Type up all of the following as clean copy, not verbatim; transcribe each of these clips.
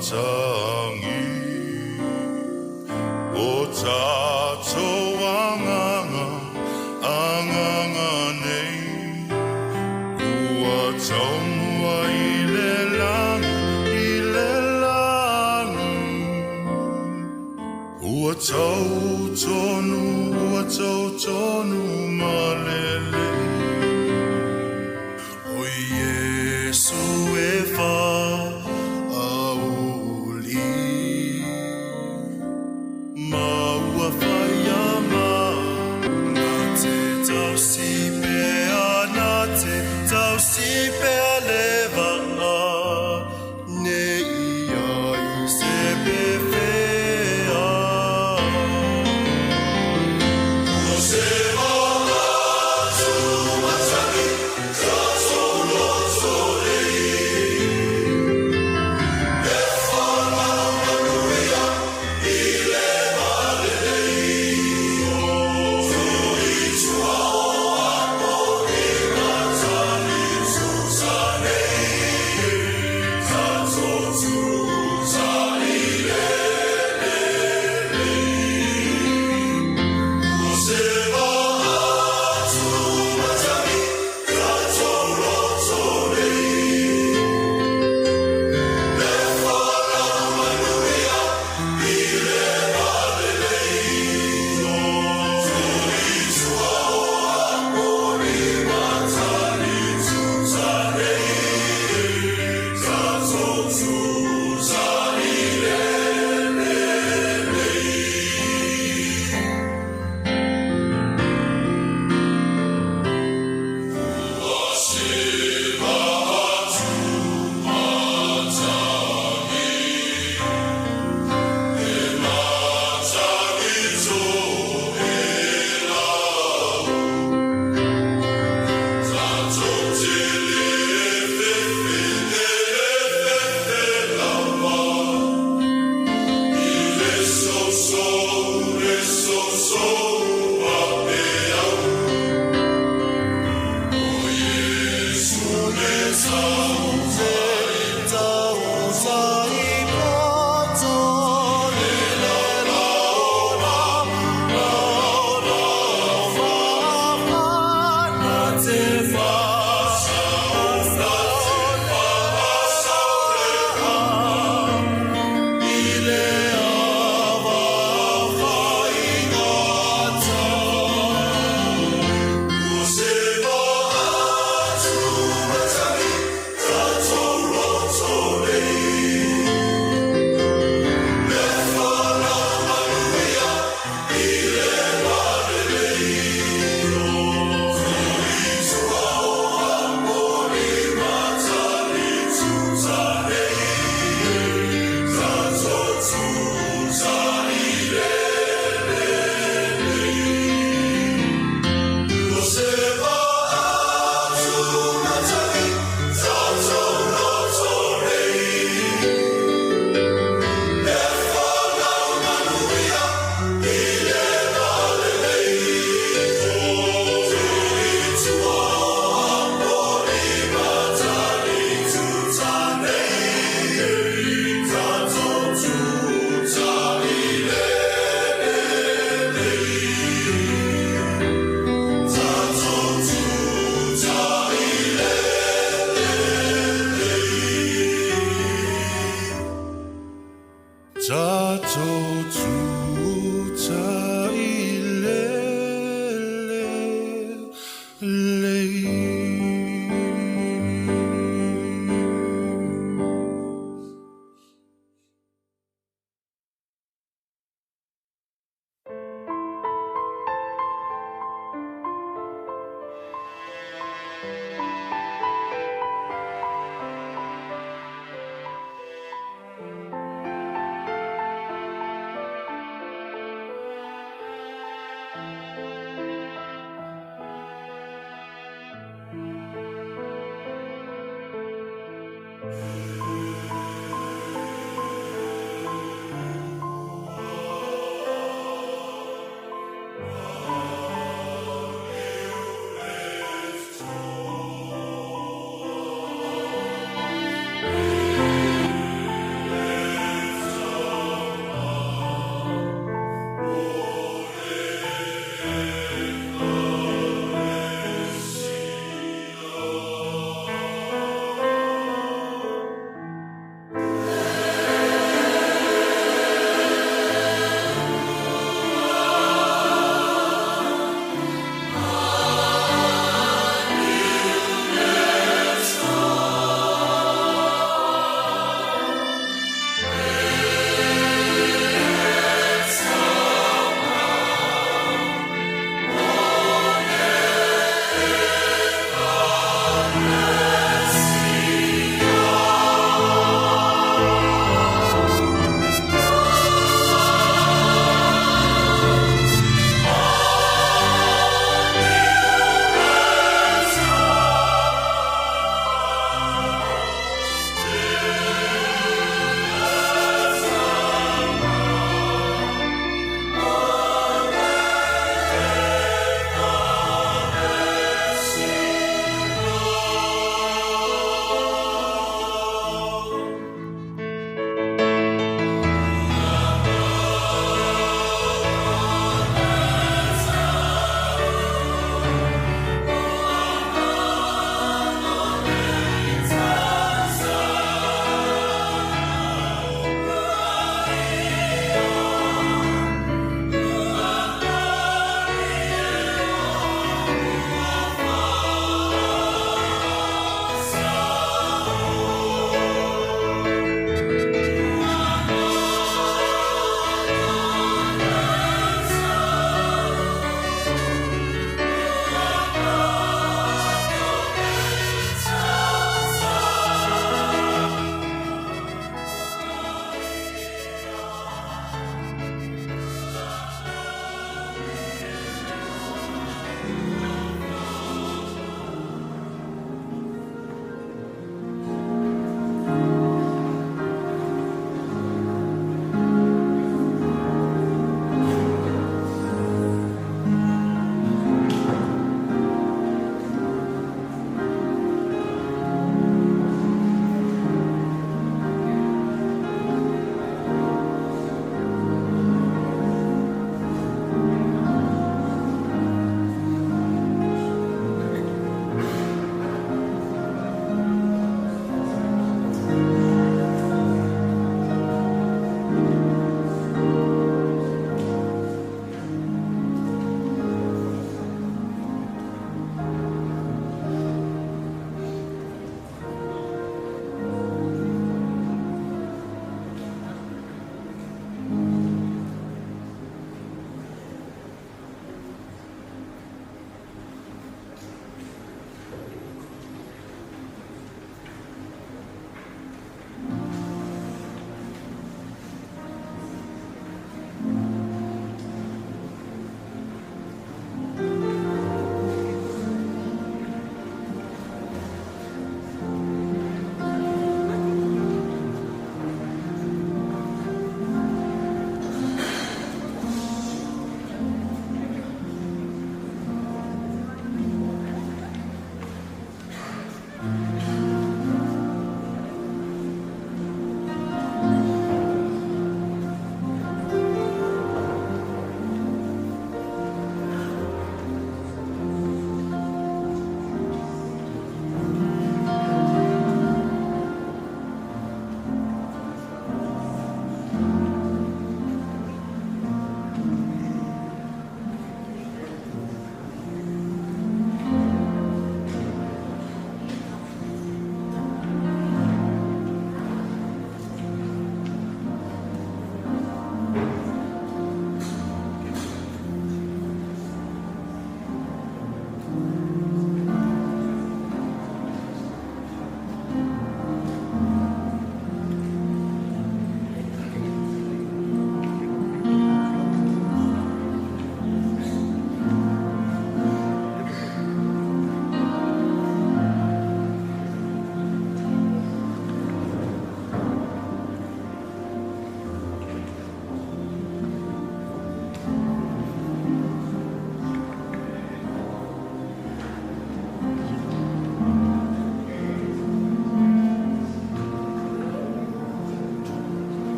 matagi. O tatou agaga, agaga nei, ua taumua i le lagi, i le lagi. Ua tau tonu, ua tau tonu ma lelei. O Iesu e faauli, ma ua faia ma na te tausi pea, na te tausi pea le vaa, ne i ai se pefea. O se vaa.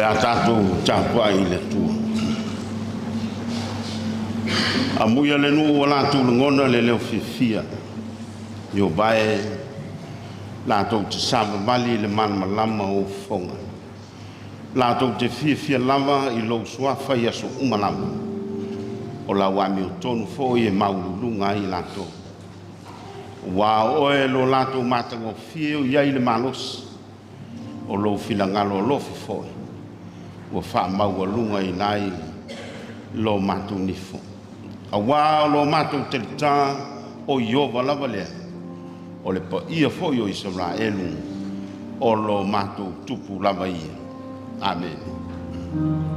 le a tatou tapuai i le Atua. Amuia le nuu ua latou lagona le leo fiafia, Ieova e, latou te savavali i le malamalama o ou fofoga. Latou te fiafia lava i lou suafa i aso uma lava, o lau amiotonu foi e maualuluga ai i latou. Ua o oe lo latou matagofie o i ai le malosi, o lou finagalo alofa foi ua faamaualugaina ai lo matou nifo. Auā o lo matou talitā o Ieova lava lea, o le paia foi o Isaraelu, o lo matou Tupu lava ia. Amene.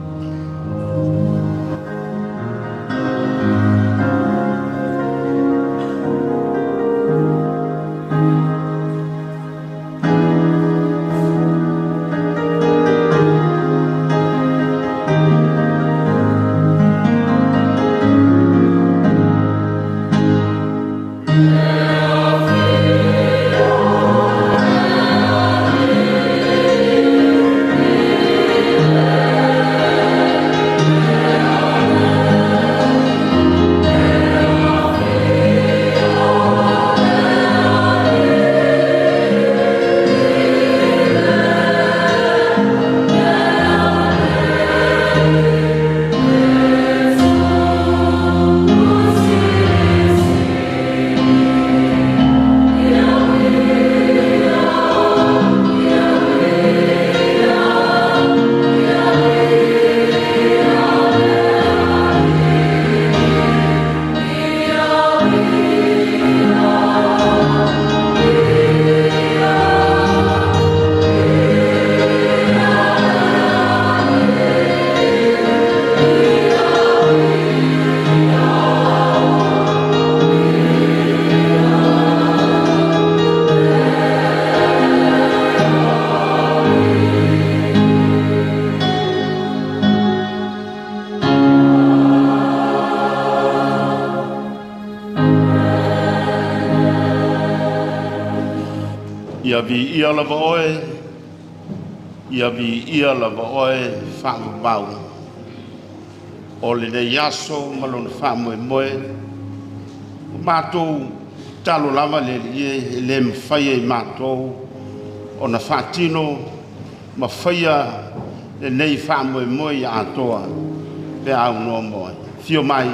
Ia viia lava oe, ia viia lava oe faavavau o lenei aso ma lona faamoemoe. Ua matou tatalo lava le Alii e, e le mafai e i matou ona faatino ma faia lenei faamoemoe ia atoa pe a aunoa ma oe. Afio mai,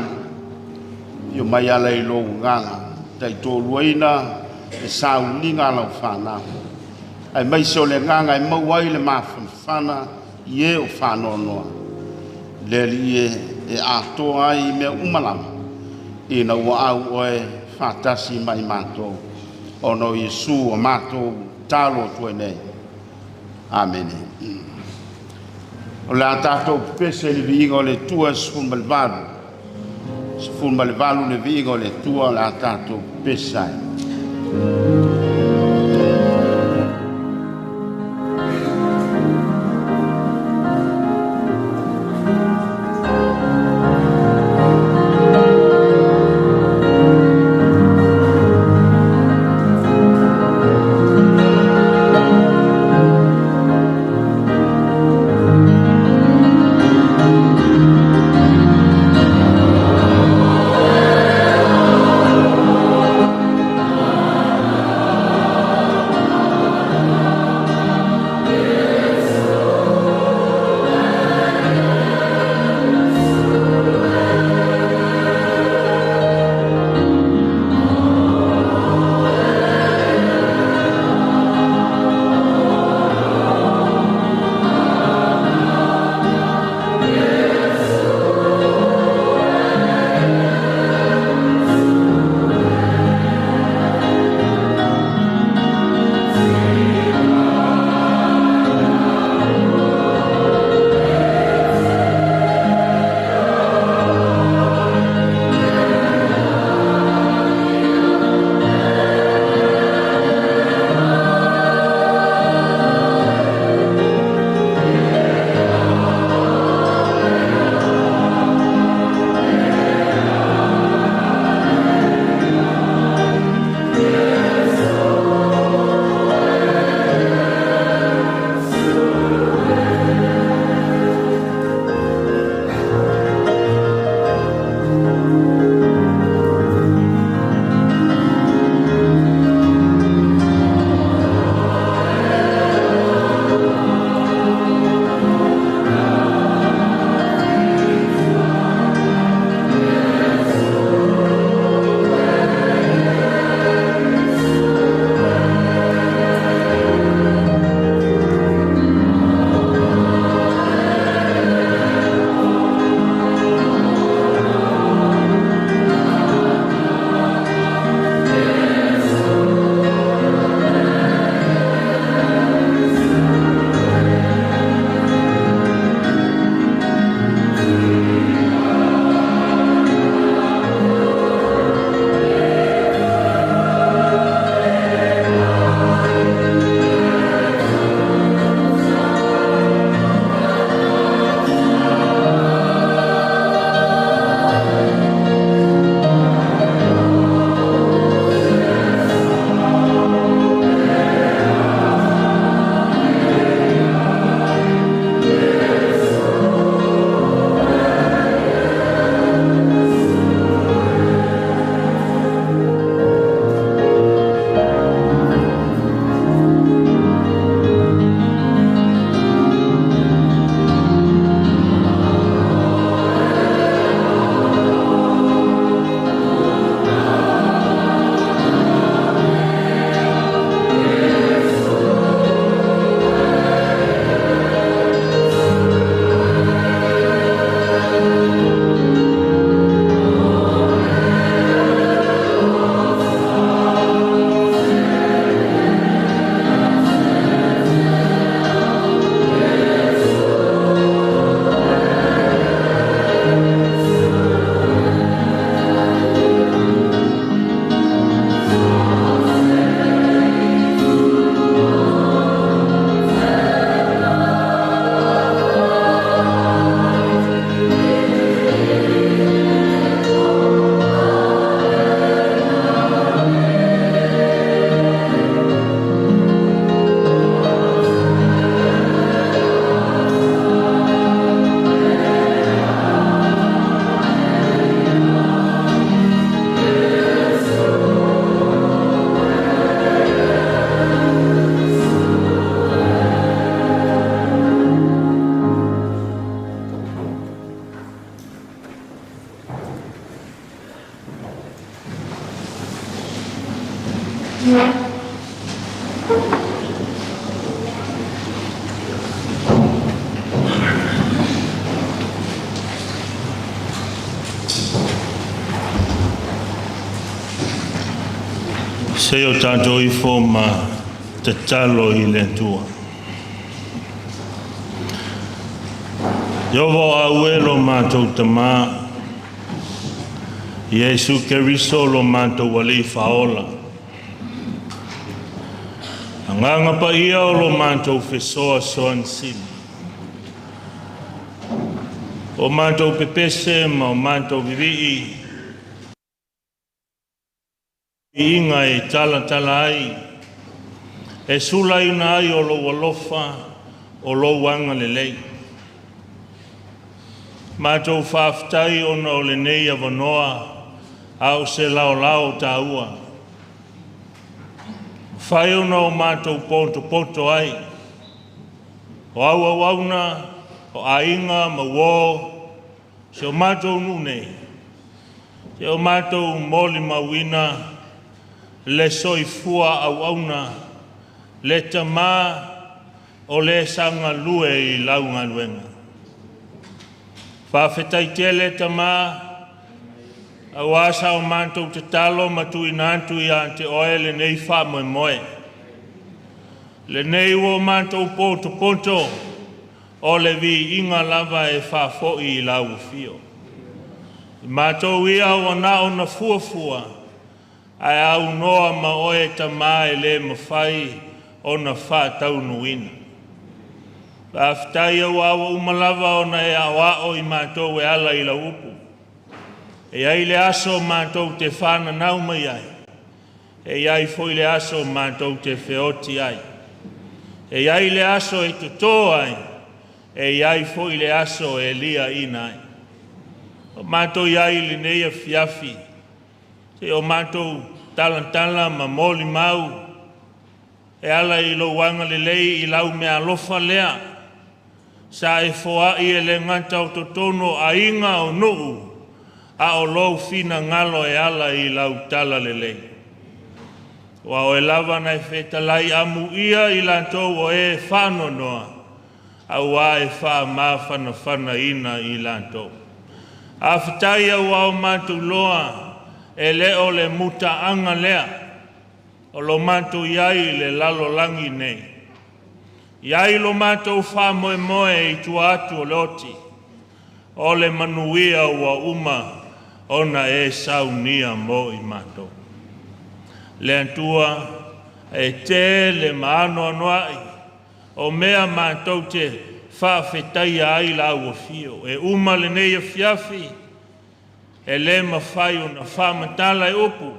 afio mai ala i lou agaga taitoaluaina le sauniga a lau fanau, aemaise o le agaga e maua ai le mafanafana i e o faanoanoa. Le Alii e, e atoa ai mea uma lava, ina ua au oe faatasi ma i matou, ona o Iesu ua matou talo atu ai nei. Amene. O le a tatou pepese i le viiga o le Atua e 18. 18 le viiga o le Atua o le a tatou pepese ai. Se i o tatou ifo ma tatalo i le Atua. Ieova o Aue lo matou Tamā, Iesu Keriso lo matou Alii Faaola, Agaga Paia o lo matou Fesoasoani Sili, o matou pepese ma o matou vivii, viiga e talatala ai, e sulaina ai o lou alofa, o lou agalelei. Matou faafetai ona o lenei avanoa a o se laolao taua. Mafai ona o matou potopoto ai, o auauauna, o aiga ma uo, si o matou nuu nei, si o matou molimauina le soifua auauna, le tamā o le sagalue i lau galuega. Faafetai tele tamā, auā sa o matou tatalo ma tuuina atu ia te oe lenei faamoemoe. Lenei ua o matou potopoto, o le viiga lava e faafoi i lau afio. I matou ia ua na ona fuafua, ae aunoa ma oe tamā e le mafai ona faataunuuina. Faafetai auā ua uma lava ona e aoao i matou e ala i lau upu. E i ai le aso matou te fananau mai ai, e i ai foi le aso matou te feoti ai. E i ai le aso e totō ai, e i ai foi le aso e liaina ai. O matou i ai i lenei afiafi, se o matou talatala ma molimau e ala i lou agalelei i lau meaalofa lea, sa e foai e le gata o totonu o aiga o nuu, a o lou finagalo e ala i lau talalelei. Ua oe lava na e fetalai amuia i latou o e faanoanoa, auā e faamafanafanaina i latou. Faafetai auā ua matou iloa, e le o le mutaaga lea o lo matou i ai i le lalolagi nei. I ai lo matou faamoemoe i tua atu o le oti, o le manuia ua uma ona e saunia mo i matou. Le Atua e tele ma anoanoai o mea matou te faafetaia ai lau afio. E uma lenei afiafi, e le mafai ona faamatala e upu,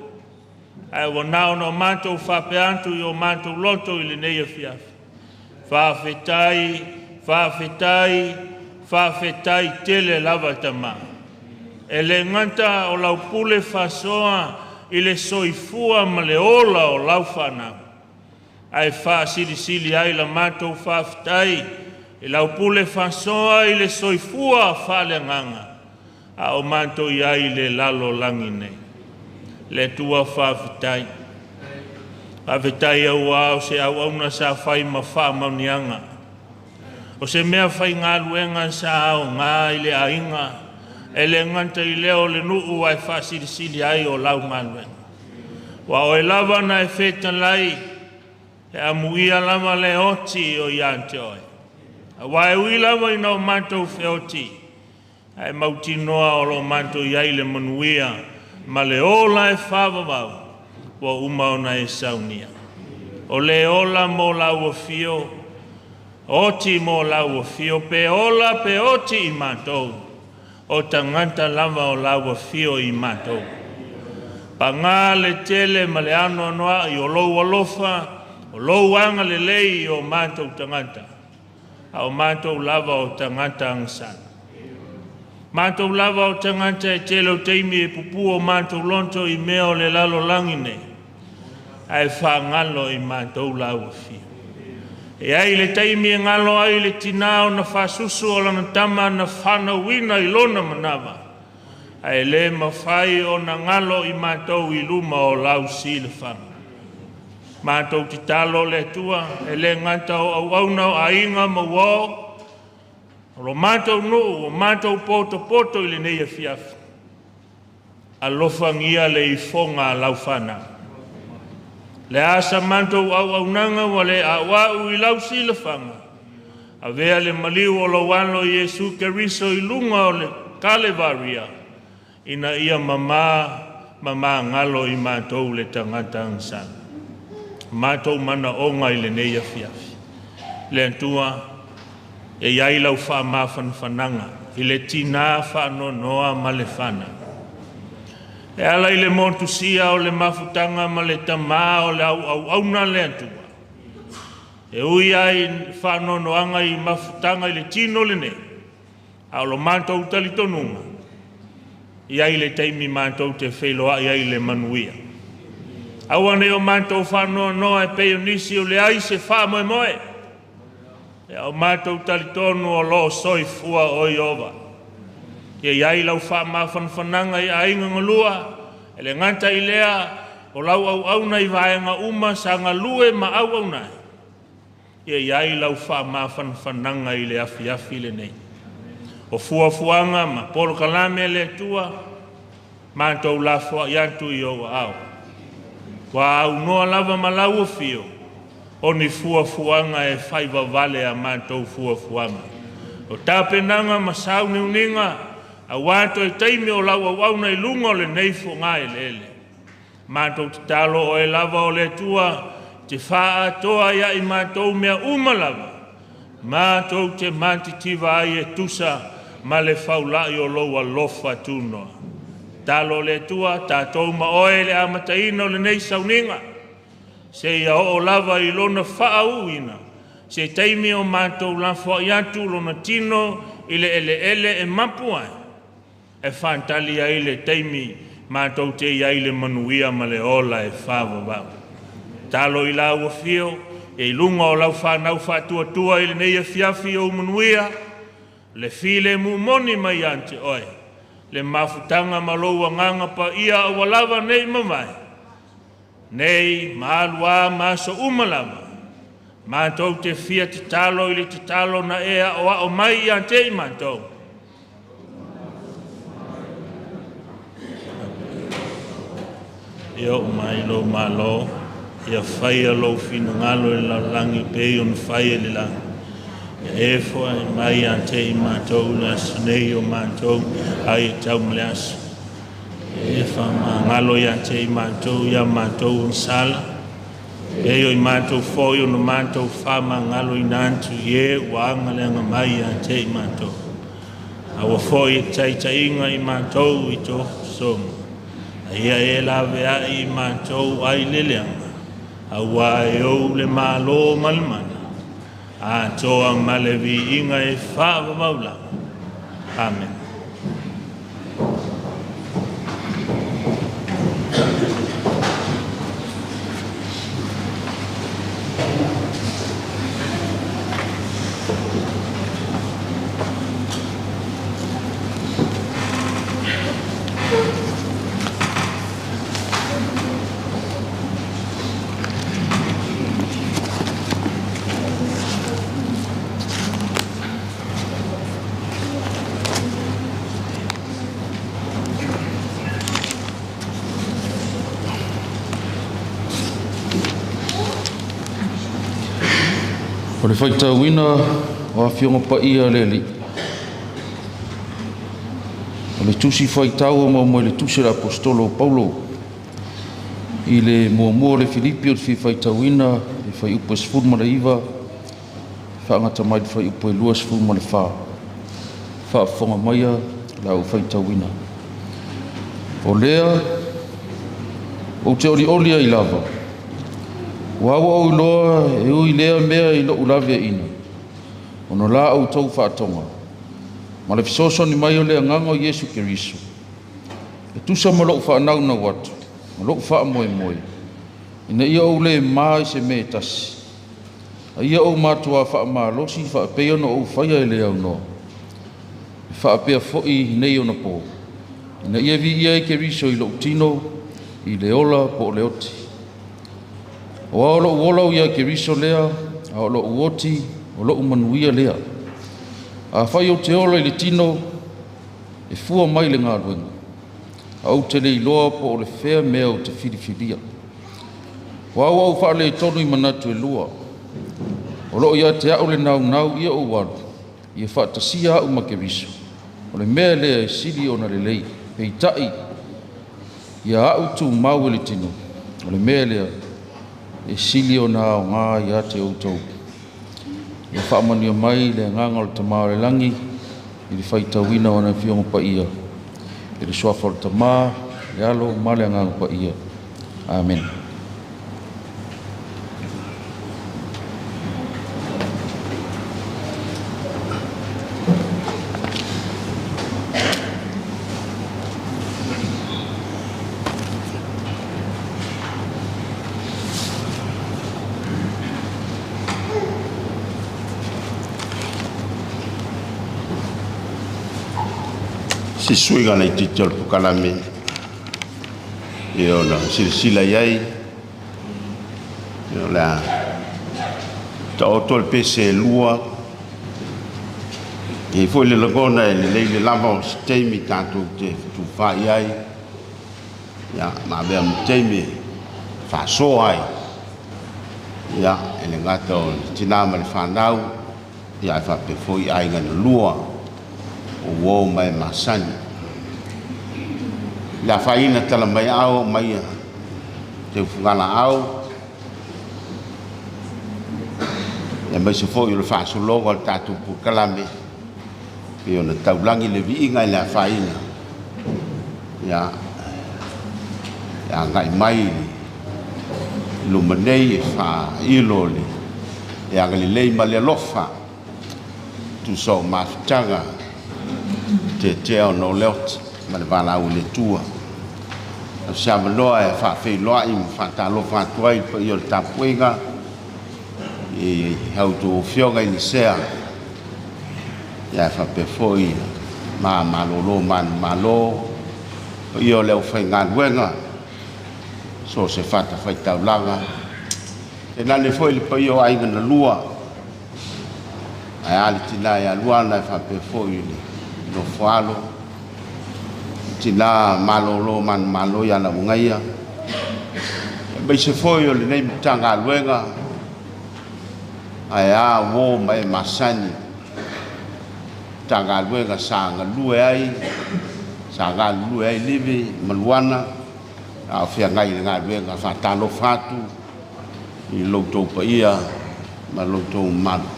ae ua na ona o matou faapea atu i o matou loto i lenei afiafi. Faafetai, faafetai, faafetai tele lava tamā. E le gata o lau pule faasoa i le soifua ma le ola o lau fanau, ae faasilisili ai la matou faafetai i lau pule faasoa i le soifua faaleagaga a o matou i ai i le lalolagi nei. Le Atua faafetai. Faafetai auā o se auauna sa fai ma faamanuiaga. O se mea faigaluega sa aoga i le aiga, e le gata i lea o le nuu ae faasilisili ai o lau galuega. Ua oe lava na e fetalai, e amuia lava le oti o ia te oe. Auā e ui lava ina o matou feoti, ae mautinoa o lo o matou i ai le manuia ma le ola e faavavau ua uma ona e saunia. O le ola mo lau afio, oti mo lau afio, pe ola pe oti i matou, o tagata lava o lau afio i matou. Pagā le tele ma le anoanoai o lou alofa, o lou agalelei i o matou tagata, a o matou lava o tagata agasala. Matou lava o tagata e tele o taimi e pupua o matou loto i mea o le lalolagi nei, ae faagalo i matou lau afio. E ai le taimi e galo ai le tinā ona faasusu o lana tama na fanauina i lona manava, ae le mafai ona galo i matou i luma o lau silafaga. Matou tatalo le Atua e le gata o auauna o aiga ma uo o lo matou nuu o matou potopoto i lenei afiafi. Alofagia le ifoga a lau fanau. Le a sa matou auaunaga ua le auau i lau silafaga. Avea le maliu o lou alo Iesu Keriso i luga o le Kalevaria ina ia mamā ma magalo i matou le tagata agasala. Matou manaoga i lenei afiafi. Le Atua, e i ai lau faamafanafanaga i le tinā faanoanoa ma le fanau. E ala i le motusia o le mafutaga ma le tamā o le auauauna le Atua. E ui ai i faanoanoaga i mafutaga i le tino lenei, a o lo matou talitonuga, i ai le taimi matou te feiloai ai i le manuia. Aua ne i o matou faanoanoa e pei o nisi o leai se faamoemoe, a o matou talitonu o lo o soifua o Ieova. Ia i ai lau faamafanafanaga i aiga galua, e le gata i lea o lau auauna i vaega uma sa galue ma auauna ai, ia i ai lau faamafanafanaga i le afiafi lenei. O fuafuaga ma polokalame a le Atua, matou lafoai atu i ou aao. Ua aunoa lava ma lau afio, o ni fuafuaga e fai vavale a matou fuafuaga. O tapenaga ma sauniuniga, aua toe taimi o lau auauna i luga o lenei fogaeleele. Matou tatalo oe lava o le Atua, te faaatoa ia i matou mea uma lava, matou te matitiva ai e tusa ma le faulai o lou alofa tunoa. Talo le Atua, tatou ma oe i le amataina o lenei sauniga, seia oo lava i lona faauuina, se taimi o matou lafoai atu lona tino i le eleele e mapu ai, e faatali ai le taimi matou te i ai le manuia ma le ola e faavavau. Talo i lau afio, e i luga o lau fanau faatuatua i lenei afiafi o manuia, le filemu moni mai ia te oe, le mafutaga ma lou agaga paia ua lava nei mavae, nei ma alu a ma aso uma lava, matou te fia tatalo i le tatalo na e aoao mai ia te i matou. Ia oo mai lou malo, ia faia lou finagalo i le lalolagi pei ona fai e le lagi. Ia e foai mai ia te i matou le aso nei o matou ai e tau ma le aso. Ia e faamagalo ia te i matou ia matou agasala, pei o i matou foi ona matou faamagalo ina atu i e ua agaleaga mai ia te i matou. Aua foi e taitaiga i matou i tō soga. A ia e laveai i matou ai le leaga, aua e ou le malo ma le mana, atoa ma le viiga e faavavau lava. Amen. O le faitauina o Afioga Paia a le Alii. O le tusi faitau o mau mai le tusi a le Aposetolo o Paulo i le muamua o le Filipi o le fia faitauina le fuaiupu e 19 faagata mai le fuaiupu e 24. Faafofoga maia la ou faitauina. O lea ou te olioli ai lava, ua ua ou iloa e ui lea mea i lou laveaiina, ona la outou faatoga, ma le fesoasoani mai o le agaga o Iesu Keriso, e tusa ma lou faanaunau atu, ma lou faamoemoe, ina ia ou le ma i se mea e tasi, a ia ou matuā faamalosi faapei ona ou faia e le aunoa, e faapea foi nei ona pō, ina ia viia ai Keriso i lou tino, i le ola po o le oti. Aua o lo'u ola ua ia Keriso lea, a o lo'u oti o lo'u manuia lea. Afai ou te ola i le tino, e fua mai le galuega, a ou te le iloa po o le fea mea ou te filifilia. Ua ua ou faaletonu i manatu e lua. O loo ia te au le naunau ia ou alu, ia faatasia au ma Keriso. O le mea lea e sili ona lelei, peitai, ia au tumau i le tino. O le mea lea e sili ona aoga ia te outou. Ia faamanuia mai le agaga o le Tama o le lagi i le faitauina o ana afioga paia, i le suafa o le Tama, le Alo ma le Agaga Paia. Amen. Se suiga laitiiti o le polokalame e ona silasila i ai, o le a taoto le pese e lua, e i ai foi le lagona e lelei le lava o se taimi tatou te fetufaai ai, ia, ma avea ma taimi e faasoa ai, ia, e le gata o le tinā ma le fanau, ia ae faapea foi aiga na lua, o uo ma e masani. Le afaina tala mai ao mai teufuga laau, e aemaise foi o le faasologa o le tatou polokalame, pei ona taulagi le viiga i le afaina, ia, e agai mai i luma nei e faailo le agalelei ma le alofa, tusa o mafutaga tetea ona o le oti ma le valaau a le Atua. O se avanoa e faafeiloai ma faatalofa atu ai i le paia o le tapuaiga i a outou afioga i le sea, ia faapea foi ma malolo manumalo, paia o le aufaigaluega, so o se fatafaitaulaga, tainane foi le paia o aiga na lua, ae a le tina ia Luana e faapea foi le nofo a alo, tina malolo manumalo ia Lauagaia, aemaise foi o lenei Matagaluega, ae a uo ma e masani, Matagaluega sa galue ai, sa galulue ai Livi ma Luana, a o feagai i le galuega. Faatalofa atu i lo outou paia ma lo outou mamalu.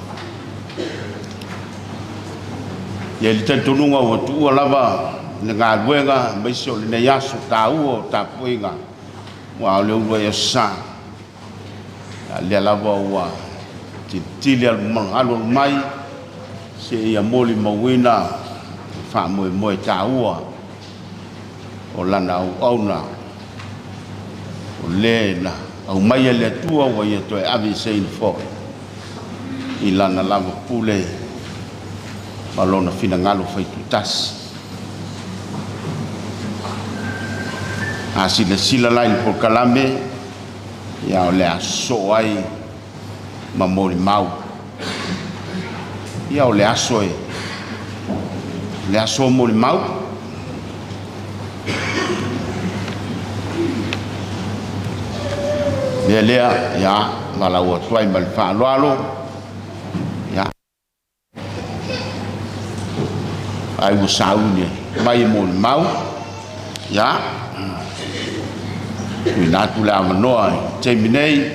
E i ai le talitonuga ua tuua lava le galuega, aemaise o lenei aso taua o tapuaiga, aua o le uluai aso sa, a lea lava ua tilitili alualu mai seia molimauina le faamoemoe taua o lana auauna, o le na aumaia e le Atua ua ia toe aveeseina foi i lana lava pule ma lona finagalo faitutasi. A silasila la i le polokalame, ia o le a sosoo ai ma molimau. Ia o le aso e, le aso o molimau. Lea lea, ia, valaau atu ai ma le faaaloalo, ia, ai ua sauni mai e molimau, ia, tuuina atu le avanoa i le taimi nei,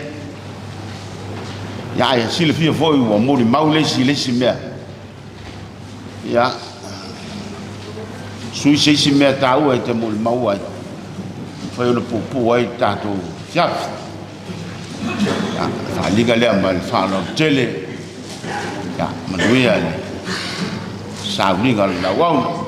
ia, e silafia foi ua molimau le isi mea, ia, sui se isi mea taua e te molimau ai, mafai ona puupuu ai le tatou afiafi. Ia, faaaliga lea ma le faaaloalo tele, ia, manuia le sauniga o le auauna.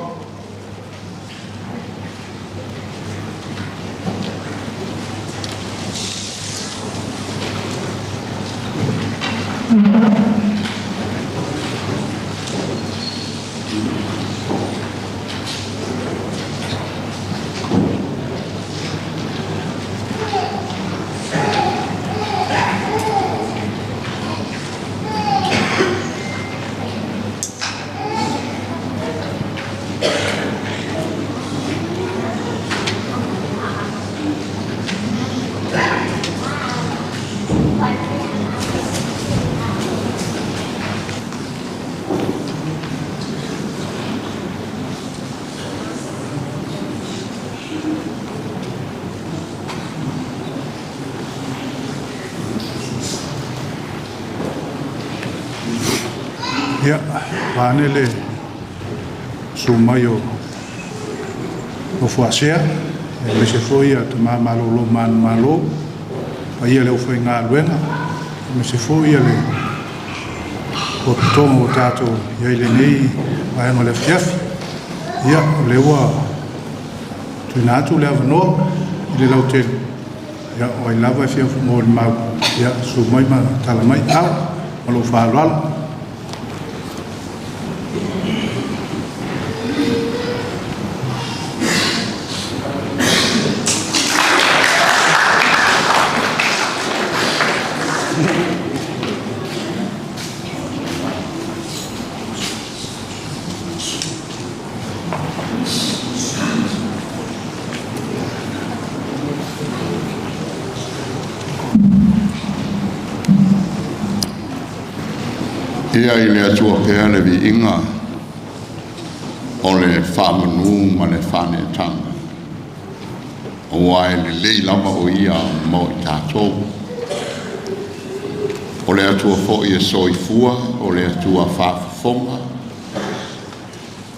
Ia, vaeane le susu mai o Nofoasea, aemaise foi ia tama malolo manumalo, paia i le aufaigaluega, aemaise foi le potopotoga ua tatou i ai i lenei vaega o le afiafi. Ia, o lea ua tuuina atu le avanoa i le lautele, ia, o ai lava e fia molimau, ia, susu mai ma tala mai au. Ma lou faaaloalo. Ia i le Atua pea le viiga o le faamanu ma le faaneetaga, aua e lelei lava o ia mo i tatou. O le Atua foi e soifua, o le Atua faafofoga,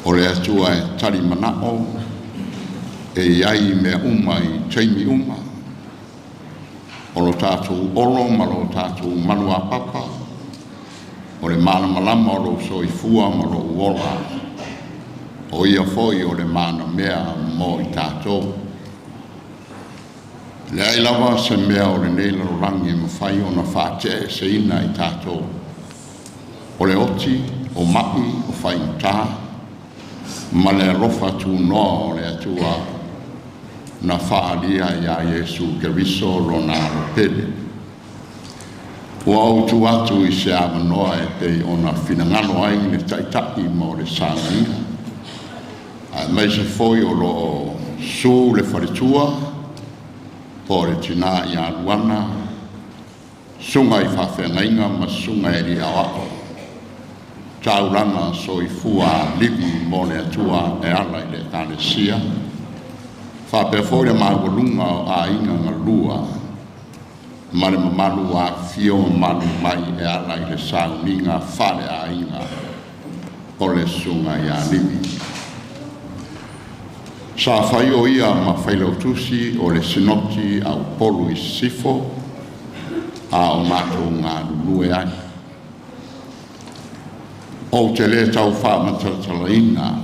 o le Atua e tali manao, e i ai i mea uma i taimi uma. O lo tatou olo ma lo tatou maluapapa, o le malamalama o lou soifua ma lou ola, o ia foi o le manamea mo i tatou. Leai lava se mea o lenei lalolagi e mafai ona faate'eseina i tatou. O le oti, o ma'i, o faigata, ma le alofa tunoa o le Atua na faaalia iā Iesu Keriso lona alo pele. Ua ou tu atu i se avanoa e pei ona finagalo ai le Taitai mo le saunia, aemaise foi o lo o su le faletua po o le tinā ia Luana, susuga i faafeagaiga ma susuga e alii aoao, taulaga soifua livi mo le Atua e ala i le Ekalesia, faapea foi le maualuga o aiga galua ma le mamalu afifio ma malu mai e ala i le sauniga faaleaiga o le susuga ia Livi. Sa fai o ia ma failautusi o le Sinoti a Upolu i Sisifo, a o matou galulue ai. Ou te le tau faamatalatalaina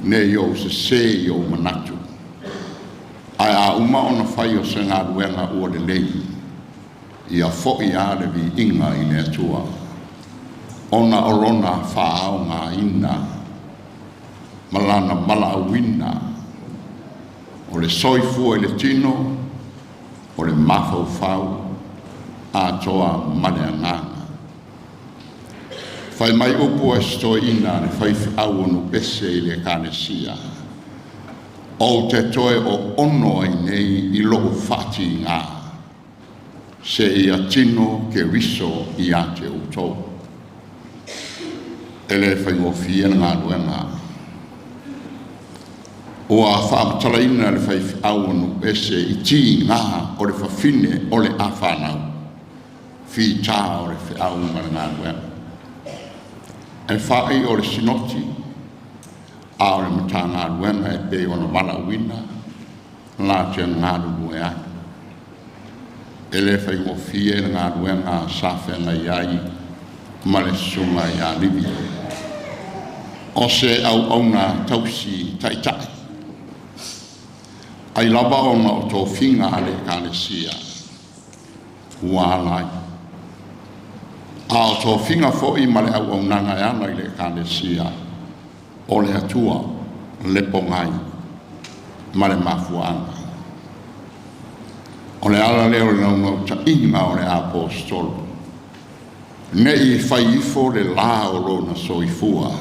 ne i ou sesē i ou manatu, ae a uma ona fai o se galuega ua lelei, ia fo'i lava le viiga i le Atua, ona o lona faaaogaina ma lana valaauina, o le soifua i le tino, o le mafaufau atoa ma le agaga. Fai mai upu a si toeaina le faifeau o Nuuese i le Ekalesia, ou te toe oono ai nei i lou faatigā, seia tino Keriso ia te outou. E le faigofie le galuega. Ua faamatalaina le faifeau o Nuuese i tigā o le fafine o le afanau, fitā o le feau ma le galuega. E fa'i o le Sinoti a o le Matagaluega e pei ona valaauina la te galulue ai. E le faigofie le galuega sa feagai ai ma le susuga ia Livi. O se auauna tausi taitai, ai lava ona o tofiga a le Ekalesia ua ala ai. A o tofiga foi ma le auaunaga e ala i le Ekalesia o le Atua le pogai ma le mafuaaga. O le ala lea o le naunautaiga o le Aposetolo, ne i fai ifo le lā o lona soifua,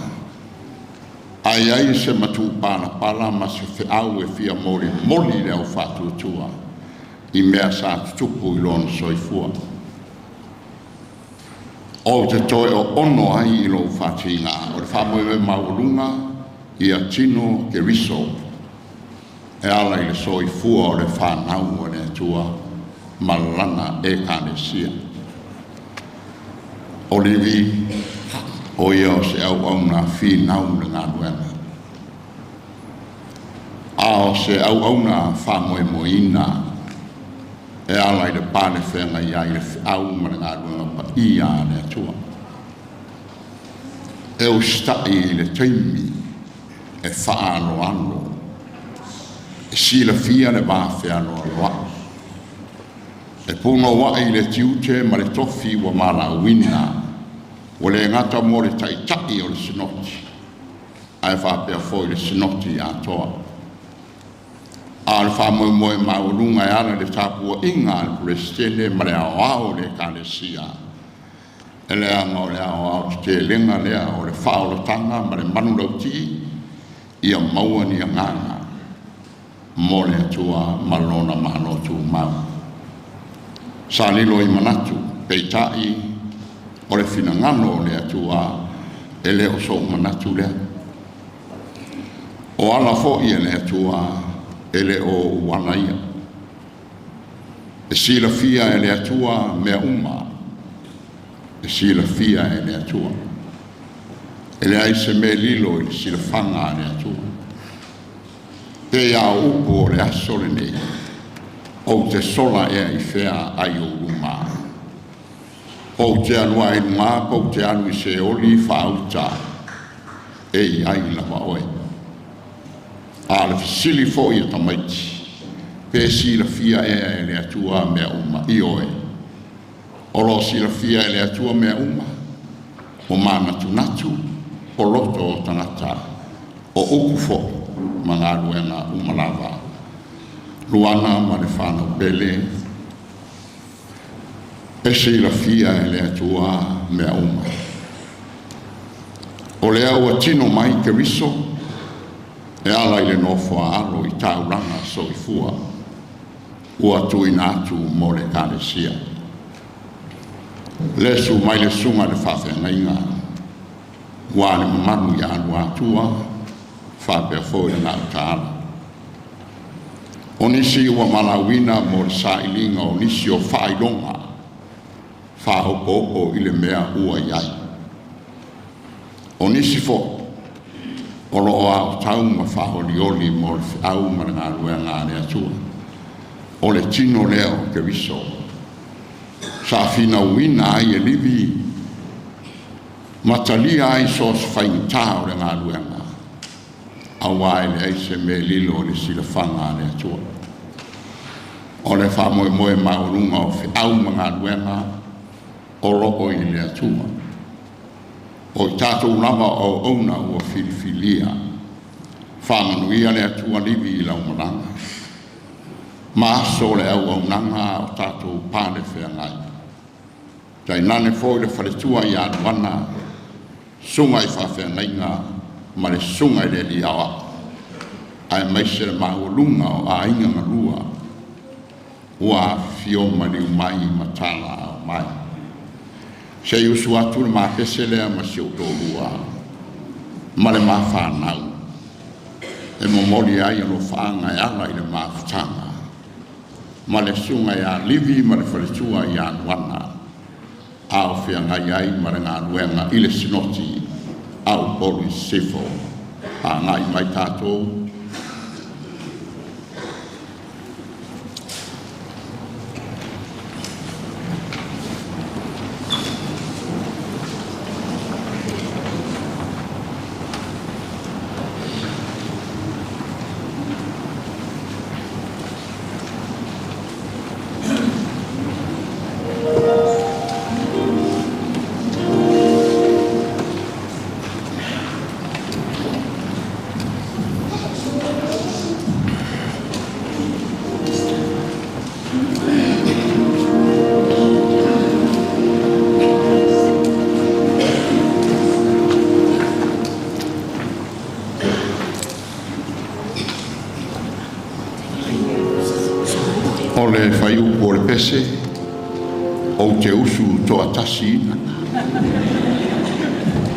ae i ai se matupalapala ma se feau e fia molimoli i le au faatuatua i mea sa tutupu i lona soifua. Ou te toe oono ai i lou faatigā, o le faamoemoe maualuga ia tino Keriso e ala i le soifua o le fanau o le Atua ma lana Ekalesia. O Livi, O ia o se auauna finau le galuega, a o se auauna faamoemoeina e ala i le pale feagai ai le feau ma le galuega paia a le Atua. E usita'i i le taimi e faaaloalo, e silafia le va fealoaloa'i, e punoua'i i le tiute ma le tofi ua valaauina, ua le gata mo le Taitai o le Sinoti, ae faapea foi le Sinoti atoa. A o le faamoemoe maualuga e ala i le tapuaiga a le Peresetene ma le aoao o le Ekalesia, e leaga o le aoao tetelega lea o le faaolataga ma le manulauti ia maua ni agaga mo le Atua ma lona Malo tumau. Sa lilo i manatu, peitai o le finagalo o le Atua e le o so'u manatu lea. O ala foi e le Atua e le o ou ala ia. E silafia e le Atua mea uma, e silafia e le Atua. E leai se mea e lilo i le silafaga a le Atua. Pe a o upu o le aso lenei, ou te sola ea i fea ai ou luma. Ou te alu ai i luga, pe ou te alu i Seoli faauta, e i ai lava oe. A o le fesili foi a tamaiti, pe silafia ea e le Atua mea uma? Ioe, o lo o silafia e le Atua mea uma, o manatunatu, o loto o tagata, o upu foi ma galuega uma lava. Luana ma le whanau pele, e silafia e le Atua mea uma. O lea ua tino mai Keriso, e ala i le nofo a alo i taulaga soifua, ua tuuina atu mo le Ekalesia. Le su mai le susuga i le faafeagaiga, ua le mamalu ia Luatua, faapea foi le gautaala. O nisi ua valaauina mo le sailiga o nisi o faailoga faaopoopo i le mea ua i ai. O nisi foi o lo o aotau ma faaolioli mo le feau ma le galuega a le Atua. O le tino lea o Keriso, sa finauina ai e livi ma talia ai so o se faigata o le galuega, auā e leai se mea e lilo i le silafaga a le Atua. O le faamoemoe maualuga o feau ma galuega o lo o i le Atua. O i tatou lava o auauna ua filifilia, faamanuia le Atua livi i lau malaga, ma aso o le auaunaga o tatou pale feagai. Tainane foi le faletua ia Luana, susuga i faafeagaiga ma le susuga i le alii aoao, aemaise le maualuga o aiga galua ua afifio maliu mai ma talaao mai. Se i usu atu le mapese lea ma si ou toalua ma le mafanau e momoli ai alofaaga e ala i le mafutaga ma le susuga ia Livi ma le faletua ia Luana, a o feagai ai ma le galuega i le Sinoti a Upolu i Sisifo. Agai mai tatou. O le fuaiupu o le pese, ou te usu toatasiina.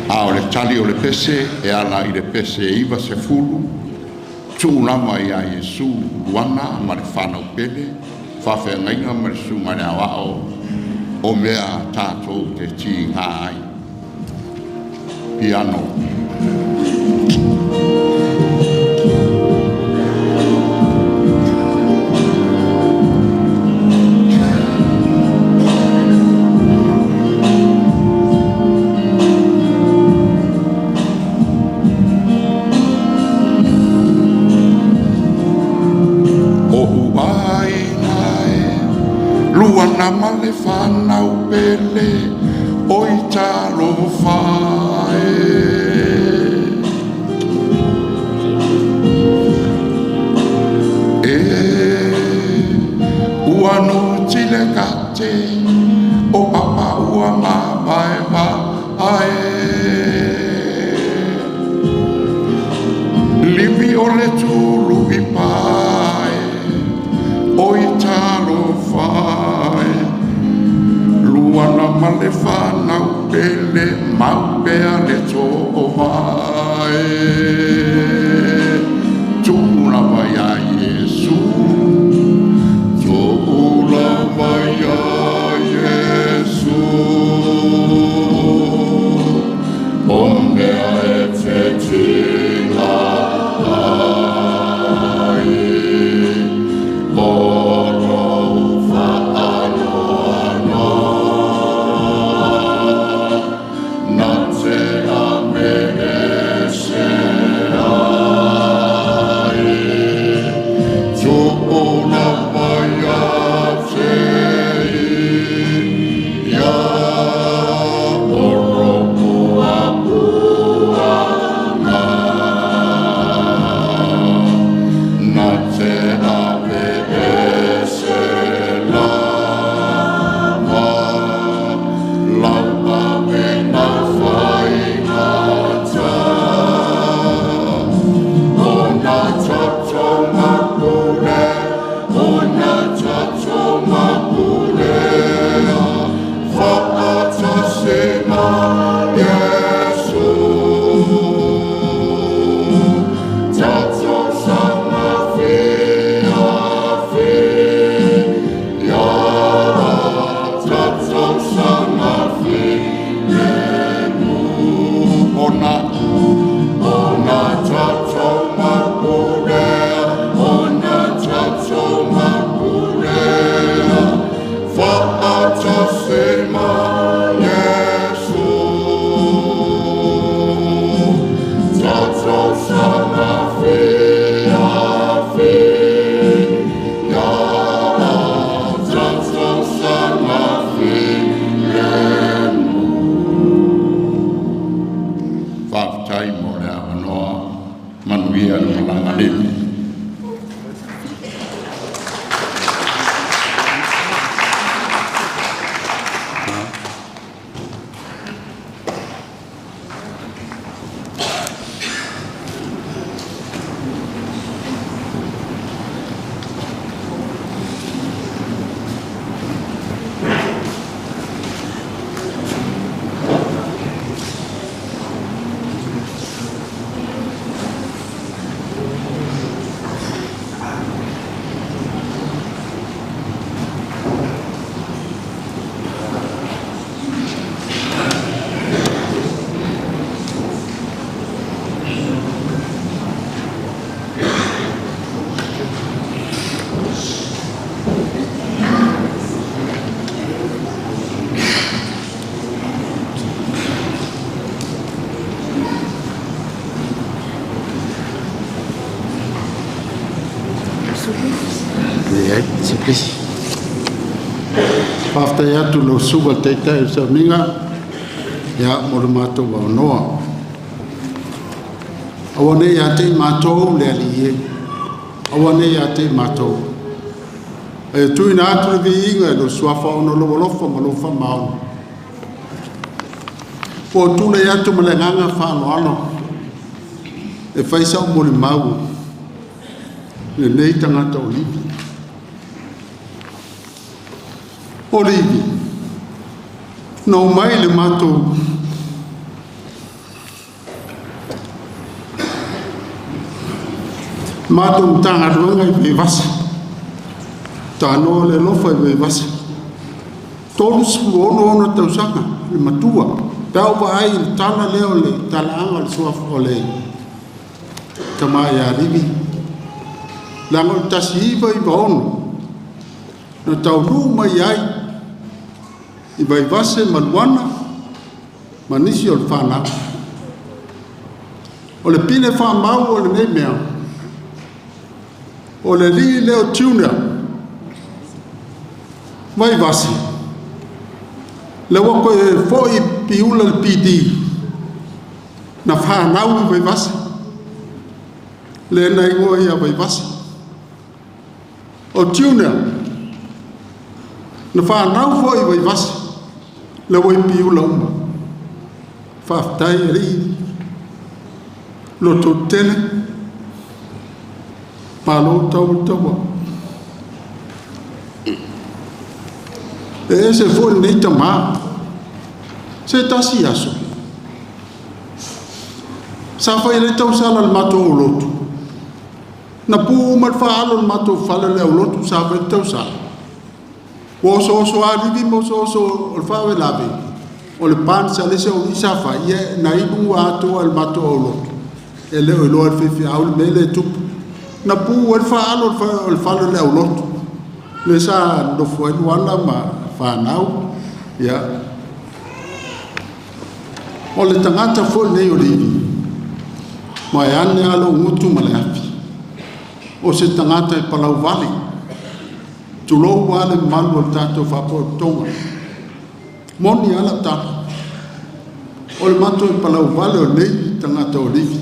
A o le tali o le pese e ala i le pese 90, tuu lava ia Iesu Luana ma le whanau pele, faafeagaiga ma le susuga i le aoao o mea tatou te tiga ai. Piano. O'u aiga e luana ma le fanau pele oi talofa e. E ua nutile kate o papa ua mavaeva ae. Livi o le tulu i pae oi talofa e. Luana ma le fanau pele mau pea le to'ovae. Tu'u lava iā Iesu, tu'u lava iā Iesu, o mea e te tiga ai, o lou faaloalo na te ave ese ai. Tu'u lava ia te ia, o lou puapuaga na te ave ese lava, lau avega faigata. Ona toto mapule, ona toto mapule, fa'atasi ma Iesu. Tatou saga fiafia, tatou saga filemu. Ona, ona toto mapule, ona toto mapule, fa'atasi ma Iesu. Tatou saga fiafia, tatou saga filemu. Faafetai mo le avanoa, manuia le malaga lele. Leai, se pesi. Faafetai atu lau susuga i le Taitai o le Sauniga ia mo le matou avanoa. Aua nei ia te i matou le Alii e, aua nei ia te i matou. Ae tuuina atu le viiga i lou suafa ona o lou alofa ma lou faamaoni. Ua ou tulai atu ma le agaga faaaloalo e fai sa'u molimau lenei tagata o Livi. O Livi, na omai le matou Matagaluega i Vaivase, tanoa le alofa i Vaivase, 36 ona tausaga le matua. Pe a ou vaai i le tala lea o le talaaga o le suafa o le tama ia Livi, leaga o le 1996 na taunuu mai ai i Vaivase ma Luana ma nisi o le fanau. O le pine faamau o lenei mea, o le alii lea o Junior Vaivase, lea ua toe foi Piula i le PD, na fanau i Vaivase, lea na igoa ia Vaivase. O Junior, na fanau foi i Vaivase, lea ua i Piula uma. Faafetai alii, lototetele, malo tau le taua. E ese foi lenei tamā, se tasi aso, sa fai ai le tausala i le matou aulotu, na pu uma le faaalo i le matou fale o le aulotu sa fai le tausala. Ua osooso lava Livi ma osooso o le faalavelave, o le pan sa le isi au sa fai, ia na inu atoa i le matou aulotu. E le o iloa e le faifeau le mea lea e tupu. Na pu ai le faaalo o le fale o le aulotu, lea sa nofo ai Luana ma fanau. Ia. O le tagata foi lenei o Livi, ma e ane lava lou gutu ma le afi. O se tagata e palauvale, tulou lava le mamalu o le tatou faapotopotoga. Moni lava lau tala. O le matou palauvale o lenei tagata o Livi.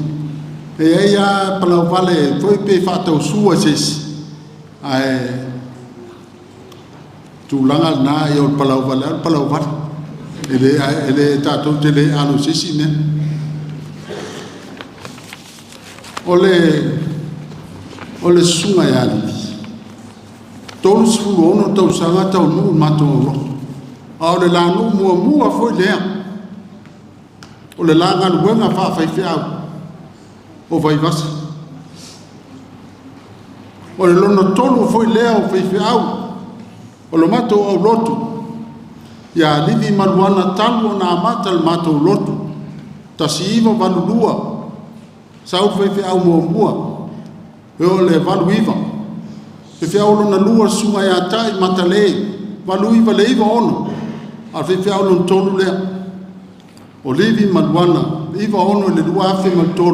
E i ai lava palauvale foi pe faatausua i se isi, ae tulaga lena ia o le palauvale lava o le palauvale. E le tatou te le alo i se isi mea. O le susuga ia Livi, 36 tausaga taunuu i le matou aulotu. A o le lanuu muamua foi lea, o le la galuega faafaifeau o Vaivase. O le lona tolu foi lea o faifeau o le matou aulotu, ia Livi ma Luana talu ona amata le matou lotu, 1982, sau le faifeau muamua, e oo i le 89. Faifeau lona lua, susuga ia Tai Matale, 89 i le 96, a o le faifeau lona tolu lea, o Livi ma Luana, 96 i le 2003,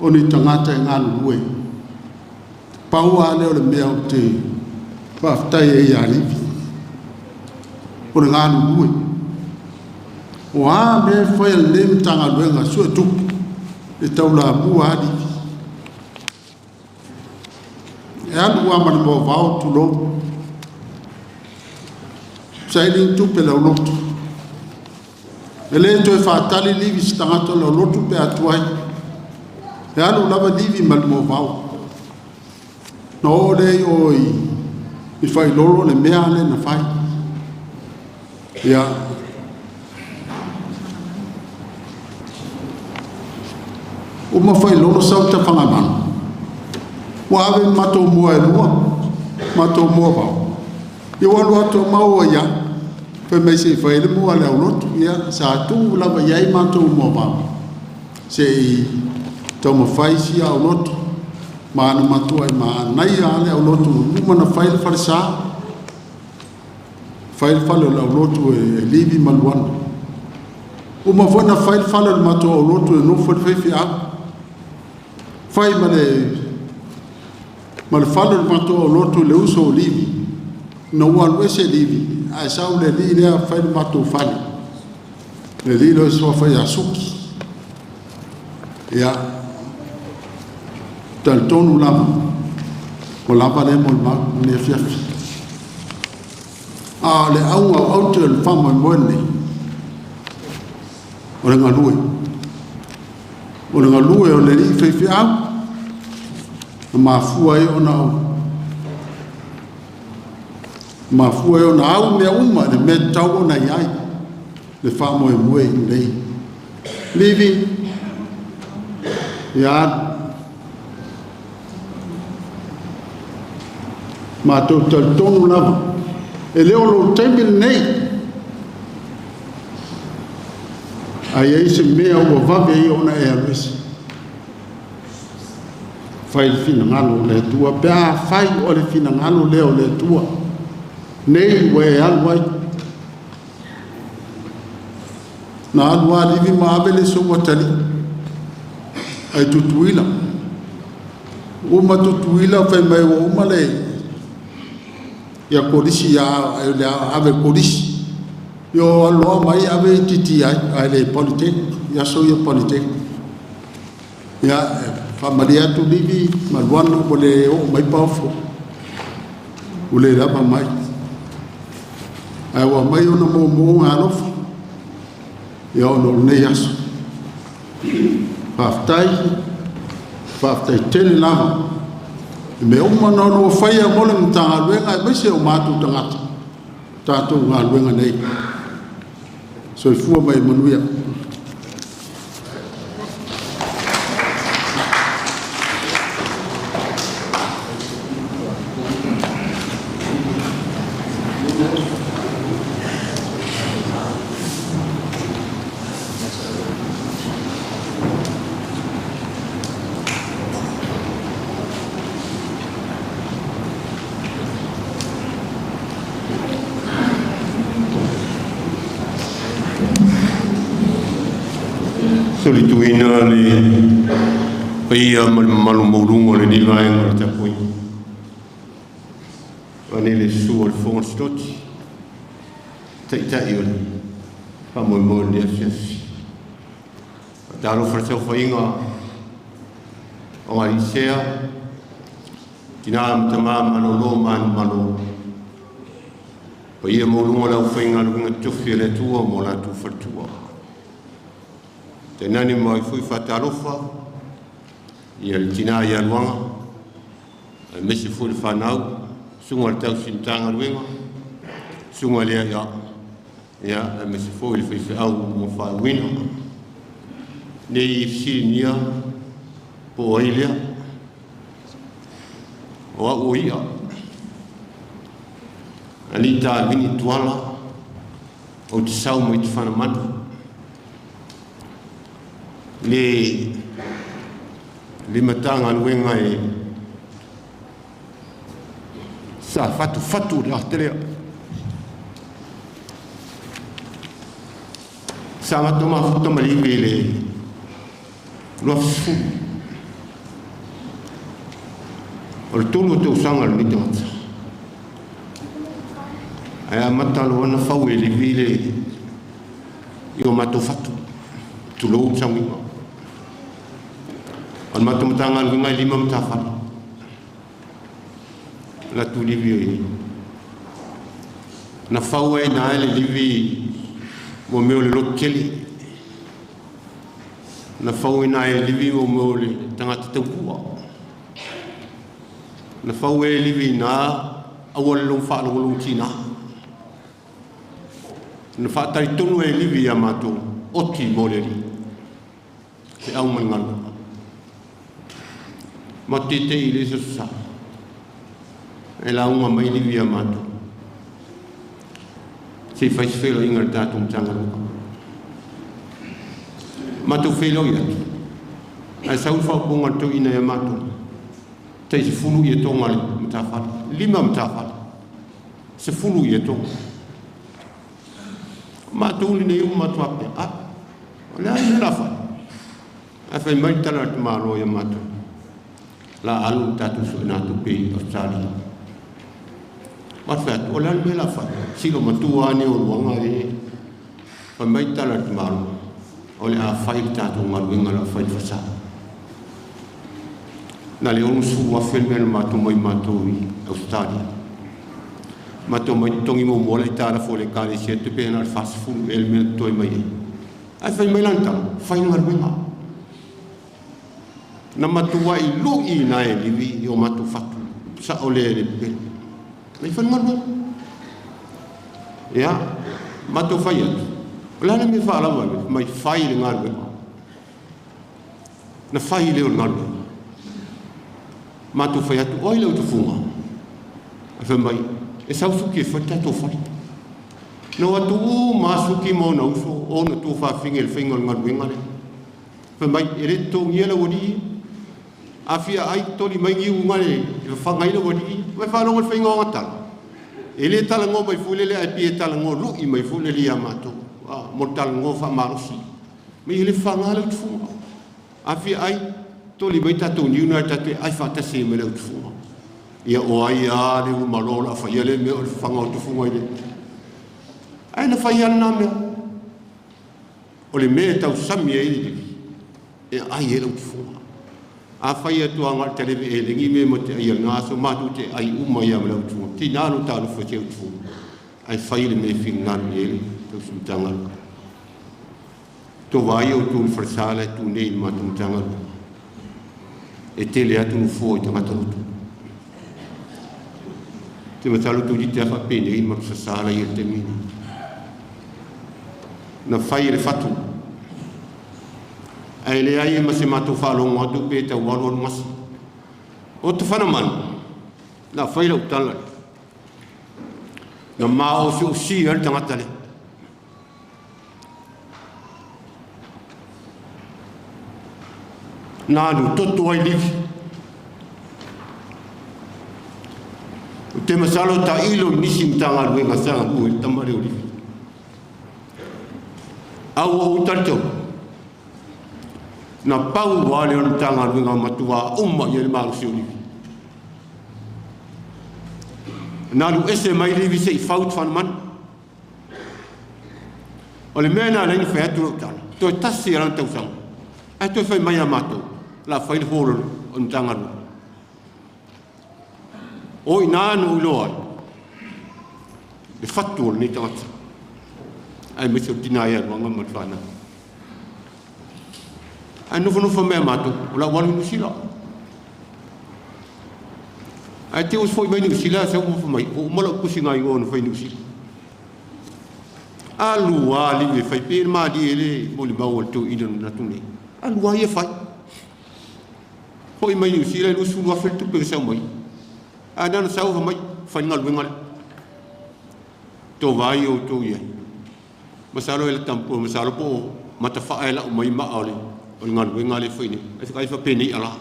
o ni tagata e galulue. Pau lava lea o le mea ou te faafetai ai ia Livi, o le galulue. O a mea e fai a lenei Matagaluega Suetupe, e taulamua lava Livi. E alu lava ma le moavao, tulou, saili ni tupe i le aulotu. E le toe faatali Livi i se tagata o le aulotu pe a tuai. E alu lava Livi ma le moavao. Na oo lea i o i Failolo le mea lea na fai. Ia. Uma Failolo sau Tafagamanu. Ua ave matou mua e lua, matou mua vao. Ia ua alu atu maua ia. Fai mai se i fai le mua le aulotu. Ia, sa tuu lava i ai matou mua vao. Se i taumafai si aulotu. Ma na matua i maanaia le aulotu. Uma na fai le falesa. Fai le fale o le aulotu e Livi ma Luana. Uma foi na fai le fale o le matou aulotu e nofo le faifeau. Fai ma le fale o le matou aulotu i le uso o Livi. Na ua alu ese Livi, ae sau le alii lea fai le matou fale. Le alii lea o suafa ia Suki. Ia, talitonu lava, ua lava lea molimau i lenei afiafi. A o le auga o aute o le faamoemoe lenei, o le galue. O le galue o le alii faifeau, na mafua ai ona au mea uma le mea tatau ona i ai le faamoemoe lenei. Livi, ia matou talitonu lava, e le o lou taimi lenei. A i ai se mea ua vave ai ona e alu ese, fai le finagalo o le Atua, pe afai o le finagalo lea o le Atua, nei ua e alu ai. Na alu lava Livi ma ave le isi ou atalii ai Tutuila. Uma Tutuila fai mai ua uma le ia kolisi ia le ave i le kolisi. Yo alu loa mai ave i TTI ae le Polytech, ia aso ia Polytech. Ia faamalie atu Livi ma Luana ua le oo mai Paofo, ua le lava mai. Ae ua aumai ona moomooga alofa ia ona o lenei aso. Faafetai, faafetai tele lava. I mea uma na oulua faia mo le Matagaluega aemaise o matou tagata, tatou galuega nei. Soifua ma ia manuia. Solituina le paia ma le mamalu maualuga o lenei vaega o le tapuaiga. Vaeane le susu o le Fofoga o le Sitoti, Taitai o le faamoemoe o lenei afiafi. Faatalofa i le saofaiga o Alisea, tina ma tama malolo manumalo, paia maualuga o le aufaigaluega totofi a le Atua ma o latou faletua. Tainane ma ai foi faatalofa ia le tina ia Luaga, aemaise foi le fanau, susuga i le tausi Matagaluega, susuga lea ia, ia aemaise foi le faifeau ua faauuina. Nei fesiligia po o ai lea, o au o ia, Anita Vini Tuala, ou te sau mai Tafanamanu. Le Matagaluega e sa fatufatu le atelea. Sa matou mafuta ma le ivi i le 2010. O le tolu o tausaga o lenei tagata. Ae amata loa ona fau e Livi le i o matou fatu, tulou le sauiga. O le matou Matagaluega e 5 matafale. La tu Livi o i. Na fau ai na le Livi mo mea o le lotu tele. Na fau ai na e Livi mo mea o le tagata tautua. Na fau e Livi na aua le long faalogologo tina. Na faatalitonu e Livi ia matou oti mo le alii. Se au mai galuega. Ma te te i le sa. E lauga mai Livi ia matou. Se i fai se feiloaiga i le tatou Matagaluega. Matou feiloai atu. Ae sau le faaupuga a le toeaina ia matou. Tai 10 ia toga le matafale. 5 matafale. 10 ia toga. Matou lenei uma matou faapea, a, o le a le mea o le a fai? Ae fai mai le tala a le tamaloa ia matou. La alu le tatou suenatupe i Australia. Matou fai atu, o le a le mea o le a fai? Silo matua lava nei o Luaga e. Fai mai le tala a le tamaloa, o le a fai le tatou galuega, o le a fai le fasa. Na le 60,000 le mea na matou mai matou i Australia. Matou mai totogi muamua le aitalafu a le Ekalesia tupe na o le 40 ea le mea na totoe mai ai. Ae fai mai lana tala, fai le galuega. Na matuai lui na e Livi i o matou fatu, sao lea e le pepelo. Mai fai le galuega. Ia, matou fai atu, o le a le mea faalava le mai fai le galuega. Na fai lea o le galuega. Matou fai atu, o ai le utufuga? Ae fai mai, e sau suki e fai le tatou fale. Na o atu uma asuki ma ona uso, ona tuafaafine i le faiga o le galuega lea. Fai mai, e le totogia le aualii ia. A fia ai, toli mai niu uga e fafaga ai le aualii ia. Ua e faalogo i le faiga o aga tala? E le talanoa mai foi lele ae pei e talanoa lu'i mai foi lele ia matou, mo le talanoa faamalosi. Ma e le fafaga le utufuga. A fia ai, toli mai tatou niu na tatou ai faatasi ai ma le utufuga. Ia o ai a le umalo o le a faia le mea o le fafaga o tufuga i le. Ae na fai lava lena mea. O le mea e tausami ai le livi, e ai ai le utufuga. A fai atu aga le taleve e lengi me mo te ai al ngā so mātou te ai uma ia ma le utufuga. Tina lo tālofa te utufuga. Ai fai le mea fingalu i ele, tau sumtanga. Tō vai o tū wharsala tū nei mātou mtanga. E tele atu no fō i tangata roto. Te matalo tū di te awha pēnei ma sasala i te mini. Na whai le whatu. Ai le ai ma se mātou whaalongo atu pe te waru alu masi. O te whana manu, na whai lau tala. Na maa o si o si al tangata le. Nā alu toto ai livi. O te masalo ta ilo nisi mtanga luenga sanga ue tamare o livi. Au o utarito. Na pau wale o mtanga luenga matua umma i le malusi o livi. Na alu ese mai livi se i faut whanman. O le mea nā leina whai atu lau tala. Toi tasi rang tau sanga. Ai toi whai mai a mātou. La whai le hōroro o mtanga lua. O i nā no iloa ai. Le whatu o le nei tangata. Ai me se o tina ia ruanga ma le whānau. Ai nofo nofo mea mātou. O la walu Nusila. Ai te os foi mai Nusila sa ufu mai. O umala kusi ngai o no whai Nusila. Alu a live whai pe ma di ele mo le mau o le tō ina na tune. Alu a ia whai. Hoi mai Nusila i lusu lua whitu pe sau mai. A nana sau mai whai ngā luenga le. Tō vai o tō ia. Masalo ele tampo, masalo po mata whae la o mai maa o le ngā luenga le whai ne. Ai whakai whapene ala.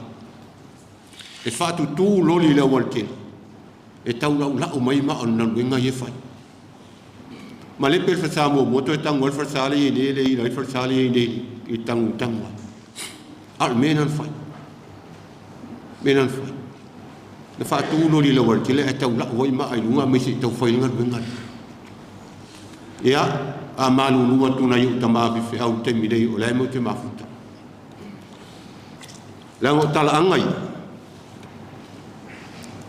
E whaatu tū loli le awal tele. E tau lau lau mai maa o ngā luenga ye whai. Ma le pe whasa mo moto e tangu al whasale i nele i lai whasale i nele i tangu tangu. Al menan whai. Menan whai. Na whaatu loli le awal tele e tau lau wai maa i lunga me se tau whai ngā luenga. Ia, a malu nua tuna i uta maafi fe au te mirei o lai mo te mafuta. Lango tala angai.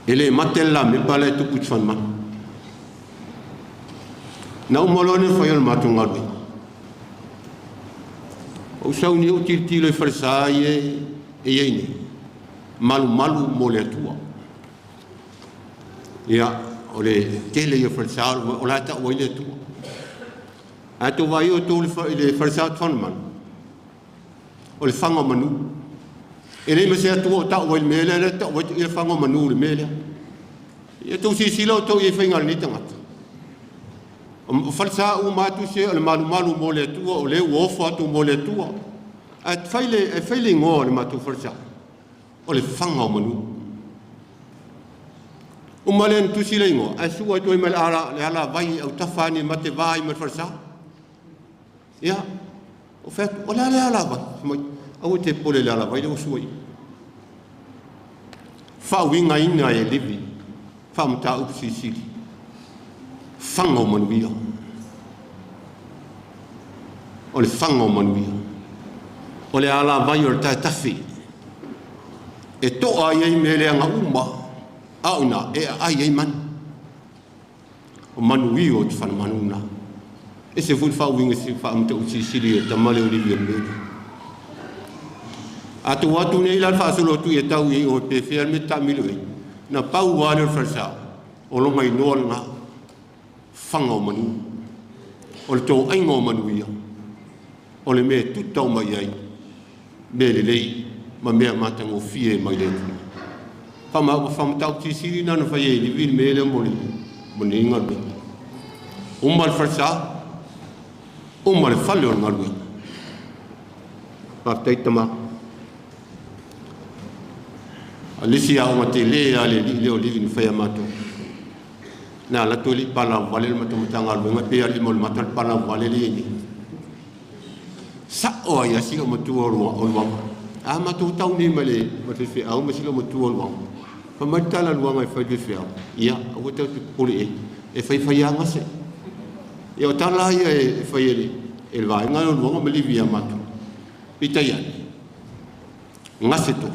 Ele matela me pala tu kuchwan ma. Na umolone fayol matunga lui. O sauni o tiltilo i falsa e e malu malu mo le atua. Ia o le tele i falsa o la ta o ile atua. A to vai o to le falsa twan man. O le fanga manu. E le mese atua o ta o ile mele le ta o ile fanga manu le mele. Ia to sisila o to i whainga le tangata. O falsa u matu se o le malu malu mo le atua o le uofo atu mo le atua. A whaile ngoa le matu falsa. O le fanga o manu. O malen tusi le ingoa. A sua toi mai le ala vai au tawhani mate vai ma falsa. Ia, o whatu, o le ala vai. Au te pole le ala vai le o sua i. Whauinga ina e livi. Whamata upu sili. Fanga o manuia. O le fanga o manuia. O le ala vai o le taitafi. E toa ai me le anga uma. Au na e ai ai manu. O manuia o te whana manuna. E se fui whauinga si whaamata usi sili e tamale o livi o mele. A tō atu nei lan whaasolo tu e tau i o pe whia me tamilo e. Na pau wale o whalsa. O longa i noa ngā fanga o manu. O le tō ainga o manuia. O le mea tutau mai ai. Me le lei ma mea mātango fie mai le tu. Whama whamatau tisiri nana whai e livi me le mo le mo ne inga le. Uma le falesa, uma le fale o le galuega. Faafetai tama. A le isi aoga tele a le alii lea o Livi na faia matou. Na ala atu e le i palavale le matou Matagaluega pe alii ma le mata le palavale lea i nei. Sa'o ai lava si loomatua o Luaga. A matou tau nei ma le faifeau ma si loomatua o Luaga. Fai mai le tala a Luaga e fai i le faifeau, ia aua tatou te popole i ai, e faifai lava gase. Ia o tala lava ia e fai e le vaega lea o Luaga ma Livi ia matou. Peitai ane, gase toa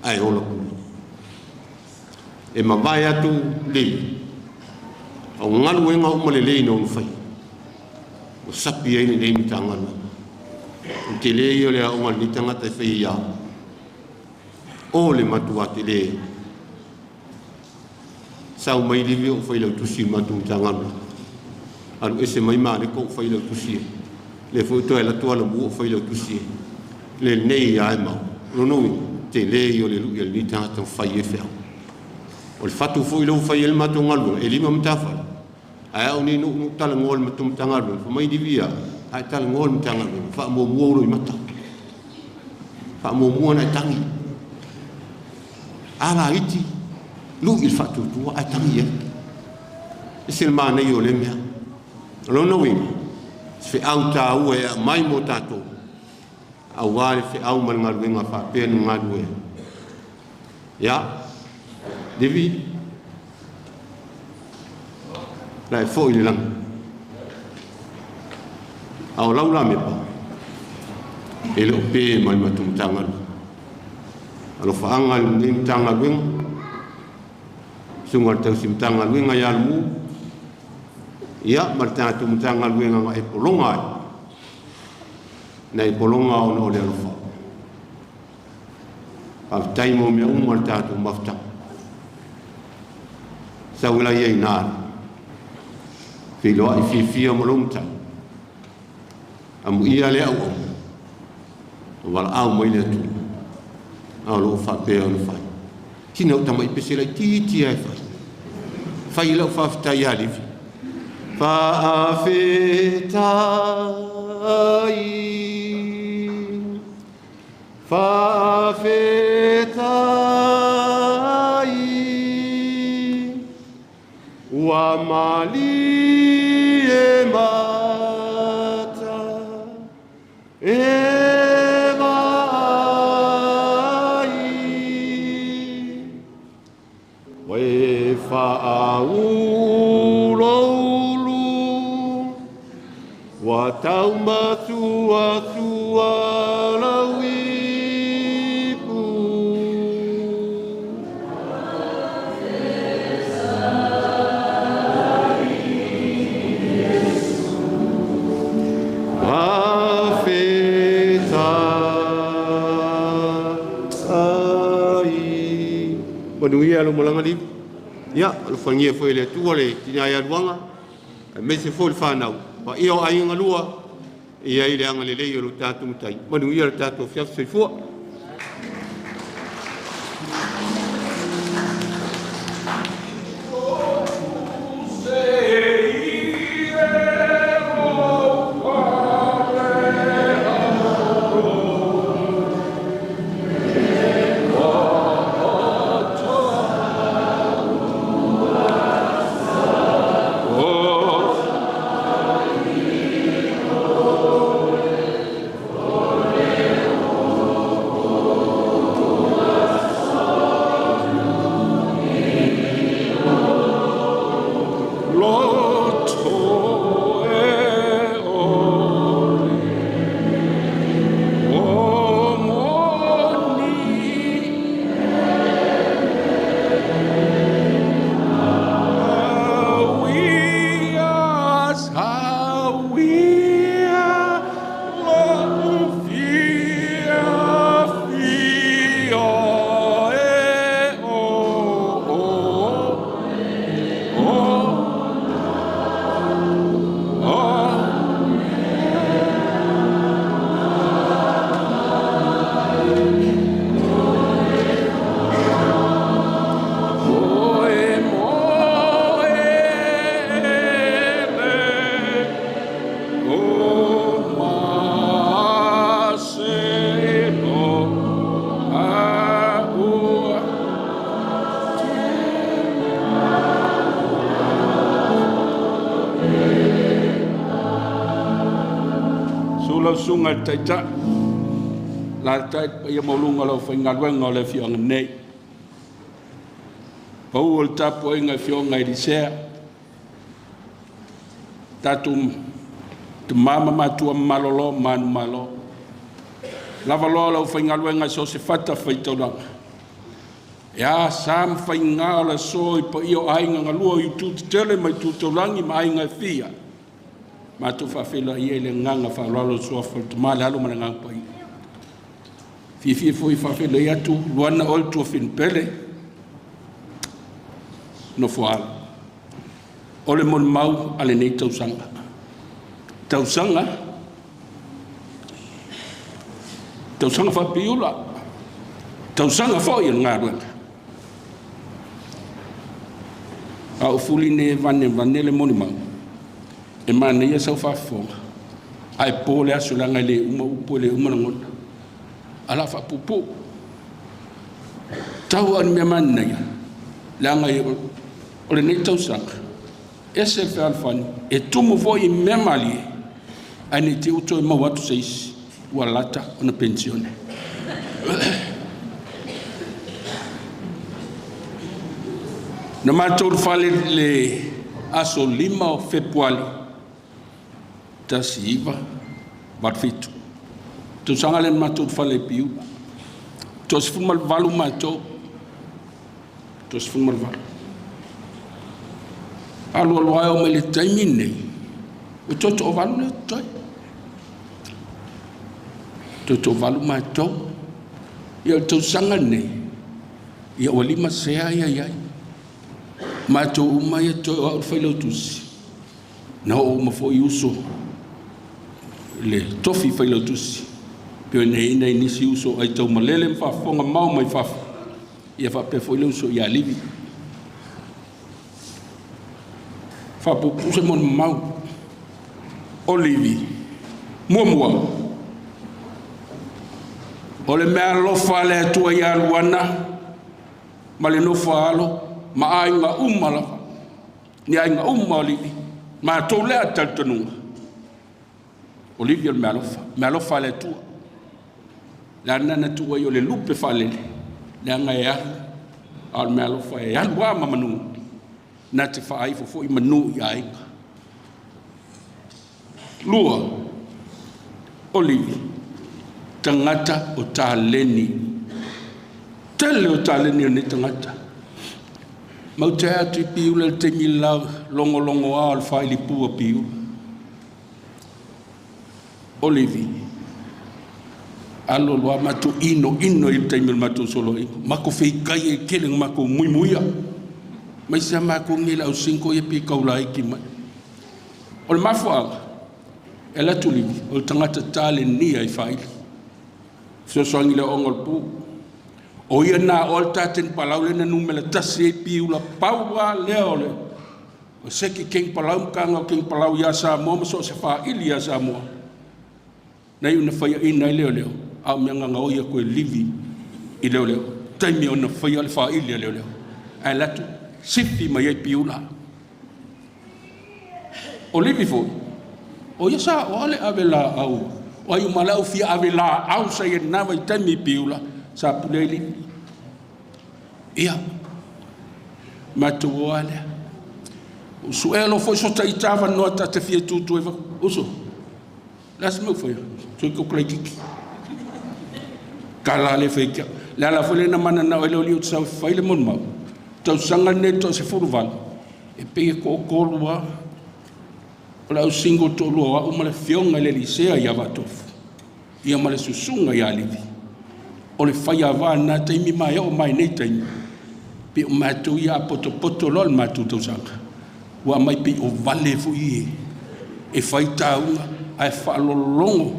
ae ola pulu. E mavae atu Livi, o galuega uma lelei na ona faia, ua sapi ai lenei Matagaluega. O le tele ia o le aoga a lenei tagata e fai ia o le matua tele. Sau mai Livi o fai lau tusi i le matou Matagaluega. Alu ese mai Maleko o fai lau tusi e. Le foi toe ala atu ala mu o fai lau tusi e. Lenei ia e mau. Lona uiga, tele ia o le lui a lenei tagata fai e feau. O le fatu foi lea ua fai ai le matou galuega, e 5 matafale. Ae au nei nu talanoa le matou Matagaluega, fai mai Livi ia, ae talanoa le Matagaluega, faamuamua ulo i mata. Faamuamua na e tagi. Ala iti, lui le faatuatua, ae tagi ai. E se le manaia o lea mea. O lona uiga, se feau tāua e aumai mo tatou, aua le feau ma le galuega faapea na galue. Ia, Livi, la e foi le lagi. A o lau la mepa, e le o pe ma le matou Matagaluega. Alofaaga i lenei Matagaluega, susuga i le tausi Matagaluega ia Lamu, ia ma le tatou Matagaluega na e pologa ai, na e pologa ona o le alofa. Faafetai mo mea uma le tatou mafutaga. Sau ela ia i nā, feiloai fiafia ma lou matai. Amuia le auau, o valaau mai le Atua, a o loo faapea ona fai. Sina o tamai pese laitiiti e fai. Fai lau faafetai ia Livi. Faafetai, faafetai, ua malie mata e vaai, e faauluulu ua taumatuatua lau ipu. Faafetai. Manuia lo malaga Livi. Ia, alofagia foi e le Atua le tina ia Luaga, aemaise foi le fanau. Paia o aiga lua, ia i le agalelei o lo tatou Matai. Manuia le tatou afiafi soifua. susuga i le Taitai, alaalatai le paia maualuga o le aufaigaluega o le afioaga nei. Pau o le tapuaiga i afioga i Lisea, tatou tama ma matua malolo ma manumalo, lavaloa o le aufaigaluega i so o se fatafaitaulaga, e a sa ma faiga o le aso i paia o aiga galue i itu tetele ma itu taulagi ma aiga e fia, matou faafeiloai ai i le agaga faaaloalo i le Suafa o le Tama, le Alo ma le Agaga Paia. Fiafia foi e faafeiloai atu Luana oe le tuafafine pele, nofo alo. O le molimau a lenei tausaga, tausaga tausaga faapiula, tausaga foi o le galuega. A o fuli nei e vane vane le molimau, e manaia sau faafofoga, ae po le aso leaga e le uma upu e le uma lagona. Ae o le a faapuupuu. Tau lava o ni mea manaia, leaga o lenei tausaga, ese le fealofani, e tumu foi i mea malie, ae ne i te i ua toe maua atu se isi ua lata ona penisione. Na matou ulufale i le aso 5 o Fepuali 1987, tausaga lea na matou ulufale ai i Piula. Toa-18 matou, toa-18. Alu alu lava e oo mai le taimi lenei, ua toe toavalu lea e totoe. Toe toavalu matou. Ia o le tausaga lenei, ia ua 5 sea ia i ai. Matou uma ia toe o au le failautusi, na oo uma foi uso i le tofi failautusi, pei ona i ai nai nisi uso aitaumalele ma faafofoga mamao mai fafo, ia faapea foi le uso ia Livi. Faapuupuu se molimau o Livi. Muamua, o le meaalofa a le Atua ia Luana ma le nofo a alo ma aiga uma lava, ni aiga uma o Livi, matou lea talitonuga, o Livi o le meaalofa, meaalofa a le Atua. Le a na tuu ai o le lupe faalele, leaga e alu, a o le meaalofa e alu lava ma manu, na te faaifo foi manu i aiga. Lua, o Livi, tagata o taleni, tele o taleni o nei tagata. Mau te atu i Piula le taimi la logologoa o le failipu a Piula. O Livi, alu alu lava matou inoino i le taimi o le matou soloaiga. Matou feitai ai tele na matou muimuia. Mai se matou nei le au single ia pe taulaiti mai. O le mafuaaga, e alu atu Livi, o le tagata talenia i faili. Fesoasoani i le aoga o le pu. O ia na o le taten palau le na numera 1 ai Piula pau lava lea o le o seki king palau makanga o king palau ia Samoa ma so o se faili ia Samoa. Na iu na faiaina ai leo leo, a o mea gagaoi atu e Livi i leo leo. Taimi ona faia le faili a leo leo. Ae alu atu sifi mai ai Piula. O Livi foi, o ia sa o ale ave la au. O ai uma lau fia ave la au sa ia nava i taimi i Piula, sa pule ai Livi. Ia, matou o a lea. Usu e lo foi so ta ita noa ta te fia tutu e usu. Le se meu foi, sui ko klai kiki. Kala le fai kia. Le ala foi le na mana na o le oli o sa fai le mon mau. Tausaga nei to se fulu valu. E pe e ko kolua. O le au single to lua o ma le fionga le lisea ia vatofu. Ia ma le susunga ia Livi. O le fai ava na taimi mai o mai nei taimi. Pe o mātou ia poto poto loa le mātou tausaga. Ua mai pe o vale foi e. E fai tāunga ae faalologo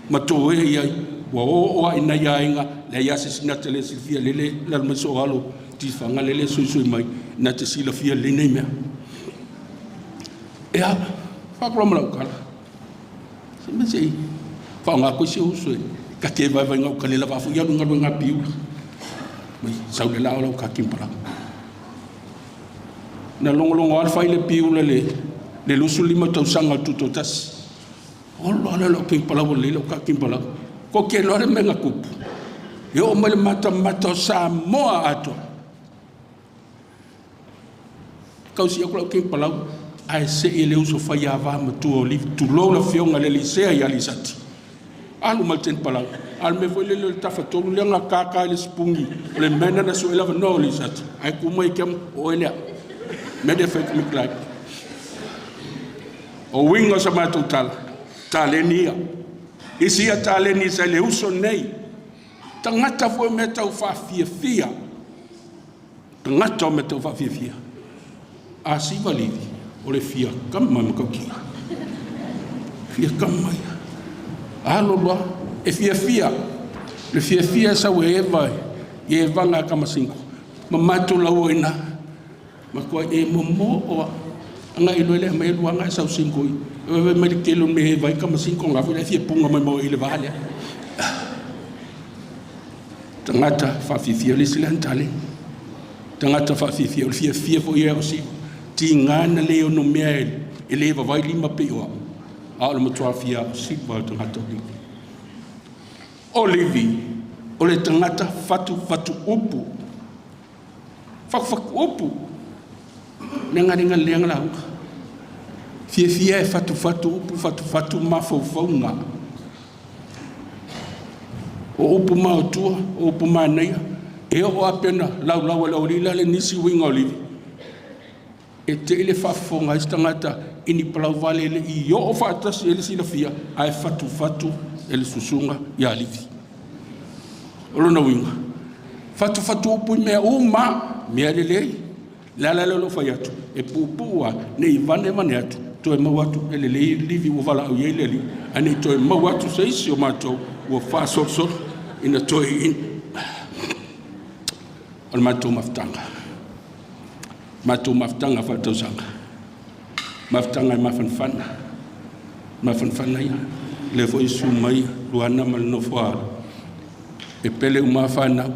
ma toe iai. Ua o o ai nai aiga le ia se sinata le silafia lele lalo mai so alo tifanga lele suisui mai na te silafia le nei mea. Ea, whakura lau kala. Se me se whaonga koe se uso e. Ka te vai vai ngau kalela wafu ia lunga lunga piula. Mai sau le lao lau ka kimpara. Na longolongo alfa i le piula le 25 tausaga o le tutotasi. Olo ale lo king palau le lo ka king palau. Ko ke lo le menga kupu. E o mai le mata mata o Samoa ato. Kausi aku lau king palau. Ae se i le uso fai ava matua o livi. Tulou la fionga le lisea i alisati. Alu mal ten palau. Alu me foi le le tafatolu le nga kaka le spungi. O le mena na so elava no lisati. Ai kuma i kem o elea. Me de fai kumiklai. O wingo sa matou tala. Taleni ia. Isi ia taleni sa le uso nei. Tagata foi me tau whaafiafia. Tagata o me tau whaafiafia. A siva livi. O le fia kama makaukia. Fia kama ia. Alo loa. E fiafia. Le fiafia sa ue eva. I e vanga kama sinko. Ma mātou lau ina. Ma kua e momo oa. Anga i loe lea mai luanga e sau sinko i. E mai le kelo me e vai kama sinko ngā fui le fia punga mai mau i le vaalea. Tagata whaafifia le sila antale. Tagata whaafifia o le fiafia fo ia o si. Ti ngana le ono mea e le vavai lima pe oa. A o le matua fia o siva o tagata o livi. O livi, o le tagata fatu fatu upu. Faku faku upu. Nenga nenga lenga la uka. Fiafia e fatu fatu upu fatu fatu mafaufaunga. O upu maotua, o upu manaia, e o apena lau lau le olila le nisi winga olivi. E te ile whaafonga i tangata ini palau vale le i o whaatasi e le silafia, a e fatu fatu e le susunga i alivi. O lona winga. Fatu fatu upu i mea uma, mea le lei, le ala le lo whai atu, e pupua, nei vane vane atu, toe mau atu e le lei livi ua wala au iei le li, a nei toe mau atu se isi o mātou, ua whaasolosolo, ina toe in. O le mātou mafutanga. Mātou mafutanga whaatausanga. Mafutanga e mafanfana. Mafanfana ia. Le fo isu mai, luana ma le nofo alo. E pele uma whanau.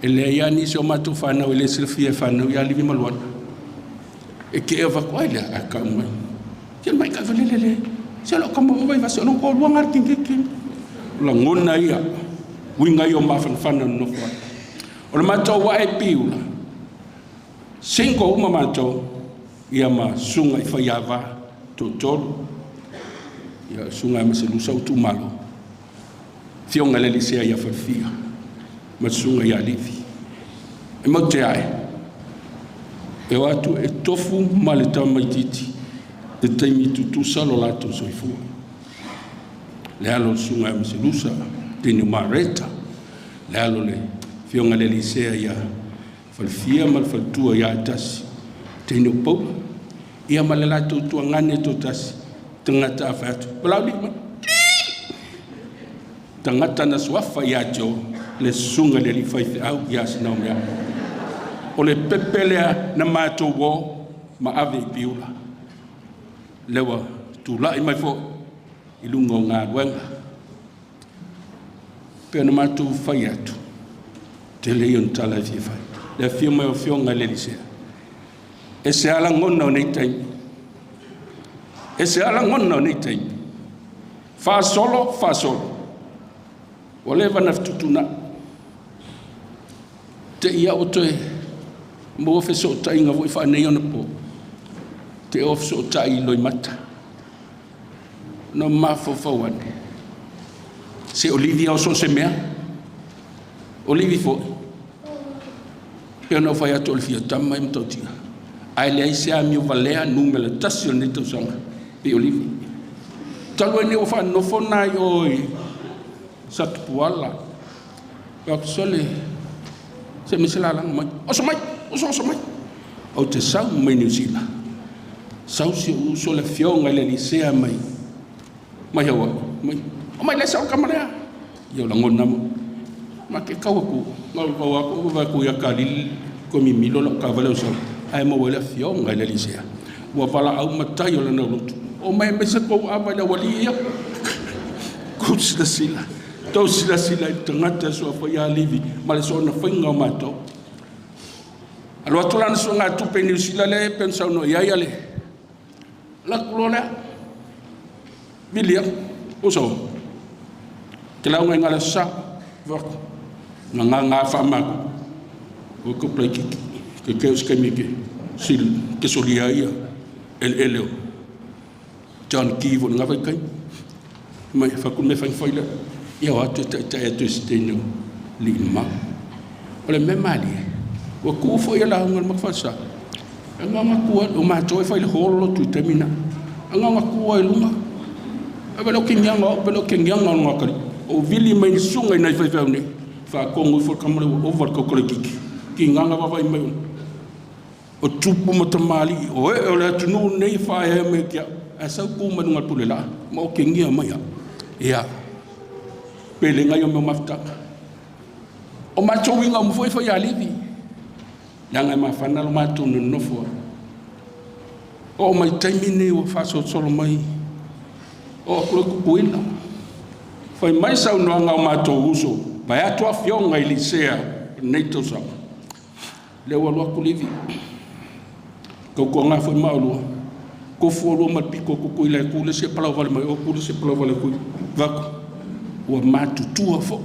E lea ia nisi o mātou whanau, e le silafia e whanau, ia livi maluana. E ke e wako ai lea, a ka umai. Kia mai ka valele le. Se lo kama vai vasi o ko luanga king king king. La ngona ia. Winga ia o mafanfana no nofo alo. O le mātou wa e piula. Cinco uma mātou, ia ma sunga i whaiava, tōtolu, ia sunga e maselusa o tūmalo. Fionga le lisea ia whalfia, ma sunga ia livi. E mau te ai, e o atu e tofu ma le tamaititi, e taimi tutusa lo lātou soifua. Le alo le sunga e maselusa, tini mareta, le alo le fionga le lisea ia falfia ma le faltua ia tasi teine o paula ia ma le latou tuagane to tasi tagata afa atu palau lii mai tagata na suafa ia te o le susuga le alii faifeau ia sinao mea o le pepe lea na matou o ma ave i piula le ua tula'i mai fo'i i luga o galuega pe ona matou fai atu tele ia ona tala e fia fai le afio mai o afioga i le Elisea e se alagona o nei taimi e se alagona o nei taimi faasolo faasolo ua leva na fetutuna'i te ia o toe maua fesootaiga fo'i faanei ona po te o fesootai i loimata na mafaufau ane se Olivia o so se mea Olivi fo'i pe ona fai atu o le fia tama i matautia ae leai se amio valea numera tasi o lenei tausaga pe Olivi talu ai nei ua faanofo nai o i Satupuala atu sole se me se lalaga mai oso mai oso oso mai ou te sau mai Niu Sila sau si ou uso le afioga i le lisea mai mai Hawaii mai o mai le sau kama lea ia o lagona mo ma ke kau aku ngau kau aku va ku ia kalili ko mi milo lo ka vale o sau ai mo le afioga i le lisea ua vala au matai o lana lotu o mai me se kou ava le wali ia kou sila sila tau sila sila i tagata sua fai a livi ma le soona fainga o matou alo atu lana suaga tupe i Niu Sila le pe na saunoa i ai ale laku loa lea Vili aku, uso. Ke lauga i ngala sa. Vak. Nga nga nga fa ma. O ko play ki ke ke us ke mi ke sil ke solia ia el eleo. John Kivo nga vai kai. Mai fa ku me fa fa ile. Ia wa tu ta ta tu steno li ma. O le me mali. O ku fo ia la ngal makfasa. Nga nga ku o ma toi fa ile holo tu temina. Nga nga ku ai lunga. A velo ke nyanga o velo ke nyanga nga kali. O vili mai sunga nei fai fai nei. Fa kongo fo kamale o var ko kole kiki. Ki nganga va vai mai. O tupu matamali o e o le atunu nei fa e me kia. A sau ku manu ngal pule la. Ma o ke ngia mai a. Ia. Pele ngai o me mafta. O matou winga mo foi foi alivi. Nanga ma fana lo matou no nofo. O mai taimi nei o faso solo mai. O kule kukuila. Fai mai sau no anga o matou uso. Vai atu a fionga i lisea nei tausaga. Le ua lua kulivi. Kau ko ngā foi maulua. Ko fua lua mal piko kukuila e kule se palau vale mai o kule se palau vale kui. Vaku. Ua matutua fo.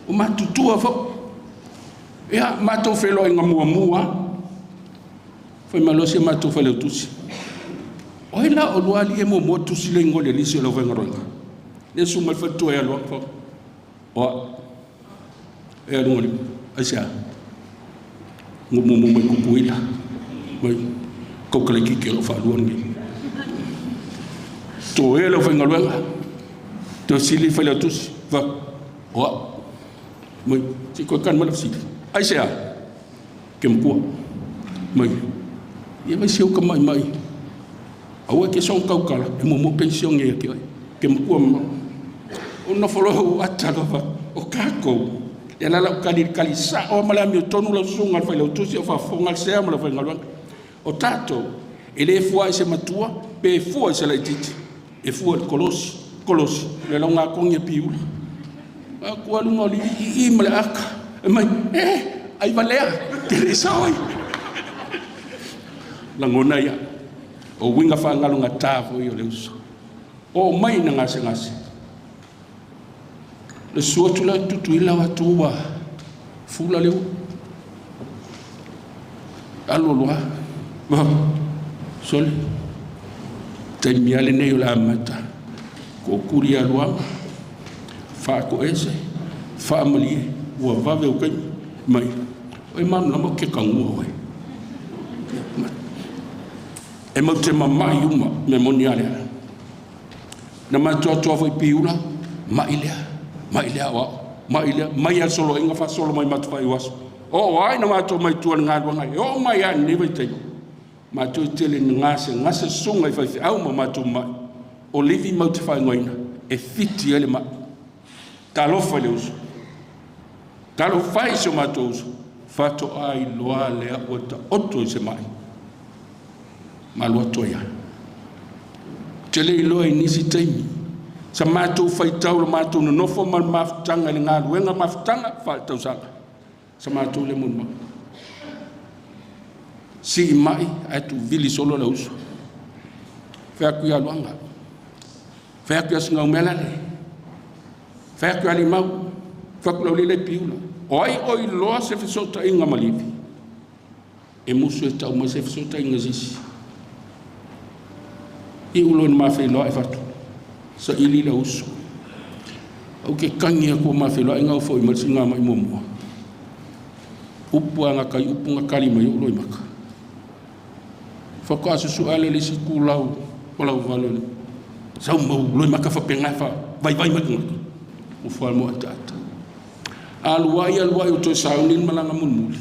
Ua matutua fo. Ia matou wheloa i ngā mua mua. Fai malo se matou whaleu tusi. Oi la o lua li e mua mua tusi le ngole lisi o lau whainga roinga. Le su mai whatua e alua. Oa. E alunga li. Ai sea. Ngu mua mai kukuila. Mai kaukale kiki o whalua ni. Tō e lau whainga roinga. Tō sili whaileu tusi. Wha. Oa. Mai. Si koe kan mala sili. Ai sea. Ke mkua. Mai. Ia mai seu ka mai mai. Aua ke son kaukala. E mo mo pension e ke oi. Ke mkua ma. O no folo ata lava. O kako. Ia lala o kali kali sa o mala mi tonu la sunga al faila tusi o fa fonga sea mala fa ngalwa. O tato e le fua se matua pe fua se la titi. E fua kolosi kolosi le longa kongi piula. A ku alunga li i mala aka. E mai ai valea te le saoi. Langona ia. O winga fa ngalunga tafo i o le uso. O mai na ngase ngase. Le suatu la tutu ila watu wa fula leu. Alo loa. Va. Sole. Te miale nei o la mata. Ko kuri alua. Fa ko ese. Fa mali ua vave o kai mai. Oi manu lama ke kangua oi. E mau te mamai uma me moni alea. Na matua tua foi piula, mai lea, mai lea wa, mai lea, mai a solo inga fa solo mai matu fai waso. O ai na matua mai tua ngā luanga, o mai a ni vai te. Matua tele ngase, ngase sunga i fai fi au ma matua mai. O livi mau te whai ngoina, e fiti ele mai. Talofa le uso. Talofa i se matua uso. Fato ai loa lea ua ta oto i se mai. Malua toia. Te le iloa i nisi taimi. Sa mātou whaitau la mātou nonofo ma le mafutanga i le ngā luenga mafutanga whaitausaga. Sa mātou le munu mai. Si i mai ai tu vili solo le uso. Whea kui aluanga. Whea kui asinga umela le. Whea kui alimau. Whea kui lau lele piula. O ai oi loa se fesota inga malivi. E musu e tau mai se fesota inga sisi. I ulo ni mawhai loa e whatu. Sa ili la uso. Au ke kangi a kua mawhai loa e ngau fo i malisi ngā mai mua. Upu a ngā kai, upu ngā kali mai ulo i maka. Whaka asusu ale le si kū lau, walau valo le. Sau mau loi maka whapenga wha, vai vai maka ngaka. O wha mo ata ata. Aluai aluai o toi saunin malanga munmuli.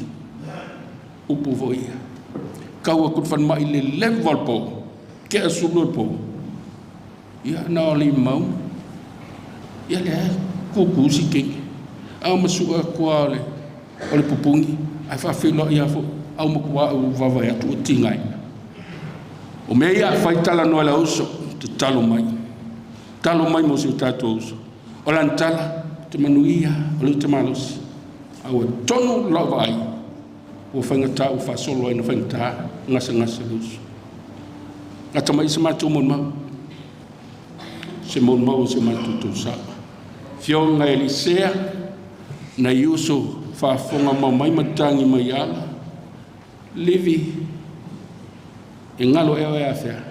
Upu fo ia. Kaua kut fan mai le level po. Ke asulu po. Ia na oli mau. Ia le kuku si kenge. Au masua kua le o le pupungi. Ai fa filo ia fo au makua au vava ia tu tingai. O me ia fai tala no la uso te talo mai. Talo mai mo se tatou uso. O lan tala te manuia o le te malosi. Au tonu lau vai. O whaingata o whasolo ai na whaingata ngasa ngasa le uso. Ngata mai se mātou mon mau. Se molimau o si o matou tausaga. Afioga Elisea, nai uso faafofoga mau mai ma tagi mai ala. Livi, e galo ea oe afea.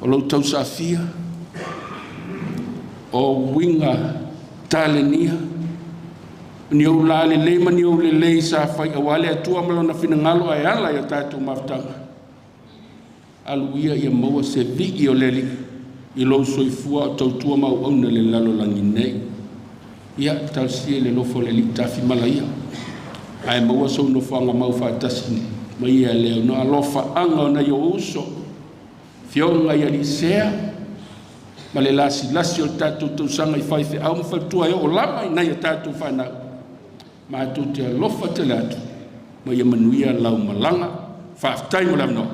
O lou tausaafia, o uiga talenia, ni ou lalelei ma ni ou lelei sa fai auā le Atua ma lona finagalo ae ala i a tatou mafutaga. Alu ia ia maua se vi'i o le Alii i lou soifua o tautua ma auauna i le lalolagi nei. Ia talosia i le alofa o le Alii tafimala ia, ae maua sou nofoaga mau faatasi ma ia lea ona alofaaga o nai ou uso, Afioga i Aliisea ma le lasilasi o le tatou tausaga i faifeau ma faletua e oo lava i nai a tatou fanau. Matou te alofa tele atu ma ia manuia lau malaga. Faafetai mo le avanoa.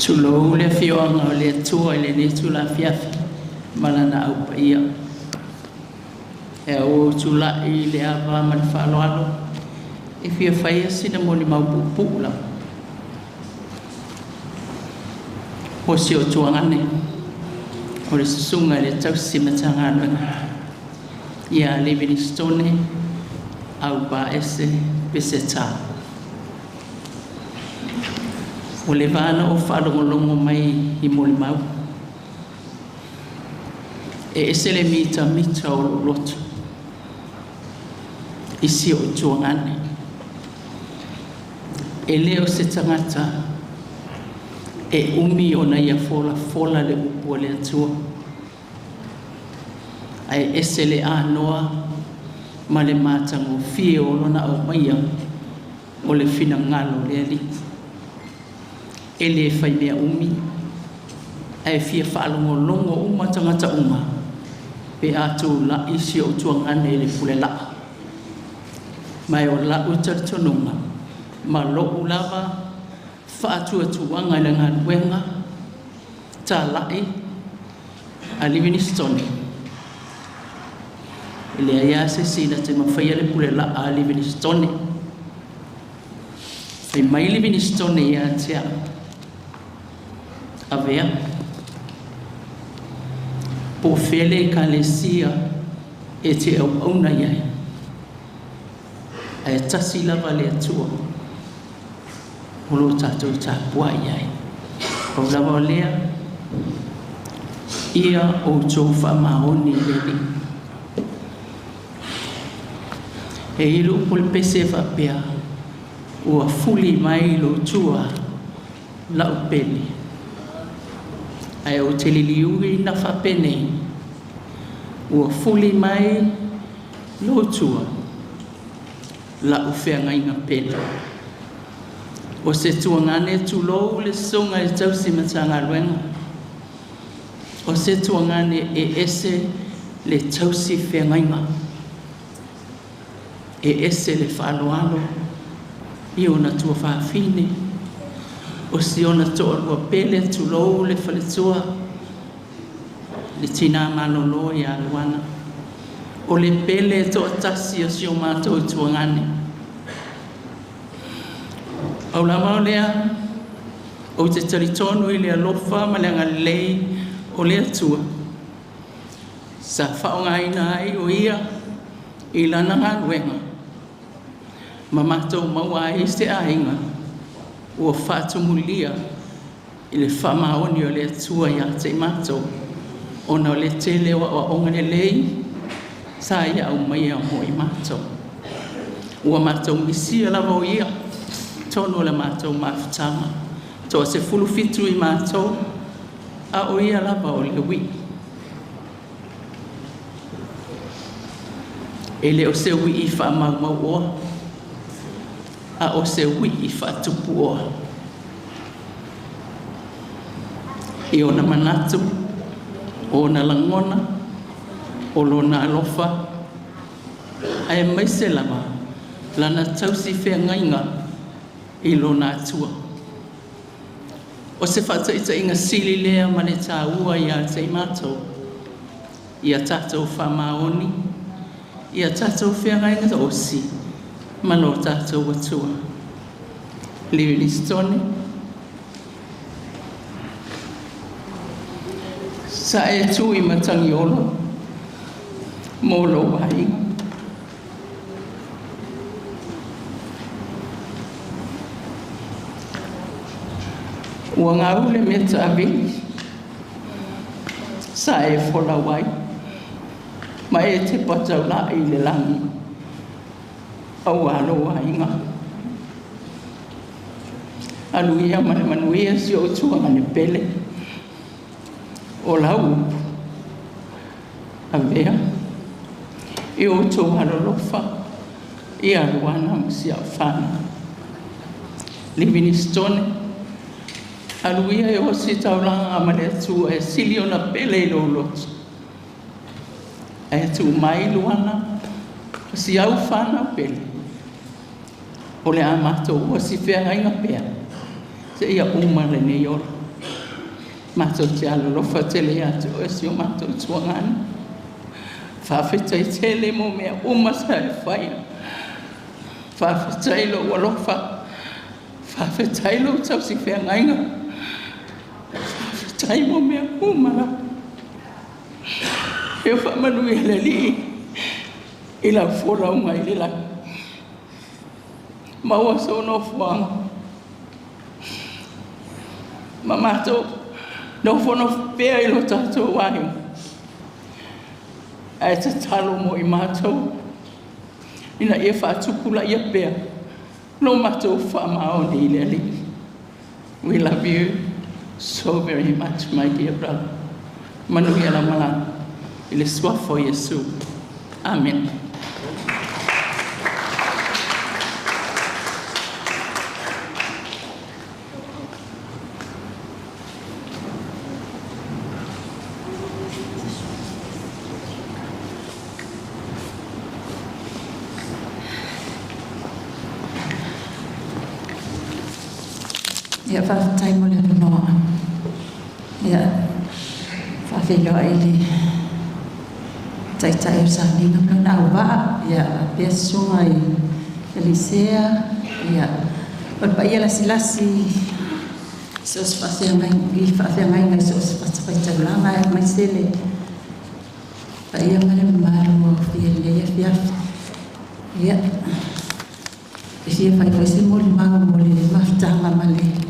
Tulou le afioaga o le Atua i lenei itula afiafi ma Lana au paia. E au ou tulai i le ava ma le faaaloalo e fia faia sina molimau puupuu lava. O si ou tuagane, o le susuga i le tausi Matagaluega ia Livingstone Aupaese Peseta. Ua leva ona ou faalogologo mai i molimau. E ese le mitamita o lou loto i si ou tuagane. E le o se tagata e umi ona ia folafola le upu a le Atua, ae ese le anoa ma le matagofie o lona aumaia o le finagalo o le Alii. E le fai mea umi, ae fia faalogologo uma tagata uma pe a tulai si ou tuagane i le pule laa. Ma e o la'u talitonuga ma lo'u lava faatuatuaga i le galuega tala'i a Livingstone, e leai lava se isi na te mafaia le pule la'a a Livingstone. Fai mai Livingstone ia te a'u, Avea, po o fea le Ekalesia e te auauna i ai, ae tasi lava le Atua o lo o tatou tapuai i ai. Pau lava o lea, ia outou faamaoni i le Alii. E i ai le upu a le pese e faapea, Ua fuli mai lou tua la'u pele, ae ou te liliuina faapenei, Ua fuli mai lou tua la'u feagaiga pele. O se tuagane tulou le susuga i le tausi Matagaluega, o se tuagane e ese le tausi feagaiga, e ese le faaaloalo i ona tuafafine, o si ona toalua pele tulou le faletua, le tinā malolo ia Luana. O le pele toatasi o si o matou tuagane. Pau lava o lea, ou te talitonu i le alofa ma le agalelei o le Atua sa faaaogaina ai o ia i lana galuega ma matou maua ai se aiga ua faatumulia i le faamaoni o le Atua ia te i matou ona o le tele o aoaoga lelei sa ia aumaia mo i matou. Ua matou misia lava o ia tonu o le matou mafutaga. Toa 17 i matou, a o ia lava o le ui'i. E le o se ui'i faamaumauoa, a o se ui'i faatupuoa. I ona manatu, o ona lagona, o lona alofa, Aemaise lava lana tausi feagaiga i lona Atua. O se faataitaiga sili lea ma le taua ia te i matou, ia tatou faamaoni, ia tatou feagaiga osi ma lo tatou Atua. Livingstone, sa e tu i Matagiolo mo lou aiga. Ua gau le mea taavili sa e folau ai ma e tepa taulai i le lagi auā lou aiga. Alu ia ma le manuia si ou tuagane pele o lau upu avea i outou alolofa ia Luana ma si au fanau. Livingstone, alu ia e osi taulaga ma le Atua e sili ona pele i lou loto. Ae tuu mai Luana ma si au fanau pele o le a matou osi feagaiga pea seia uma lenei ola. Matou te alolofa tele ia te oe si o matou tuagane. Faafetai tele mo mea uma sa e faia. Faafetai lou alofa. Faafetai lou tausi feagaiga. Faafetai mo mea uma lava. Ia faamanuia le Alii i lau folauga i le lagi. Maua sou nofoaga ma matou nofonofo pea i lo tatou aiga. Ae tatalo mo i matou ina ia faatupulaia pea lo matou faamaoni i le Alii. We love you so very much, my dear brother. Manuia lau malaga i le suafa o Iesu. Amen. Ia faafetai mo le avanoa. Ia faafeiloai i le taitai o le sauniga ma lona auvaa, ia faapea susuga i Elisea, ia o le paia lasilasi so o se faafeagaiga i so o se fatafaitaulaga aemaise le paia ma le mamalu o fia i lenei afiafi. Ia e fia fai foi se molimau mo le mafutaga ma le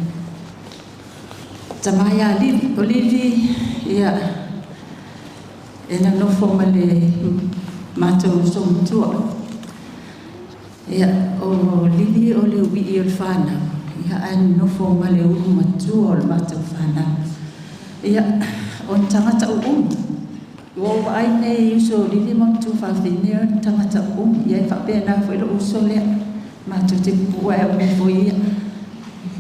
tama ia Livi. O Livi, ia, e nonofo ma le matou uso matua. Ia, o Livi o le uii o le fanau, ia, ae nonofo ma le ulu matua o le matou fanau. Ia, o ni tagata uumi. Ua ou vaai nei i uso o Livi ma ona tuafafine o ni tagata uumi. Ia, e faapena foi lou uso lea. Matou te puupuu ae uumi foi ia.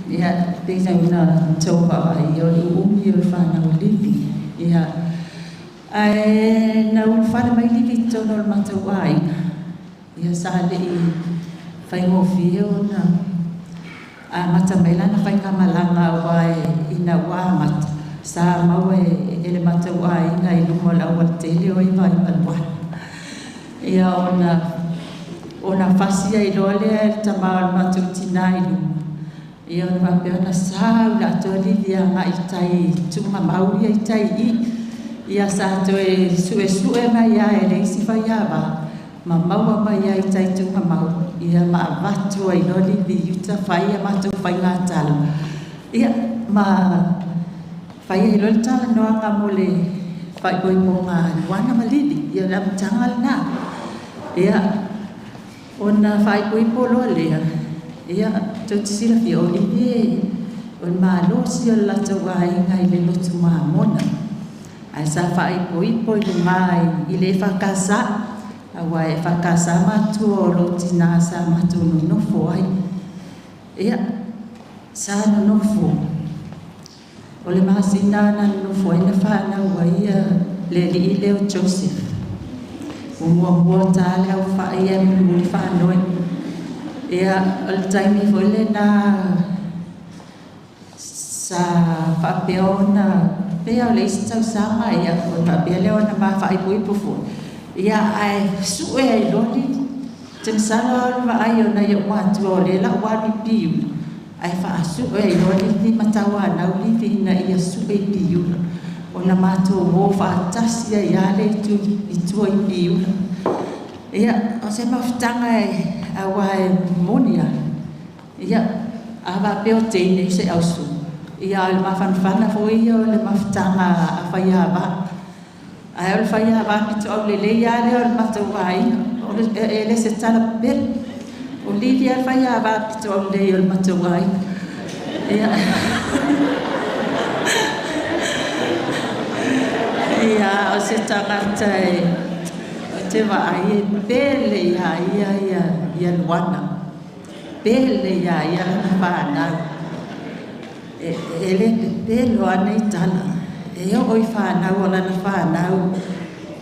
Ia, pei ona outou vaavaai, o le uumi o le fanau a Livi. Ia, ae na ulufale mai Livi i totonu o le matou aiga, ia sa lei faigofie ona amata mai lana faigamalaga aua ina ua amata, sa maua e le matou aiga i luma o le aualatele o ia vaai ma Luana. Ia ona fasi ai loa lea e le tama o le matou tinā i luma, ia ona faapea ona sau i le atoa Livi agai i tai tuugamau ia i tai i. Ia sa toe suesue mai lava e le isi faiava ma maua mai ai i tai tuugamau, ia ma avatu ai loa Livi i uta fai a matou faigatala. Ia ma fai ai loa le talanoaga mo le faaipoipoga a Luana ma Livi, ia o le amataga lena. Ia ona faaipoipo loa lea, ia tou te silafia o Livi o le malosi o le latou aiga i le lotu mamona. Ae sa faaipoipo i luga i le EFKS, aua e EFKS matua o lou tinā sa matou nonofo ai. Ia, sa nonofo. O le masina na nonofo ai na fanau ai le alii lea o Joseph. Ua muamua ta le aufa'i ae mulimuli faanoi. Ia, o le taimi foi lenā sa faapea ona pei lava o le isi tausaga, ia ona faapea lea ona ma faaipoipo foi, ia ae su'e ai loa Livi. Ou te masalo lava o le vaai o nai o'u matua o lea o le a ou alu i Piula, ae faasu'e ai loa Livi ma tauanau Livi ina ia su'e i Piula. Ona matou o faatasi ai lava lea i tua i Piula. Ia, o se mafutaga auā e moni lava, ia, a faapea o teine, se ausu, ia a o le mafanafana foi ia o le mafutaga a faiava. Ae o le faiava pito aulelei lava lea o le matou aiga, e le o se tala pepelo. O Livi lava le faiava pito aulelei o le matou aiga. Ia, ia o se tagata ou te vaai e pele ia ia ia Luana, pele ia ia lana fanau. E le pepelo lava nei tala, e oo i fanau o lana fanau,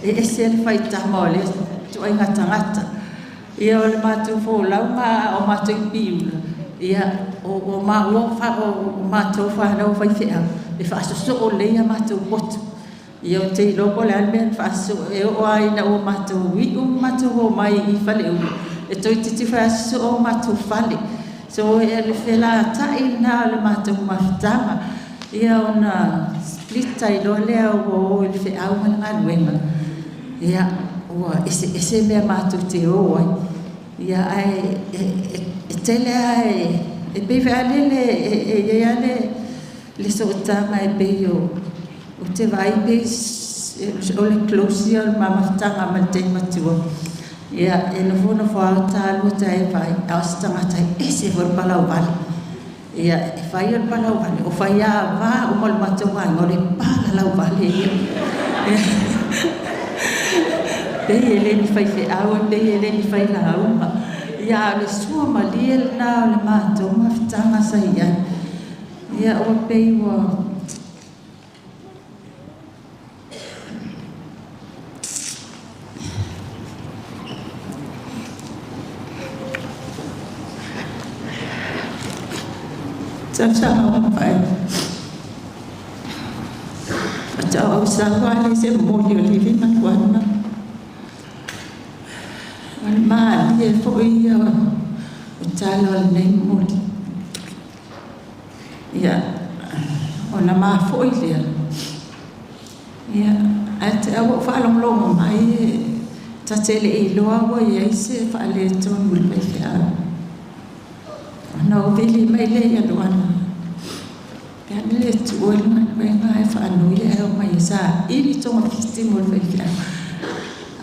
e ese le faitama o lea ituaiga tagata. Ia o le matou folauga a o matou i Piula, ia o maua o matou fanau a faifeau, e faasosoo lelei a matou potu. Ia ou te iloa po o le a le mea na faasosoo, e oo lava ina ua matou iu ma matou omai i Faleula, e toeitiiti fai lava sosoo o matou fale. So, o le felata'i lena o le matou mafutaga. Ia ona split ai loa lea ua o i le feau ma le galuega. Ia, ua eseese mea matou te o ai. Ia ae e tele lava e pei foi lava lele e i ai lava le sootaga e pei o ou te vaai pei o le close ia o le ma mafutaga ma le teine matua. Ia, e nofonofo lava o talua ta e vaai, a o se tagata e ese foi le palauvale. Ia, e fai o le palauvale, o faiāvā uma o le matou aiga, o le palalauvale ia. Pei e le ni faifeau, pei e le ni failauga. Ia, a o le suamalie lena o le matou mafutaga sa i ai. Ia, ua pei ua tausaga ua mavae. Faatoa ou sau lava lea i se momoli o Livi ma Luana. O le malie foi ia o tala o lenei momoli. Ia, ona mafo'i lea. Ia, ae te au ua ou faalogologo mai ta te le i iloa ua i ai se faaletonu i le faifeau. Ona ou vili mai lea ia Luana. Pe ana le tuua le galuega ae faanoi ae omai e saili togafiti mo le faifeau.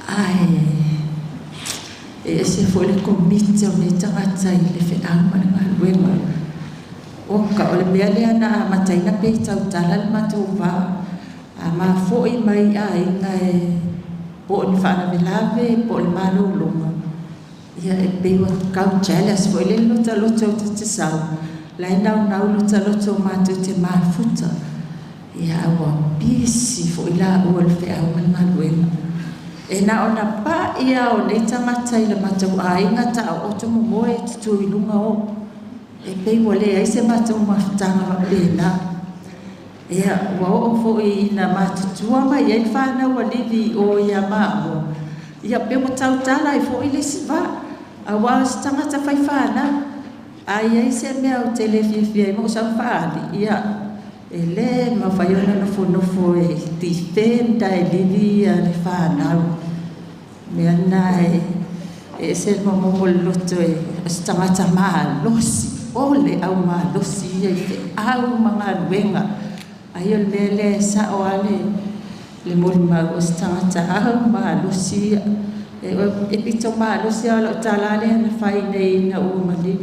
Ae e ese foi le komiti o nei tagata i le feau ma le galuega. Oka, o le mea lea na amataina pe i tautala le matou va. A mafo'i mai aiga e po o ni faalavelave po o le malologa. Ia e pei ua kau jealous foi le lotaloto o te sau. La e naunau lotaloto o matou te mafuta. Ia ua pisi foi la ua le feau ma le galuega. E na ona pa'i a o nei tagata i le matou aiga ta o oto momoe e tutu i luga o. E pei ua leai se matou mafutaga faapena. Ia, ua oo foi ina matutua mai ai le fanau a Livi o ia maua. Ia pe ua tautala ai foi le isi vā. Auā o se tagata fai fanau. A i ai se mea ou te le fiafia ai ma ou sau faaali, ia, e le mafai ona nofonofo e defend e Livi ia le fanau. Mea lena e ese le momomo o le loto e o se tagata malosi, o le au malosi ia i feau ma galuega. Ai o le mea lea e sa'o lava le molimau o se tagata au malosi ia. E pito malosi lava o lau tala lea na fai nei ina ua maliu.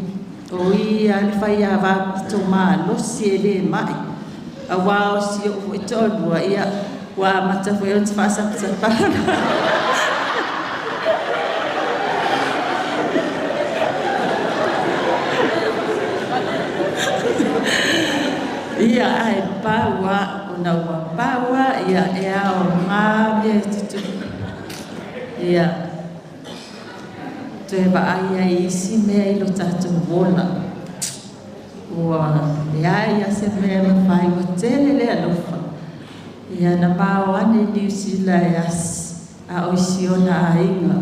O ia le faiavā pito malosi e le ma'i. Auā o si o'u foi to'alua, ia, ua amata foi ona faasapasapa. Ia, ae pau lava, ona ua pau lava, ia, e aogā mea e tutupu. Ia, toe vaai ai i isi mea i lo tatou ola. Ua leai lava se mea e mafai, ua tele le alofa. Ia, na mao ane i Niu Sila e asi, a o isi ona aiga.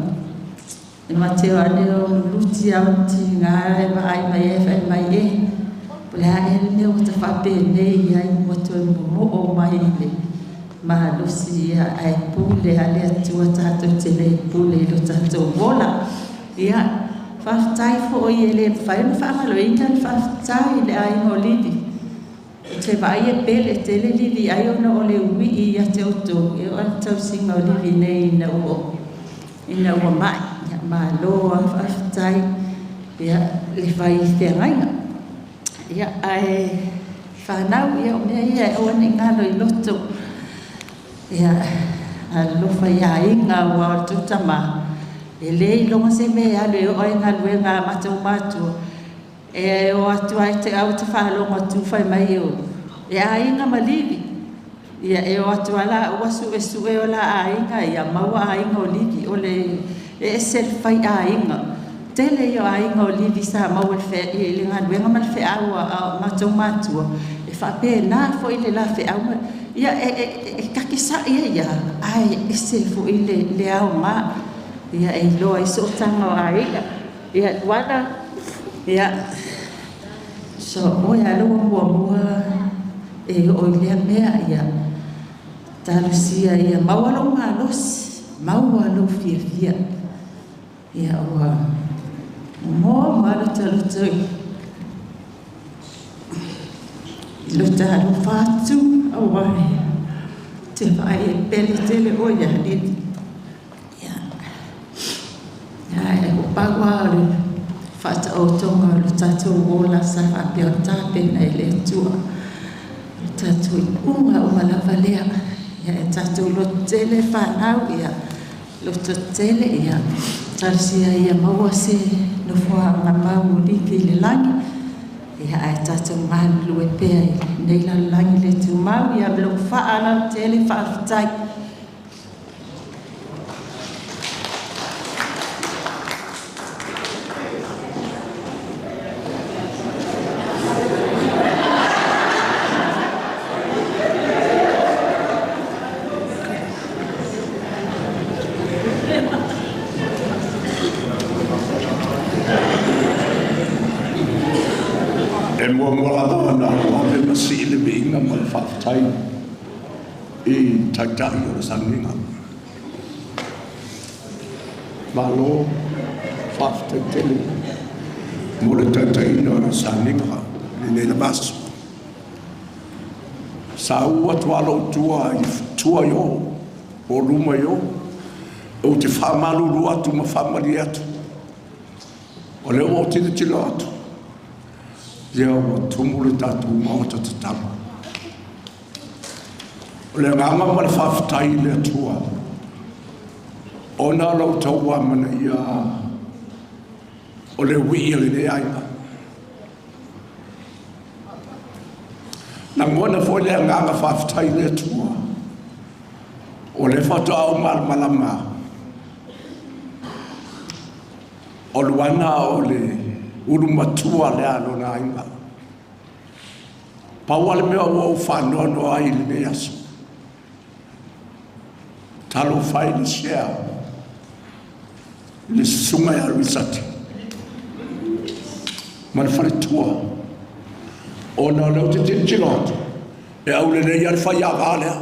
E ma te o ane o luluti au tiga e vaai mai ai fai mai e, po o le a ea le mea ua ta faapenei ai ua toe momoo mai i le malosi ia ae pule lava le Atua tatou te le pule i lo tatou ola. Ia, faafetai foi e le mafai ona faagaloina le faafetai i le aiga o Livi. Ou te vaai e pele tele Livi ai ona o le uii ia te outou, e oo lava i le tausiga o Livi nei ina ua ina ua mai. Ia, malo lava faafetai ia le fai feagaiga. Ia, ae fanau, ia o mea ia e aua ne i galo i loto. Ia, alolofa i aiga aua o le tou tama, e le iloga se mea e alu e oo ai i galuega a matou matua, e o atu lava e te au e te faalogo atu fai mai o e aiga ma Livi. Ia e o atu lava laua suesue o la aiga ia maua aiga o Livi. O le e ese le fai aiga. Tele ia o aiga o Livi sa maua i le galuega ma le feau a matou matua, e faapena foi le la feau ma ia e takesai ai lava, ae ese foi le aoga. Ia e iloa ai sootaga o aiga. Ia Luana, ia so oe lava lea ua muamua e oo i lea mea, ia talosia ia maua lou malosi, maua lou fiafia. Ia ua momomo lava lo ta loto i lo ta alofa atu aua e te vaai e pele tele oe ia Livi. Ia, ae ua pau lava o le faataotoga o le tatou ola sa faapea ona tapena e le Atua. O le tatou iuga uma lava lea. Ia e tatou lototele fanau, ia lototele, ia talosia ia maua se nofoaga mau o Livi i le lagi. Ia ae tatou galulue pea i lenei lalolagi le tumau. Ia me lou faaaloalo tele, faafetai. E muamua lava ona ou ave ma sii le viiga ma le faafetai i Taitai o le Saniga. Malo faafetai tele mo le taitaiina o le Saniga i lenei lava aso. Sa ou atu lava lou tua i tua i o, po o luma i o, ou te faamalulu atu ma faamalie atu. O lea ua ou tilotilo atu, ia ua tumu le tatou maota tatalo. O le agaga ma le faafetai i le Atua, ona o lo outou amanaia o le uii a lenei aiga. Lagona foi le agaga faafetai i le Atua, o lea faatoa ou malamalama o Luana o le ulu matua lea a lona aiga. Pau lava le mea ua ou faanoanoa ai i lenei aso, talofa e i le sea i le susuga ia Luisati ma le faletua, ona o lea ou te tilotilo atu, e aulelei lava le faiava lea.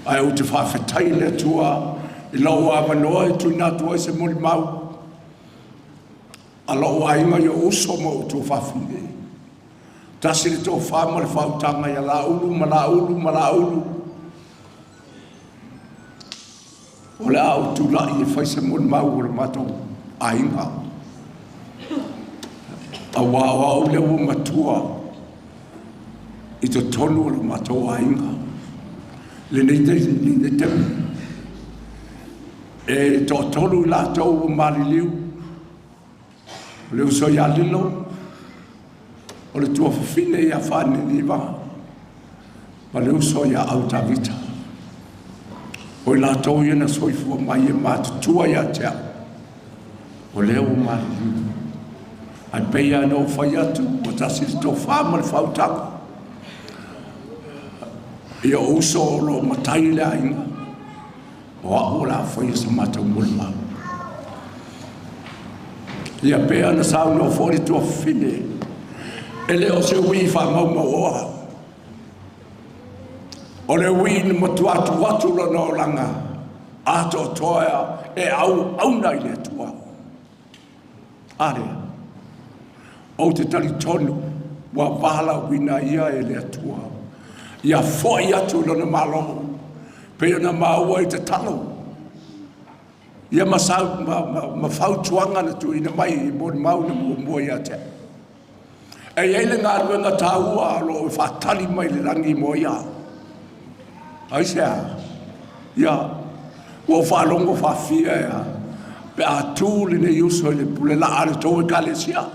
Ae ou te faafetai i le Atua i lou avanoa e tuuina atu ai se molimau a lou aiga i ou uso ma ou tuafafine. Tasi le tofa ma le faautaga ia Laulu ma Laulu ma Laulu. O le a ou tulai e fai se molimau o le matou aiga. Aua o au lea ua matua i totonu o le matou aiga. Lenei taimi, e toatolu i latou ua maliliu. O le uso ia Lilo, o le tuafafine ia Faaniniva, ma le uso ia Autavita. O i latou ia na soifua mai e matutua ia te au, o lea ua maliliu. Ae pei lava ona ou fai atu, ua tasi le tofa ma le faautaga. Ia o uso o lo o matai i le aiga, o au o le a faia sa matou molimau. Ia pei ona saunoa foi le tuafafine, e le o se uī faamaumauoa. O le uī na matua atu atu lona olaga atoatoa e auauna i le Atua. A lea, ou te talitonu ua valaauina ia e le Atua ia fo'i atu i lona Malo pei ona maua i tatalo ia ma, sau, ma, ma, ma fautuaga na tuuina mai i molimau na muamua ia te au. E i ai le galuega taua o lo o faatali mai le lagi mo ia. Aisea? Ia, ua ou faalogo faafia ea pe a tu lenei uso i le pule laa a le tou ekalesia.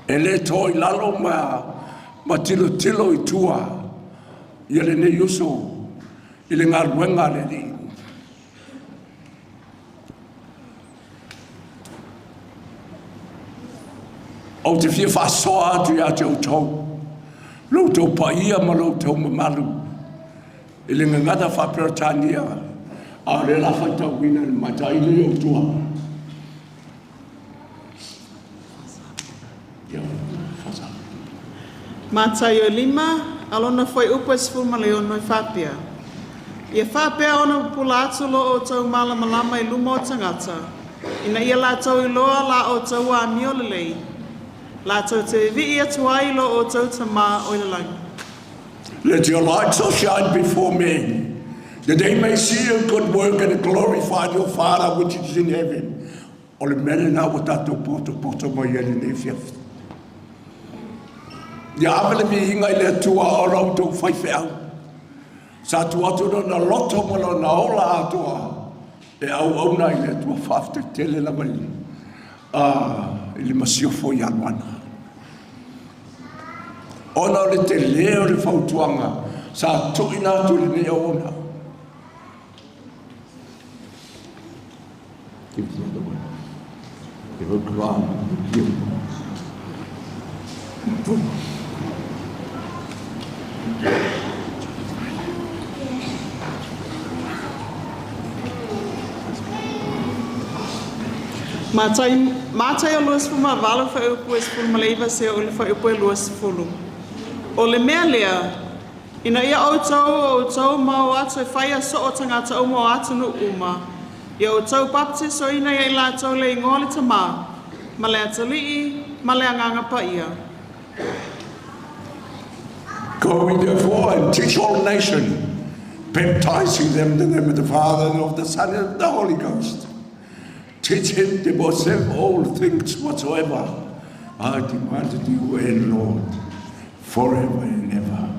E le to i lalo ma tilotilo i tua ia lenei uso i le galuega a le Alii. Ou te fia faasoa atu ia te outou, lo outou paia ma lo outou mamalu, i le gagana faa-Peretania, a o lea la faitauina i le matailo i ou tua. Mataio 5, a lona fuaiupu e 16 e faapea: Ia faapea ona pupula atu lo outou malamalama i luma o tagata, ina ia latou iloa la outou amio lelei, latou te vivii atu ai lo outou Tamā o i le lagi. Let your light so shine before men, that they may see your good work and glorify your Father which is in heaven. O le mea lena ua tatou potopoto mai ai lenei afiafi. Ia ave le viiga i le Atua o la outou faifeau. Sa tuu atu lona loto ma lona ola atoa e auauna i le Atua. Faafetai tele lava i le masiofo ia Luana. Ona o le telē o le fautuaga sa tuuina atu i lenei auauna. Give the other one. Give a grand. Mataio 28 fuaiupu e 19 seia oo i le fuaiupu e 20. O le mea lea, ina ia outou o outou ma o atu e faia soo tagata uma o atunuu uma, ia outou baptisoina ia i latou le igoa le Tamā, ma le Atalii, ma le Agaga Paia. Go ye therefore and teach all nations, baptizing them in the name of the Father and of the Son and of the Holy Ghost. Teach him to observe all things whatsoever I commanded you, and Lord, forever and ever.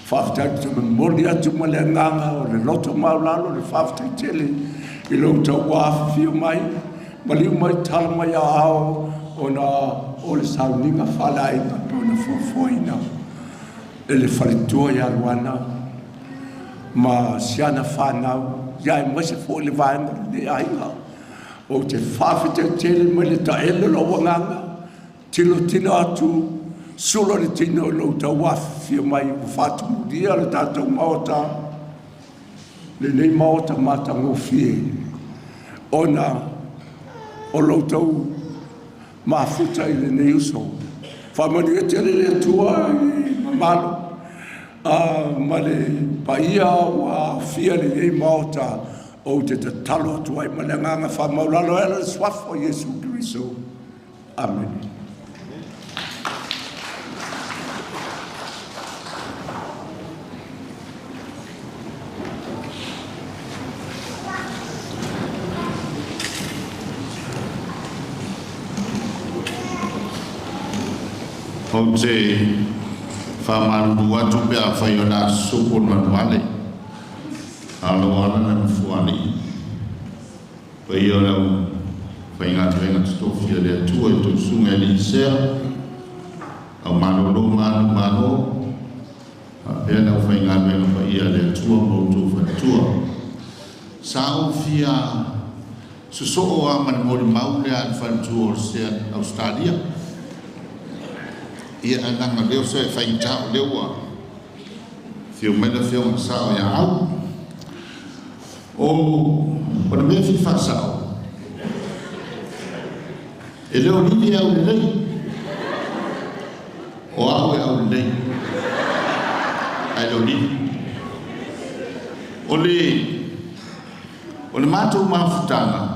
Faafetai te momoli atu ma le agaga o le loto maulalo le faafetai tele i lo outou afifio mai, maliu mai tala mai a ao ona o le sauniga faaleaiga pe ona fuafuaina e le faletua ia Luana ma siana fanau ia aemaise foi le vaega o lenei aiga. Ou te faafetai tele mai le taele o lou agaga, tilotilo atu sula le tino i lo outou afifio mai ua faatumulia le tatou maota, lenei maota matagofie, ona o lo outou mafuta i lenei uso. Faamanuia tele le Atua i le mamalu ma le paia ua aofia lenei maota. Ou te tatalo atu ai ma le agaga faamaulalo e ala le suafa o Iesu Keriso. Amene. Ou te faamalulu atu pe afai o le a supu le manuale a o lo o ala le mafuaalii. Paia o le aufaigaluega totofi a le Atua i tou susuga e alii sea, au malolo ma alu malo. Faapea le aufaigaluega paia a le Atua ma outou faletua. Sa ou fia sosoo lava ma le molimau lea a le faletua o le Ausetalia. Ia ae leaga o lea sa e faigata o lea ua afio mai le Afioga i le Sao ia Au. O le mea e fia faasao, e le o Livi e aulelei, o au e aulelei, ae le o Livi. O le matou mafutaga,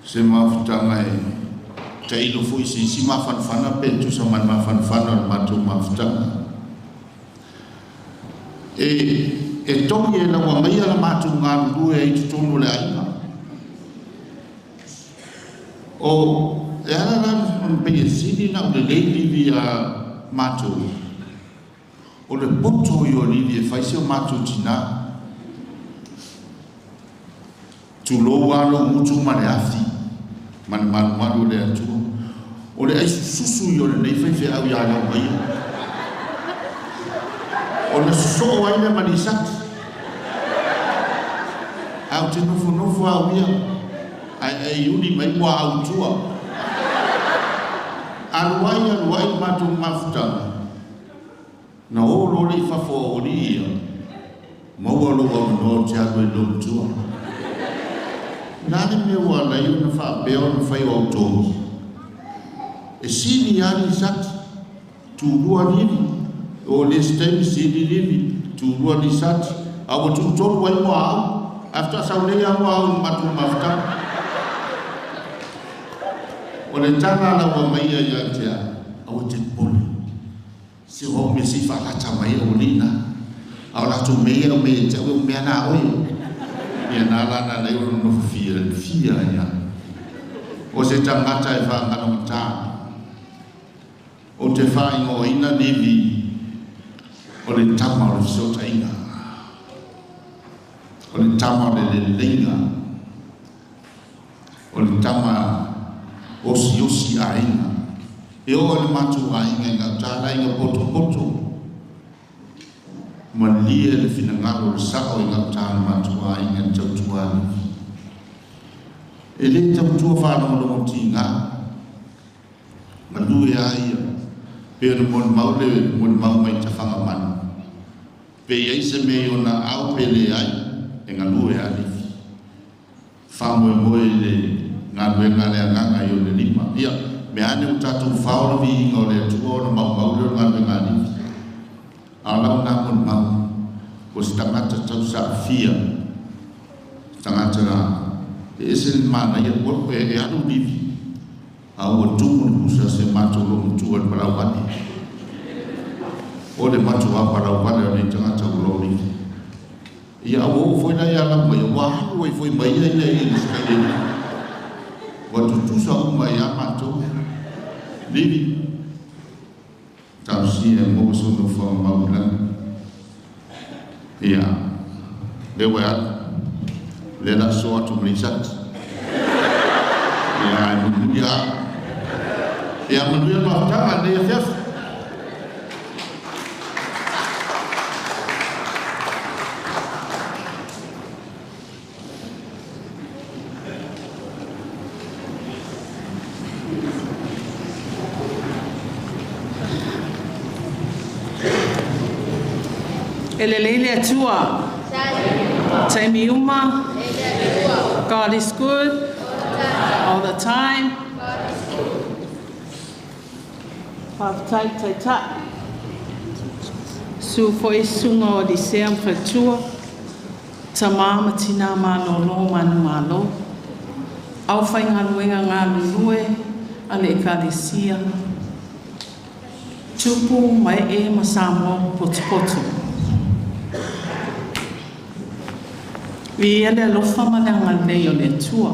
se mafutaga e tailo foi se isi mafanafana pe tusa ma le mafanafana o le matou mafutaga. E togi e lau amaia la matou galulue ai i totonu o le aiga. O e ala la ona pei e sili ona aulelei Livi ia matou, o le poto ia o Livi e fai si o matou tinā. Tulou lava lou gutu ma le afi ma le malumalu o le Atua. O le aisususu ia o lenei faifeau ia Laumaia. Ona sosoo ai lea ma Lisati. Ae ou te nofonofo au ia, ae e iuli mai muaau i tua. Alu ai, alu ai le matou mafutaga, na o loa lea i fafo o aualii ia, maua lou avanoa ou te alu ai i lou matua. O le a le mea ua ala ai ona faapea ona fai o au togi? E sili lava Lisati, tulua Livi, o le isi taimi sili Livi, tulua Lisati, a ua tuutolu ai muaau, ae faatoa sau nei lava muaau i le matou mafutaga. O le tala a lau amaia ia te au, aua e te popole, se o au mea se i faalata mai ai aualii na, a o latou mea ia e aumai ia te au, e mea na a oe. Ia na ala na ala ai ona nofo fiafia ai lava. O se tagata e faagalogata. Ou te faaigoaina Livi o le tama o le fesootaiga, o le tama o le leleiga, o le tama osiosi aiga. E oo i le matou aiga i gauta le aiga potopoto, malie le finagalo o le sao i gauta le matou aiga i le tautua a Livi. E le tautua faalogologo tiga. Galue a ia, pei ona molimau le molimau mai Tafagamanu, pe i ai se mea i ona aao pe leai, e galue a Livi. Faamoemoe i le galuega a le Agaga i ona lima. Ia, mea ane ua tatou fao le viiga o le Atua ona maumau lea o le galuega a Livi. A o lau na molimau, o se tagata tausaafia, se tagata e ese le manaia, e alu Livi, A ua tumu le pusa a si o matou loumatua i le palau vale. O le matua palau vale o nei tagata ua loli. Ia, a ua oo foi la ia Laumaia, ua alu ai foi ma ia ia i Ausetalia. Ua tutusa uma ia matou. Livi, talosia e maua sou nofoaga mau i lagi. Ia, lea ua e alu, lea o le a sosoo atu ma Lisati. Ia, ae mulimuli lava. Ia, manuia le mafutaga i lenei afiafi. E lelei le Atua. Taimi uma. God is good. All the time. Faafetai Taitai. Susu foi susuga o Alisea ma Faletua. Tama ma tina malolo manumalo, aufaigaluega galulue a le Ekalesia, tupu ma ee ma Samoa ua potopoto. Viia le alofa ma le agalelei o le Atua.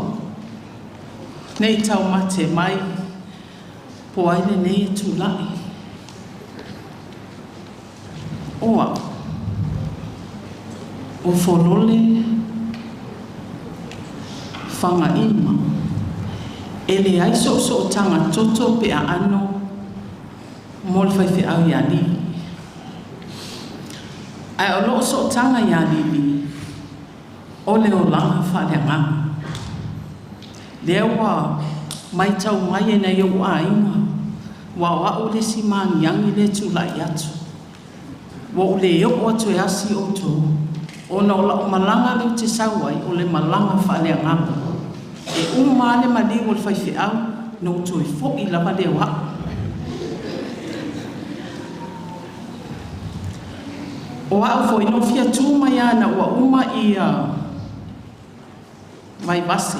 Ne i taumate mai po ai lenei e tulai. O au, o Folole Fagaima, e leai soosootaga toto pe aano mo le faifeau ia Alii. Ae o loo sootaga iā Livi, o le olaga faaleagaga. Lea ua maitau mai e nai ou aiga, ua o a'u le isi magiagi lea e tulai atu. Ua ou le oo atu e asi outou, ona o la'u malaga lea ou te sau ai, o le malaga faaleagaga. E uma lava le maliu o le faifeau, na ou toe fo'i lava lea o a'u. O a'u foi na ou fia tu mai lava ina ua uma ia Vaivase,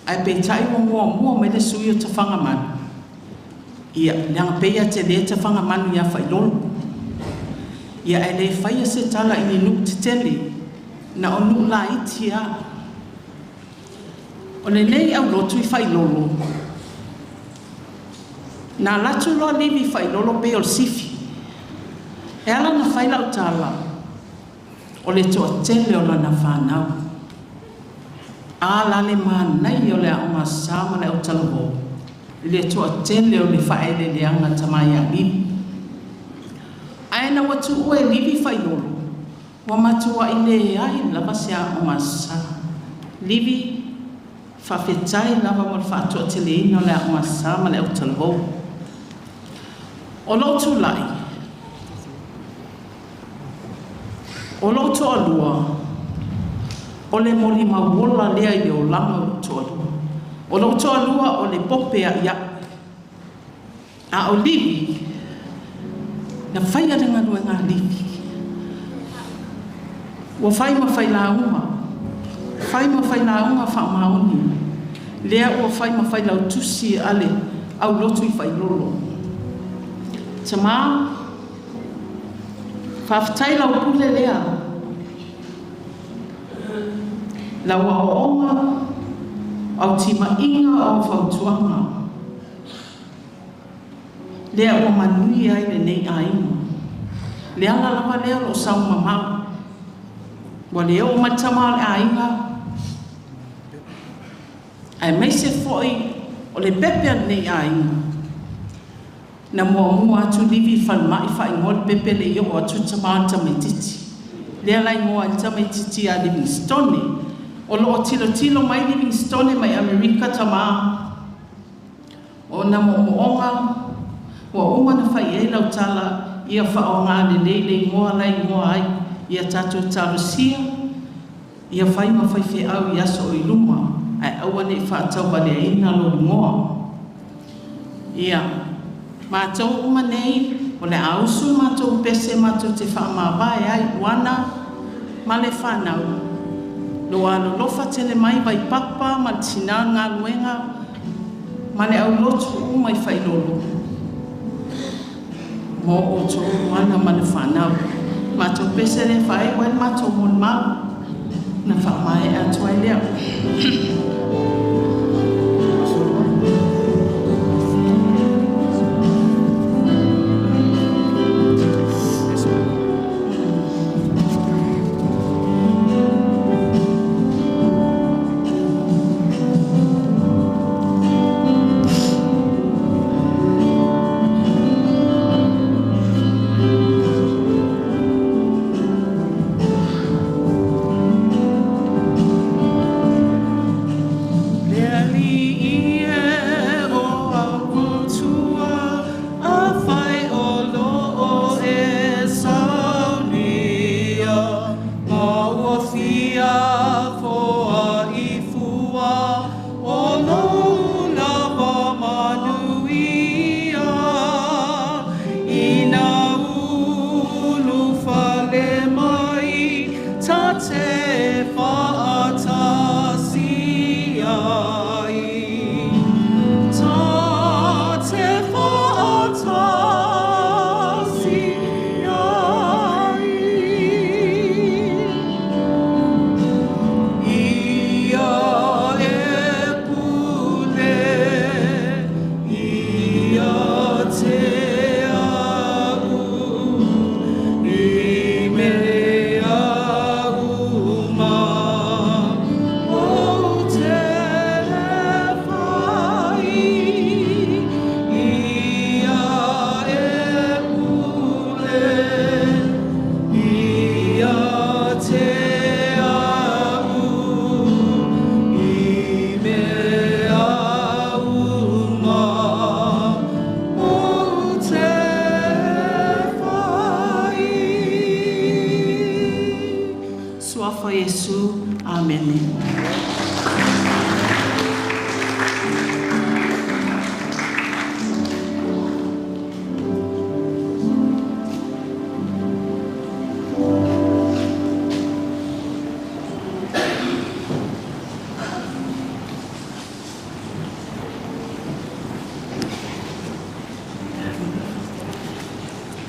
ae peitai ua muamua mai le sui o Tafagamanu, ia leaga pei e tele Tafagamanu ia Failolo. Ia ae le faia se tala i ni nuu tetele, na o nuu laiti lava. O lenei aulotu i Failolo, na alu atu loa Livi i Failolo pei o le sifi. E ala ona fai lau tala, o le toatele o lana fanau. A la le manaia o le Aoga Aso Sa ma le Autalavou, i le toatele o le faaeleeleaga tama ia Livi. Ae ina ua tuua e Livi Failolo, ua matuai leai lava se Aoga Aso Sa. Livi, faafetai lava mo le faatoateleina o le Aoga Aso Sa ma le Autalavou. O lou tulai, o lou toalua, o le molimau ola lea i le olaga o lou toalua. O lou toalua o le pope a'ia'i. A o Livi, na faia le galuega a Livi. Ua fai ma failauga, fai ma failauga faamaoni. Lea ua fai ma failautusi a le aulotu i Failolo. Tamā, faafetai lau pule lea. Lau aoaoga, au timaiga o au fautuaga. Lea ua manuia ai lenei aiga. Le ala lava lea o loo sau mamao. Ua le oo mai le tama o le aiga, aemaise foi o le pepe a lenei aiga. Na muamua atu Livi i le falemai faaigoa le pepe le i oo atu le tama o le tamaitiiti. Lea la igoa ai le tamaitiiti ia Livingstone. O loo tilotilo mai Livingstone mai Amerika tamā. O na moomooga, ua uma ona fai i ai lau tala, ia faaaoga lelei le igoa la e igoa ai, ia tatou talosia, ia fai ma faifeau i aso o i luma, ae aua ne i faatauvaleaina lou igoa. Ia, matou uma nei, o le a usu matou pese matou te faamavae ai Uana ma le fanau. Lo alolofa tele mai Vaipapa ma le tinā o le galuega ma le aulotu uma i Failolo. Mo outou Uana ma le fanau. Matou pese lea faaiu ai le matou molimau. Na faamaea atu ai lea.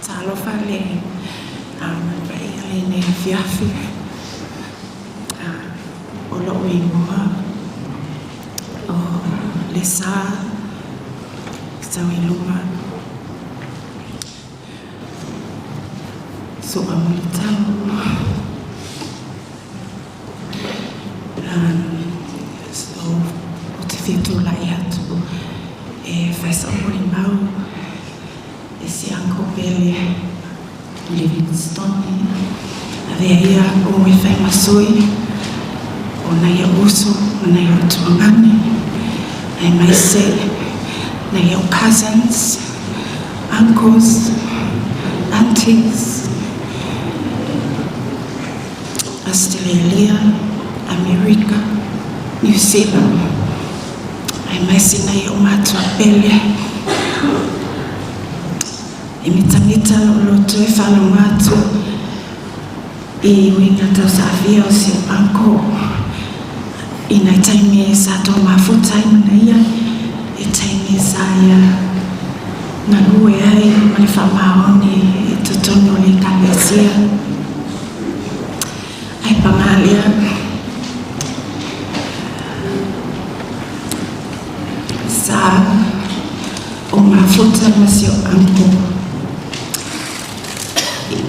Talofa le paia lenei afiafi. O lo'u igoa o Lesa Sauiluma So'a Mulitalo. So, ou te fia tulai atu e fai sa'u molimau i si uncle pele Livingstone. Avea ia a'u e fai ma sui o nai o'u uso ma nai o'u tuagane, aemaise nai o'u cousins, uncles, aunties, Australia, Amerika, New Zealand, aemaise nai o'u matua pele. E mitamita lo'u loto e faalogo atu i uiga tausaafia o si o'u uncle i nai taimi sa tomafuta ai ma naia, i taimi sa ia galue ai ma le faamaoni i totonu o le Ekalesia. Ae pagā lea, sa ou mafuta ma si o'u uncle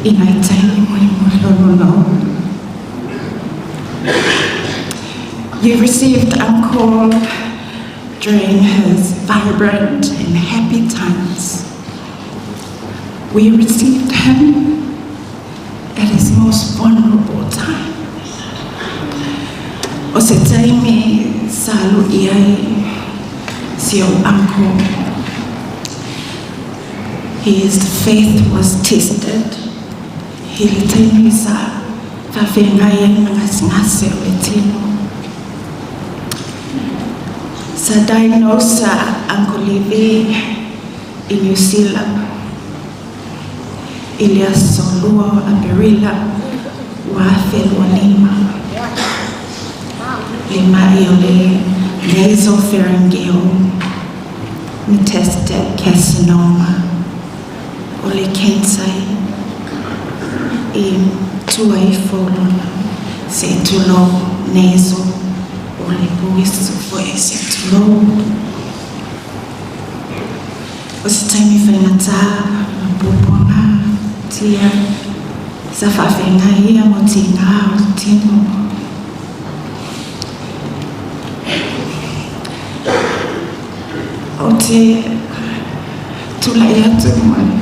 i nai taimi molimoli o lona ola. You received Uncle during his vibrant and happy times. We received him at his most vulnerable time. O se taimi sa lu'i ai si o'u uncle. His faith was tested. I le taimi sa faafeagai ai ma gasegase o le tino. Sa diagnose Uncle Levi i New Zealand i le aso 2 o Aperila 2025. Le ma'i o le nasopharyngeal metastatic carcinoma, o le cancer i tua ifo o lona seitulou, nasal, o le puisu foi seitulou. O se taimi faigata ma puapuaga tia sa faafeagai ia mo tigā o le tino. Ou te tulai atu ma le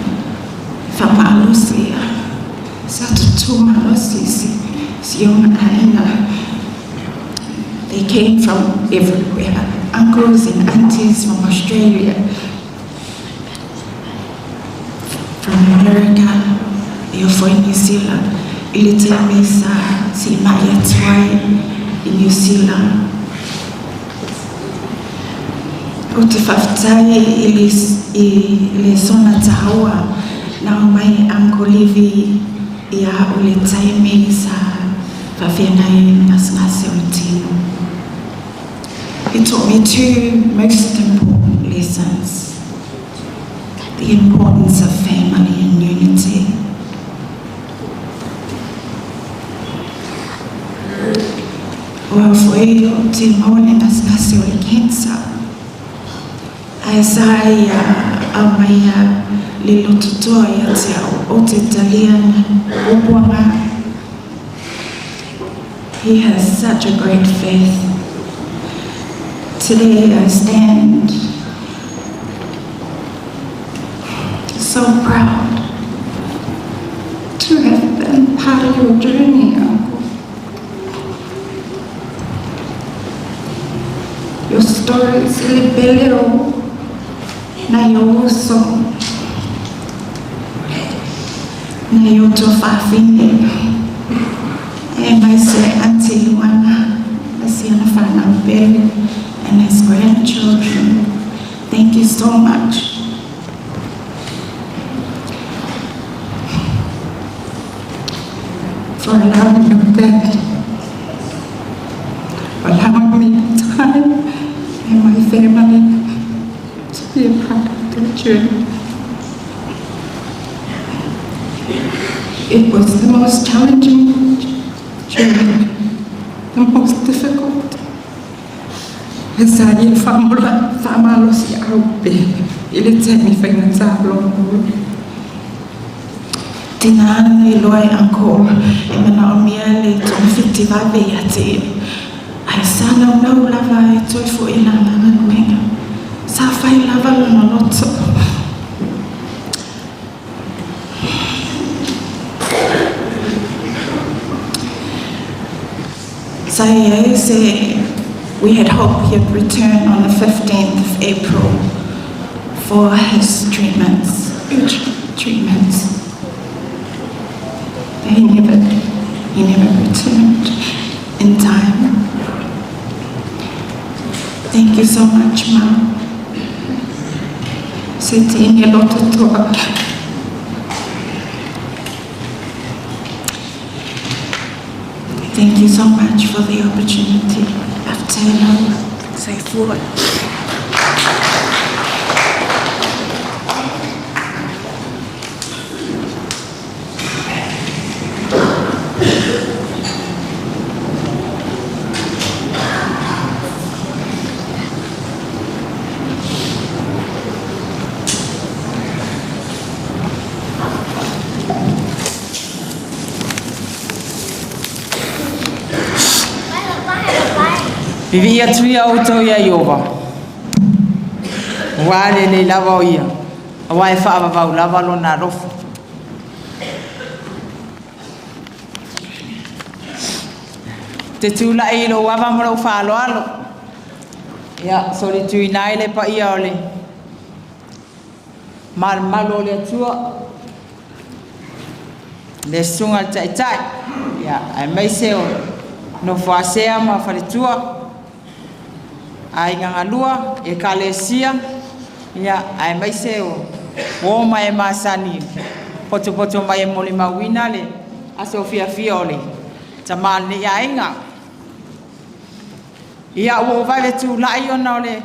faamalosi ia sa tutū malosi i si ona aiga. They came from everywhere, uncles and aunties from Australia, from America, ia foi New Zealand, i le taimi sa siimai atu ai i New Zealand. Ou te faafetai i le, i le sona taua na omai Uncle Levi ia a'u le taimi sa faafeagai ai ma gasegase o le tino. He taught me two most important lessons, the importance of family and unity. O au foi ou te maua le gasegase o le cancer. Ae sa ia aumaia le loto toa ia te au o te talia na puapuaga. He has such a great faith. Today I stand so proud to have been part of your journey, Uncle. Your stories, i le pele o nai ou uso, nai ou tuafafine, aemaise Aunty Luana ma si ana fanau pele, and his grandchildren. Thank you so much for allowing me that, allowing me time and my family to be a part of that journey. It was the most challenging journey, the most difficult. Sa i le faamalosiau pea i le taimi faigata o lona ola. Tina na iloa e Uncle e manaomia le togafiti vave ia te ia, ae sa naunau lava e toe fo'i i lana galuega. Sa fai lava lona loto. Sa i ai se we had hoped he'd return on the 15th of April for his treatments, urgent treatments. But he never returned in time. Thank you so much, Mom. Se tini loto toa. Thank you so much for the opportunity. Afternoon, Soifua. Viviia atu ia outou iā Ieova, ua lelei lava o ia, aua e faavavau lava lona alofa. Ou te tulai i lou ava ma lou faaaloalo, ia solituina ai le paia o le malumalu o le Atua, le susuga i le Taitai, ia, aemaise o Nofoasea ma Faletua, aiga galua, ekalesia, ia, aemaise o uo ma e masani, potopoto mai e molimauina le aso fiafia o le tama o lenei aiga. Ia, ua ou vave tulai ona o le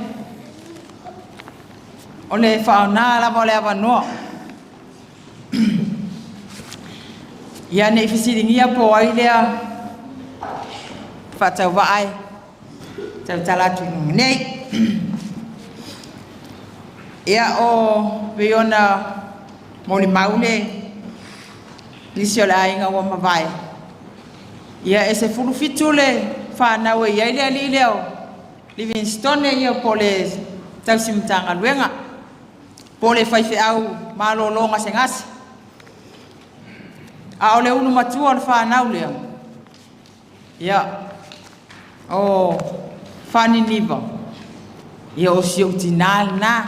O le faaaoga lava o le avanoa. Ia ne i fesiligia po o ai lea faatauvaa e tautala atu i luga nei. Ia o pei ona molimau le nisi o le aiga ua mavae, ia e 17 le fanau e i ai le alii lea o Livingstone ia po o le tausi Matagaluega, po o le faifeau malolo gasegase. A o le ulu matua o le fanau lea, ia, o Faniniva, ia o si ou tinā lenā.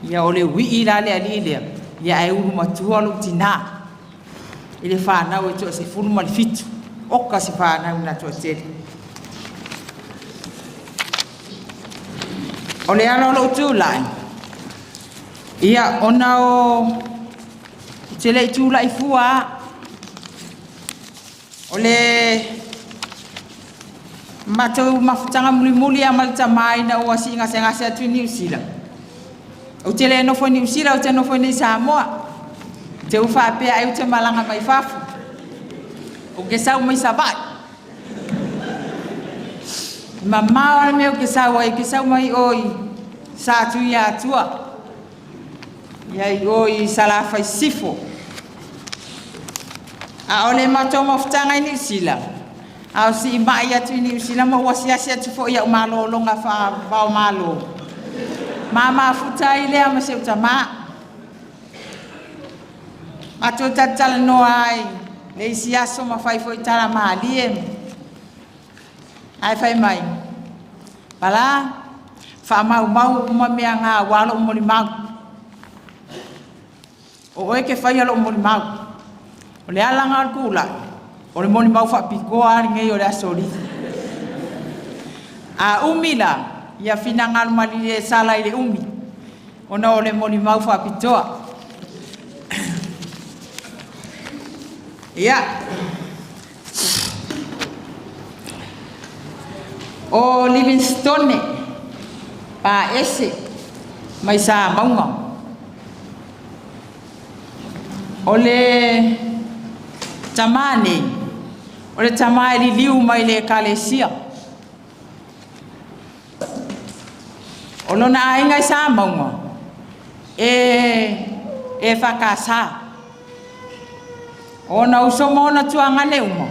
Ia o le uii la le alii lea, ia ae ulu matua lou tinā i le fanau e toa-17. Oka se fanau na toatele. O le ala o lou tulai, ia ona o te le i tulai fua lava. O le matou mafutaga mulimuli lava ma le tama ina ua sii gasegase atu i Niu Sila. Ou te le nofo i Niu Sila, ou te nofo i nei Samoa. Te u faapea ai ou te malaga mai fafo. Ou te sau mai Savaii. Mamao lava le mea ou te sau ai, ou te sau mai o i Satuiatua. Ia i o i Salafai Sisifo. A o le matou mafutaga i Niu Sila, a o siimai atu i Niu Sila ma ou asiasi atu foi i au malologa faava-o-Malo, ma mafuta ai lea ma si ou tamā. Matou talatalanoa ai le isi aso ma fai foi tala malie. Ae fai mai, Pala, faamaumau uma mea na aua lou molimau. O oe ke faia lou molimau. O le ala na o le tulai, o le molimau faapitoa lava lenei o le aso Livi. A umi la, ia finagalo malie e sala i le umi, ona o le molimau faapitoa. Ia, O Livingstone Paese mai Samauga. O le tamā nei, o le tamā e liliu mai le ekalesia. O lona aiga i Samauga, e e whakasa. O ona uso ma ona tuagane uma,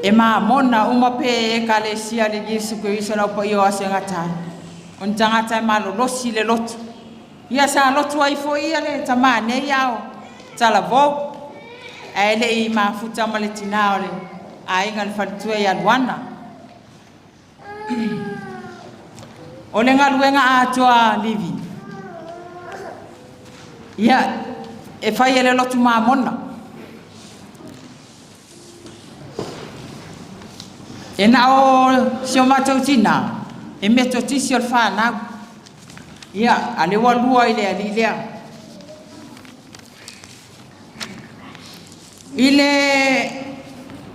e mamona uma pe e ekalesia le Iesu Keriso lau paia o aso e gata ai. O ni tagata e malolosi le lotu. Ia sa lotu ai foi ia le tamā nei a o talavou, ae le i mafuta ma le tinā o le aiga le faletua ia Luana. O le galuega atoa a Livi, ia, e fai e le lotu mamona. E na o si o matou tinā, e metotisi o le whanau. Ia, a le ua lua i le alii lea. I le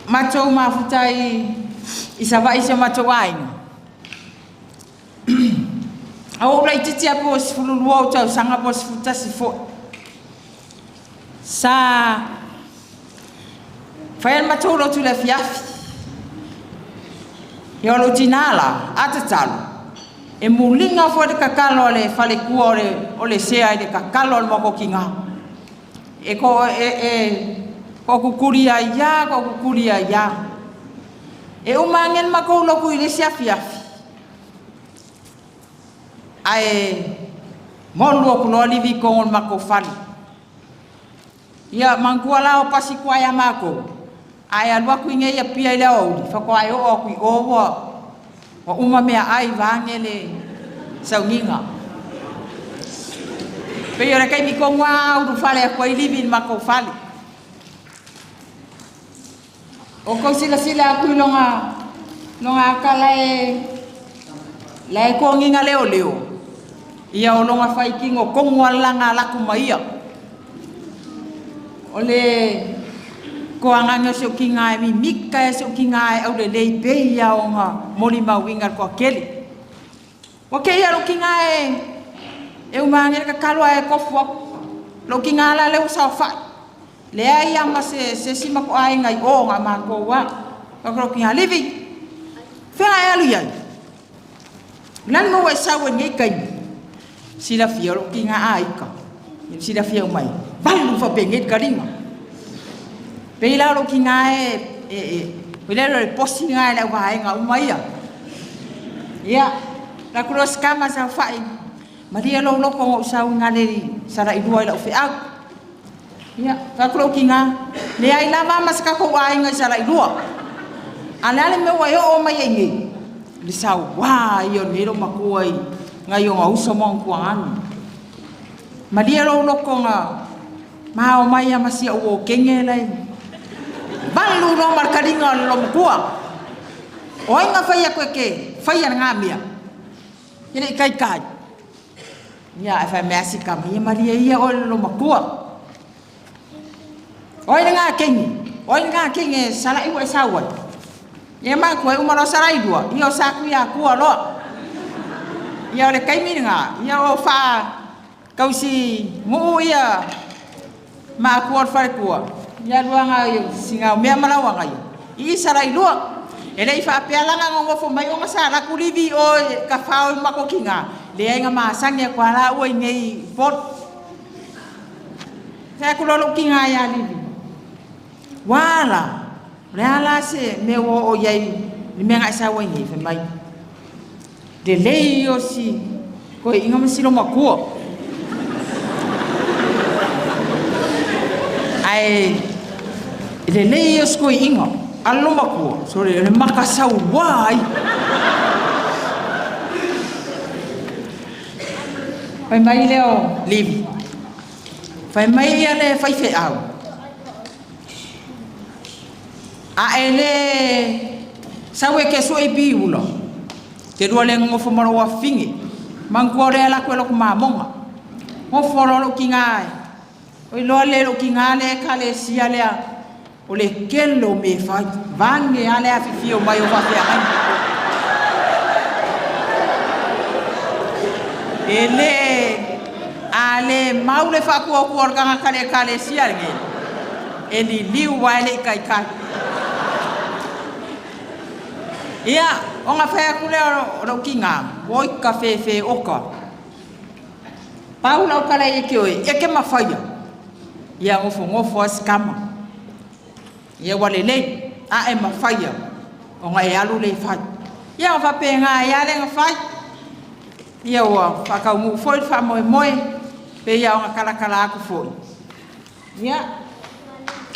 matou mafuta i Savaii si o matou aiga, a ua ou laitiiti lava po o 12 ou tausaga po o 11 foi, sa fai le matou lotu i le afiafi. Ia o lou tinā la, a tatalo, e muliga foi le kakalo a le falekua o le sea i le kakalo a le makokiga. E ko e e ko kukuli ai ia, ko kukuli ai ia. E uma ange le makou lotu i le isi afiafi. Ae molu atu loa livi i totonu o le matou fale. Ia manatua la o pasi tua ia matou, a e alu atu i nei Apia i le aoauli, faatoa e oo atu i o ua uma meaai vaeane le sauniga. Pei o le taimi tonu lava ulufale atu ai livi i le matou fale. O kou silasila atu i lona ata lae lae togiga leoleo, ia o lona faitino tonu lava le laga alaku ma ia. O le toagaga o si ou tiga e mimita e si ou tiga e aulelei pei ia ona molimauina i le toatele. Ua te i a lou tiga e uma ane le tatalo ae tofu atu. Lou tiga la lea ua saofai. Leai lava ma se isi matou aiga i o na o matou lava. Fai atu lou tiga, Livi, fea e alu i ai? O le a le mea ua e sau ai i lenei taimi? Silafia o lou tiga a ita. Silafia uma e valu faapenei le taliga. Pei la o lou tiga e o le posi lena e le auvaega uma ia. Ia, la ku loa sikama saofai, malie lou loto na ou sau i gale i Salailua i lau feau. Ia, fai atu lou tiga, leai lava ma se tatou aiga i Salailua. A le a le mea ua e oo mai ai nei? Le sauā ia o lenei loomatua i nai ona uso ma ona tuagane. Malie lou loto na mao mai a ma si au okege lai. Valu loa ma le taliga o le loomatua. O ai na fai atu e ke faia lena mea? E le i taitai. Ia, ae fai mai a si tama, ia malie ia oe le loomatua. O ai lena keini? O ai lena keini e salai ua e sau ai? Ia manatua e uma loa Salailua, ia o Satuiatua loa. Ia o le taimi lena, ia o faatausi nuu ia matua o le faletua, ia luaga sina mea ma lauaga ia, i Salailua. E le i faapea la na nonofo mai ona sa laku livi i o e tafao i matou tiga, leai na masani atu lava laua i nei i Upolu. Fai atu loa lou tiga ia Livi, ua la, o le a la se mea ua oo i ai le mea na e sau ai nei? Fai mai, lelei o si toeaina ma si loomatua. Ae lelei o si toeaina, a le loomatua, sole, o le maka sauā ai. Fai mai lea o Livi, fai mai ia le faifeau, a e le sau e ke sue i piula, te lua le nonofo ma lou afafine, manatua o lea e alu atu e lotu mamoga. Nofo loa lou tiga e, o iloa le lou tiga le ekalesia lea, o le tele o mea e fai, vaeane lava le afifio mai o faafeagaiga. E le, a le mau le faatuatua o le tagata i le ekalesia lenei, E liliu ae le i kaikai. Ia, ona fai atu lea o lou tiga, oi ka fefe oka. Pau lau tala ia te oe, e ke mafaia. Ia nofonofo lava si tama. Ia ua lelei, a e mafaia, ona e alu lea e fai. Ia ona faapena ai lava lea ona fai. Ia ua faataunuu foi le faamoemoe, pei lava ona talatala atu foi. Ia,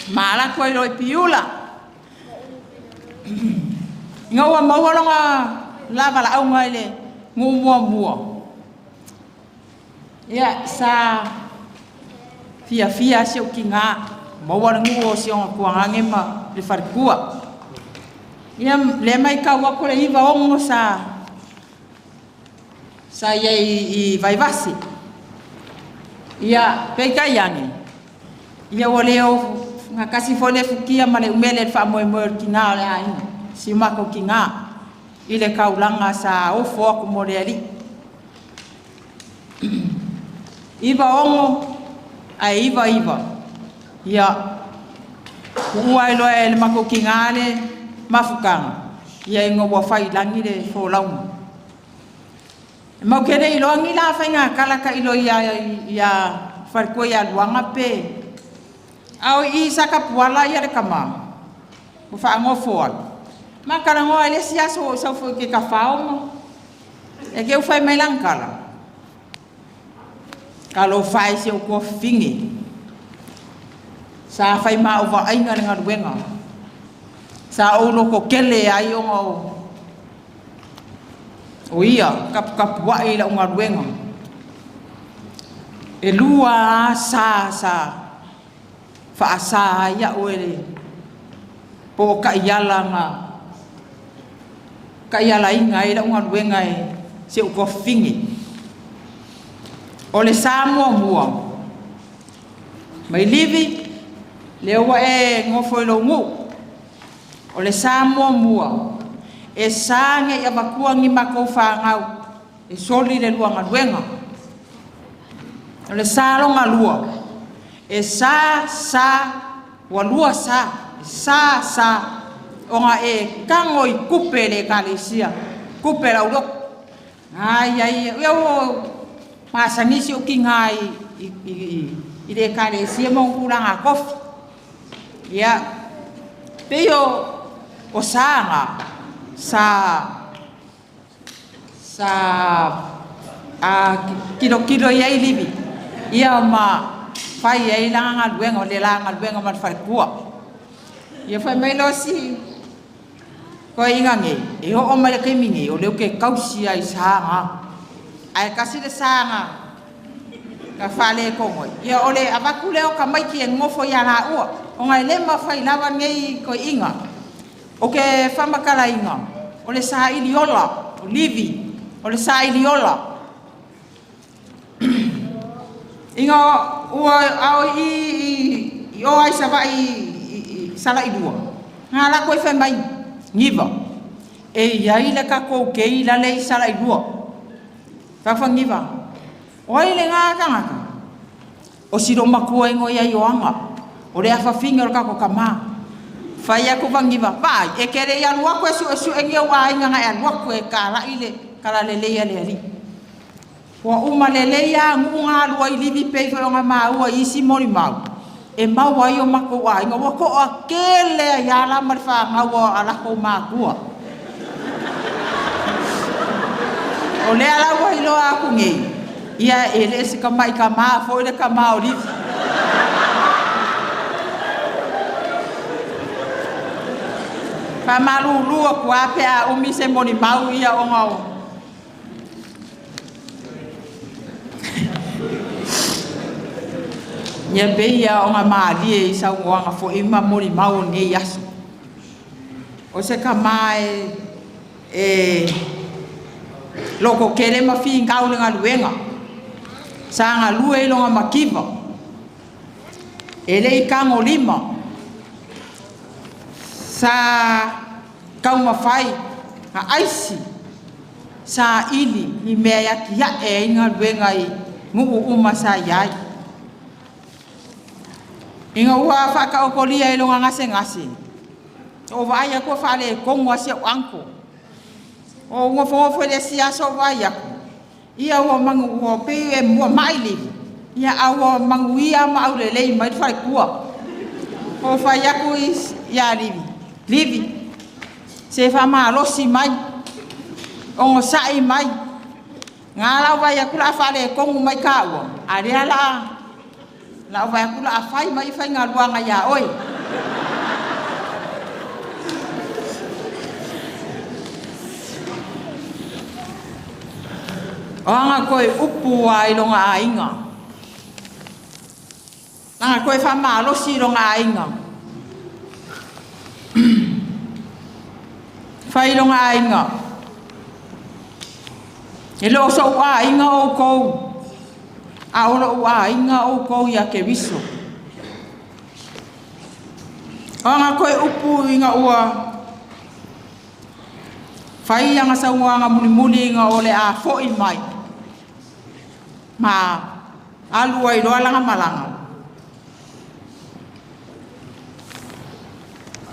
ma alu atu ai loa i Piula. Ina ua maua lona lavalaauga i le nuu muamua, ia, sa fiafia si ou tina, maua le nuu o si ona tuagane ma le faletua. Ia, lea matau atu le 96 sa i ai i Vaivase. Ia, peitai ane, ia ua le gatasi foi le futia ma le umele i le faamoemoe o le tina o le aiga, si o matou tina, i le taulaga sa ofo atu mo le alii. 96 ae 99, ia, tuua ai loa e le matou tina le mafutaga, ia ina ua fai i lagi le folauga. E mau te le iloa ni la faiga tala tailo ia faletua ia Luaga pe a o i sa tapuala ia le tama ua faanofo ala. Ma talanoa i le isi aso o sau foi ke tafao ma e ke ufai mai lana tala. Talofa e si ou tuafafine. Sa fai ma ou vaaiga le galuega. Sa ou lototele ai ona o ia taputapuai i lau galuega. E lua lava sa sa faasa ai au e le po o taiala na taialaina ai lau galuega e si ou tuafafine. O le sa muamua mai Livi, lea ua e nofo i lou nuu. O le sa muamua, e sa nei avatua ni matou fanau e soli le lua galuega. O le sa longa lua, e sa sa ua lua sa, sa sa ona e tago i tupe le ekalesia, tupe lau lotu. Ai ai, ia ua masani si ou tiga i le ekalesia ma ona tulaga tofi. Ia, pei o sa na, sa sa a kilokilo i ai Livi, ia ma fai ai lana galuega, o le la galuega ma le faletua. Ia fai mai loa si toeaina nei, e oo mai le taimi nei, o lea ou te tausi ai i sa na. Ae tasi le sa na ka faaletonu ai. Ia o le avatu lea o tamaiti e nofo ia laua, ona e le mafai lava nei toeaina. O ke faamatalaina, o le saili ola, o Livi, o le saili ola. Ina ua ao i o ai Savaii i Salailua, nga la koe fai mai, Giva, e iai le tatou kei lale i Salailua. Fafa Giva, o ai le ngā tangata? O silo matua ingo ia Ioanga, o le afafine o le tatou tama. Fai atu Vagiva, vai, e kere i alu atu e su e su e ni au ainga nga e alu atu e kalai le kalalelei a le alii. Ua uma lelei a nuu ngā alua i Livi pei foi o ngā maua i isi molimau. E mau ai o matou aiga, ua to'a kele ai ala ma le whāngau a lako mākua. O lea la ua iloa aku nei, ia e le se ka mai ka mā foi le ka mā o Livi. Whamalulu aku a pe a umi se molimau ia o ngau. Ia pei ia o ngā maalie i saunoaga foi ma molimau o lenei aso. O se tama e loko kele ma fingau le galuega. Sa galue i loga makiva. E le i tagolima. Sa taumafai a aisi sa ili ni mea e atia'e ai galuega i nuu uma sa i ai. Ina ua faataotolia i lona gasegase, o vaai atu ua faaletonu lava si au uncle. O ou nofonofo i le isi aso ou vaai atu, ia ua manu ua pei e ua mai Livi, ia a ua manuia ma aulelei mai le faletua. Ou fai atu ia Livi, Livi, se faamalosi mai, onosai mai, na la ou vaai atu o le a faaletonu mai taua, a o lea la ou vaai atu o le a fai mai faigaluega ia oe. O aga toe upu lava i lona aiga. Lana toe faamalosi i lona aiga. Fai i lona aiga. E le o sou aiga outou, a o lou aiga outou ia Keriso. O aga toe upu ina ua fai ana saunoaga mulimuli ina o le a foi mai ma alu ai loa lana malaga.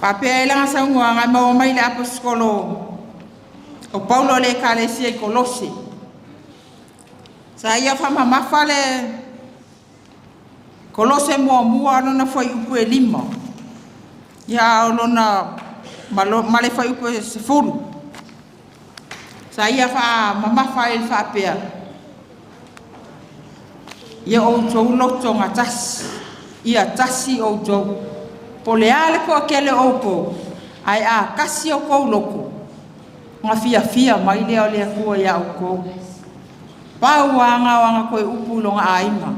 Faapea ai lana saunoaga e maua mai i le aposetolo o Paulo i le Ekalesia i Kolose. Sa ia faamamafa le Kolose muamua lona fuaiupu e 5. Ia o lona ma le fuaiupu e 10. Sa ia faamamafa ai le faapea, ia outou loto gatasi, ia tasi outou. Po o le a le toatele o outou, ae a tasi outou loto, ona fiafia mai lea o le Atua ia outou. Pau lava na o ana toe upu i lona aiga.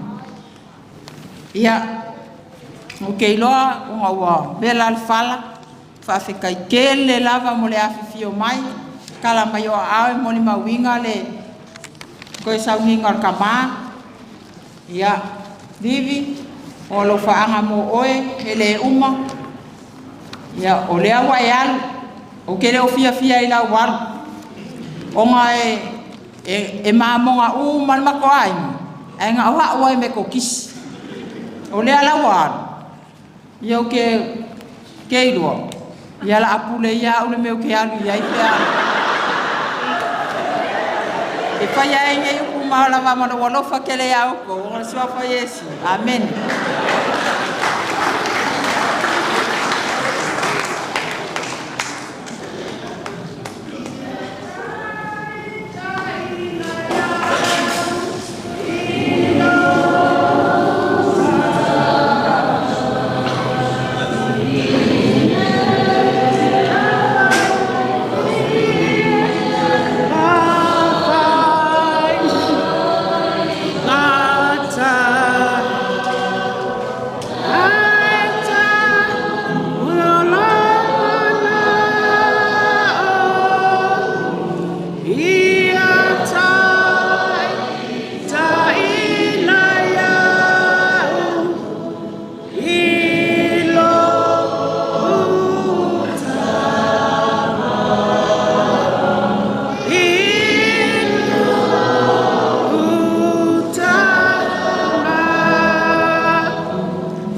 Ia, ou te iloa ona ua vela le fala, faafetai tele lava mo le afifio mai, tala mai o aao e molimauina le toe sauniga o le tama. Ia, Livi, o alofaaga mo oe, e le uma. Ia, o lea ua e alu, ou te le o fiafia i lau alu, ona e mamoga uma le matou aiga, ae na o au lava e Metotisi. O lea la ua alu, ia ou te iloa, ia la a pule ia au le mea ou te alu i ai pe a. E fai ai nei upu ma lava ma lou alofa tele ia outou, ona o le suafa o Iesu. Amene.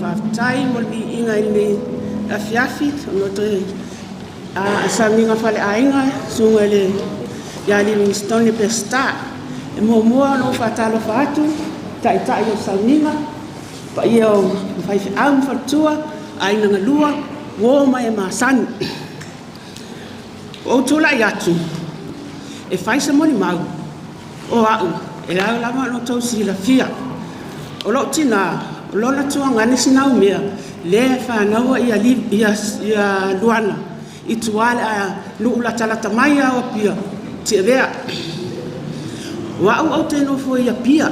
Faafetai mo le viiga i lenei afiafi ona toe sauniga faleaiga susuga i le ia Livingstone Peseta. E muamua ona ou faatalofa atu taitai o le sauniga, paia o faifeau ma faletua, aiga na lua, uo ma e masani. Ua ou tulai atu e fai se molimau o au e ao lava ona outou silafia. O lou tinā, o lona tuagane Sinaumea, lea e fanaua ia Luana i tua le nuu latalata mai a o Apia, Tiavea. O au ou te nofo i Apia,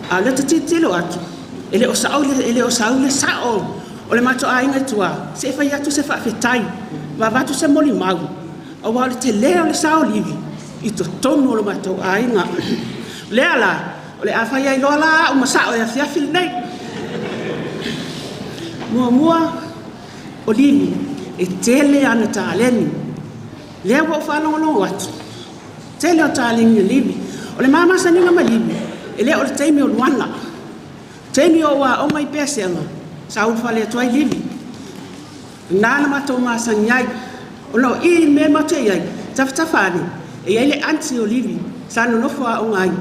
a o lea ou te tilotilo atu, e le o sao le sao o le matou aiga i tua, se i fai atu se faafetai, ma avatu se molimau, aua o le tele o le sao o Livi i totonu o lo matou aiga. O lea la, o le a fai ai loa la au ma sao e afiafi lenei. Muamua, o Livi, e tele ana taleni. Lea ua ou faalogologo atu, tele o taleni a Livi. O le ma masaniga ma Livi, e le o le taimi o Luana. Taimi o ou aoga i Pesega, Sa ulufale atu ai Livi. Na na matou masani ai. Ona o i i le mea matou te i ai, tafatafa ane, e i ai le aunty o Livi sa nonofo aoga ai,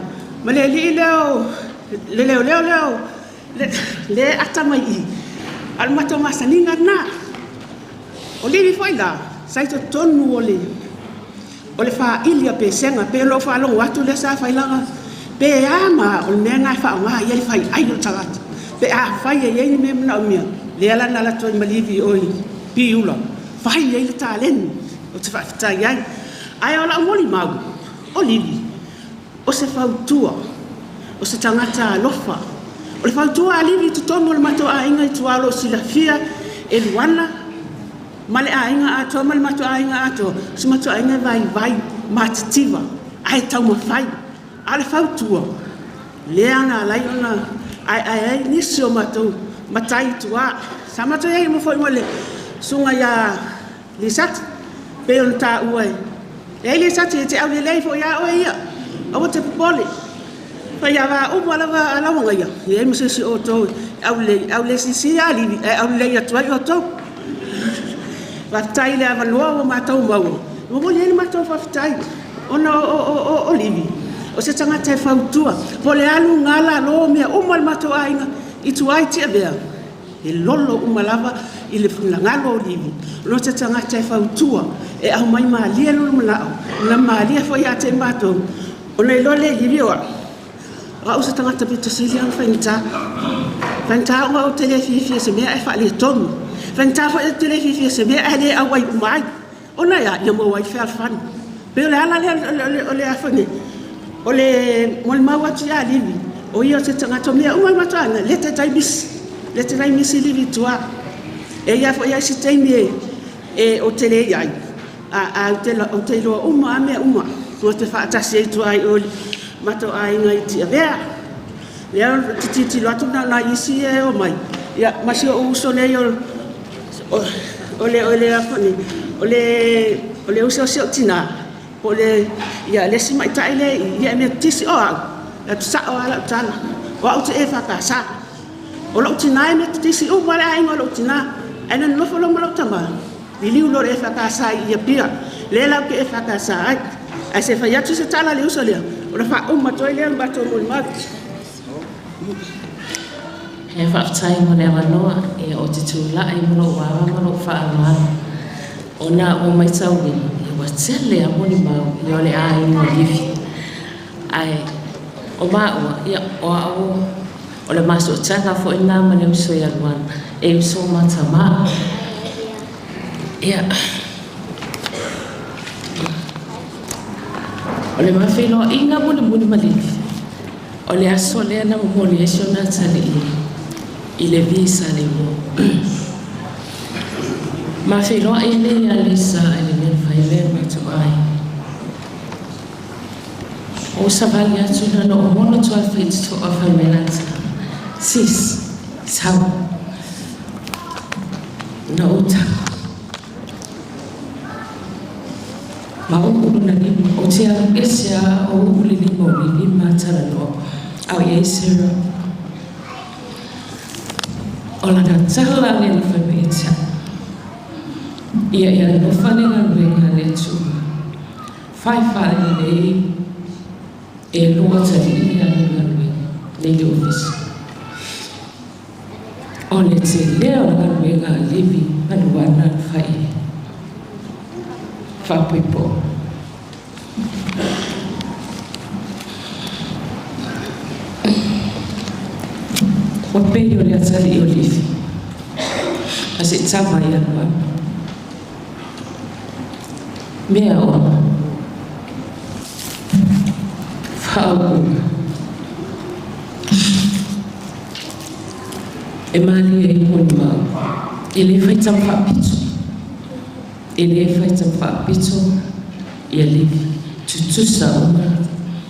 ma le alii lea o le leoleo lea o le, le ata mai i i. A o le matou masaniga lena. O Livi foi la, sa i totonu o le o le faili a Pesega, pei ona ou faalogo atu lea sa fai lana, pe a ma a, o le mea lena e faaaoga i ai le faiai o le tagata pe afai e i ai ni mea e manaomia, lea la na alu atu ai ma Livi i o i Piula, fai ai le taleni, ou te faafetai ai. Ae o lau molimau, o Livi, o se fautua, o se tagata alofa. O le fautua a Livi i totonu o le matou aiga i tua o lo o silafia e Luana ma le aiga atoa ma le matou aiga atoa, o si matou aiga e vaivai, matitiva, ae taumafai. A o le fautua, lea na ala ai ona aeae ai nisi o matou matai i tua. Sa matou i ai uma foi ma le susuga ia Lisati, pei ona taua e ai Lisati e te aulelei foi lava oe ia, aua te popole. Faiava uma lava a Lauagaia, e leai ma se isi o outou e aulelei, e aulelei silisili lava Livi ae aulelei atu ai outou. Faafetai i le avanoa ua matou maua, e momoli ai le matou faafetai ona o Livi, o se tagata e fautua. Po o le a luga lalo, mea uma a le matou aiga i tua i Tiavea, e lolo uma lava i le finagalo o Livi, o se tagata e fautua, e aumai malie lona manao, na malie foi ia te i matou, ona iloa lea e Livi o au, o au o se tagata pito sili ona faigata. Faigata ona ou te le fiafia i se mea ae faaletonu. Faigata foi ou te le fiafia i se mea ae le auai uma ai. Ona e a? Ia maua ai le fealofani. Pei o le ala lea o le a foi nei, o le molimau atu ia Livi, o ia o se tagata, o mea uma lava matou aiga, le taitai misi, le taitai misi Livi i tua. E i ai foi isi taimi e ou te le i ai, a ou te iloa uma lava mea uma, matou te faatasi ai i tua i o i le matou aiga i Tiavea. Lea ou te tilotilo atu na o nai isi ia e omai, ia ma si ou uso nei o le a foi nei, o le uso a si ou tina, po o le, ia le isi matai lea e i i, ia e Metotisi. O au, e atu sao lava lau tala, o au ou te EFKS. O lou tina e Metotisi uma lava le aiga o lou tina, ae na nonofo loa ma lou tama, liliu loa i le EFKS i Apia, lea la ou te EFKS ai. Ae se i fai atu se tala a le uso lea, ona faauma atu ai lea o le matou molimau. E faafetai mo le avanoa, ia ou te tulai ma lou ava ma lou faaaloalo ona ua matauina ia ua tele lava molimau ia o le aiga o Livi. Ae o maua, ia o au o le masoutaga foi lena ma le uso ia Luana, e uso ma tama. Ia, o le ma feiloaiga mulimuli ma Livi, o le aso lea na momoli ai si ona atalii i le visa le igoa. Ma feiloai le ia Lisa i le mea na fai lea ma matou aiga. Ou savali atu na ona ou mono atu lava faitotoa fai mai lana tala, Sis, sau. Na ou tau. Ma uu lona lima, ou te alu ese a o uu le lima o Lili ma talanoa, a o i ai Sarah. O lana tala lea na fai mai ia te au. Ia e alofa le galuega a le Atua. Fai faalelei e lua atalii ia le galuega nei le ofisa. O le tele o le galuega a Livi ma Luana na fai i faapoipo. Ua pei o le atalii o Livi ma se tama ia Luana. Mea o faaupuga. E malie ai molimau. E le faitau faapito. E le faitau faapito ia Livi. Tutusa uma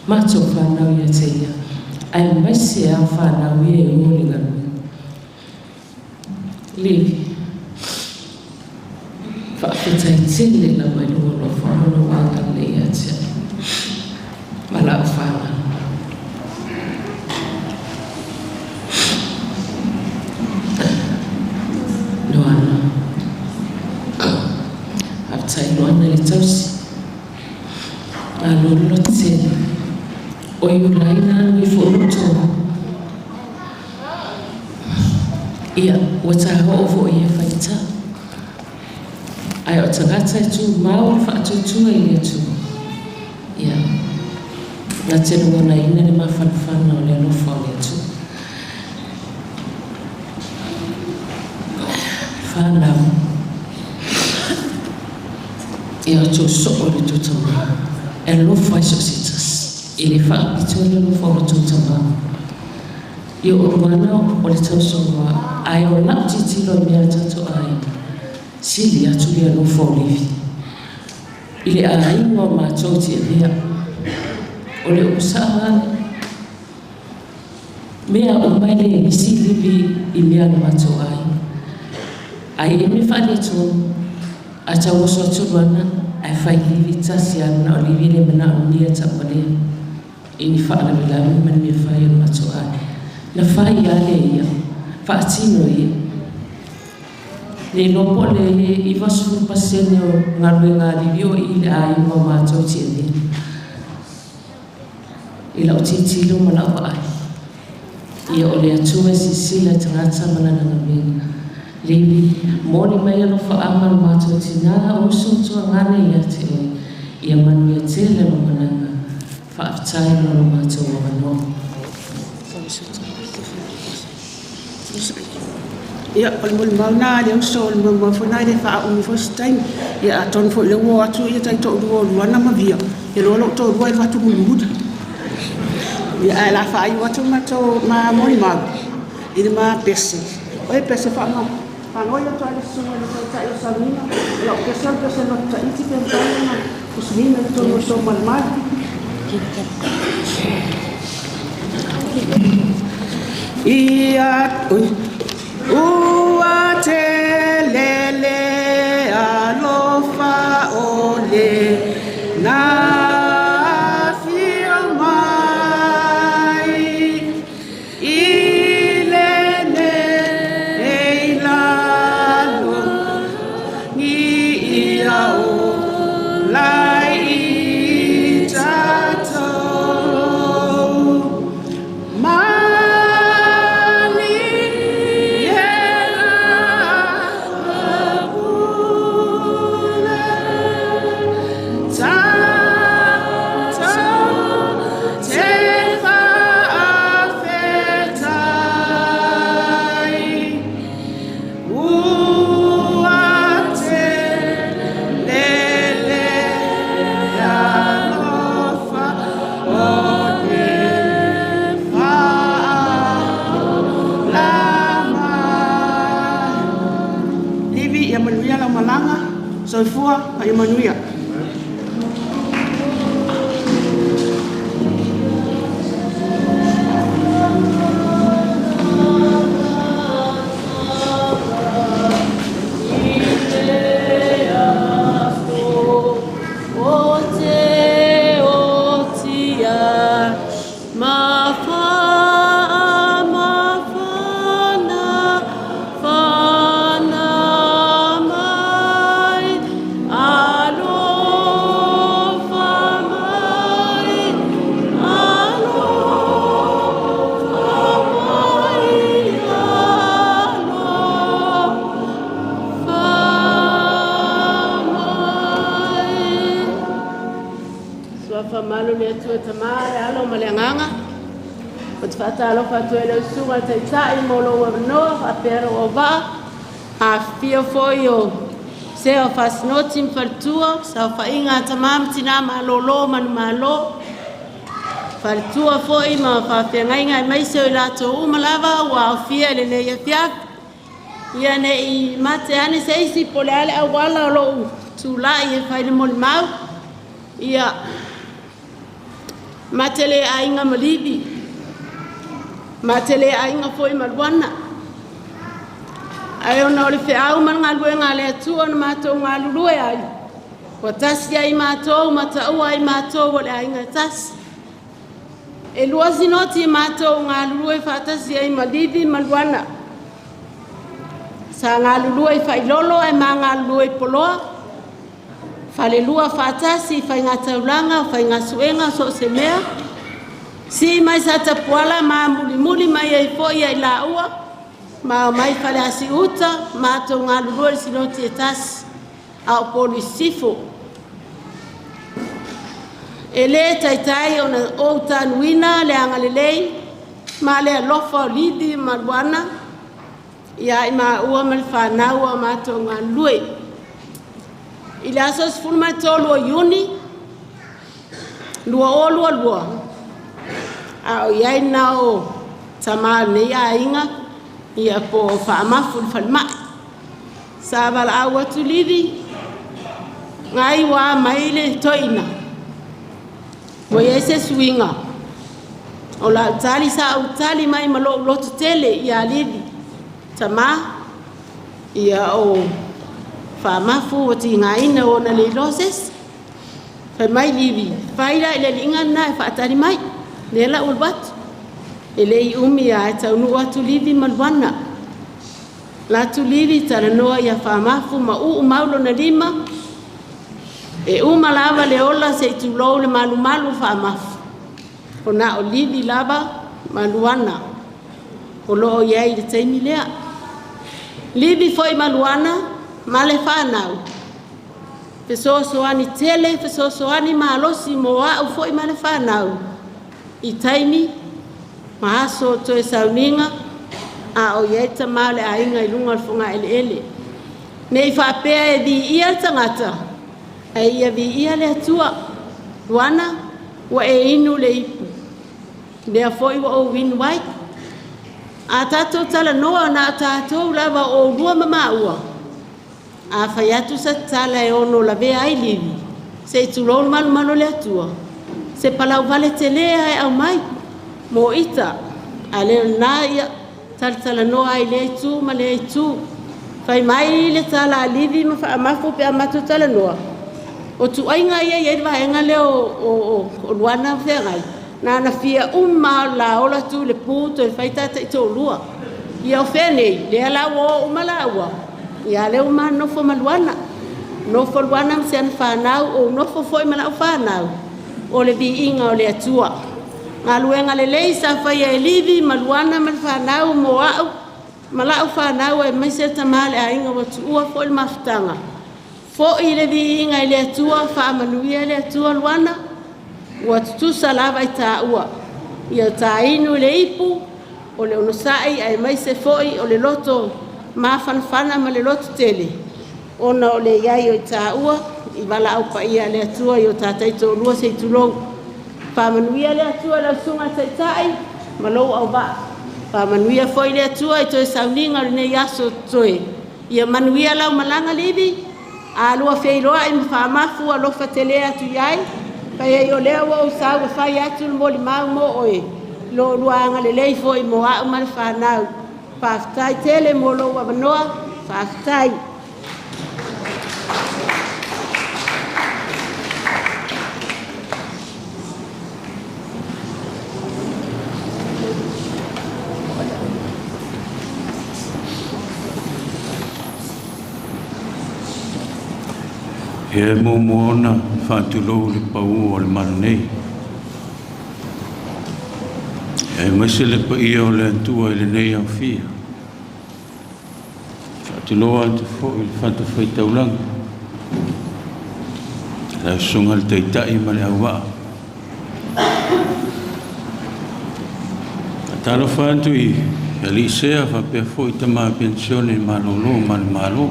matou fanau ia te ia, aemaise a fanau ia e o le galuega. Livi. Faafetai tele lava i lou alofa ma lou agalelei ia te au ma lau fanau. tausi. Malo le lototele. O Iulai na alu ifo i lou tolu. Ia, ua tāo'o fo'i ia faitau. Ae o tagata e tumau i le faatuatua i le Atua, ia, na te lagonaina le mafanafana o le alofa o le Atua. Fanau, ia outou soo i le tou tamā, e alofa i so o se tasi, e le faapitoa le alofa o lo outou tamā. Ia o Luana o le tausoa, ae o lau tilotilo i mea a tatou aiga, sili atu le alofa o Levi i le aiga o matou Tiavea. O le upu sao lava lea. Mea uma e le misi Levi i mea a le matou aiga. Ai e mea faaletonu, a tau oso atu Luana ae fai Levi tasi lava na o Levi le manaomia taualea i ni faalavelave ma ni mea fai a le matou aiga. Na fai lava le ia, faatino ia. Le iloa po o le 90% o galuega a Livi o i i le aiga o matou Tiavea. I lau tilotilo ma lau vaai, ia o le Atua e silasila i tagata ma lana galuega. Livi, momoli mai alofaaga o le matou tinā, o uso ma tuagana ia te oe, ia manuia tele lau malaga. Faafetai mo lo matou avanoa. Ia, o le molimau lena a le uso, o le molimau foi lena e le faaumi foi se taimi. Ia, atonu foi o lea ua o atu taitoalua o Luana ma Via, ia loa lou toalua e alu atu mulimuli. Ia, ae o le a faaiu atu le matou molimau i le ma pese. O e pese faanoi atu lava i le susuga i le Taitai o Sauniga, o lau pese o le pese lotu Tahiti pe mafai ona kusuniina i totonu o le tou malumalu. Ia, ui, ua tele le alofa o le na afio mai i lenei lalolagi ia ola i tatou. Malie pule tatou te faafetai ua tele le alofa o le faaola mai. Livi, ia manuia lau malaga, soifua ma ia manuia. O te otia mafana fana mai alofa mai alofa mai alofa mai. Suafa malu le Atua Tamā, le Alo ma le Agaga. Ou te faatalofa atu ai i lau susuga i le Taitai mo lou avanoa faapea lou auvaa. Afifio foi o sea o Faasinoti ma Faletua, saofaiga a tamā ma tinā malōlō manumalo, faletua foi ma faafeagaiga aemaise o i latou uma lava ua aofia i lenei afiafi. Ia ne i mate ane se isi po o le a le auala o lou tulai e fai le molimau. Ia, mate le aiga ma Livi, mate le aiga foi ma Luana. Ae ona o le feau ma le galuega a le Atua na matou galulue ai, ua tasi ai matou ma taua ai matou o le aiga e tasi. E lua sinoti e matou galulue faatasi ai ma Livi ma Luana. Sa galulue i Failolo ae ma galulue i Poloa. Falelua faatasi i faigataulaga o faigasuega so o se mea. Sii mai Satapuala ma mulimuli mai ai foi ia i laua, ma omai Faleasiuta, matou galulue i le sinoti e tasi, a o Upolu i Sisifo. E le taitai ona ou tanuina le agalelei ma le alofa o Livi ma Luana ia i maua ma le fanau a o matou galulue. I le aso 13 o Iuni 2022, a o i ai na o tamā o lenei aiga, ia po o faamafu i le falemai. Sa valaau atu Livi, gaiuā mai le toeaina, ua i ai se suiga. O lau tali sa ou tali mai ma lou loto tele ia Livi, tamā, ia o faamafu ua tigaina ona le iloa se isi. Fai mai Livi, fai la i le alii lena e faatali mai, lea la ua alu atu. E le i umi lava e taunuu atu Livi ma Luana. Latu Livi talanoa ia faamafu ma uu mau lona lima, e uma lava le ola se i tulou le malumalu o faamafu. O na o Livi lava ma Luana o loo i ai i le taimi lea. Livi foi ma Luana ma le whanau. Fesoasoani tele, fesoasoani malosi mo au foi ma le whanau. I taimi, ma aso toe sauniga, a o i ai tamā o le aiga i luga o le fogaeleele. Nei faapea e viia le tagata, ae ia viia le Atua. Luana, ua e inu le ipu. Lea foi ua ou inu ai. A tātou talanoa na o tātou lava o oulua ma maua. A fai atu sa tala e ono lavea ai Livi, se i tulou le malumalu o le Atua. Se palau vale te lea e au mai, mo ita, a leo nā ia, talatalanoa ai lea itu ma lea itu. Fai mai le tala a Livi ma faamafu pe a matou talanoa. O tuaiga ia i ai le vaega lea o Luana feagai, na na fia uma o la ola tu le pu toe fai tātai tōlua. Ia o fea nei, lea la ua o uma laua, ia lea ua manofo ma Luana. Nofo Luana ma si ana whanau, o nofo foi ma lau whanau, o le viiga o le Atua. Galuega lelei sa faia e Livi ma Luana ma le whanau mo au, ma lau whanau e maise tamā le aiga ua tuua foi le mafutaga. Foi le viiga i le Atua, faamanuia le Atua Luana, ua tutusa lava i tāua. Ia tāinu le ipu, o le onosai ae maise foi o le loto mafanafana ma le loto tele. Ona o le iai o i tāua, i valaau paia le Atua i o tātai tōlua se i tulou. Faamanuia le Atua lau susuga taitai ma lou auvaa. Faamanuia foi le Atua i toe sauniga o lenei aso toe. Ia manuia lau malaga Livi, a lua feiloai ma faamafu alofa tele atu i ai. Fai ai o lea ua ou sau e fai atu le molimau mo oe. Lo lua agalelei foi mo au ma le whanau. Faafetai tele mo lou avanoa. Faafetai. E muamua ona faatulou le pau o le malu nei. E maise le paia o le Atua i lenei aofia. Faatuloa atu foi le fatafaitaulaga. Lau susuga le taitai ma le auvaa. Faatalofa atu i alii sea faapea foi tamā penisione malolo ma le Malo.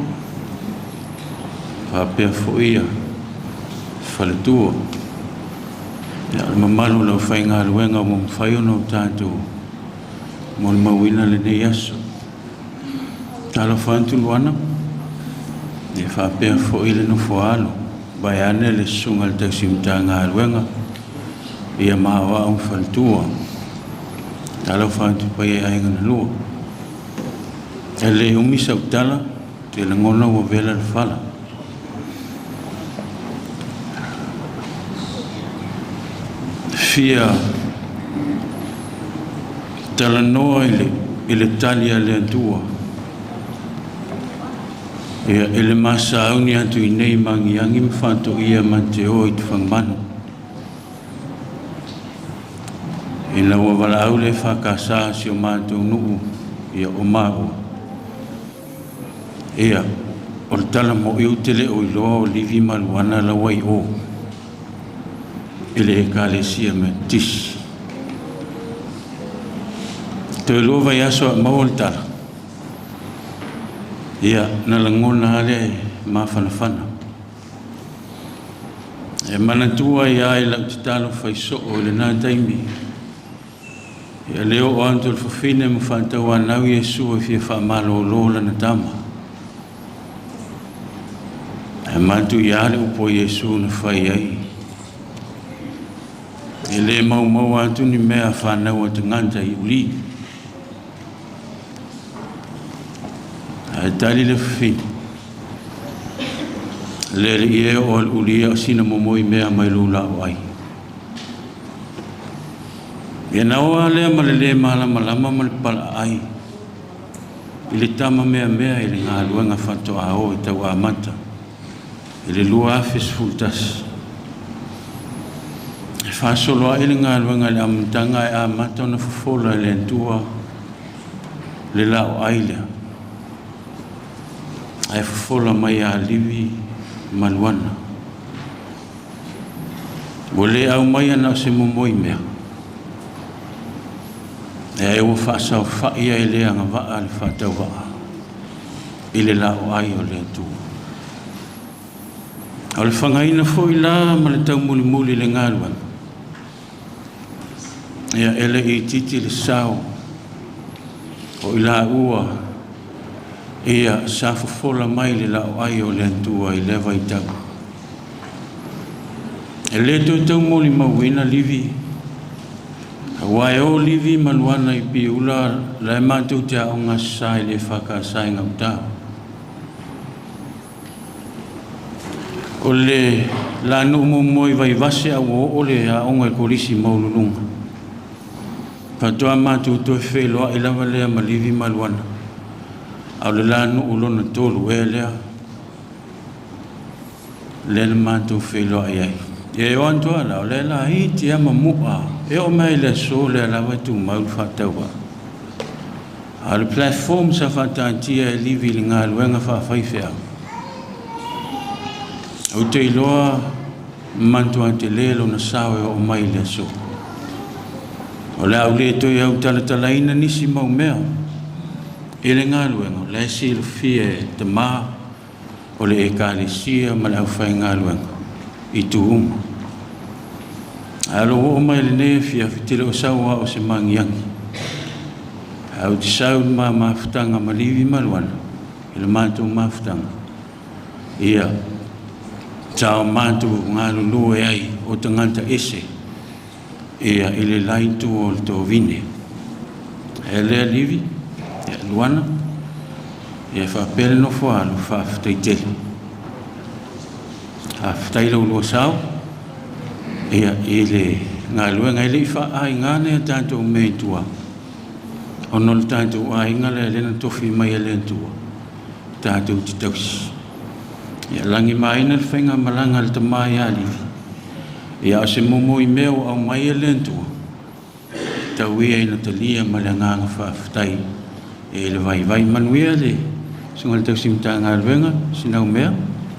Faapea foi ia faletua. Ia, o le mamalu o le aufaigaluega ua mafai ona o tatou molimauina lenei aso. Talofa atu Luana, ia faapea foi le nofoaalo, vaeane le susuga i le tausi Matagaluega, ia ma aoao ma faletua. Talofa atu paia i aiga na lua. E le umi sau tala, te lagona ua vela le fala. Fia talanoa i le tali a le Atua. Ia, e le masauni atu i nei magiagi ma faatoia ma te o i tufagmanu. Ina ua valaau le EFKS si o matou nuu ia o maua. Ia, o le tala mo'i ou te le o iloa o Livi ma Luana laua i o i le Ekalesia Metotisi. Toe 2 vaiaso a maua le tala. Ia, na lagona lava le mafanafana. E manatua ai lava i lau tatalo faisoo i lena taimi. Ia le oo atu o le fafine ma faatauanau Iesu e fia faamalōlō lana tama. Ae manatu ia le upu a Iesu na fai ai. E le maumau atu ni mea fanau a tagata i uli. Ae tali le fafine. Le alii e o al ulia o sina momo i mea mai lou la'o ai. Ia na oa lea ma le lē malamalama ma le pala'ai i le tama meamea i le galuega faatoa o i tau amata i le 2011. E faasolo a'i le galuega i le amataga e amata ona fofola e le Atua le la'o ai lea. Ae fofola mai ia Livi ma Luana. Ua le aumaia na o se momo i mea. E ai ua faasaofa'i ai le agava'a le faatauva'a i le la'o ai o le Atua. O le fagaina foi la ma le taumulimuli i le galuega. Ia e le itiiti le sao o i laua ia sa fofola mai le la'o ai o le Atua i lea vaitau. E le toe taumolimauina Livi, auā e o Livi ma Luana i Piula la e matou te aoga Aso Sa i le EFKS i gauta. O le lanuu muamua i Vaivase a ua oo le aoga i Kolisi Maualuluga. Faatoa matou toe feiloai lava lea ma Livi ma Luana. A o le lanuu lona tolu ea lea, lea na matou feiloai ai. Ia e o atu lava la, o lea laiti lava ma mu'a, e oo mai i le aso lea lava e tumau le faatauvaa. A o le platform sa faataatia e Livi i le galuega faafaifeau, ou te iloa matua tele lona sao e oo mai i le aso. O le a ou le toe autalatalaina nisi mau mea i le galuega, o la e silafia e tamā o le Ekalesia ma le aufaigaluega i itu uma. Ae o lou oo mai i lenei afiafi, te le o sau lava o se magiagi. Ae ou te sau i le ma mafutaga ma Livi ma Luana, i le matou mafutaga, ia sa o matou galulue ai o tagata ese ia i le la itu o le tovine. E lea Livi, ia Luana, ia faapea le nofo alu faafetai tele. Faafetai lau lua sao ia i le galuega e le i faaaiga nei a tatou mea i tua. Ona o le tatou aiga lea lea na tofi mai e le Atua, tatou te tausi. Ia lagimaina le faigamalaga a le tama ia Livi. Ia o se momo i mea ua aumai e le Atua, tau ia ina talia ma le agaga faafetai e le vaivai. Manuia le susuga i le tausi Matagaluega, Sinaumea,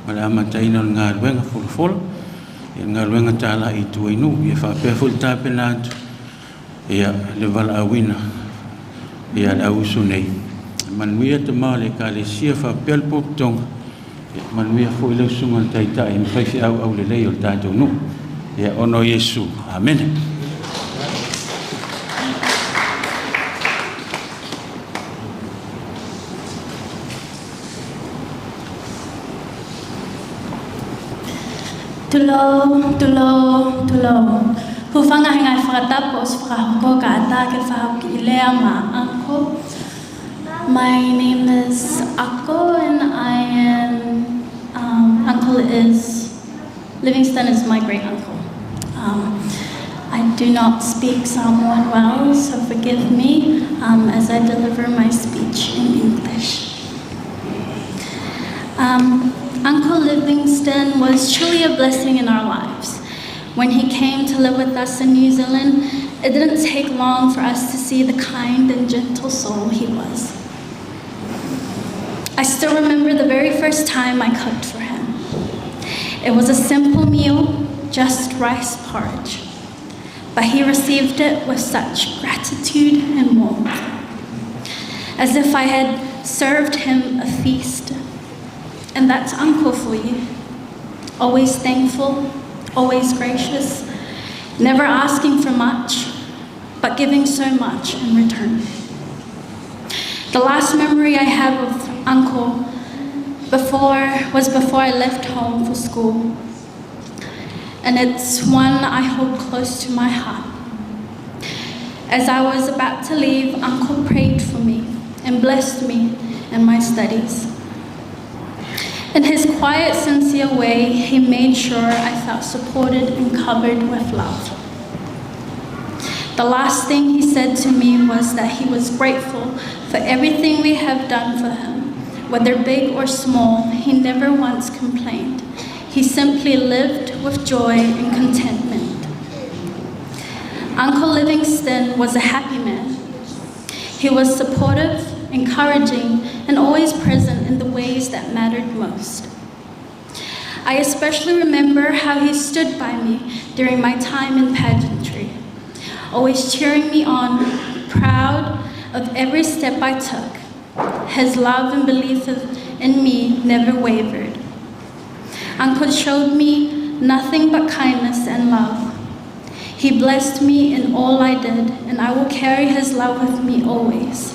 ma le amataina o le galuega folafola, ia le galuega talai i tua i nuu. Ia faapea foi le tapena atu ia le valaauina ia le auuso nei. Manuia tama o le Ekalesia faapea le pototoga, ia manuia foi lau susuga i le Taitai ma faifeau aulelei o le tatou nuu. Ia ona o Iesu. Amene. Tulou, tulou, tulou. Hufanga he ngai whakatapu o se whakahoko ka ata ke whahoki i lea ma uncle. My name is Ako and I am, uncle is, Livingston is my great uncle. I do not speak Samoan well, so forgive me as I deliver my speech in English. Uncle Livingston was truly a blessing in our lives. When he came to live with us in New Zealand, it didn't take long for us to see the kind and gentle soul he was. I still remember the very first time I cooked for him. It was a simple meal, just rice porridge. But he received it with such gratitude and warmth, as if I had served him a feast. And that's Uncle for you. Always thankful, always gracious, never asking for much, but giving so much in return. The last memory I have of Uncle was before I left home for school. And it's one I hold close to my heart. As I was about to leave, Uncle prayed for me and blessed me in my studies. In his quiet, sincere way, he made sure I felt supported and covered with love. The last thing he said to me was that he was grateful for everything we have done for him. Whether big or small, he never once complained. He simply lived with joy and contentment. Uncle Livingston was a happy man. He was supportive, encouraging, and always present in the ways that mattered most. I especially remember how he stood by me during my time in pageantry, always cheering me on, proud of every step I took. His love and belief in me never wavered. Uncle showed me nothing but kindness and love. He blessed me in all I did, and I will carry his love with me always.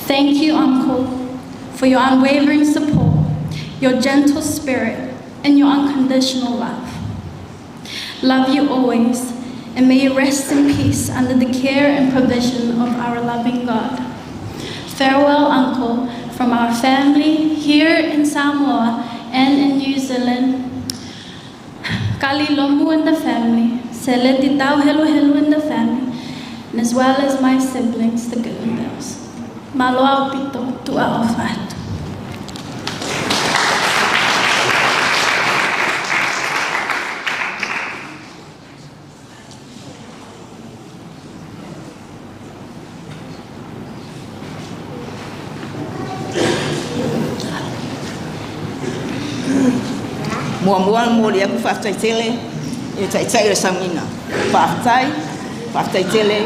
Thank you, Uncle, for your unwavering support, your gentle spirit, and your unconditional love. Love you always, and may you rest in peace under the care and provision of our loving God. Farewell, Uncle, from our family here in Samoa and in New Zealand. Kali Lomu and the family, Seleti Tau Helu Helu and the family, and as well as my siblings, the Goodwin-Bells. Malo au pito, tua o fatu. Muamua mo le aku faafetai tele i le taitai o le sauniga. Faafetai, faafetai tele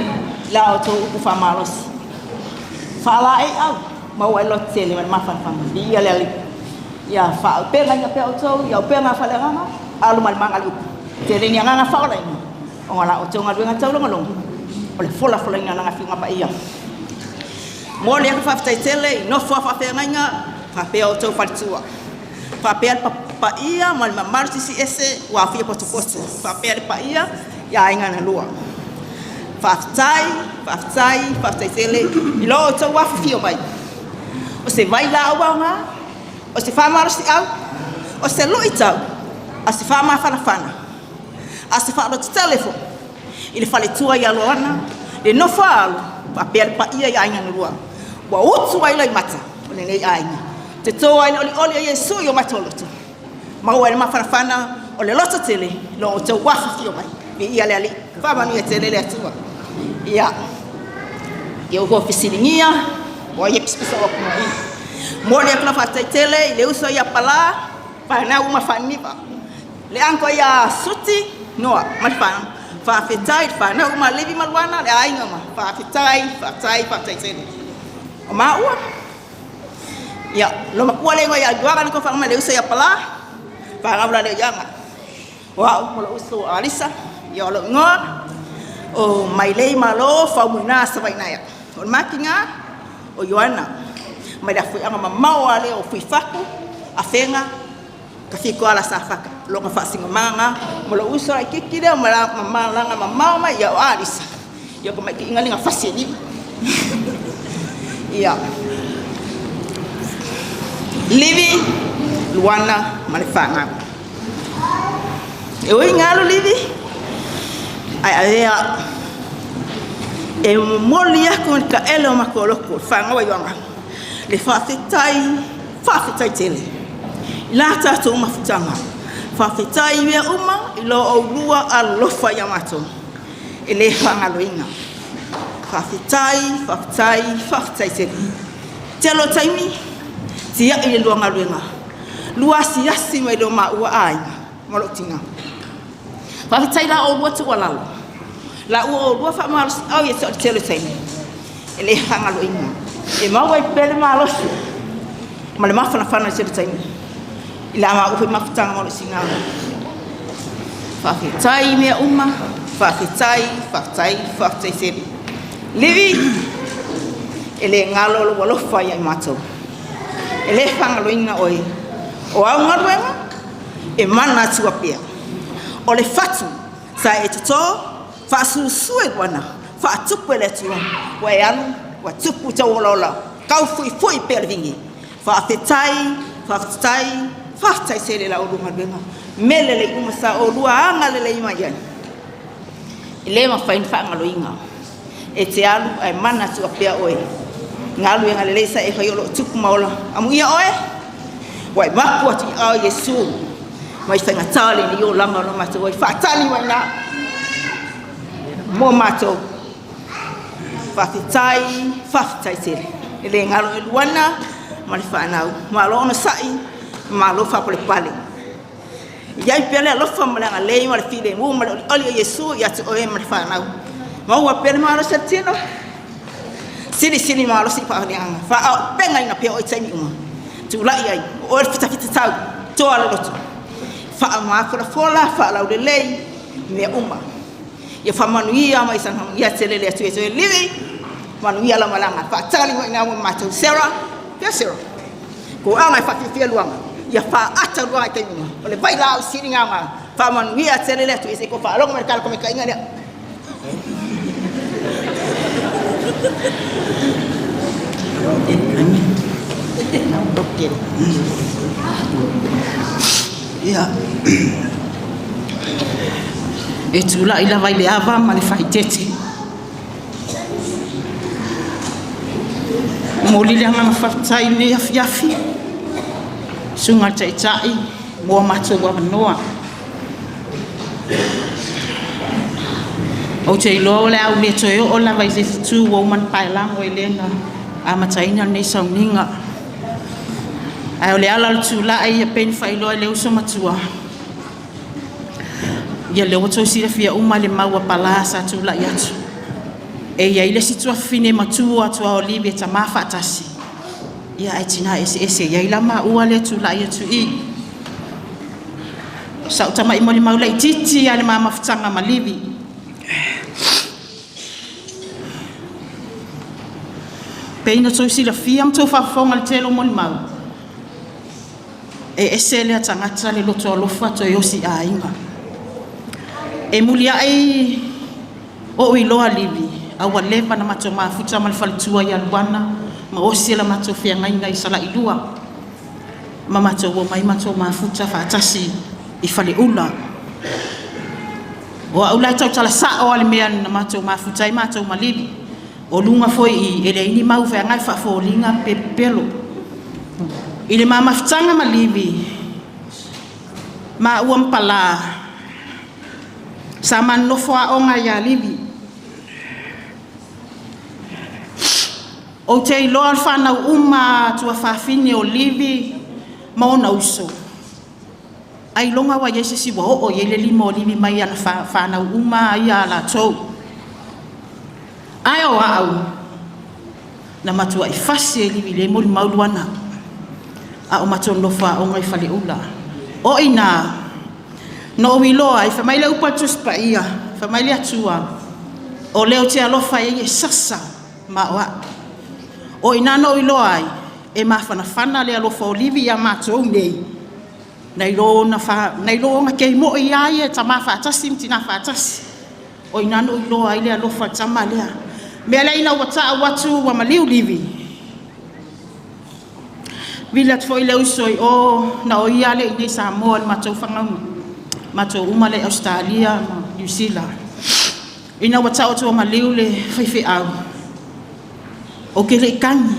i la outou upu faamalosi. Faalaeiau, maua ai le loto tele ma le mafanafana. Viia le Alii. Ia faaaupegaina pea outou i auupega a faaleagaga, alo ma le maga le upu. Tele ni agaga faaolaina ona la outou galuega taulogologo o le folafolaina o lana Afioga Paia. Mo le aku faafetai tele i nofo a faafeagaiga faapea outou faletua. Faapea le paia ma le mamalu sisiese ua aofia potopoto. Faapea le paia i aiga na lua. Faafetai, faafetai, faafetai tele i lo outou afifio mai. O se vailaau aoga, o se faamalosiau, o se luitau, a o se faamafanafana, a o se faalototele foi i le faletua ia Loana, le nofo a alo, faapea le paia i aiga na lua. Ua utu ai loimata o lenei aiga. Toto ai le olioli o Iesu i o matou loto. Maua ai le mafanafana o le loto tele i lo outou afifio mai. Viia le Alii. Faamanuia tele le Atua. Ia, ia ua fesiligia, o ai e pisapisa o atu mai. Momoli atu la faafetai tele i le uso ia Palā, fanau uma faaniniva. Le uncle ia Suti, Noa, ma le fanau. Faafetai i le fanau uma a Levi ma Luana, le aiga uma. Faafetai, faafetai, faafetai tele. O maua, ia, lo makua le igoa ia Ioaga na kofa mai le uso ia Palā, fanau la lea Ioaga. O au ma lou uso o Alisa, ia o lou igoa, o Mailei Malo Faumuina Savainaea. O le makiga o Ioana, mai le afuiaga mamao a lea o Fuifaku, Afega, ka fiko ala Safaka. Loga faasingamaga ma lou uso laitiiti lea ma malaga mamao mai ia o Alisa. Ia ka maitiiga le gafasi e lima. Ia. Livi, Luana ma le fanau. E ui galu Livi, ae avea e momoli aku i le taele o matou loto, le fanau a Ioaga, le faafetai, faafetai tele. I la tātou mafutaga. Faafetai i mea uma i lo oulua alofa ia matou. E le faagaloina. Faafetai, faafetai, faafetai tele. Tele o taimi, tiai le lua galuega. Lua asiasi mai lo maua aiga ma lou tina. Faafetai la oulua tuualalo. La ua oulua faamalosiau ia te tele o taimi. E le faagaloina. E maua ai pea le malosi ma le mafanafana i tele taimi. I la maua foi mafutaga ma lou tina. Faafetai i mea uma. Faafetai, faafetai, faafetai tele. Livi, e le galo lou alofa ia i matou. E le faagaloina oe. O au galuega, e mana atua pea. O le fatu sa e toto, faasusu e luana, faatupu e le Atua, ua e alu, ua tupu tauolaola, taufuifui pea le vigi. Faafetai, faafetai, faafetai tele la oulua galuega. Mea lelei uma sa oulua agalelei mai ai, e le mafai ona faagaloina. E te alu ae manatua pea oe. Galuega lelei sa e faia o lo o tupu ma ola. Amuia oe, ua e mapu atu i aao o Iesu mai faigata lenei olaga o lo matou ai. Faatali mai i ina mo matou. Faafetai, faafetai tele. E le galo i Luana ma le fanau. Malo onosai, malo faapalepale. Ia i ai pea le alofa ma le agalelei ma le filemu ma le olioli o Iesu ia te oe ma le fanau. Maua pea le malosi o le tino, silisili malosi i faaleagaga, faaauupegaina pea oe i taimi uma. Tulai ai, o oe o le fitafitatau, toa le loto, faamafolafola, faalaulelei, mea uma. Ia faamanuia mai sana ia tele le Atua i livi, manuia la malaga. Faatali mai ina mo matou. Sarah, pea Sarah. Ko anga e whawhiwhia luanga. Ia whaata luanga i taimi uma. O le vai la au siri ngā ngā. Faamanuia tele le Atua i se ko whaalogo mai le kala ko me kainga lea. Ia. E tula'i lava i le ava ma le faaeteete. Momoli le agaga faafetai i lenei afiafi, Susuga i le Taitai mo a matou avanoa. Ou te iloa o le a ou le toe oo lava i se isi itu ua uma ona paelago e le na amataina lenei sauniga. Ae o le ala o le tulai e pei ona faailoa e le uso matua, ia lea ua outou silafia uma le mau a Palā sa tulai atu. E i ai le isi tuafafine matua tuaolivi e tama faatasi, ia ae tina eseese. E i ai la maua lea e tulai atu i i. Sau tama'i molimau laitiiti lava i le ma mafutaga ma Livi. Pei ona outou silafia ma outou faafofoga i le tele o molimau, e ese lea tagata le loto alofa toe osi aiga. E muliai o'u iloa Livi, a ua leva ona matou mafuta ma le faletua ia Luana ma osi le matou feagaiga i Salailua ma matou omai matou mafuta faatasi i Faleula. O au la e tautala sa'o lava le mea na matou mafuta ai matou ma Livi. O luga foi i e leai ni mau feagai faafoliga pe pepelo. I le ma mafutaga ma Livi, maua ma Palā, sa ma nonofo aoga ia Livi. Ou te iloa o le fanau uma a tuafafine o Livi ma ona uso, ailoga ua i ai se isi ua oo i ai le lima o Livi mai ana fanau uma ia a latou. Ae o au, na matuai fasi e Livi i le molimau Luana, a o matou nofo aoga i Faleula. O i ina, na ou iloa ai, fai mai le upu a le Tusi Paia, fai mai le Atua, o le ou te alofa ai e sasa ma o au. O i ina na ou iloa ai, e mafanafana le alofa o Livi ia matou nei, nai lo ona kei mo'i ia ia e tama faatasi ma tina faatasi. O i ina na ou iloa ai le alofa o le tama lea. Mea lea ina ua ta'u atu ua maliu Livi, vili atu foi le uso i o, na o ia lea i inei i Samoa i le matou fanauga, matou uma lea i Ausetalia ma Niu Sila. Ina ua ta'u atu ua maliu le faifeau, ou te le i tagi.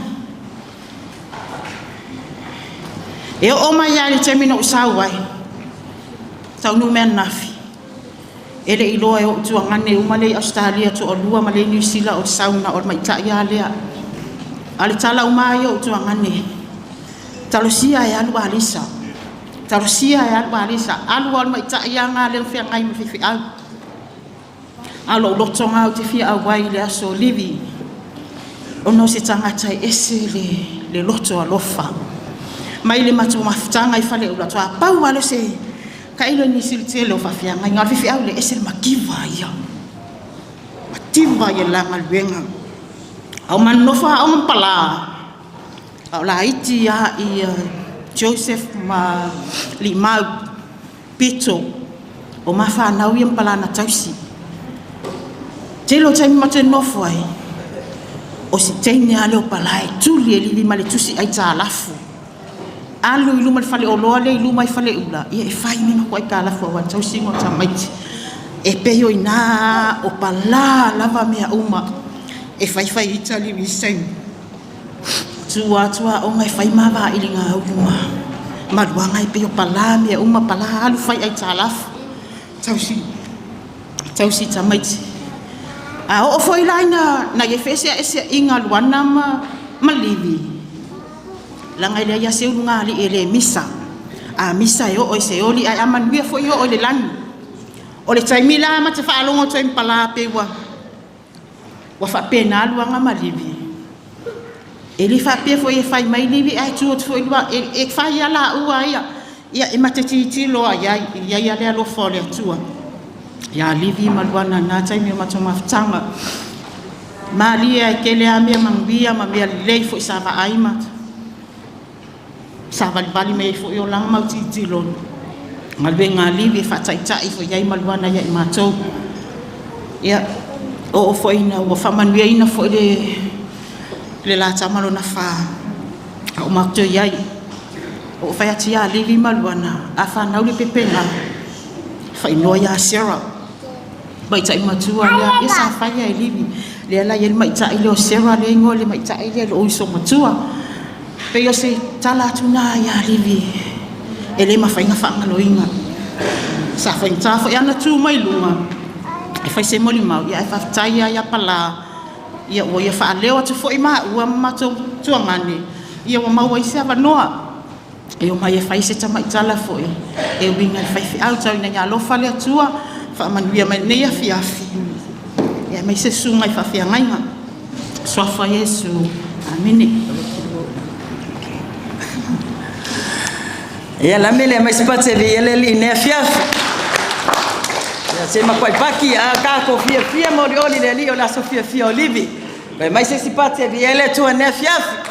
E oo mai lava i le taimi na ou sau ai, taunuu mai ananafi, e le i iloa e ou tuagane uma lea i Ausetalia toalua ma le i Niu Sila o le sau na o le maitai lava lea. A o le tala uma lava ia o ou tuagane, talosia e alu Alisa, talosia e alu Alisa, alu lava o le maitai lava lena lea na feagai ma faifeau. A o lou loto lena ou te fia auai i le aso o Livi, ona o se tagata e ese le loto alofa. Mai le matou mafutaga i Faleula, faatoa pau lava lea o se tailo i nisi o le tele o faafeagaiga. A o le faifeau le ese le mativa ia, mativa ia le la galuega. A o ma nonofo aoga ma palā, a o laiti lava ia Joseph ma Limau Pito, o ma fanau ia ma palana tausi. Tele o taimi matou te nonofo ai, o si teine lava lea o Palā e tuli e Livi ma le tusi aitalafu. Alu i luma i le faleoloa lea i luma i Faleula, ia e fai mai matou aitalafu aua le tausiga o tamaiti. E pei o i ina o palā lava mea uma. E faifai ita Livi i isi taimi. Tu atu aoga e fai ma vailiga aulu ma maluaga e pei o palā mea uma, palā alu fai aitalafu, tausi, tausi tamaiti. A oo foi la ina na i ai feeseeseaiga a Luana ma Livi, leaga e leai lava se ulugalii e le misa. A misa e oo i Seoli ae a manuia foi e oo i le lagi. O le taimi la ma te faalogo atu ai ma palā pei ua Ua faapena Luaga ma Livi. E le faapea foi e fai mai Livi ae tu atu foi Luaga. E fai lava laua ia. Ia, e ma te tilotilo lava i ai, e i ai lava le alofa o le Atua ia Livi ma Luaga i na taimi o matou mafutaga. Malie lava e tele lava mea manuia ma mea lelei foi sa vaai ma savalivali mai ai foi olaga ma tilotilo i galuega a Livi e faataitai foi i ai ma Luana ia i matou. Ia, oo foi ina ua faamanuiaina foi le la tama lona fa a o matou i ai. Oo fai atu ia Livi ma Luana, a fanau le pepega, faaigoa ia Sarah. Maitai matua lea, ia sa fai lava e Livi. Lea la e i ai le maitai lea o Sarah lea e igoa le maitai lea lou uso matua. Pei o se tala atu lena ia Livi e le mafai ona faagaloina. Sa faigata foi ana tu mai luga e fai se molimau, ia ae faafetai lava ia Palā, ia ua ia faaleo atu foi maua ma matou tuagane, ia ua maua ai se avanoa e omai e fai se tamaitala foi e uiga i le faifeau. Tau ina ia alofa le Atua, faamanuia mai i lenei afiafi, ia aemaise le susuga i faafeagaiga. Suafa Iesu. Amene. Ia la mele mai spate vi ele li ne fiaf. Ia se ma kwai paki a ka ko fia fia mo oli le li o la sofia fia olivi. Mai mai se sipate vi ele tu ne fiaf.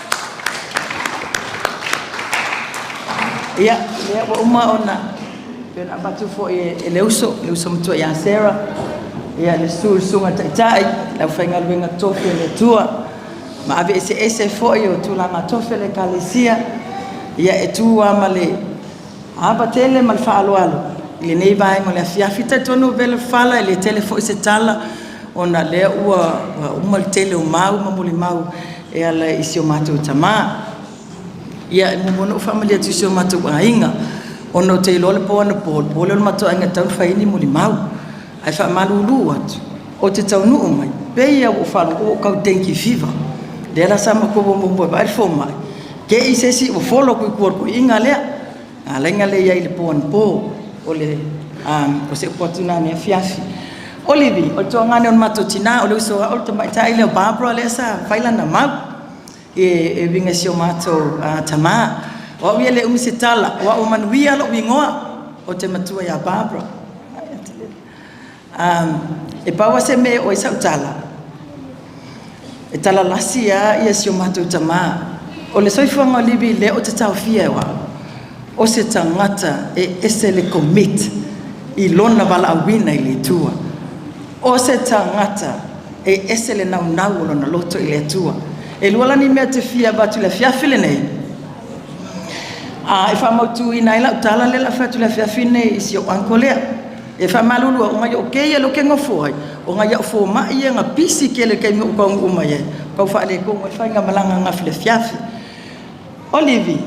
Ia lea ua uma ona pei ona avatu foi e le uso, le uso matua ia Sarah, ia le su le susuga taitai, le aufaigaluega tofi a le Atua, ma ave eseese foi o tulaga tofi a le Ekalesia, ia e tu lava ma le ava tele ma le faaaloalo i lenei vaega o le afiafi. Talitonu vela fala e le tele foi se tala ona lea ua uma le tele o mau ma molimau e ala i si o matou tamā. Ia, e muamua ona ou faamalie atu i si o matou aiga, ona ou te iloa le po anapo, o le po lea o le matou aiga e tatau ona fai ai ni molimau. Ae faamalulu atu, ou te taunuu mai, pei lava ua ou faalogo ua ou tau dengue fever. Lea la sa matou o muamua e vaai le fomai, te i se isi ua follow atu i tua o le toeaina lea. Na ala ai ona leai i le po anapo, o le, o se upu atu lena i lenei afiafi. O Livi, o le tuagane o le matou tina, o le uso a au, le tamaitai lea o Barbara lea sa fai lana mau. E uiga i si o matou tama. O au ia e le umi se tala, o au ua manuia lou igoa, ou te matua ia Barbara. E pau lava se mea e oo i ai sau tala, e talalasi lava si o matou tama. O le soifuaga o Livi lea ou te taofia e o au, o se tagata e ese le commit i lona valaauina i le Atua. O se tagata e ese le naunau o lona loto i le Atua. E lua la ni mea ou te fia avatu i le afiafi lenei, a e faamautuina ai lau tala lea o le a fai atu i le afiafi lenei i si ou uncle lea. E faamalulu au, o nai ou kei ia lea ou te nofo ai, o nai au fomai ia na pisi tele i le taimi na ou taunuu mai ai, tau faaletonu ai le faigamalaga ananafi i le afiafi. O Livi,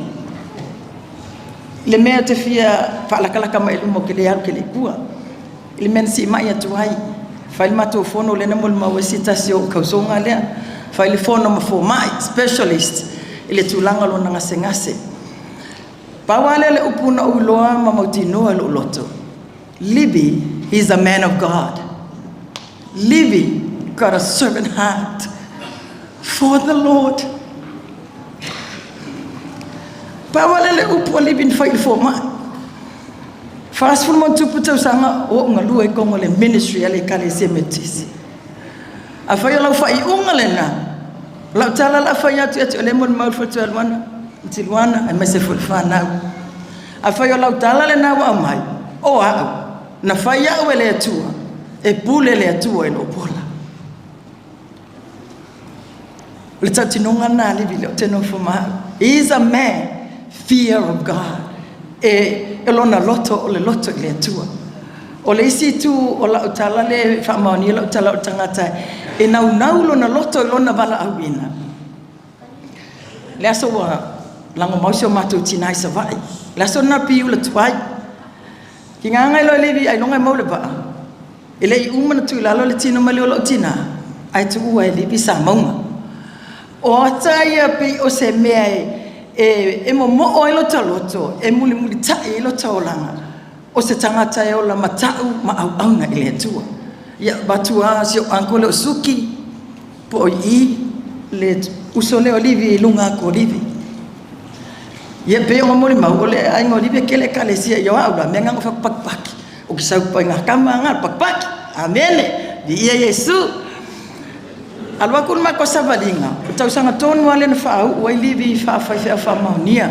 Le mea te fia faalakalaka mai luma o ke le alu ke le kua. I le mea na siimai atu ai. Fai le matou fono lea na molimau ai se tasi o ou kausoga lea. Fai le fono ma fomai, specialist, i le tulaga o lona gasegase. Pau lava lea o le upu na ou iloa ma mautinoa i lou loto, Libby is a man of God. Libby got a servant heart for the Lord. Pau lava lea o le upu a Libby na fai i le fomai. 40+ tausaga o ou galue ai i totonu o le ministry a le Ekalesia Metotisi. Afai o lau faaiuga lena, o lau tala la fai atu ia te oe lea e molimau le faletua ia Luana, Aunty Luana aemaise foi le fanau. Afai o lau tala lena ua aumai, o au, na fai au e le Atua, e pule le Atua i lou ola. O le tautinoga lena a Levi lea ou te nofo ma au. He is a man fear of God. E lona loto o le loto i le Atua. O le isi itu o lau tala lea e faamaonia lau tala o le tagata e naunau lona loto i lona valaauina. Le aso ua lagomau si o matou tina i Savaii. Le aso lena piula tuai. Tigaga ai loa e Levi ailoga e mau le vaa. E le i uma ona tuu i lalo le tino maliu o lou tina, ae tuua e Livi sa mauga. O ata ia pei o se mea e momoo ai lota loto, e mulimulitai ai lota olaga, o se tagata e ola matau ma auauna i le Atua. Ia, vaeatu lava si ou uncle lea o Suki, po o i le uso lea o Livi i luga atu o Livi. Ia, pei ona molimau, o le aiga o Livi e tele ekalesia. Ia o au la, mea na na ou fai atu pakipaki. Ou te sau i ngā tama ngā pakipaki. Amene. Viia Iesu. Alu atu le matou savaliga, o le tausaga tonu lava lea na faauu ai Livi i faafaifeau faamaonia.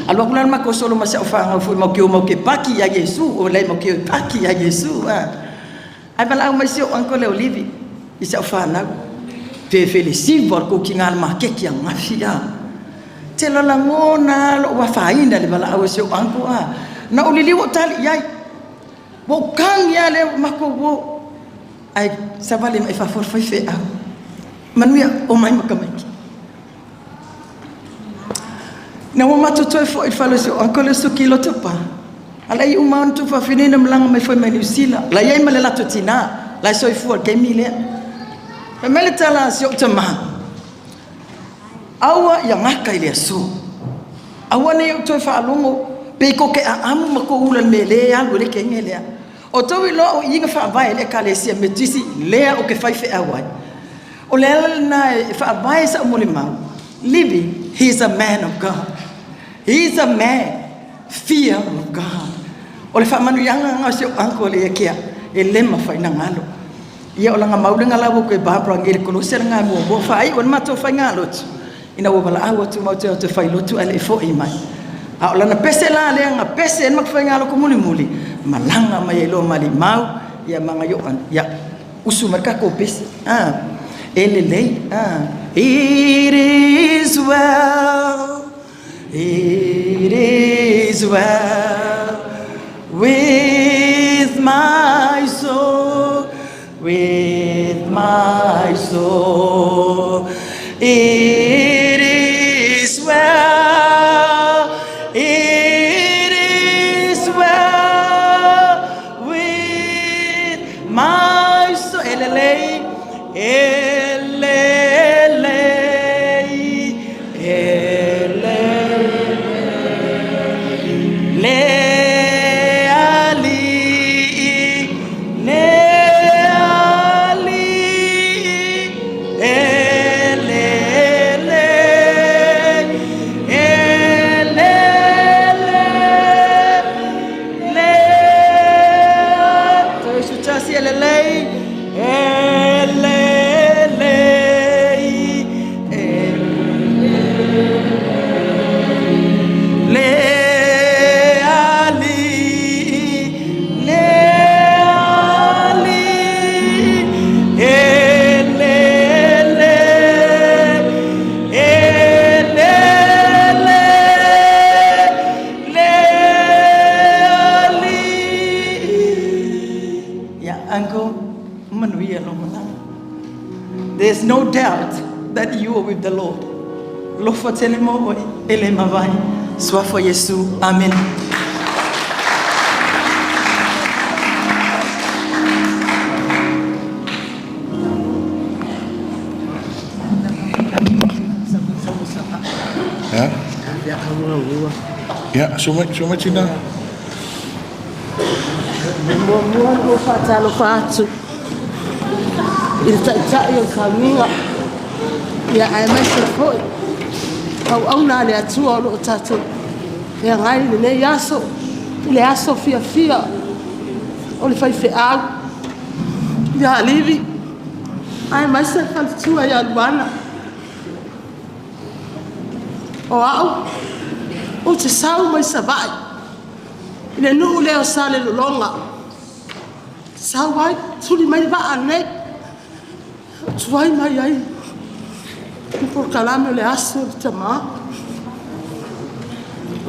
Alu atu la le matou solo ma si au fanau foi matou te o matou te paki ia Iesu, o lea matou te o e paki ia Iesu. Ae valaau mai si ou uncle o Livi i si au fanau. Fefelesiva o le tou tina i le maketi ananafi a. Te lalagona lava lou afaina i le valaau a si ou uncle a. Na ou liliu ou tali i ai. Ua ou tagi lava lea ua matou o. Ae savali mai fafo le faifeau. Manuia, omai ma tamaiti. Ina ua matou toe foi i le fale o si ou uncle lea o Suki i Lotopa, a la e i uma lava ona tuafafine na malaga mai foi mai Niu Sila, la e i ai ma le latou tina, la e soifua i le taimi lea. Fai mai le tala a si ou tamā, aua ia gata i le aso, aua ne i ou toe faalogo pe tou te aamu ma tou ula i le mea le alu ai le teine lea. O tou iloa o i na faavae ai le Ekalesia Metotisi lea ou te faifeau ai. O le ala lena e faavae sau molimau, Livy, he is a man of God. He is a man fear of God. O le faamanuiaga lena o si ou uncle lea ia te au, e le mafai ona galo. Ia o lana mau lena ua toe Barbara nei i le kolosi lena muamua faaiu ai le matou faigalotu ina ua valaau atu matou te o atu e fai lotu ae le i foi mai. A o lana pese la lea na pese ai le matou faigalotu mulimuli, malaga mai ai loa ma Limau ia ma ia usu mai le tatou pese. E lelei. It is well, it is well with my soul, with my soul. It is well, it is well with my soul. E lelei, e lelei, e lelei, le alii, le alii, e lelei, e lelei, le Toe sutasi e lelei, e lelei, e le alii, le alii, e lelei, e lelei, le alii. Yeah, uncle, manuia lo malaga. There's no doubt that you are with the Lord. Lofa tele mo oe, e le mavae. Suafa o Iesu. Amene. Ya. Ya, sumai sumai tina. Muamua ona ou faatalofa atu i le Taitai o le faguga, ia aemaise foi auauna a le Atua o lo o tatou feagai i lenei aso, i le aso fiafia o le faifeau ia Livi aemaise le faletua ia Luana. O au, ou te sau mai Savaii, i le nuu lea o Salelologa. Sau ai, tuli mai le vaa lenei, ou tuai mai ai i polokalame o le Aso o le Tama.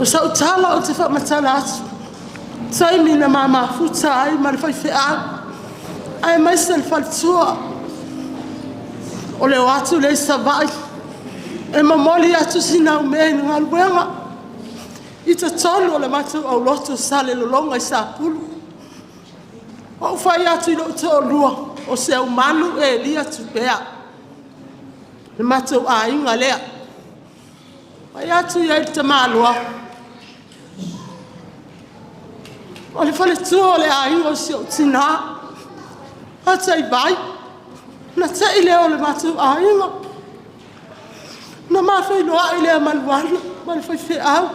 O sau tala ou te faamatala atu, taimi na ma mafuta ai ma le faifeau, aemaise le faletua. O le o atu lea i Savaii, e momoli atu sina au mea i le galuega, i totonu o le matou aulotu o Salelologa i Sapulu. Ou fai atu i lou toalua, o Seumanu Elia Tupea, le matou aiga lea. Fai atu i ai le tamaloa, o le faletua o le aiga o si ou tinā, Ataivai, ona tei lea o le matou aiga. Ona ma feiloai lea ma Luana ma le faifeau.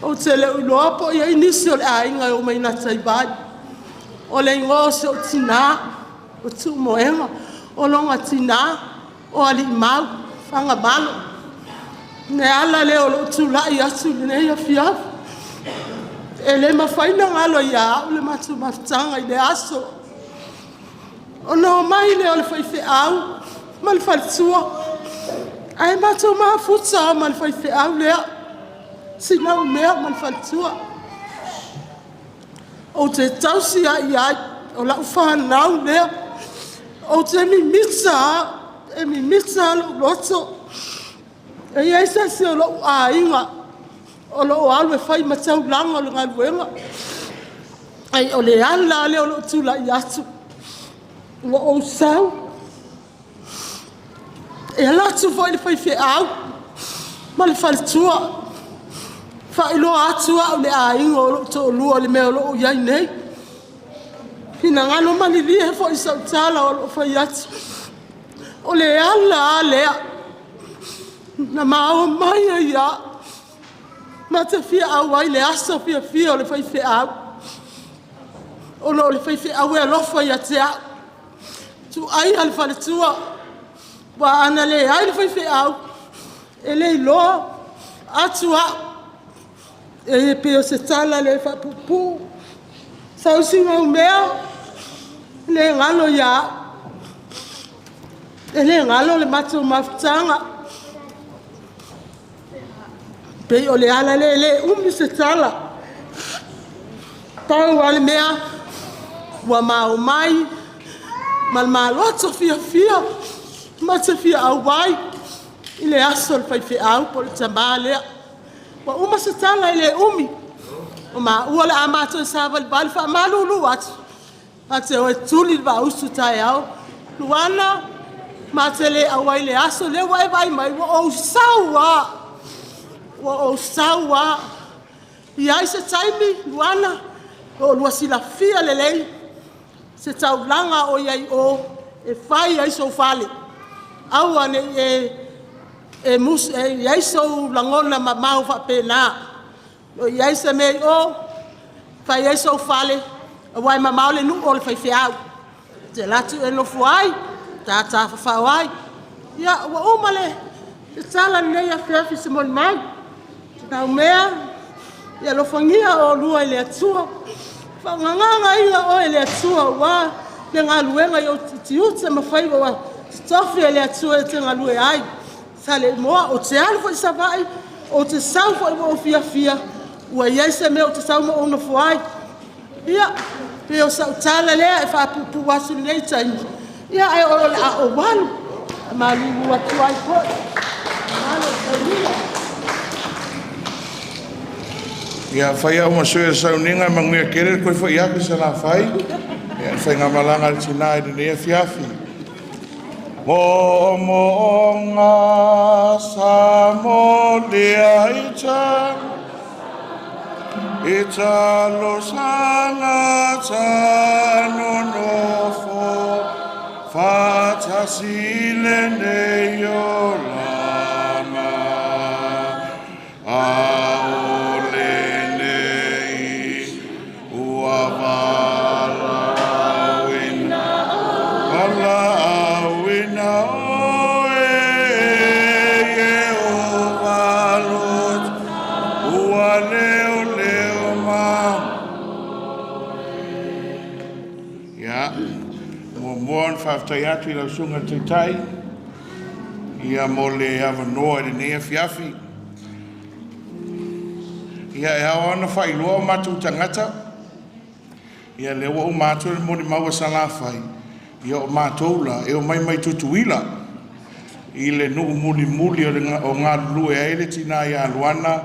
Ou te le o iloa po o i ai nisi o le aiga e omai gataivai. O le igoa o si ou tinā, o Tuumoega, o lona tinā, o Aliimau Fagamalo. O le ala lea o lou tulai atu i lenei afiafi. E le mafai ona galo ia au le matou mafutaga i lea aso. Ona omai lea o le faifeau ma le faletua, ae matou mafuta lava ma le faifeau lea, Sinaumea ma le faletua. Ou te tausi lava i ai, o lau fanau lea. Ou te mimita lava, e mimita lava lou loto. E i ai se isi o lou aiga o lo o alu e fai ma taulaga o le galuega, ai o le ala lava lea o lou tulai atu, ua ou sau. E alu atu foi le faifeau ma le faletua, faailoa atu au i le aiga o lou toalua i le mea o lo o i ai nei. Finagalo malilie foi sau tala o lo o fai atu. O le ala lava lea na ma omai ai lava, ma te fia auai i le aso fiafia o le faifeau. Ona o le faifeau e alofa ia te au. Tuuaia le faletua, aua ana leai le faifeau, e le iloa atu au. E pei o se tala lea faapuupuu. Sau sina mea, le galo ia au. E le galo le matou mafutaga. Pei o le ala lea e le umi se tala. Pau lava le mea, ua ma omai ma le maloto fiafia, ma te fia auai i le aso o le faifeau po o le tamā lea. Ua uma se tala e le umi, o maua o le a matou savalivali faamalulu atu, ma te o e tuli le vausu taeao. Luana, ma te le auai i le aso lea ua e vaai mai, ua ou sau lava. Ua ou sau lava. I ai se taimi, Luana, o oulua silafia lelei se taulaga o i ai i o e fai ai sou fale. Aua ne i e i ai sou lagona mamao faapena. O i ai se mea i o, fai ai sou fale, aua e mamao le nuu o le faifeau. E te alu atu e nofo ai, tata fafao ai. Ia, ua uma le tala i lenei afiafi i se molimau. Laumea, ia alofagia oulua e le Atua. Faagagaina oe e le Atua ua le galuega i ou tiute ma faiva ua totofi e le Atua e te galue ai. Saleimoa, ou te alu foi i Savaii, ou te sau foi ua ou fiafia, ua i ai se mea ou te sau ma ou nofo ai. Ia, pei o sau tala lea e faapuupuu atu i lenei taimi, ia ae o le a ou alu, faamalulu atu ai foi. Malo. Ia fai au ma sui o le sauniga e manuia tele le toe fo'i atu i Salafai. Ia le faigamalaga a le tinā i lenei afiafi. Mo'omo'oga sa molia i i talosaga tanonofo faatasi lenei olaga a o lenei ua valaauina valaauina oe Ieova loto ua leoleo ma. Ia, muamua ona faafetai atu i lau Susuga i le Taitai ia mo le avanoa i lenei afiafi. Ia e ao ona faailoa o matou tagata, ia lea ua uma atu le molimau a Salafai, ia o matou la e omai mai Tutuila i le nuu mulimuli o le o galulue ai le tina ia Luana,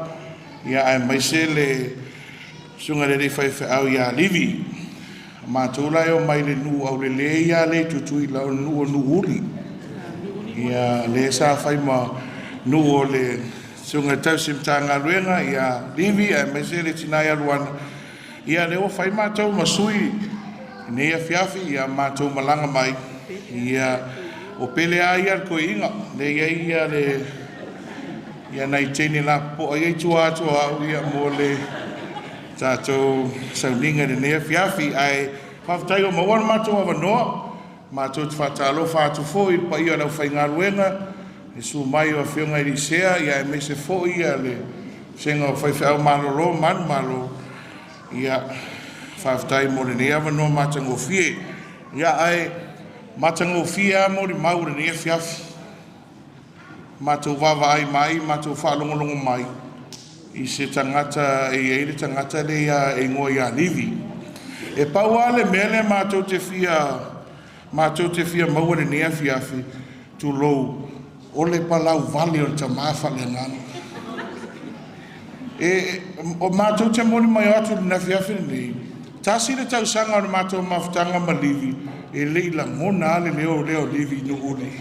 ia aemaise le susuga i le alii faifeau ia Livi. O matou la e omai le nuu aulelei ia le i Tutuila, o le nuu o Nuuuli. Ia lea sa fai ma nuu o le susuga i le tausi Matagaluega ia Livi aemaise le tina ia Luana. Ia lea ua fai matou ma sui nei afiafi, ia matou malaga mai. Ia o pele a ia le toeaina lea e i ai ia le ia nai teine lapopoa ia i tua atu o au ia mo le tatou sauniga i lenei afiafi. Ae faafetai ua maua le matou avanoa. Matou te faatalofa atu foi i le paia o le aufaigaluega, le susu mai o afioga i alii sea, ia aemaise foi ia le vasega o faifeau malolo ma manumalo. Ia faafetai mo lenei avanoa matagofie. Ia ae matagofie lava molimau o lenei afiafi. Matou vaavaai mai, matou faalogologo mai i se tagata e i ai le tagata lea e igoa ia Livi. E pau lava le mea lea matou te fia maua i lenei afiafi, tulou, o le palauvale o le tamā faaleagaga. E o matou te molimau atu i le afiafi lenei, tasi le tausaga o le matou mafutaga ma Livi, e le i lagona lava le leo lea o Livi i Nuuuli.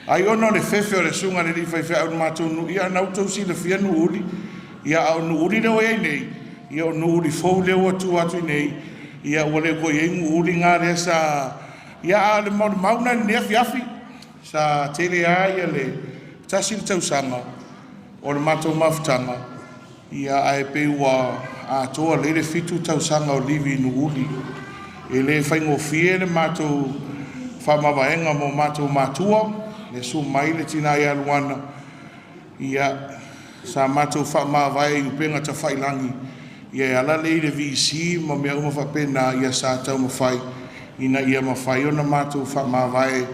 Ai ona o le fefe o le susuga i le alii faifeau i le matou nuu, ia na outou silafia Nuuuli. Ia a o Nuuuli lea ua i ai nei, ia o Nuuuli fou lea ua tu atu i nei, ia ua le toe i ai Nuuuli na lea sa. Ia a o le molimau lena i lenei afiafi, sa tele lava ia le tasi le tausaga o le matou mafutaga, ia ae pei ua atoa lelei le 7 tausaga o Livi i Nuuuli. E le faigofie le matou faamavaega mo matou matua, le susu mai le tina ia Luana, ia sa matou faamavae i upega tafailagi, ia e ala lea i le VC ma mea uma faapena, ia sa taumafai ina ia mafai ona matou faamavae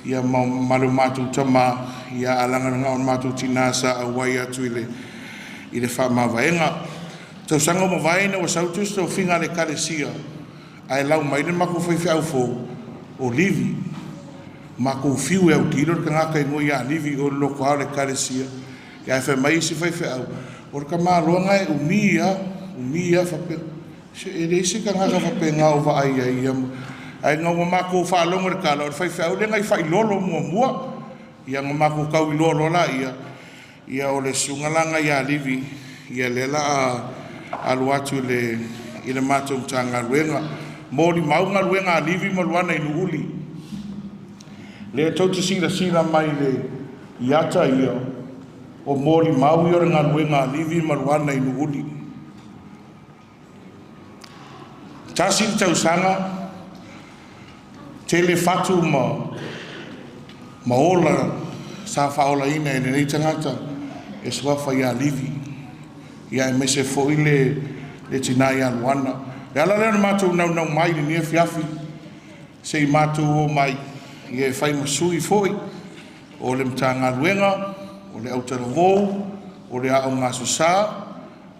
ia ma le matou tamā, ia alagalaga o le matou tina sa auai atu i le faamavaega. Tausaga ua mavae ina ua sau tusi tofiga a le Ekalesia ae lau mai le matou faifeau fou o Livi. Matou fiu e autilo le tagata igoa ia Livi o le lotoa o le Ekalesia. Ia ae fai mai isi faifeau, o le tamaloa e umi a, umi a faapea. E leai se tagata faapena o vaai ai ia. Ae na ua matou faalogo i le tala, o le faifeau lea na i failolo muamua. Ia na matou tau iloa loa laia, ia o le susuga la ia Livi, ia lea la a alu atu i le matou Matagaluega. Molimau galuega a Livi ma Luana i Nuuuli. Lea tou te silasila mai le iata ia, o molimau ia o le galuega a Livi ma Luana i Nuuuli. Tasi le tausaga, tele fatu ma ola sa faaolaina e lenei tagata e suafa ia Livi. Ia aemaise foi le tina ia Luana. Le ala lea o le matou naunau mai i lenei afiafi, se i matou o mai, ia e fai ma sui foi o le Matagaluega, o le autalavou, o le Aoga Aso Sa,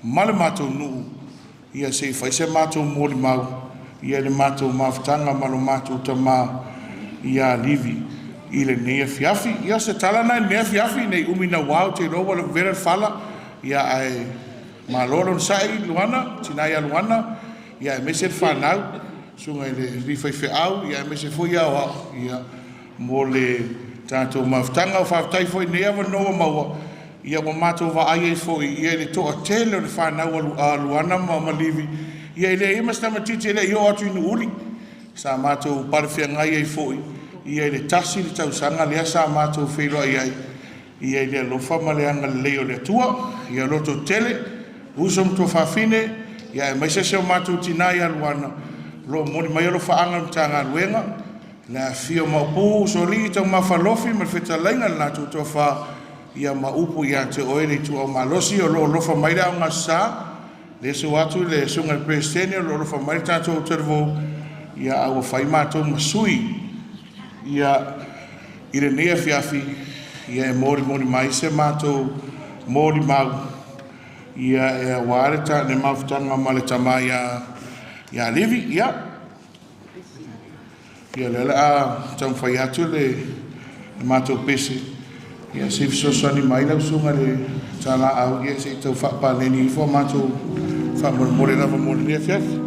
ma le matou nuu, ia se i fai se matou molimau, ia le matou mafutaga ma lo matou tamā ia Livi i lenei afiafi. Ia o se tala lena i lenei afiafi, nei umi naua ou te iloa ua vela le fala, ia ae Malo le onosai Luana, tina ia Luana, ia aemaise le fanau, susuga i le alii faifeau, ia aemaise foi aoao, ia mo le tatou mafutaga. O faafetai foi i lenei avanoa ua maua, ia ua matou vaai ai foi ia i le toatele o le fanau a Luana ma Livi, ia e leai ma se tamaitiiti e le i oo atu i Nuuuli. Sa matou palefeagai ai foi ia i le 1 le tausaga lea sa matou feiloai ai ia i le alofa ma le agalelei o le Atua. Ia lototele uso ma tuafafine, ia aemaise si o matou tina ia Luana, o lo o momoli mai alofaaga i le Matagaluega, le afifio o Maopu, Usoalii, Taumafa Alofi ma le fetalaiga i le latou Toafa, ia ma upu ia te oe le Ituau Malosi. O lo o alofa mai le Aoga Aso Sa, lea e susu atu le susuga i le Peresetene o lo o alofa mai le tatou autalavou, ia a ua fai matou ma sui ia i lenei afiafi ia e molimoli mai se matou molimau ia e aua le mafutaga ma le tama ia Livi. Ia lea o le a taumafai atu le matou pese, ia se i fesoasoani mai lau susuga i le talaau, ia se i tau faapaleni ifo a matou faamolemole lava mo lenei afiafi.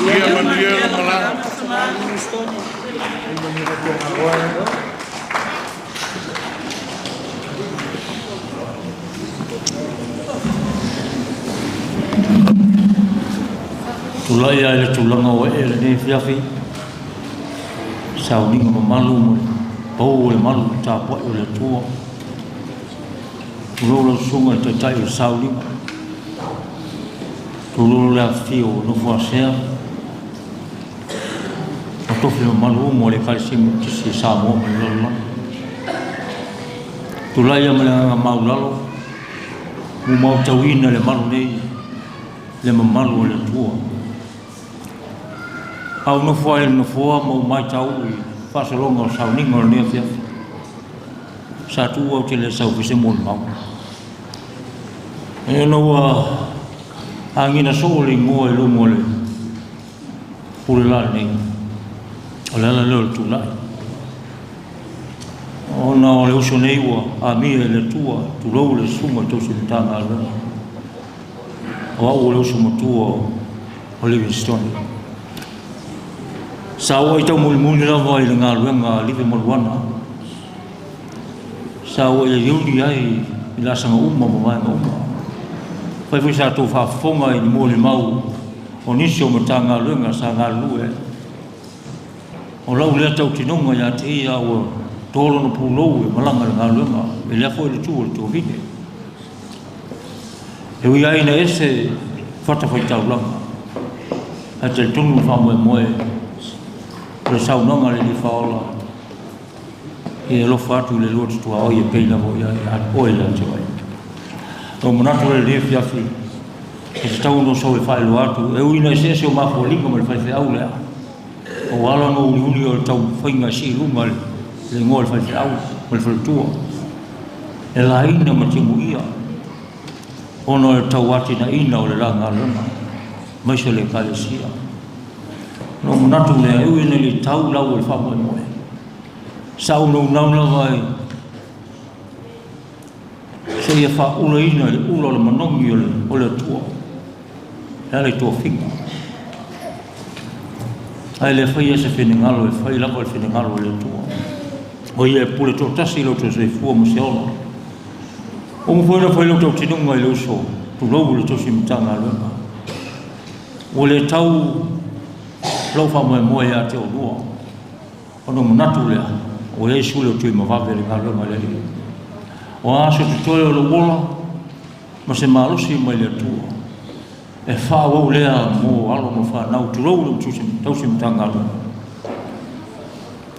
Ia manuia le malaga. Tulai ai le tulaga o ee lenei afiafi, sauniga mamalu ma le pau o le malu tapuai o le Atua. Tulou lau susuga i le Taitai o le sauniga, tulou le afifio o nofo asea, ma tofi mamalu uma o le Ekalesia Metotisi i Samoa ma le lalolagi. Tulai ia ma le agaga maulalo, ua mautauina le malu nei, le mamalu o le Atua. Au nofo ai le nofoa ma ou matau i faasologa o sauniga o lenei afiafi. Sa tuu au te le sau fai se molimau. E ona ua agina soo le igoa i luga o le pule la lenei. O le ala lea o le tulai. Ona o le uso nei ua amia i le Atua, tulou le susuga i tausi Matagaluega. O au o le uso matua o Livingstone. Sa ou ai taumolimoli lava i le galuega a Livi Maluana. Sa ou ai iuli ai i laasaga uma ma vaega uma. Fai foi sa tou faafofoga i ni molimau o nisi o Matagaluega sa galulue ai. O lau lea tautinoga ia te ia ua to lona pulou e malaga i le galuega, e lea foi le tu o le tuafine. E ui ai ina ese fatafaitaulaga, ae talitonu le faamoemoe o le saunoaga a le Alii Faaola, e alofa atu i le lua tutuaoi e pei lava o ia oe ia te oe. O manatu le lenei afiafi, e tatau ona ou sau e faailoa atu, e ui ina eseese o mafualiga ma le faifeau lea, o ala no uliuli o le taumafaiga e sii luga le igoa o le faifeau ma le faletua, e laina ma timuia, ona o le tauatinaina o le la galuega, maise le Ekalesia. No manatu lea, e ui ina le tau lau o le faamoemoe, sa ou naunau lava i seia faaulaina i le ula o le manogi o le Atua, e ala i tofiga. Ae le faia se finagalo, e fai lava le finagalo o le Atua. O ia e pule toatasi i lo outou soifua ma se ola. Ua uma foi ona fai lau tautinoga i le uso, tulou le tausi Matagaluega. Ua le tau lou faamoemoe ia te oulua, ona manatu lea, ua i ai sule o Tuimavave i le galuega a le Alii. O a aso totoe o lou ola ma se malosi mai le Atua, e faaauau lea mo alo ma fanau, tulou le tausi Matagaluega.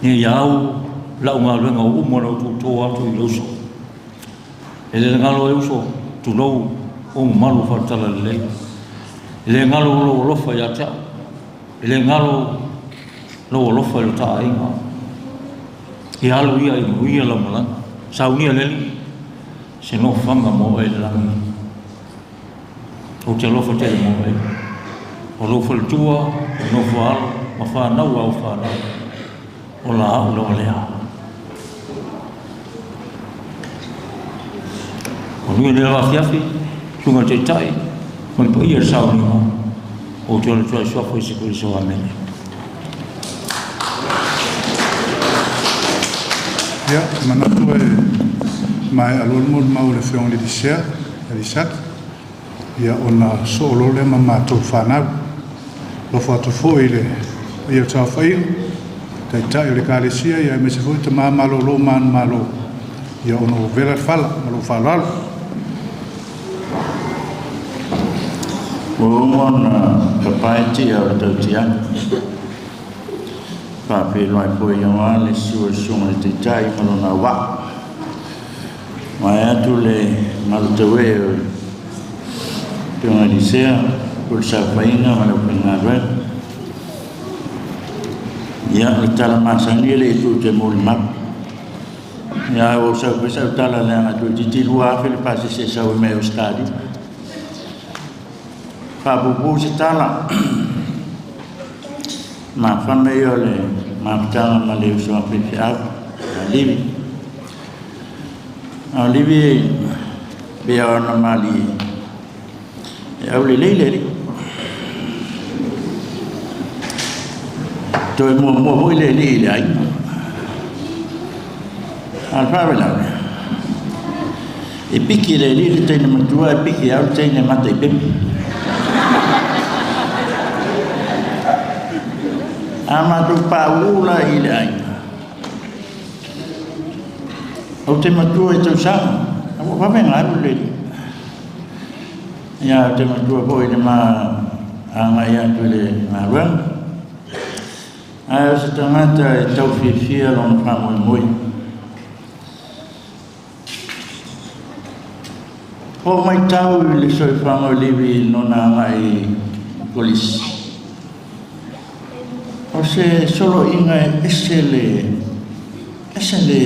Ia ia au lau galuega ua uma ona ou tuuto atu i le uso. E le galo e uso, tulou o mamalu o faaletala lelei. E le galo lou alofa ia te au. E le galo lou alofa i lo ta aiga. Ia alu ia i manuia lau malaga. Saunia le Alii se nofoaga mo oe i le lagi. Ou te alofa tele mo oe. O lou faletua, o nofo alo, ma whanau au whanau. O la au lawa lea. O nui le lava afiafi, sunga te tai, ma le paia le sauniga, o te ole tuai suafo i se Keriso. Amene. Ia, manatu e maea loa le molimau a le Afioga i le Elisea, Elisaki, ia ona soo loa lea ma matou fanau. Alofa atu foi i le paia o le saofaiga, Taitai o le Ekalesia, ia aemaise foi tama malolo ma manumalo, ia ona ua vela le fala ma lou faaaloalo. Ua uma ona papae tia o le tautiaga. Faafeiloai foi aua le susu o le susuga i le Taitai ma lona auvaa. Vae atu le malutaue o le Afioga i Elisea, po o le saofaiga ma le aufaigaluega. Ia, o le tala masani e le i tuu te molimau. Ia, ae ua ou sau foi sau tala leaga toeitiiti 2,000 le pasese e sau ai mai Ausetalia. Faapuupuu se tala, mafana ia o le mafutaga ma le uso a faifeau, a Livi. A o Livi pei ona malie, e aulelei le alii. Toe muamua foi le alii i le aiga. A o le faalavelave, e piki le alii le teine matua, e piki au le teine mata i pepe. A matou pauu la i le aiga, ou te matua i tausaga, ua vave ona alu le alii. Ia, ou te matua foi i le ma agai atu i le galuega. Ae o se tagata e tau fiafia lona faamoemoe. O matau i le soifuaga o Livi i lona agai i kolisi. O se soloiga e ese le ese le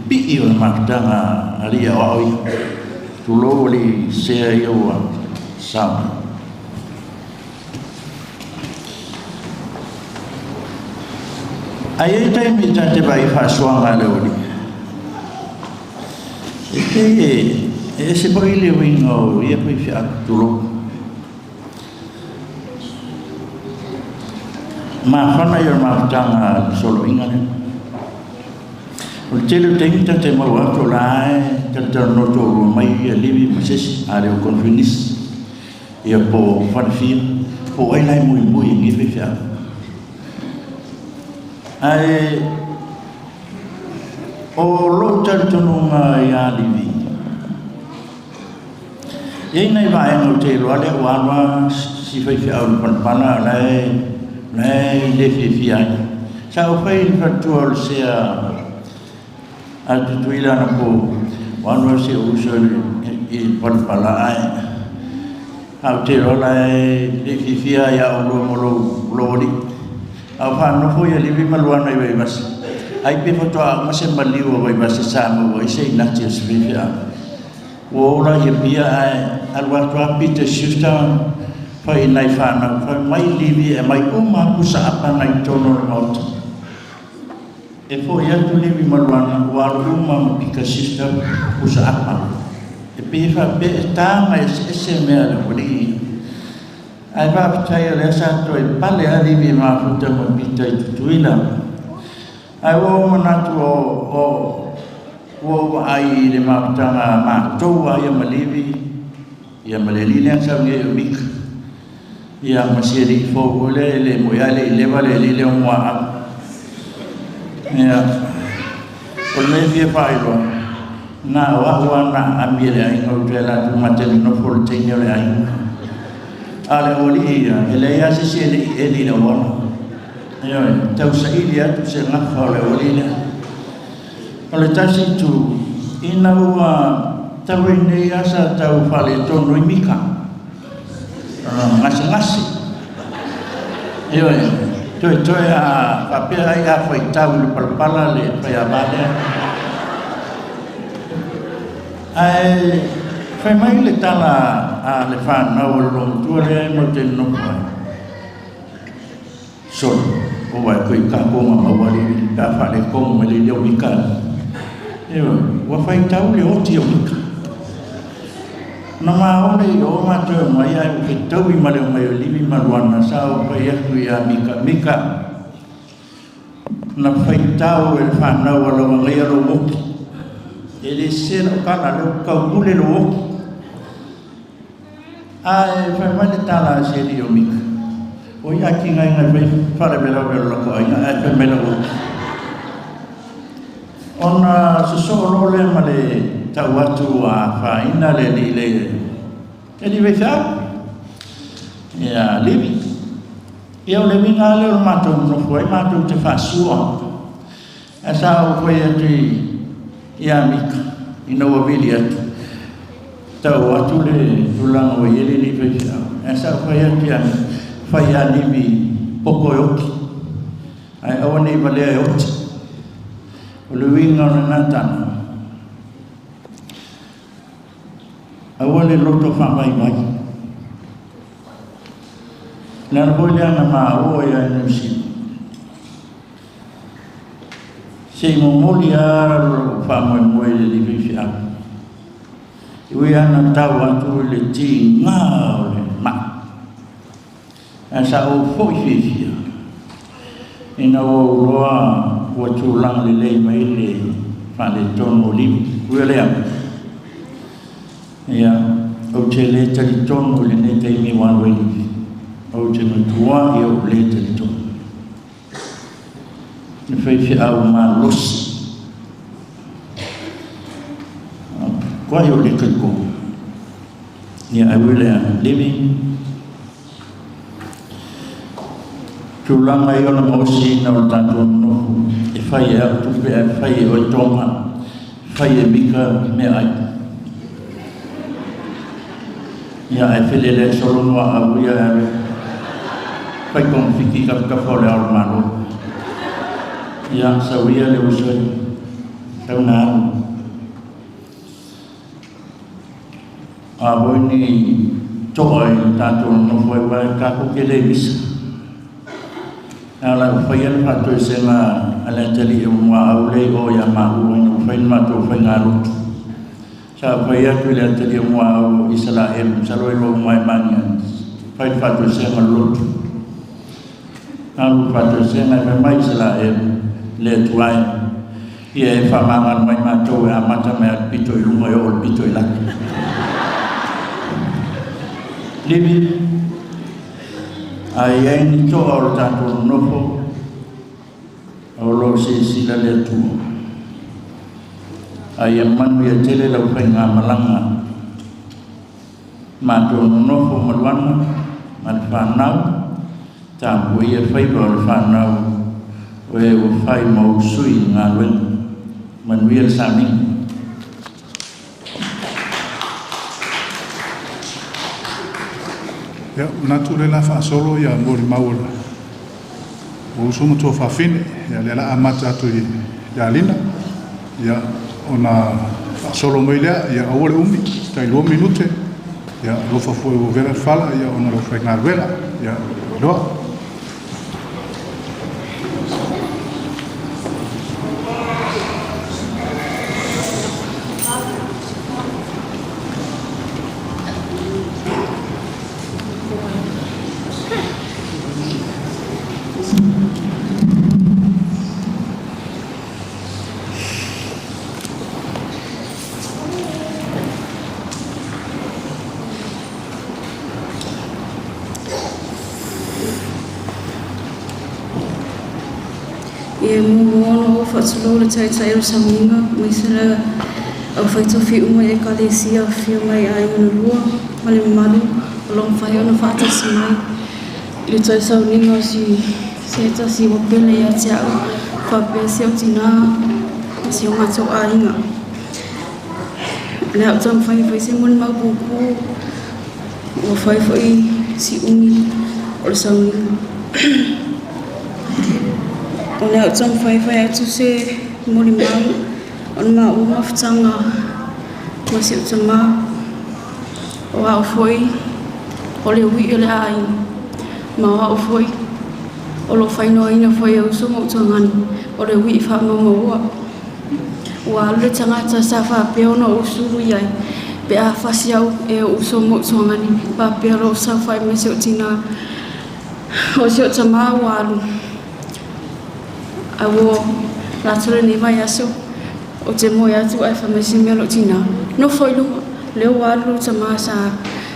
pipii o le mafutaga a alii aoao ia. Tulou alii sea ia ua sao. Ae i ai taimi ta te vaai i faasoaga a le aualii. E pei e ese foi le uiga o ia faifeau, tulou. Mafana ia o le mafutaga a le soloiga lea. O le tele o taimi ta te maua atu o la e talatalanoa toalua mai ia Livi ma se isi, a le o Confinis. Ia po o falefia, po o ai la e muimui i lenei faifeau. Ae o lou talitonuga ia Livi, e i ai nai vaega ou te iloa lea ua alu lava si faifeau i le palapala o la e le fiafia ai. Sa ou fai i le faletua o le sea a Tutuila anapo, ua alu lava si ou uso i le palapala ae a ou te iloa la e le i fiafia ia oulua ma lou alii. A o faanofo ia Livi ma Luana i Vaivase, ai pe faatoa uma se maliu a Vaivase sa maua ai se inati o se faifeau. Ua ola i Apia ae alu atu lava Peter Schuster fai i nai fanau, fai mai Livi e aumai uma lava pusa apa na i totonu o le maota. E foi atu Livi ma Luana ua alu uma ma Peter Schuster pusa apa. E pei e faapea e taga eseese mea a le aualii ia. Ae faafetai o lea sa toe pale lava Livi e mafuta ma Pita i Tutuila. Ae ua ou manatu o, o, ua ou vaai i le mafutaga a matou lava ia ma Livi, ia ma le alii lea na sau nei o Mika. Ia ma si alii fou foi lea e le moni lava e le i leva le alii lea o Muaau. Ia, o le mea e fia faailoa, na o au lava na aami e le aiga ou te ala atu ma te nonofo i le teine o le aiga. A o le aualii ia, e leai lava se isi e le i eli i le auala. Ioe, tau saili atu se gafa o le aualii lea. O le tasi itu, ina ua talu ai nei lava sa tau faaletonu ai Mika, gasegase. Ioe, toetoe a faapea ai a faitau i le palapala le faiava lea. Ae fai mai le tala a le fanau a le loomatua lea e matou te nonofo ai, Solo, o uae koe i kakoga maua le pe a faaletonu mai le leo Mika. Ioe, ua faitau le oti o Mika. Na maole i o matou e omai ae ua fetaui ma le omai o Livi ma Luana sa ou fai atu ia Mika, Mika, na faitau e le fanau a lau agaia lou oti. E le sese lau tala, lea ua taupule lou oti. Ae fai mai le tala a si alii o Mika, O ia atigaina e fai faalavelave o le latou aiga, ae fai mai lau oti. Ona sosoo loa lea ma le tau atu ua afaina le alii le alii faifeau, ia Livi. Ia o le uiga lava lea o le matou nonofo ai matou te faasua. Ae sa ou fai atu ia Mika ina ua vili atu, tau atu le tulaga ua i ai le alii faifeau. Ae sa ou fai atu ia Mika, fai ia Livi poto e oti, ae aua ne i valea e oti. O le uiga o lena tala, aua le loto faavaivai. O le ala foi lea na maua ia Niu Sila. Se i momoli lava lou faamoemoe i le alii faifeau. E ui lava ina tau atu i le tiga o le mai, ae sa ou foi fiafia. Ina ua ou iloa ua tulaga lelei mai le faaletonu o Livi. Ui o lea, ia, ou te le talitonu i lenei taimi ua alu ai Livi. Ou te matuai ou le talitonu. Le faifeau malosi. Kuai o le talitonu. Ia, ai ui lea, Livi, tulaga ia o le gaosiina o le tatou nonofo, e fai e au tupe ae fai e oe toga, fai e Mika meaai. Ia ae feleleai solo muaau ia e alu e fai togafiti i tafatafa o Le Ao o le Malo. Ia, sau ia le uso e sau na alu. A foi ni to'a i le tatou nonofo ai, aua tatou te le misa. A o le a ou faia le faatoesega a le atalii o Muaau lea i o ia maua ina ua fai le matou faigalotu. Sa ou fai atu i le atalii o Muaau o Isalaelu, masalo e iloa uma e Maniani, fai le faatoesega o le lotu. Alu le faatoesega e fai mai Isalaelu, le Atua e, ia e faamagalo mai matou e amata mai lava i le pito i luga e oo i le pito i lalo. Livi, a i ai ni toa o le tatou nonofo, o lo o silasila le Atua. A ia manuia tele lau faigamalaga. Matou nonofo ma Luana ma le fanau, tapuaia faiva o le fanau o e ua fai ma ou sui i galuega. Manuia le sauniga. Ia, manatu o lea o le a faasolo ia molimau a lou uso ma tuafafine. Ia, lea o le a amata atu ia Lina, ia, ona faasolo mai lea, ia aua le umi, tai 2 minute, ia alofa foi ua vela le fala, ia ona o lau faigaluega. Ia, loa. Ia muamua ona ou faatulou le Taitai o le Sauniga aemaise le aufaitofi uma i Ekalesia afifio mai i aiga na lua ma le mamalu o lo o mafai ona faatasi mai i le toe sauniga o si se tasi ua pele ia te au faapea si ou tinā ma si o matou aiga. O le a ou taumafai e fai se molimau puupuu ua fai foi si umi o le sauniga. O le a ou taumafai e fai atu se molimau o le maua mafutaga ma si ou tamā. O au foi o le ui'i o le aiga, ma o au foi o lo o faaigoaina foi e uso ma utuagani o le ui'i faamaumauoa. Ua alu le tagata sa faapea ona ou sulu i ai pe a fasi au e ou uso ma utuagani faapea lo o saofai mai si ou tinā. O si ou tamā ua alu a ua latou lenei vaiaso ou te moe atu ae fai mai se mea lou tinā, Nofo i luga, lea ua alu lou tamā sa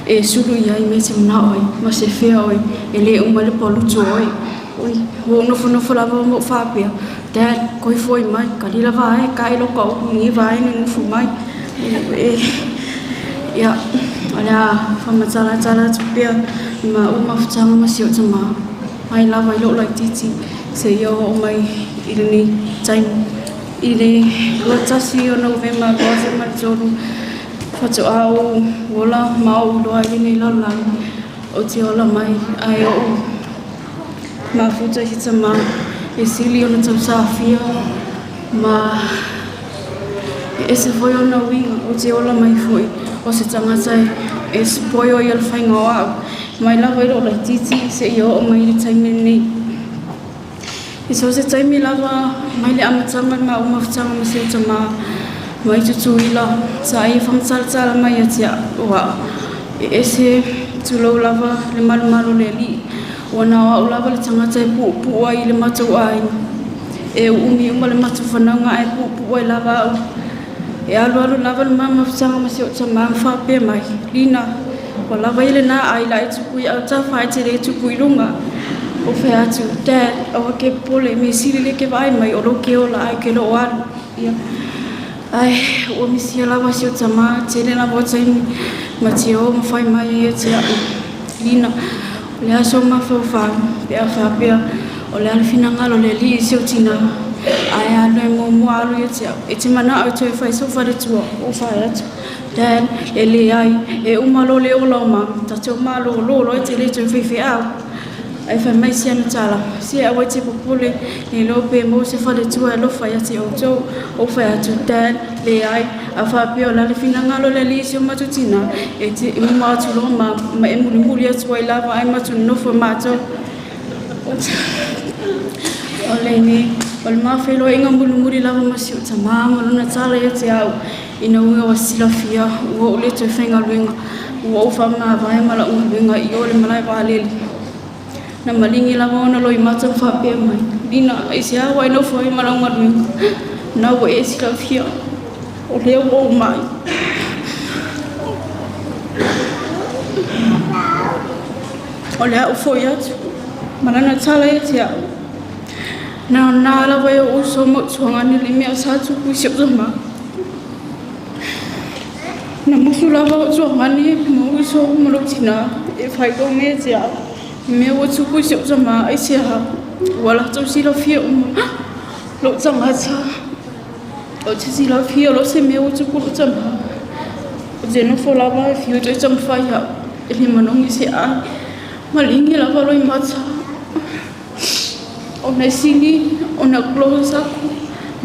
e sulu i ai mea e te manao ai, ma se fea oe, e le uma le palutu o oe. Oi, ua ou nofonofo lava ma ou faapea, Dad, koe foi mai, kali lava ae, ka e loka upu i nei vaega e nofo mai. E, ia, o le a faamatalatala atu pea i maua mafutaga ma si ou tamā. Mai lava i lou laitiiti seia oo mai i lenei taimi. I le 21 o Novema 2003, faatoa ou ola ma ou iloa ai lenei lalolagi ou te ola mai ae ou mafuta i se tamā e sili ona tausafia ma e ese foi ona uiga ou te ola mai foi o se tagata e spoil ia le faiga o au mai lava i lou laitiiti seia oo mai i le taimi lenei. I so o se taimi lava mai le amataga i le maua mafutaga ma si ou tamā mai Tutuila sa ia whamatalatala mai ia te au o au. E ese tulou lava le malumalu o le alii. Ua na o a'u lava le tagata e pu'upu'u ai i le matou aiga. E u'umi uma le matou fanauga ae pu'upu'u ai lava a'u. E alualu lava le ma mafutaga ma si o'u tamā ma faapea mai, Lina, ua lava ia lenā ai la e tupu i autafa ae te lē tupu i luga. Ou fai atu, Dad, aua ke popole, mea sili lea e ke vaai mai o lou ke ola ae ke loo alu. Ia. Ae ua misia lava si o tamā, tele lava o taimi ma te ō ma fai mai ai ia te a'u. Lina, o le aso mafaufau, pe a faapea, o le a le finagalo o le Alii i si ou tinā, ae alu e muamua alu ia te a'u, e te mana'o e toe fai sou faletua, ou fai atu, Dad, e leai, e uma loa le ola o mama, tatou malōlō loa e te le toe faifeau. Ae fai mai si ana tala, Se aua e te popole, ne iloa pe maua se faletua e alofa ia te outou. Ou fai atu, Dad, leai, a faapea o le a le finagalo o le Alii i si o matou tinā, e te uma atu loa ma, ma e mulimuli atu ai lava ae matou nonofo matou. O lenei, o le ma feiloaiga mulimuli lava ma si ou tamā ma lona tala ia te au, ina ua ua silafia ua ou le toe faigaluega, ua ou faamavae ma la'u galuega i o le malae vaalele. Na maligi lava ona loimata ma faapea mai, Lina, aisea ua e nofo ai ma lau galuega? Na ua e silafia, o lea ua ou ma'i. O le a ou fo'i atu, ma lana tala ia te a'u. Na ona lava e o'u uso ma ou tuagani le mea sa tupu i si o'u tamā. Na musu lava o'u tuagani ma uso ma lou tinā e faailoa mai ia te a'u mea ua tupu i si o'u tamā, aiseā ua latou silafia uma lo'u tagata. Ou te silafia loa se mea ua tupu i lou tamā. Ou te nofo lava e fiu e toe taumafai a'u e le manogi se ai. Maligi lava loimata. Ona e sili ona close aku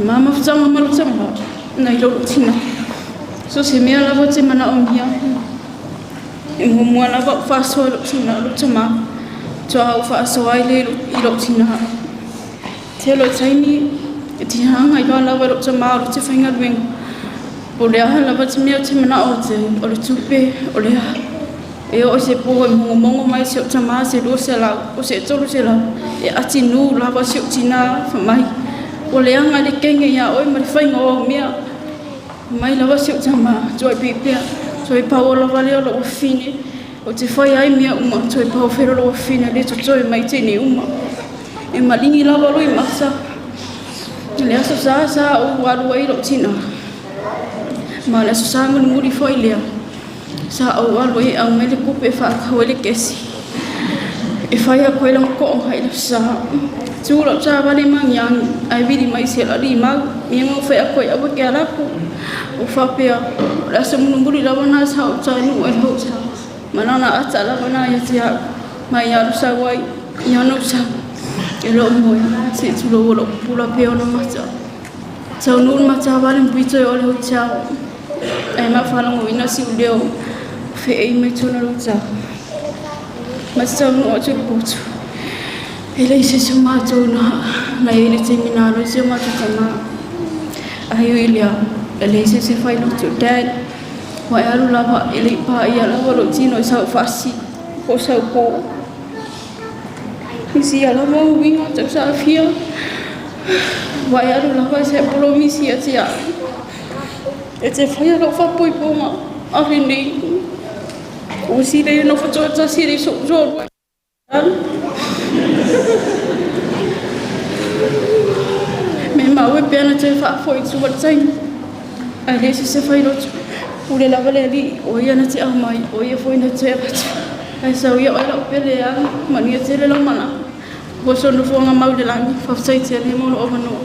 ma mafutaga ma lou tamā nai lo lou tinā. So se mea lava ou te manaomia e muamua lava ou faasoa i lou tinā lou tamā faatoa ou faasoa ai lea i lou tinā. Tele o taimi e te hāngai loa lava i lou tamā o te faigaluega. Po o le aha lava te mea ou te mana'o o le tupe o le aha. E oo i se pō e mogomogo mai si o'u tamā se 200 o se 300 e atinū lava si o'u tinā fai mai, Ua leaga le kege iā oe ma le faiga o au mea. Fai mai lava si o'u tamā, Tuai pea, toe pau lava lea o lou afafine, ou te fai ai mea uma, toe pau fela lou afafine lea totoe mai teine uma. E maligi lava loimata i le aso sa sa ou alu ai lou tinā, ma o le aso sa mulimuli foi lea. Sa ou alu ai e aumai le tupe e faatau ai le kesi e fai aku ai lana to'oga i le sa. Tu la'u savali ma agiagi ae vili mai se la limau ia ma ou fai atu ai aua e ke ala aku. Ou faapea o le aso mulimuli lava na sa ou taunuu ai le hotel ma lana ata lava na ia te a'u ma ia alu sau ai ia ona ou sau e lo'u moe se'i tulou o lo'u pupula pea ona mata. Taunuu le matavale ma pito e o le hotel ae ma faalogoina si'u leo fe'ei mai totonu o le hotel. Ma te taunuu atu i le potu e leai se isi o matou na na i ai i le taimi na alu ai si o matou tamā. Ae ui i lea, e leai se isi e fai lotu. Dad, ua e alu lava e le i pa'ia lava lou tino i sau fasi po o sau pō. Misia lava uiga o tausafia. Ua e alu lava i se polomisi ia te a'u. E te faia lou faapoipoga a lenei. Ua sili ai nofo toatasi e le i so'u toalua alu. Me maua e pea na toe faafoi i tua le taimi. Ae le se se fai lotu. Pule lava le Alii, o ia na te aumai, o ia foi na te avatu. Ae sau ia oe lau pele e alu, manuia tele lau malaga. Ua sou nofoaga mau i le lagi. Faafetai tele mo lou avanoa.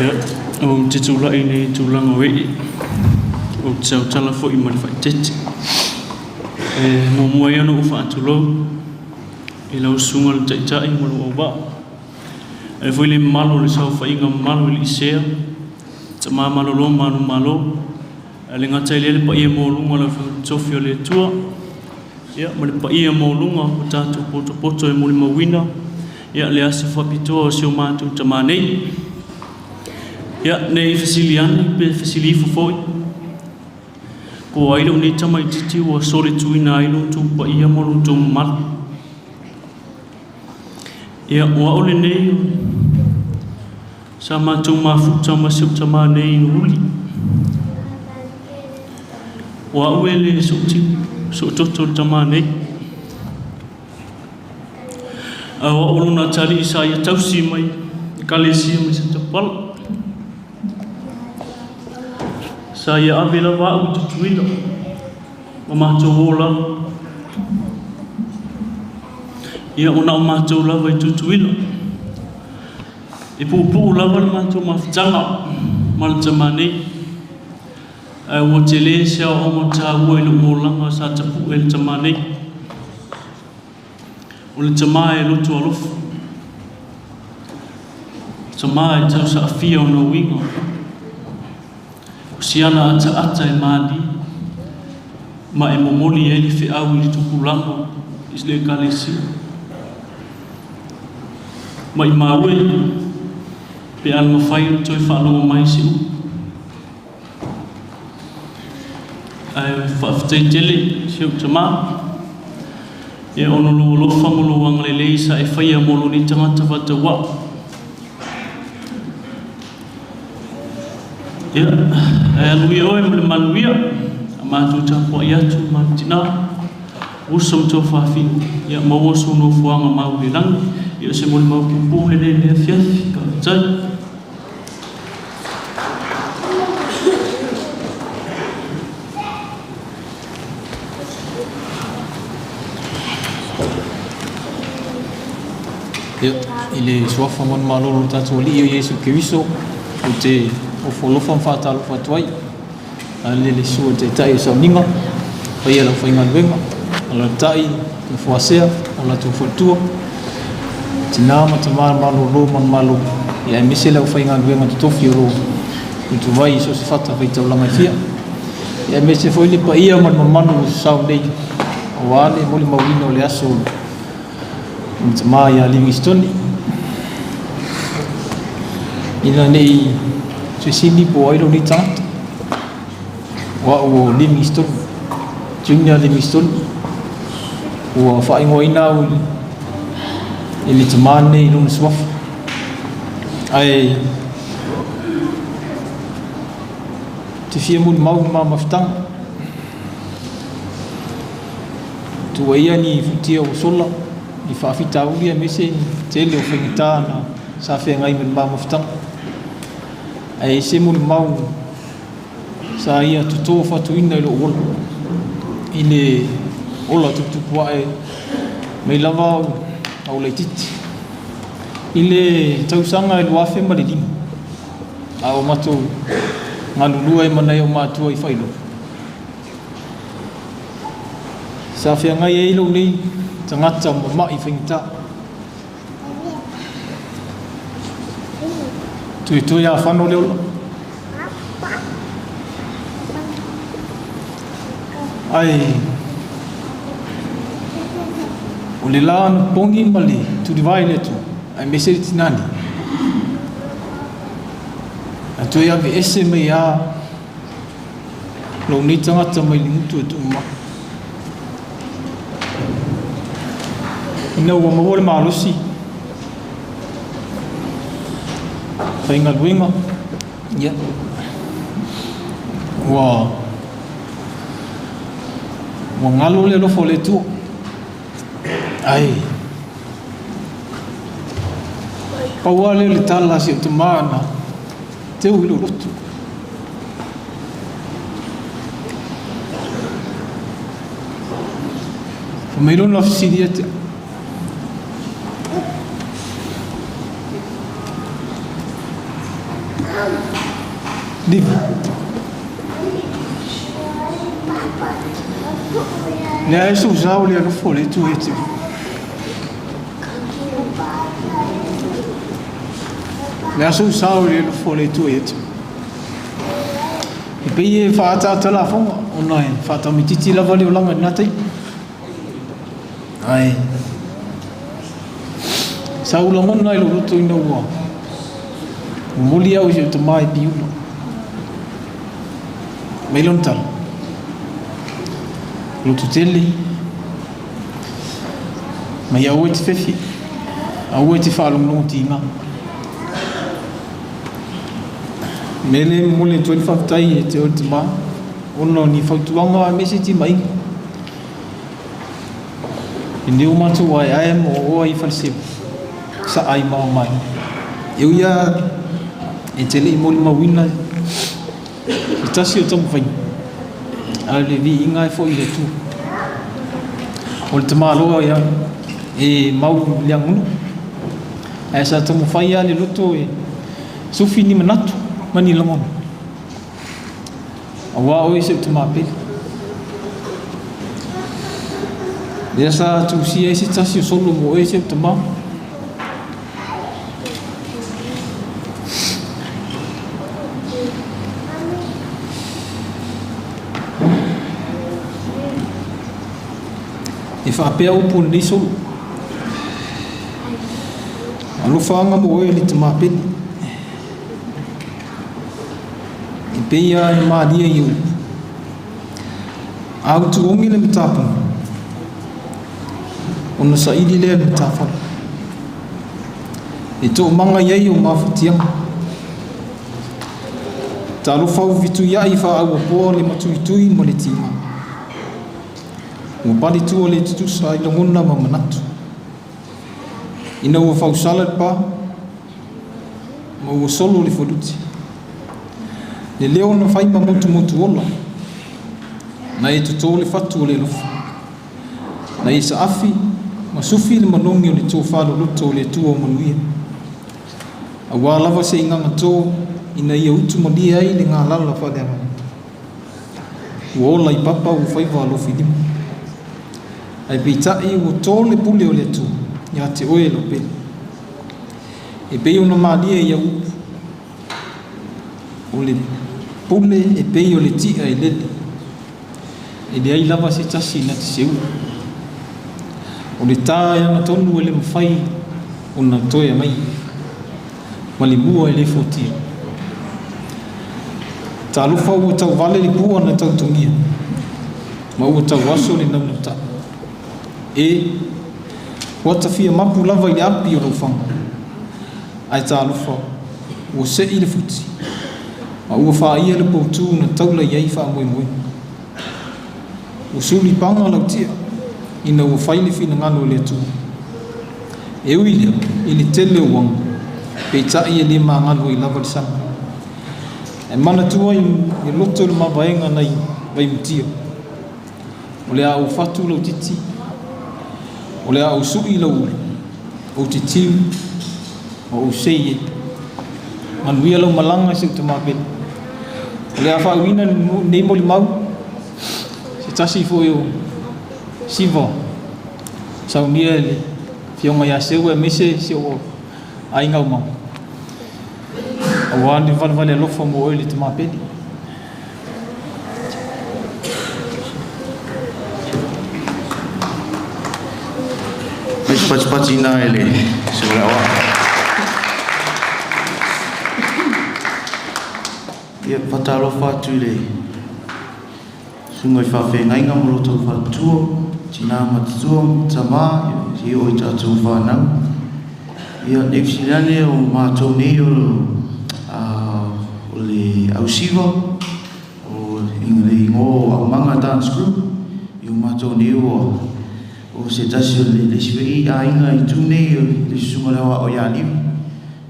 Ia, ou te tulai i lenei tulaga o ee, ou te tautala foi ma le faaeteete. E muamua ai ona ou faatulou i lau susuga i le Taitai ma lou auvaa, ae foi le mamalu o le saofaiga mamalu i le Isea, Tama malolo ma anu malo, ae le gata i lea le paia maualuga o le aufaigaluega tofi o le Atua, Ia, ma le paia maualuga o tatou potopoto e molimauina, ia, le aso faapitoa o si o matou tamā nei. Ia, ne i fesili ane pe fesili ifo foi, po o ai lou nei tamaitiiti ua solituina ai lo outou paia ma lo outou mamalu. Ia, o au lenei, sa matou mafuta ma si ou tamā nei i Nuuuli. O au e le soototo le tamā nei. A o au lona atalii sa ia tausi mai ekalesia mai Satapala. Sa ia ave lava au i Tutuila ma matou o lava. Ia, o na o matou lava i Tutuila. E puupuu lava le matou mafutaga ma le tamā nei. Ae ua tele se aoaoga taua i lou olaga sa tapue e le tamā nei. O le tamā e loto alofa. Tamā e tausaafia ona uiga. O siana ataata e malie ma e momoli ai le feau i le tupulaga i le ekalesia. Maimau e, pe a mafai ona toe faalogo mai se upu. Ae faafetai tele si ou tamā. Ia ona o lou alofa ma lou agalelei sa e faia mo lou nei tagata faatauaa. Ia, ae alu ia oe ma le manuia, a matou tapuai atu ma le tinā, uso ma tuafafine, ia maua sou nofoaga mau i le lagi, ia o se molimau puupuu lenei i le afiafi. Faafetai. Ia, i le suafa manumalo o lo tatou Alii o Iesu Keriso, ou te ofo alofa ma faatalofa atu ai, a le le susu o le Taitai o Sauniga, paia i lau faigaluega, alaalatai le Fuasea, o latou faletua, tina ma tama malolo manumalo, ia aemaise le aufaigaluega totofi o lo o utuvai i so o se fatafaitaulaga e fia. Ia aemaise foi le paia ma le mamalu o sao nei, aua le molimauina o le aso o le tama ia Livingstone. Ina ne i fesili po o ai lou nei tagata, o au o Livingstone, Junior Livingstone, ua faaigoaina au i le tama lenei i lona suafa. Ae te fia molimau i le ma mafutaga. Tuuaia ni futia ua sola, ni faafitauli aemaise ni tele o faigata na sa feagai ma le ma mafutaga. Ae ese molimau sa ia toto fatuina i lou ola, i le ola tuputupu ae mai lava au laitiiti. I le tausaga e 2005, a o matou galulue ai ma nai ou matua i Failolo, sa feagai ai lou nei tagata mama'i faigata. Toetoe afano le ola. Ae o le la na pogi ma le tulivae i le Atua, aemaise le tinā nei, na toe aveese mai a lou nei tagata mai le gutu e tuumamalu. Ina ua maua le malosi, faigaluega, ia, ua, ua galo le alofa o le Atua. Ae, pau lava lea o le tala a si ou tamā na teu i lou loto. Fai mai lona fesili ia te au. Livi. Lea e sou le alofa o le Atua ia te oe. Le aso sao le alofa o le Atua ia te oe. E pei e faaataata lafoga ona e faatamaitiiti lava le olaga i lena taimi. Ae sa ou lagona i lou loto ina ua momoli au i si ou tama i Piula. Mai lona tala, Loto tele, mai aua e te fefe, aua e te faalogologo tiga. Mea lea e momoli atu ai le faafetai ia te oe le tama, ona o ni fautuaga aemaise timaiga. I nei o matou aeae ma oaoa i Faleseu, saa i Maomae. E ui lava e te le i molimauina se tasi o taumafaiga, a o le viiga e foi i le Atua. O le tamaloa ia e mau i le aganuu, ae sa taumafai lava le loto e sufi ni manatu ma ni lagona. Aua oe si ou tama pele. Lea sa tusia ai se tasi o solo mo oe si ou tama. E faapea upu o lenei solo. Alofaga mo oe le tama pele. E pei lava e malie i upu. A utuogi le matapuna, ona saili lea i le matafale. E toomaga i ai ou mafatiaga. Talofa ua fetuiai faauapoa le matuitui ma le tiga. Ua pale tua le tutusa i lagona ma manatu. Ina ua fausala le pa, ma ua solo le faluti. Le leo na fai ma motumotu ola, na e totō le fatu o le alofa. Na e saafi ma sufi le manogi o le tofā loloto o le Atua o manuia. Auā lava se igaga tō ina ia utu malie ai le galala faaleagaga. Ua ola i papa ua faiva alofi lima. Ae peitai ua tō le pule o le Atua ia te oe e lau pele. E pei ona malie i au upu, o le pule e pei o le ti'a e lele, e leai lava se tasi na te seua. O le tā e agatonu e le mafai ona toe agaia, ma le mua e le fuatia. Talofa ua tauvale le pua na tautogia, ma ua tauaso le naunautaa. E, ua tafia mapu lava i le api o lau faga, ae talofa, ua se'i le futi, ma ua faaia le poutū na taula i ai faamoemoega. Ua suli paga lau tia, ina ua fai le finagalo o le Atua. E ui lea, i le tele o uaga, peitai e le magalo ai lava le sami. Ae manatua i loto le mavaega nai Vaimutia. O le a ou fatu lau titi, o le a ou suʻi lau ulu, ou te tiu ma ou sei e. Manuia lau malaga i si ou tama pele. O le a faauina lenei molimau, se tasi foi o siva saunia e le Afioga ia Seu aemaise si ou aiga aumau, aua le valevale alofa mo oe le tama pele. Mai se patipati ina e le se o Ia, whatalofa atu i le sunga i whawhengainga mo roto whatua, tina matutua, tama, i o i tātou whānau. Ia, nei whisilane o mātou nei o, o le ausiva, o le ingoa o Aumaga Dance Group, i o mātou nei o, o se tasi o le isi foi aiga i tū nei o le susuga le aoao ia Liu.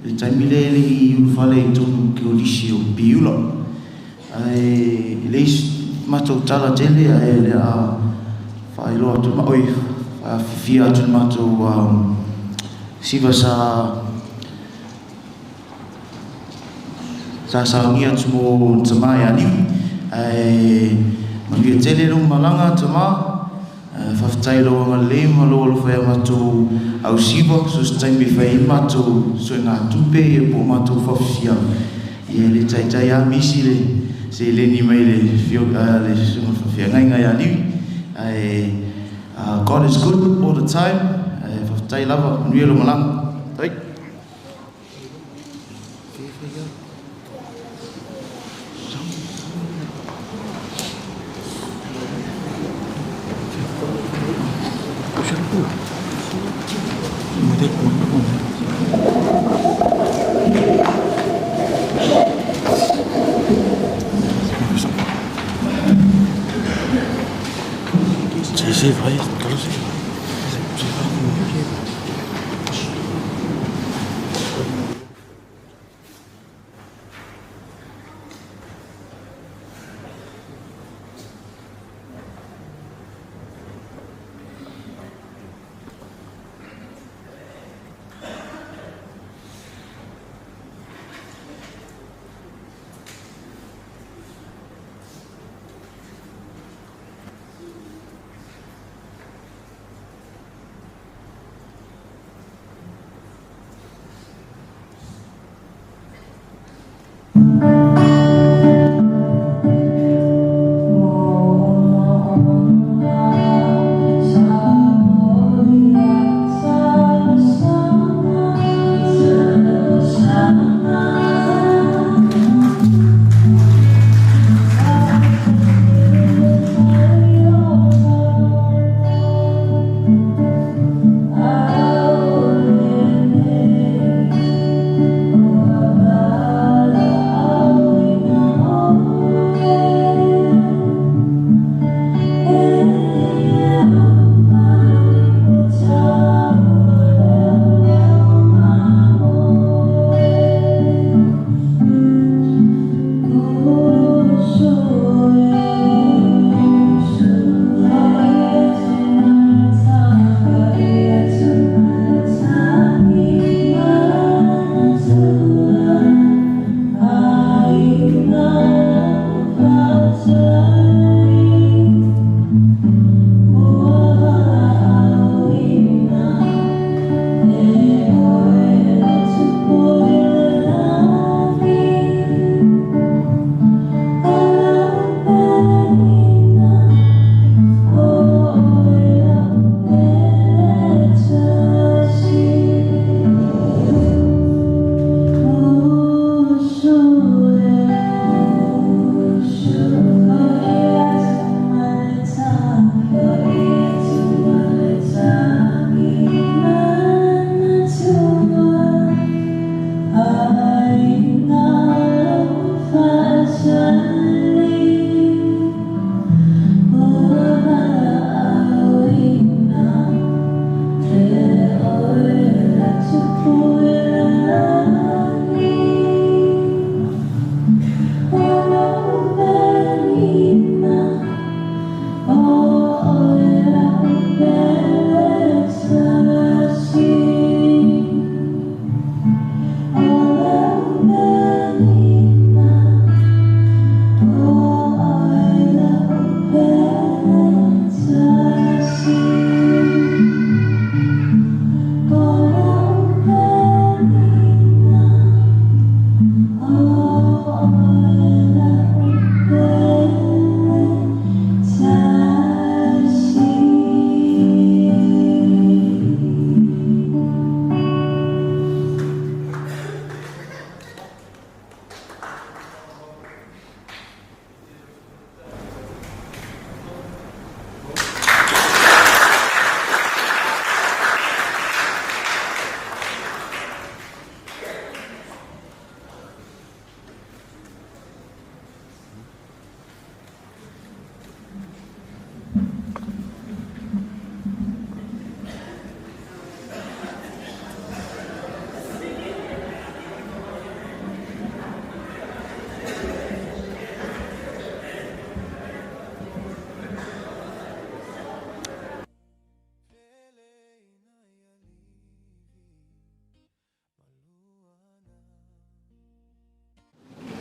I le taimi lea e le i ulufale i totonu o Kolisi o Piula. Ae e leai se matou tala tele ae o le a faailoa atu ma oi faafifia atu le matou siva sa Sa saunia atu mo tama ia Niu. Ae manuia tele lou malaga tama. Faafetai lou agalelei ma lou alofa ia matou au siva, so se taimi e fai ai matou suegatupe ia po o matou faafifia. Ia e le taitai a misi le seleni mai le le susuga faafeagaiga ia Niu. Ae God is good all the time. E faafetai lava, manuia lou malaga. Faafetai.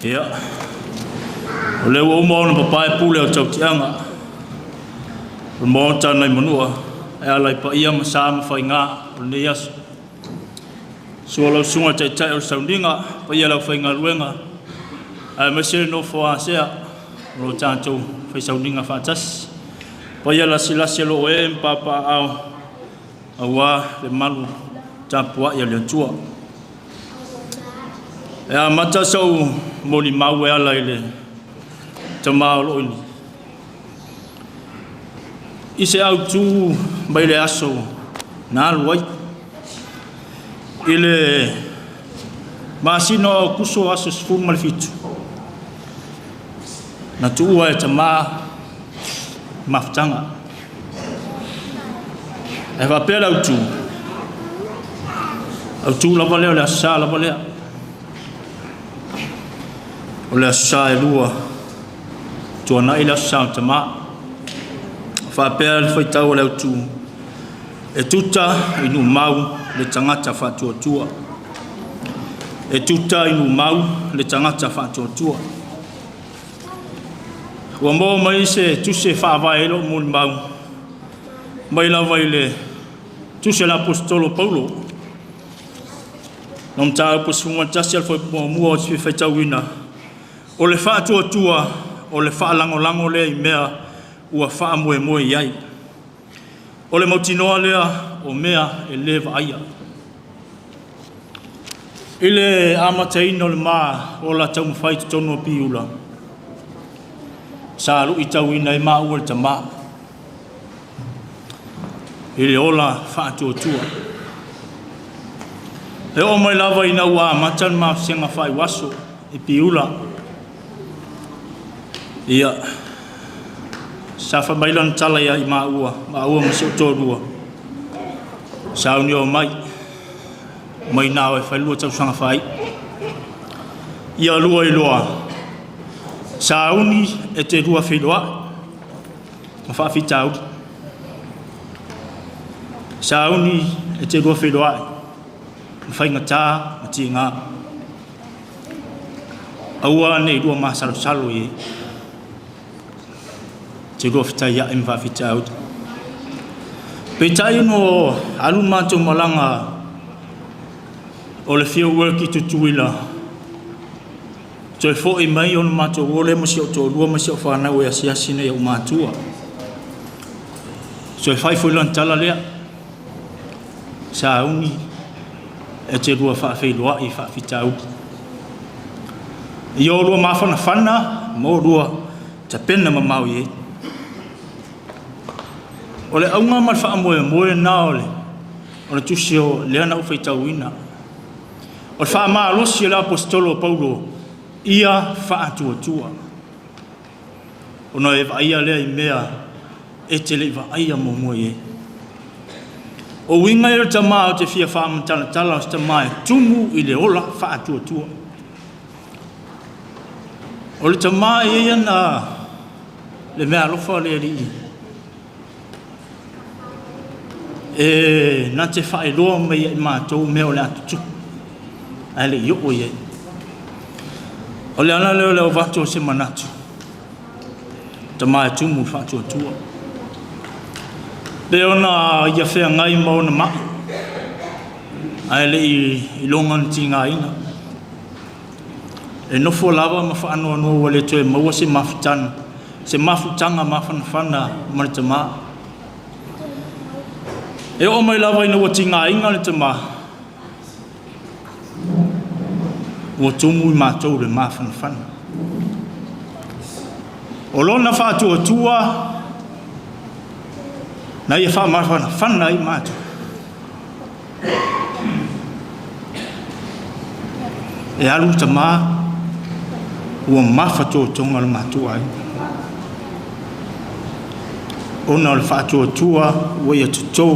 Ia, o lea ua uma ona papae pule o tautiaga o le Maota nai Manua e ala i paia ma sa ma faiga o lenei aso. Sua lau susuga taitai o le sauniga, paia lau faigaluega, aemaise le nofo asea o lo tatou fai sauniga faatasi. Paia lasilasi a loo ee ma papaaao aua le malu tapuai a le Atua. E amata sou molimau e ala i le tama o loo i se autu mai le aso na alu ai. I le masina o Aokuso aso 17, na tuua e tamā mafutaga. E faapea le autu, autu lava lea o le Aso Sa lava lea. O le Aso Sa e 2, tuanai le Aso Sa o tamā. Faapea le faitau o le autu, e tuta i numau le tagata faatuatua. E tuta i numau le tagata faatuatua. Ua maua mai se tusi e faavae ai lou molimau, mai lava i le tusi a le Aposetolo Paulo. No mataupu 11 al fuaiupu muamua o te faitauina, o le faatuatua o le faalagolago lea i mea ua faamoemoe i ai. O le mautinoa lea o mea e le vaaia. I le amataina o le ma ola taumafai i totonu o Piula, sa luitauina ai maua le tamā i le ola faatuatua. E oo mai lava ina ua amata le mafusega faaiuaso i Piula, ia, sa fai mai lana tala ia i maua, maua ma si ou toalua, sauni o mai, mai nā o e whailua tausaga whai. Ia lua i loa, sauni e te lua whiloa, ma whaafitauri. Sauni e te lua whiloa, ma whaingatā, ma tīngā. Aua nei lua masalosalo i e. Te lua whitai ia e ma whaafitauri. Peitai no alu mātou malanga o le field work i Tutuila. Toe fo'i mai ona mātou ole ma si o toalua ma si o whānau e asiasi nei au mātua. Toe whai foi lana tala lea. Sauni e te lua whaawheiloai i whaafitauri. I o lua māwhanawhana ma o lua tapena mamao i e. O le auga ma le faamoemoe na o le o le tusi o lea na ou faitauina. O le faamalosi o le aposetolo o Paulo ia faatuatua. Ona e vaaia lea i mea e te le i vaaia muamua i ai. O uiga ia o le tamā o te fia faamatalatala o se tamā e tumu i le ola faatuatua. O le tamā e ia na le mea alofa o le Alii e na te whaeroa mai ai mātou mea o le atutupu ae le i oo i ai. O le ala lea o le avatu o se manatu, tamā e tumu i le faatuatua. Pe ona ia feagai ma ona mai, ae le i iloga na tigaina. E nofo lava ma faanoanoa ua le toe maua se mafutana, se mafutaga mafanafana ma le tamā. E oo mai lava ina ua tigaina le tamā, ua tumu i matou le mafanafana. O lona faatuatua na ia faamafanafana ai matou. E alu tamā ua mafatotoga le matou aiga. Ona o le faatuatua ua ia totō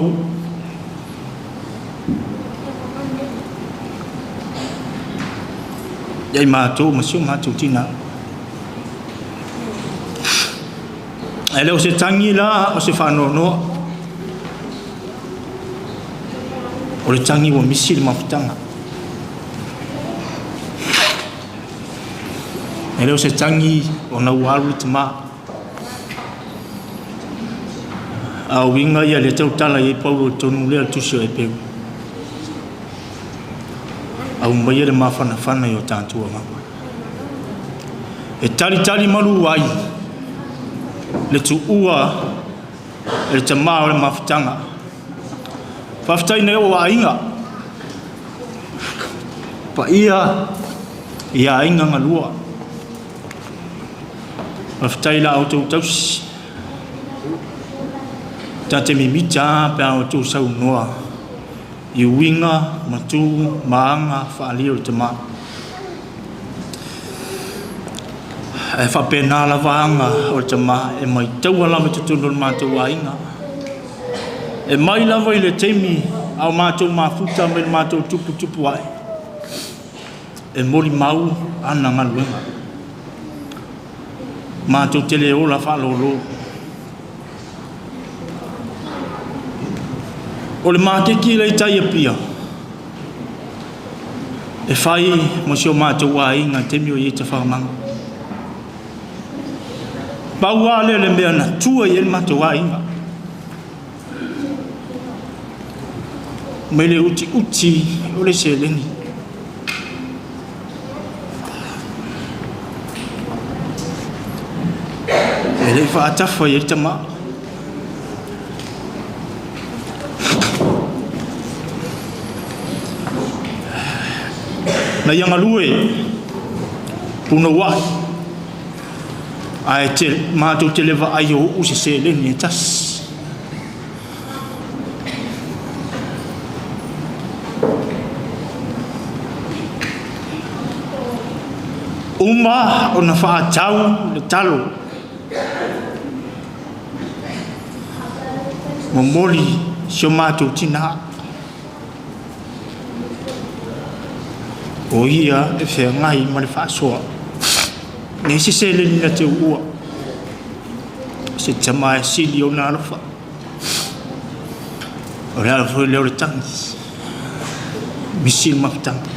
ia i matou ma si o matou tinā. E le o se tagi la o se faanoanoa. O le tagi ua misi le mafutaga. E le o se tagi ona ua alu le tamā. A o uiga ia le tautala i ai Paulo i tonu lea o le tusi o Eperu. Aumaia le mafanafana i o tatou agaga. E talitali malu ai le tuua E le tamā o le mafutaga. Faafetai nai ou aiga. Paia i aiga galua. Faafetai la outou tausi. Ta te mimita lava pe a outou saunoa i uiga ma tu ma aga faaalia o le tamā. Ae faapena lava aga o le tamā e maitaua lava i totonu o le matou aiga. E mai lava i le taimi a o matou mafuta mai le matou tuputupu ae, e molimau ana galuega. Matou te le ola faalolo. O le makeki lea i tai Apia, e fai mo si o matou aiga i taimi o i ai tafamaga. Pau lava lea o le mea na tua i ai le matou aiga. Mai le utiuti o le seleni. E le i faatafa i ai le tama. Na ia galue punouai ae te, matou te le vaai o uu se seleni e tasi. Uma ona faatau le talo. Momoli si o matou tinā. O ia e feagai ma le faasoa. Nei se seleni na te uua. Se tama e sili ona alofa. O le ala foi lea o le tagi. Misi le mafutaga.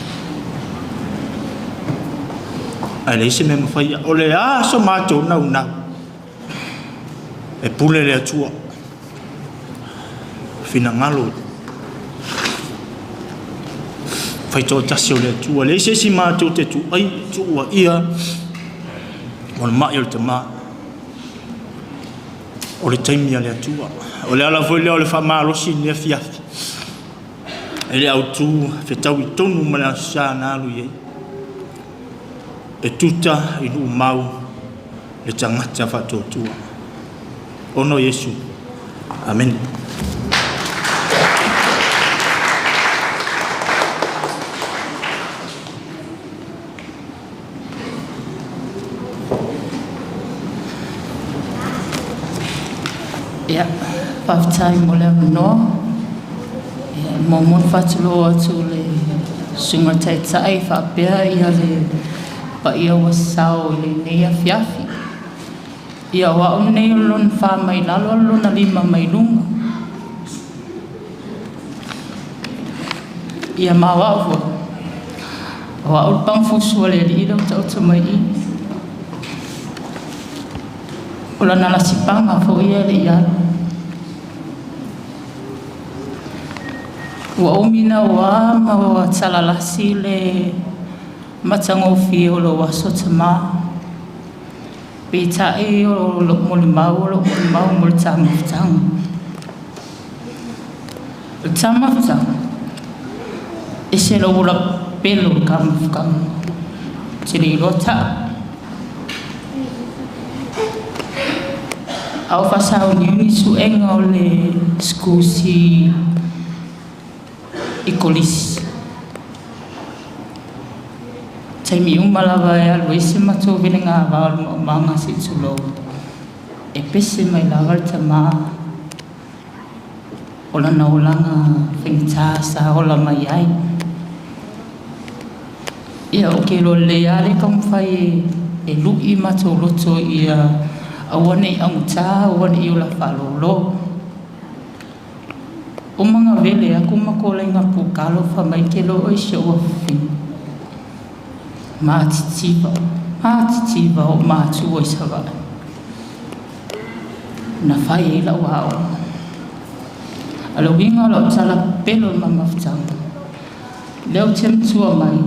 Ae leai se mea e mafaia. O le a so matou naunau, e pule le Atua. Finagalo faitoatasi o le Atua. Leai se isi matou te tuai, tuuaia o le mai o le tama. O le taimi a le Atua. O le ala foi lea o le faamalosi i lenei afiafi. E le autu fetaui tonu ma le Aso Sa na alu i ai. E tuta i luumau le tagata faatuatua. Ona o Iesu. Amene. Ia, faafetai mo le avanoa. Ia, e muamua ona faatulou atu i le Susuga i le Taitai faapea ia le paia ua sao i lenei afiafi. Ia, o au lenei o le lona fa mai lalo a o le lona lima mai luga. Ia ma o au foi, o au le pagofusu a le alii lea ua taoto mai i i. O lana lasipaga foi ia e le i alu. Ua umi naua ma ua talalasi le matagofie o lou aso tamā. Peitai o lou molimau o lou molimau mo le ta mafutaga. O le ta mafutaga, ese lou ola pelo i ka mafutaga. Ou te le iloa taʻu. A o faasauniuni suega o le sikusi i Kolisi. Taimi uma lava e alu ai se matou velega vao o le maumaga se i tulou, e pese mai lava le tamā o lana olaga faigata sa ola mai ai. Ia, ou te iloa lelei lava le taumafai e lu'i matou loto ia aua ne i augata, aua ne i ola faalolo. Uma ona vele atu ma kolaiga pukalo fa mai ke lo oi si ou afafine. Matitiva, matitiva o matua i Savaii. Na fai ai lau aoga. A o le uiga o lau tala pelo i ma mafutaga, lea ou te matua mai,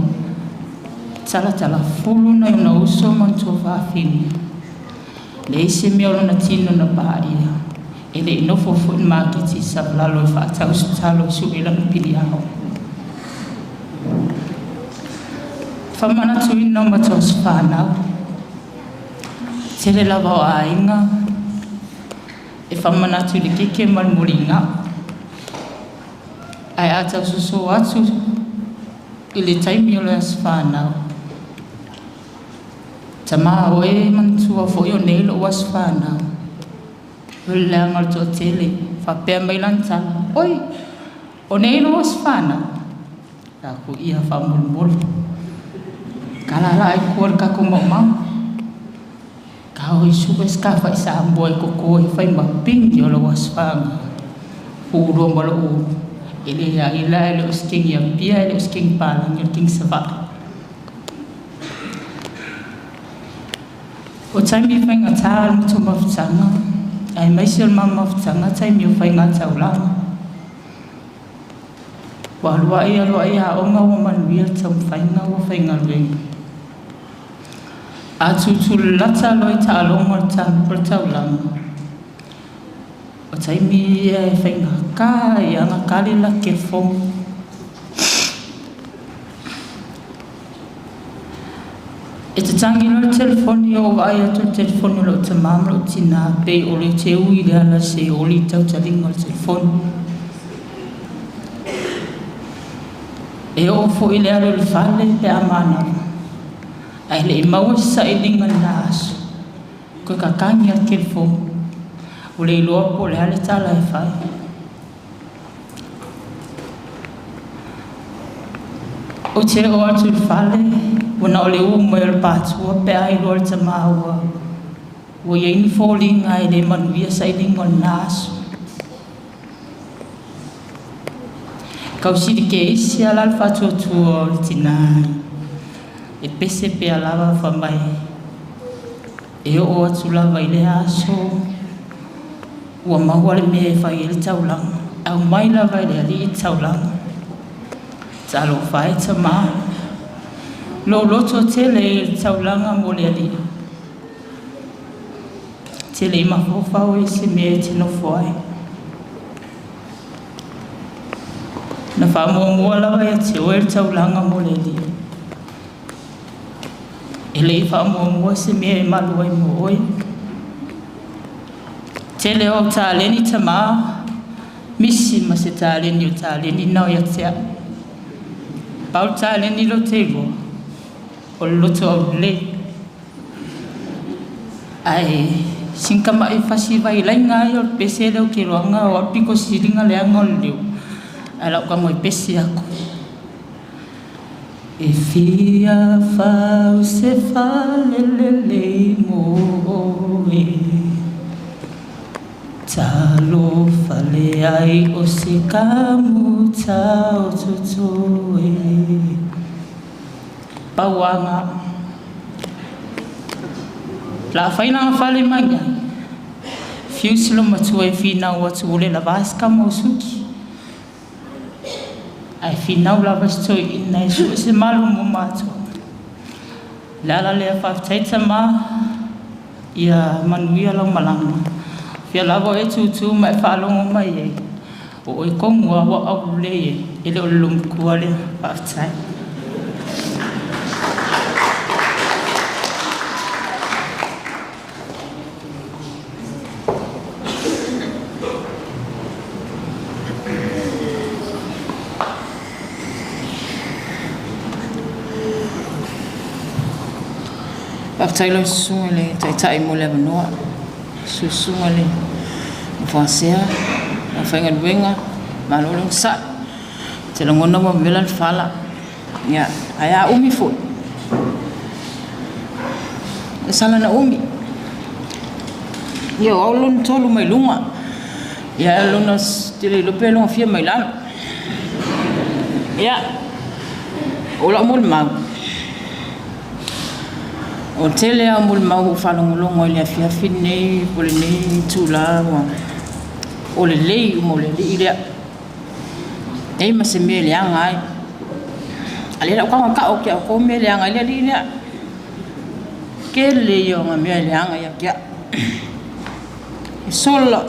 talatala fulu nai ona uso ma ona tuafafine. Leai se mea o lona tino na paia. E le i nofo foi le maketi i Savalalo e faatau se talo e sue lana piliao. Faamanatuina o matou aso fanau. Tele lava o aiga e faamanatu i le keke ma le muligao. Ae a tau soso atu i le taimi o le aso fanau, Tama o e manatua foi o nei lou aso fanau. O le leaga o le toatele, faapea mai lana tala, Oi, o nei lou aso fanau? Taku ia faamolemole. Kala la ai kua le kako maumau. Ka oi suka se ka fai Samoa e koko e fai ma pingi o lou aso fanau. Pulua ma lou e le ai la e le o se kingi Apia e le o se kingi Palangi o le kingi Savaii. O taimi faigata o le matou mafutaga, aemaise o le ma mafutaga taimi o faiga taulaga. Ua aluai aluai aoga ua manuia le taumafaiga ua faigaluega. A tutulata loa i taaloga o le taulaga, o taimi ia e faigata ai ona kali la telefoni. E tatagi loa le telefoni ou vaai atu i le telefoni o lou tamā ma lou tinā pei o le teu i le ala se oli i tautaliga o le telefoni. E oo foi le alu i le fale pe a manava, ae le i maua se sailiga i lena aso. Toe tatagi lava le telefoni, ua le iloa po o le a le tala e fai. Ou te oo atu i le fale, ua na o le ū mai o le patua pe a iloa le tamā ua ua i ai ni foliga e le manuia sailiga o lena aso. Kausili keisi lava la le faatuatua o le tinā e pese pea lava fai mai e oo atu lava i lea aso ua maua le mea e fai ai le taulaga. Aumai lava e le Alii le taulaga. Talofa e tamā. Lou loto tele i le taulaga mo le Alii. Te le i mafaufau i se mea e te nofo ai. Na faamuamua lava ia te oe le taulaga mo le Alii. E le i faamuamua se mea e malu ai mo oe. Tele o au taleni tamā, misi ma se taleni o taleni nao ia te au. Pau le taleni lea ou te iloa, o le loto aulelei. Ae sina tamai fasi vailaiga lava ia o le pese lea ou te iloaina o au le pito sili ona leaga o le leo, ae o le a ou tago e pese atu. E fia fau se fale lelei mo oe, Talofa leai o se kamuta o totoe. Pau aga la fai lana fale mai ai, fiu si lo matua e finau atu ua le lava se kama o suki. Ae finau lava si toeaina e sue se malu mo matou. O le ala lea faafetai tama ia manuia lau malaga. Fia lava o e tūtū ma e faalogo mai ai, o oe tonu lava ua aulelei ai, e le o le loomatua lea. Faafetai. Faafetai lau Susuga i le Taitai mo le avanoa. Susuga i le Nofoasea, le aufaigaluega, malo le onosai. Ou te lagona ua vela le fala. Ia, ae a umi foi, e sala na umi. Ia, o au lona tolu mai luga. Ia, lona, te le iloa pe lona fia mai lalo. Ia, o lau molimau, o le tele lava o molimau ua ou faalogologo ai i le afiafi lenei po o lenei itula ua, o lelei uma o le alii lea. Leai ma se mea e leaga ai. A lea la ua tago tau atu ia outou mea e leaga ai le alii lea. Tele ia o ngā mea e leaga ia te au. E sola.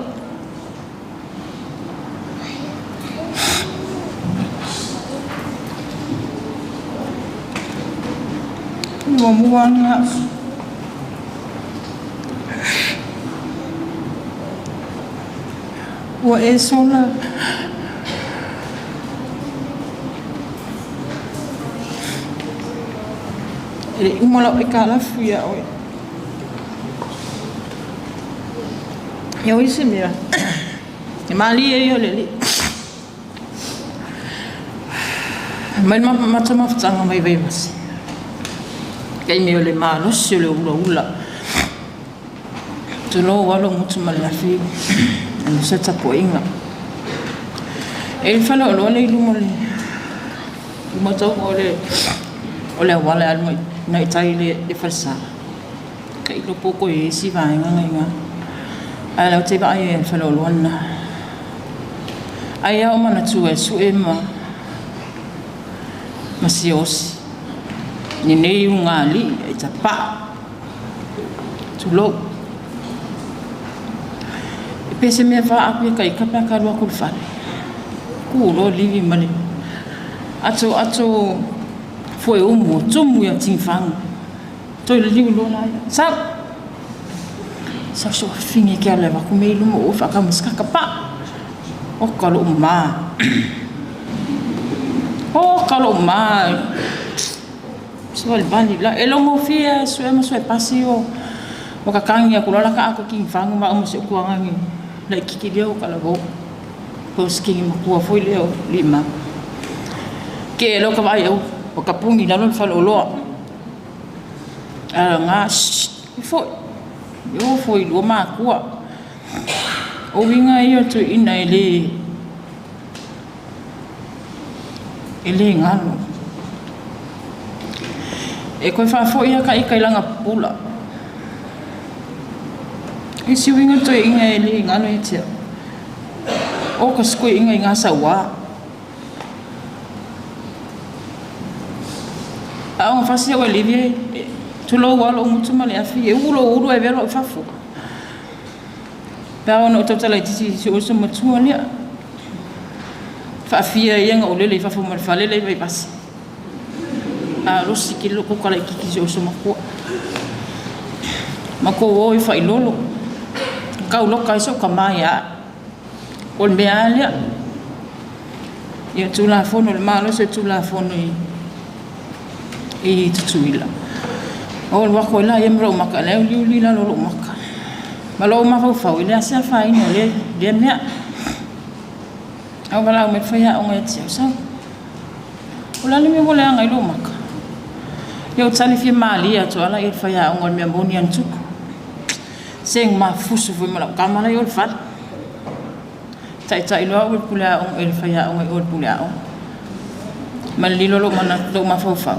Muamua lena. Ua e sola. E le i uma lau aitalafu iā oe. Ia o isi mea, e malie ia o le Alii. Mai le matou mafutaga mai Vaivase, taimi o le malosi o le ulaula. Tulou lava lou gutu ma le afi aemaise le tapuaiga. E i ai le faleoloa lea i luma o le luma o le auala e alu agai tai i le falesa, tailo po o toe i ai isi vaega na i ina. Ae o la ou te vaai i le faleoloa lena. Ai lava o manatua e sue ma siaosi lenei ulugalii e tapaa. Tulou. E pe se mea faaapu ia ita pe a ta alu atu i le fale. Tu loa livi ma le ato ato foe umu tumu ia tigifagu. Toe liliu loa laia. Sau! Sau se wafine ke ala e avatu mea i luma o oe faatau ma se kaka pa! Oka lou ma. Oka lou ma. Savalivali la. E logofie lava e sue ma sue pasi o ua kakagi atu loa la ka ato kinifagu ma au ma si ou tuagagi laititi lea o Talavou. Po o se kini matua foi lea o Limau. Ke lea o ka vaai au ua tapuni i lalo le faleoloa. A na shh e foi. E o foi i lua matua. O uiga ia o toeaiina e le E le galo. E toe faafoi lava ta ita i lana pupula. O isi uiga toeaiina e le galo ia te au, o ka si toeaiina i Gasauā. A o fasi au e livi, tulou lava lou gutu ma le afi, e ulu lou ulu ae avea loa i fafo. Pe a ona ou tautala itiiti i si ou uso matua lea. Faafia ia na ou lele i fafo ma le fale lea i Vaivase. A losi tele lou tautala itiiti i si ou uso matua. Matou o i Failolo. Tau loka ai si ou tama ia au. O le mea lava lea. Ia Tulafono, le malosi o le Tulafono i i Tutuila. O alu atu ai laia ma lou maka, la e uliuli i lalo o lou maka. Ma lou mafaufau, e leai se afaina o lea mea. Ae ua valaau mai le faiaoga ia te au, sau. O le a le mea ua leaga ai lou maka? Ia ou tali fia malie atu lava laia i le faiaoga o le mea moni lava na tupu. Se na mafusu foi ma lau tama la i o i le fale. Taitai loa au e le pule aoga, e le faiaoga i o i le pule aoga. Ma le lilo lou manatu, lou mafaufau,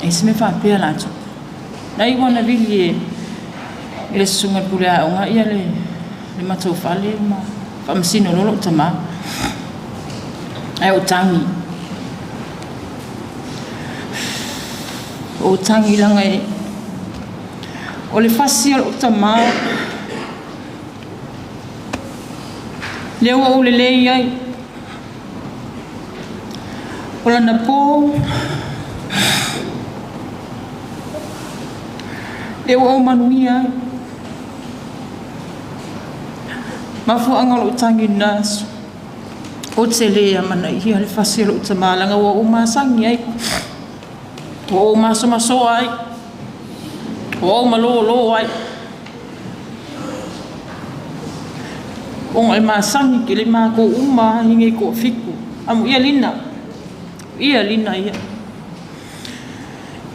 e se mea faapea la tupu. Na iu ana vili e le susuga i le pule aoga ia le, le matou fale ma faamasino loa lou tamā. Ae ou tagi. Ou tagi leaga e, o le fasi o lou tamā, Lea ua ou lelei ai. O lana pō, lea ua ou manuia ai. Mafuaaga o lou tagi i lena aso, ou te le amanaia le fasi o lou tamā leaga ua ou masani ai, ua ou masomasoa ai, ua ou malōlō ai. Ona e masani tele matou uma i nei toafitu. Amuia Lina. Ia Lina ia.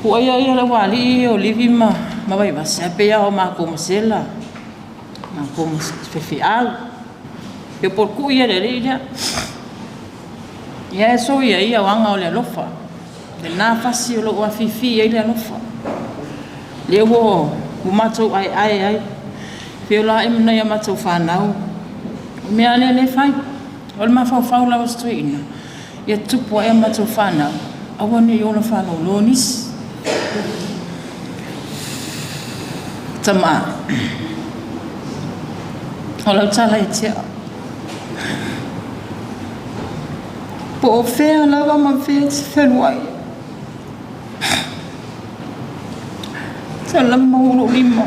Puaia ia le ualii ia o Livi ma, ma Vaivase, ae pei lava o matou ma Sela, matou ma faifeau. Ia po o le kui ia le alii lea. Ia e soia ia o aga o le alofa. Lena fasi o loo afifi ai le alofa. Lea ua matou aeae ai. Feola ae ma nai a matou fanau. O mea lea lea fai. O le mafaufau lava o si toeaina, ia tupu ae a matou fanau, aua ne i ola faalolo nisi. Tama, o lau tala ia te au. Po o fea lava ma fea e te fealuai. Sa lava maua lou lima.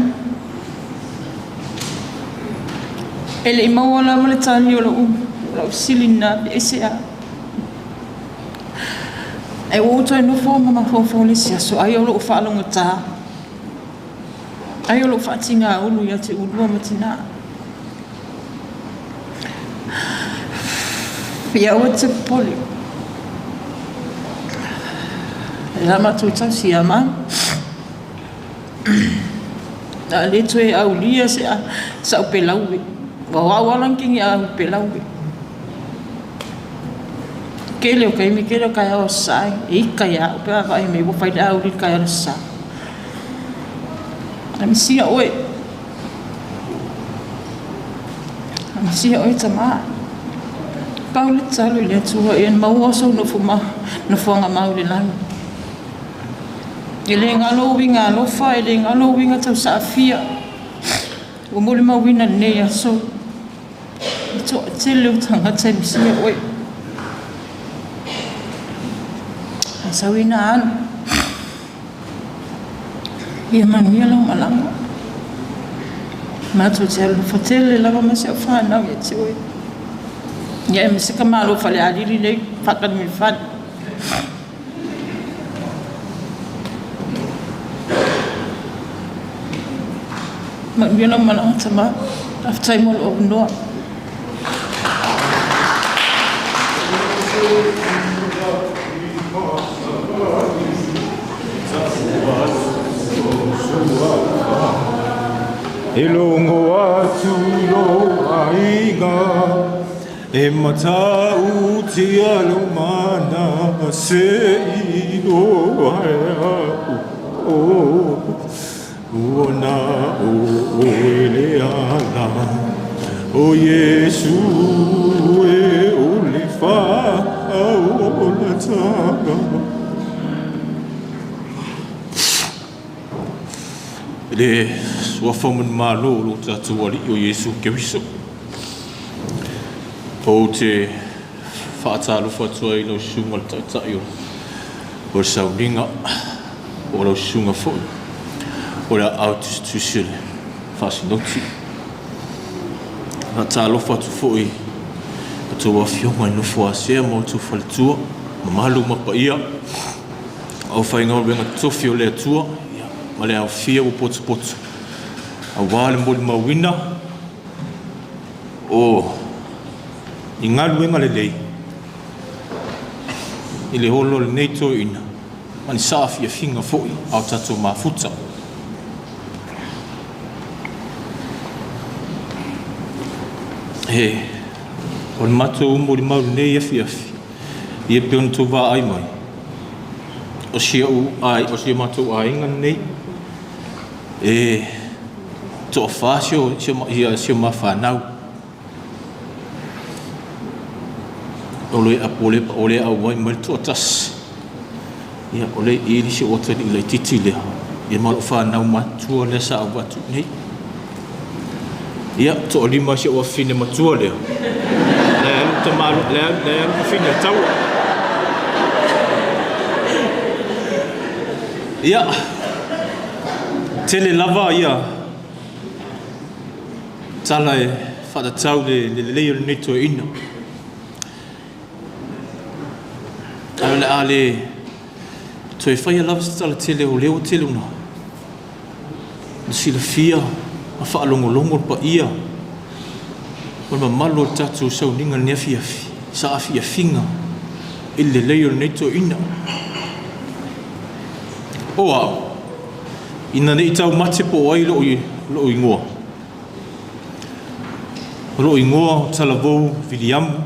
E le i maua lava le tali o lou lau fesili lena pe aisea. Ae ua ou toe nofo ma mafaufau i le isi aso, ai o lou faalogogata, ai o lou faatigaulu ia te ulua ma tinā. Ia aua e te popole. O le a matou tausi ia ma. A le toe aulia se sau pelaue. Ua o au lava na au pelaue. Tele o taimi, tele o taeao Aso Sa e ita ia au pe a vaai mai ua fai le auli i le taeao Aso Sa. Ae misia oe. Ae misia oe tama. Pau le tatalo i le Atua ia maua sou nofo ma, nofoaga mau i le lagi. E le galo uiga alofa, e le galo uiga tausaafia. Ua molimauina i lenei aso le toatele o tagata e misia oe. Ae sau ina alu. Ia manuia lau malaga. Matou te alofa tele lava ma si au fanau ia te oe. Ia aemaise ka malo falealili nei faatali mai le fale. Manuia lau malaga tama. Faafetai mo lou avanoa. E logo atu i lou aiga E matautia lou mana Se i loa e au Ua na o oe le ala O Iesu e o le faaolataga. I le suafa ma le Malo o lo tatou Alii o Iesu Keriso, ou te faatalofa atu ai i lau susuga i le Taitai o le Sauniga, o lau susuga foi o le Aao Tusitusi o le Faasinoti. Faatalofa atu foi i a outou afioga i nofo a sea ma outou faletua, mamalu ma paia, aufaigaluega totofi o le Atua ma le aofia ua potopoto aua le molimauina o ni galuega lelei i le ola o lenei toeaina ma ni saafiafiga foi a o tatou mafuta. He, o le matou molimau i lenei afiafi, ia pei ona outou vaai mai, o si ou ai, o si o matou aiga lenei, e toafa si o, si o, ia, si o ma fanau. O le apo le o le auai mai le toatasi. Ia, o le i le si o atalii laitiiti lea, ia ma lou fanau matutua lea sa avatu i inei. Ia, toalima si ou afafine matua lea. La e alu tama, la e alu fafine a taua. Ia, tele lava ia tala e faatatau le lelei o lenei toeaina. Ae o le a le toe faia lava se tala tele o lea ua tele ona silafia ma faalogologo le paia ma le mamalu o le tatou sauniga i lenei afiafi, saafiafiga i le lelei o lenei toeaina. O au, ina ne i taumate po o ai lou igoa, o lou igoa o Talavou Viliamu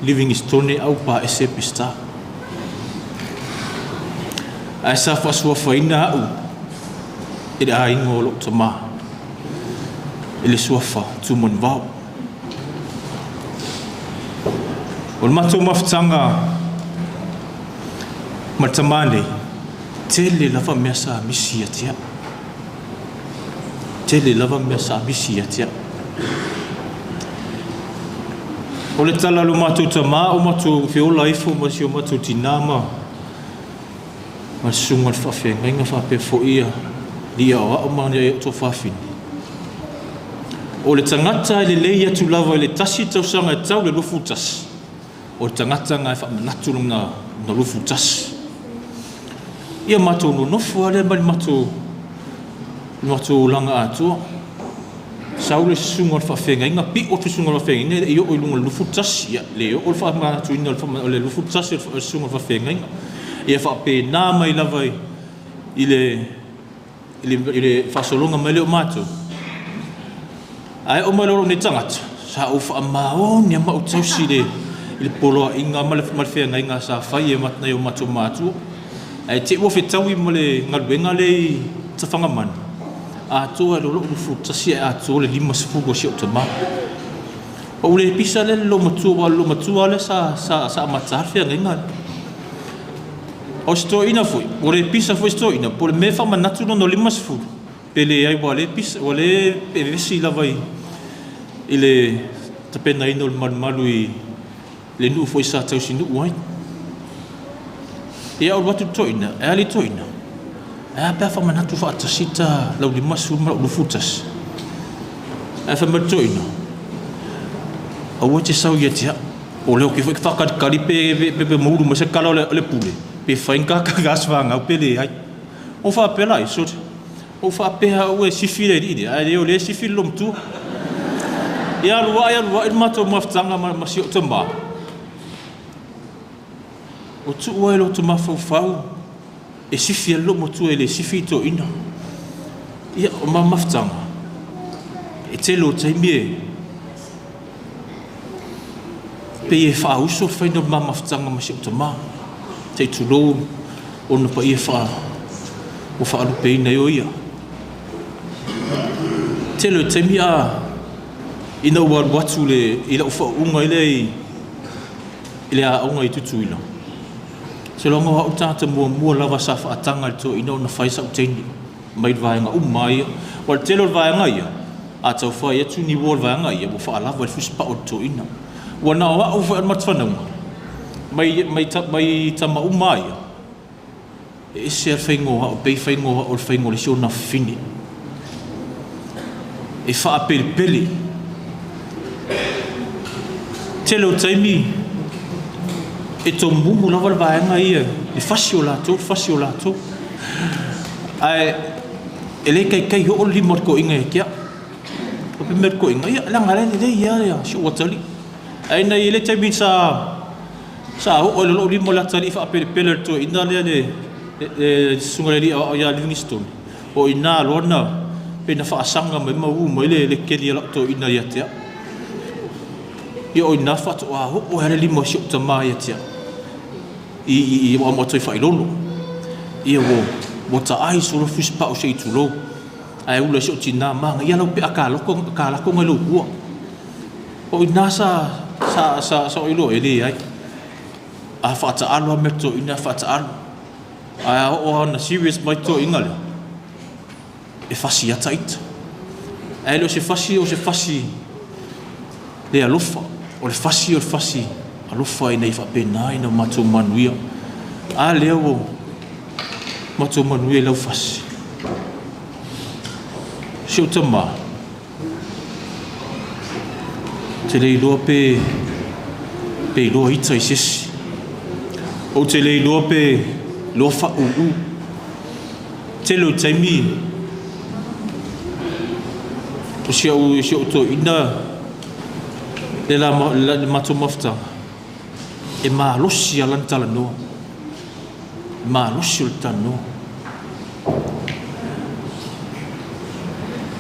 Livingstone Aupaese Peseta. Ae sa faasuafaina au e le aiga o lou tama i le suafa Tumanuvao. O le matou mafutaga ma le tama nei, tele lava mea sa misi ia te au. Tele lava mea sa misi ia te au. O le tala a lo matou tama o matou feola ifo ma si o matou tinā ma ma le susuga i le faafeagaiga faapea foi ia Alii Aoao ma ni o tuafafine. O le tagata e lelei atu lava i le tasi tausaga e tau le 21, o le tagata na e faamanatu lona 21. Ia matou nonofo lava lea ma le matou le matou olaga atoa. Sau le susuga o le faafeagaiga, pio le susuga o le faafeagaiga e le i oo i luga o le 21, ia le oo le faamanatuina o le 21 o le susuga o le faafeagaiga. Ia faapena mai lava i le i le faasologa mai lea o matou. Ae oo mai loa lou nei tagata, sa ou faamaoni lava ma ou tausi i le, i le poloaiga ma le, ma le feagaiga sa fai e nai o matou matua. Ae te i ua fetaui ma le galuega lea i Tafagamanu, atoa ai loa lou 21 ae atoa le 50 o si ou tama. Ua ou le pisa lea i le loomatua, aua o le loomatua lea sa, sa, sa amata le feagaiga lea. O se toeaina foi, ua le pisa foi se toeaina, po o le mea e faamanatu lona 50, pe leai ua le pisa, ua le vevesi lava i, i le tapenaina o le malumalu i le nuu foi sa tausinuu ai. Ia, alu atu le toeaina, e a le toeaina? Ae a pe a faamanatu faatasi ta lau 50 ma lau 21? Ae fai mai le toeaina, aua e te sau ia te au. O lea ou te foi faatalitali pe pe pe moulu mai se kala o le pule, pe fai ni ta asofagau pe leai. Ou faapea la, sole, ou faapea au e sifi le alii lea, ae le o lea e sifi le loomatua. Ia alu ae alu ae le matou mafutaga ma si ou tama. Ua tuu ai lo outou mafaufau e sifi ai le loomatua e le sifi i toeaina. Ia, o ma mafutaga, e tele o taimi e pei e faauso le faiga o le ma mafutaga ma si ou tama. Se i tulou ona paia faa, ua faalupeina ai o ia. Tele o taimi a ina ua alu atu le, i lau faauuga ai lea i, i le aoga i Tutuila, seiloga o au le tagata muamua lava sa faataga i le toeaina ona fai sau teine mai le vaega uma lava ia. Aua o le tele o le vaega ia, a tau fai atu ni uo o le vaega ia, ua faalava i le fusipao o le toeaina. Ua na o au foi o le matafanauga mai, mai, mai tama uma lava ia, E ese lava le faiga o au, pei faiga o au o le faiga o le isi ona fafine. E faapelepele. Tele o taimi, e tomumu lava le vaega ia, le fasi o latou, le fasi o latou. Ae e le taitai oo le lima o le toeaina ia te au. O le mea o le toeaina, ia leaga la e lelei lava si ou atalii. Ae na i ai le taimi sa Sa oo i lou lima o le atalii faapelepele o le toeaina lea le susuga i le alii aoao ia Livingstone. O i ina loa na pei na faasaga mai ma uu mai le keli a lau toeaina ia te au. Ia o i ina faatoa oo ai le lima o si ou tama ia te au i ua toe failolo. Ia ua taai solo fusipau se i tulou. Ae ula i si ou tina manaia lau pea kalako nai lou tua. O i ina sa, sa, sa, sa ou iloa e leai. A faataalo lava mea toeaina, faataalo. Ae a oo lava ina serious mai toeaina lea, e fasi lava taita. Ae le o se fasi o se fasi le alofa. O le fasi o le fasi alofa ina ia faapena ina matou manuia. A lea ua matou manuia i lau fasi. Si ou tama, Ou te le iloa pe pe iloa ita i se isi. Ou te le iloa pe iloa faaūū. Tele o taimi o si au, si au toeaina le la, le matou mafutaga, e malosi lava lana talanoa. Malosi o le talanoa.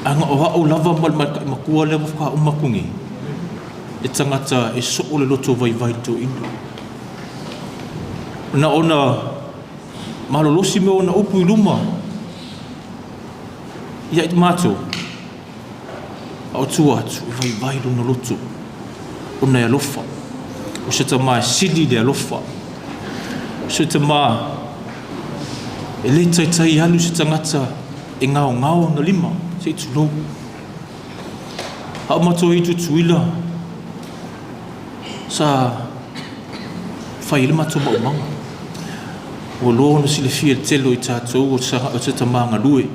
Ana o au lava ma le matai matua lea ua uma atu nei, le tagata e soo le loto vaivai i le toeaina. Na ona malolosi mea ona upu i luma ia i matou, A o tua atu, e vaivai lona loto, ona e alofa. O se tama e sili le alofa. O se tama e le taitai alu se tagata e gaogao ona lima, se i tulou. A o matou i Tutuila, sa fai ai le matou maumaga. Ua loa ona silafia e le tele o i tatou o se tama galue.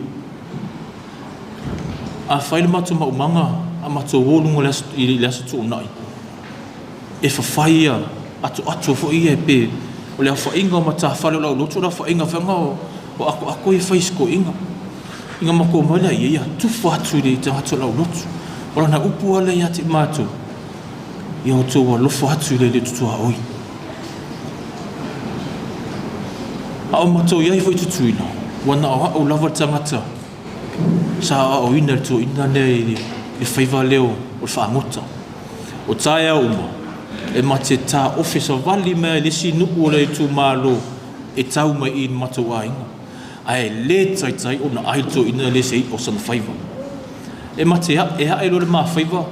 Afai le matou maumaga a matou o luga le aso, i le aso tuanai, e fafai ia atoato foi ia pe o le aofaiga o matafale o lau lotu o le aofaiga foi o, o akoako ia fai i sikoiga. Ina matou mai lea ia, ia tufa atu i le tagata o lau lotu. O lana upu lea ia te matou, ia outou alofa atu i le le tutuaoi. A o matou i ai foi Tutuila, ua na o au lava le tagata sa aoaoina le toeaina lea i le faiva lea o le fagota. O taeao uma, e ma te taofe savali mai lava i le isi nuu o le itumalo e tau mai i i le matou aiga. Ae le taitai ona ai le toeaina lea i se i'a o sana faiva. E ma te ae ae loa le ma faiva,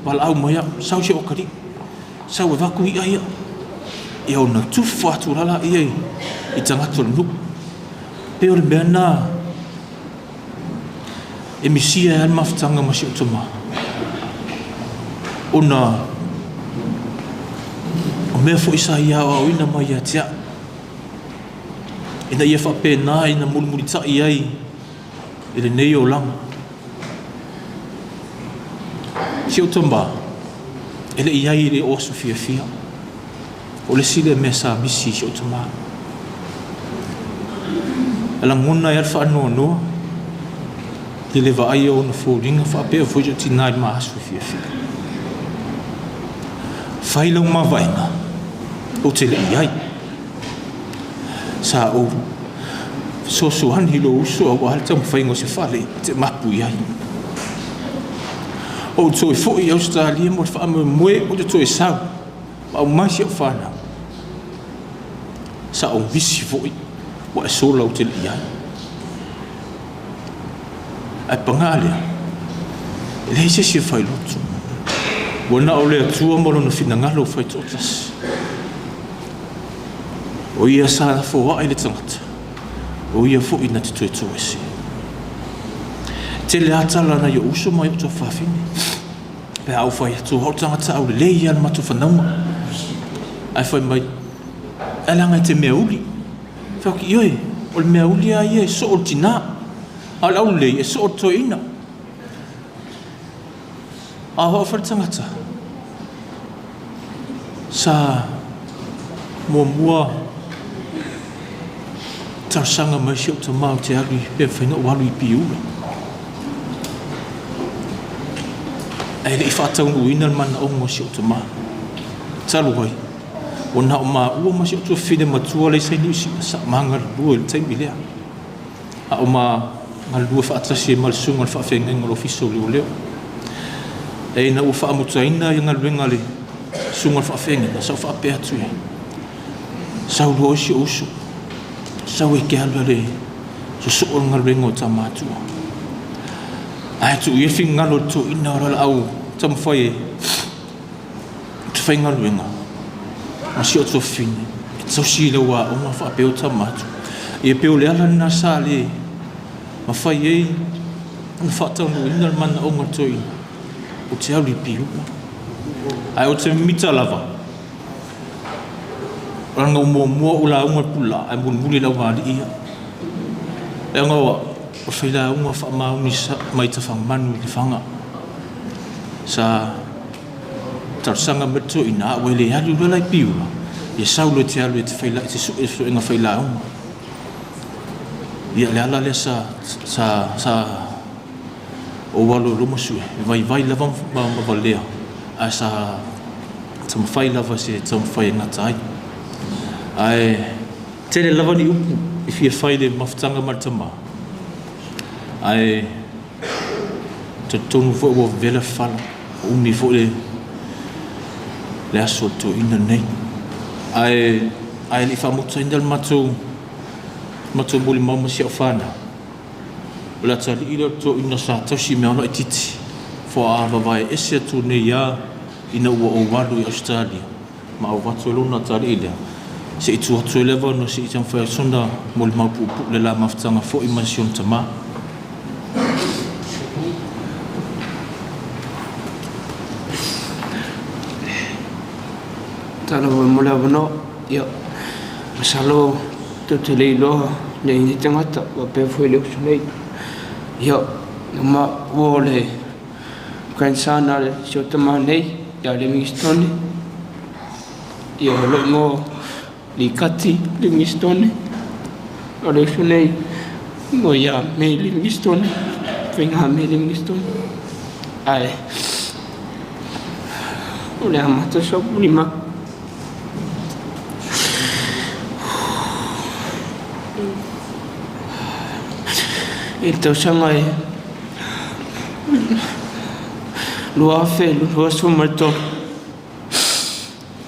valaau mai au, sau si ou atalii. Sau e avatu i'a ia. Ia ona tufa atu la laia i tagata o le nuu. Pei o le mea lena e misia ai le mafutaga ma si ou tama. Ona o mea foi sa ia aoaoina mai ia te au, ina ia faapena ina mulimulitai ai i lenei olaga. Si ou tama, e le i ai i le o aso fiafia. O le isi lea mea sa misi i si ou tama. E lagona ai lava le faanoanoa i le vaai o ona foliga faapea foi si ou tina i le ma aso fiafia. Fai lau mavaega, ou te le i ai. Sa ou fesoasoani i lou uso aua le taumafaiga o se fale e te mapu i ai. Ou toe foi i Ausetalia mo le faamoemoe ou te toe sau ma aumai si au fanau. Sa ou misi foi ua e sola ou te le i ai. Ae paga lea, e leai se isi e fai loto. Ua na o le Atua ma lona finagalo fai toatasi. O ia sa lafo ae le tagata, o ia foi na te toe toese. Tele lava tala nai ou uso ma i ou tuafafine. Pe a ou fai atu, o au tagata aulelei ia le matou fanauga. Ae fai mai, e leaga e te mea uli. Fai atu, ioe, o le mea uli lava ia e soo le tinā. A o le aulelei e soo le toeaina. A o au foi le tagata, sa muamua talosaga mai si ou tama ou te alu i, pe mafai ona ou alu i Piula. Ae le i faataunuuina le manaoga o si ou tama. Talu ai, ua na o maua ma si ou tuafafine matua lea sa i Niu Sila sa ma galulue i le taimi lea. A o ma galulue faatasi ai ma le susuga i le faafeagaiga o le Ofisa o Leoleo. E ina ua faamutaina ia galuega a le susuga i le faafeagaiga, sa ou faapea atu i ai, sau loa si ou uso, sau e te alu e sosoo le galuega o ta matua. Ae tuu ia finagalo o le toeaina o le au taumafai e te faigaluega ma si ou tuafafine e tausi i lau aoga faapea o tama atu. Ia pei o le ala lena sa le mafai ai ona faataunuuina le manaoga o le toeaina, ou te alu i Piula. Ae ou te mimita lava, leaga ua muamua ou lauga i le Pulaa ae mulimuli le augaalii ia. Leaga o au, o le failauga faamaoni mai Tafagamanu i Lefaga. Sa talosaga mai le toeaina, a ua le alu loa la i Piula, ia sau loa e te alu e te faila, e te sue suega failauga. Ia le ala lea sa, sa, sa ou alu ai loa ma sue, e vaivai lava ma, ma valea, ae sa taumafai lava se taumafai e gata ai. Ae tele lava ni upu e fia fai i le mafutaga ma le tama, ae talitonu foi ua vevela le fala, ua umi foi le, le aso o le toeaina lenei. Ae, ae le i faamutaina le matou, matou molimau ma si au fanau, o le atalii lea o le toeaina sa tausi i mea laitiiti, faatoa vavae ese atu nei lava ina ua ou alu i Ausetalia ma avatu ai lona atalii lea, se i tuu atu ai le avanoa se i taumafai atu sona molimau puupuu i le la mafutaga foi ma si ona tama. Talofa mo le avanoa. Ia, masalo tou te le iloa nei nei tagata faapea foi le uso nei. Ia, Ma ua o le grandson a le si o tama nei ia Livingstone. Ia o lou igoa Likati Livingstone. O le uso nei igoa ia May Livingstone. Faiga May Livingstone. Ae o le amata sau lima. I le tausaga e 2023,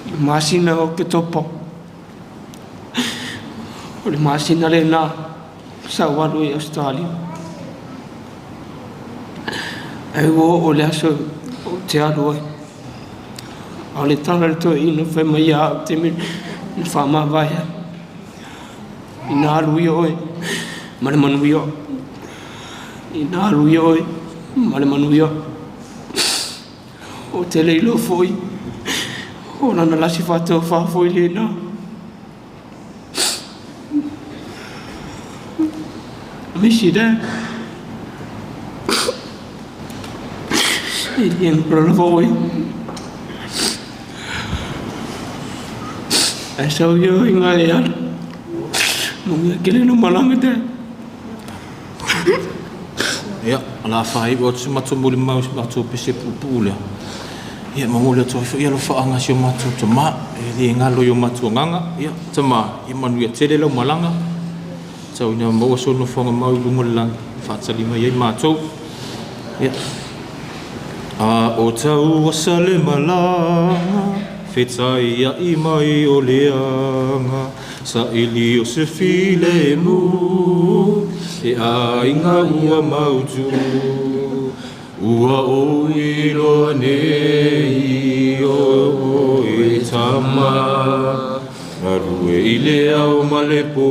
i le masina o Oketopa, o le masina lena sa ou alu ai i Ausetalia. Ae ua oo le aso ou te alu ai. A o le tala a le toeaina fai mai ia au i le taimi na faamavae ai, Ina alu ia oe ma le manuia. Ina alu ia oe ma le manuia. Ou te le iloa foi o lana lasi faatofa foi lena. I miss you, Dad. E le lava oe. Ae sau ia i ngā e alu. Manuia tele lou malaga, Dad. Ia, o le a faaiu atu si matou molimau i si matou pese puupuu lea. Ia, momoli atu ai foi alofaaga i si o matou tama, e le galo i o matou agaga. Ia, tama, ia manuia tele lau malaga. Tau ina maua sou nofoaga mau i luga o le lagi, e faatali mai ai matou. Ia. A o taua sa le malaga, fetaia'i mai o leaga, saili o se filemu, e aiga ua mautu. Ua ou iloa nei o oe tama, galue i le ao ma le po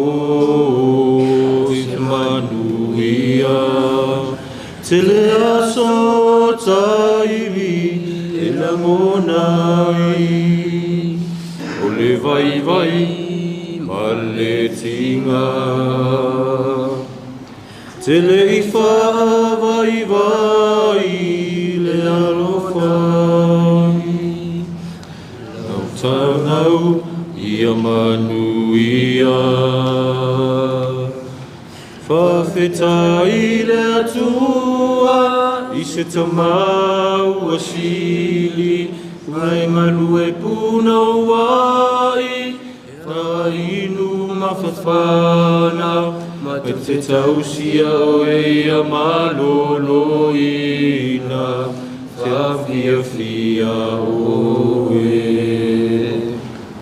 i se manuia. Tele aso taimi e lagona ai, o le vaivai ma le tiga. Tele i faavaivai le alofa i lau taunau ia manuia. Faafetai le Atua i se tama ua sili, mai galue punouai, Fainu mafafana ma te tausia oe ia maloloina, Faafiafia oe.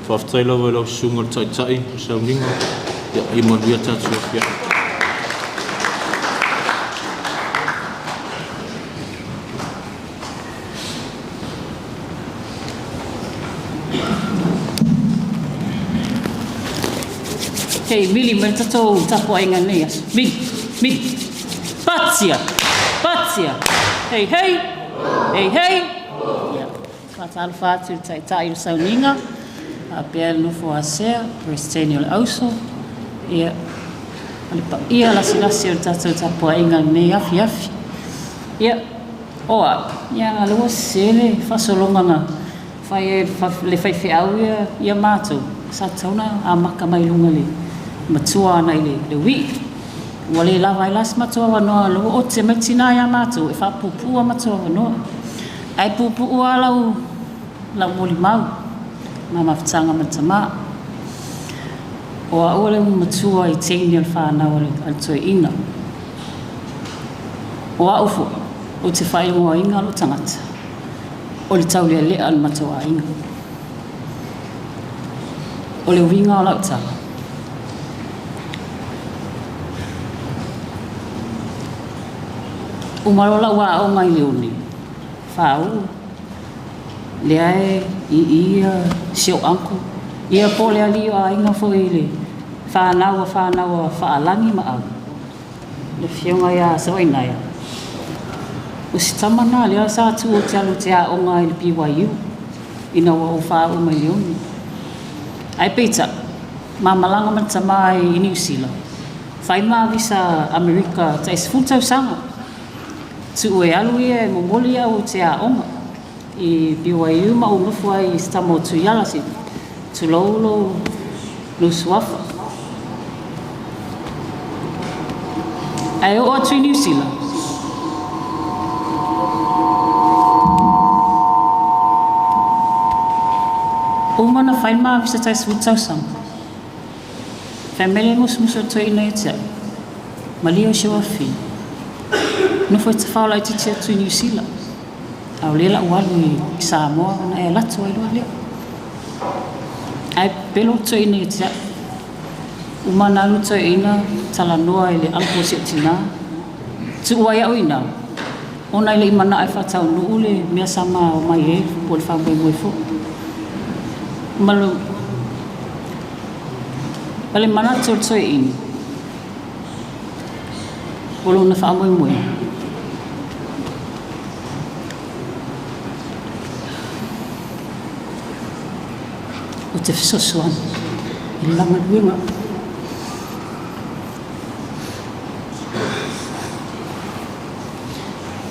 Faafetai lava i lau Susuga i le Taitai o Sauniga, ia manuia tatou afiafi. Hei, mili mai tatou tapuaiga nei aso. Mili, mili. Patia, patia. Hei, hei. Hei, hei. Ia, whātalofa atu i le taitai o le sauniga, faapea le nofo a Sea, Peresetene o le Auso, ia, ma le paia lasilasi o le tatou tapuaiga i lenei afiafi. Ia, O au, ia na lua sese le faasologa na fai ai e le faifeau ia ia matou, sa tatau ona amata mai luga i le matua ana i le uii. Ua le lava ai la se matou avanoa, o la ua ote mai tina ia matou e faapuupuu a matou avanoa. Ae puupuu lava lau lau molimau ma mafutaga ma le tama. O au o le matua i teine o le fanau a le toeaina. O au foi, ou te faaigoaina lou tagata, o le taulealea o le matou aiga. O le uiga o lau tala, uma loa lau aoga i Leone, faauu, lea e i i si ou uncle, ia po o le alii o aiga foi i le fanau a fanau a Faalagi ma Au. Le afioga ia Savainaea, o si tama na lea sa tu ou te alu ou te aoga i le BYU ina ua ou faauu mai Leone. Ae peitai, ma malaga ma le tama i Niu Sila, fai ma visa Amerika tai 10 tausaga. Tu'u e alu ia e momoli a'u ou te a'oga i BYU ma ou nofo ai i se tama o Tuiala se tulou lou lou suafa. Ae oo atu i Niu Sila, uma ona fai le ma visa tai 10 tausaga. Fai mai le musumusu o le toeaina ia te au, Malie o si ou afafine, nofo e tafao laitiiti atu i Niu Sila, a o lea la ua alu i Samoa ona e alu atu ai loa lea. Ae pepelo le toeaina ia te au. Uma ona alu le toeaina talanoa i le uncle o si ou tinā, tuu ai au i ina, ona e le i manao e faataunuu le mea sa ma omai ai po o le faamoemoe foi. Ma lo, ma le manatu o le toeaina, o lona faamoemoe, Ou te fesoasoani i le galuega.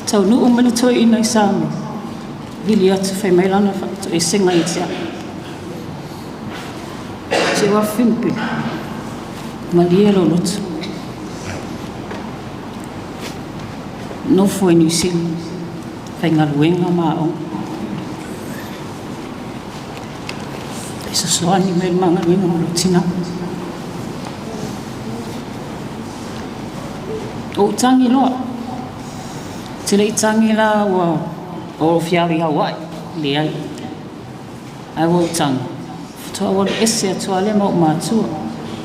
Taunuu mai le toeaina i Samoa, vili atu fai mai lana faatoesega ia te au. Si ou afafine pele, malie lou loto. Nofo i Niu Sila, faigaluega ma aoga. Fesoasoani mai i le ma galuega ma lou tina. Ou tagi loa. Te le i tagi la ua o fia alu i Hawaii. Leai. Ae ua ou tagi. Faatoa ou alu ese atu lava lea ma ou matua.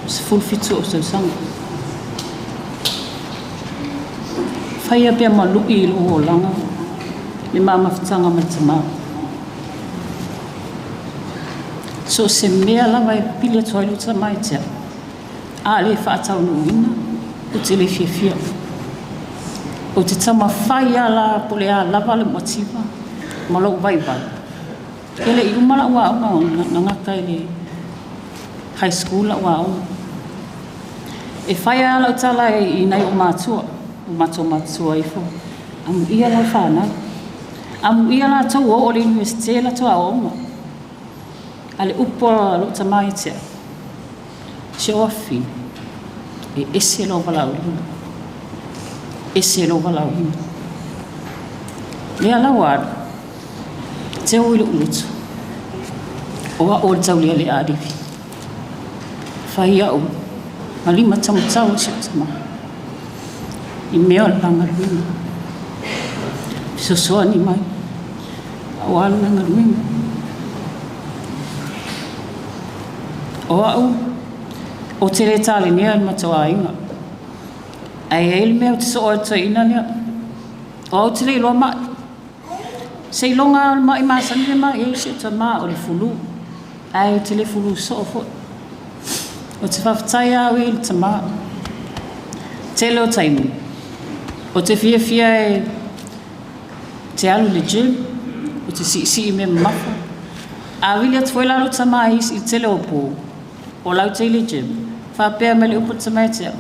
17 ou tausaga. Faia pea ma lu'i i lou olaga le ma mafutaga ma le tamā. So o se mea lava e pili atu ai lou tama ia te au, a le faataunuuina, ou te le fiafia. Ou te taumafai lava la po o le a lava le mativa ma lou vaivai. E le i uma lau aoga na gata i le high school lau aoga. E fai lava lau tala i nai ou matua, o matou matua ifo, amuia lau fanau. Amuia latou ua oo i le Iunivesite latou aoaoga. A le upu a lou tama ia te au, si ou afafine, e ese lou valaauina. Ese lou valaauina. Lea la ua alu, teu i lou loto, o au o le taulealea a Levi. Fai au ma lima taumatau o si ou tama i mea o le galuega. Fesoasoani mai aua le galuega. O au, ou te le talenea i le matou aiga. Ae i ai le mea ou te soo ai i le toeaina lea. O au ou te le iloa mai. Seiloga lava o le mai masani le mai ai si ou tama o le fulu. Ae ou te le fulu soo foi. Ou te faafetai lava au i le tama. Tele o taimi, ou te fiafia e te alu i le gym, ou te siisii mea mamafa. A vili atu foi la lou tama i le tele o po, o lau te i le gym, faapea mai le upu a le tama ia te au,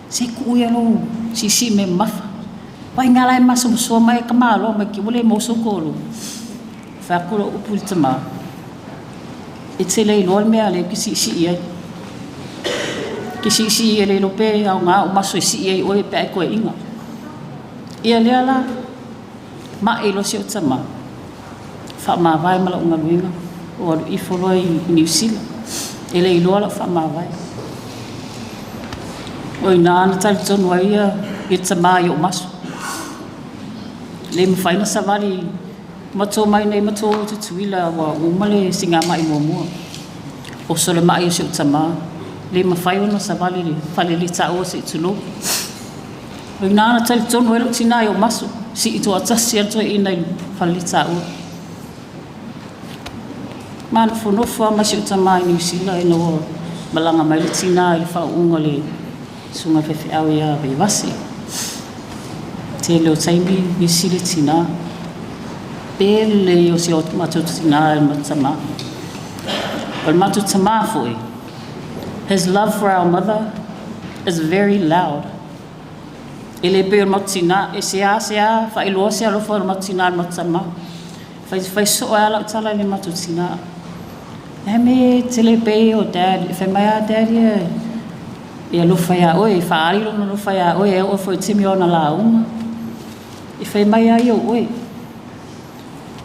Se kuu ia lou siisii mea mamafa. Vaai la e masomasoa mai e ka malo mai ki ua le maua sou kolu. Fai atu lou upu i le tama, E te le iloa le mea a lea ou te siisii ai. Ke siisii e le iloa pe aoga ou maso e sii ai oe pe a e toeaina. Ia lea la, ma'i loa si ou tama, faamavae ma lau galuega, ou alu ifo loa i Niu Sila. E le iloa lau faamavae. O i ina na talitonu ai ia le tama i ou maso. Le mafai ona savali matou mai nei matou o Tutuila ua uma le sigamai muamua. Oso le mai o si ou tama, le mafai ona savali le faleletaua se i tulou. O i ina na talitonu ai lou tina i ou maso, sii toatasi lava le toeaina i le faleletaua. Manofonofo lava ma si ou tama i Niu Sila ina ua malaga mai le tina i le faauuga o le susuga i le faifeau ia Vaivase. Tele o taimi misi le tina. Pele ia o si o matou tina i le matou tama. O le matou tama foi, his love for our mother is very loud. E le pei o le matou tinā, e seasea faailoa se alofa o le matou tinā i le matou tama. Fai, fai soo ai lava lau tala i le matou tinā. Le a le mea e te le pei o dad, e fai mai lava dad ia e alofa iā oe, e faaali lona alofa iā oe e oo foi i le taimi o ana lauga. E fai mai lava ia o oe.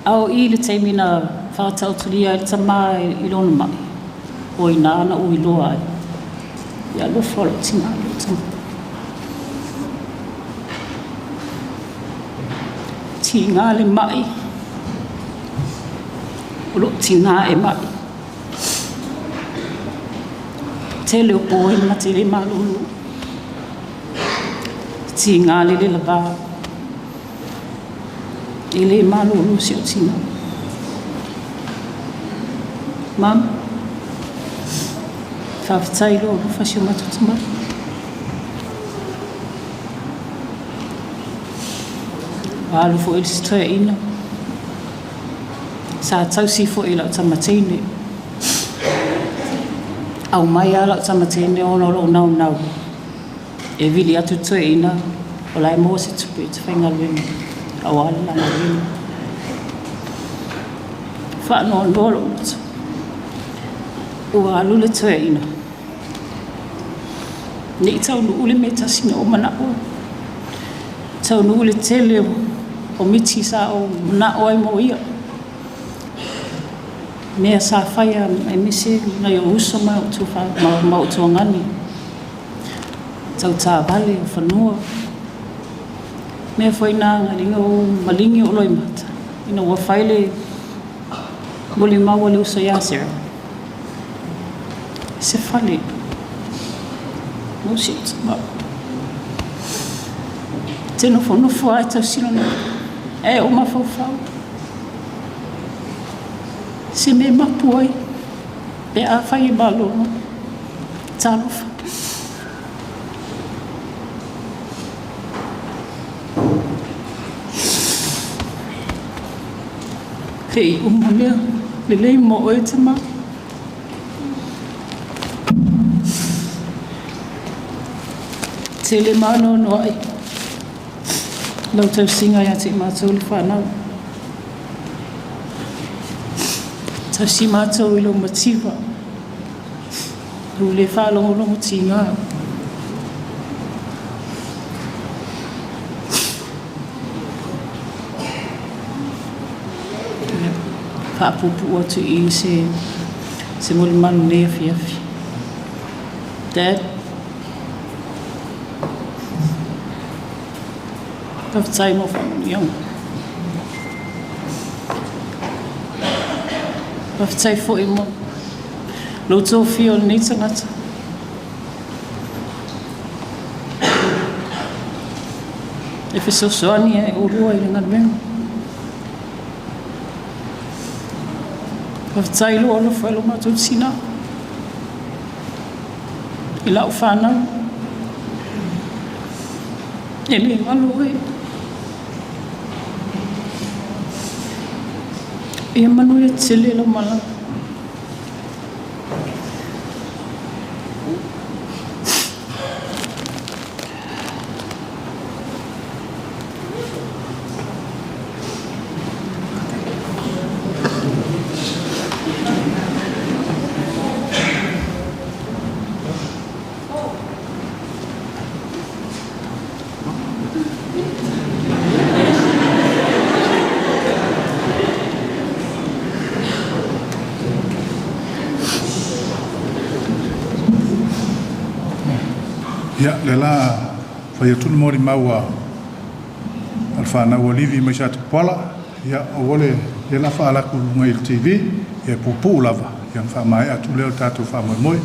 A o i le taimi na faataotolia ai le tama i lona mai, o i ina na ou iloa ai le alofa o lou tina i lou tama. Tiga le mai o lou tina e mai. Tele o po e mate le malulu. Tiga le le lava. E le malolo si ou tina. Mum, faafetai i lou alofa si o matou tama. Ua alu foi le toeaina. Sa tausi foi i lau tama teine. Aumai lava lau tama teine ona o lou naunau. E vili atu toeaina o la e maua se tupe e te faigaluega aua le la galuega. Faanoanoa lou loto. Ua alu le toeaina. Ne i taunuu le mea e tasi na ou manao ai. Taunuu le tele o miti sa ou manao ai mo ia. Mea sa faia aemaise nai ou uso ma ou tuagane. Tau taavale, o fanua. Mea foi na ina ua maligi ou loimata, ina ua fai le molimau a le uso ia Sarah, se fale mo si ou tama. Te nofonofo lava e tausi lona ae ou mafaufau se mea e mapu ai pe afai e malolo. Talofa. Hei uma mea lelei mo oe tama. Tele mānoanoaʻi lau tausiga ia te i mātou le whanau. Tausi mātou i lou mativa. Lou le faalogologo tiga. Faapuupuu atu i i se, se molimanu nei afiafi. Dad, faafetai mo faamanuiaga. Faafetai foi mo lou tofia o lenei tagata. E fesoasoani ai oulua i le galuega. Faafetai lou alofa i lo matou tina, i lau fanau. E le galo oe. Ia manuia tele lau malaga. Ia, lea la fai atu le molimau a le fanau a Livi mai Satapuala, ia aua le lea la faala atu i luga i le TV, ia e puupuu lava, ia ona faamaea atu lea o le tatou faamoemoe.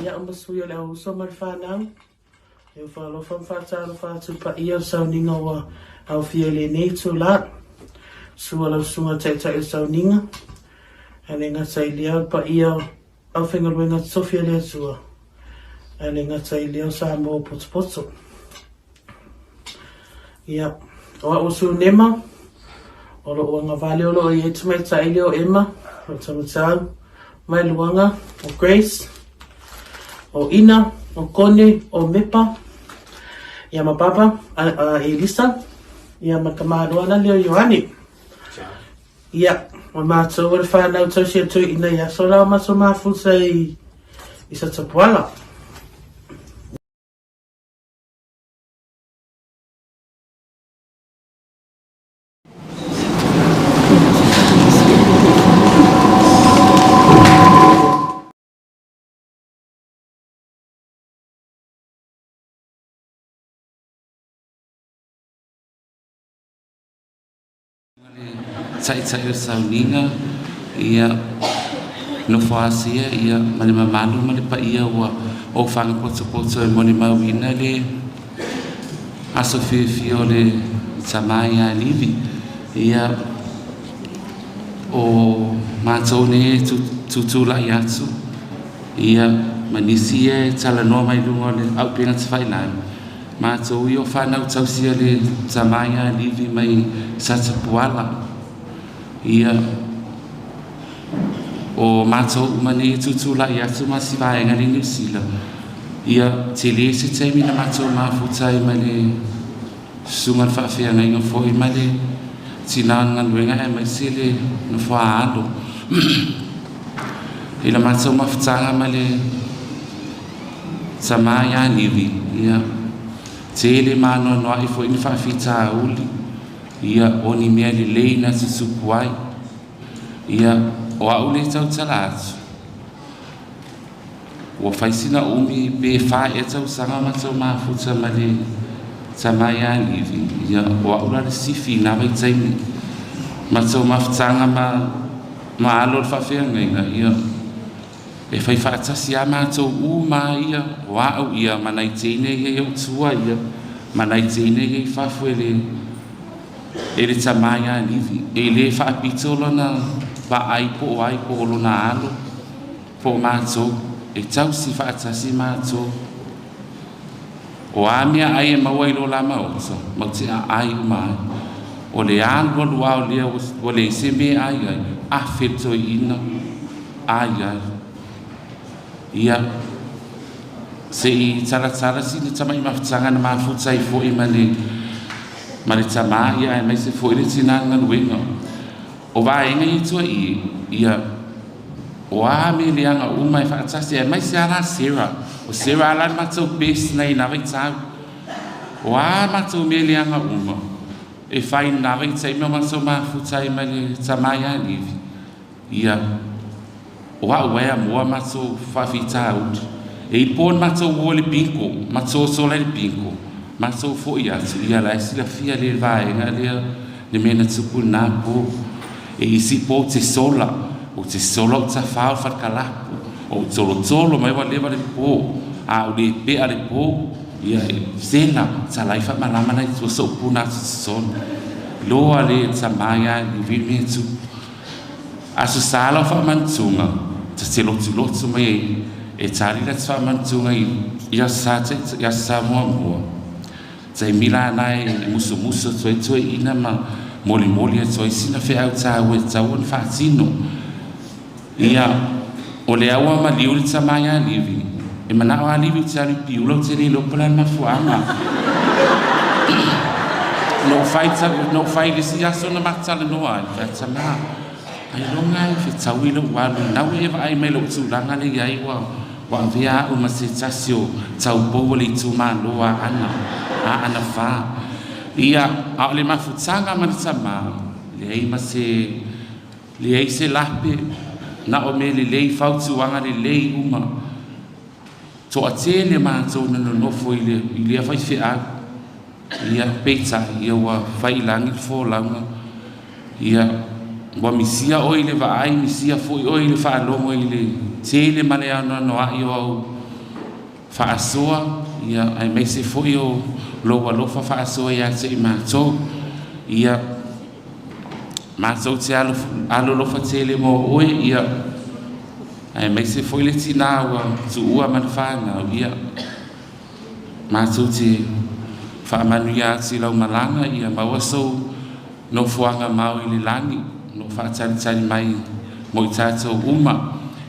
Ia ma sui o le au uso ma le fanau, e faalofa ma faatalofa atu paia o sauniga ua aofia i lenei itula. Sua lau susuga taitai o sauniga, ae le gata i lea o le paia o aufaigaluega totofi a le Atua, ae le gata i lea o Samoa o potopoto. Ia, o au o Sunema, O lou agavale o lo o i ai tamaitai lea o Emma, o Tamatau, mai Luaga, o Grace, o Ina, o Kone, o Mepa, ia ma Papa, a Elisa, ia ma tamaloa la lea o Ioane. Ia, o matou o le whanau tausi a Tuiina i aso la o matou mafuta i Satapuala. Taitai o le sauniga, ia, nofo asia, ia, ma le mamalu ma le paia ua ou fagapotopoto e molimauina le aso fiafia o le tama ia Livi. Ia, o matou nei e tutulai atu, ia, ma nisi ia e talanoa mai luga o le auupega tafailagi, matou ia o fanau tausi a le tama ia Livi mai Satapuala. Ia, o matou uma nei e tutulai atu ma si vaega le Niu Sila, ia, tele se taimi na matou mafuta ai ma le susuga le faafeagaiga foi ma le tinā o le galuega aemaise le nofoa alo. I la matou mafutaga ma le tama ia Livi, ia, tele ma anoanoai foi ni faafitauli, ia, o ni mea lelei na tutupu ai. Ia, o au le tautala atu, ua fai sina umi pe fa ea tausaga matou mafuta ma le tama ia Livi. Ia, o au la le sifi i na vaitaimi. Matou mafutaga ma alo o le faafeagaiga, ia, e fai faatasi lava matou uma ia, o au ia ma nai teine ia i ou tua ia, ma nai teine ia i fafo e le e le tama ia Livi. E le faapito lona vaai po o ai po o lona alo po o matou, e tausi faatasi matou. O a mea ai e maua i lo la maota, mau te aai uma ai. O le alualu lava o lea ua leai se mea e ai ai, afe le toeaina, ai ai. Ia, se i talatala sina tamai mafutaga na mafuta ai foi ma le ma le tamā, ia aemaise foi le tinā galuega. O vaega ia tua i, ia, o a mea leaga uma e faatasi, aemaise lava la Sarah. O Sarah la le matou best nei na vaitau. O a matou mea leaga uma e fai na vaitaimi o matou mafuta ai ma le tamā ia Livi. Ia, o au e amoa matou faafitauli. E i po na matou o i le bingo, matou sola i le bingo, matou foi atu, ia la e silafia le vaega lea le mea na tupu i lena po. E isi po ou te sola, ou te sola ou tafao i le falekalapu, ou tolotolo mai ua leva le po, a ou le pea le po, ia e sela, talai faamalama nai tua sou puna atu i totonu. Loa le tama ia i le mea tupu. Aso Sa lau faamanatunga, ta te lotulotu mai ai e tali la te faamanatunga i Aso Sa i Aso Sa muamua. Taimi la na e musumusu atu ai toeaiina ma molimoli atu ai sina feau taua e tatau ona faatino. Ia, o le au a maliu le tama ia Livi, e manao a Livi ou te alu i Piula ou te le iloa po o le a le mafuaaga. Na ou fai na ou fai i le isi aso na matou talanoa ai, fai atu, Tama, ailoga e fetaui lou alu, nau e vaai mai i lou tulaga lea e i ai ua ua avea au ma se tasi o taupou o le itumalo Aana, Aana 4. Ia, a o le mafutaga ma le tama, leai ma se Leai se lape, na o mea lelei, fautuaga lelei uma. Toatele matou na nonofo i le, i lea faifeau. Ia, peitai, ia ua fai i lagi le folauga. Ia, ua misia oe i le vaai, misia foi oe i le faalogo i le tele ma le anoanoai o au faasoa, ia, aemaise foi o lou alofa faasoa ia te i matou. Ia, Matou te alolofa tele mo oe, ia, aemaise foi le tinā ua tuua ma le fanau, ia, matou te faamanuia atu i lau malaga, ia maua sou nofoaga mau i le lagi o loo faatalitali mai mo i tatou uma.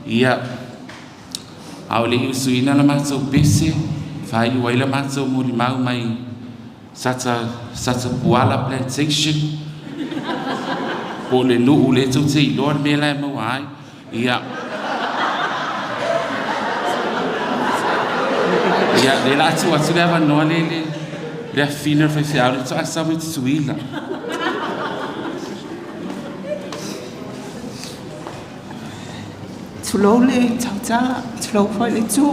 Ia a o le'i usuina la matou pese faaiu ai la matou molimau mai Sata Satapuala Plantation po o le nuu lea tou te iloa le mea la e maua ai. Ia. Ia, lea la atu atu le avanoa le le le afifine o le faifeau le to'a sau mai Tutuila. Tulou le tautala, tulou foi le tu.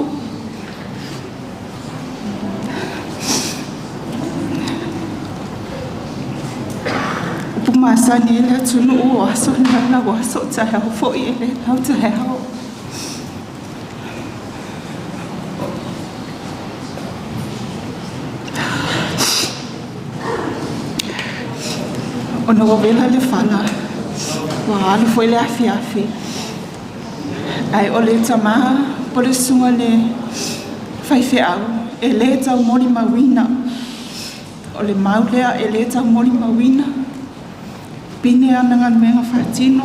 Upu masani ai le atunuu o aso na lau aso o taeao foi e le lau taeao. Ona ua vela le fala, ua alu foi le afiafi. Ae o le tamā po le susuga le faifeau e lē taumolimauina. O le mau lea e lē taumolimauina. Pine ana galuega faatino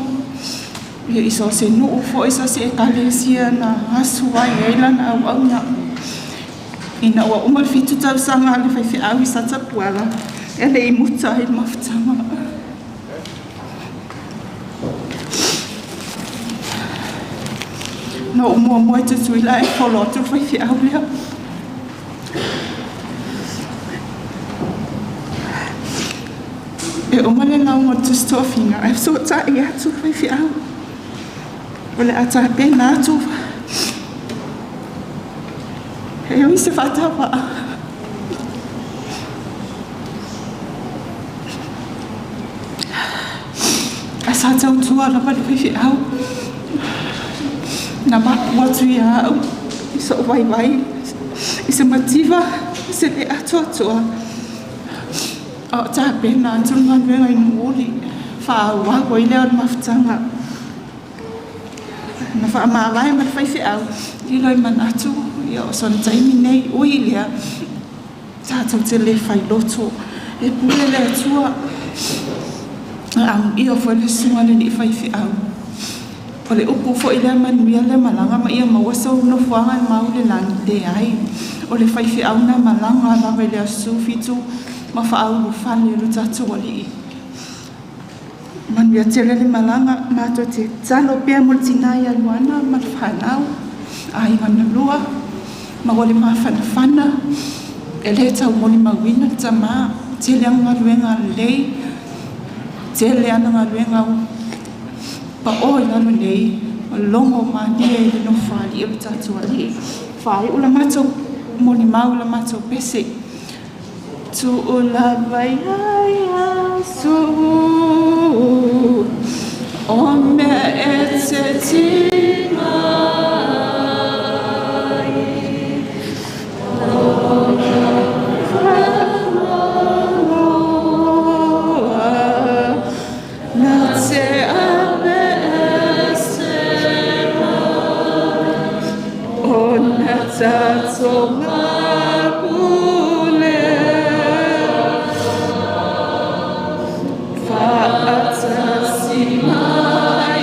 ia i so o se nuu foi so o se ekalesia na asu ai ai lana auauna. Ina ua uma le 7 tausaga a le faifeau i Satapuala, e le i muta ai le mafutaga. Na ou muamua i Tutuila e folo atu le faifeau lea. E uma le lauga o le Tusi Tofiga ae fesootai atu le faifeau. O le a tapena atu e ui se faatauvaa. Ae sa tautua lava le faifeau. Na mapu atu ia au i so'u vaivai, i se mativa, i se le atoatoa. A o tapena atu le galuega i Nuuuli, faaauau ai lea o le mafutaga. Na faamavae ma le faifeau, lilo i manatu, ia o sona taimi nei, ui lea, tatou te le failoto. E pule le Atua, amuia foi le susuga i le alii faifeau. O le upu foi lea manuia le malaga ma ia maua sou nofoaga e mau i le lagi, leai. O le faifeau na malaga lava i le aso 17 ma faaulufale lo tatou Alii. Manuia tele le malaga, matou te tatalo pea mo le tinā ia Luana ma le fanau, aiga na lua, maua le mafanafana, e le taumolimauina le tamā, tele ana galuega lelei, tele ana galuega pao i lalo nei, logo malie i le nofoalii o le tatou Alii. Faaiu la matou molimau i la matou pese. Tuu lava ia Iesu o mea e te tiga ai. Na te ave ese mai ona tatou mapule. Faatasi ma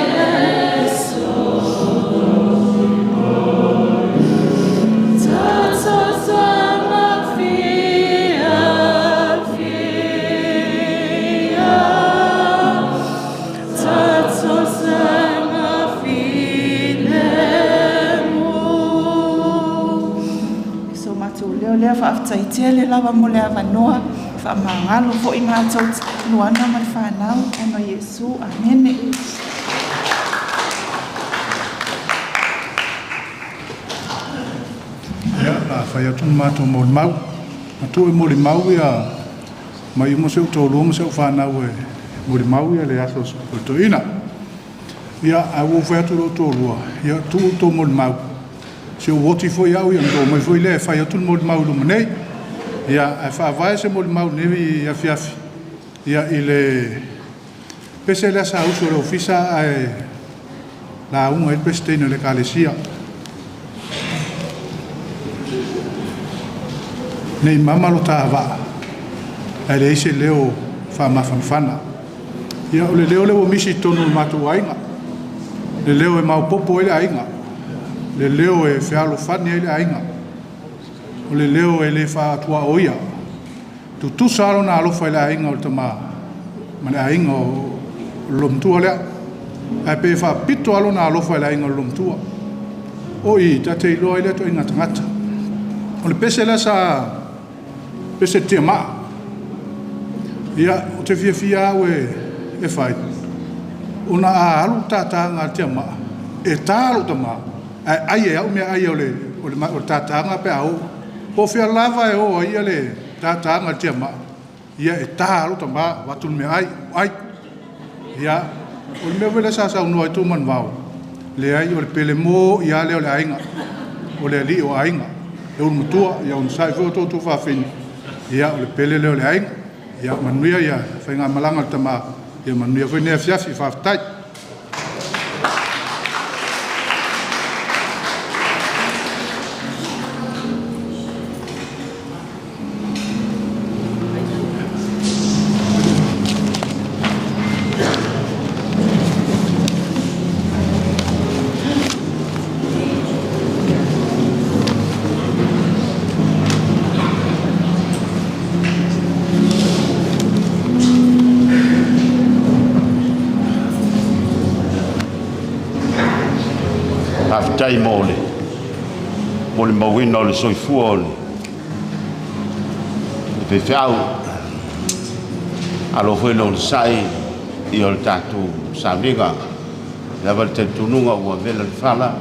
Iesu. Tatou saga fiafia. Tatou saga filemu. So matou leo lea faafetai tele lava mo le avanoa, faamagalo foi matou Luana ma le fanau ona Iesu. Amene. Ia, la fai atu le matou molimau. Matua e molimau ia mai uma si ou toalua ma si ou fanau e molimau ia le aso o le toeaina. Ia, ae ua ou fai atu i lou toalua, ia tuu outou molimau. Si ou oti foi au ia, ona tou omai foi lea e fai atu le molimau i luma nei. Ia, ae faavae se molimau i lenei afiafi, ia i le pese lea sa usu e le ofisa ae lauga ai le Peresetene o le Ekalesia. Nei mama lo ta vaa, ae leai se leo faamafanafana. Ia, o le leo lea ua misi i totonu o le matou aiga. Le leo e maopoopo ai le aiga. Le leo e fealofani ai le aiga. O le leo e le faatuaoia. Tutusa lona alofa i le aiga o le tama ma le aiga o le loomatua lea. Ae pe faapito lava lona alofa i le aiga o le loomatua. O i ta te iloa ai lea ituaiga tagata. O le pese lea sa pese tiamaa. Ia, ou te fiafia au e fai, ona a alu le tātāga a le tiamaa, e tā lou tama, ae ai e au meaai o le tātāga pe a oo. Po o fea lava e oo ai le tātāga a le tiamaa, ia e tā lou tama, avatu le meaai, ai. Ia, o le mea foi lea sa saunoa ai Tumanuvao, leai o le pele mo'i lava lea o le aiga, o le alii o aiga, le ulumatua, ia onosai foi outou tuafafine, ia o le pele lea o le aiga. Ia manuia ia faigamalaga a le tama, ia manuia foi lenei afiafi, faafetai. Faafetai mo le molimauina o le soifua o le faifeau. Alo foi le onosai i o le tatou sauniga. E lava le talitonuga ua vela le fala,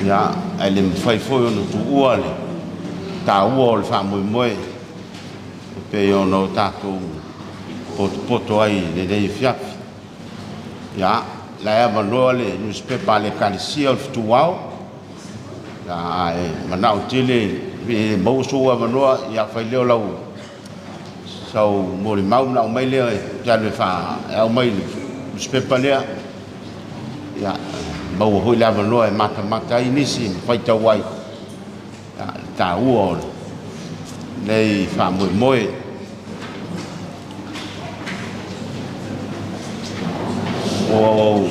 ia, ae le mafai foi ona tuua le taua o le faamoemoe e pei ona o tatou potopoto ai i lenei afiafi. Ia, la e avanoa le newspaper a le Ekalesia o le Fetuao, ia, ae manao tele e maua sou avanoa, ia fai lea o lau sau molimau na aumai lea e te alu e aumai le newspaper lea, ia, maua foi le avanoa e matamata ai nisi ma faitau ai, ia, le taua o lenei faamoemoe. Ua ou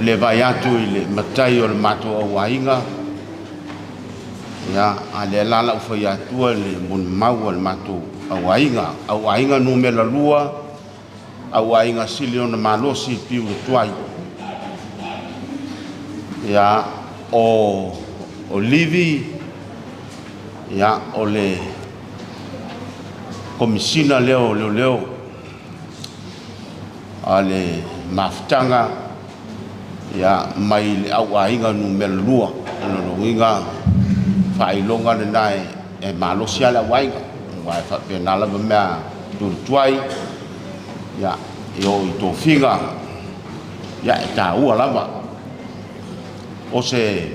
le vaai atu i le matai o le matou auaiga, ia, a lea la lau fai atua le molimau a le matou auaiga. Auaiga numera 2, auaiga sili ona malosi piu le tuai. Ia, o Livi, ia, o le komisina lea o leoleo a le mafutaga, ia, mai le auaiga numera 2. O lona uiga faailoga lena e malosi lava le auaiga, aua e faapena lava mea tulituai, ia, e oo i tofiga, ia, e taua lava. O se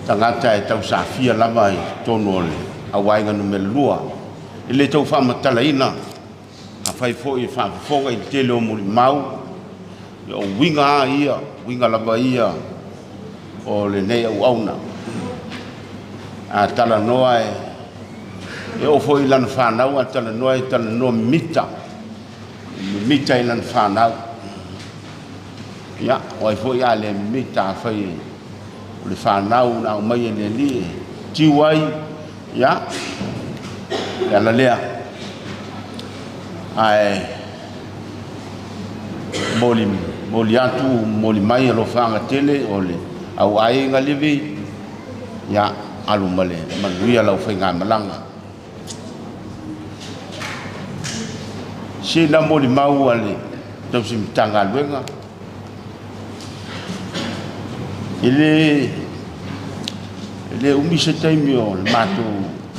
tagata e tausafia lava i totonu o le auaiga numera 2. E le tau faamatalaina, afai foi e faafofoga i le tele o molimau, ia, o uiga lava ia, uiga lava ia o lenei auauna. A talanoa e oo foi i lana whanau, a talanoa e talanoa mimita, mimita i lana whanau. Ia, o ai foi a le mimita a fai o le whanau na aumai e le alii e tiu ai, ia, le ala lea. Ae moli, moli atu, moli mai alofaga tele o le auaiga Livi, ia, alu ma le manuia lau faigamalaga. Sina molimau a le tausi Matagaluega, e le umi se taimi o le matou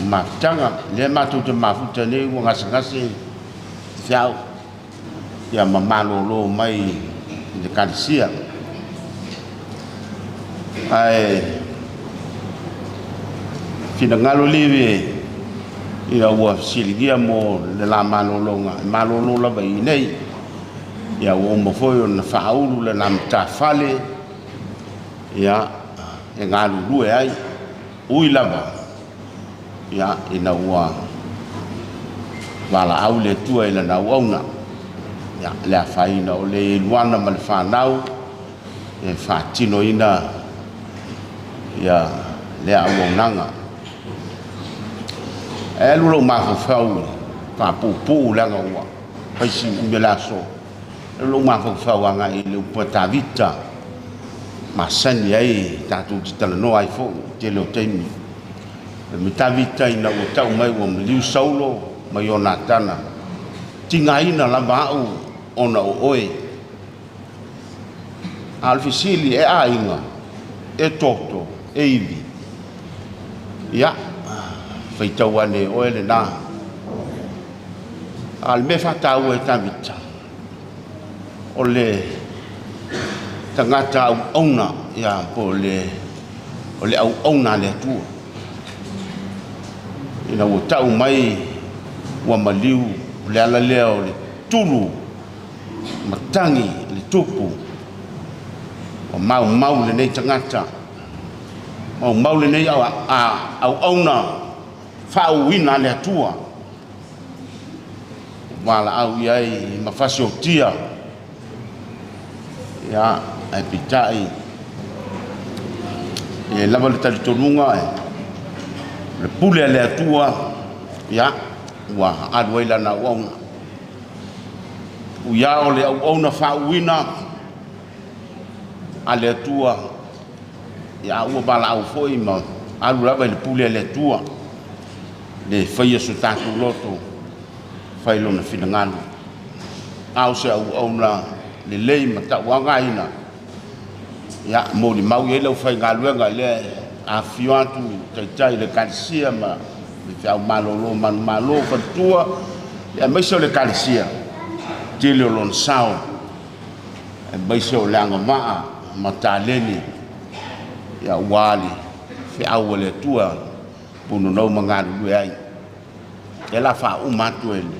mafutaga, lea matou te mafuta nei ua gasegase feau, ia ma malolo mai i le Ekalesia. Ae finagalo Livi ina ua fesiligia mo le la malologa, e malolo lava i nei, ia ua uma foi ona faaulu le la matafale, ia, e galulue ai, ui lava, ia, ina ua valaau le Atua i lana auauna. Ia, le afaina o le Luana ma le fanau e faatinoina ia lea auaunaga. E alu lou mafaufau faapuupuu leaga ua fai si umi o le aso. E alu lou mafaufau agai i le upu a Tavita masani ai tatou te talanoa ai foi i le tele o taimi. Ma Tavita ina ua tau mai ua maliu Saulo ma Ionatana, tigaina lava au ona o oe. A o le fesili, e aiga, e toto, e ivi. Ia, faitau ane e oe lena. A o le mea faataua e Tavita, o le tagata auauna, ia, po o le, o le auauna a le Atua. Ina ua tau mai ua maliu, o le ala lea o le tulu matagi le tupu, ua maumau lenei tagata, maumau lenei auauna faauuina a le Atua. Ua valaau i ai ma fasiotia, ia, ae peitai, e lava le talitonuga, le pule a le Atua, ia, ua alu ai lana auauna. Uia o le auauna faauuina a le Atua, ia, ua valaau foi ma alu lava i le pule a le Atua, le faia so tatou loto, fai lona finagalo. A o se auauna lelei ma tauagaina, ia, molimau i ai le aufaigaluega lea e afifio atu taitai le Ekalesia ma le feau malolo manumalo faletua, aemaise o le Ekalesia, tele o lona sao, aemaise o le agavaa ma taleni, ia, ua le feau a le Atua punonou ma galulue ai. E la faauma atu e le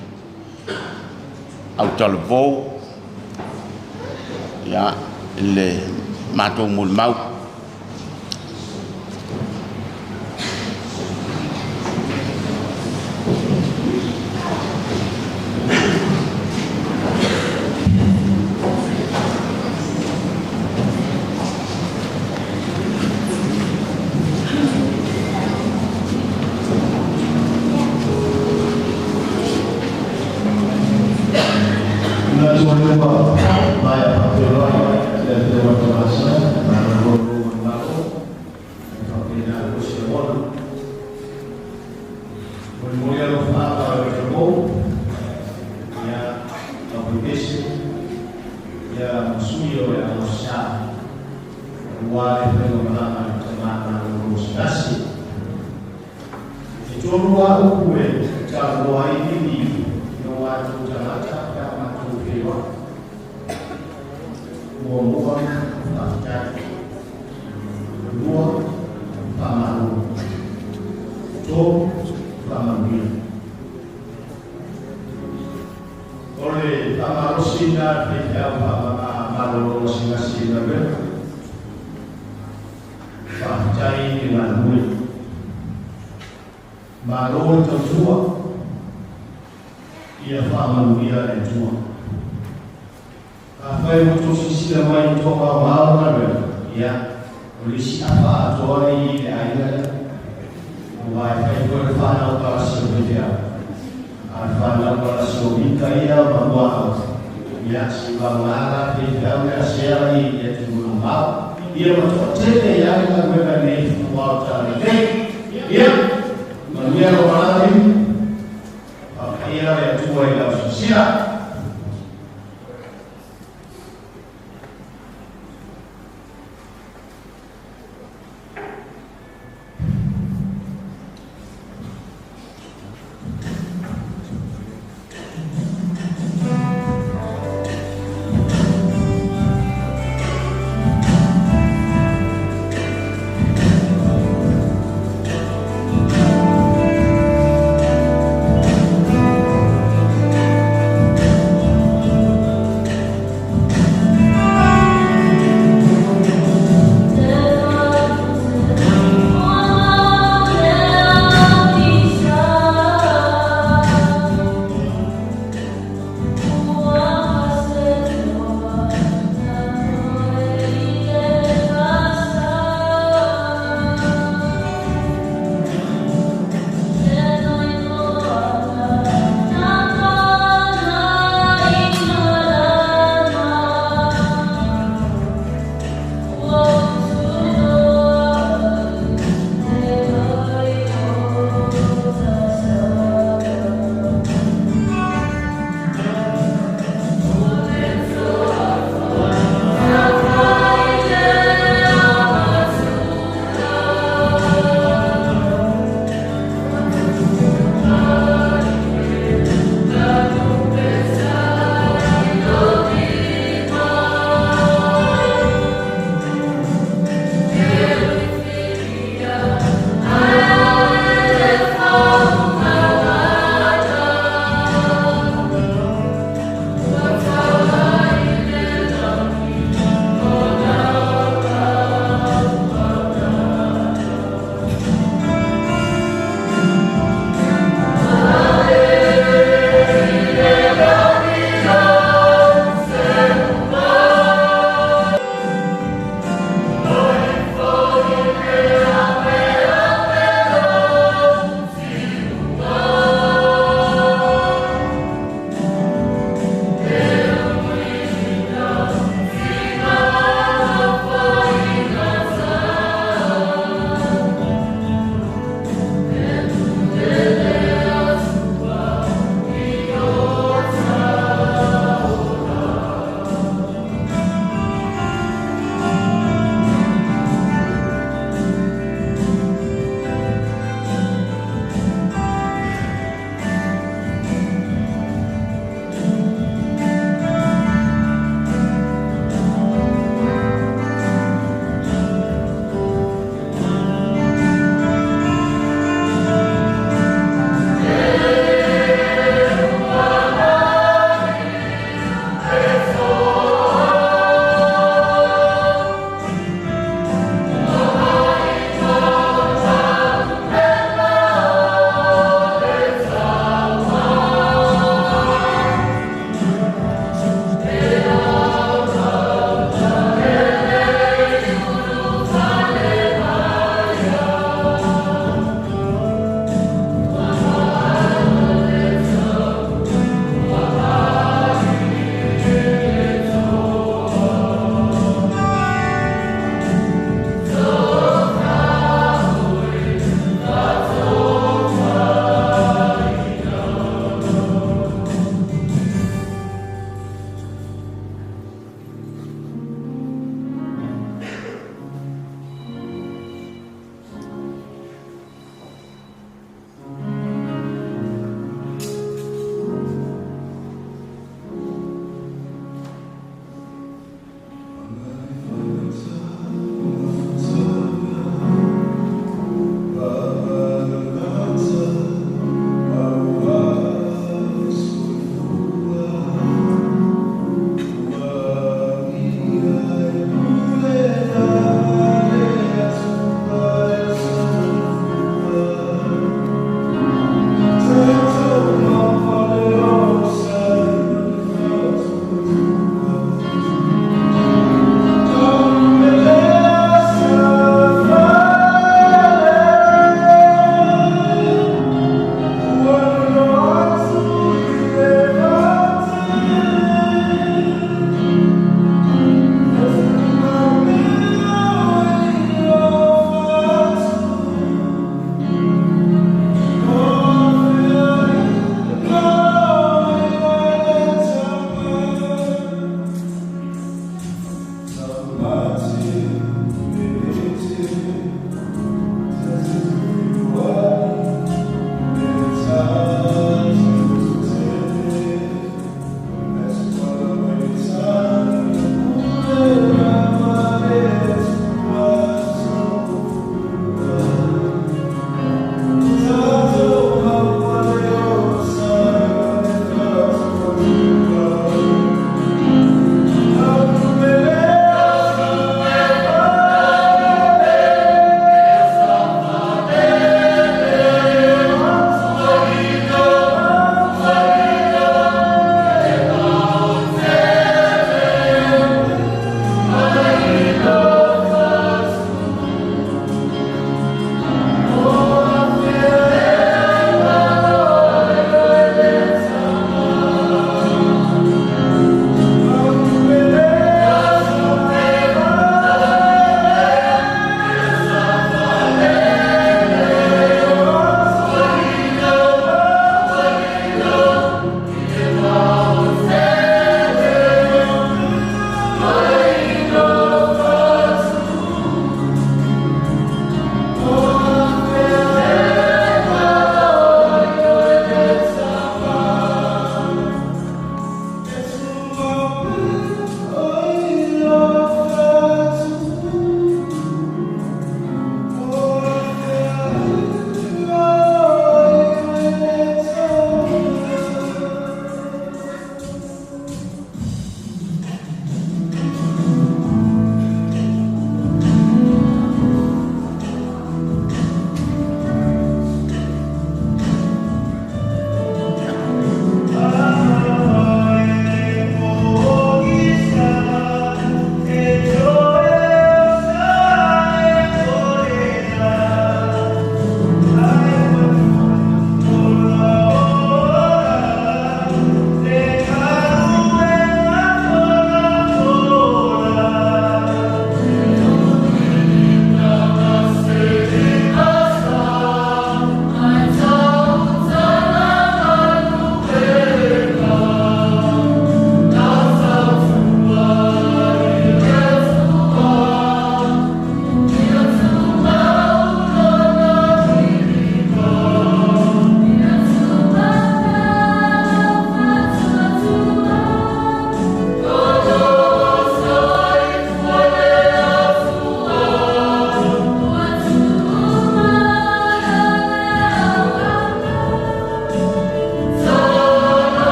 autalavou, ia, le matou molimau.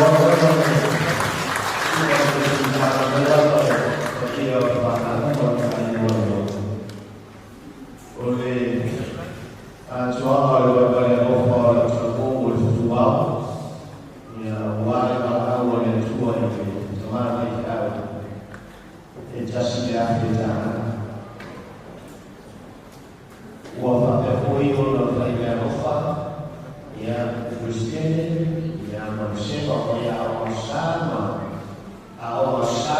O le atoaga o le vaivai alofa o le Atunuu o le Fetuao, ia ua le valaau a le Atua i le tama faifeau e $1,000. Ua faapea foi ona fai meaalofa, ia, le Peresetene, ia, ma le Sefa mai Aoga Sa ma Aoga Sa,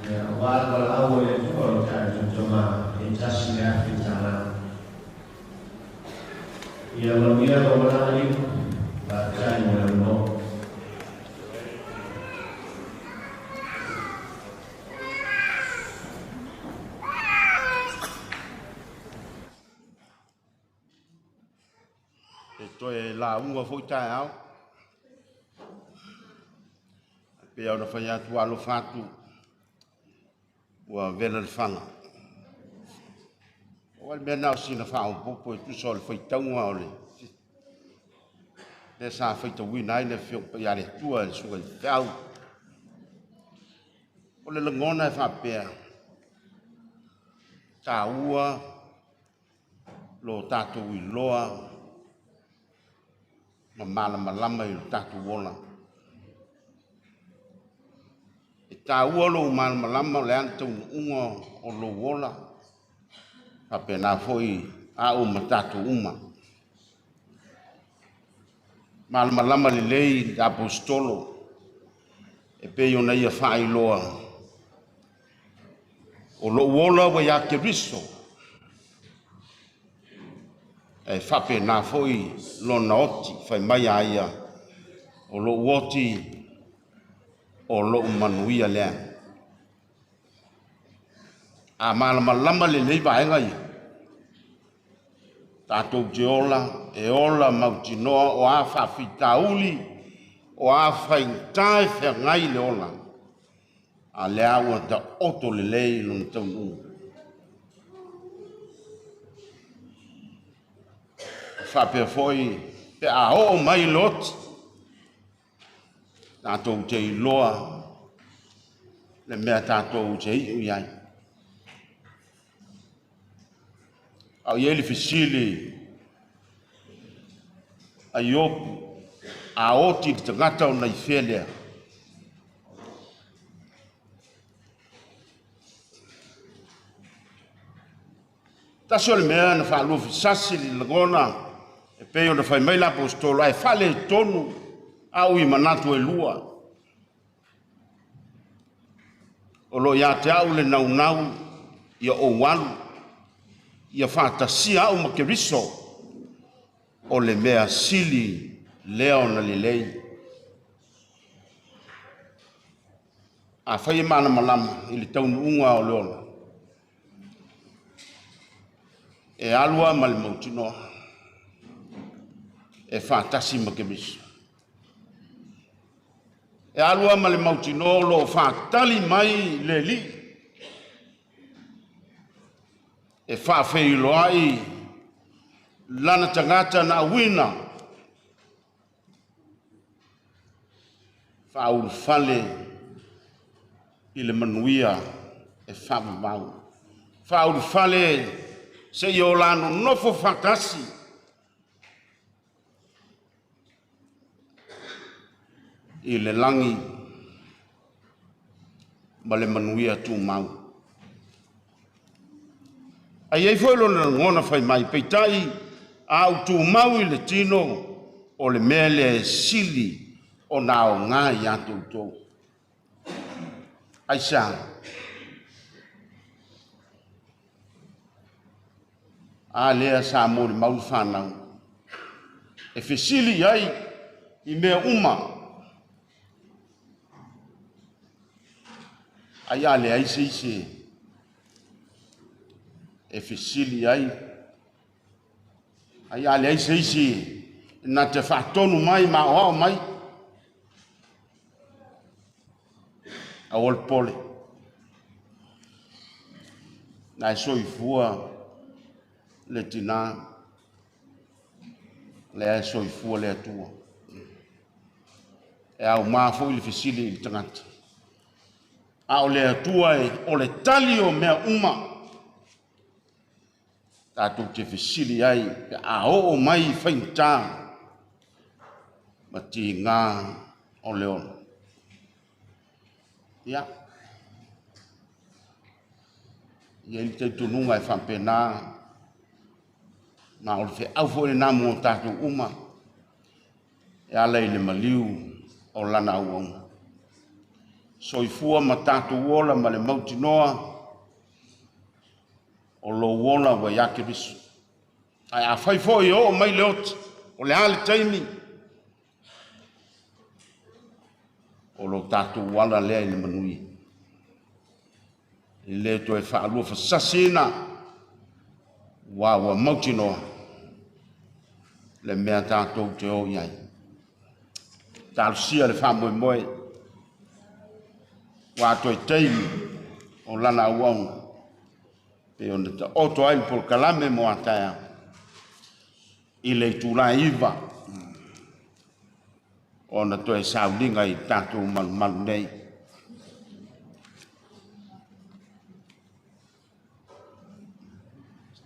ia, aua le valaau a le Atua i le tatou tama e $1,000. Ia manuia lau malaga Liu, faafetai mo le avanoa. E toe lauga foi taeao. Pei ona fai atu alofa atu ua vela le faga. O le mea na o sina faaopoopo e tusa o le faitauga o le lea sa faitauina ai le Afioga Paia a le Atua e le Susuga i le Feau. O le lagona e faapea, taua lo tatou iloa ma malamalama i lo tatou ola. E taua lou malamalama o le a le taunuuga o lou ola, faapena foi au ma tatou uma. Malamalama lelei le aposetolo e pei ona ia faailoa, o lou ola ua ia Keriso, e faapena foi lona oti, fai mai a ia, o lou oti o lou manuia lea. A malamalama lelei vaega ia, tatou te ola, e ola mautinoa o a faafitauli, o a faigata e feagai le ola, a lea ua taoto lelei lona taunuuga. Faapea foi pe a oo mai le oti, tatou te iloa le mea tatou te iu i ai. A o i ai le fesili a Iopu, a oti le tagata ona i fea lea? Tasi o le mea na faaluafesasi le lagona e pei ona fai mai le aposetolo, ae faaletonu au i manatu e lua. O lo o ia te au le naunau ia ou alu, ia faatasia au ma Keriso, o le mea sili lea ona lelei. Afai e malamalama i le taunuuga o le ola, e alu lava ma le mautinoa, e faatasi ma Keriso. E alu lava ma le mautinoa o lo o faatali mai le Alii e faafeiloai lana tagata na auina faaulufale i le manuia e faavavau. Faaulufale seia o la nonofo faatasi i le lagi ma le manuia tumau. Ae i ai foi lona lagona fai mai, peitai a ou tumau i le tino, o le mea lea e sili ona aoga ia te outou. Aisea? A lea sa molimau le fanau e fesili i ai i mea uma. Ai a leai se isi e fesili ai, ai a leai se isi na te faatonu mai ma aoao mai. Aua le pole. Na e soifua le tina, lea e soifua le Atua. E aumā foi le fesili i le tagata. A o le Atua e o le tali o mea uma. Tatou te fesili ai pe a oo mai i faigata ma tiga o le ola. Ia, e i ai le talitonuga e faapena, ma o le feau foi lena mo tatou uma e ala i le maliu o lana auauna. Soifua ma tatou ola ma le mautinoa o lou ola ua ia Keriso. Ae afai foi e oo mai le oti, o le a le taimi, o lo tatou ala lea i le manuia. E le toe faaluafesasiina, aua ua mautinoa le mea tatou te o i ai. Talosia le faamoemoe, ua toe taimi o lana auauna, pei ona taoto ai le polokalame mo a taeao i le itula e 9 ona toe sauliga i tatou malumalu nei.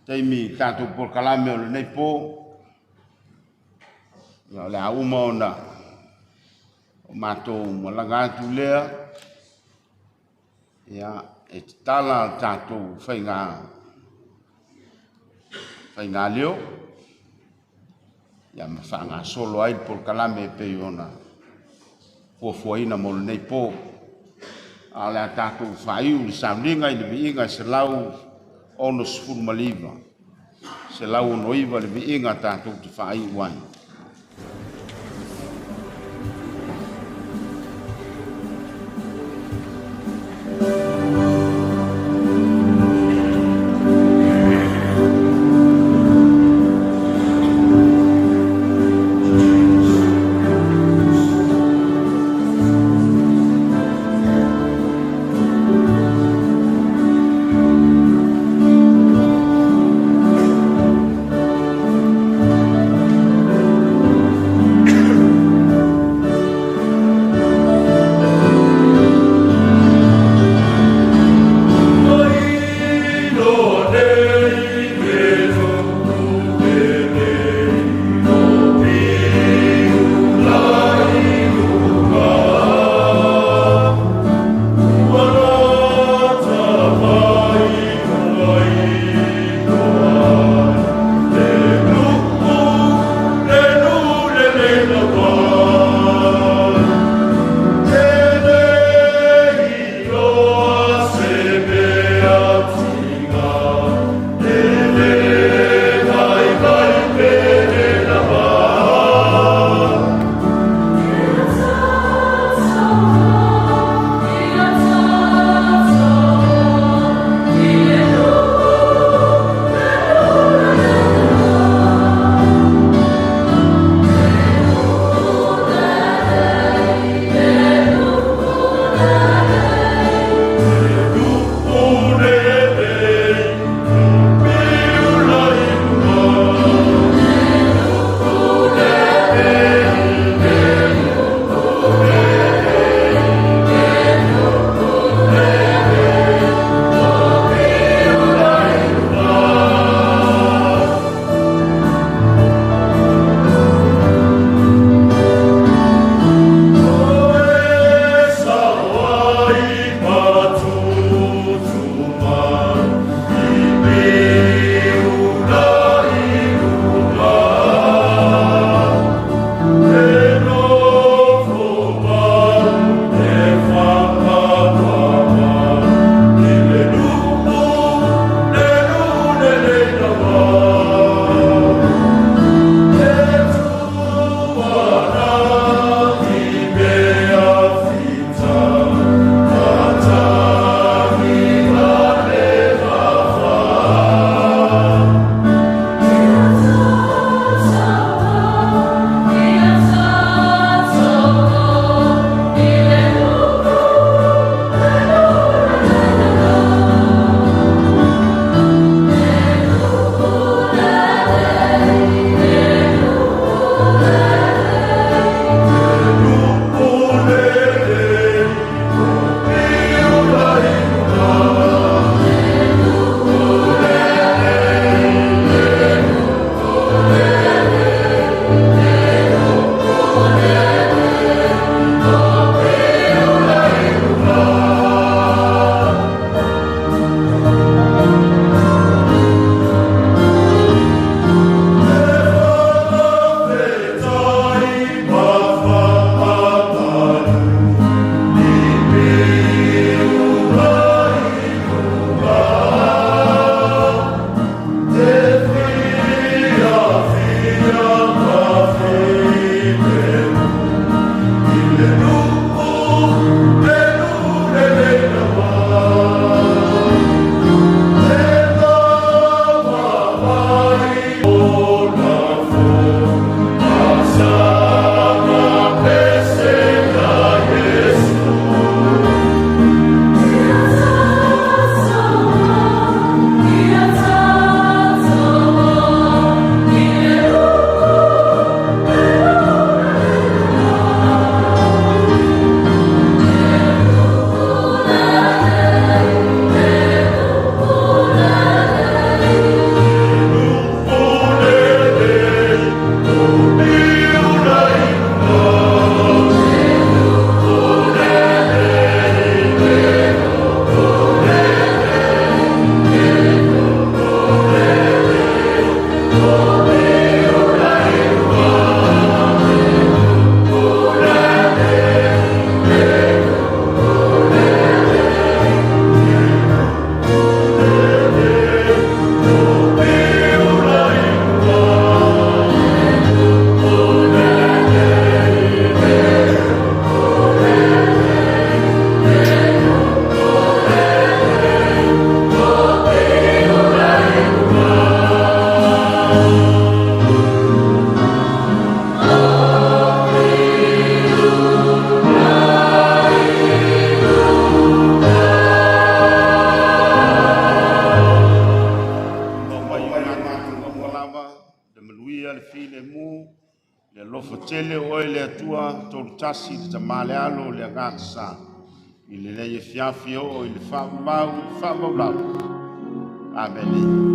Taimi i tatou polokalame o lenei po, ia o le a uma ona o matou malaga atu lea, ia e tatala tatou faiga leo, ia ma faagasolo ai le polokalame e pei ona fuafuaina mo lenei po. A o le a tatou faaiu le sauliga i le viiga e 169, 169 le viiga tatou te faaiu ai. faatasi le Tama le Alo le Agaga Sa i lenei afiafi e oo i le faavavau i le faavaulau. Amene.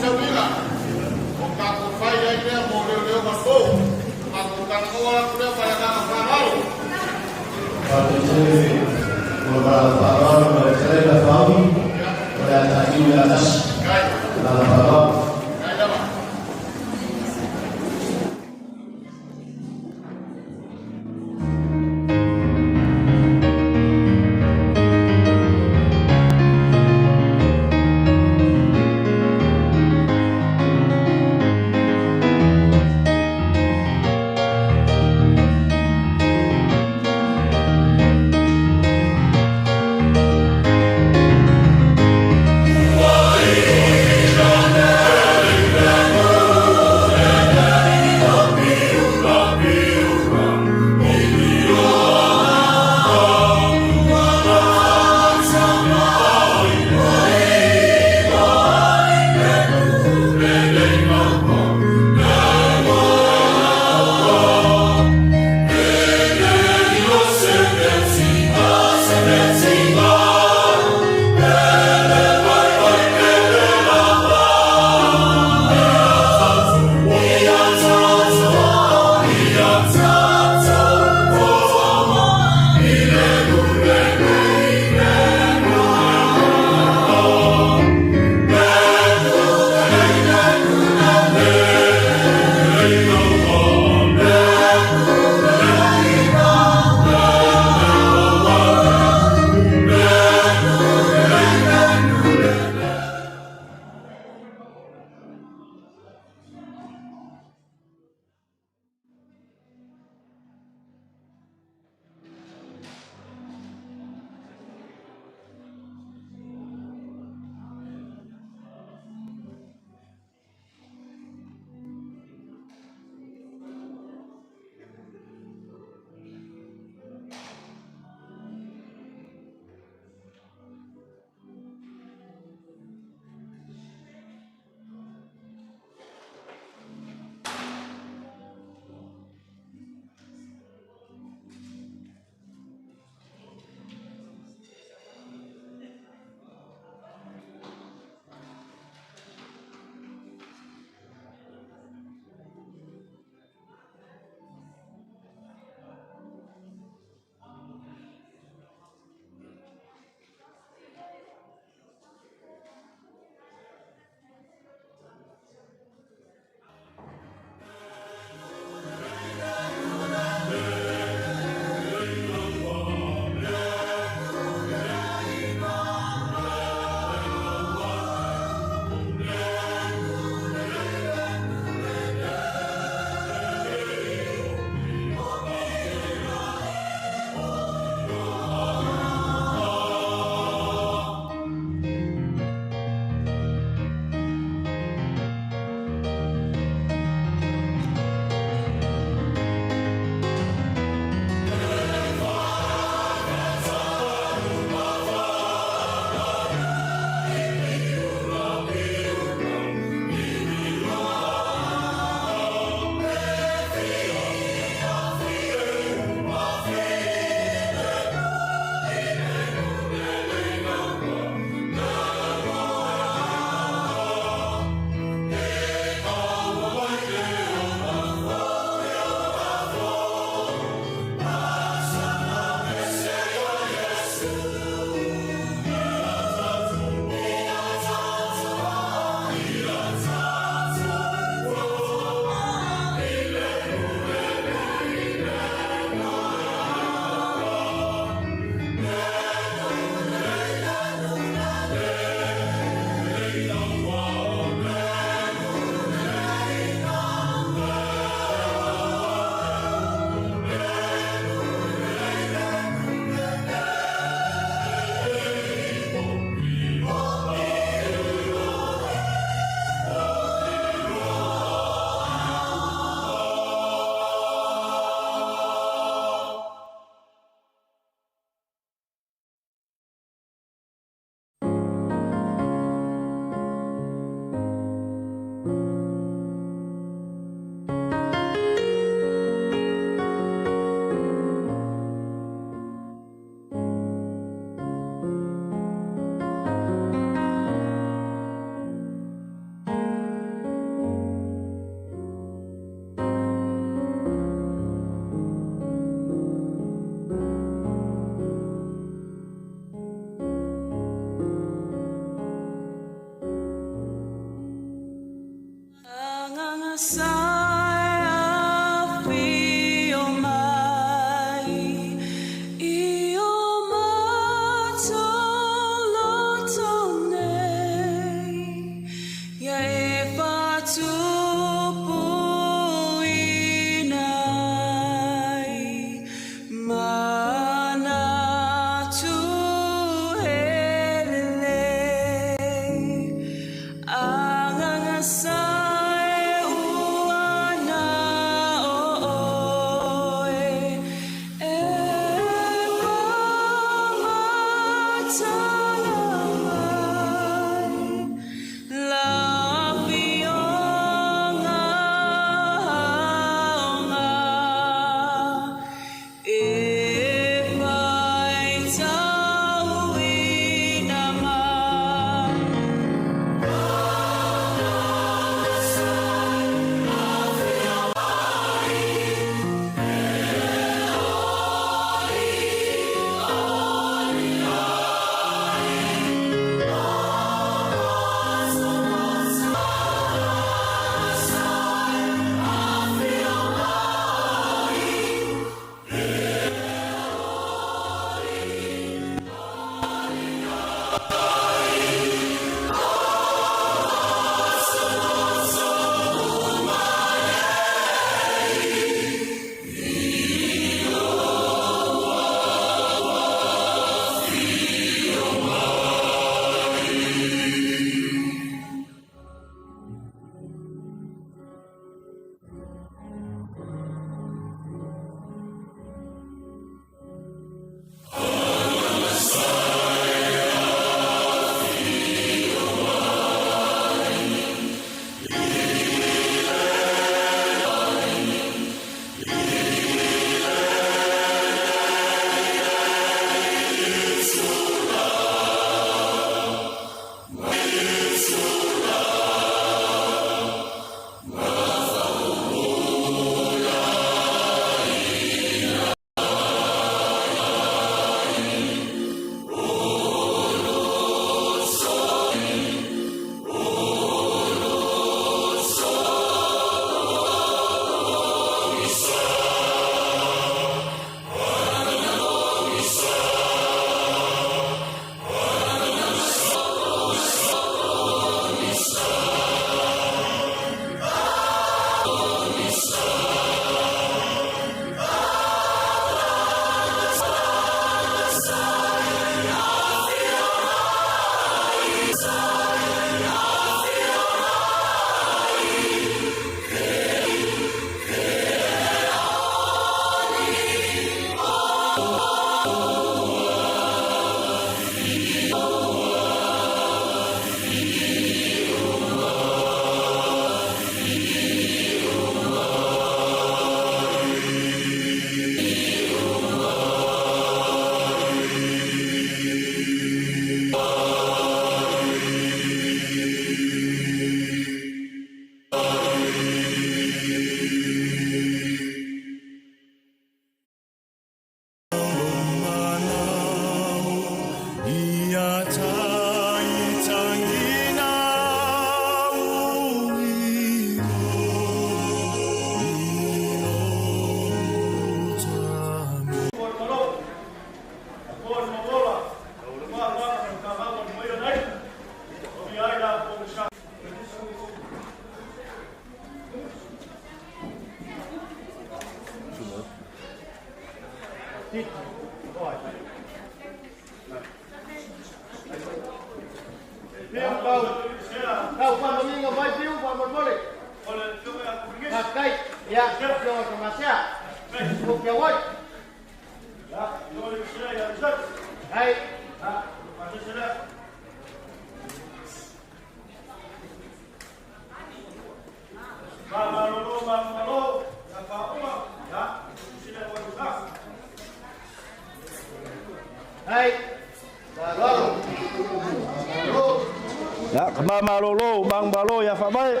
Ya, kama malolo, bang balo ya fabai.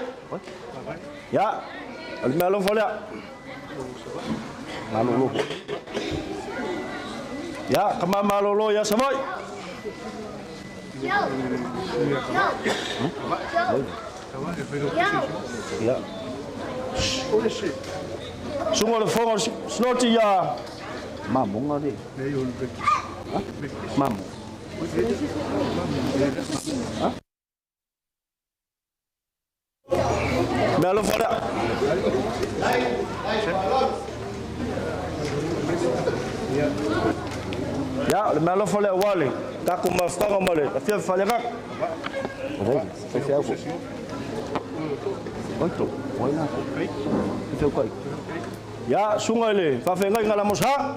Ya, malo folea. Malolo. Ya, kama malolo ya samai. Ya. Suga o le fofoga o le Sinoti ia Mamoga le. Mamo. Mea alofa lea. Ia, o le mea alofa lea aua le tatou mafutaga ma le afiafi faaleagaga. Ia, suga i le faafeagaiga a Lamosa,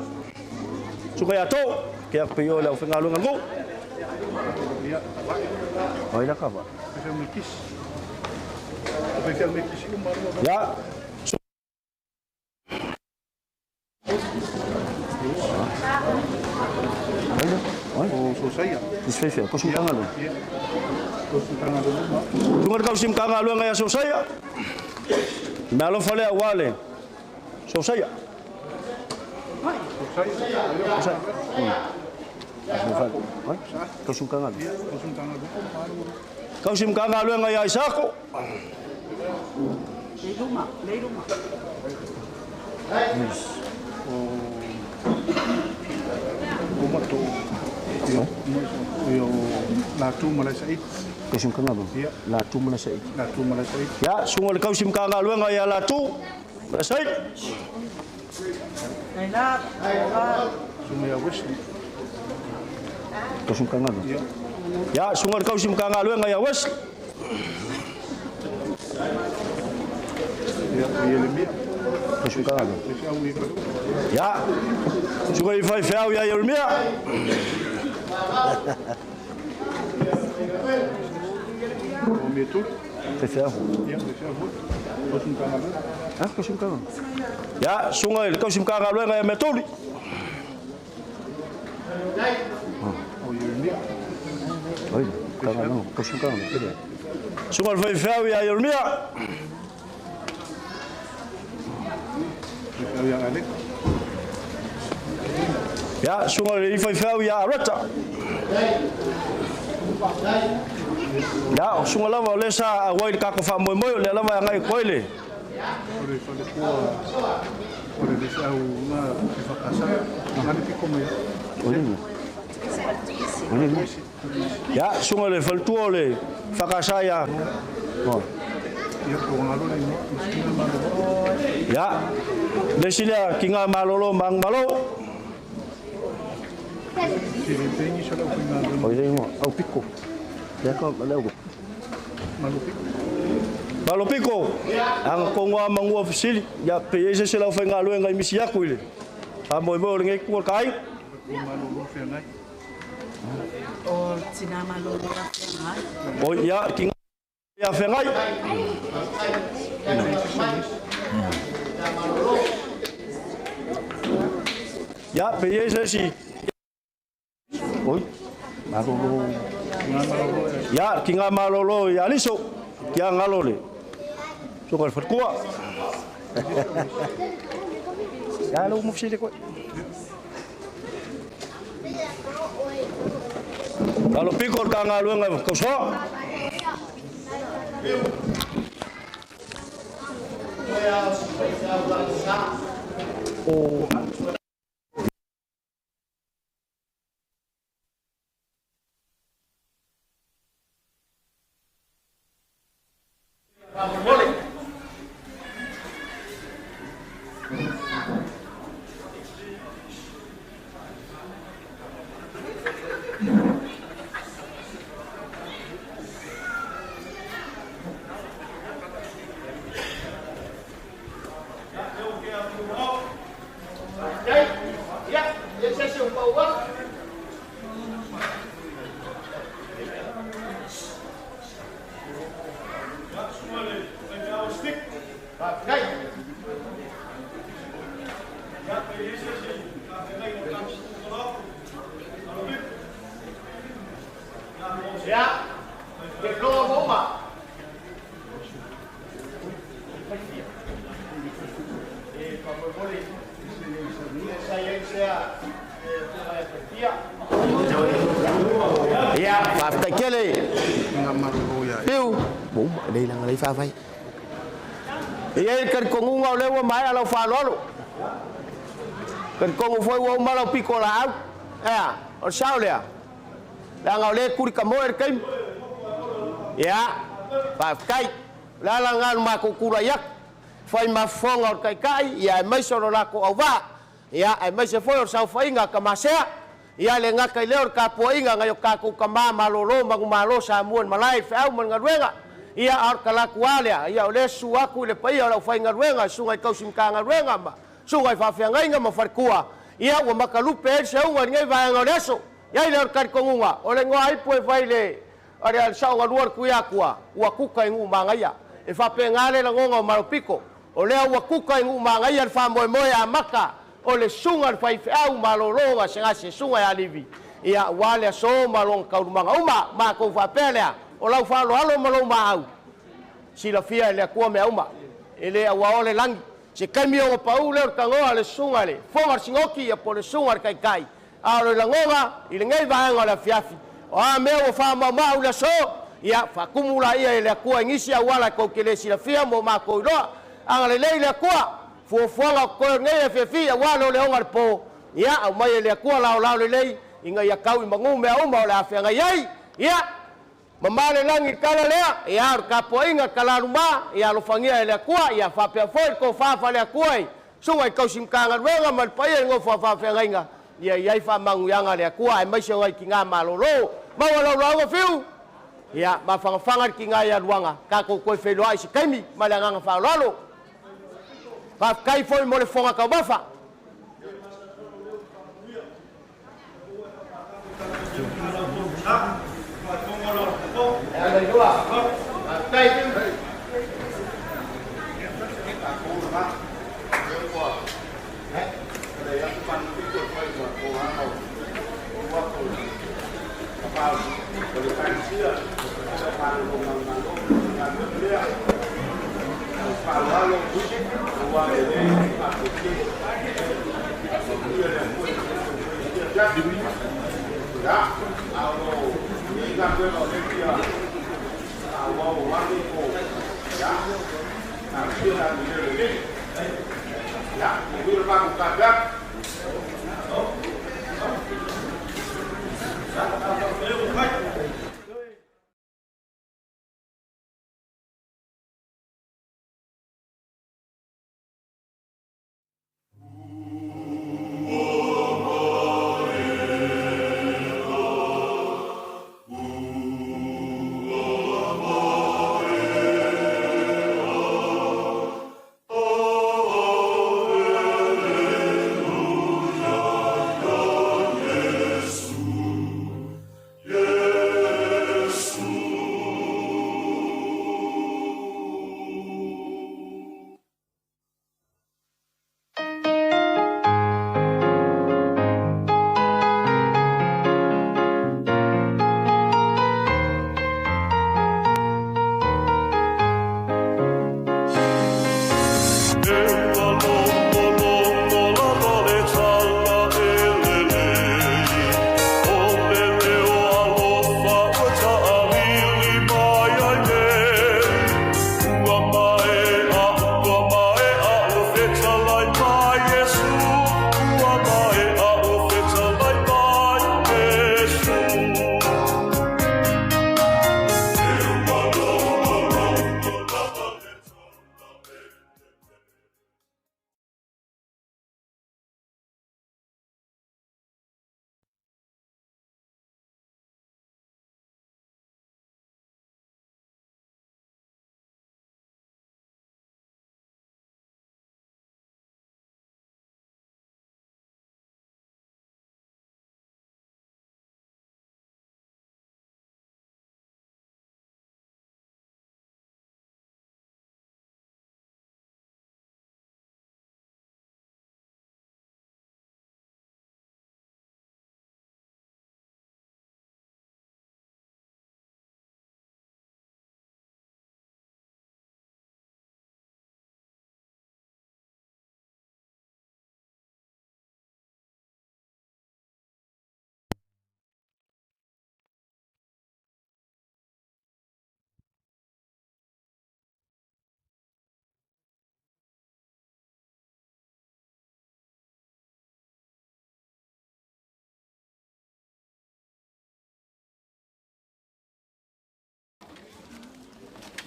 suga ia tou, ke atu pei o le aufaigaluega a le nuu. Ia, Suga le kausi Matagaluega ia Sosaia. Mea alofa lea aua le Sosaia. Kausi Matagaluega ia Isako. Ia, suga le kausi Matagaluega ia Latu Malasa'i. Ia, suga le kausi Matagaluega ia Wesley. Ia, suga i faifeau ia Ieremia. Ia, suga i le kausi Matagaluega ia Metuli. Suga le faifeau ia Ieremia. Ia, suga le faifeau ia Areta. Ia, o suga lava o lea sa auai le kako faamoemoe, o lea lava e agai atu ai le. Ia, suga le faletua o le Fakasa ia. Ia, le isi lea ki ngā malolo ma ang malo. Malo piko. Anga kongoa mangua fisili. Ia, pe i se se lau whaingaluenga i misi aku i le. A moe moe o le ngei kua ka ai. O ia, ki ngā ia whengai. Ia, pe i se si. Oi, malolo. Ia, ki ngā malolo i Aliso. Ki a ngalo le. Soka le whatkua. Ia, lau mufisile koe. Alo piko le Matagaluega kausoa. O Ia, faafetai tele. Piu, ua uma, lei laga lei faafai. E i ai le talitonuga o lea ua maea lau faaaloalo. Talitonu foi ua uma lau pitolaau. Ae a? O le sao lea? Leaga o lea e tuli tamoe le taimi. Ia, faafetai. O le ala lena o le matou tulai atu, fai ma fofoga o le Taitai, ia aemaise o lo latou auvaa, ia aemaise foi o le saofaiga a Tama Sea, ia le gata i lea o le tapuaiga a nai o tatou tama malolo manumalo o Samoa i le malae i le feau ma le galuega. Ia, a o le talaatu lava lea, ia o lea e susu atu i le paia o le aufaigaluega i susuga i tausi Matagaluega ma susuga i faafeagaiga ma faletua, ia ua matalupe ai le seuga i lenei vaega o le aso. I ai lea o le talitonuga, o le igoa ipu e fai i le le saogalua o le Tuiatua, ua tuta i Nuumagaia. E faapena le lagona o Malopiko, o lea ua tuta i Nuumagaia le faamoemoe amata o le susuga i le faifeau malolo gasegase, susuga ia Livi, ia aua le aso ma lona taualumaga uma. Matou faapea lea, o lau faaaloalo ma lou maau, silafia e le Atua mea uma, e le auaoa le lagi. Se taimi ona pau lea o le tanoa a le susuga i le Fofoga o le Sinoti ia po o le susuga i le Taitai, a o le lagona i lenei vaega o le afiafi, o a mea ua faamaumau i le aso, ia faatumu laia e le Atua i nisi auala e tou te le silafia mo matou iloa. Agalelei le Atua, fuafuaga o totoe o lenei afiafi aua le oleoga o le po, ia aumai e le Atua laolao lelei ina ia tau i manu mea uma o le a feagai ai. Ia, Mama le lagi i le tala lea, ia o le tapuaiga le talaluma, ia alofagia e le Atua, ia faapea foi le tofa faale-Atua i susuga i tausi Matagaluega ma le paia i le nofo a faafeagaiga, ia i ai faamanuiaga a le Atua aemaise o nai tina malolo. Maua lau lauga Fiu! Ia mafanafana le tina ia Luaga, tatou toe feiloai i se taimi ma le agaga faaaloalo. Faafetai foi mo le fofoga taumafa.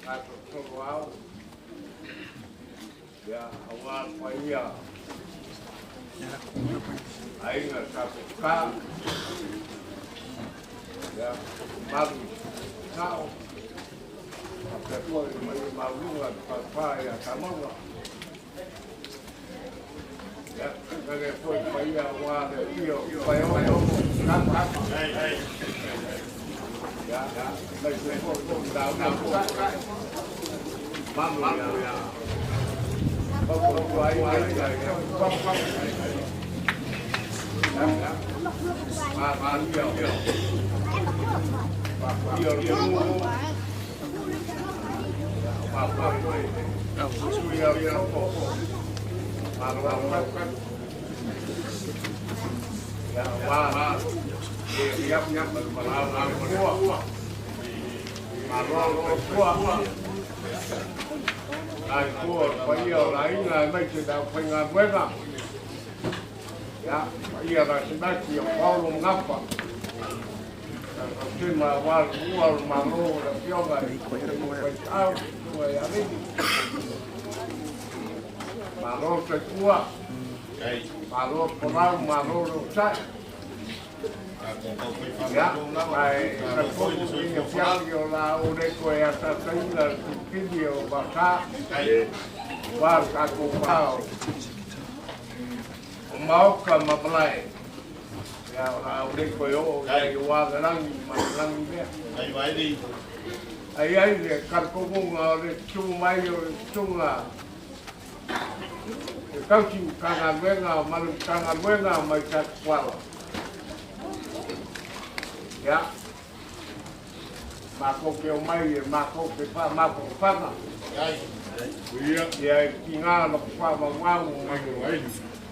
Gatotolo ao, ia, auā le paia aiga sa Pepā, ia, mamalu i Sao, faapea foi le paia maualuga i le Falefa ia Tamauga. Ia, tainane foi le paia aua le afio o Paeono, Kama, ia, aemaise foi le lauga Sasae, mamalu ia Fautuaina ia Faigaluega. Ia, paia lasilasi o Paolo ma Gafa, fautema aua le tuua o le Malo o le Afioga i le Faifeau, Susuga ia Alii. Malo le soifua, malo le folau, malo le onosai. Ia, ae talitonu i le afiafi o le a ou le toe asaasaina le filifili o Vasa, aua le tatou va o maota ma malae, ia, o le a ou le toe oo i ai aua le lagi ma le lagi lea. Ae i ai le talitonuga o le tutu mai o le susuga e tausi Matagaluega ma le Matagaluega mai Satuala. Ia, matou te omai e matou te faamafanafana. Ia, e tiga lou faamaumau mai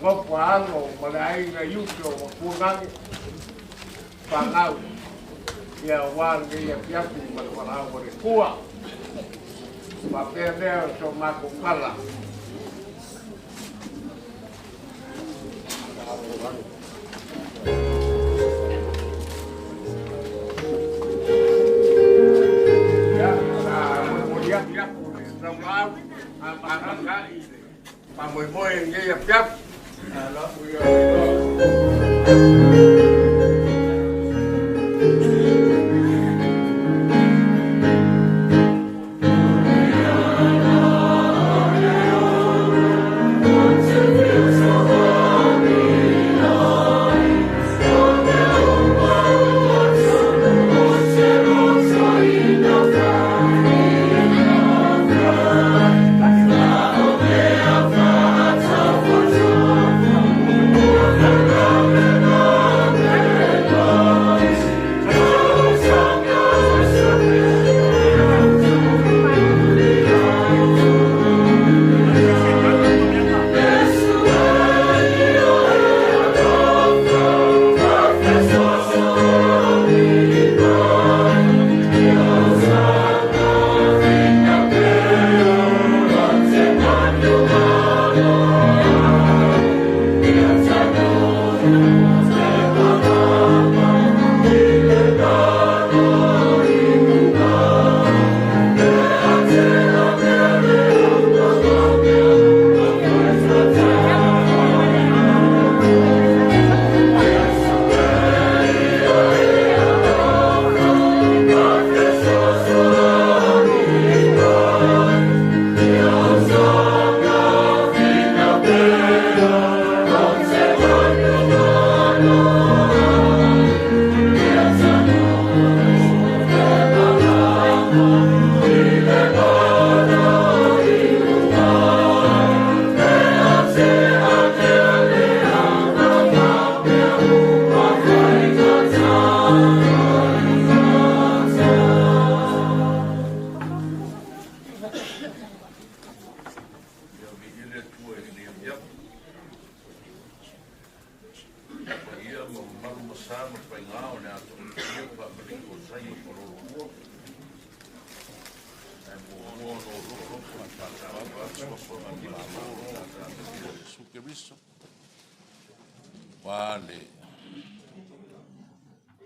nofo a alo ma le aiga i uso ma puanage fanau. Ia, aua lenei afiafi ma le valaau a le Atua. Faapea lea o so matou tala. Ia, o le a molimoli atu le laulaau a amata i le faamoemoe i lenei afiafi.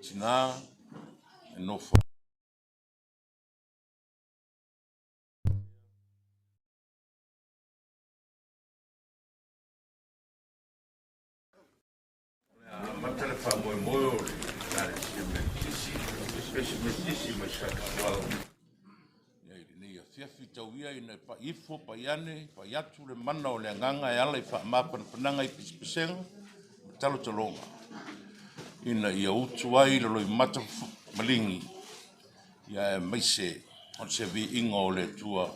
Tina e nofo. faamoemoe o le Ekalesia Metotisi, Ekalesia Metotisi mai Samoa. Ia i lenei afiafi tau ia ina e pai ifo, pai ane, pai atu le mana o le agaga e ala i faamafanafanaga i pesepesega ma talotaloga, ina ia utu ai le loimata maligi, ia aemaise o se viiga o le Atua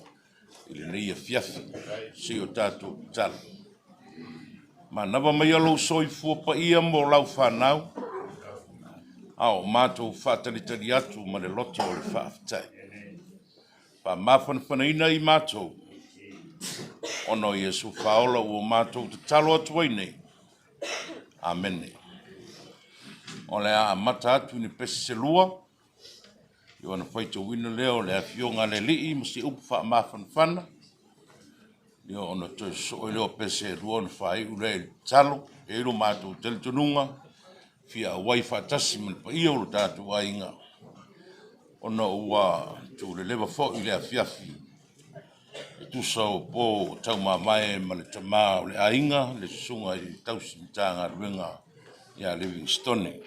i lenei afiafi, se i o tatou tatalo. Manava maia lou soifua paia mo lau fanau, a o matou faatalitali atu ma le loto o le faafetai. Faamafanafanaina i matou, ona o Iesu Faaola ua matou tatalo atu ai nei. Amene. O le a amata atu i ni pese se lua, ia ona faitauina lea o le Afioga a le Alii ma se upu faamafanafana, ia ona toe sosoo ai lea o pese e lua ona faaiu lea i le tatalo. E i ai lo matou talitonuga, fia auai faatasi ma le paia o lo tatou aiga, ona ua tuleleva foi le afiafi e tusa o po taumamae ma le tama o le aiga, le susuga i le tausi Matagaluega ia Livingstone.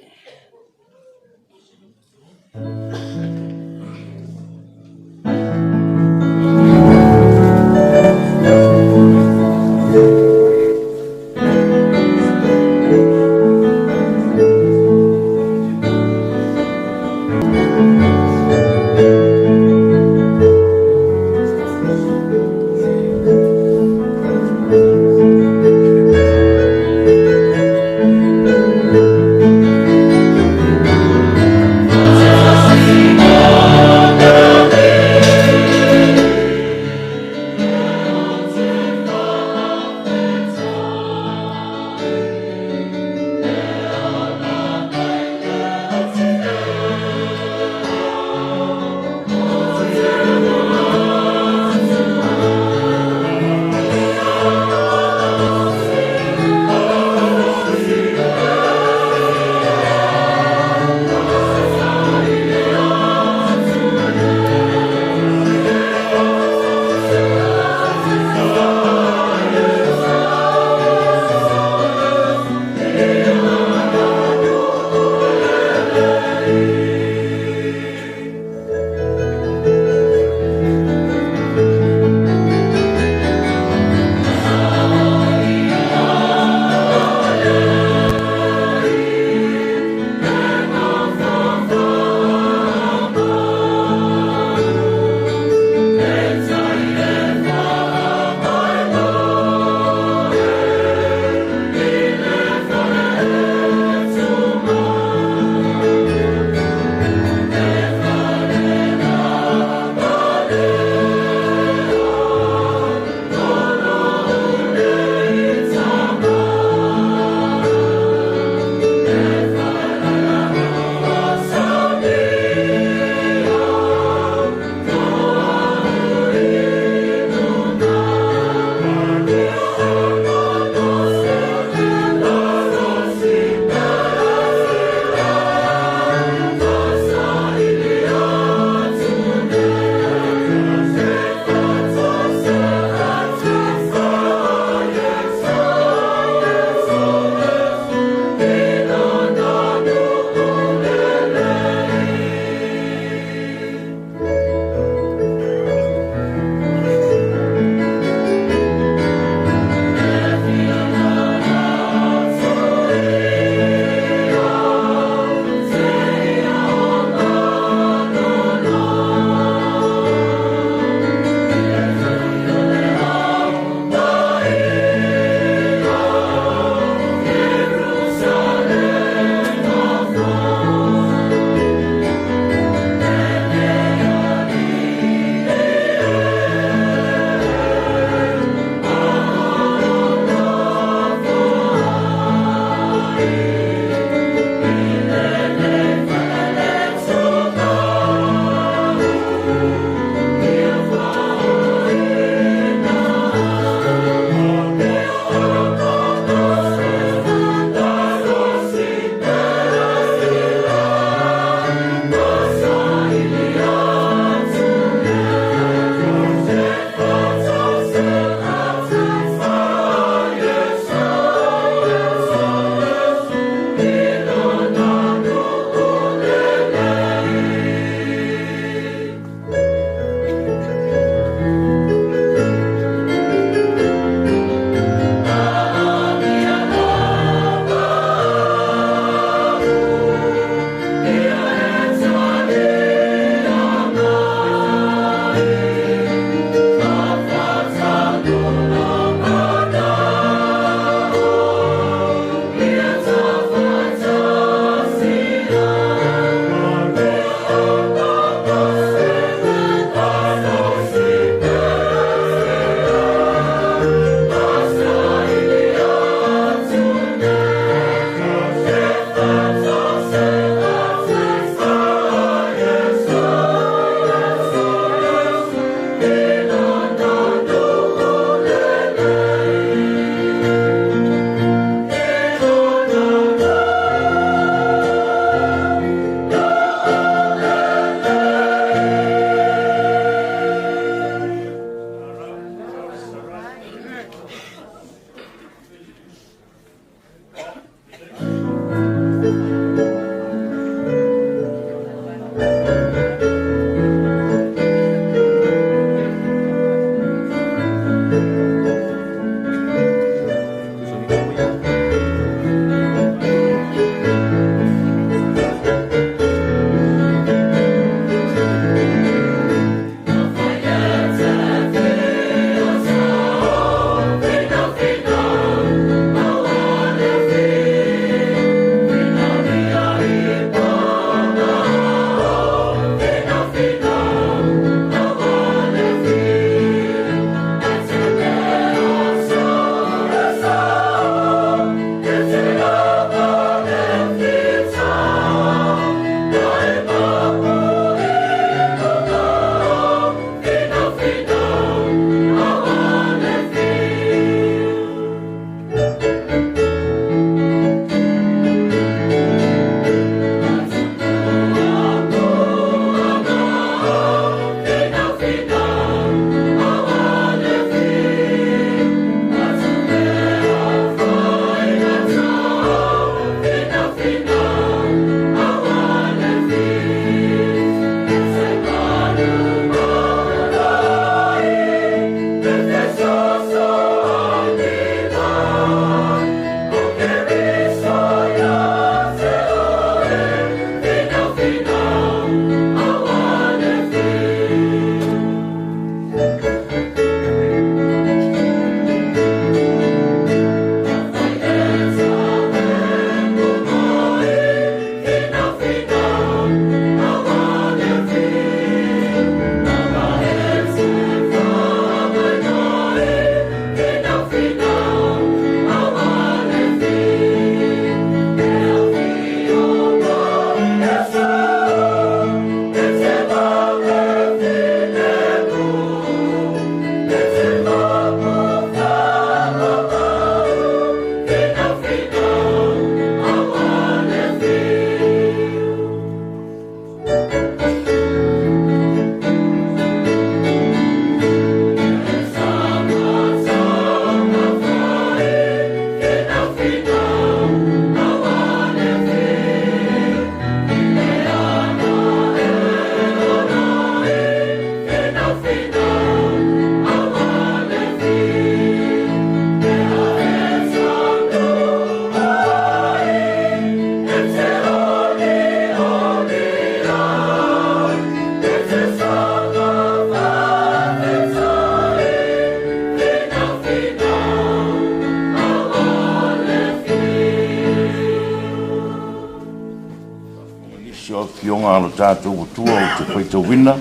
Nisi o afioga a lo tatou Atua ou te faitauina,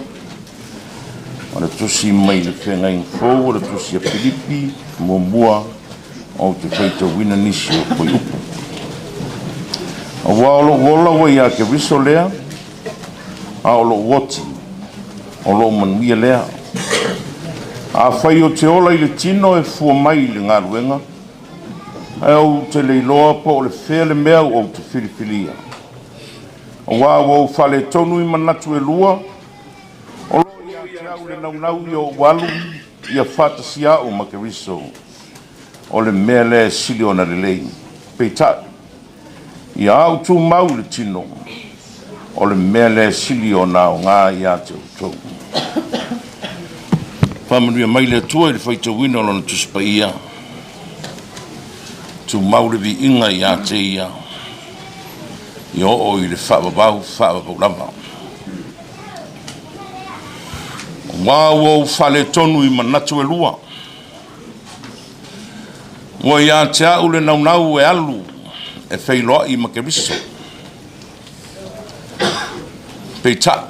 o le tusi mai le Feagaiga Fou o le tusi a Filipi muamua ou te faitauina nisi o fuaiupu. Aua o lou ola ua ia Keriso lea, a o lou oti, o lou manuia lea. Afai ou te ola i le tino e fua mai i le galuega, ae ou te le iloa po o le fea le mea ua ou te filifilia. Aua ua ou faaletonu i manatu e lua, o lo o ia te au le naunau ia ou alu ia faatasia au ma Keriso, o le mea lea e sili ona lelei. Peitai, ia au tumau i le tino, o le mea lea e sili ona aoga ia te outou. Faamanuia mai le Atua i le faitauina o Lona Tusi Paia. Tumau le viiga ia te Ia, ia oo i le faavavau faavavau lava. Aua ua ou faaletonu i manatu e lua, ua ia te au le naunau e alu e feiloai ma Keriso. Peitai,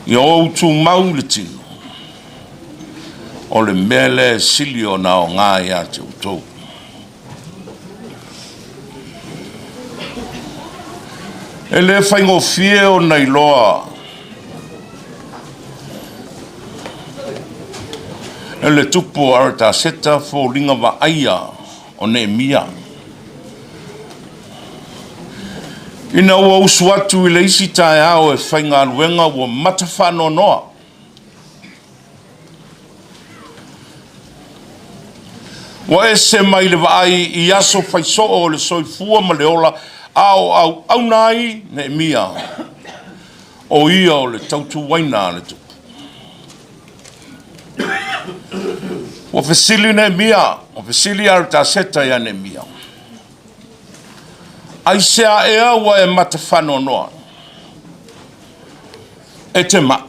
ia ou tumau i le tino, o le mea lea e sili ona aoga ia te outou. E le faigofie ona iloa e le tupu o Aritaseta foliga vaaia o Neemia. Ina ua usu atu i le isi taeao e faigaluega ua mata faanoanoa. Ua ese mai le vaai i aso faisoo o le soifua ma le ola a o auauna ai Neemia, o ia o le tautuaina a le tupu. Ua fesili Neemia, ua fesili Aritaseta ia Neemia, Aisea ea ua e mata faanoanoa? E te mai.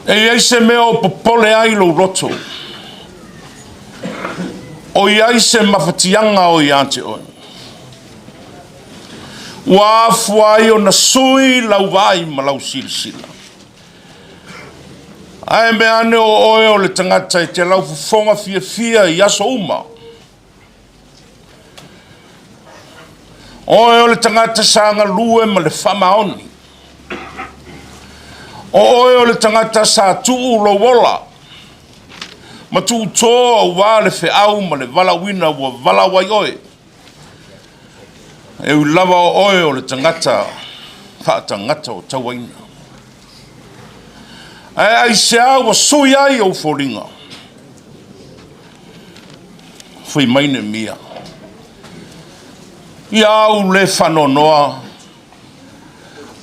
E i ai se mea o popole ai lou loto, o i ai se mafatiaga o ia te oe. Ua afua ai ona sui lau vaai ma lau silasila. Ae mea ane o oe o le tagata e te laufofoga fiafia i aso uma. Oe o le tagata sa galue ma le faamaoni. O oe o le tagata sa tuu lou ola ma tuutō auā le feau ma le valaauina ua valaau ai oe. E ui lava o oe o le tagata faatagata o tauaina. Ae aisea ua sui ai ou foliga? Fai mai Neemia, Ia au le faanoanoa,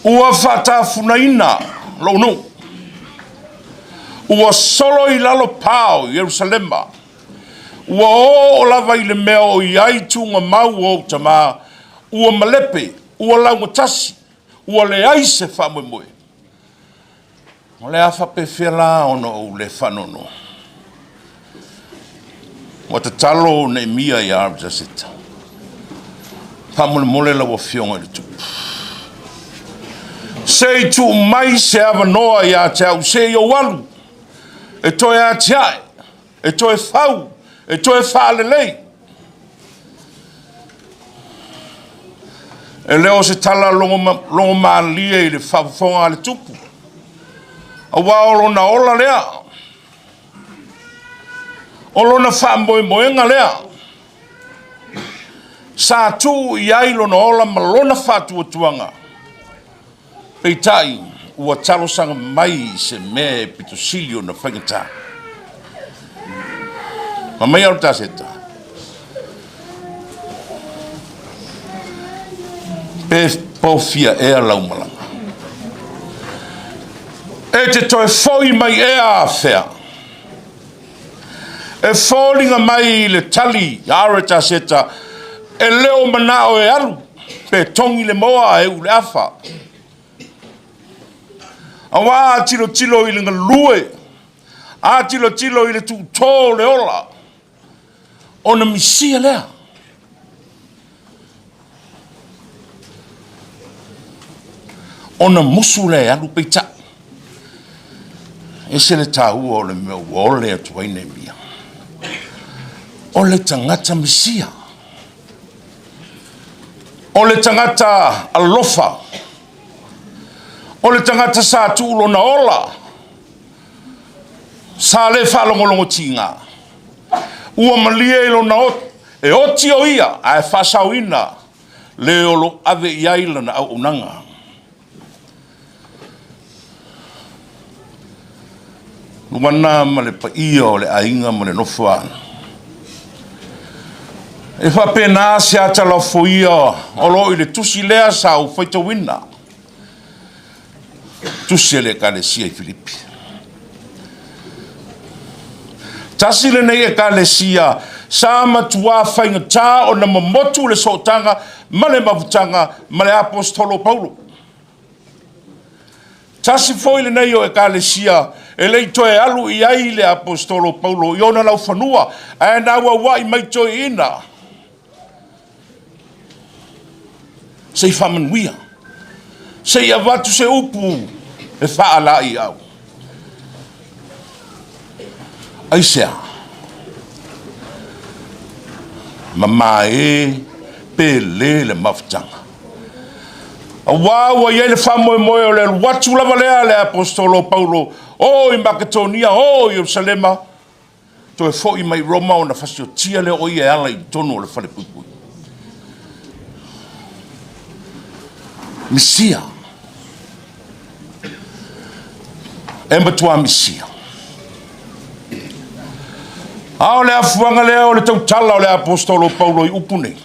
ua faatafunaina lou nuu, ua solo i lalo pa o Ierusalema, ua oo lava i le mea o i ai tuugamau o ou tama, ua malepe, ua laugatasi, ua leai se faamoemoe. O le a faapefea la ona ou le faanoanoa? Ua tatalo Neemia ia Aritaseta, faamolemole lau afioga i le tupu, se i tuu mai se avanoa ia te au se i ou alu e toe atiae, e toe fau, e toe faalelei. E le o se tala logomalie i le faafofoga a le tupu, aua o lona ola lea, o lona faamoemoega lea, sa tuu i ai lona ola ma lona faatuatuaga. Peitai, ua talosaga mai i se mea e pito sili ona faigata. Fai mai Aritaseta, Pe pofia ea lau malaga? E te toe foi mai ea afea? E foliga mai i le tali a Aretaseta, e le o manao e alu, pe togi le moa ae uu le afa. Auā a tilotilo i le galue, a tilotilo i le tuutō o le ola, ona misia lea. Ona musu lea e alu peitai. Ese le taua o le mea ua ole atu ai Neemia. O le tagata misia. O le tagata alofa. O le tagata sa tuu lona ola. Sa le faalogologo tiga. Ua malie i lona e oti o ia ae faasaoina le o lo ave i ai lana auaunaga. Luana ma le paia o le aiga ma le nofoaga. E faapena se ata lafoia o lo o i le tusi lea sa ou faitauina. Tusi a le Ekalesia i Filipi. Tasi lenei Ekalesia sa matuā faigata ona momotu le sootaga ma le mafutaga ma le Aposetolo Paulo. Tasi foi lenei o Ekalesia e le i toe alu i ai le Aposetolo Paulo i ona laufanua ae na auauai mai toeaiina se i faamanuia, se i avatu se upu e faalaeiau. Aisea? Mama e pe lē le mafutaga. Auā ua i ai le faamoemoe o le alu atu lava lea a le Aposetolo Paulo, oo i Maketonia, oo i Ierusalema, toe foi mai Roma ona fasiotia lea o ia e ala i totonu o le falepuipui. Misia. E matua misia. A o le afuaga lea o le tautala o le Aposetolo Paulo i upu nei.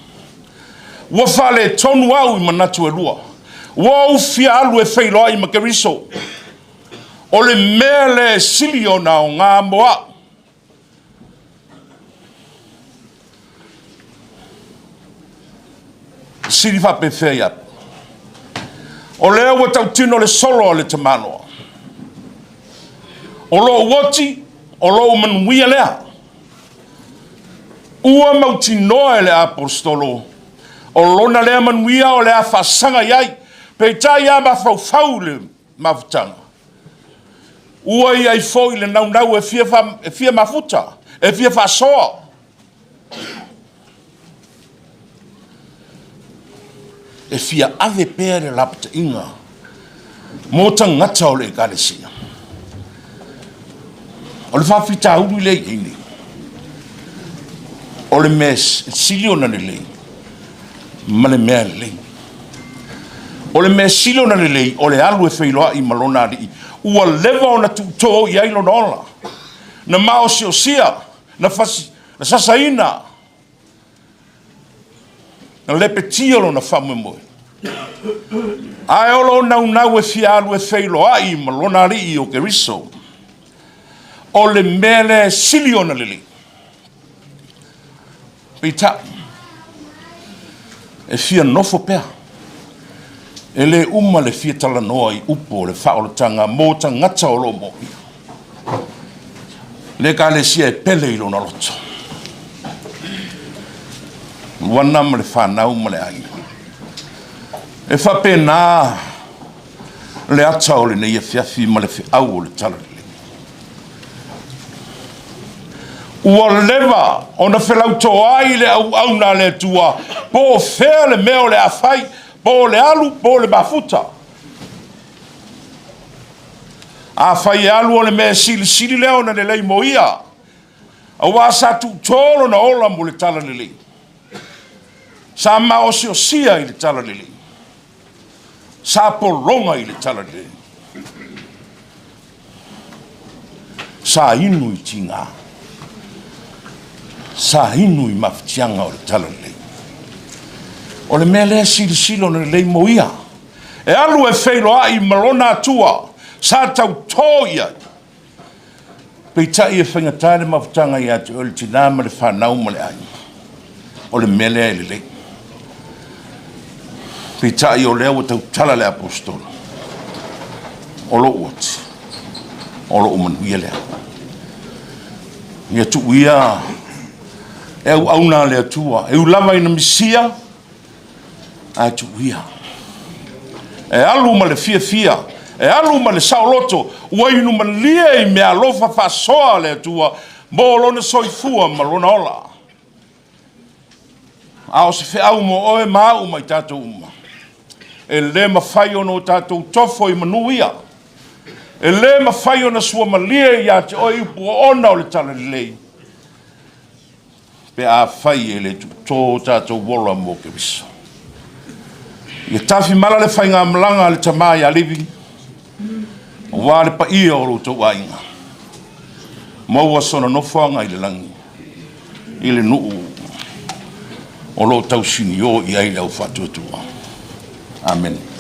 Ua faaletonu au i manatu e lua. Ua ou fia alu e feiloai ma Keriso. O le mea lea e sili ona aoga mo au. Sili faapefea ia O lea ua tautino le solo a le tamaloa. O lou oti, o lou manuia lea. Ua mautinoa e le Aposetolo, o lona lea manuia o le a faasaga i ai, peitai a mafaufau le mafutaga. Ua i ai foi le naunau e fia, fa, e fia mafuta, e fia faasoa. E fia ave pea le lapataiga mo tagata o le ekalesia. O le faafitauli lea i ai nei, o le mea sili ona lelei ma le mea lelei. O le mea sili ona lelei, o le alu e feiloai ma lona alii, ua leva ona tuutoo i ai lona ola, na maosiosia, na, fasi, na sasaina, na lepetia lona faamoemoe. Ae o lo naunau e fia alu e feiloai ma lona alii o Keriso. O le mea lea e sili ona lelei. Peitai, e fia nofo pea. E le uma le fia talanoa i upu o le faaolataga mo tagata o lo o moomia. Le Ekalesia e pele i lona loto. Luana ma le fanau ma le aiga. E faapena le ata o lenei afiafi ma le feau o le Talalelei. Ua leva ona felautoai le auauna a le Atua, po o fea le mea o le a fai, po o le alu, po o le mafuta. Afai e alu o le mea silisili lea ona lelei mo ia, auā sa tuutō lona ola mo le talalelei. Sa maosiosia i le talalelei. Sa pologa i le talalelei. Sa inu i tiga. Sa inu i mafatiaga o le talalelei. O le mea lea silisili ona lelei mo ia. E alu e feiloai ma lona Atua. Sa tautō i ai. Peitai e faigata le mafutaga ia te oe le tinā ma le fanau ma le aiga. O le mea lea e lelei. Peitai o lea ua tautala le Aposetolo, o lou ati, o lou manuia lea. Ia tuu ia e auauna a le Atua, e ui lava ina misia, ae tuu ia. E alu ma le fiafia, e alu ma le saoloto, ua inu malie i meaalofa faasoa a le Atua mo lona soifua ma lona ola. A o se feau mo oe ma au ma i tatou uma, e le mafai ona o tatou tofo i manu ia. E le mafai ona suamalie ia te oe upu oona o le Talalelei, pe afai e le tuutō o tatou ola mo Keriso. Ia tafimala le faigamalaga a le tama ia Levi, aua le paia o lo outou aiga. Maua sona nofoaga i le lagi, i le nuu o lo o tausinio i ai le au faatuatua. Amene.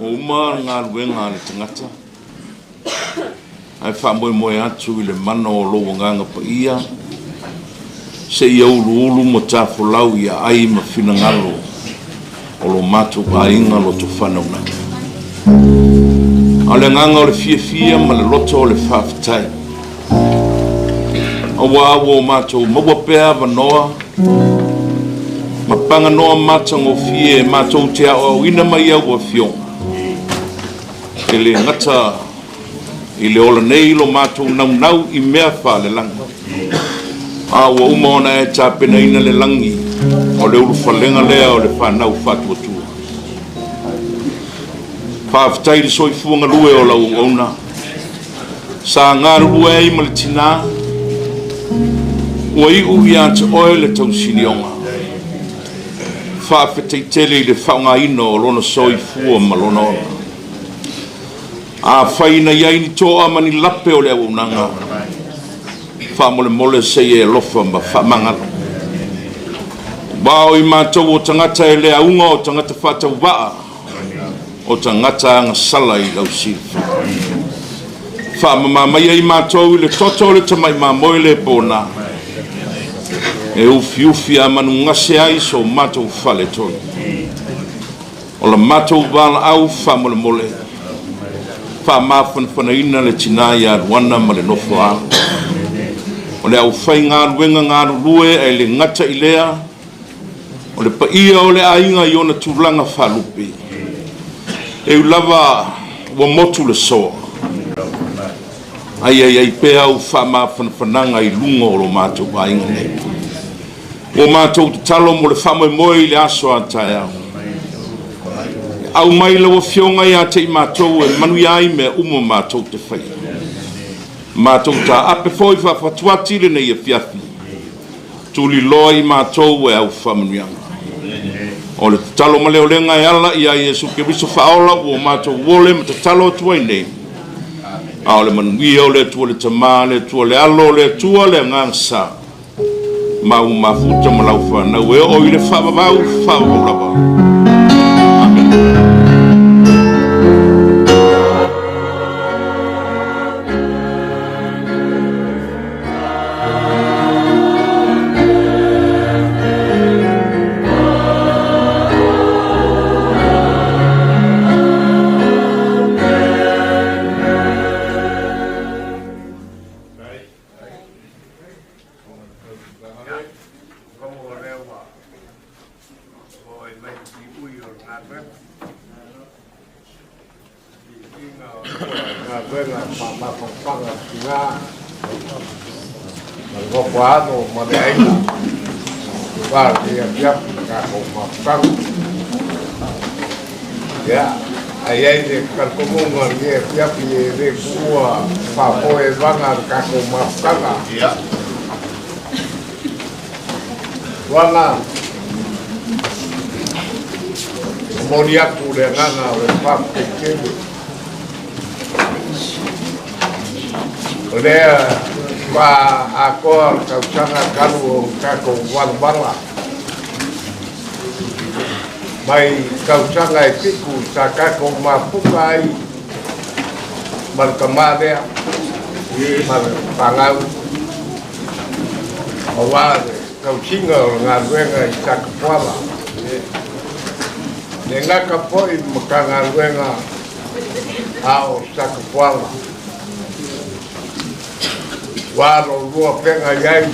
Ua uma le galuega a le tagata, ae faamoemoe atu i le mana o lou Agaga Paia, seia uluulu ma tafolau i aai ma finagalo o lo matou aiga lotofanaunaga. A o le agaga o le fiafia ma le loto o le faafetai, Auā ua o matou maua pea avanoa ma paganoa matagofie e matou te aoaoina mai au Afioga, e le gata i le ola nei lo matou naunau i mea faalelagi, a ua uma ona e tapenaina le lagi o le ulufalega lea o le fanau faatuatua. Faafetai i le soifua galue o lau auauna Sa galulue ai ma le tinā, ua iu ia te oe le tausilioga. Faafetai tele i le faaaogaina o lona soifua ma lona ola. Afai na i ai ni toa ma ni lape o le auaunaga, faamolemole se i e alofa ma faamagalo. Aua o i matou o tagata e le auga o tagata faatauvaa, o tagata agasala i lau silafia. Faamama maia i matou i le toto o le tamai mamoe le pona, e ufiufi a manugase ai so matou faletolu. O la matou valaau faamolemole, faamafanafanaina le tina ia Luana ma le nofo alo. O le aufaigaluega galulue ae le gata i lea, O le paia o le aiga i ona tulaga faalupe, e ui lava ua motu le soa, ae i ai pea au faamafanafanaga i luga o lo matou aiga nei. Ua matou tatalo mo le faamoemoe i le aso a taeao. E aumai lau Afioga ia te i matou e manuia ai mea uma matou te faia. Matou taape foi faafatuati lenei afiafi. Tuliloa i matou e au faamanuiaga. O le tatalo ma le olega e ala ia Iesu Keriso Faaola ua matou ole ma tatalo atu ai nei. A o le manuia o le Atua le Tama, le Atua le Alo, le Atua le Agaga Sa, ma ua mafuta ma lau fanau e oo i le faavavau, faavavau lava. Amene. Galuega faamafanafana tina ma le nofoaano ma le aiga aua lenei afiafi i tatou mafutaga. Ia, ae i ai le talitonuga i lenei afiafi e le tuua faafoevaga le tatou mafutaga. Ia. Tuana, momoli atu le agaga o le faafetai tele. O lea faatoa atoa le tausaga talu o tatou valavala mai tausaga e fitu sa tatou mafuta ai ma le tama lea ma le fanau aua le tausiga o le galuega i Satapuala. Le gata foi Matagaluega a o Satapuala. Ua lolua feagai ai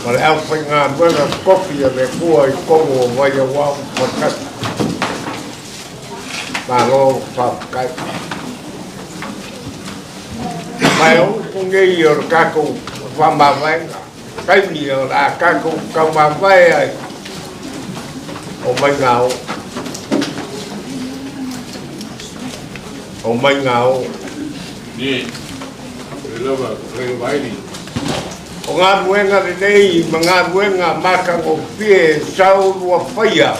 ma le aufaigaluega tofi a le Atua i totonu o Vaiauau Faatasi. Malo faafetai. Ma e o upu nei o le tatou faamavaega, taimi o le a tatou taumavae ai o maiga o. O maiga o. Ni, le lava, le vaili. O galuega lenei ma galuega matagofie sau lua faia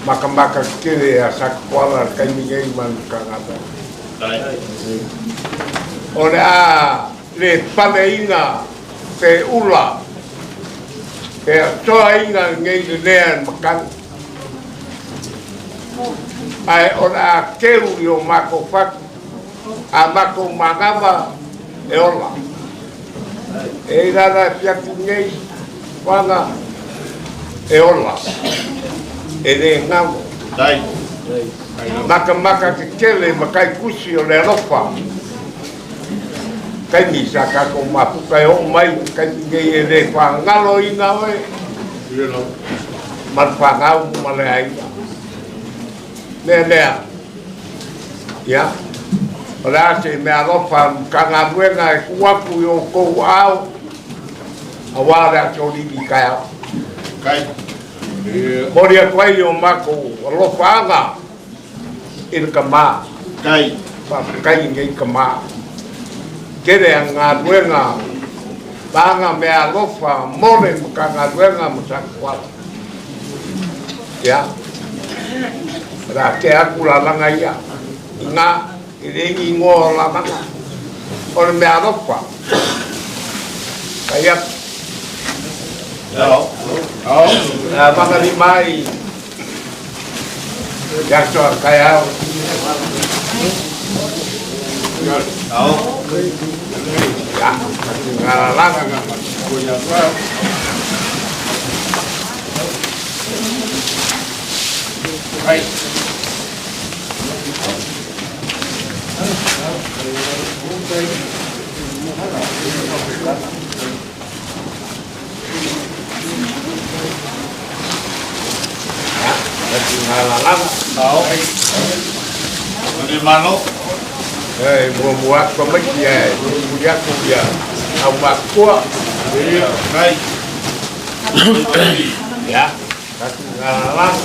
makamaka tetele a Satapuala le taimi nei ma le Matagaluega. O le a le paleina pe ula pe atoaina lenei lelea e matagi. Ae o le a keu i o matou fatu a matou manava e ola. E i lala e fiafi nei, wana e ola, e le galo. Makamaka tetele ma taikusi o le alofa. Taimi sa tatou mafuta e oo mai taimi nei e le faagaloina oe ma le fanau ma le aiga. Mea lea, ia, o le a se mea alofa Matagaluega e tuu atu i outou aao aua le Aso Lili taeao. Momoli atu ai o matou alofaaga i le tama. Faafetai i nei tama. Tele a galuega ma aga mea alofa mo le Matagaluega ma Satuala. Ia, o le a tea atu lalaga ia i ina, e leai ni igoa o lalaga, o le mea alofa. Fai atu. Lalaga lima ai i aso a taeao. Ia, ngā lalaga. Ai. E muamua atu tamaiti ae mulimuli atu ia aumatutua. Ia, tatou galalaga.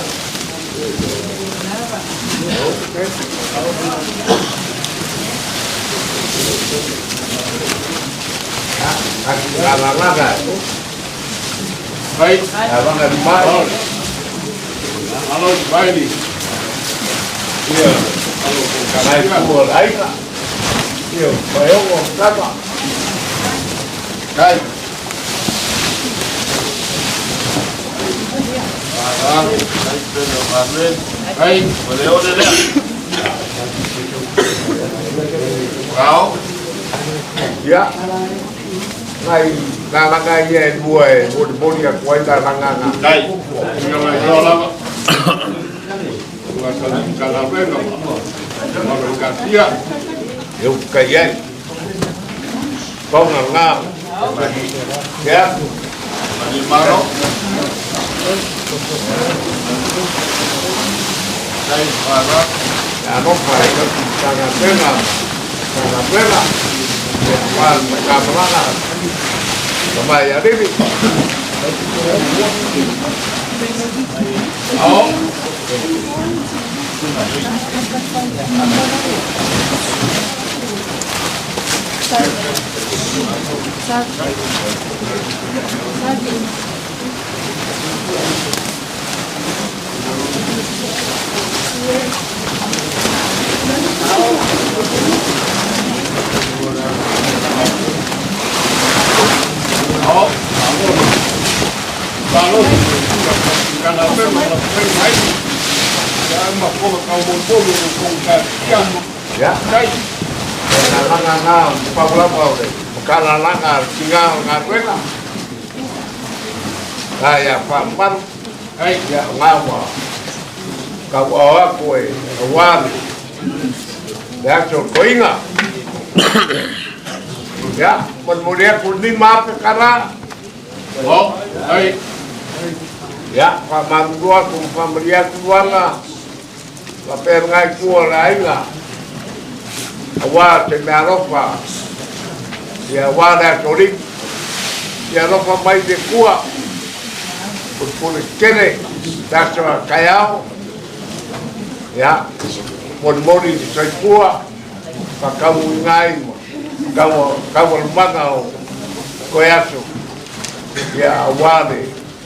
Ia, tatou galalaga. Lalaga mai. Alo vaili. Ia, nai pua o le aiga. Ia, paeogo o tama. Kai. Ai, o le ole lea. Ao. Ia, nai lalaga ia e lua e molimoli atu ai lalaga na. Kai. Ia mai loa lava. Ua tala venga ma. Ma ka tia. E ukai ai. Tonga ngā. Ke atu. Mani maro. Kai para. Alofa e tanga venga. Tanga venga. Ia wā ma ka malanga. Ka mai a rivi. Ao. Ao. Malo. Kana venga ma venga mai. Ia ma kola kau mo polo ko ka tia. Ia. Kai. E lalaga ngā paulapa o le makalalaga tinga o galuega. Ai a whaamaru. Ia, o ngā ua tauao aku e auā le aso o le toeaina. Ia, molimoli atu le $5,000. Ia, faamalulu atu ma faamalie atu Luana faapea lena itu o le aiga aua te meaalofa, ia aua le aso Alii. Ia alofa mai le Atua, pulepule tele le aso a taeao. Ia, molimoli le soifua, faataunuuina ai ma taualumaga o toe aso, ia aua le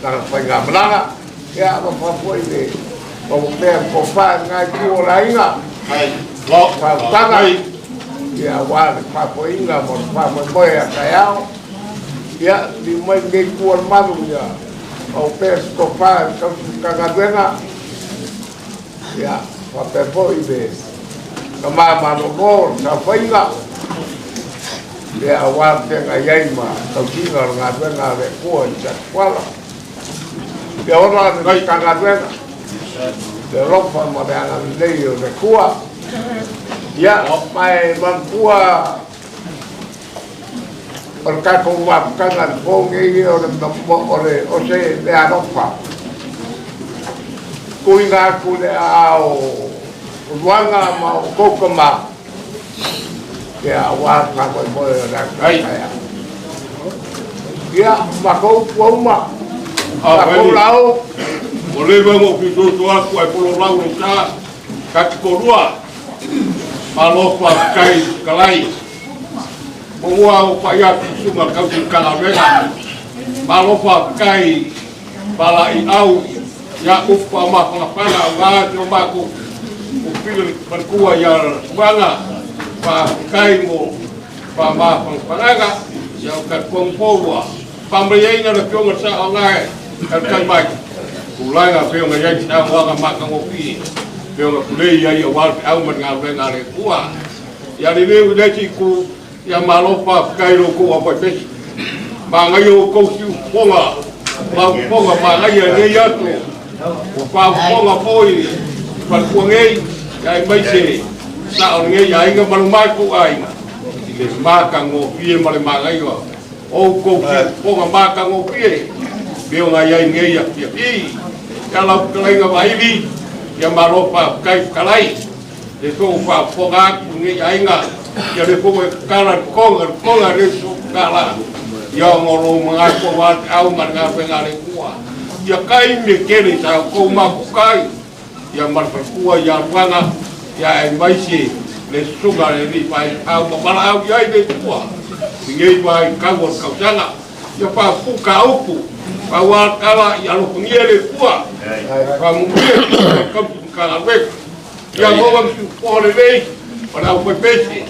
lana faigamalaga. Ia, alofa foi le maua pea le tofa i lena itu o le aiga, faautaga, ia aua le faafoeina ma le faamoemoe a taeao. Ia, liliu mai lenei itu o le malu, ia maua pea se tofa i le tausi Matagaluega, ia faapea foi le tama malolo o le saofaiga, ia aua le feagai ai ma tausiga o le galuega a le Atua i Satuala. Ia ola le Matagaluega, le alofa ma le agalelei o le Atua. Ia, ma e manatua o le tatou mafutaga i le po nei o le o le o se meaalofa tuuina atu i le aao o Luaga ma o outou tama, ia aua le faamoemoe o le aso taeao. Ia, matou upu ua uma. Matou lao. Ua leva ona ou fiusoso atu ae pololau lou sa, ta te toalua. Malo faafetai fetalai. Muamua ou pai atu i susuga le tausi Matagaluega. Malo faafetai palaiau ia upu faamafanafana aua si o matou pupili le faletua ia Suaga. Faafetai mo faamafanafanaga. Ia ou talitonu foi ua faamalie le Afioga i le Saoagae talitai mai. Tulaga pei ona i ai saunoaga matagofie pei ona tulei ai aua le feau ma le galuega a le Atua. Ia lelei i le isi itu, ia malo faafetai i lo outou aufaipesi. Manaia outou siufofoga, maufofoga manaia i lenei aso. Ua faafofoga foi i faletua nei, ia aemaise sao lenei aiga ma lo matou aiga i le matagofie ma le manaia o outou siufofoga matagofie pei ona i ai nei afiafi. Ia lau fetalaiga Vaili, ia malo faafetai fetalai. Le tou faafofoga atu lenei aiga, ia le foi e tatala le toga, le toga le so tatala. Ia ona o lou manatu aua le feau ma le galuega a le Atua. Ia kai me tele sa outou mafuta ai, ia ma le faletua ia Luaga, ia aemaise le susuga le alii faifeau ma valaau i ai le Atua i lenei vaitau o le tausaga. Ia faapuka upu, aua tala ia alofagia le Atua, faamanuia le tausi Matagaluega. Ia maua le siufofoga lelei o le aufaipese,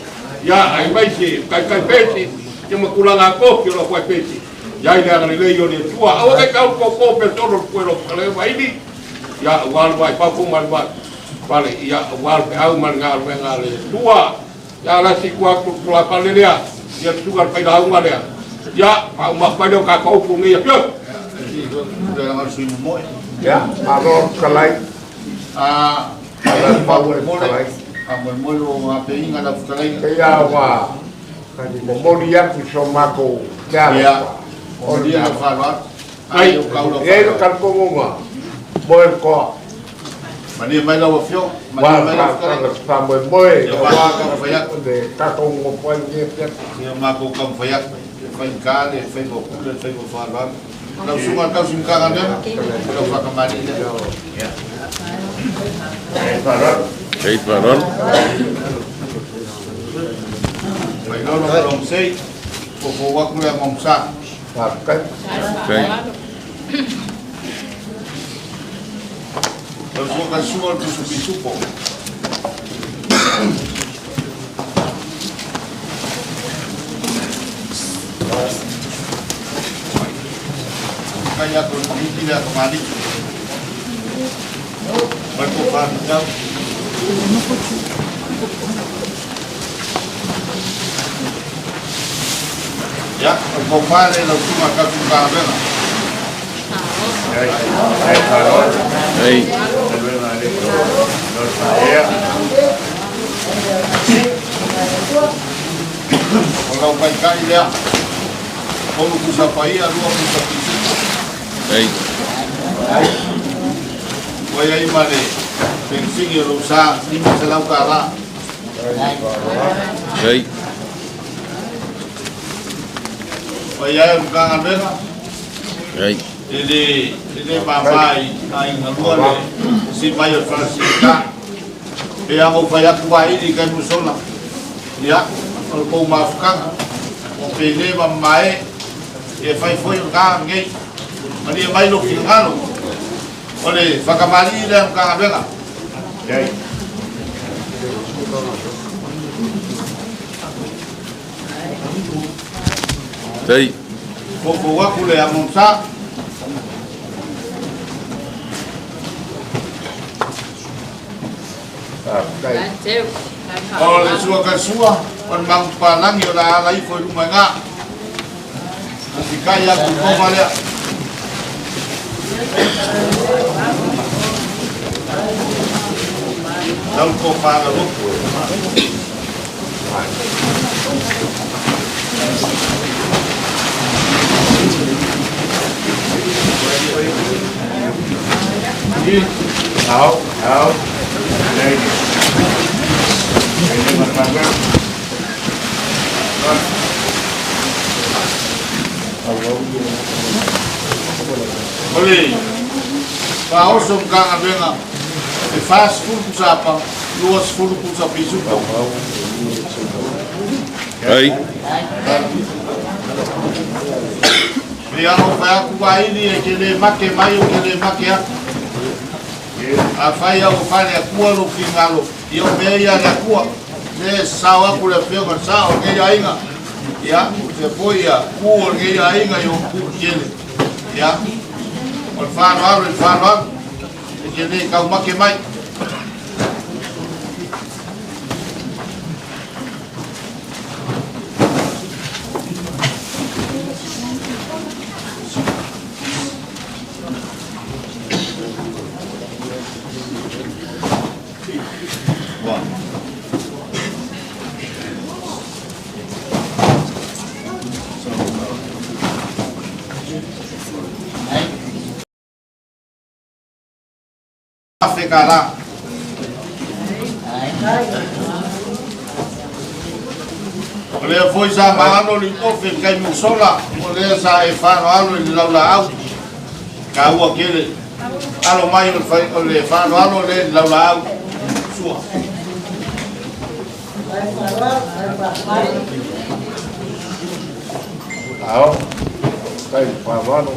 ia aemaise taitai pese, ia ma tulaga tofi o le aufaipese. Ia i le agalelei o le Atua. Aua ne i tau pōpō pe solo le pue lo le vaili, ia aua le vai fafo ma le vai fale, ia aua le feau ma le galuega a le Atua. Ia la si tua atu le tulafale lea, ia le susuga i le failauga lea. Ia, faauma atu ai lea o tatou upu nei afioga. Ia, malo fetalai. Faamolemole o apeiga lau fetalaiga. Pei lava ua momoli atu i so matou meaalofa. Molia lau faaaloalo. E i ai le talitonuga, moe le toa. Malie mai lau afioga. Malie mai lau fetalaiga. Faamoemoe aua le tatou nonofo ai i lenei afiafi. Ia matou taumafai atu, e faigata le faiva o pule, le faiva o faaaloalo. Lau susuga i le tausi Matagaluega, o lau faatamalii lea. Ei, faaaloalo. Failolo ma lou sei, fofou atu le agaga. Faafetai. Faafetai. Lau susuga i le susuga o le Tusu Pisupo. Kai atu le mahiti le akamani. Mai ko whānau. Ia, o ko whāre lau tunga katu kāwena. O lau taitai lea, tolu pusa paia, lua pusa pisupo. Ua i ai ma le penisini o lou sa, $500. Ua i ai o le Matagaluega, e le e le mama i aiga lua le si mai o le Falesilita. Pe a ou fai atu vaili i Kaimusola, ia, o le tou mafutaga, o pe le ma mamae, e fai foi o lena lenei. Malie mai lou finagalo, o le fakamalii lea Matagaluega. Foufou atu le Amonsa. O le sua ka sua, o le magupalangi o le a ala ifo i luma i ina. Fikai atu i koma lea. Lau tofa na lotu. Ao, ao. O le faaoso Matagaluega e 40 pusa apa, 20 pusa pisupo. E ano fai atu vaili e ke le make mai o ke le make atu. Afai au fai le Atua lou finagalo, ia o mea ia a le Atua. Le sao atu le afioga i le sao o lenei aiga. Ia, se foi ia ku o lenei aiga i o ku tele. Ia, o le faaaloalo i le faaaloalo, e te le taumate mai. $1,000. O lea foi sa maalo le ofe i le taimi ua sola, o lea sa e faaaloalo i le laulaau. Taua tele. Alo mai o le fai o le faaaloalo lea i le laulaau. Sua. Ao, tai faaaloalo.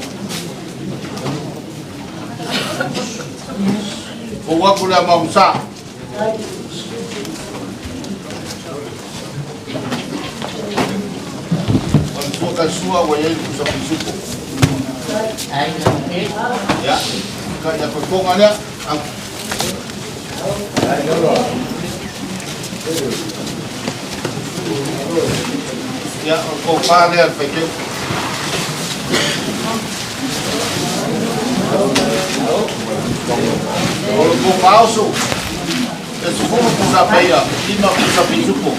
Fou atu le amagusa. O le sua ka sua ua i ai le pusa pisupo. Ia, ka ia koe lea. Au. Ia, o le tofa lea le faiteu. O le tofa oso, e 10 pusa paia, 5 pusa pisupo.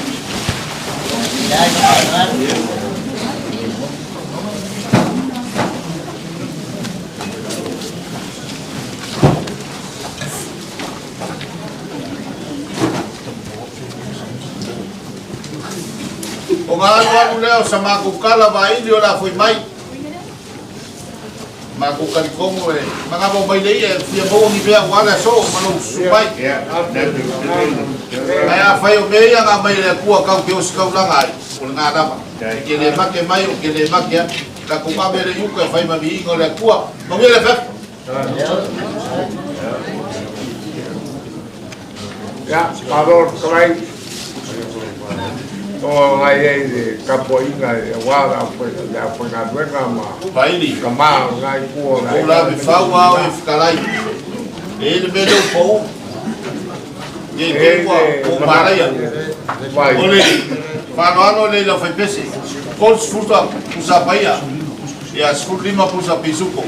O ngā alu alu lea o sa matou kala vaili o le a foi mai. Matou talitonu e manava mai le ia e fia maua ni mea aua le aso ma lou susu mai. Ae afai o mea ia na aumai e le Atua tatou te ositaulaga ai, o lena lava. E te le make mai ou te le make atu. Tatou ave le iuka e fai ma viiga o le Atua. Manuia le afiafi. Ia, malo le fetalai. O ngai ai le tapuaiga aua le aufaigaluega ma Vaili. tama o lena itu o le O aiga. la me fau a o e fetalai. E i le mea lea ua pau. Ne i te ua ua manaia. O le faaaloalo lea i le aufaipese. 30 pusa paia. Ia 15 pusa pisupo.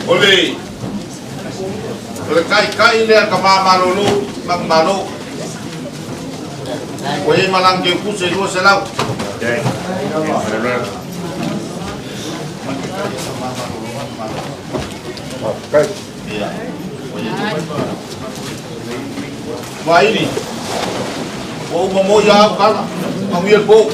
O le o le taitai lea ka mamalolo magmalo. Ua i ai malagi keukusi e 200. Vaili, ua uma moi a au tala, manuia le po.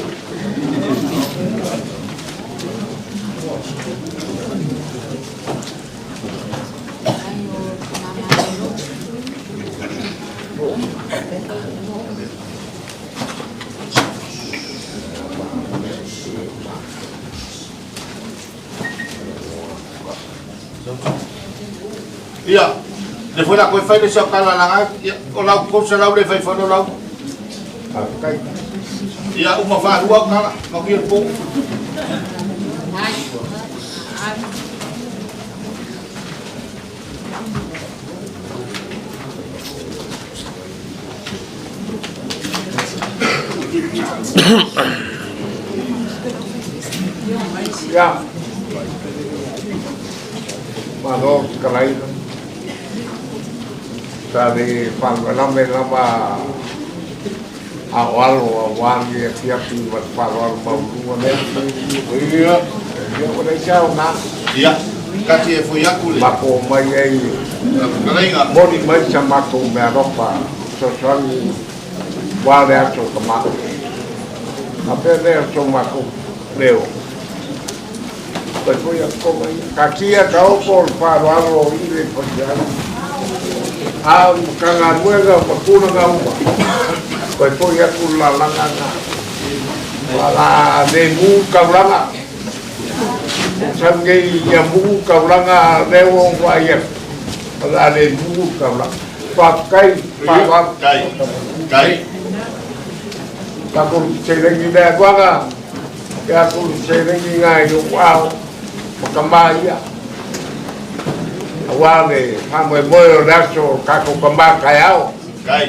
Ia, le foi la koe fai le sau kala langa, ia, o lau 300 le fai fano lau. Ia, uma whaarua o kala, manuia le po. Ia. Malo kalaina. Sa le faalavelave lava a o alo auā lenei afiafi ma le faaaloalo maualuga lea. Ia, ia ua leai se aoga. Ia, kati e foi atu le. Matou omai ai moni mai sa matou meaalofa fesoasoani aua le aso o Tama. Faapea lea o so matou leo. Fai foi a toga ia. Taatia taoto o le faaaloalo i le faifeau. A o le Matagaluega ma tulaga uma, fai foi atu le lalaga na. Ua la le mu taulaga. O sau nei ia mu taulaga lea ua ou vaai atu. O le a le mu taulaga. Faafetai faaaloalo. Kai. Kai. Tatou seleni lea aluaga. Ia atu le seleni na i ou ao ma tama ia. Aua le faamoemoe o le aso o tatou tama taeao. Kai.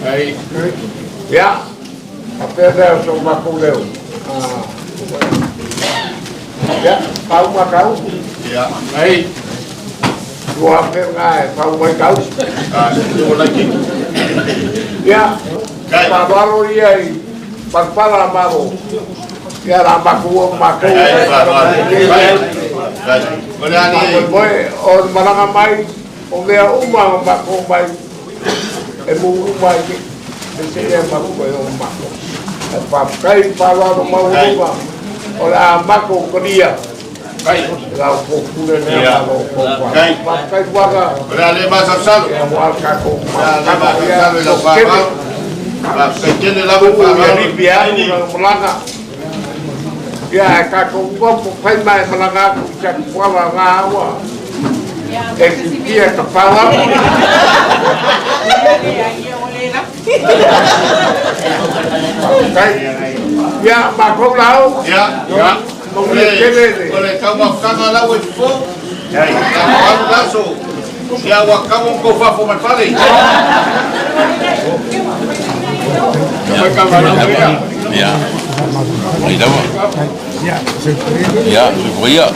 Kai. Ia, faapea lea o so matou leo. Ia, pau ma tau. Ia. Kai. 2000 ngā e pau mai tau. Ia, faaaloalo ia i palapala malo. Ia la matou o matou. Faamoemoe o le malaga mai o mea uma ma matou mai e mu uma ai nei. Se lea matou e o matou. Ae faafetai le faaaloalo maualuga o le a matou talia. Lau pule lea ma lou Faafetai Fuaga. O le a le masalosalo. Ia ua tatou O le a le masalosalo i lau faaaloalo. Faafetai tele lava le Ia faaaloalo. lipi atu lau malaga. Ia ae tatou nofo fai ma e malaga atu i Satuala ngā aua. E titia ka pau atu. Faafetai. Ia matou lau. Ia. Ia. Manuia tele le. O le taumafataga lau e fofo. Ia alu le aso. Ia ua kau ona tou fafo mai fale. Ia. Ai lava. Ia, soifua ia.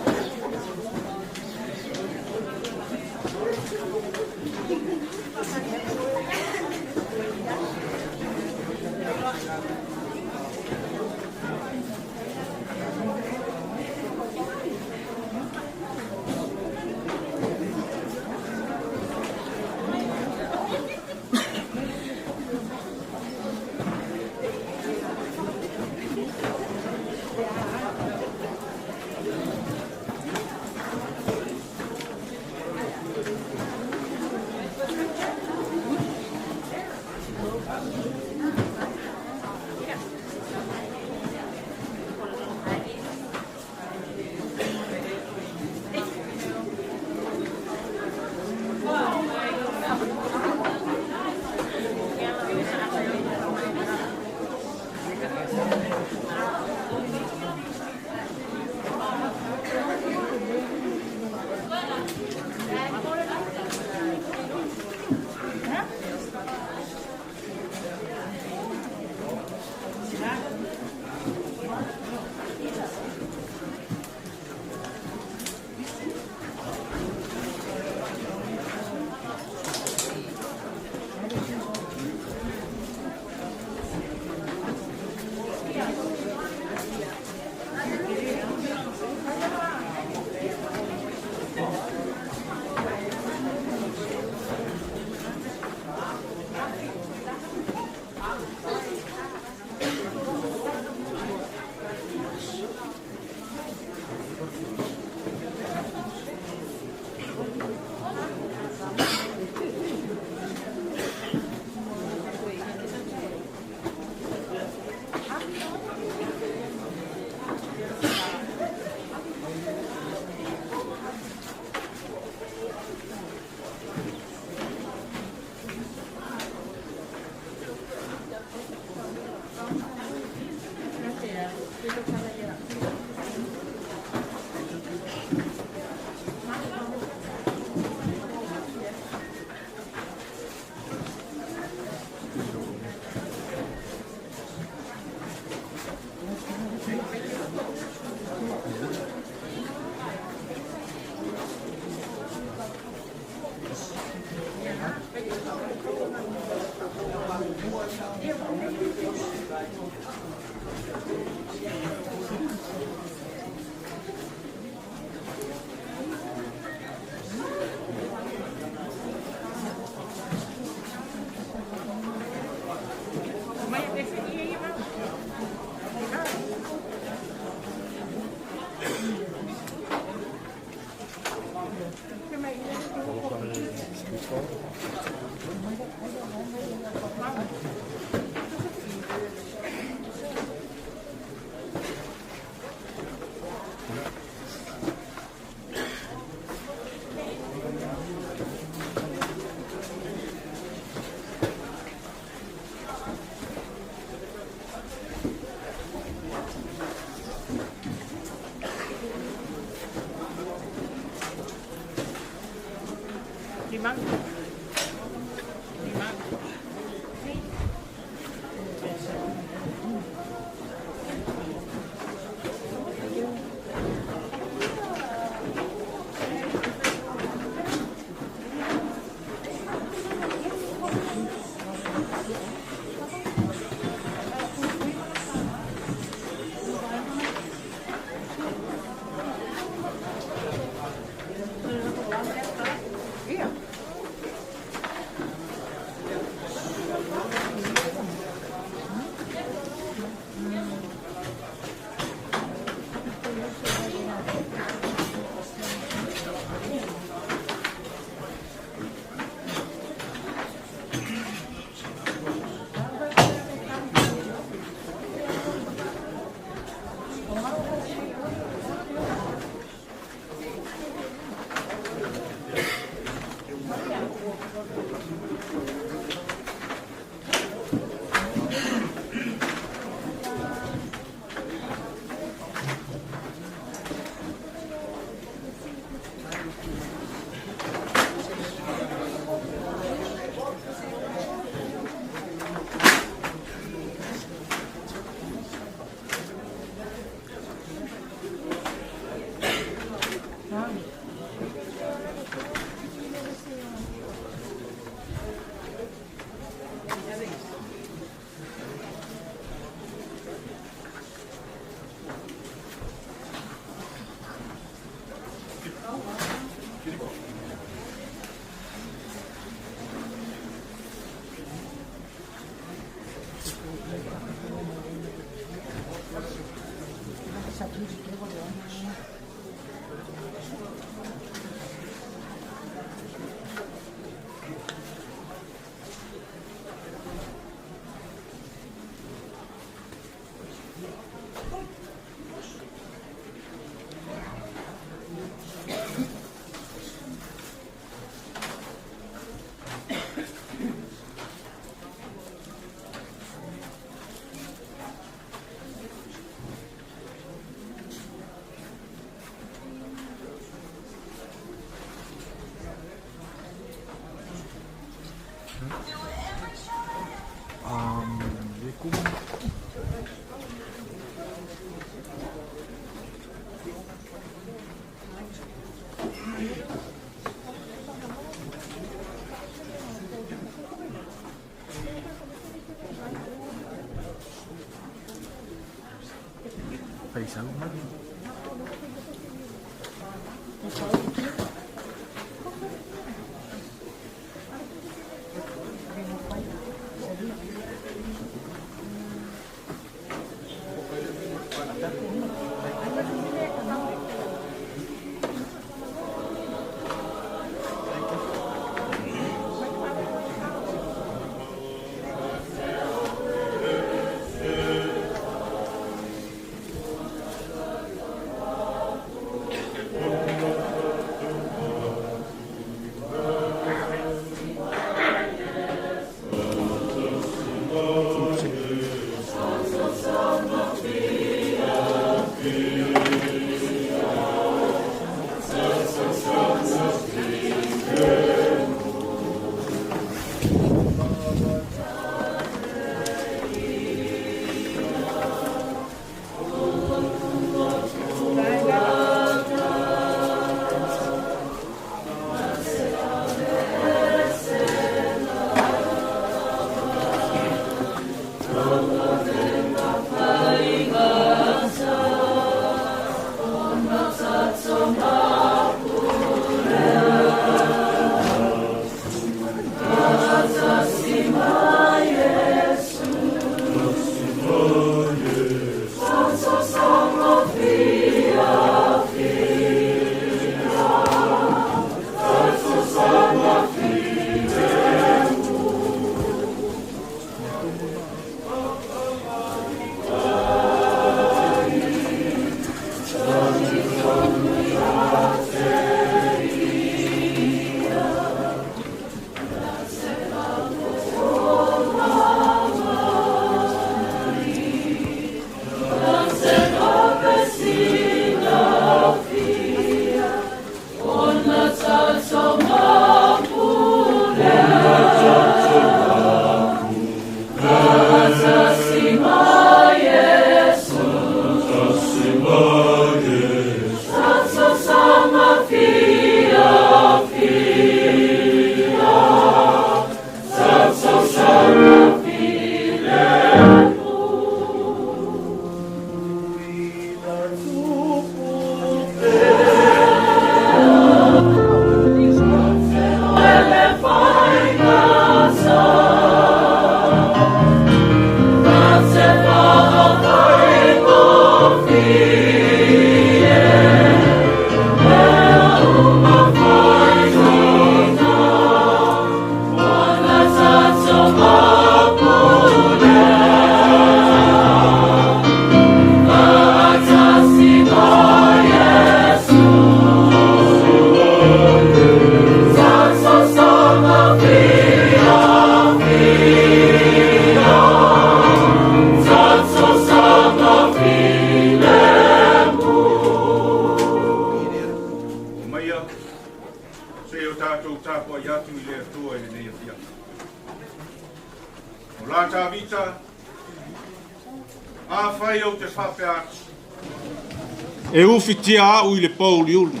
E ufitia au i le pouliuli.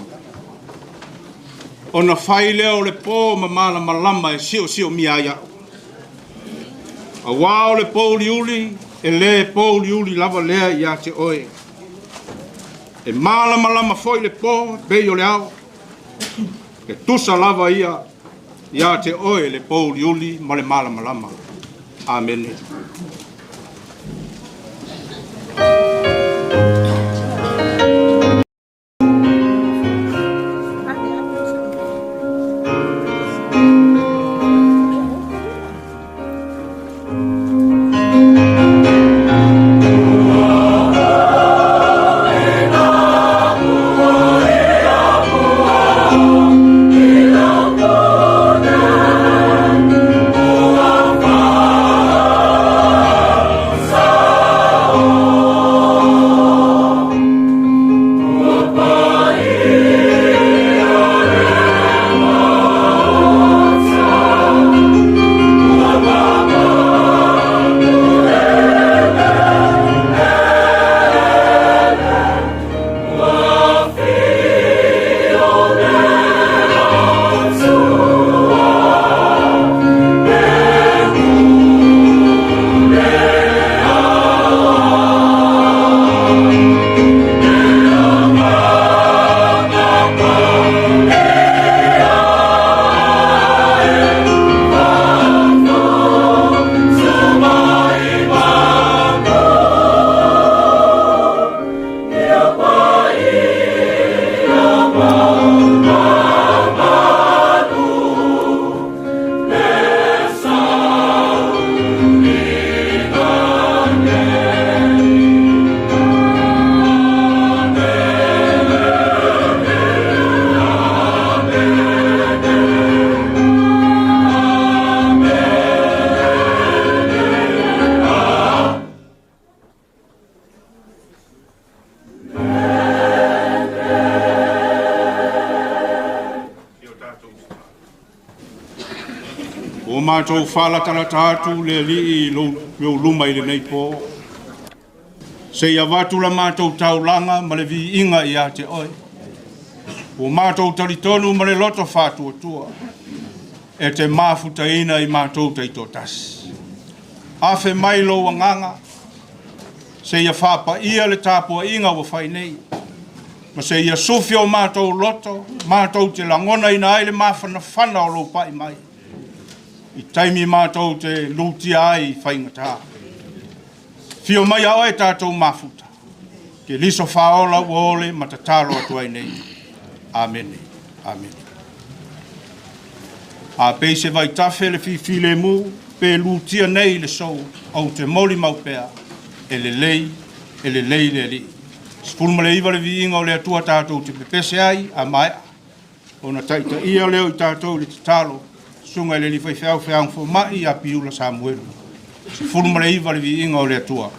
Ona fai lea o le po ma malamalama e siosiomia ai a'u. Auā o le pouliuli, e lē pouliuli lava lea iā te oe. E malamalama foi le po pei o le ao. E tusa lava ia iā te oe le pouliuli ma le malamalama. Amene. matou faalatalata atu le Alii i lou luma i lenei po, se i avatu la matou taulaga ma le viiga ia te oe. Ua matou talitonu ma le loto faatuatua, e te mafutaina i matou taitoatasi. Afe mai lou agaga, seia faapaia le tapuaiga ua fai nei, ma seia sufi o matou loto, matou te lagonaina ai le mafanafana o lou pai mai, i taimi matou te lutia ai i faigata. Fio mai a oe tatou mafuta, Keriso faaola ua ole ma tatalo atu ai nei. Amene. Amene. A pei se vaitafe le fifilemu, pe lutia nei i le sou, ou te molimau pea, e lelei, e lelei le Alii. 19 le viiga o le Atua tatou te pepese ai a maea ona taitaia lea o i tatou i le tatalo, Susuga i le Alii Faifeau Feaga Fomai ia Piula Samuelu. 19 le viiga o le Atua.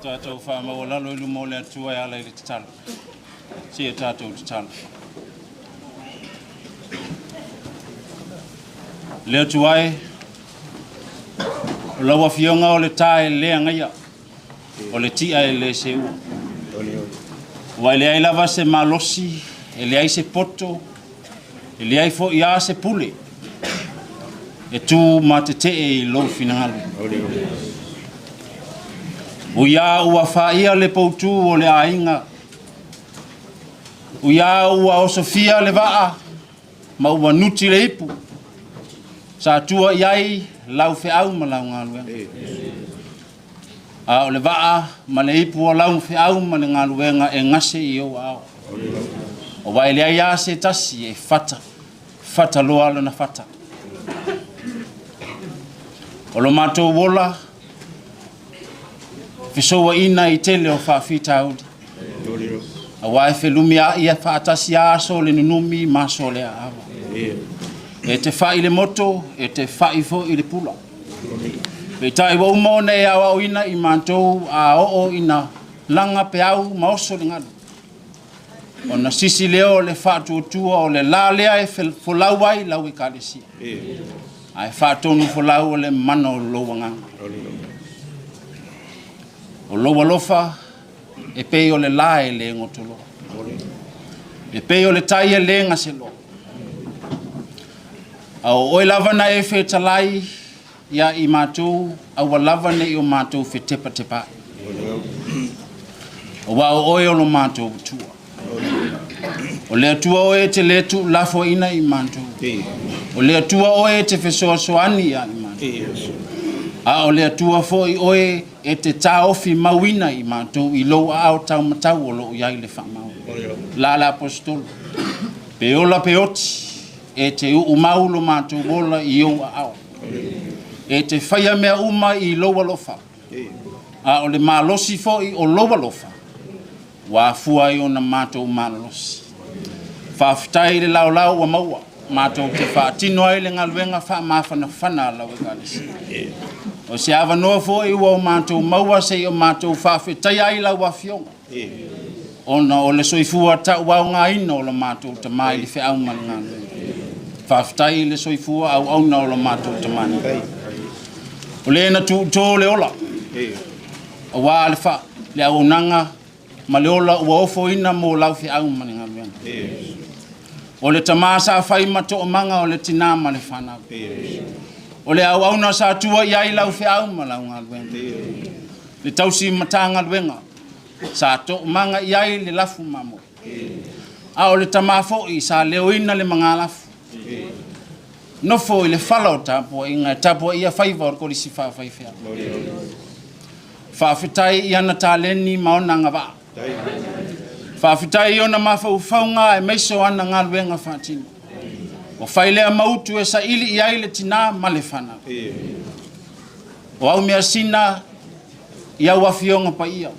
Tatou faamaualalo i luma o le Atua e ala i le tatalo. Seia tatou tatalo. Le Atua e, o lau Afioga o le tā e le agaia, o le ti'a e le seua. Ua e leai lava se malosi e leai se poto, e leai foi lava se pule e tu ma tetee i lou finagalo. Ui lava ua faia le poutu o le aiga, ui lava ua osofia le vaa ma ua nuti le ipu, sa tua i ai lau feau ma lau galuega. A o le vaa ma le ipu o lau feau ma le galuega e gase i ou aao. Aua e leai lava se tasi e fata, fata loa lona fata. O lo matou ola, fesouaina i tele o faafitauli. Aua e felumia'i faatasi lava aso o le nunumi ma aso o le aava. E te fa'i le moto, e te fa'i foi le pula. Peitai ua uma ona e aoaoina i matou a oo ina laga peau ma oso le galu. Ona sisi lea o le faatuatua o le la lea e folau ai lau ekalesia. Ae faatonu folau o le mana o lou agaga. O lou alofa e pei o le la e le gotoloa. E pei o le tai e le gaseloa. A o oe lava na e fetalai ia i matou, aua lava ne i o matou fetepatepaai. Aua o oe o lo matou Atua. O le Atua oe e te le tuulafoaiina i matou. O le Atua oe e te fesoasoani ia i matou. A o le Atua foi oe e te taofi mauina i matou i lou aao taumatau o lo o i ai le faamaoni. La le Aposetolo, pe ola pe oti, e te uu mau lo matou ola i ou aao. E te faia mea uma i lou alofa, a o le malosi foi o lou alofa, ua afua ai ona matou malolosi. Faafetai i le laolao ua maua, matou te faatino ai le galuega faamafanafana a lau Ekalesia. O se avanoa foi ua o matou maua se i o matou faafetaia ai lau Afioga, ona o le soifua tauaogaina o lo matou tama i le feau ma le galuega. Faafetai i le soifua auauna o lo matou tama nei. O le na tuutō le ola, aua le, fa, le auaunaga ma le ola ua ofoina mo lau feau ma le galuega. O le tama sa fai ma toomaga o le tinā ma le fanau. O le auauna sa tua i ai lau feau ma lau galuega. Le tausi matagaluega sa toomaga i ai le lafu mamoe. A o le tama foi sa leoina le magalafu. Nofo i le fala o tapuaiga e tapuaia faiva o le kolisi faafaifeau. Faafetai i ana taleni ma ona agavaa. Faafetai i ona mafaufauga aemaise o ana galuega faatino. Ua fai lea ma utu e saili i ai le tinā ma le fanau. O au measina i au afioga paia.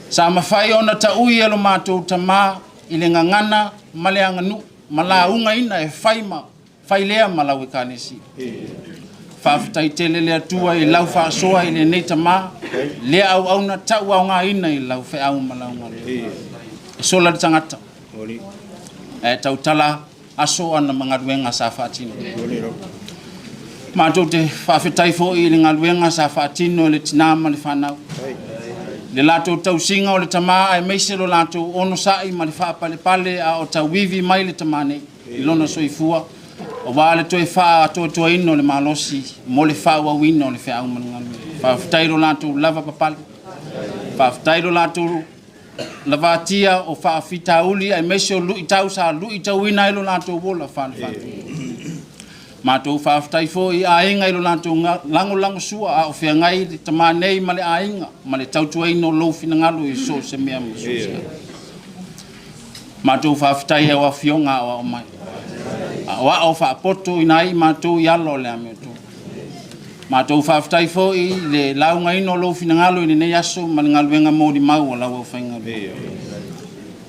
Sa mafai ona taui e lo matou tama i le gagana ma le aganuu ma laugaina e fai ma fai lea ma lau ekalesia. Faafetai tele le Atua i lau faasoa i lenei tama, lea auauna tauaogaina i lau feau ma lau galuega. E sola le tagata, ae tautala aso ana ma galuega sa faatino. Matou te faafetai foi i le galuega sa faatino e le tinā ma le fanau, le latou tausiga o le tama aemaise lo latou onosai ma le faapalepale a o tauivi mai le tama nei i lona soifua, aua le toe faaatoatoaina o le malosi mo le faaauauina o le feau ma le galuega. Faafetai i lo latou lavapapale, faafetai i lo latou lavatia o faafitauli aemaise o luitau sa luitauina ai lo latou ola faale-faatupu. Matou faafetai foi i aiga i lo latou lagolagosua a o feagai le tama nei ma le aiga ma le tautuaina o lou finagalo i so o se mea ma so o se ata. Matou faafetai i au afioga aoao mai, aoao faapotoina ai matou i ala o le amiotonu. Matou faafetai foi i le laugaina o lou finagalo i lenei aso ma le galuega molimau a lau aufaigaluega.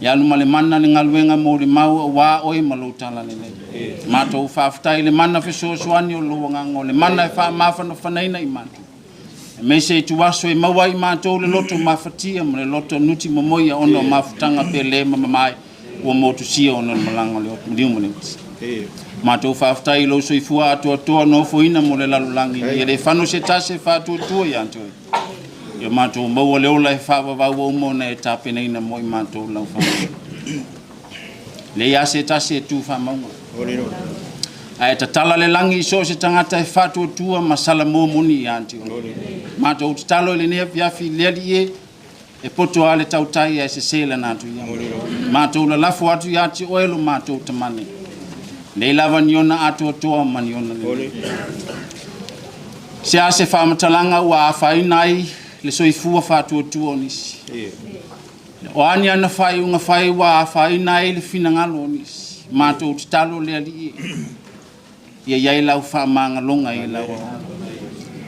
Ia alu ma le mana le galuega molimau aua oe ma lou talalelei. Matou faafetai i le mana fesoasoani o lou agaga, o le mana e faamafanafanaina i matou. Aemaise ituaso e maua ai i matou le loto mafatia ma le loto nuti momoia ona o mafutaga pele ma mamae ua motusia ona o le malaga o le maliu ma le oti. Matou faafetai i lou soifua atoatoa nofoina mo le lalolagi ia le fano se tasi e faatuatua ia te oe. Ia matou maua le ola e faavavau ua uma ona e tapenaina mo i matou lau faamanuiaga. Leai lava se tasi e tu faamauga. Ae tatala le lagi i so o se tagata e faatuatua ma salamo moni ia te Oe. Matou tatalo i lenei afiafi le Alii e, e poto lava le tautai ae sese lana atu ia. Matou lalafo atu ia te Oe lo matou tamane. Nei lava ni ona atoatoa ma ni ona lelei. Se a se faamatalaga ua afaina ai le soifua faatuatua o nisi. O a ni ana faaiuga fai ua afaina ai le finagalo o nisi. Matou tatalo le Alii e, ia i ai lau faamagaloga i lau auauna.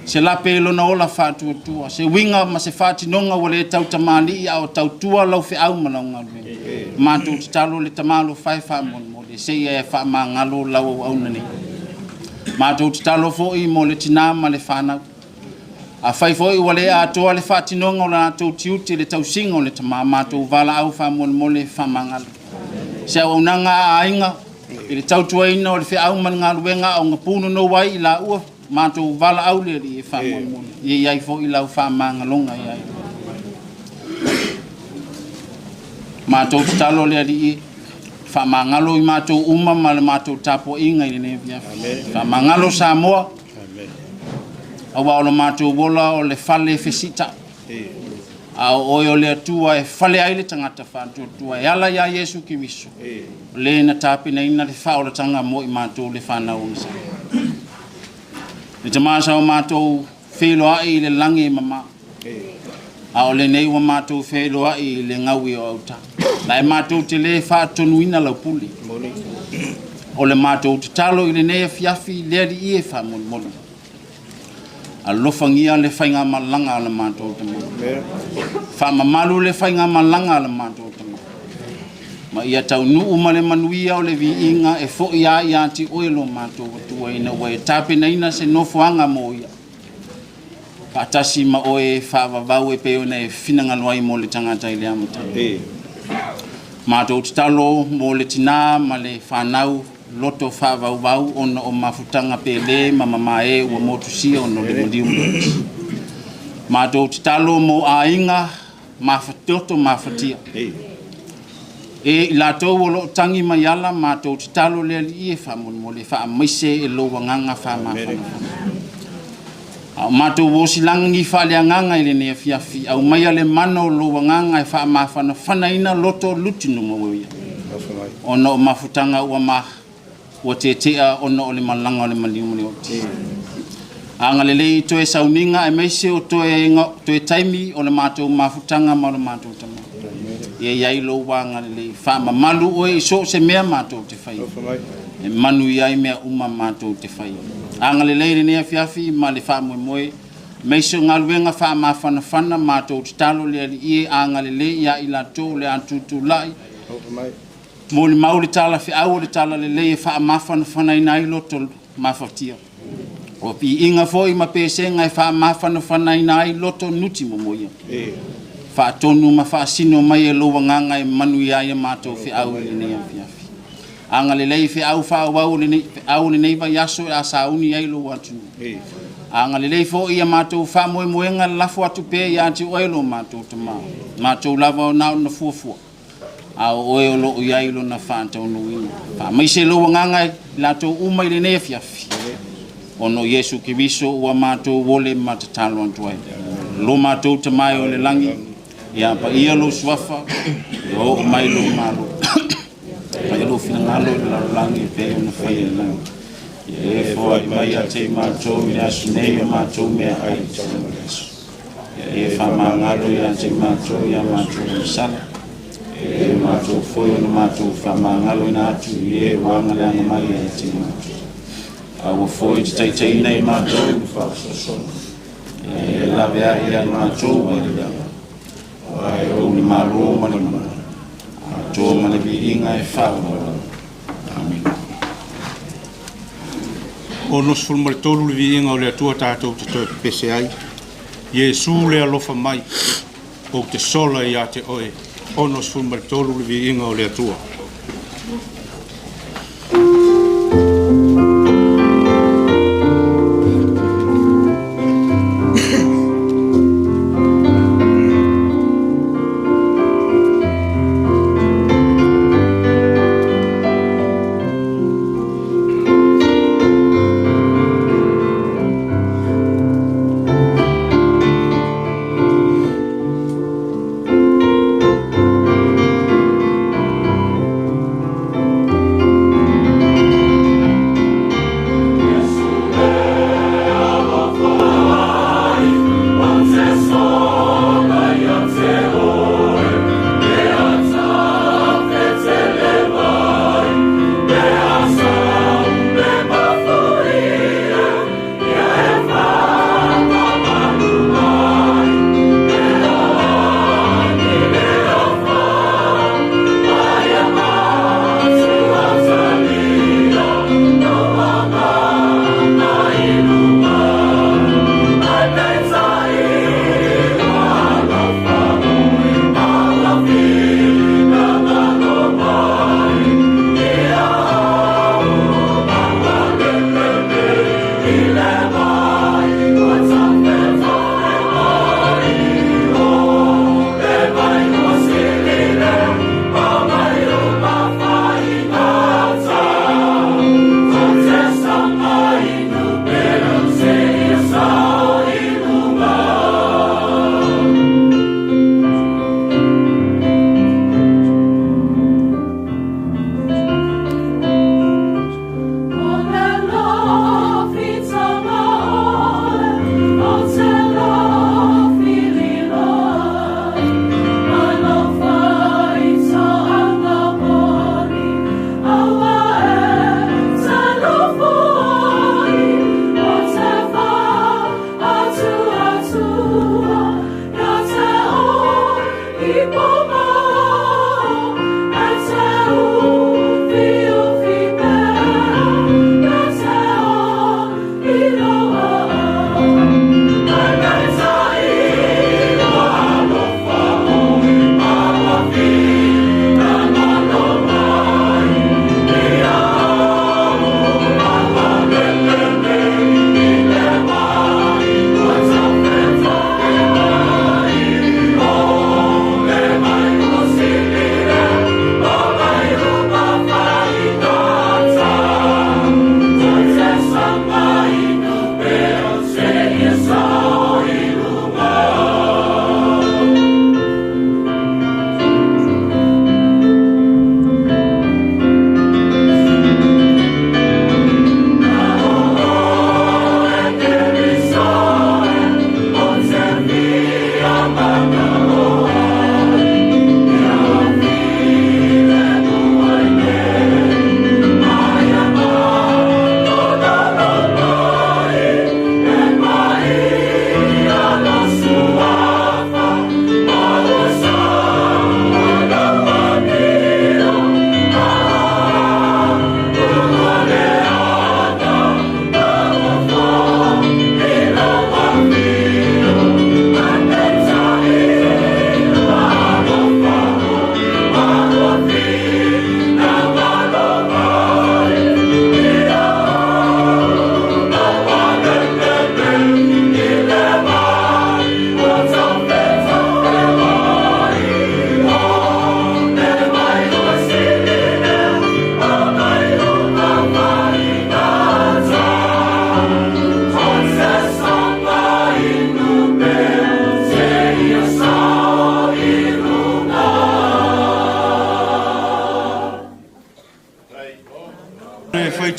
Se lape i lona ola faatuatua, se uiga ma se faatinoga ua le tautamalii a o tautua lau feau ma lau galuega. Matou tatalo le Tama alofa e faamolemole, se i e faamagalo lau auauna nei. Matou tatalo foi mo le tinā ma le fanau. Afai foi ua le atoa le faatinoga o la latou tiute i le tausiga o le tama, matou valaau faamolemole faamagalo. Se auaunaga a aiga i le tautuaina o le feau ma le galuega a o gapunonou ai i laua, matou valaau le Alii e faamolemole, ia i ai foi lau faamagaloga ia i matou tatalo le Alii faamagalo i matou uma ma le matou tapuaiga i lenei afiafi. Faamagalo Samoa, aua o lo matou ola o le fale fesiita, a o oe o le Atua e fale ai le tagata faatuatua e ala iā Iesu Keriso, o le na tapenaina le faaolataga mo i matou le fanau o Mesaya. Le Tama sa o matou feiloai i le lagi e mamā, a o lenei ua matou feiloai i le gaui o auta. La e matou te lē faatonuina lau pule. O le matou tatalo i lenei afiafi le Alii e faamolemole. Alofagia le faigamalaga a le matou tama. Faamamalu le faigamalaga a le matou tama. Ma ia taunuu ma le manuia o le viiga e foi lava ia te oe lo matou Atua ina ua e tapenaina se nofoaga mo ia. Faatasi ma oe e faavavau e pei ona e finagalo ai mo le tagata i le amataga. Matou tatalo mo le tinā ma le fanau loto faavauvau ona o mafutaga pele ma mamae ua motusia ona o le maliu ma le oti. Matou tatalo mo aiga mafatoto mafatia. E i latou o lo o tagi mai ala, matou tatalo le Alii e faamolemole, faamaise e lou agaga faamafanafana. A o matou osilagi faaleagaga i lenei afiafi, aumaia le mana o lou agaga e faamafanafanaina loto lutinumauia, ona o mafutaga ua ma ua tetea ona o le malaga o le maliu ma le oti. Agalelei i toe sauniga aemaise o toe, toe taimi o le matou mafutaga ma o le matou tama. Ia i ai lou agalelei. Faamamalu oe i so o se mea matou te faia. E manuia ai mea uma matou te faia. Agalelei lenei afiafi ma le faamoemoe aemaise o galuega faamafanafana matou tatalo le Alii e agalelei ia i latou o le a tutulai molimau le talafeau o le talalelei e faamafanafanaina ai loto mafatia. O piiga foi ma pesega e faamafanafanaina ai loto nuti momoia. Faatonu ma faasino mai e lou agaga e manuia ai a matou feau i lenei afiafi. Agalelei feau faaauau o lenei, feau o lenei vaiaso e a sauni ai lou atunuu. Agalelei foi ia matou faamoemoega lafo atu pea ia te oe lo matou Tama. Matou lava o na ona fuafua, a o oe o lo o i ai lona faataunuuina. Faamaise lou agaga i latou uma i lenei afiafi, ona o Iesu Keriso ua matou ole ma tatalo atu ai. Lo matou Tama e o le lagi, ia paia lou suafa, ia oo mai lou Malo. Faia lou finagalo i le lalolagi e pei ona faia i le lagi. Ia e foai mai ia te i matou i le aso nei o matou meaai i tau ma le aso. Ia e faamagalo ia te i matou ia matou agasala. E matou foi ona matou faamagaloina atu i e ua agaleaga mai ia te i matou. A ua foi te taitaiina i matou i le faasoasoaga. Ia e lave ai ia matou mai le leaga. Aua e ou le Malo ma le mana, atoa ma le viiga e faavavau. Amene. 63 le viiga o le Atua tatou te toe pepese ai. Iesu le alofa mai, ou te sola ia te oe. 63 le viiga o le Atua.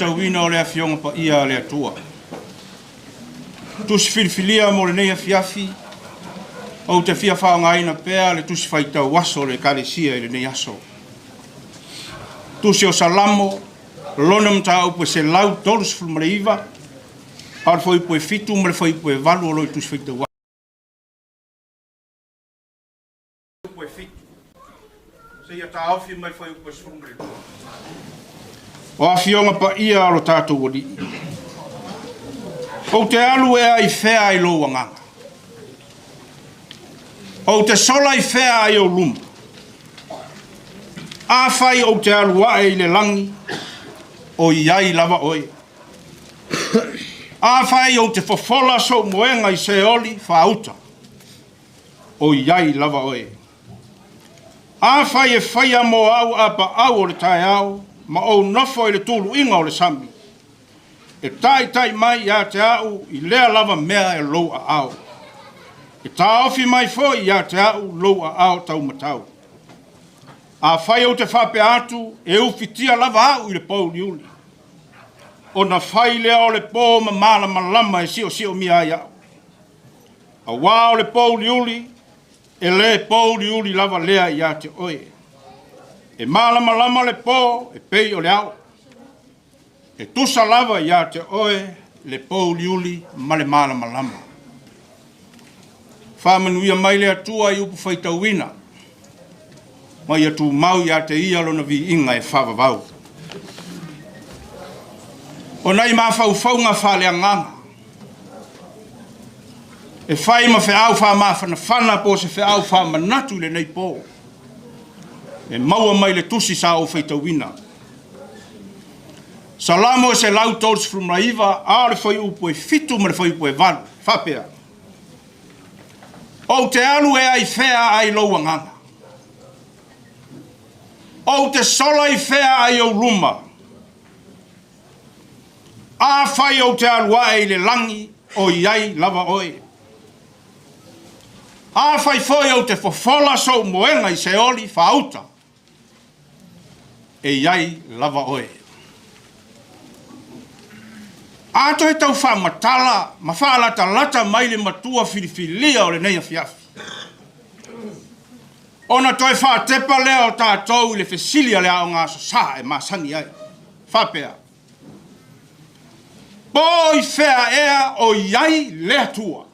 faitauina o le Afioga Paia a le Atua. Tusi filifilia mo lenei afiafi, ou te fia faaaogaina pea le tusi faitau aso o le Ekalesia i lenei aso. Tusi o Salamo, lona mataupu e 139, a o le fuaiupu e 7 ma le fuaiupu e 8 o lo o i tusi faitau fuaiupu e 7 seia taofi mai le fuaiupu e 12. O afioga paia o lo tatou Alii, ou te alu ea i fea i lou agaga? Ou te sola i fea i ou luma? Afai ou te alu ae i le lagi, o i ai lava oe. Afai ou te fofola sou moega i Seoli faauta, o i ai lava oe. Afai e faia mo au apaau o le taeao ma ou nofo i le tuluiga o le sami, e taitai mai ia te au i lea lava mea e lou aao. E taofi mai foi ia te au lou aao taumatau. Afai ou te faapea atu, e ufitia lava au i le pōuliuli, ona fai lea o le pō ma malamalama e siosiomia ai au. Auā o le pōuliuli, e le pōuliuli lava lea ia te oe. E malamalama le pō e pei o le ao. E tusa lava ia te oe le pōuliuli ma le malamalama. Faamanuia mai le Atua i upu faitauina, ma ia tumau ia te ia lona viiga e faavavau. O nai mafaufauga faaleagaga e fai ma feau faamafanafana po o se feau faamanatu i lenei po, e maua mai le tusi sa ou faitauina. Salamo e 139, a o le fuaiupu e 7 ma le fuaiupu e 8, e faapea, Ou te alu ea i fea ai lou agaga? Ou te sola i fea ai ou luma? Afai ou te alu ae i le lagi, o i ai lava oe. Afai foi ou te fofola sou moega i Seoli faauta, e i ai lava oe. A toe tau faamatala ma faalatalata mai le matua filifilia o lenei afiafi, ona toe faatepa lea o tatou i le fesili a le Aoga Aso Sa e masani ai, faapea, Po o i fea ea o i ai le Atua?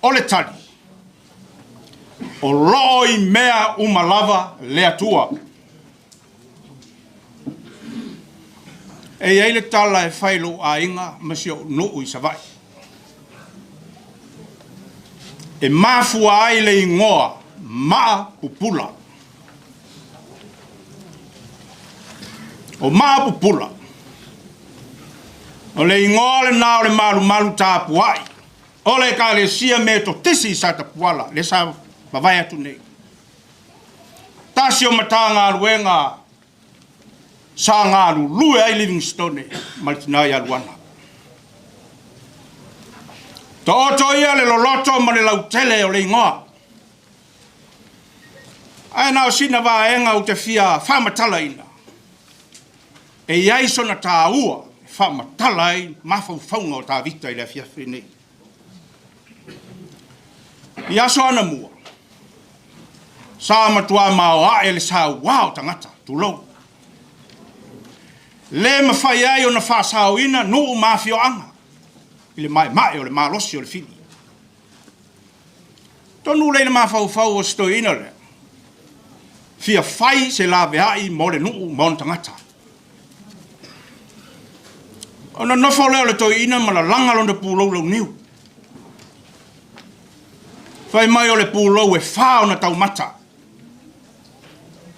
O le tali, O loo i mea uma lava le Atua. E i ai le tala e fai i lou aiga ma si ou nuu i Savaii. E mafua ai le igoa Maa Pupula. O Maa Pupula, o le igoa lena o le malumalu tapuai o le Ekalesia Metotisi i Satapuala, lea sa mavae atu nei. Tasi o Matagaluega sa galulue ai Livingstone ma le tina ia Luana. Taoto ia le loloto ma le lautele o le igoa. Ae na o sina vaega ou te fia faamatalaina, e i ai sona taua e faamatala ai mafaufauga o Tavita i le afiafi lenei. I aso anamua, sa matuā maoae le sauā o tagata, tulou. Le mafai ai ona faasaoina nuu ma afioaga i le maemae o le malosi o le fili. Tonu lea i le mafaufau o si toeaina lea, fia fai se laveai mo le nuu ma ona tagata. Ona nofo lea o le toeaina ma lalaga lona pulou launiu. Fai mai o le pulou e fa ona taumata.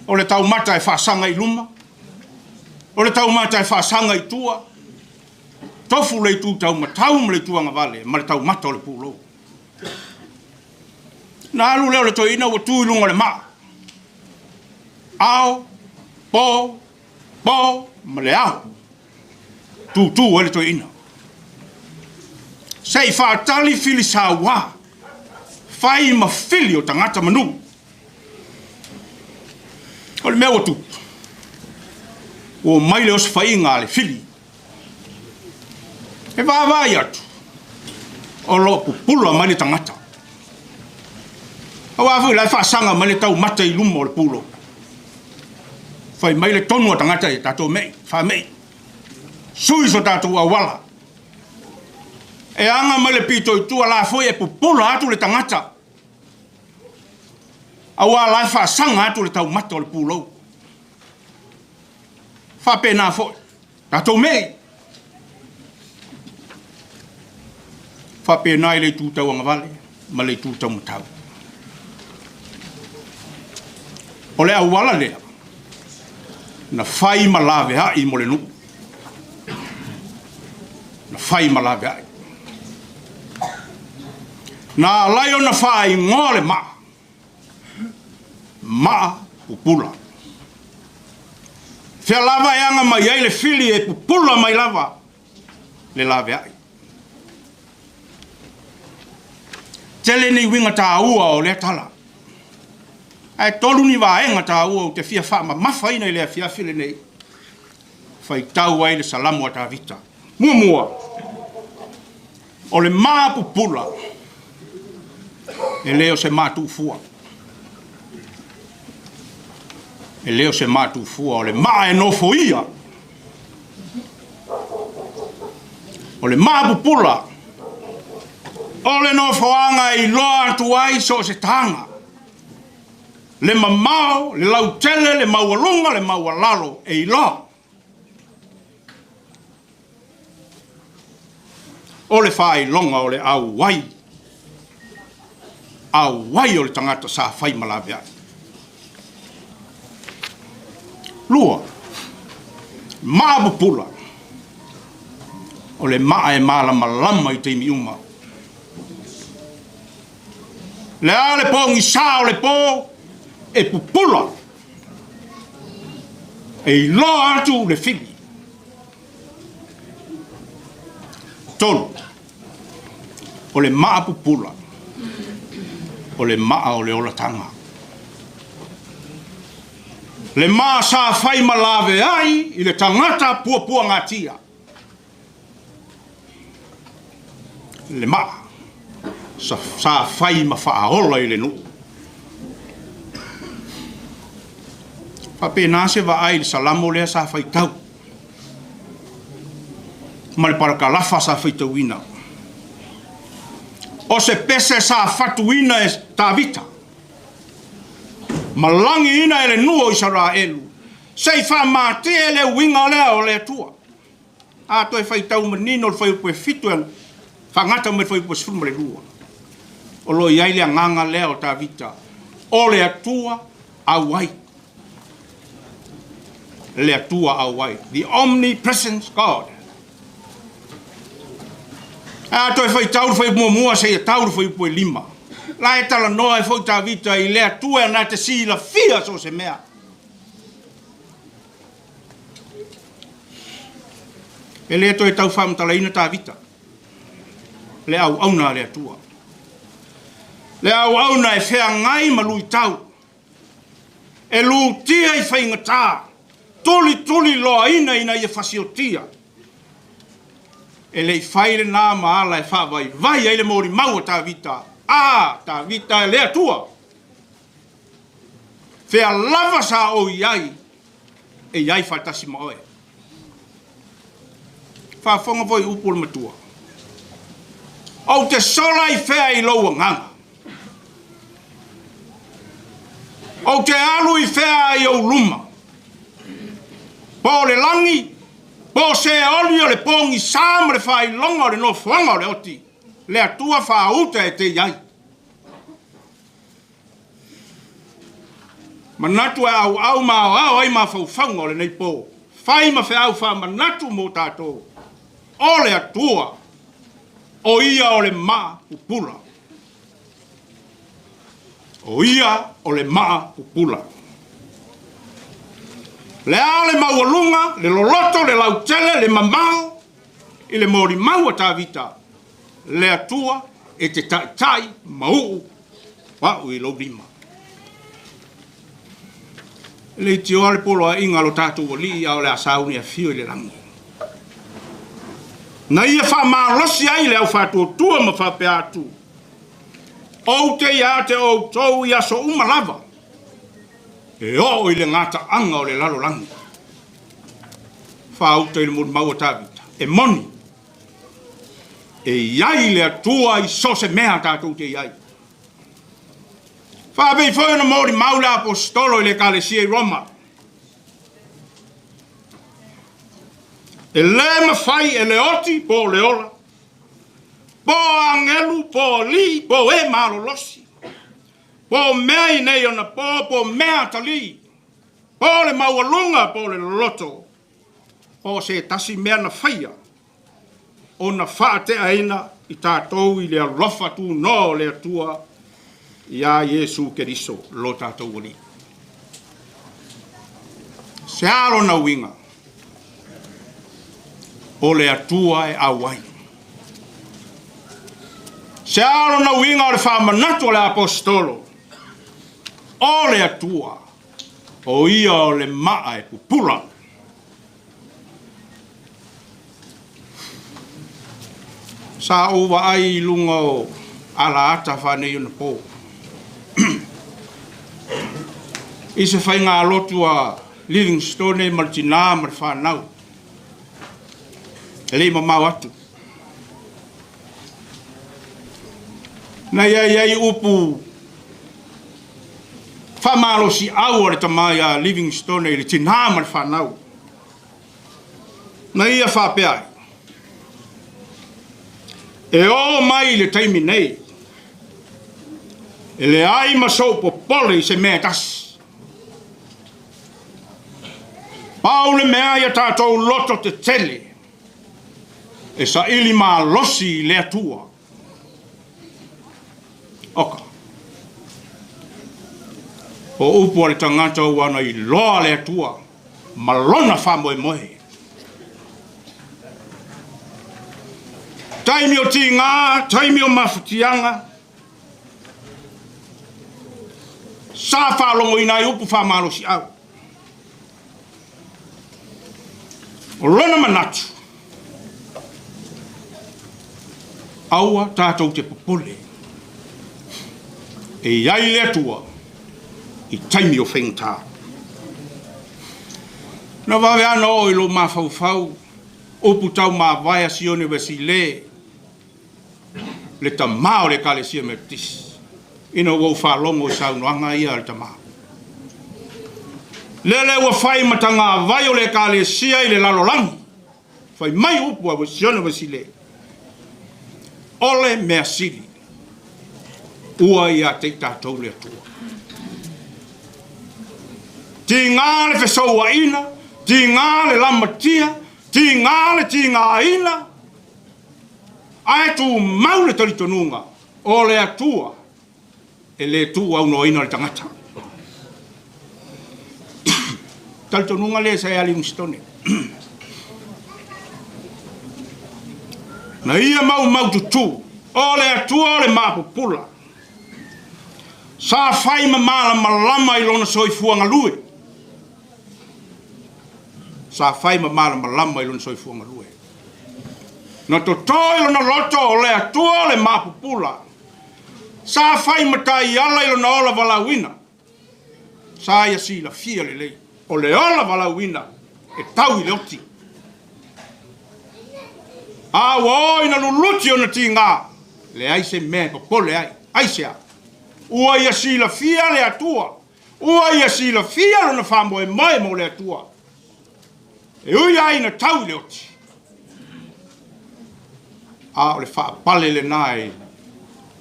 O le taumata e faasaga i luma, o le taumata e faasaga i tua, tofu le itu taumatau ma le itu agavale ma le taumata o le pulou. Ona alu lea o le toeaina ua tu i luga o le maa. Ao, po, po ma le ao. Tutu ai le toeaina. Se i faatali fili saua, fai ma fili o tagata ma nuu. O le mea ua tupu. Ua omai le osofaiga a le fili. E vaavaai atu, o lo o pupula mai le tagata. Aua foi la e faasaga mai le taumate i luma o le pulou. Fai mai le tonu a tagata ia, tatou mei, faamei. Sui so tatou auala. E aga mai le pito i tua la foi e pupula atu le tagata. Aua la e faasaga atu le taumate o le pulou. Faapena foi, tatou mei. Faapena i le itu tauagavale ma le itu taumatau. O le auala lea na fai ma laveai mo le nuu. Na fai ma laveai. Na alai ona faaigoa le maa maa pupula. Fea lava e aga mai ai le fili e pupula mai lava le laveai. Tele ni uiga taua o lea tala. Ae tolu ni vaega taua ou te fia faamamafaina i le afiafi lenei, faitau ai le Salamo a Tavita. Muamua, o le maa pupula, e le o se maa tuufua. E le o se maa tuufua, o le maa e nofoia. O le maa pupula, o le nofoaga e iloa atu ai so o se taga, le mamao, le lautele, le maualuga, le maualalo e iloa. O le faailoga o le auai, auai o le tagata sa fai ma laveai. Lua, maa pupula, o le maa e malamalama i taimi uma. Le a le pogisa o le po e pupula, e iloa atu le fili. 3, o le maa pupula, o le maa o le olataga. Le maa sa fai ma laveai i le tagata puapuagatia. Le maa sa fai ma faaola i le nuu. Faapena se vaai i le salamo lea sa faitau ma le parakalafa sa faitauina. O se pese sa fatuina e Tavita ma lagiina e le nuu o Isaraelu, se i faamatie le uiga lea o le Atua. A toe faitau manino le fuaiupu e 7 e faagata mai le fuaiupu e 12, o lo o i ai le agaga lea o Tavita, o le Atua auai. Le Atua auai. The omnipresent God. A toe faitau le fuaiupu muamua seia tau le fuaiupu e 5. La e talanoa ai foi Tavita i le Atua na te silafia so o se mea. E le toe tau faamatalaina Tavita, le auauna a le Atua. Le auauna e feagai ma luitau, e lutia i faigata, tulituliloaina ina ia fasiotia. E le i fai lena ma ala e faavaivai ai le molimau a Tavita, A Tavita e le Atua! Fea lava sa ou i ai, e i ai faatasi ma oe. Faafofoga foi i upu o le matua. Ou te sola i fea i lou agaga? Ou te alu i fea i ou luma? Po o le lagi, po o Seoli o le pogisa ma le faailoga o le nofoaga o le oti, le Atua faauta e te i ai. Manatu e auau ma aoao ai mafaufauga o lenei po, fai ma feau faamanatu mo tatou, o le Atua, o Ia o le maa pupula. O Ia o le maa pupula. Le a le maualuga, le loloto, le lautele, le mamao i le molimau a Tavita, le Atua e te taitai ma uu au i lou lima. E leitioa le poloaiga a lo tatou Alii a o le a sauni e afio i le lagi. Na ia faamalosi ai le au faatuatua ma faapea atu, Ou te ia te outou i aso uma lava, e oo i le gataaga o le lalolagi. Faauta i le molimau a Tavita, e moni, e i ai le Atua i so o se mea tatou te i ai. Faapei foi ona molimau le Aposetolo i le Ekalesia i Roma, E le mafai e le oti po o le ola, po o agelu, po o alii, po o e malolosi, po o mea i nei ona po, po o mea atalii, po o le maualuga, po o le loloto, po o se tasi mea na faia, ona faateaina i tatou i le alofa tunoa o le Atua iā Iesu Keriso lo tatou Alii. Se a lona uiga? O le Atua e auai. Se a lona uiga o le faamanatu a le Aposetolo? O le Atua, o ia o le maa e pupula. Sa ou vaai i luga o alaata faaneionapo i se faigalotu a Livingstone ma le tinā ma le fanau, e le i mamao atu. Na i ai ai upu faamalosiau a le tama ia Livingstone i le tinā ma le fanau. Na ia faapea ai, E oo mai i le taimi nei, e leai ma sou popole i se mea e tasi. Pau le mea ia tatou loto tetele e saili malosi i le Atua. Oka. O upu a le tagata ua na iloa le Atua ma lona faamoemoe. Taimi o tigā, taimi o mafatiaga, sa faalogoina ai upu faamalosiau. O lona manatu, aua tatou te popole, e i ai le Atua i taimi o faigata. Na vave lava ona oo i lou mafaufau upu taumavae a Sione Wesile, le tama o le Ekalesia Metotisi, ina ua ou faalogo i saunoaga ia a le tama. Lele ua fai ma tagavai o le Ekalesia i le lalolagi, fai mai upu a Sione Wesile, O le mea sili, ua ia te i tatou le Atua. Tiga le fesouaina, tiga le lamatia, tiga le tigaina, Ae tumau le talitonuga o le Atua e le tuuaunoaina le tagata. Talitonuga lea sa ia Livingstone. Na ia maumaututu o le Atua o le maapupula. Sa fai ma malamalama i lona soifua galue. Sa fai ma malamalama i lona soifua galue. Na toto i lona loto o le Atua o le maapupula. Sa fai ma taiala i lona ola valaauina. Sa ia silafia lelei, o le ola valaauina e tau i le oti. A ua o ina luluti ona tiga, leai se mea e popole ai. Aisea? Ua ia silafia le Atua, ua ia silafia lona faamoemoe mo le Atua. E ui lava ina tau i le oti, a o le faapale lena i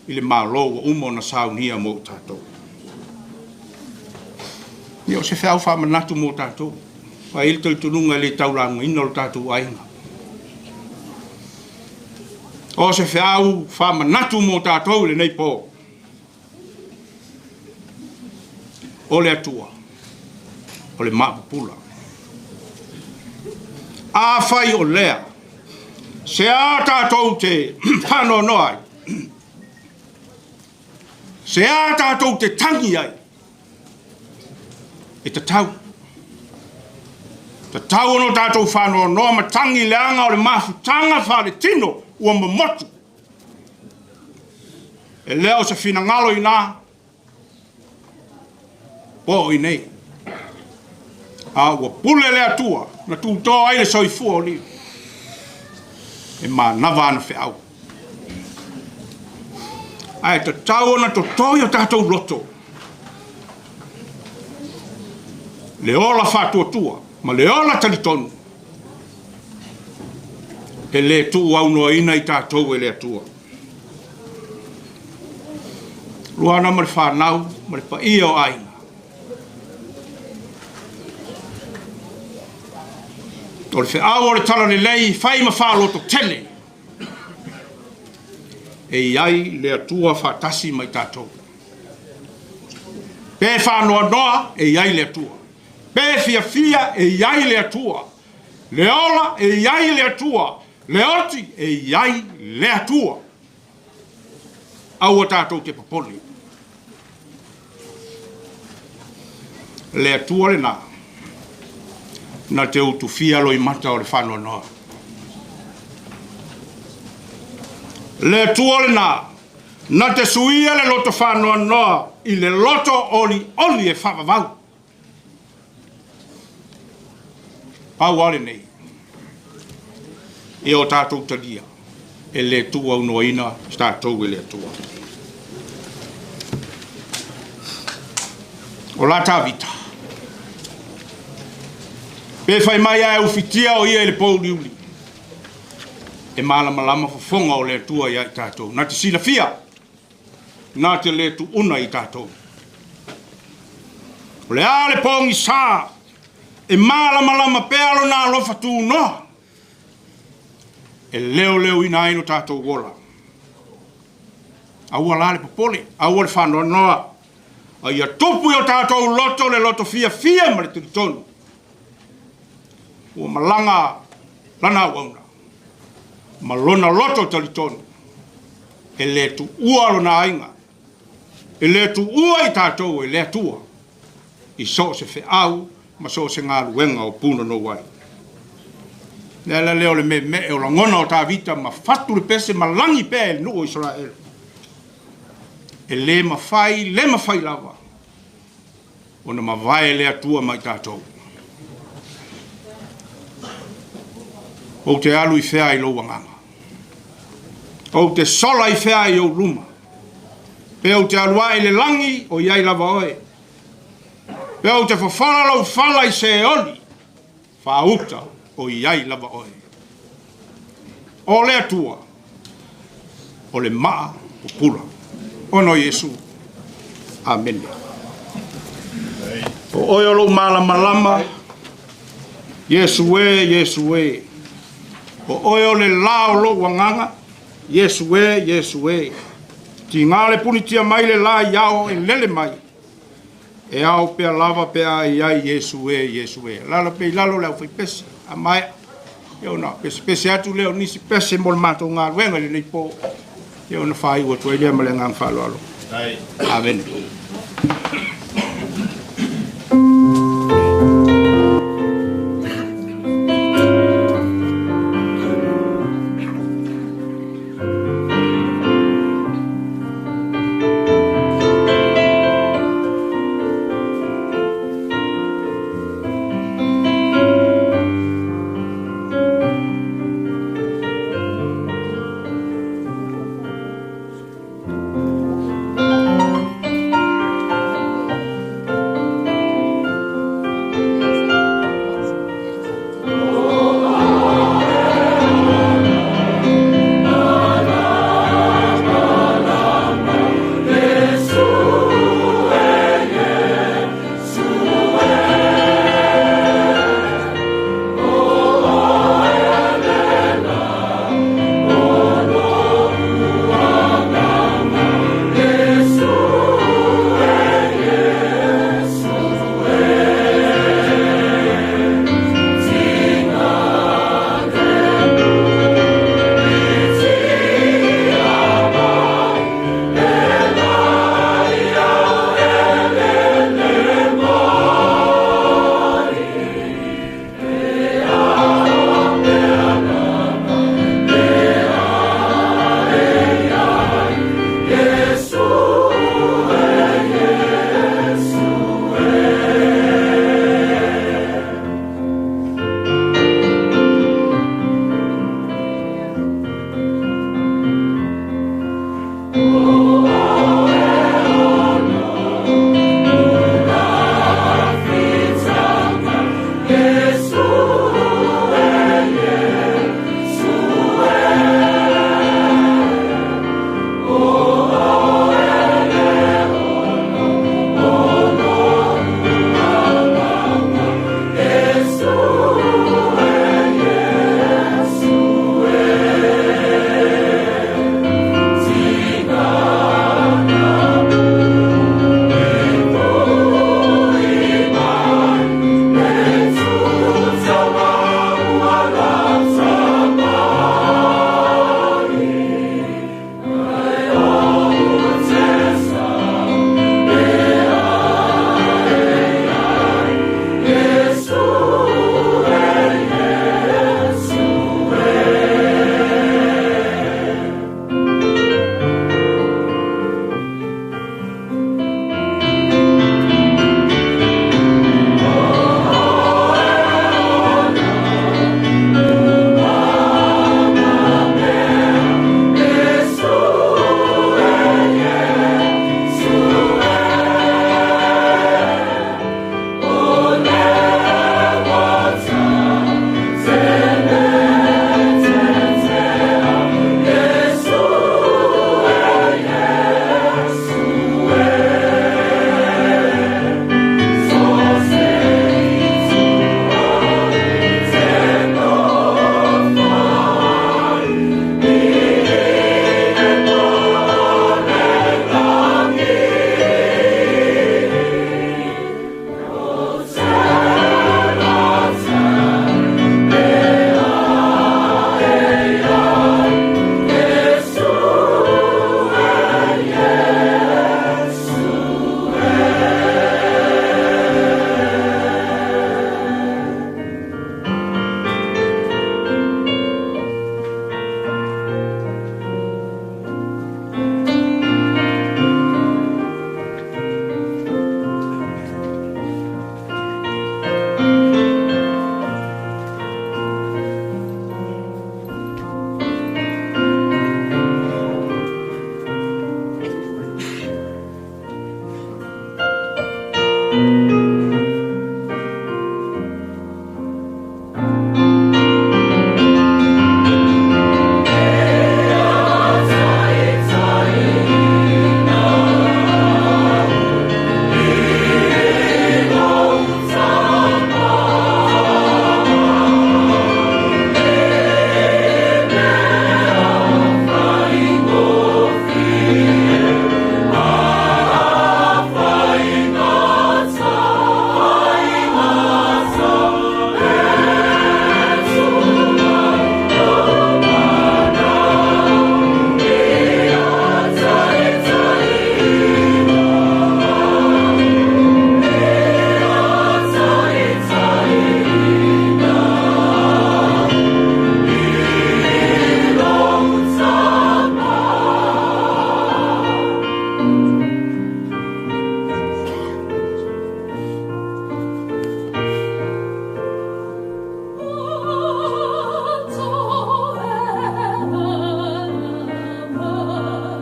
le Malo ua uma ona saunia mo i tatou. Ia, o se feau faamanatu mo tatou. Aua e i ai le talitonuga e le taulagaina lo tatou aiga. O se feau faamanatu mo tatou i lenei po. O le Atua, o le maapupula. Afai o lea, se a tatou te faanoanoa ai, se a tatou te tagi ai, e tatau. Tatau ona o tatou faanoanoa ma tagi leaga o le mafutaga faaletino ua momotu. E le o se finagalo i ina po o i inei, a ua pule le Atua na tutō ai le soifua o Livi e manava ana feau. Ae tatau ona totoi o tatou loto le ola faatuatua ma le ola talitonu e le tuuaunoaina i tatou e le Atua. Luana ma le fanau ma le paia o aiga. O le feau o le talalelei fai ma faalototele e i ai le Atua faatasi ma i tatou. Pe faanoanoa e i ai le Atua. Pe fiafia e i ai le Atua. Le ola e i ai le Atua. Le oti e i ai le Atua. Aua tatou te popole. Le Atua lena na te utufia loimata o le faanoanoa. Le Atua lena na te suia le loto faanoanoa i le loto olioli e faavavau. Pau lava lenei, ia o tatou talia e le tuuaunoaina tatou e le Atua. O la Tavita, pe fai mai ae ufitia o ia i le pouliuli, e malamalama fofoga o le Atua ia i tatou. Na te silafia, na te le tuuna i tatou. O le a le pogisa e malamalama pea lona alofa tunoa e leoleoina ai lo tatou ola. Aua la le popole, aua le faanoanoa, a ia tupu i o tatou loto le loto fiafia ma le talitonu ua malaga lana auauna ma lona loto talitonu e le tuua lona aiga, e le tuua i tatou e le Atua i so o se feau ma so o se galuega o punonou ai. Le ala lea o le meemee o lagona o Tavita ma fatu le pese ma lagi pea i le nuu o Isaraelu. E le mafai, le mafai lava ona mavae le Atua ma i tatou. Ou te alu i fea i lou agaga? Ou te sola i fea i ou luma? Pe ou te alu ae i le lagi, o i ai lava oe. Pe ou te fofola lou fala i Seoli, faauta o i ai lava oe. O le Atua, o le maa pupula. Ona o Iesu. Amene. O oe o lou malamalama, Iesu e, Iesu e. O oe o le la o lou agaga, Iesu e, Iesu e. Tiga le punitia mai le la i ao e lele mai. E ao pea lava pe a i ai Iesu e, Iesu e. Lala pea i lalo le aufaipese, a maea. Ia ona pesepese atu lea o nisi pese mo le matou galuega i lenei po. Ia ona faaiu atu ai lea ma le agaga faaaloalo. Amene.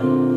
I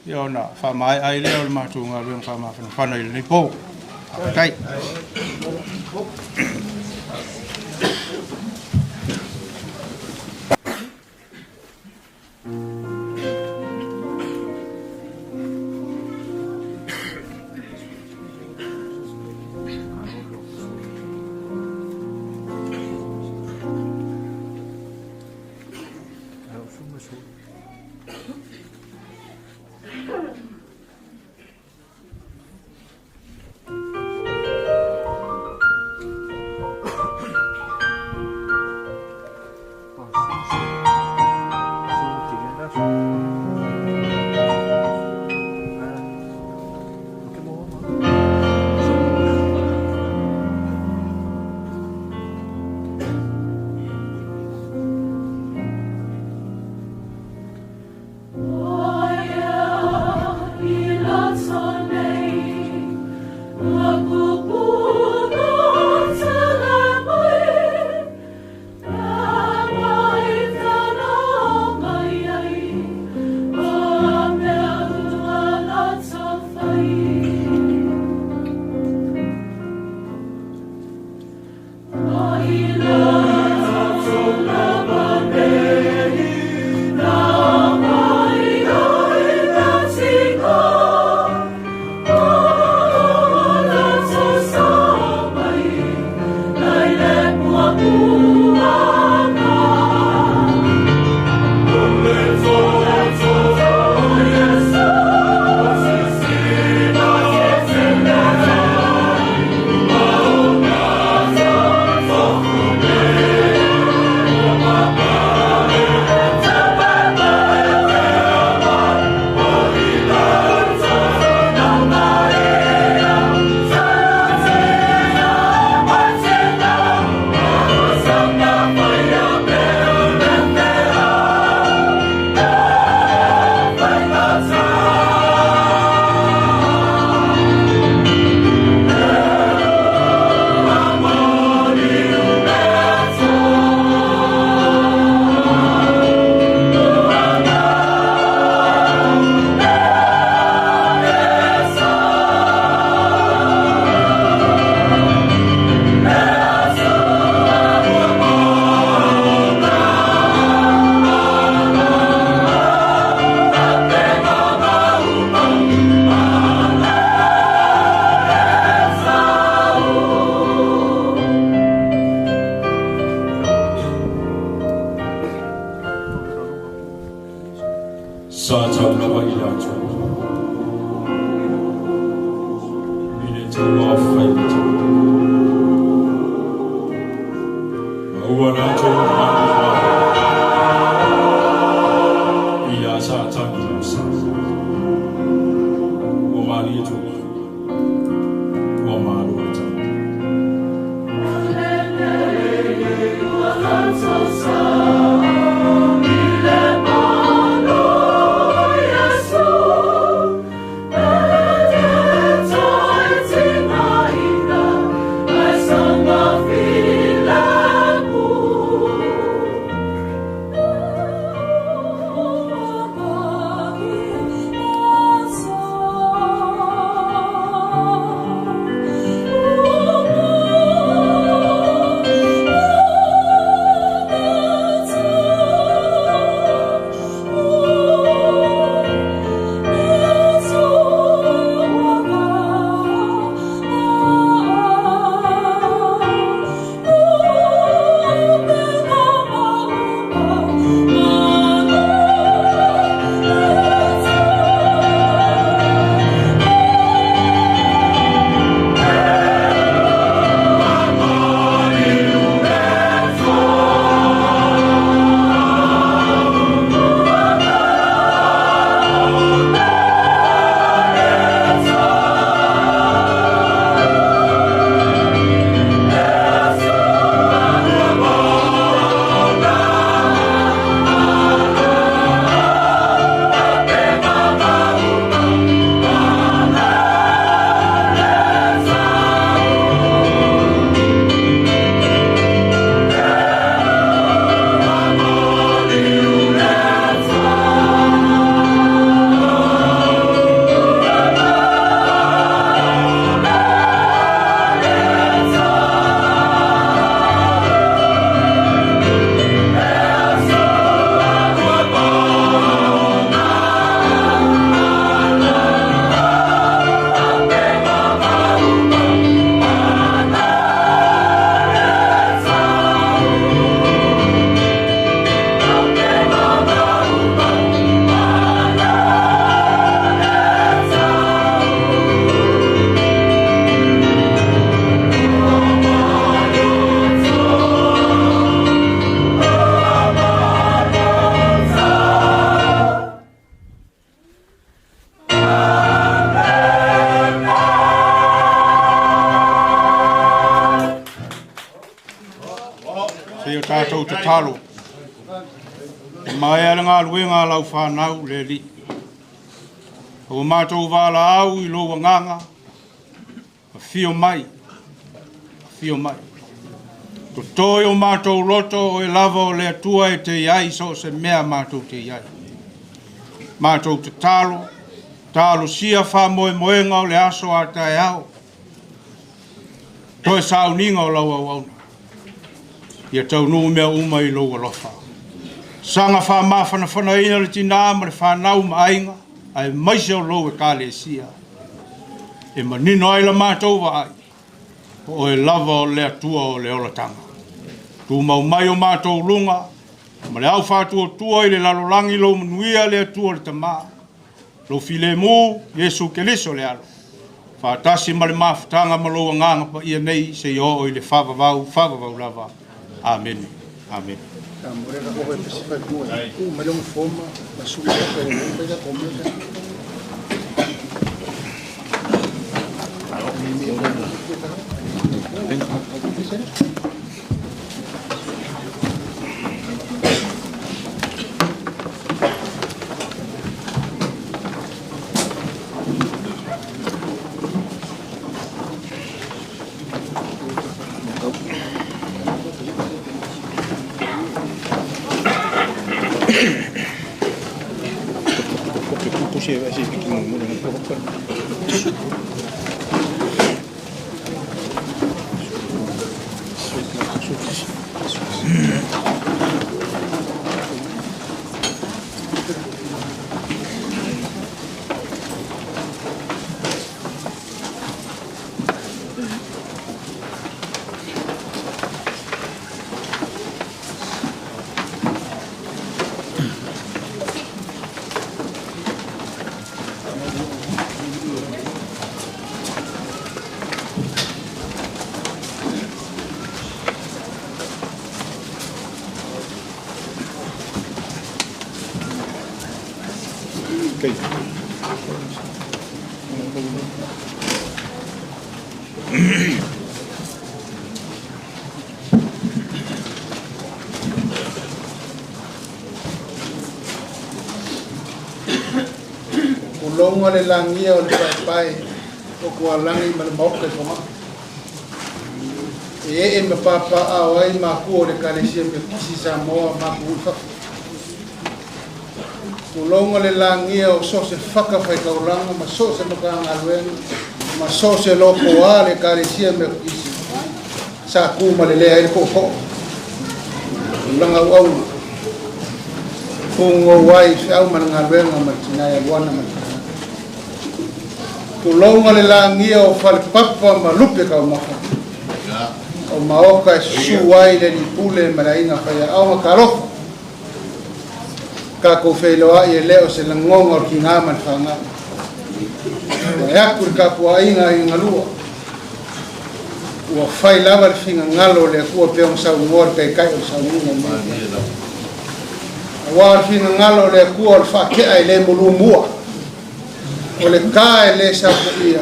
ia ona faamaea ai lea o le matou galuega faamafanafana i lenei po. Faafetai. Sa taulava i le Atua i le tauaofai o tau. Maua latou manu ia sa tagi sa. Ua malie tua, ua malo le tau. Se i o tatou tatalo. E maea le galuega a lau fanau le Alii. Ua matou valaau i lou agaga, afio mai, afio mai. Toto i o matou loto o oe lava o le Atua e te i ai i so o se mea matou te i ai. Matou tatalo, talosia faamoemoega o le aso a taeao, toe sauniga o lau auauna. Ia taunuu mea uma i lou alofa. Saga faamafanafanaina le tinā ma le fanau ma aiga, aemaise o lou Ekalesia, e manino ai la matou vaai, o oe lava o le Atua o le olataga. Tumau mai o matou luga, ma le au faatuatua i le lalolagi lou manuia le Atua le Tama, lou filemu, Iesu Keriso le Alo, faatasi ma le mafutaga ma lou Agaga Paia nei seia oo i le faavavau, faavavau lava. Amene. Amene. Tulouga le lagia o le paepae o Tualagi ma le Maota i Fogaa. E ee ma papaaao ai makua o le Ekalesia Metotisi i Samoa ma atunuu i fafo. Tulouna le lagia o so o se fata faitaulaga ma so o se Matagaluega ma so o se lotoa a le Ekalesia Metotisi sa tu ma lelea ai le tootoo o lana auauna pugou ai feau ma le galuega ma le tina ia Luana ma le fanau. Tulouna le lagia o Falepapa ma Lupe Taumafa o Maoka e susu ai le alii pule ma le aiga faiaoga. Talofa! Tatou feiloai e le o se lagona o le tiga ma le fanau. Vae atu le tapuaiga i galua. Ua fai lava le finagalo o le Atua pei ona saunoa le Taitai o le sauniga i lenei afiafi. Aua o le finagalo o le Atua o le faatea e le mulumua, o le ta e le sapoia,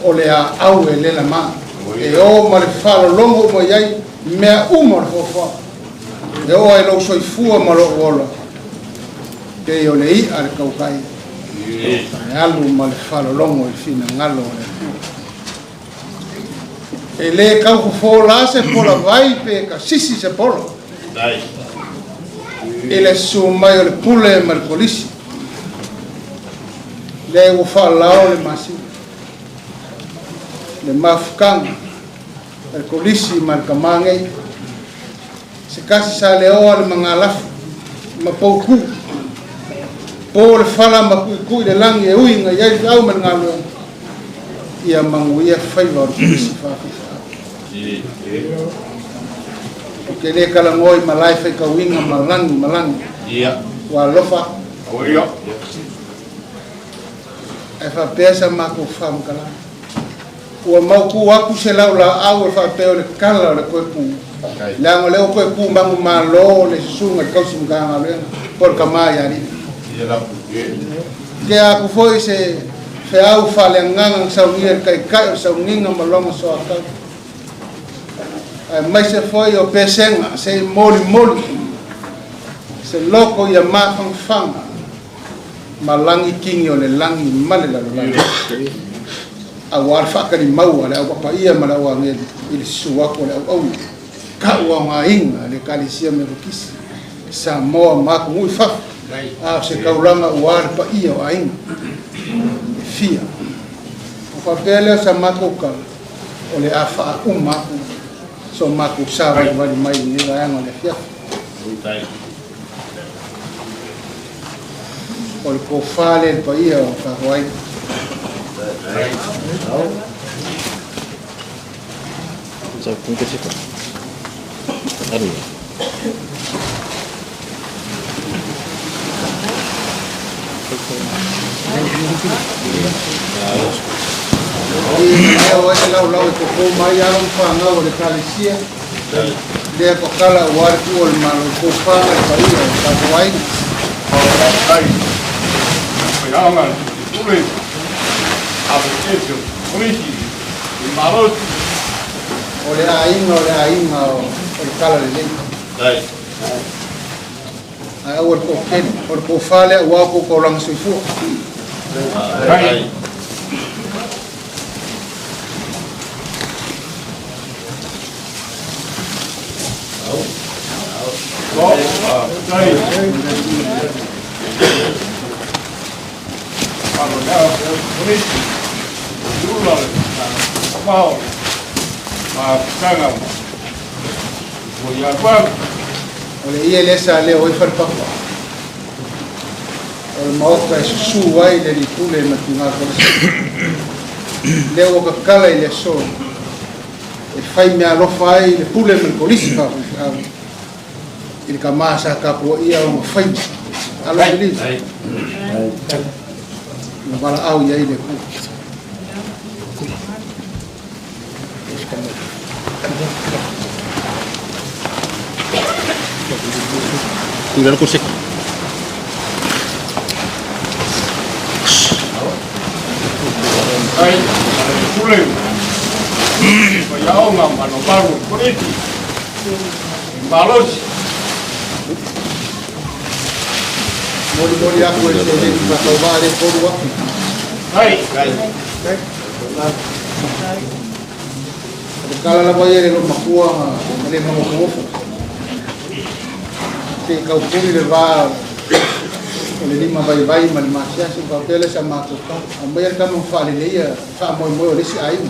o le aau e le lama, e o ma le faalologo uma i ai mea uma o le foafoaga, e oo ai lou soifua ma lou ola, pei o le i'a le tautai, e alu ma le faalologo i le finagalo o le Atua. E le tau fofo la se pola vai pe kasisi se pola i le susu mai o le pule ma le kolisi. Lea ua faalao le masina, le mafutaga a le kolisi ma le tama nei. Se tasi sa leoa le magalafu ma poutu, po le fala ma tuitui le lagi e ui na i ai le feau ma le galuega, ia manuia faiva o le kolisi faafeifeau. Ou te le talanoa i malae faitauina ma lagi ma lagi. Ua alofa. Ae faapea sa matou faamatalaga. Ua mautu atu se laulaau e faapea o le tala o le toe tu, leaga o lea ua toe tu manumalo le susuga i le tausi Matagaluega po o le tama ia Alii. Kea aku foi se feau faaleagaga na saunia e le Taitai o le sauniga ma lona soatau, aemaise foi o pesega se i molimoli se loko ia mafanafana ma lagi kini o le lagi ma le lalolagi, auā le faatalimau a le Au Papaia ma le Au Agelu i le susu atu o le auauna ka'u aogaina a le Ekalesia Metotisi i Samoa ma atunuu i fafo, a o se taulaga ua le paia o aiga e fia. Ona faapea lea o sa matou tala, o le a faauma atu so matou savalivali mai i lenei vaega o le afiafi. O le tofa lea i le paia o tatou aiga. Lea o ai laulau e koko mai alo ma fanau o le Ekalesia, lea pakala ua le tua o le Malo, tofaga le paia o tatou aiga. Faafetai faiaoga pule ave ese o polisi i malosi. O le aiga o le aiga o le Tala Lelei. Ae aua le toatele, o le tofa lea aua tou taulaga soifua. O le ie lea sa leo ai falepapa o le maota e susu ai le alii pule ma tiga kolisi, lea ua kakala i le aso e fai meaalofa ai le pule ma le kolisi faafaifeau i le tama sa tapuaia ona faiva. Alo Believe na valaau i ai le Atua. Tui lalo ko sek. Ai, pule. Faiaoga ma lo malu polisi. Malosi. Molimoli aku e seleni faatauvaa le tolu afi. Ai. O le tala lava ia i le loomatua ma le magofoofo. Se i taupuli le va o le lima vaivai ma le masiasi, ona faapea lea sa matou tala. Aumaia le tama ma faaleleia faamoemoe o le isi aiga,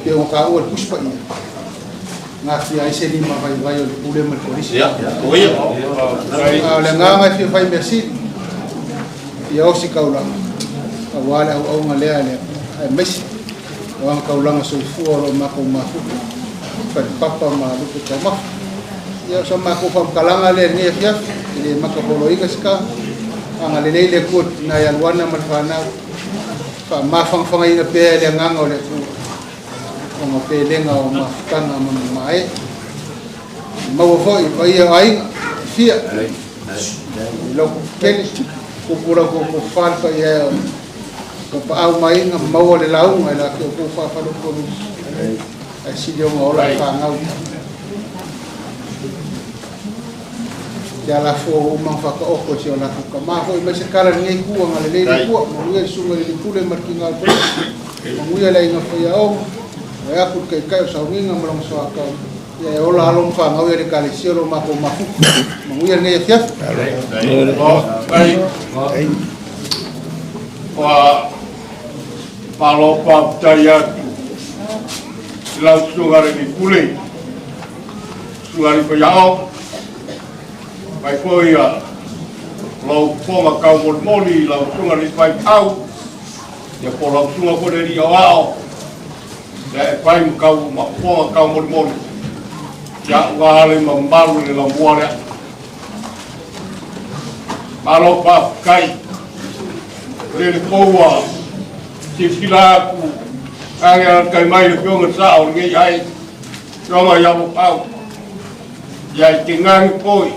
pei ona taua i le Tusi Paia, natia ai se lima vaivai o le pule ma le kolisi. A o le agaga e fia fai mea sili, ia osi taulaga, aua le auauga lea a le Atua, aemaise o ana taulaga soifua o lo o matou mafuta, falepapa ma lupe taumafa. Ia o sa matou faamatalaga lea i lenei afiafi, e le matapoloina se tala, agalelei le Atua i le tina ia Luana ma le fanau, faamafanafanaina pea e le agaga o le Atua ona pelega o mafutaga ma mamae. Maua foi i paia o aiga e fia, i lau kele, kupu lau koko le paia o tapaau ma aiga, maua le lauga i la te outou faafalotonu, ae sili ona ola i fanau. Te alafua ua uma ona whakaoko e si o latou tama foi mai se kala lenei kua nga lelei le kua, manuia le susuga i le pule ma le tiga o le polisi, manuia le aiga faiaoga, o e aku le taitai o sauniga ma lona soatau, ia e ola alo ma fanau ia le Ekalesia o lo matou mafuta. Manuia lenei afiafi. Ua malo faafetai atu i lau susuga le pule, susuga i faiaoga, mai foi ia lou fofoga taumolimoli i lau susuga le faifeau, ia po o lau susuga foi le alii aoao, ia e fai ma tau ma fofoga taumolimoli, ia ua le mamalu i le laumua lea. Malo faafetai. Le le poua silasila atu age alatai mai le afioga sa o lenei ai afioga ia Lopau ia i te gagi foi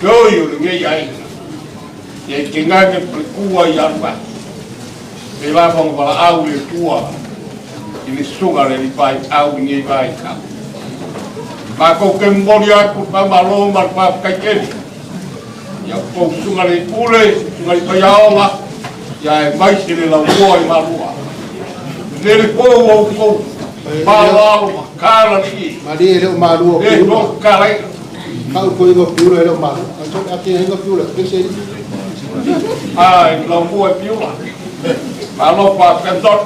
toi o lenei aiga. Ia i tainane falekua ia Aluaga. Pei lava ona valaau le Atua i le susuga a le Alii Faifeau i lenei vaitau. Matou te momoli atu le faamalo ma le faafetai tele i a outou susuga i le Pule, susuga i le Faiaoga, ia aemaise le laumua i Malua. Lele po ua outou faaaloalo ma talalii. Malie e le o malua o Le Piula. toatalaina. Kau ko ingo Piula e le o malua. A te ingo Piula, ke se Ai, laumua i Piula. Malo faafetai Don.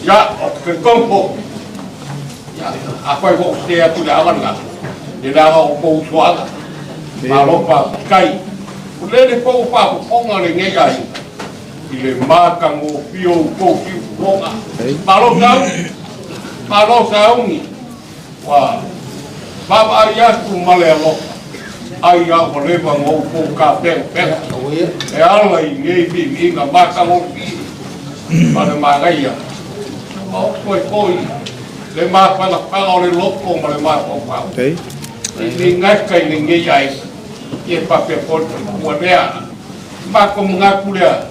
Ia, o te talitonu foi, ia, afai foi o sese atu le ava lena, e leaga o outou usoaga. Malo faafetai. O lele foi ua faafofoga lenei aiga i le matagofie o outou siufofoga. Malo sauni, malo sauni. Ua vaavaai atu ma le alofa, ai a ua leva ona outou tapenapena e ala i nei viiviiga matagofie ma le manaia ma oso ai foi le mafanafana o le loto ma le mafaufau i le gata i lenei aiga. Ia e faapea foi le faletua lea. Matou manatu lea,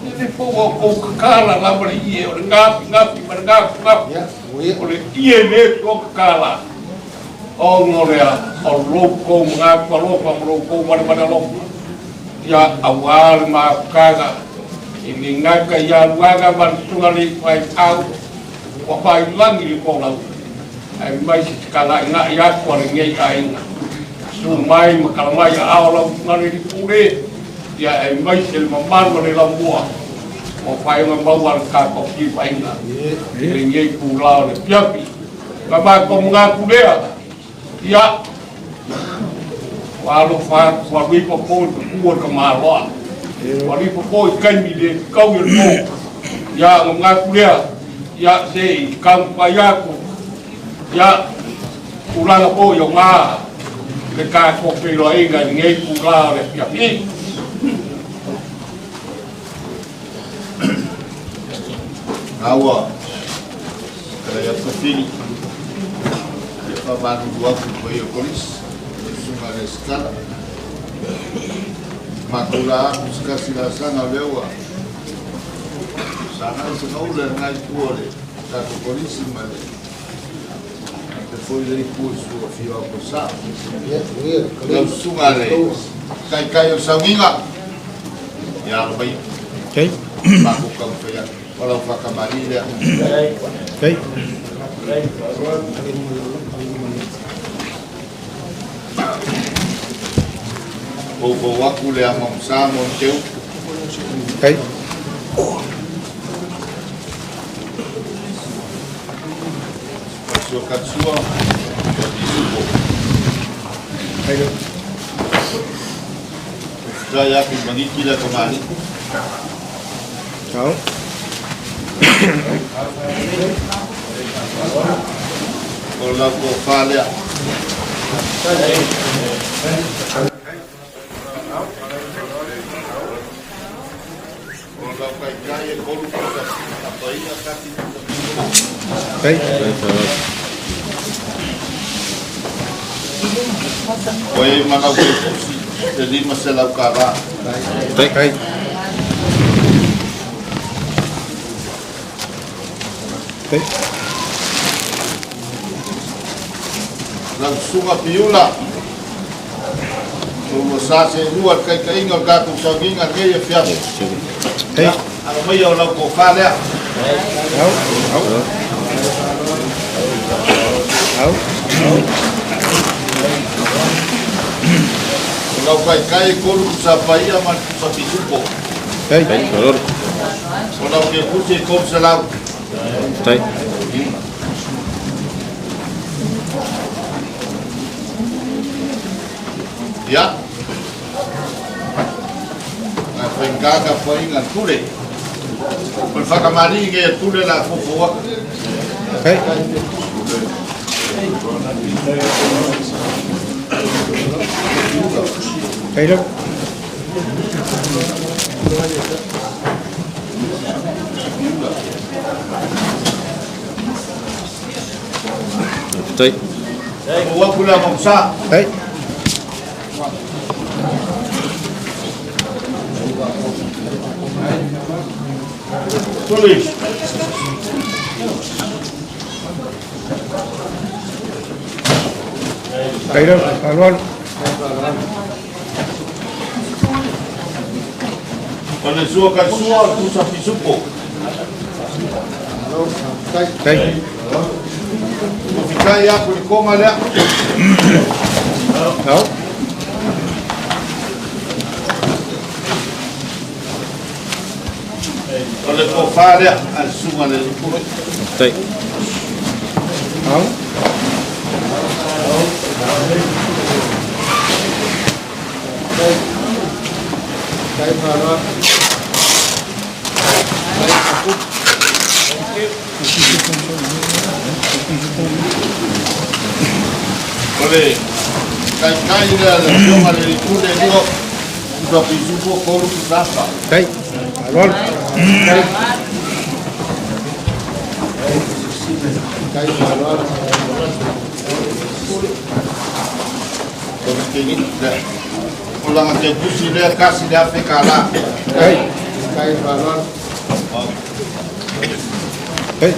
e le fou a outou tatala lava le ie o le gafigafi ma le gafugafu. O le ie le tou tatala, ona o lea o lo outou manatu alofa ma lo outou valevale alofa. Ia, aua le mafutaga i le gata ia Luaga ma le susuga le faifeau ua faiilagi le folauga, aemaise se talaigai atu a lenei aiga. Susu mai ma tala mai aao lau susuga le Pule, ia aemaise le mamalu o le laumua ua faaiuga maua le tatou filifaiga i lenei itula o le afiafi. Na matou manatu lea, ia, ua alofa atu, ua alu ifo foi le pupuu o le tamaloa, ua alu ifo foi i taimi le fetaui o le po. Ia, ona manatu lea, ia, se i taumafai atu, ia, tulaga foi o na le tatou feiloaiga i lenei itula o le afiafi. Aua, talai atu Fili, ia faamalulu atu i le paia o Kolisi, le susuga i le Resitala. Matou la atu se tasi laasaga o lea ua sagai se gaula i lena itu o le tatou Kolisi ma le faapea foi le itu i le afio atu o Sa. Lau susuga le Taitai o le Sauniga, ia alo maia. Matou taumafai atu. O lau faatamalii lea. Foufou atu le ama o Sa mo le teu. Sua Katsua, Pisupo. Faafetai atu i Maniti le tamalii. Ciao. O lau tofa lea. O lau taitai e kolu pusa apaia tasi pusa Hey. Ua i ai ma lau pusi le 500 tala. Hey. Hey. Lau susuga Piula, Tolu sa se lua le taitaiga o le tatou sauniga lenei afiafi. Ia, alo maia o lau tofa lea. Au. Au. Au. O lau taitai e kolu pusa paia ma le pusa pisupo. Hey. O lau kepusi e 300. Tai. Ia. Ae faigata tapuaiga a le Pule. O le faatamalii lenei a le Pule o le a foufou atu. Faafetai. Foufou atu le ama o Sa. Hey. Tuli. Tai lau, faaaloalo. O le sua kai sua, o le pusa pisupo. Tai. Faafetai atu i le koma lea. Au. O le tofa lea a le susuga i le Pule. Tai. Au. O le taitai lea le afioga i le Pule Lio, pusa pisupo, kolu pusapa. Tai. Faaaloalo. Tai. Tai faaaloalo. O le kegi lea. O langa te tusi lea kasi lea fe kala. Tai. Tai faaaloalo. Tai.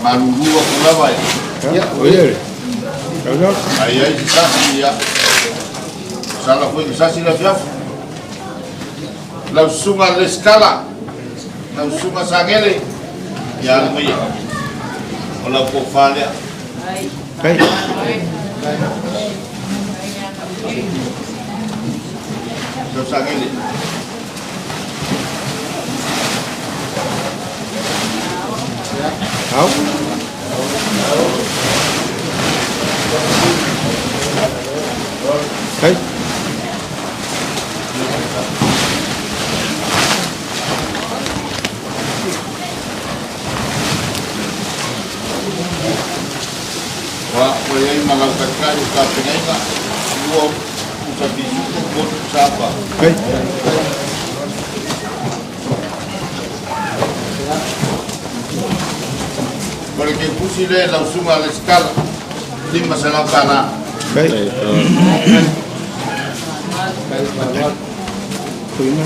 Malulua ku lava ia. Ia, o ia le. Faaaloalo. Ai ai se sasi ia. Sala foi ke sasi la fiafu. Lau susuga le skala. Lau susuga Sangele. Ia alu mai ia. O lau tofa lea. Tai. Lau Sangele. Au. Tai. Wa ua i ai ma lau taitai o tapenaiga, lua pusa pisupo, tolu pusa apa. Tai. O le keukusi lea i lau susuga a Lesitala, $500. Tai.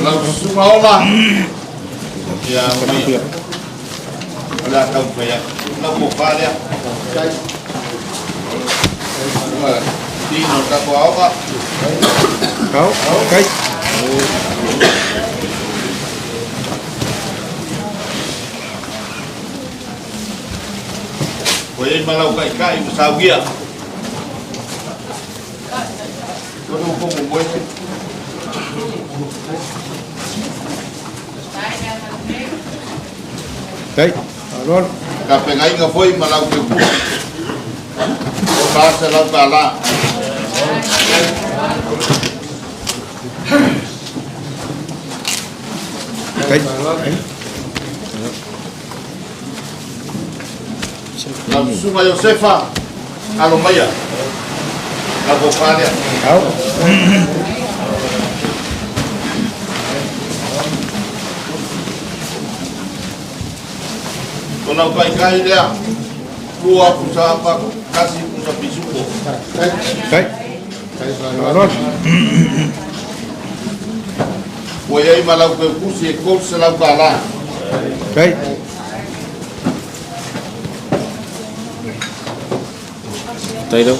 Lau susuga Ola, ia maia. O le a taumafai atu. Lau tofa lea. Susuga Tino o le tatou aoga. Au. Tai. Ua i ai ma lau taitai ma saugia. Tonu ko mo moe. Tai. Faaaloalo. Tapegaiga foi ma lau keukusi. O $400. Tai. Lau susuga Iosefa, alo maia. Lau tofa lea. Au. O lau taitai lea, lua pusa apa, kasi pusa pisupo. Tai. Faaaloalo. Ua i ai ma lau keukusi e $300. Tai. Tai lau.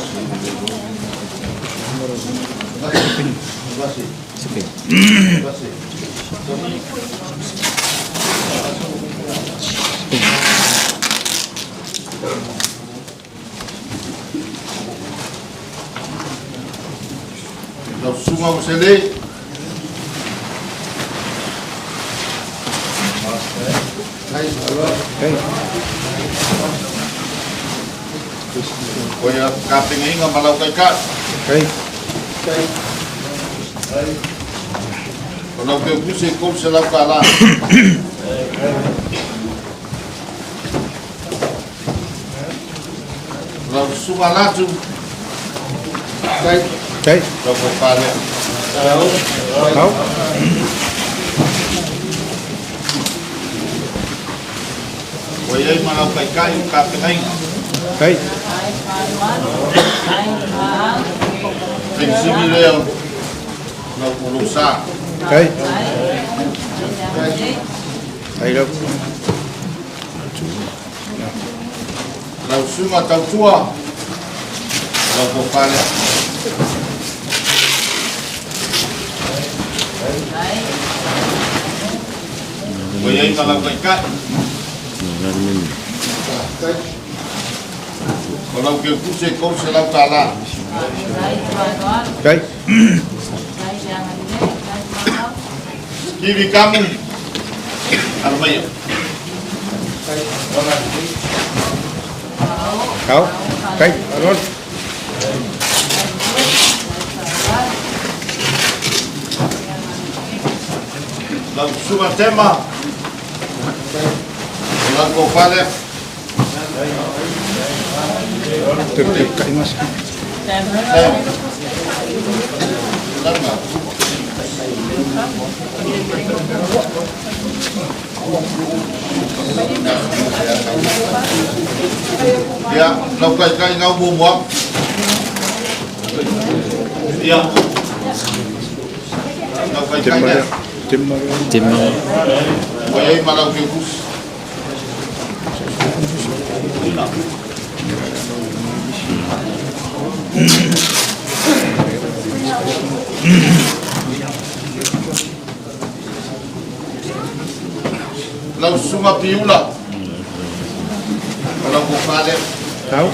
Lau susuga Uselei. O ia tapegaiga ma lau taitai. Tai. O lau keukusi e $300. Lau susuga Latu. Tai. Lau tofa lea. Au. Ua i ai ma lau taitai o tapegaiga. Tai. Penisini lea o Lau o lou sa. Kai. Kai lau. Lau susuga tautua, lau tofa lea. Ua i ai ma lau taitai. O lau keukuse e $300. Kai. Kiwi kamu. Alo maia. Kau. Kai. Alo. Lau susuga tema. O lau tofa lea. Ia, lau taitai gau muamua. Ia. Lau taitai lea. Tema. Ua i ai ma lau keukusi. Lau susuga Piula, o lau tofa lea. Tau.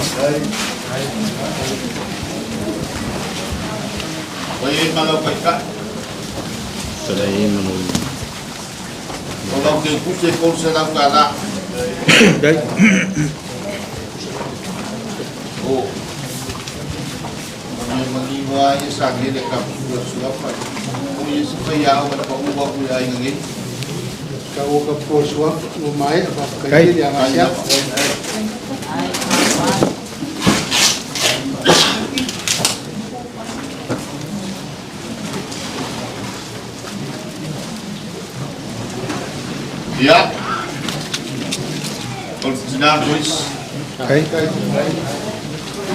Ua i ai ma lau taitai. O lau keukuse e $300. Kai. O. O mea manino lava ia sa gele ka sua suafa. O ia se faiaoga na pau aku i aiga nei. Ka o ka po suafa ua maea faafetai tele ia Gasiafa. Ia, o le tina Joyce. Kai.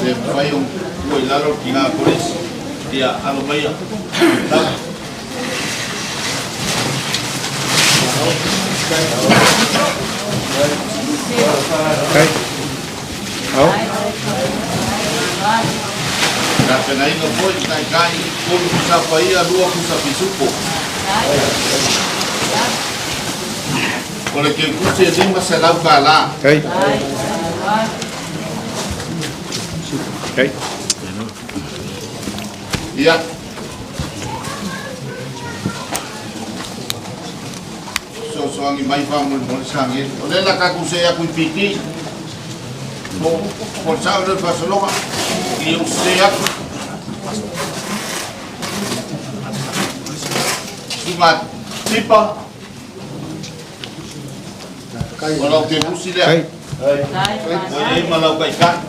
Le mafai ona tua i lalo le tina Joyce. Ia, alo maia. Tau. Kai. Au. Tapenaina foi le taitai, tolu pusa paia, lua pusa pisupo. O le keukuse e $500. Kai. Kai. Ia. Sosoagi mai faamolemole sagele. O lea la tatou see atu i PT. Po o le sao lea o le faasologa. Ia ou see atu. Susuga Tipa. O lau kerusi lea. Ua i ai ma lau taitai.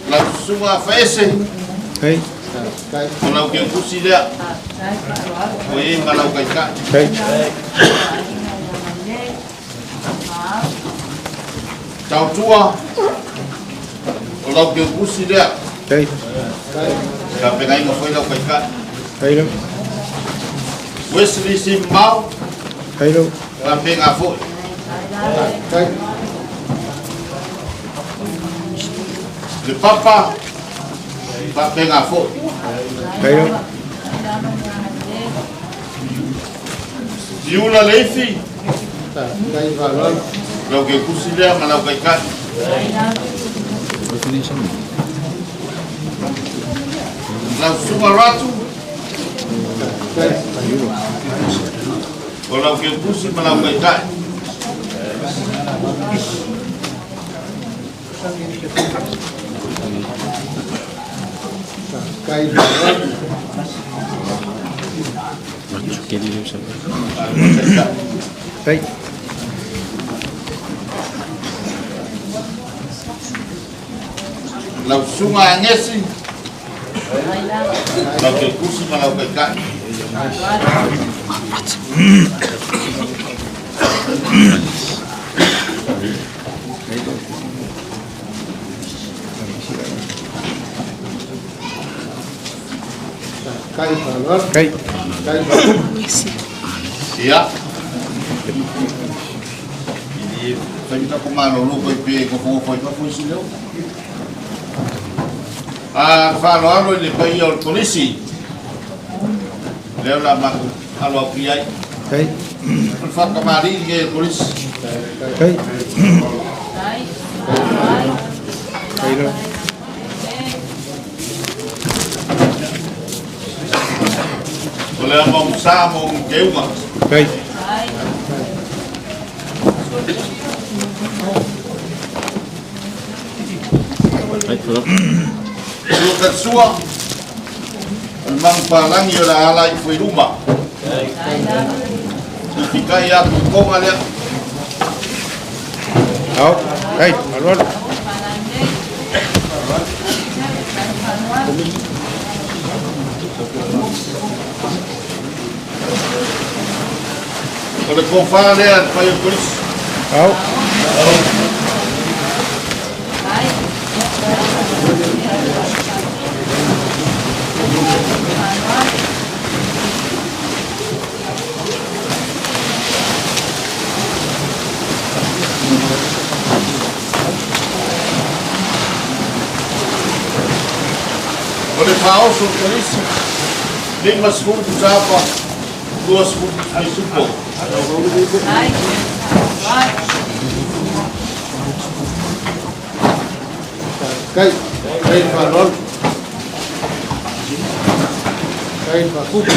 Lau susuga Faese. O lau keukusi lea. Ua i ai ma lau taitai. Tautua. O lau keukusi lea. Tapenaina foi lau taitai. Wesley Simau. Faapena foi. Le Papa. Faapena foi. Iula Leifi. Lau keukusi lea ma lau taitai. Lau susuga Ratu. O lau keukusi ma lau taitai. Lau susuga Agesi. Lau keukusi ma lau taitai. Kai faaaloalo. Kai. Kai faakupu. Ia. I fai ta ko malolo ko pe ko fo fo fo isi leo. A faaaloalo i le paia o le kolisi. Leo la maku alo atu i ai. Kai. O le whakamari i le kolisi. Kai. Kai la. O le ama usa mo un teuga. Kai. Sua katsua. O le manupalangi o le ala i fuiluma. Ifikai atu i konga lea. Ao. Kai. Alo alo. O le kofa lea le pai o kolisi. Ao. O le faaoso o le kolisi. 50 pusapa, 20 pisupo. Kai. Kai faaaloalo. Kai faakupu.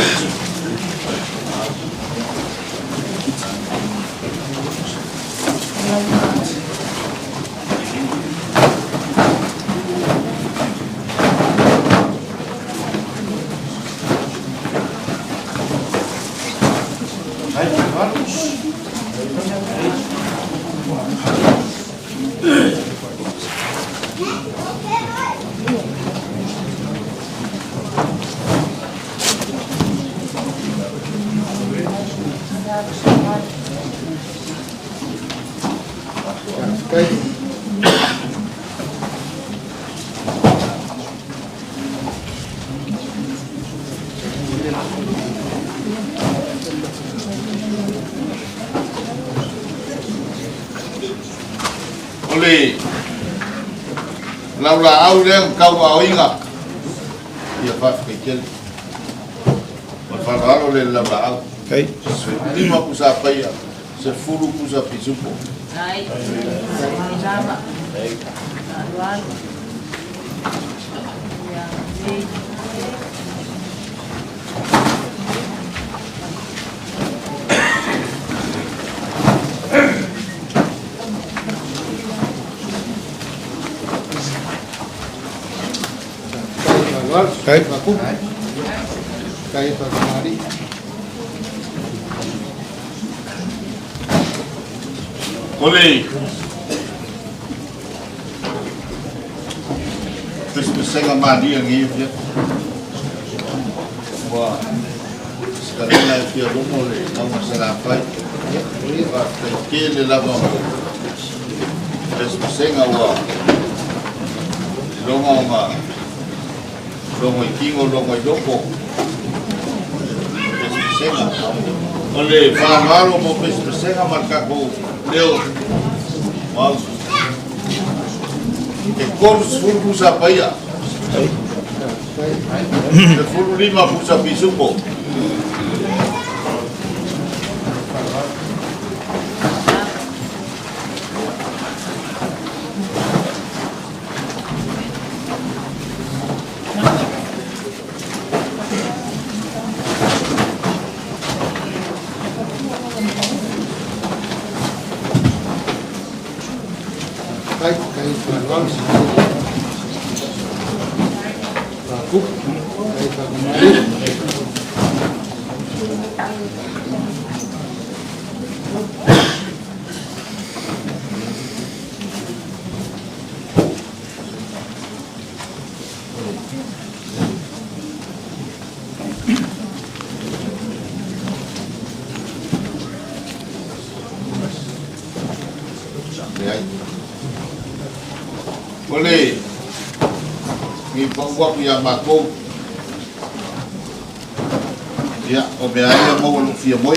Kai faaaloalo. Kai. O le laulaau lea ma kauaoiga. Ia faafetai tele. O le faaaloalo lea i le laulaau. Kai. 15 pusa paia, 10 pusa pisupo. Kai faaaloalo. Kai faakupu. Kai faakamali'i. O le pesepesega malia lenei afia. Ua sikalena e fia logo le mauga Salafai. Faafetai tele lava mo pesepesega ua iloga ona logo i tigo logo i loko. Pesepesega. O le faaaloalo mo pesepesega ma le tatou leo mau. E 30 pusa paia. 15 pusa pisupo. Kai. Kai faaaloalo. Faakupu. Kai faakamali'i. Leai. O le ni pau atu ia matou. Ia, o mea ai ia maua lou fia moe.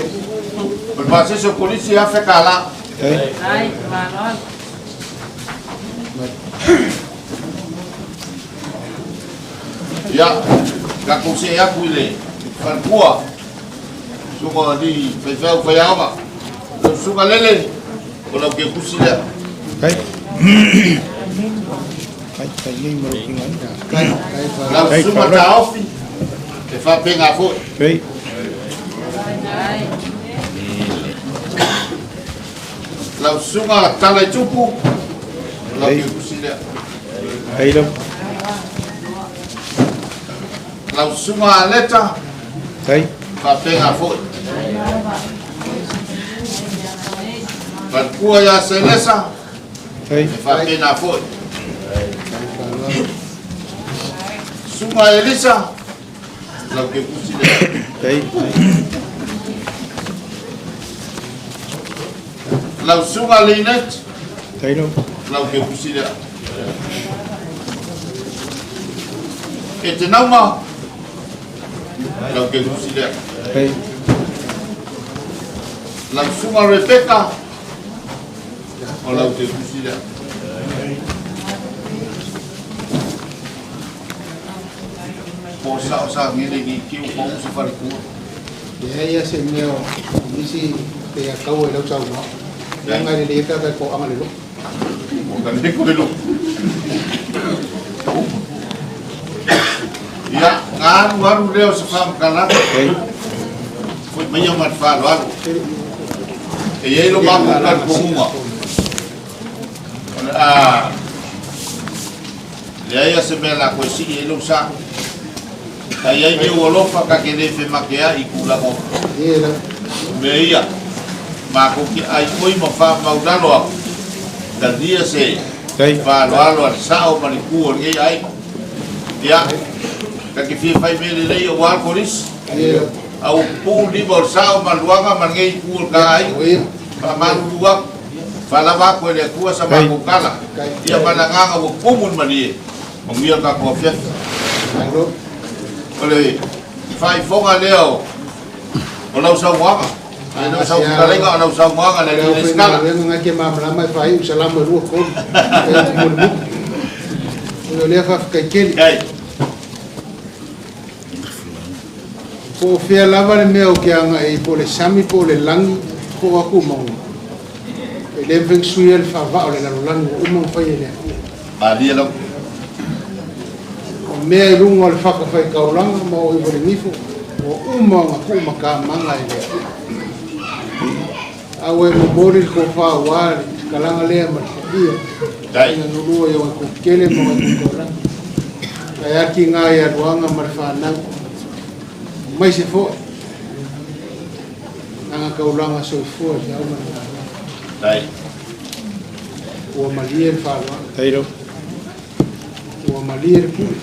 O le pasese o Kolisi e $1,000. Ai, malo. Ia, tatou see atu i le faletua, susuga o alii faifeau faiaoga. Lau susuga Lele, o lau kepusi lea. Lau susuga Taofi, e faapena foi. Lau susuga Talaitupu, o lau kepusi lea. Lau susuga Aleta, faapena foi. Faletua ia Selesa, e faapena foi. Susuga Elisa, lau kepusi lea. Lau susuga Linet, lau kepusi lea. E te nauma, lau kepusi lea. Lau susuga Rebecca, o lau kepusi lea. Po o sao sa ngele ni kiu pa usa faletua. Leai ia se mea o nisi pe a kaua i lau saunoaga. Leaga e lelei ai pe a kai koaga le lo'u. O ka leko le lo'u. Ia, na alu alu lea o se faamatalaga. Foi mai ia ma le faaaloalo. E i ai lo matou talitonuga. O le a leai a se mea la koe sii ai lou sa. Ka i ai ni ou alofa ka ke le femakea'i i tulaga o mea ia. Matou te ai oi ma faamaulalo aku, talia se faaaloalo a le sao ma le ku o lenei aiga. Ia, ta te fia fai mea lelei aua le kolisi. A ua pupuu lima o le sao ma luaga ma lenei itu o le ta aiga. Faamalulu aku, faalava atu e le Atua sa matou tala. Ia ma le agaga ua tumu le malie, manuia le tatou afiafi. O le faaifoga lea o lau saunoaga. E le o sau fetalaiga o lau saunoaga le alii resitala. Galuega nga ke malamalama e faaiu salamo e lua tolu. E mulimuli. O lea faafetai tele. Po o fea lava le mea ou te agai ai, po o le sami, po o le lagi, po o aku mauga, e le mafai ona suia le faavaa o le lalolagi ua uma ona faia e le Atua. Malie lava. O mea i luga o le fatafaitaulaga ma o iva le nifo, ua uma ona tuumatamaga e le Atua. A ua e momoli le tofa aua le kalaga lea ma le paia, ina nulua i ogatou tele ma ogatou taulaga. Ae ati gā i aluaga ma le fanau, maise foi, aga taulaga soifua i au ma le galuega. Ua malie le faaaloalo. Ua malie le pule.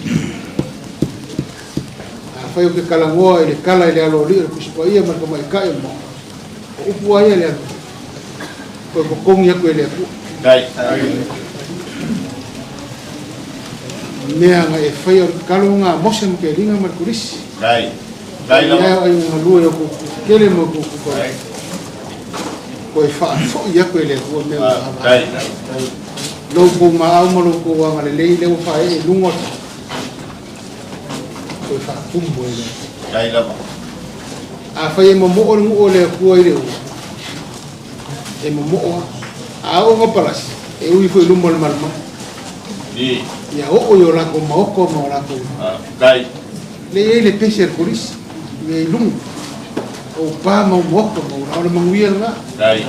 Afai ou te talanoa i le tala i le aloalii o le Tusi Paia ma le tamaitai o le Maota, o upu lava ia a le Atua, toe totogi atu e le Atua. Mea na e faia o le tatalo lena a Mose ma Keliga ma le Kolisi. Ia o aiga galue i o kou kele ma o kou kukaula. Toe faafoi atu e le Atua mea ua ava. Lou kou maau ma lou kou agalelei lea ua faaee i luga o le toe faatumu e le Atua. Dai lava. Afai e momoo le nuu o le Atua i le ua, e momoo lava. A oo ina palasi, e ui foi i luma o le malumalu. Ia oo i o latou maoko ma o latou. Dai. Le i ai le pese a le kolisi, ia i luga. O pa ma o maoko ma o o le manuia lena. Dai.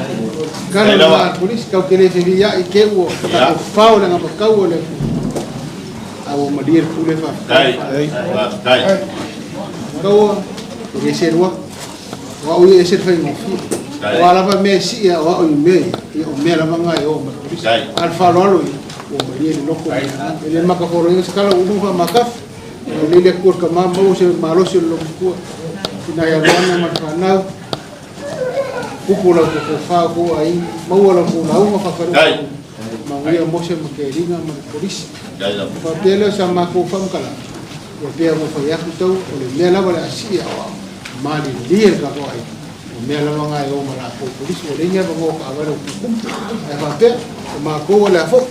Kalo lena a le kolisi, kau te le feviai i te ua tatou fao le agamakau o le Atua. A ua malie le pule faafetai. Dai. Faafetai. Kaua, e le selua. O au ia e ese le faigofie. O a lava mea e sii a o au i mea ia, ia o mea lava na e o ma le kolisi. A o le faaaloalo ia, ua malie le loto ma le agaga. E le makafoloina se tala ua uma ona faamatafi. Ua lelei le Atua i le tama maua se malosi o le logomatua. Ina ia luana ma le fanau, upu o lau tofa o kou aiga, maua lau kou lauga faafalua manuia Mose ma Keliga ma le kolisi. Faapea lea o sa matou faamatalaga, ia pei ona fai atu tau, o le mea lava o le a sii a o au. Malilie le tatou aiga, o mea lava na e o ma latou polisi, ua leai ni avanoa o taavale o tumutumu. Ae faapea, o matou o le a foi.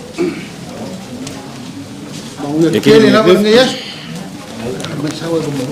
Manuia tele lava lenei aso. Mai sau e luma.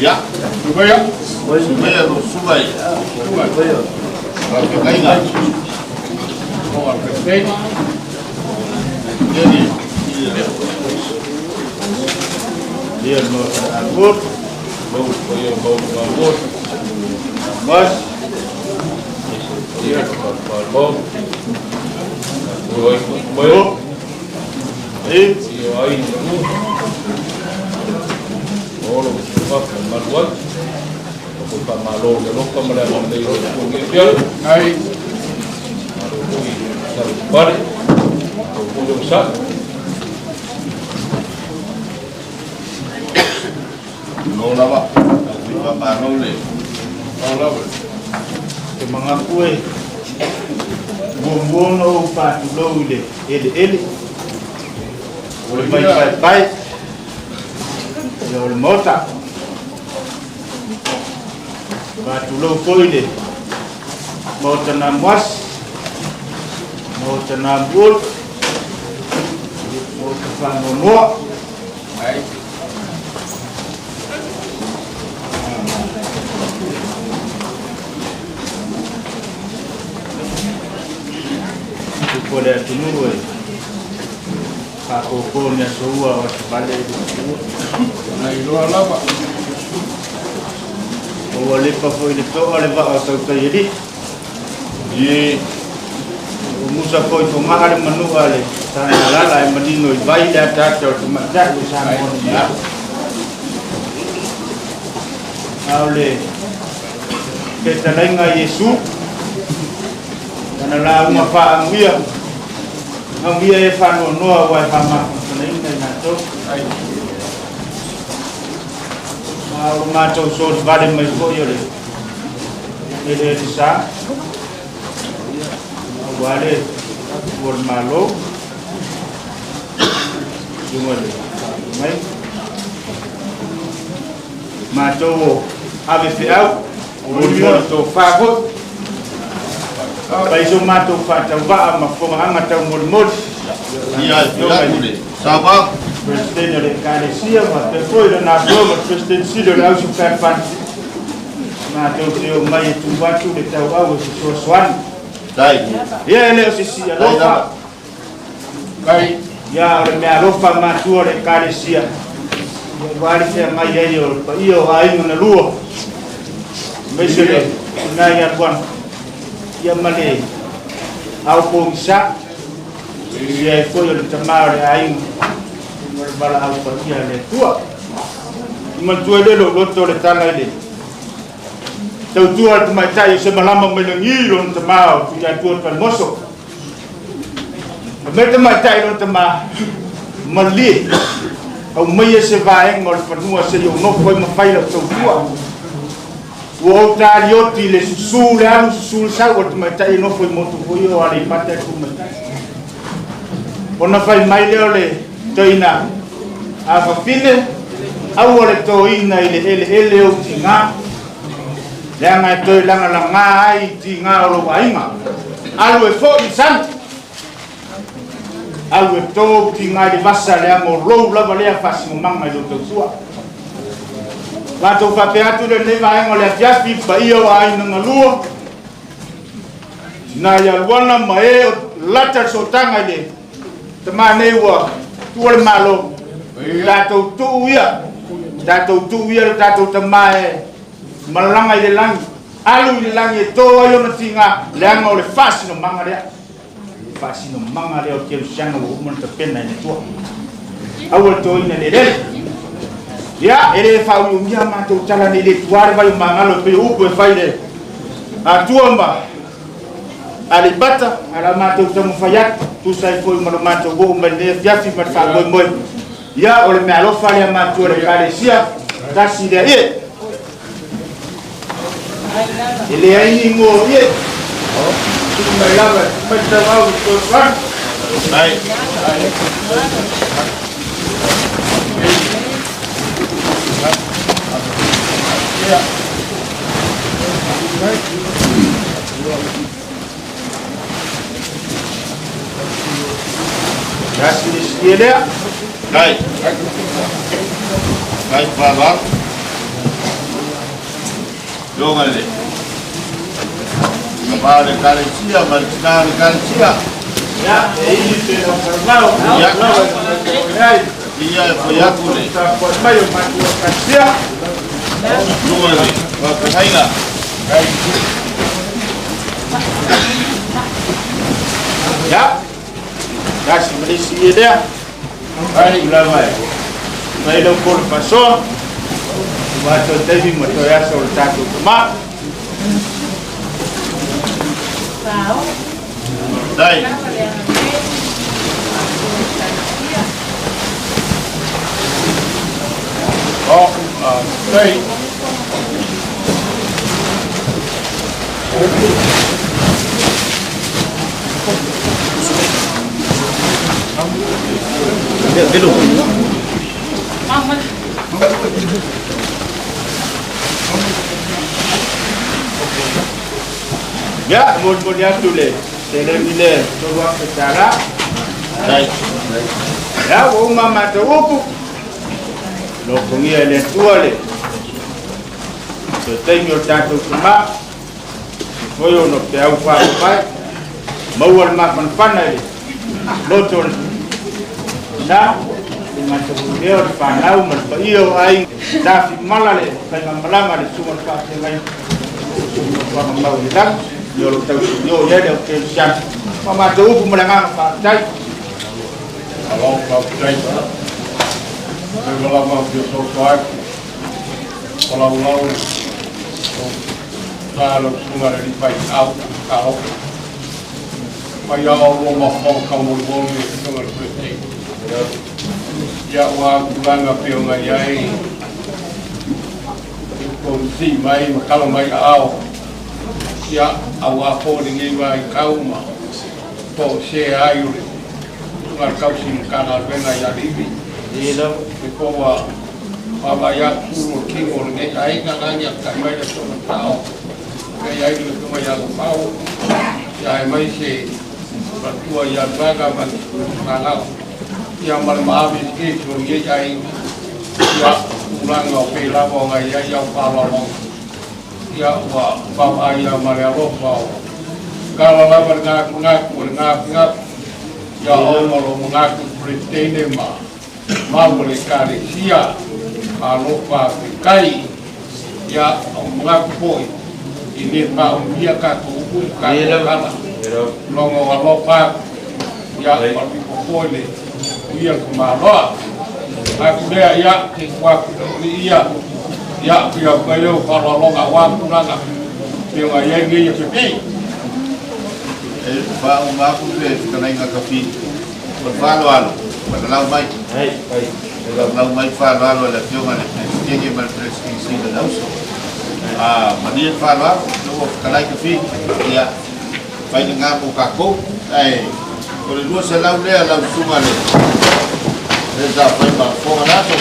Ia, Sumaia. Sumaia no Sumai. Faafetai. Ia no agur, Mau ia mau mau. mas Ia mau. Oi, mau. E Ia ai nu. Olo pa maluai. Ko pa malo le loka ma le nei o ko nge pia. Ai. Malo i sa pare. Ko ko sa. No lava. Pa malo le. No lava. Te mangaku e muamua ona ou faatulou i le eleele o le vaipaepae ia o le maota faatulou foi i le maota namuasi maota namuolu maota faanoanoa. Ai. Foi le atunuu e faapōpō ni aso ua o aso vale i le Na iloa lava. O ua lepa foi le to'a le vaa o tautai alii. Ie. O musa foi foga'a le manu'a le tagalala e manino i vai le ataata o tamaitai o Samoa ni alu. A o le fetalaiga Iesu lana lauga faaaguia aguia e faanoanoa ua e faamafanafanaina i latou. Ma o lo matou solivale mai foi o le eleele sa aua le ua le Malo luga le mai matou o ave feau molimoli tofā foi pai so matou faatauvaa ma fogaaga taumolimoli. Ia, e le Sawa. Presidente o le Ekalesia faapea foi lana afioga le Presidente Sili o le Ausufealofani, matou te o mai e tuu atu le tauau e fesoasoani. Dai. Ia e le o sisi alofa. Ia o le mea alofa matua o le Ekalesia. Ia ua le feagai ai o le paia o aiga na lua. Aemaise le tina ia Luana. Ia ma le ao pogisa. Ia ai foi o le tamā o le aiga. Ma le valaau paia a le Atua. I matua le lou loto le tala i le tautua a le tamaitai o se malama mai lagi lona tamā o Tuiatua le Falemoso. E mai tamaitai lona tamā, malie, aumaia se vaega o le fanua se i ou nofo ai ma fai lau tautua. Ua ou talioti le susū le alu susū le sau o le tamaitai e nofo i motu foi o Aleipata e tumaitai. Ona fai mai lea o le toeaina a fafine, aua le toina i le eleele ou tigā, leaga e toe lagalagā ai i tigā o lou aiga. Alu e foi i sami, alu e tō ou tigā i le vasa, leaga o lou lava lea faasinomaga i lou tautua. Matou faapea atu lenei vaega o le afiafi i le paia o aiga galua, tina ia Luana ma e o lata le sootaga i le tamā nei ua tuua le Malo. Tatou tuu ia, tatou tuu ia le tatou tamā e malaga i le lagi, alu i le lagi e tō ai ona tigā, leaga o le faasinomaga lea. Faasinomaga lea o kerisiano ua uma ona tapena e le Atua. Aua le toina i le eleele. Ia, e le faaumiumia matou tala nei le tuā le vai o magalo e pei o upu e fai le Atua ma Aleipata, a la matou taumafai atu, tusa ai foi ma lo matou oo mai lenei afiafi ma le faamoemoe. Ia, o le meaalofa lea matua le Ekalesia, tasi lea ie. E leai ni igoa ie. Tuu mai lava, tuu mai tauau i fesoasoani. Ai. Tasi le silia lea. Dai. Dai faaaloalo. Ioga le tamā o le Ekalesia ma le tinā o le Ekalesia. Ia, e ili pe lau kalavao. Ia. Lava e matou ai. Ia e foi atu le. Tapuai mai o matou Ekalesia. Susuga i le faafeagaiga. Ia, tasi ma le isi ia lea. Ai lava e. Mai lau polo faasoa. Ua toe taimi ma toe aso o le tatou tamā. Dai. Oh, dai. Ia, e molimoli atu le seleni lea e $3,000. Dai. Ia, ua uma matou upu. Lofogia e le Atua le toe taimi o le tatou tamā. Foi ona peau faavae. Maua le mafanafana i le loto o le tina, le matagofie o le fanau ma le paia o aiga. Tafimala le faigamalaga a le Susuga i le Faafeagaiga, Susuga Fagamau i le Lagi, ia o lo o tausilio i ai le au kerisiano. Ma matou upu ma le agaga faafetai. Malo faafetai. Leva lava o fia soso atu. O laulau sa lau susuga le alii faifeau talofa. Mai lava o lua mafaufauga taumolimoli le afioga i le Peresetene. Ia ua tulaga pei ona i ai i tou sii mai ma tala mai aao, ia aua foi lenei vaitau ma toesea ai o le susuga i le tausi Matagaluega ia Livi. E po ua vaavaai atu sulu o le tino o lenei aiga lagi a tai mai le afioga tao e i ai le afioga ia Lopau, ia aemaise matua ia Vaga ma le fanau, ia ma le maave eseese o lenei aiga, ia tulaga o pei lava ona i ai au faaaloaloga, ia ua vaavaai lava ma le alofa o tala lava le gakugaku o le gakugaku, ia ona o lou manatu i Peresetene ma mau o le Ekalesia alofa fekai, ia o manatu foi e le faaumia tatou upu ma tatou tala logo o alofa ia ma piko foi le ia le tamaloa atu lea ia te atu ia ia pia kai leo faaaloaloga aua tulaga pei ona i ai nei ia fepi. E faauma atu le fetalaiga Kapi o le faaaloalo ma le lau mai. E lau mai faaaloalo a le Afioga i le Peresetene ma le Peresetene Sili o le Auso. A malie le faaaloalo, lea ua fetalai Kapi, ia fai lena mo tatou. Ae o le 200 lea lau susuga le le sa fai ma fofoga le aso.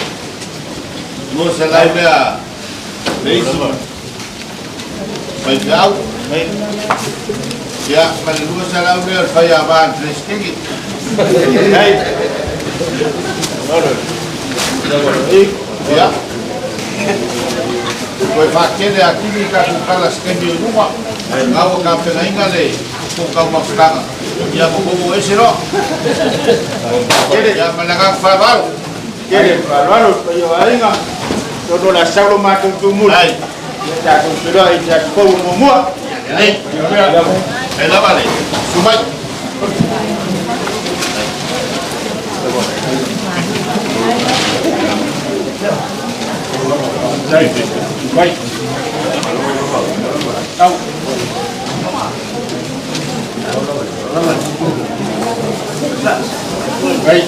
200 lea le isi faifeau. Ia, ma le 200 lea o le faiava a le Peresetene. Ia, toe faatele atili tatou tala se taimi o i luma. Na ua tapenaina le taumafaga, ia ma kou ese loa. Ia, ma le agaga faaaloalo. Tele le faaaloalo i le paia o aiga, atonu o le a sau lo matou tumuli. Ia tatou feiloai i se aso fou o muamua. E lava le sumai. Vai. Tau. Vai.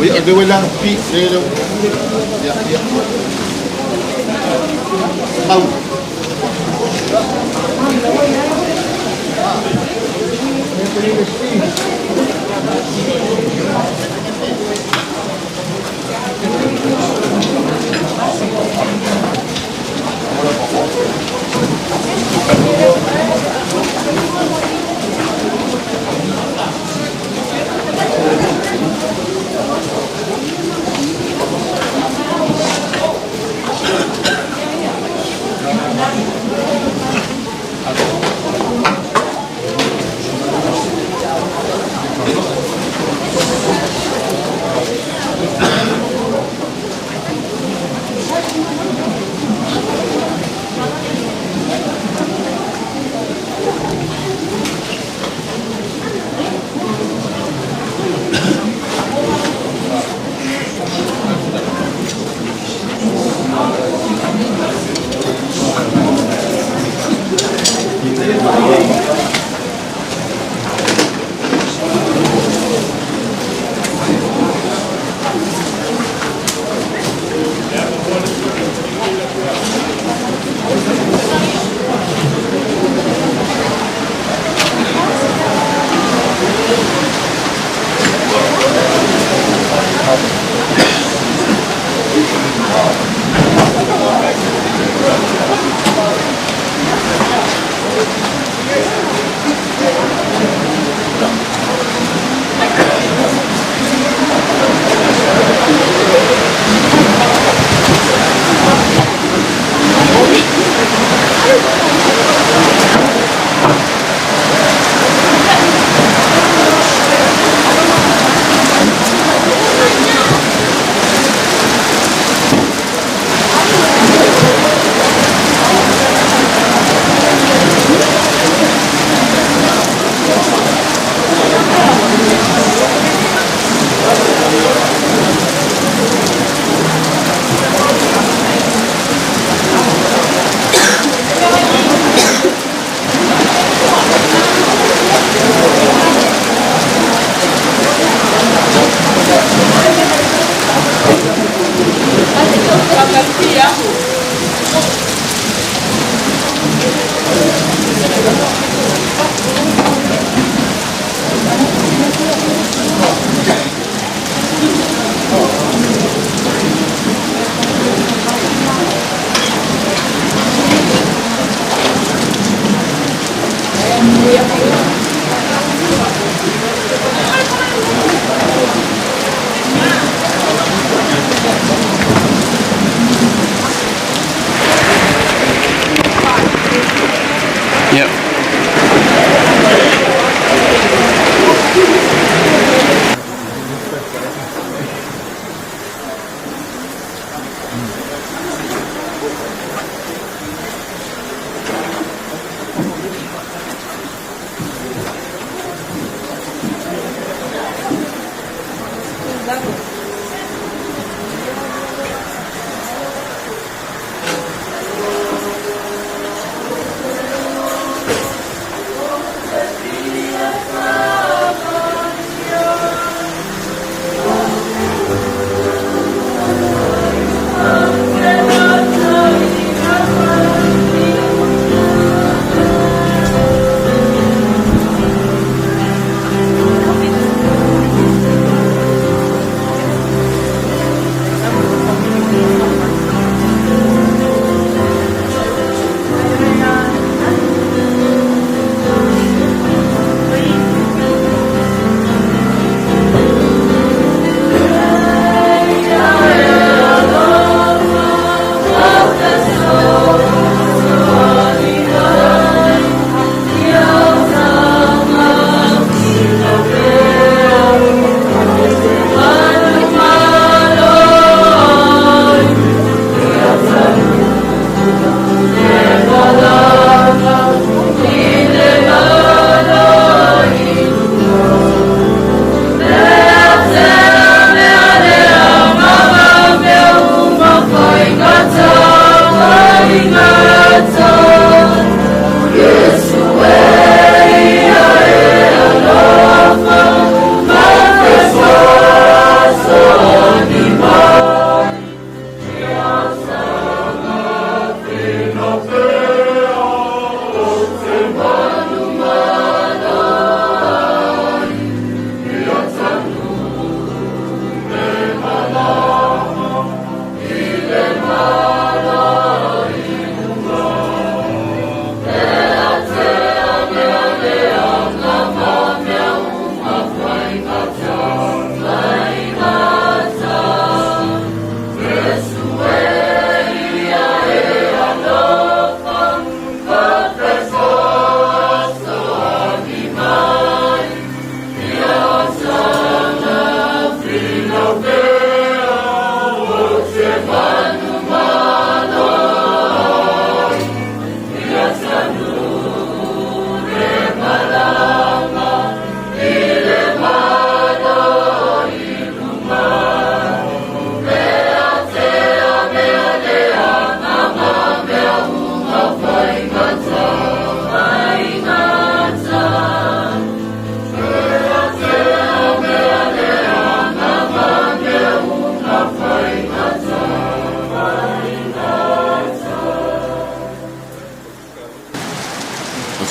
Oi, ave oi lano pi, le le. Ia, ia. Mau.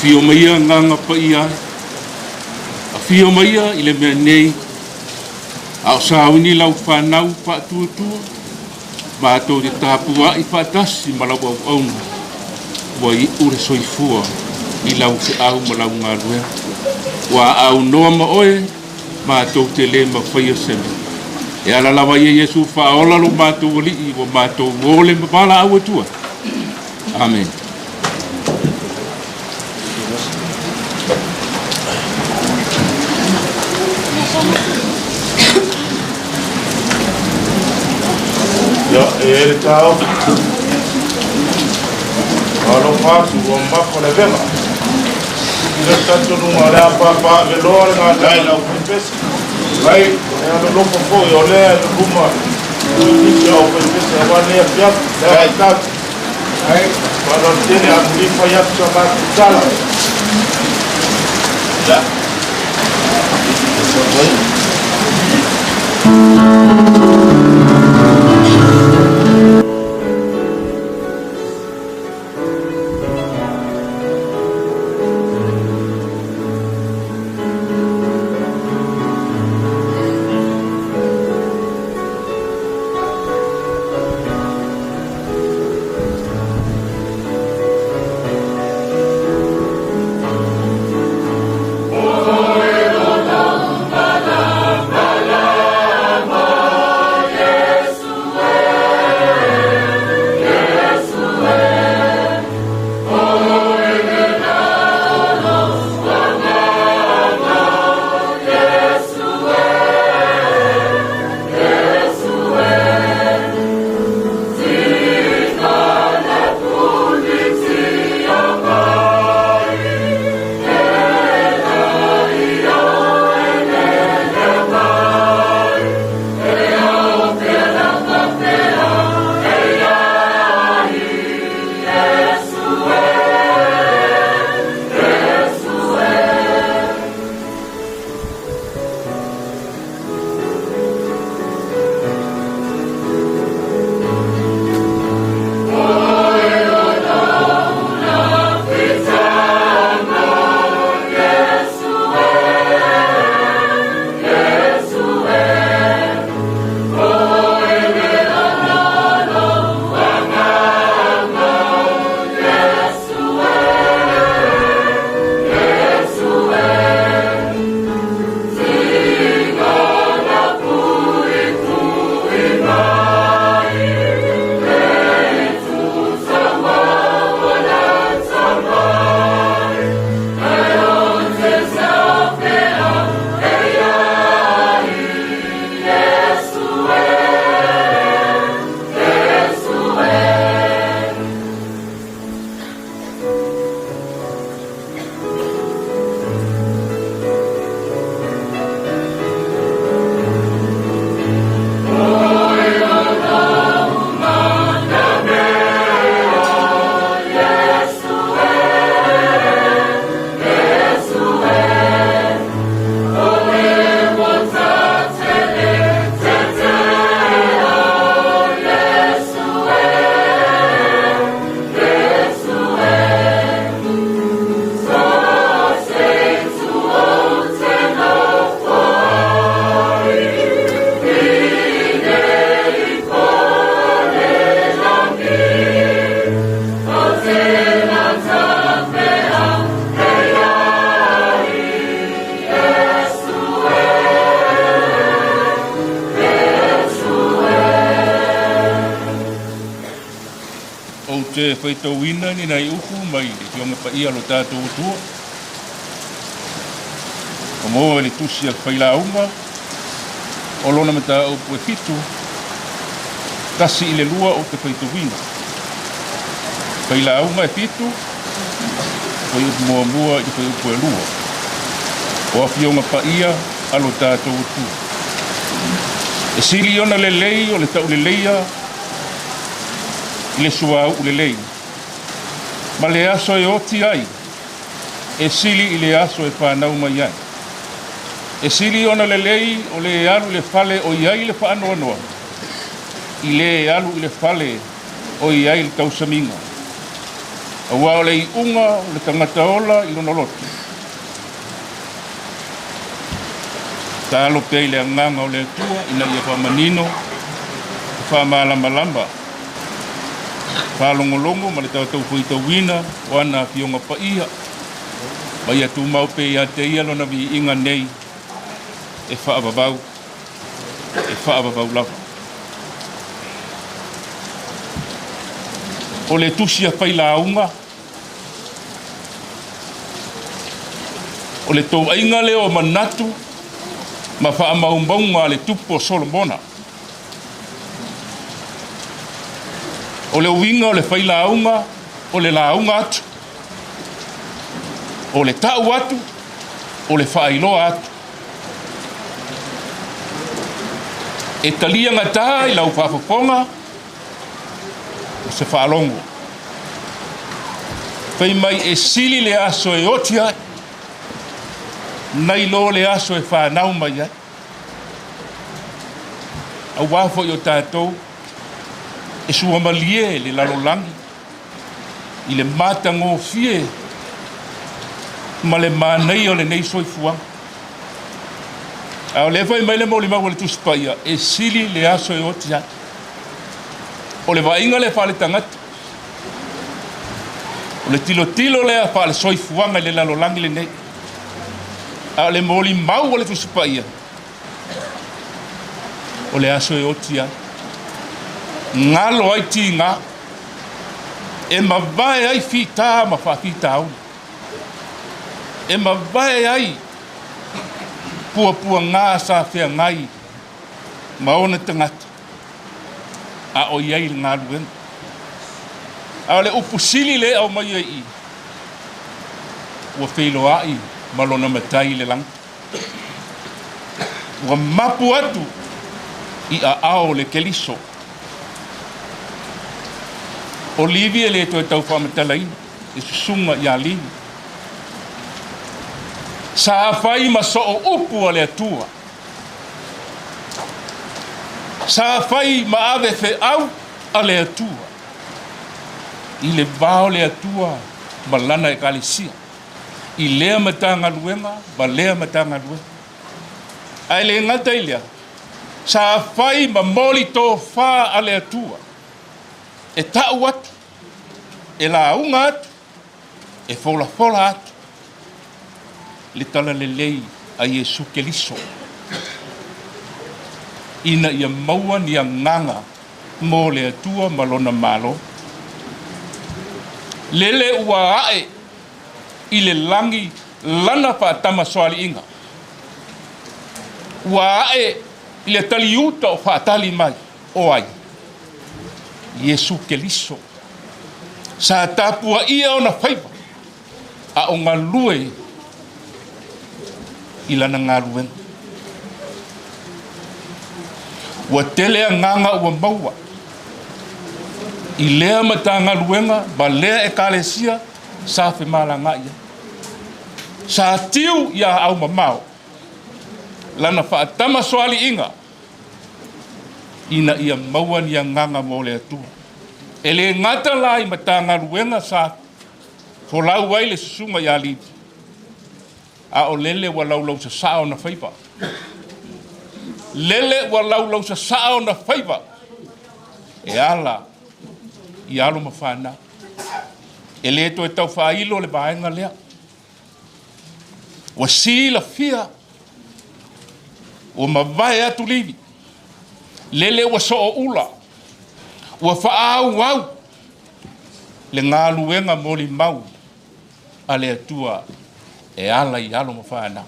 Afio maia Agaga Paia e, afio maia i le mea nei, a o sauni lau fanau faatuatua, matou te tapuai faatasi ma lau auauna, ua iu le soifua i lau feau ma lau galuega. Ua aunoa ma oe, matou te le mafaia se mea. E ala lava ia Iesu faaola lo matou Alii, ua matou ole ma valaau atu ai. Amene. Ia, e i ai le taofi. Alofa atu ua mamafa le avega. I le talitonuga o le a papaaveloa le galuega i le aufaipese. Ai, e alolofa foi o lea e luluma i nisi o aufaipese aua lenei afiafi, lea vaitau. Ai, faaaloalo tele amuli fai atu sa matou tala. Ia. Ou te faitauina ni nai upu mai le Afioga Paia lo tatou Atua. Ua maua i le tusi a le Failauga o lona mataupu e 7, 1 i le 2 ou te faitauina. Failauga e 7, fuaiupu muamua i le fuaiupu e 2. O Afioga Paia a lo tatou Atua. E sili ona lelei o le tauleleia i le suauu lelei, ma le aso e oti ai, e sili i le aso e fanau mai ai. E sili ona lelei o le alu i le fale o i ai le faanoanoa, i le alu i le fale o i ai le tausamiga. Auā o le iuga o le tagata ola i lona loto, Tatalo pea i le Agaga o le Atua ina ia faamanino ma faamalamalama, faalogologo ma le tatou faitauina o ana Afioga Paia, ma ia tumau pea ia te Ia Lona viiga nei e faavavau, e faavavau lava. O le tusi a Failauga, O le touaiga lea o manatu ma faamaumauga a le tupu o Solomona. O le uiga o le failauga, o le lauga atu, o le tau atu, o le faailoa atu. E talia gata i lau faafofoga ma se faalogo. Fai mai e sili le aso e oti ai, nai lo le aso e fanau mai ai. Auā foi o tatou e suamalie le lalolagi i le matagofie ma le manaia o lenei soifuaga. A o lea fai mai le molimau a le Tusi Paia, e sili le aso e oti ai. O le vaaiga lea faaletagata, o le tilotilo lea faalesoifuaga i le lalolagi lenei. A o le molimau a le Tusi Paia, o le aso e oti ai, galo ai tiga, e mavae ai fita ma faafitauli, e mavae ai puapuaga sa feagai ma ona tagata a o i ai le galuega. A o le upu sili lea e aumaia i i, ua feiloai ma lona Matai i le lagi. Ua mapu atu i aao o le Keliso. O Livi e le toe tau faamatalaina le susuga ia Livi. Sa fai ma soo upu a le Atua. Sa fai ma ave feau a le Atua i le va o le Atua ma Lana Ekalesia i lea Matagaluega ma lea Matagaluega. Ae le gata i lea, sa fai ma moli tofa a le Atua e tau atu, e lauga atu, e folafola atu le talalelei a Iesu Keliso, ina ia maua ni agaga mo le Atua ma Lona Malo. Lele ua ae i le lagi Lana faatamasoaliiga, ua ae i le taliuta o faatali mai. O ai? Iesu Keliso. Sa tapuaia ona faiva a o galue i lana galuega. Ua tele agaga ua maua i lea Matagaluega ma lea Ekalesia sa femalagaai ai. Sa tiu i aau mamao lana faatamasoaliiga ina ia maua ni agaga mo le Atua. E le gata la i Matagaluega sa folau ai le susuga ia Livi, a o lele ua laulausasaa ona faiva. Lele ua laulausasaa ona faiva e ala i alo ma fanau. E le toe tau faailo le vaega lea. Ua silafia, ua mavae atu Livi, lele ua sooula, ua faaauau le galuega molimau a le Atua e ala i alo ma fanau.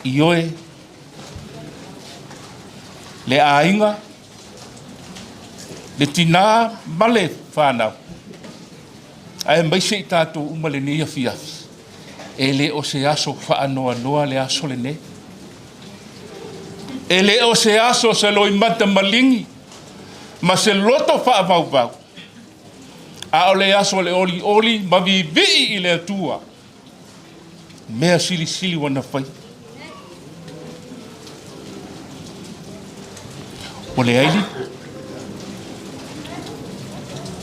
Ioe, le aiga, le tinā ma le fanau, aemaise i tatou uma lenei afiafi, e le o se aso faanoanoa le aso lenei. E le o se aso se loimata maligi ma se loto faavauvau, a o le aso o le olioli ma vivii i le Atua, mea silisili ua na faia. Ua leai Livi.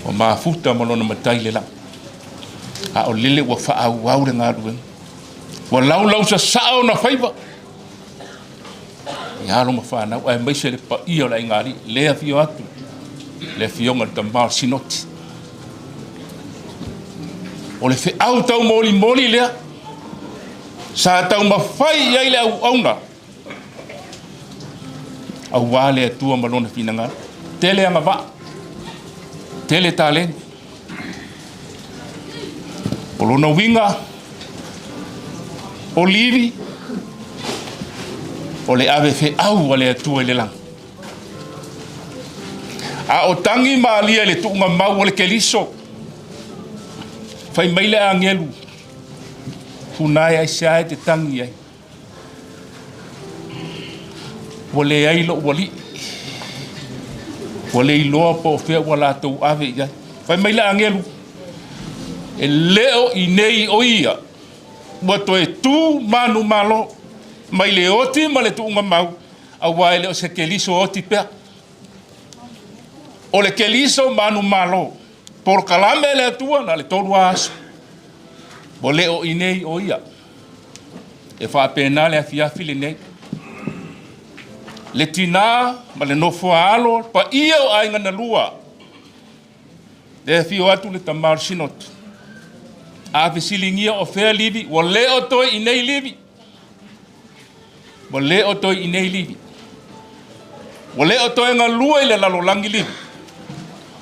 Ua mafuta ma lona matai i le lagi. A o lele ua faaauau le galuega. Ua laulau sasaa ona faiva i alo ma fanau, aemaise le paia o le aiga alii, le afio atu le afioga i le tama o le Sinoti. O le feau taumolimoli lea sa taumafai i ai le auauna aua le Atua ma lona finagalo. Tele agavaa, tele taleni. O lona uiga, o Livi, o le ave feau a le Atua i le lagi. A o tagi malie i le tuugamau o le Keliso, fai mai le agelu, Funae aisea e te tagi ai? Ua leai lou alii, ua le iloa po o fea ua latou ave i ai. Fai mai le agelu, e le o i nei o ia, ua toe tu manumalo mai le oti ma le tuugamau, aua e le o se Keliso oti pea. O le Keliso manumalo, polokalame le Atua na le tolu aso, ua le o i nei o ia. E faapena le afiafi lenei. Le tinā ma le nofoa alo, le paia o aiga na lua. Le afio atu le tama o le Sinoti. A fesiligia o fea Livi, ua le o toe i nei Livi. Ua le o toe i nei Livi. Ua le o toe galue i le lalolagi Livi.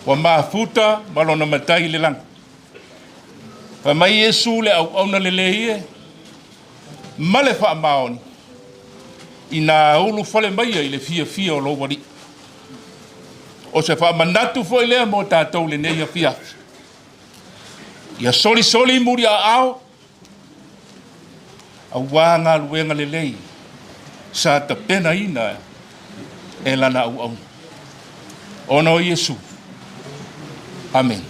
Ua mafuta ma lona matai i le lagi. Fai mai Iesu le auauna lelei e, ma le faamaoni, inā ulufale maia i le fiafia o lou Alii. O se faamanatu foi lea mo tatou lenei afiafi. Ia solisoli muliaao aua galuega lelei sa tapenaina e lana auauna. Ona o Iesu. Amene.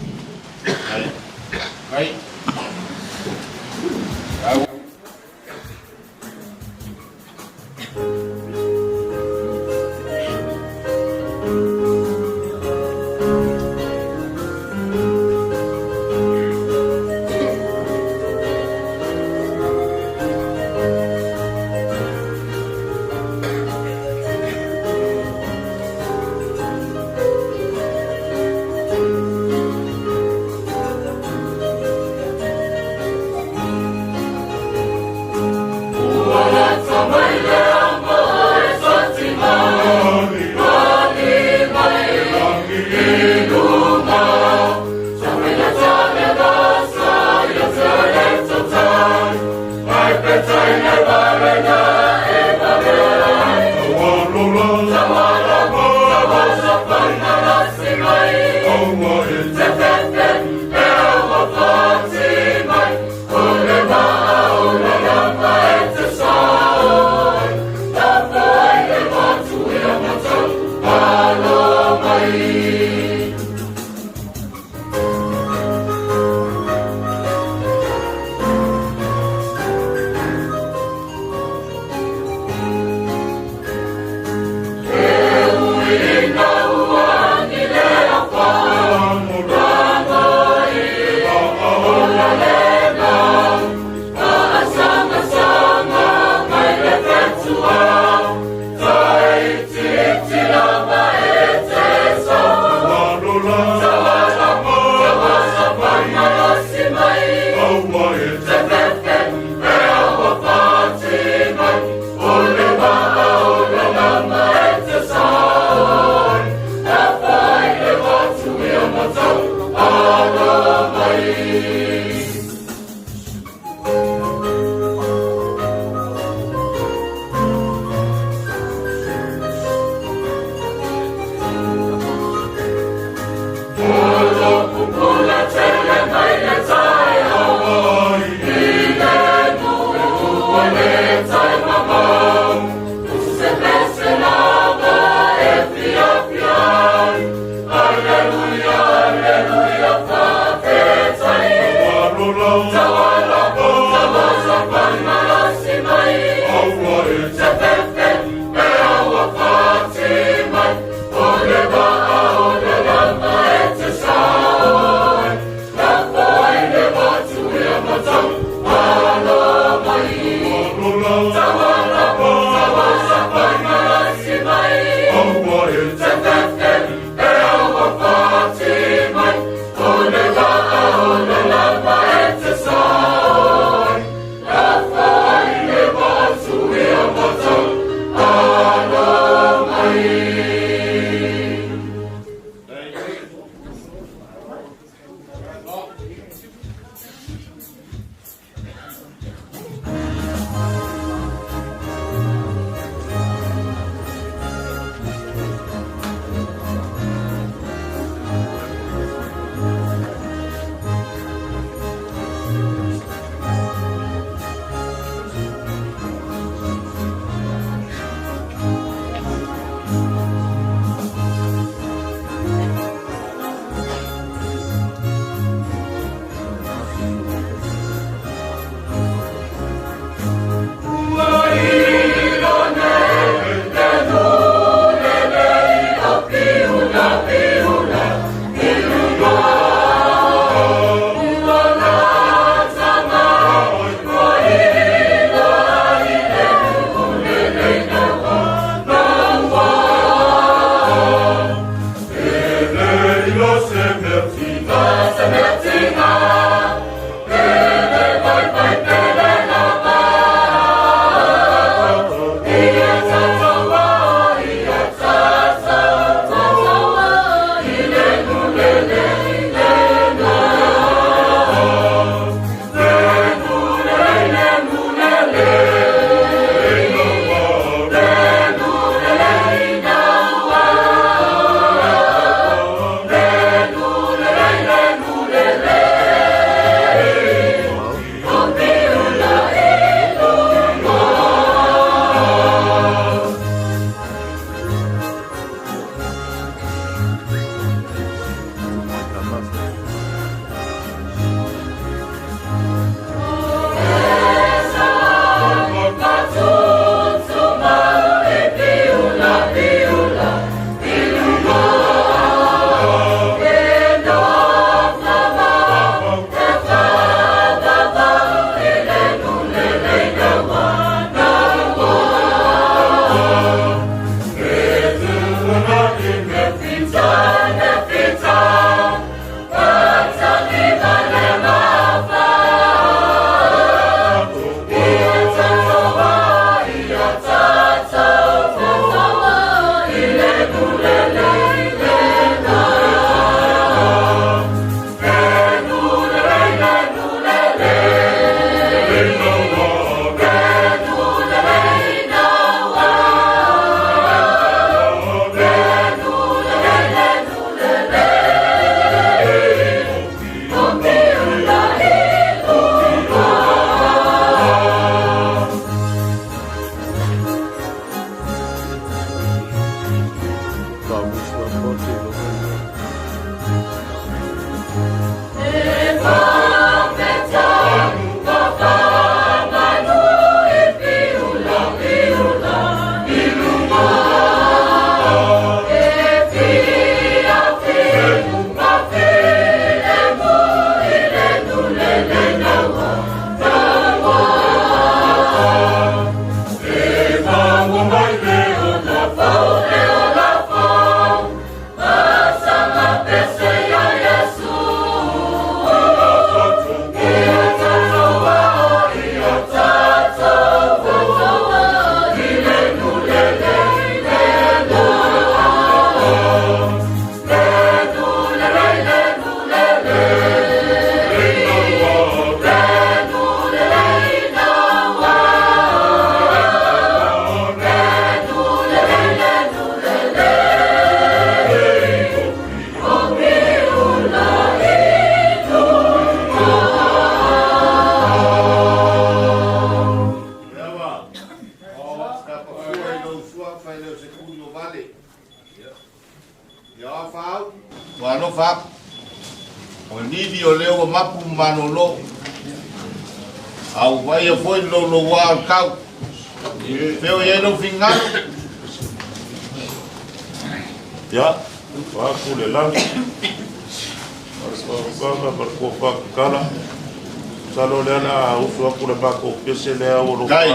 Pese lea ua lofa ai.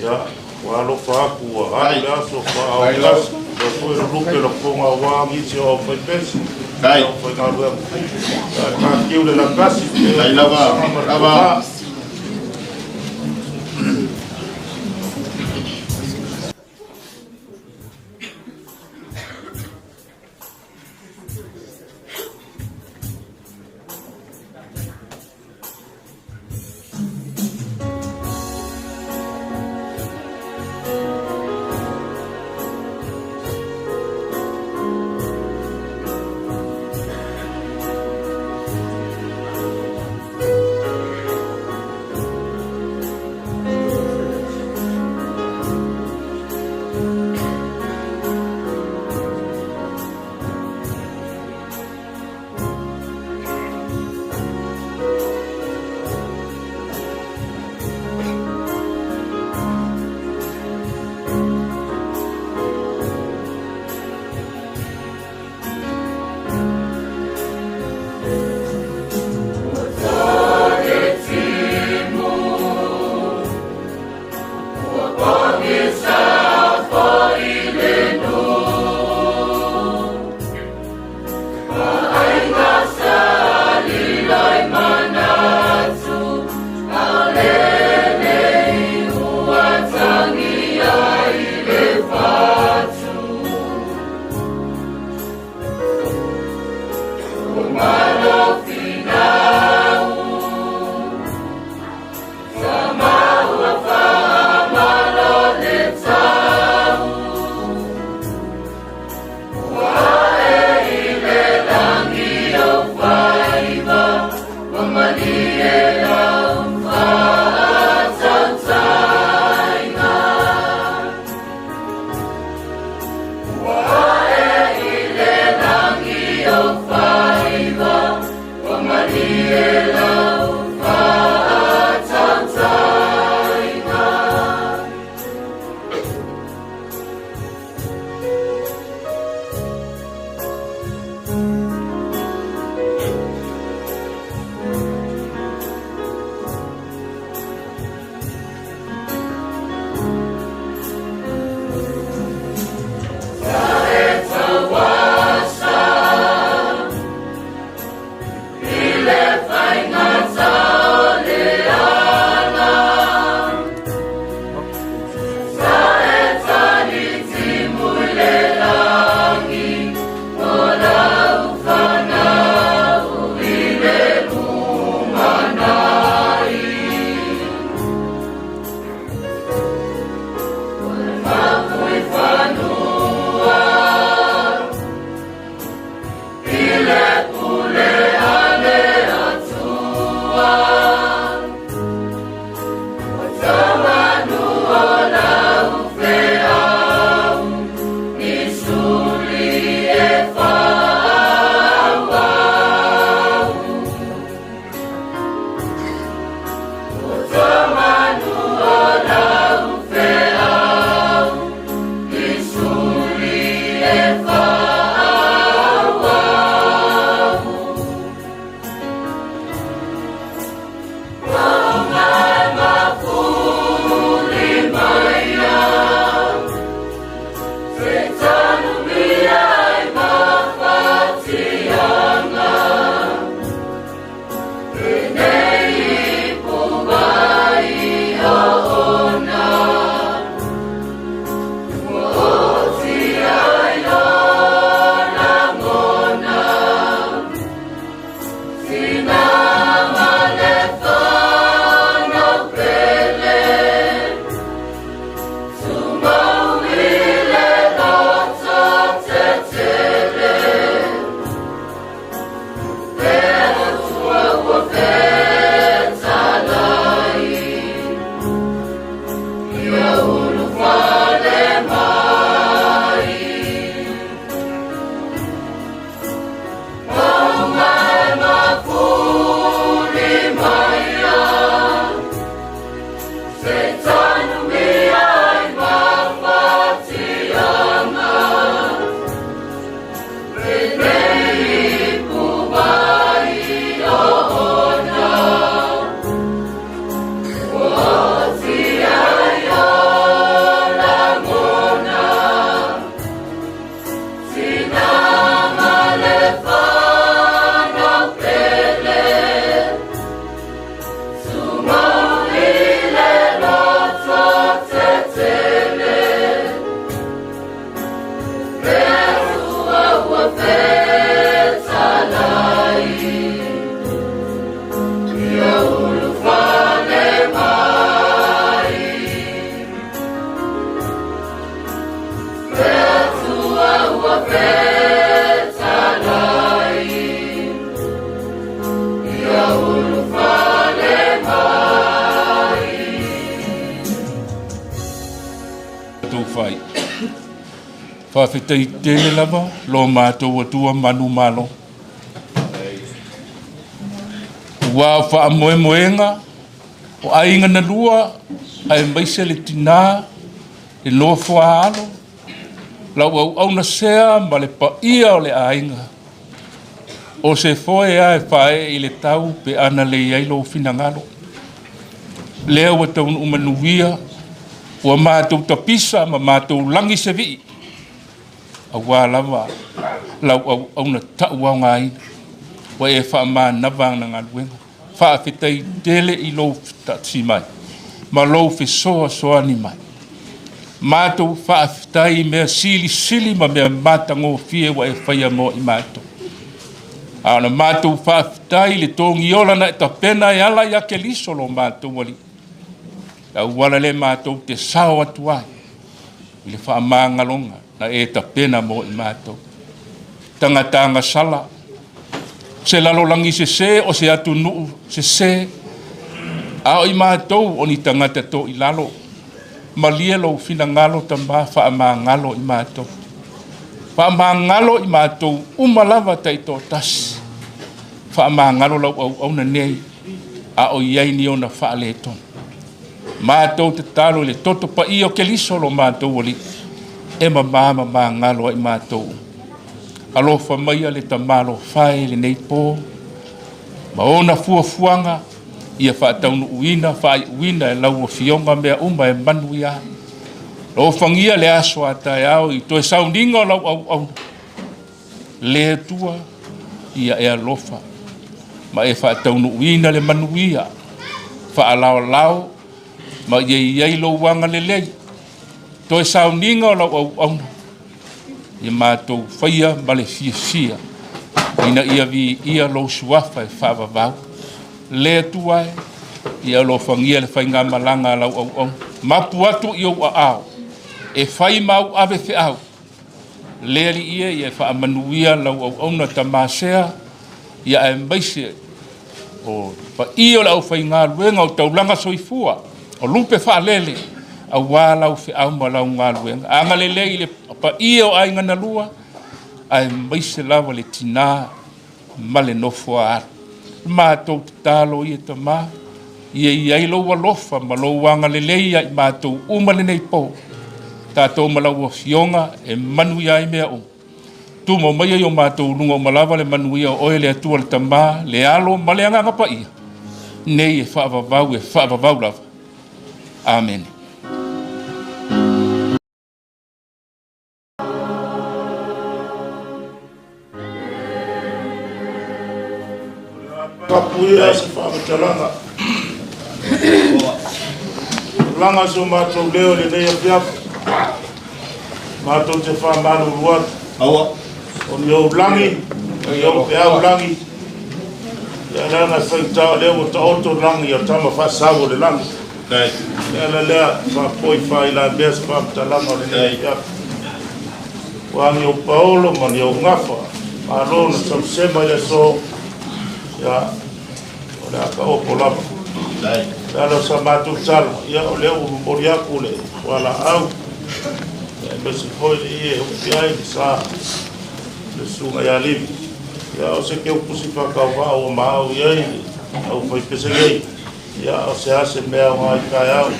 Ia, ua alofa atu ua alu le aso faaao tasi. Ua foi lulupe lafoga aua nisi o aufaipese. Aufaigaluega. Ia, tatiu le lakasi. Kai lava. Lava. Faafetai tele lava lo matou Atua manumalo. Ua o faamoemoega o aiga na lua aemaise le tinā, le nofo a alo, lau auauna sea ma le paia o le aiga. O se foe lava e faaee i le tau pe ana le i ai lou finagalo. Lea ua taunuu manuia, ua matou tapisa ma matou lagi se vii, aua lava lau auauna tauaogaina, ua e faamanava ana galuega. Faafetai tele i lou fetasi mai ma lou fesoasoani mai. Matou faafetai i mea silisili ma mea matagofie ua e faia mo i matou. A o le matou faafetai i le togiola na e tapena e ala ia Keriso lo matou Alii, le auala lea matou te sao atu ai i le faamagaloga na e tapena mo i matou. Tagata agasala, se lalolagi sese o se atunuu sese, a o i matou o ni tagata toilalo, malie lou finagalo Tama, faamagalo i matou. Faamagalo i matou uma lava taitoatasi. Faamagalo lau auauna nei, a o i ai ni ona faaletonu. Matou tatalo i le toto paia o Keriso lo matou Alii, e mama ma magalo ai matou. Alofa maia le Tama alofa e i lenei po, ma ona fuafuaga ia faataunuuina, faaiuina e lau Afioga mea uma e manuia ai. Alofagia le aso a taeao i toe sauniga o lau auauna, le Atua, ia e alofa ma e faataunuuina le manuia, faalaolao ma ia i ai lou agalelei, toe sauniga o lau auauna, ia matou faia ma le fiafia ina ia viia lou suafa e faavavau. Le Atua e, ia alofagia le faigamalaga a lau auauna, mapu atu i ou aao e fai ma au ave feau. Le Alii e, ia e faamanuia lau auauna tamasea, ia aemaise o paia o le aufaigaluega o taulaga soifua, o lupe faalele, aua lau feau ma lau galuega. Agalelei i le paia o aiga na lua, aemaise lava le tinā ma le nofo a alu. Matou tatalo ia Tama, ia i ai lou alofa ma lou agalelei ia i matou uma lenei po, tatou ma lau Afioga e manuia ai mea uma. Tumau maia i o matou luga uma lava le manuia o oe le Atua le Tama, le Alo ma le Agaga Paia, nei e faavavau e faavavau lava. Amene. Tapuia se faamatalaga. Laga so matou leo i lenei afiafi. Matou te faamalulu atu. Aua. O ni ou lagi, o ni ou peau lagi. Ia leaga e faitao lea ua taoto lagi o tama faasau o le lagi. Le ala lea faapoi faailamea se faamatalaga o lenei afiafi. Ua ni ou paolo ma ni ou gafa. Malo na sausema i le aso. Ia, o le a taoto lava. Le ala o sa matou tala, ia o lea ua momoli atu le fualaau, ia aemaise foi le ie e ufi ai le sa le susuga ia Livi. Ia o se keupusi faatauvaa ua maau i ai le aufaipese nei. Ia o se a se mea o ngai taeao.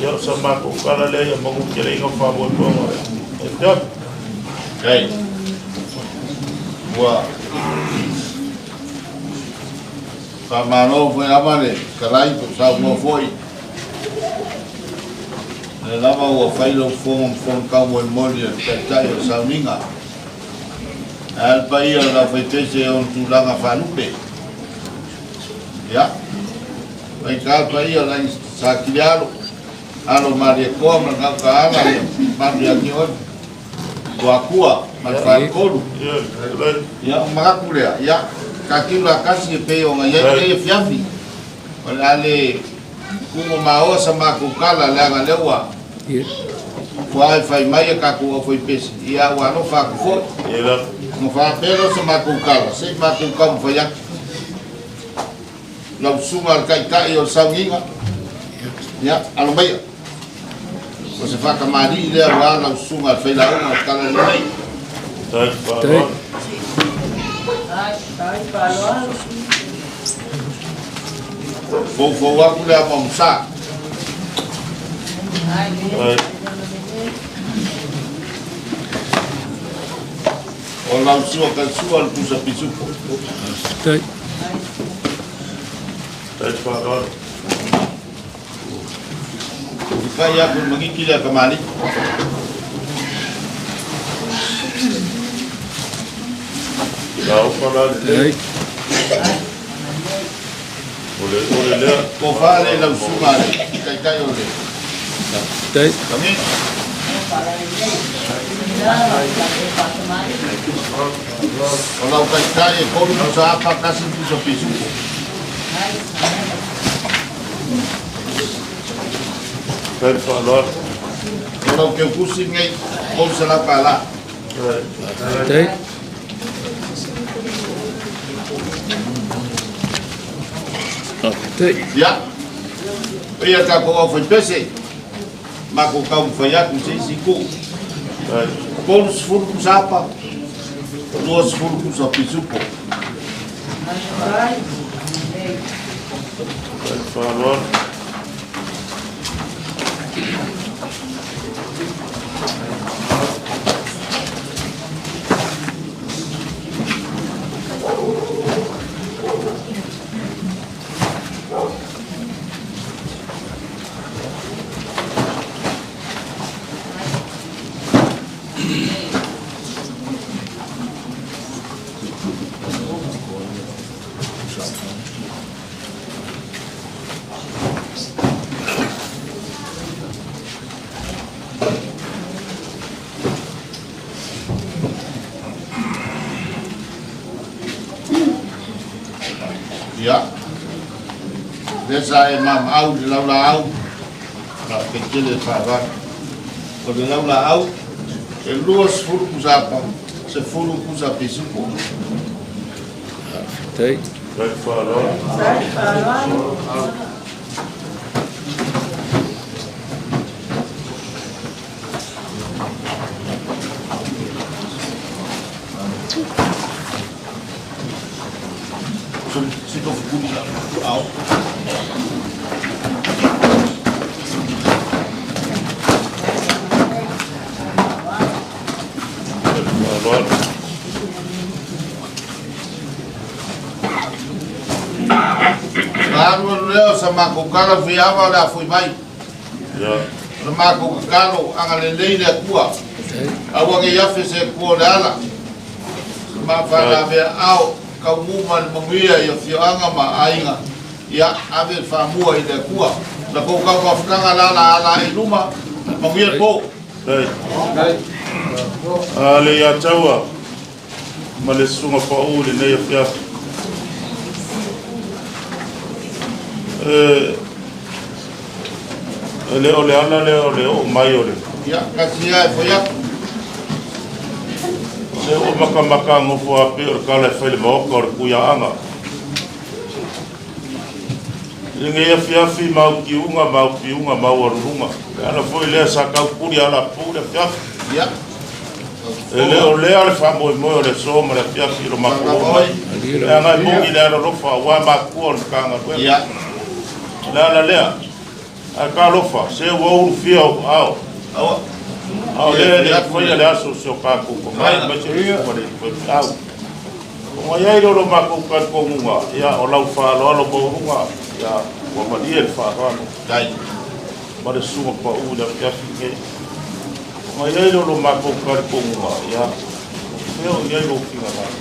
Ia o sa matou tala lea ia manu tele ina faamoemoega o le afiafi. Hei. Ua faamalo foi lava le fetalai po o saunoa foi. O lea lava ua fai lau fofoga ma fono taumolimoli a le Taitai o le sauniga. Ae a le paia o le laufaipese i ona tulaga faalupe. Ia, faigata le paia o le aiga Sa Kilialo, alo o Malietoa ma le Gautaala, ia malu ia te oe. Tuakua ma le Faletolu. Ia, ona manatu lea, ia, tatiu la tasi e pei ona i ai lenei afiafi. O le a le tumu maoa sa matou tala, leaga lea ua ua fai mai a tatou aufaipese, ia ua alofa atu foi. Ona faapea lea o sa matou tala, se i matou taumafai atu. Lau susuga i le Taitai o le sauniga, ia, alo maia. O se faakamali'i lea aua lau susuga i le failauga o le Tala Lelei. Foufou atu le amoamosa. O lau sua ka sua le pusa pisupo. Fai atu le magiki lea kamali'i. La ofa la lelei. O le ole lea. Tofa le lau susuga le taitai o le. Kami. O lau taitai e kolu pusa apa kasi pusa pisupo. Fatai le faaaloalo. O lau keukusi nei, 300 pala. Ia, ia tatou aufaipese, matou taumafai atu i se isi itu. 30 pusa apa, 20 pusa pisupo. Fatai le faaaloalo. Ia, lea sa e mamaau i le laulaau, faafetai tele le faaaloalo. O le laulaau, e 20 pusa apa, 10 pusa pisupo. Fatai le faaaloalo. Sito fukuli la ao. Faaaloalo. Alu alu lea o sa matou tala fiava o le a foi mai. Ia. O le matou tatalo agalelei le Atua. Aua nei afe se Atua o le ala. Sa mafalavea ao taumu ma le manuia i afioaga ma aiga. Ia ave le faamua i le Atua. La kou taumafataga la la ala i luma. Manuia le po. A le ia taua ma le susuga paū i lenei afiafi. E e le o le ala lea o le oo mai o le. Ia, kasi ia e foi atu. Se o makamaka gofo a pei o le tala e fai i le maota o le Tuiaaga. I lenei afiafi mautiuga mautiuga maualuluga. Le ala foi lea sa taupuli alapu le afiafi. Ia. E le o lea le faamoemoe o le aso ma le afiafi i lo matou oo mai. Leaga e moni le alolofa aua matua o le Matagaluega. Ia. O le ala lea. Ae talofa, se ua ulufia ou aao. Aua. A o lea e le i faia le aso o si o tatou tomai, aemaise le susuga i le faifeau. Ona i ai lea o lo matou talitonuga, ia, o lau faaaloalo maualuga, ia, ua malie le faaaloalo. Ma le susuga paū i le afiafi lenei. Ona i ai lea o lo matou talitonuga, ia, o fea o i ai lou finagalo.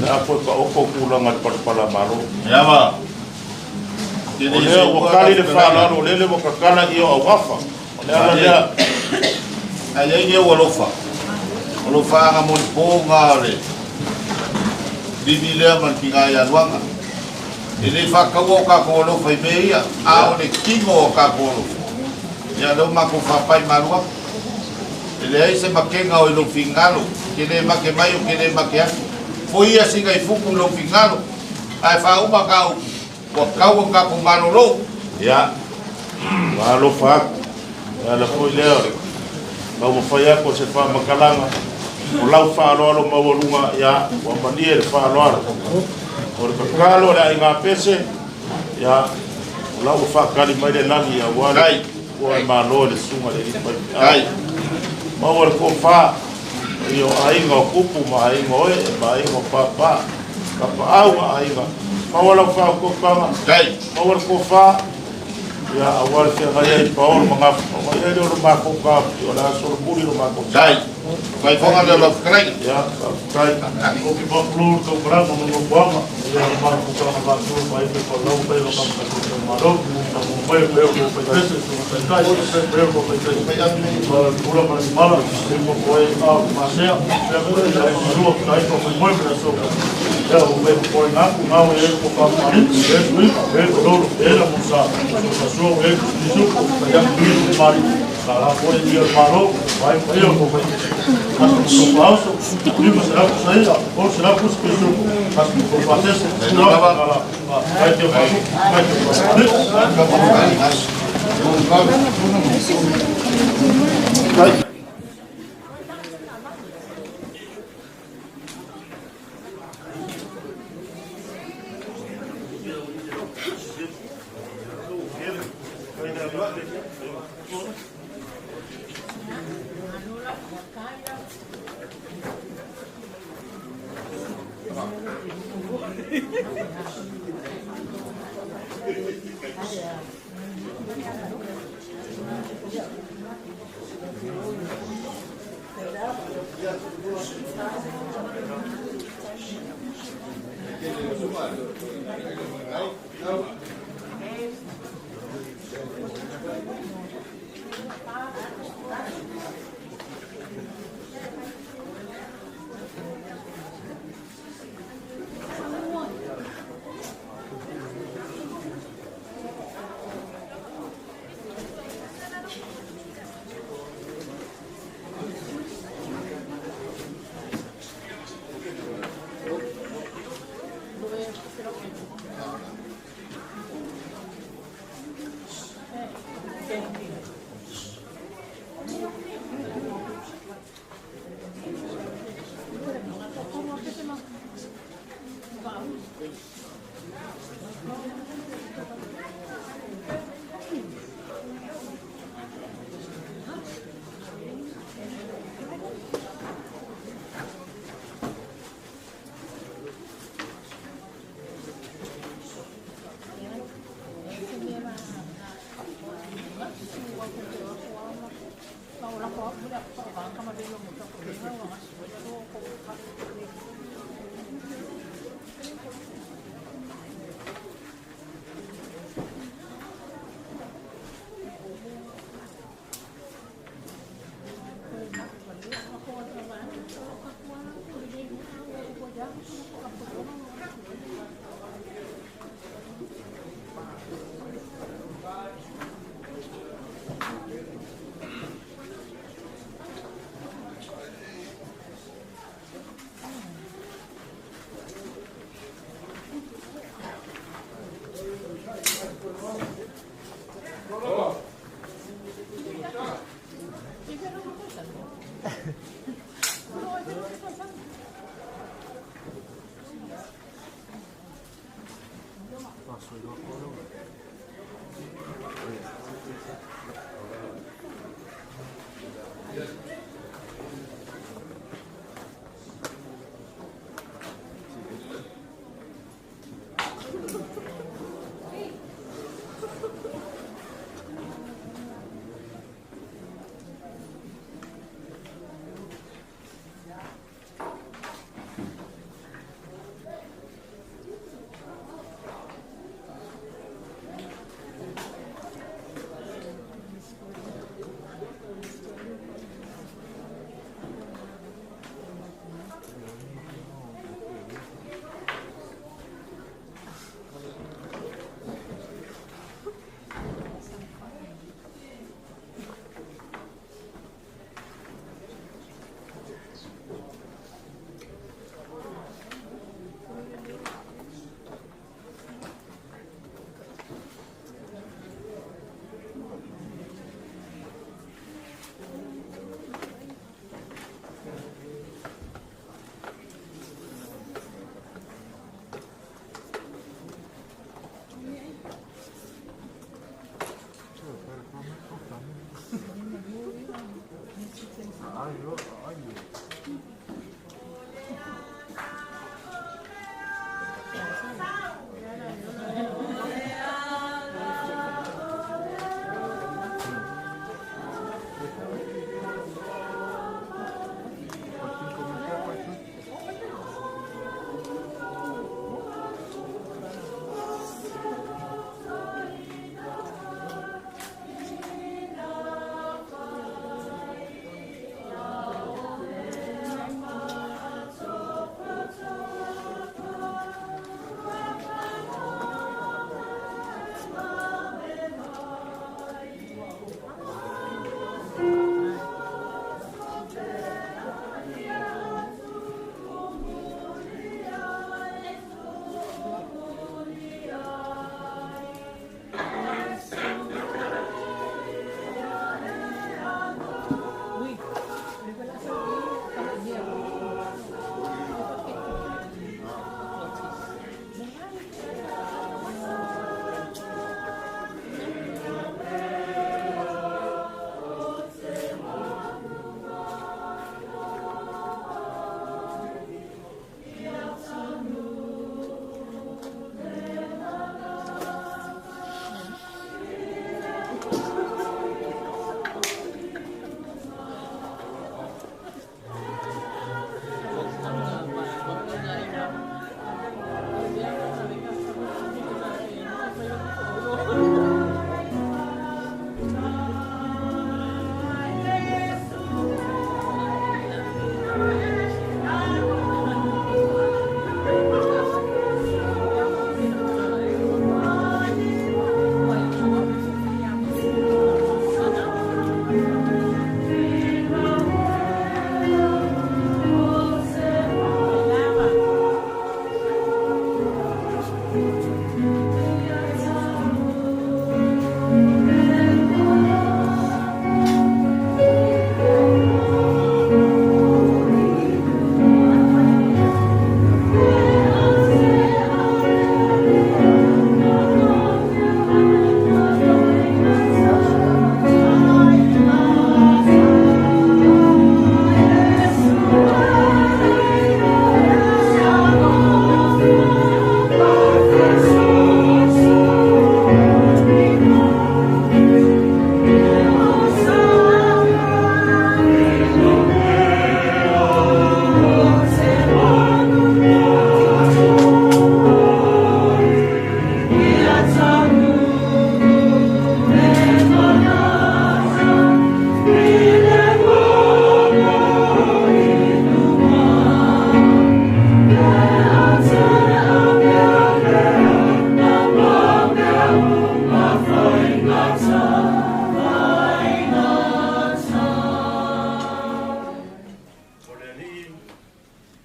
Le a toe taoto tulaga i le palapala malo. Ia ma. O lea ua tali le faaaloalo, o lele ua tatala ia o augafa. O le ala lea. Ae i ai lea ua alofa. O lou faaga molipo ga o le livi lea ma le tiga ia Luaga. E le faataua o tatou alofa i mea ia, a o le tino o tatou alofa. Ia lea ua matou faapai malu atu. E leai se makega o i lou finagalo, e te le make mai ou te le make atu. Foia sina i fuku i lou finagalo, ae faauma ta upu, ua tatau ona tatou malolo. Ia, ua alofa atu. E ala foi lea o le taumafai atu o se faamatalaga o lau faaaloalo maualuga, ia, ua malie le faaaloalo. O le tatalo a le aiga Pese, ia, o la ua faatali mai le lagi aua le ua e malo i le susuga i le alii faifeau. Maua le tofa i o aiga o tupu ma aiga o ee ma aiga o papa, tapaau ma aiga. Maua lau faautautaga, maua le tofa, ia, aua le feagai ai paolo ma gafa. Ona i ai lea o le matou taofi, o le a solomuli lo matou. Fai foga le lau fetalaiga. Ia, faafetai. O ki papulu le taukalama ma nofoaga, ia le matou taga vatu mai pe palau pe lo kam ka tu malo. Na mo mai pe o ko pe se su ta tai se pe o ko pe se. Ma pula ma mala, se mo ko e a ma se se ko e ai ma ru kai ko mo pe so. Ia o me ko na ku na o e ko ka ma ni e su e ko lo e la mo sa. Sa su e ni su ko ka ya ni ma ni. Ka la ko e ni malo, vai vai o ko pe. Aso ko pauso, lima será ku saia, ou será ku se aso ko patese, no la vai te pasu, vai te pasu.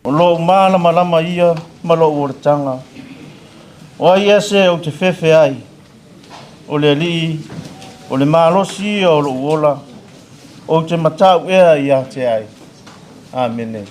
O lou malamalama ia ma lou olataga. O ai ea se ou te fefe ai? O le Alii, o le malosi ia o lou ola, ou te matau ea ia te ai. Amene.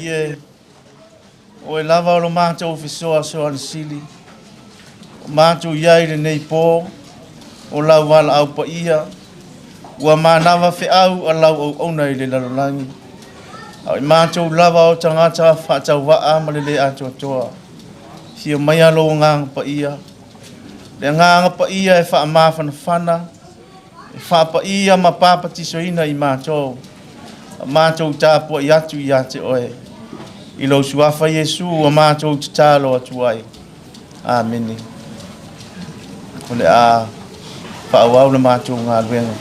Ie, oe lava o lo matou fesoasoani sili. matou i ai i lenei po, o lau valaau paia, ua manava feau a lau auauna i le lalolagi, a o i matou lava o tagata faatauvaa ma le le atoatoa. Afio maia lou Agaga Paia, le Agaga Paia e faamafanafana, e faapaia ma papatisoina i matou, a matou tapuai atu ia te oe. I lou suafa Iesu ua matou tatalo atu ai. Amene. O le a faaauau le matou galuega.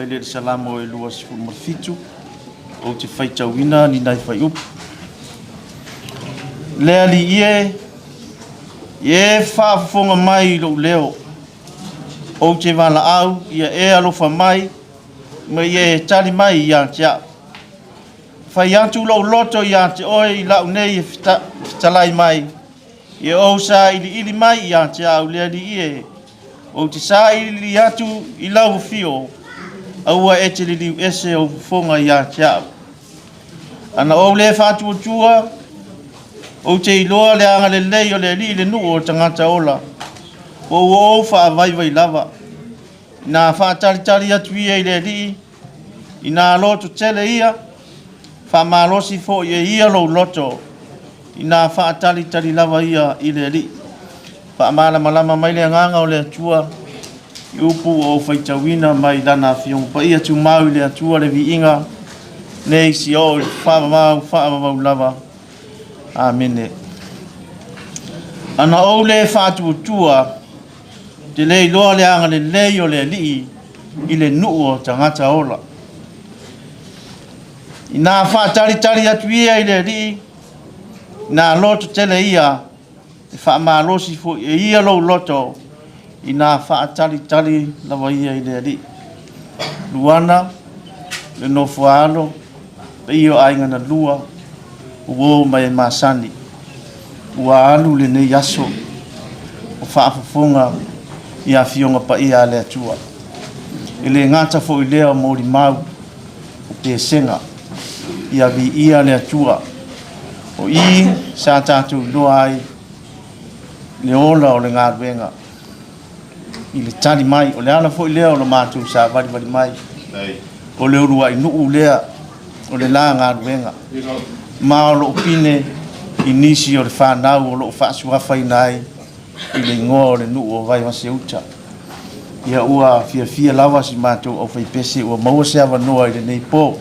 lea i le Salamo e 27, ou te faitauina ni nai fuaiupu. Le Alii e, ia e faafofoga mai i lou leo, ou te valaau, ia e alofa mai, ma ia e tali mai ia te au. Fai atu lou loto ia te oe i lau nei e fetalai mai, ia ou sailiili mai ia te au le Alii e, ou te sailiili atu i lau afio, aua e te liliu ese ou fofoga ia te au. Ana ou le faatuatua, ou te iloa le agalelei o le Alii i le nuu o tagata ola, po ua ou faavaivai lava. Ina faatalitali atu ia i le Alii, ina loto tele ia, faamalosi foi e ia lou loto, ina faatalitali lava ia i le Alii. Faamalamalama mai le agaga o le Atua i upu ua ou faitauina mai Lana Afioga Paia tumau i le Atua le viiga nei seia oo i le faavavau faavavau lava. Amene. Ana ou le faatuatua, ou te le iloa le agalelei o le Alii i le nuu o tagata ola. Ina faatalitali atu ia i le Alii, ina loto tele ia, e faamalosi foi e ia lou loto, ina faatalitali lava ia i le Alii. Luana, le nofo-a-alo, paia o aiga na lua, uo ma e masani. Ua alu lenei aso o faafofoga i Afioga Paia a le Atua. E le gata foi lea o molimau o pesega ia viia le Atua. O i sa tatou iloa ai le ola o le galuega i le tali mai. O le ala foi lea o lo matou savalivali mai. O le uluai nuu lea o le la galuega. Ma o loo pine i nisi o le fanau o loo faasuafaina ai i le igoa o le nuu o Vaivase-uta. Ia ua fiafia lava si matou aufaipese ua maua se avanoa i lenei po.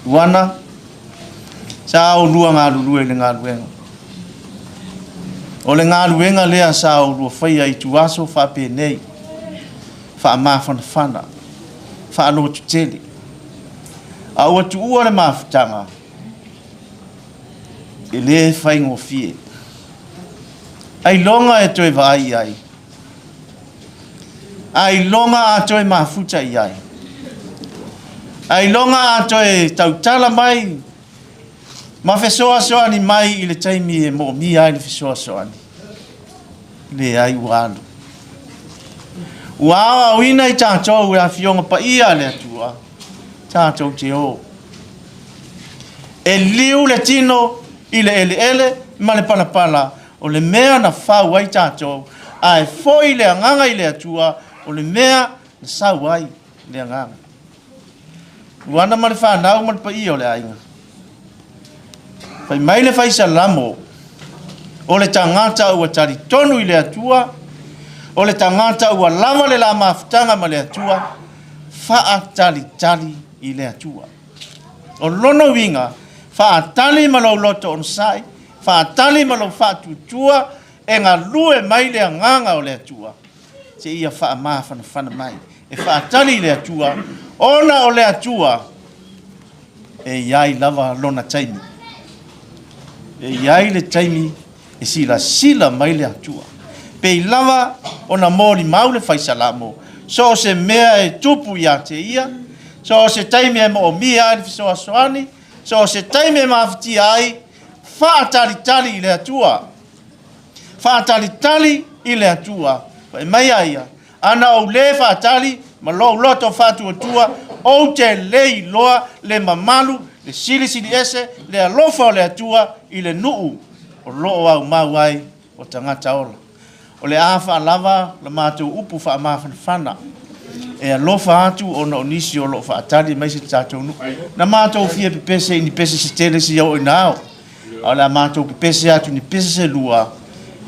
Luana, sa oulua galulue i le galuega. O le galuega lea sa oulua faia i ituaso faapenei, faamafanafana, faalototele. A ua tuua le mafutaga, e le faigofie. Ailoga e toe vaai i ai. Ailoga a toe mafuta i ai. Ailoga a toe tautala mai ma fesoasoani mai i le taimi e moomia ai le fesoasoani. Leai ua alu. Ua aoaoina i tatou e Afioga Paia a le Atua, tatou te o. E liu le tino i le eleele ma le palapala, o le mea na fau ai tatou, ae foi le agaga i le Atua, o le mea na sau ai le agaga. Luana ma le fanau ma le paia o le aiga. Fai mai le fai Salamo, o le tagata ua talitonu i le Atua, o le tagata ua lava le la mafutaga ma le Atua, faatalitali i le Atua. O lona uiga, faatali ma lou loto onosai, faatali ma lou faatuatua e galue mai le agaga o le Atua, seia faamafanafana mai. E faatali i le Atua, ona o le Atua e i ai lava lona taimi. E i ai le taimi e silasila mai le Atua. Pei lava ona molimau le fai Salamo, so o se mea e tupu ia te ia, so o se taimi e moomia ai le fesoasoani, so o se taimi e mafatia ai, faatalitali i le Atua. Faatalitali i le Atua. Fai mai a ia, ana ou le faatali ma lou loto faatuatua, ou te le iloa le mamalu, le silisili ese, le alofa o le Atua i le nuu o lo o aumau ai o tagata ola. O le a faalava la matou upu faamafanafana e alofa atu ona o nisi o lo o faatali aemaise le tatou nuu. Na matou fia pepese i ni pese se tele seia oo ina ao. A o le a matou pepese atu ni pese se lua,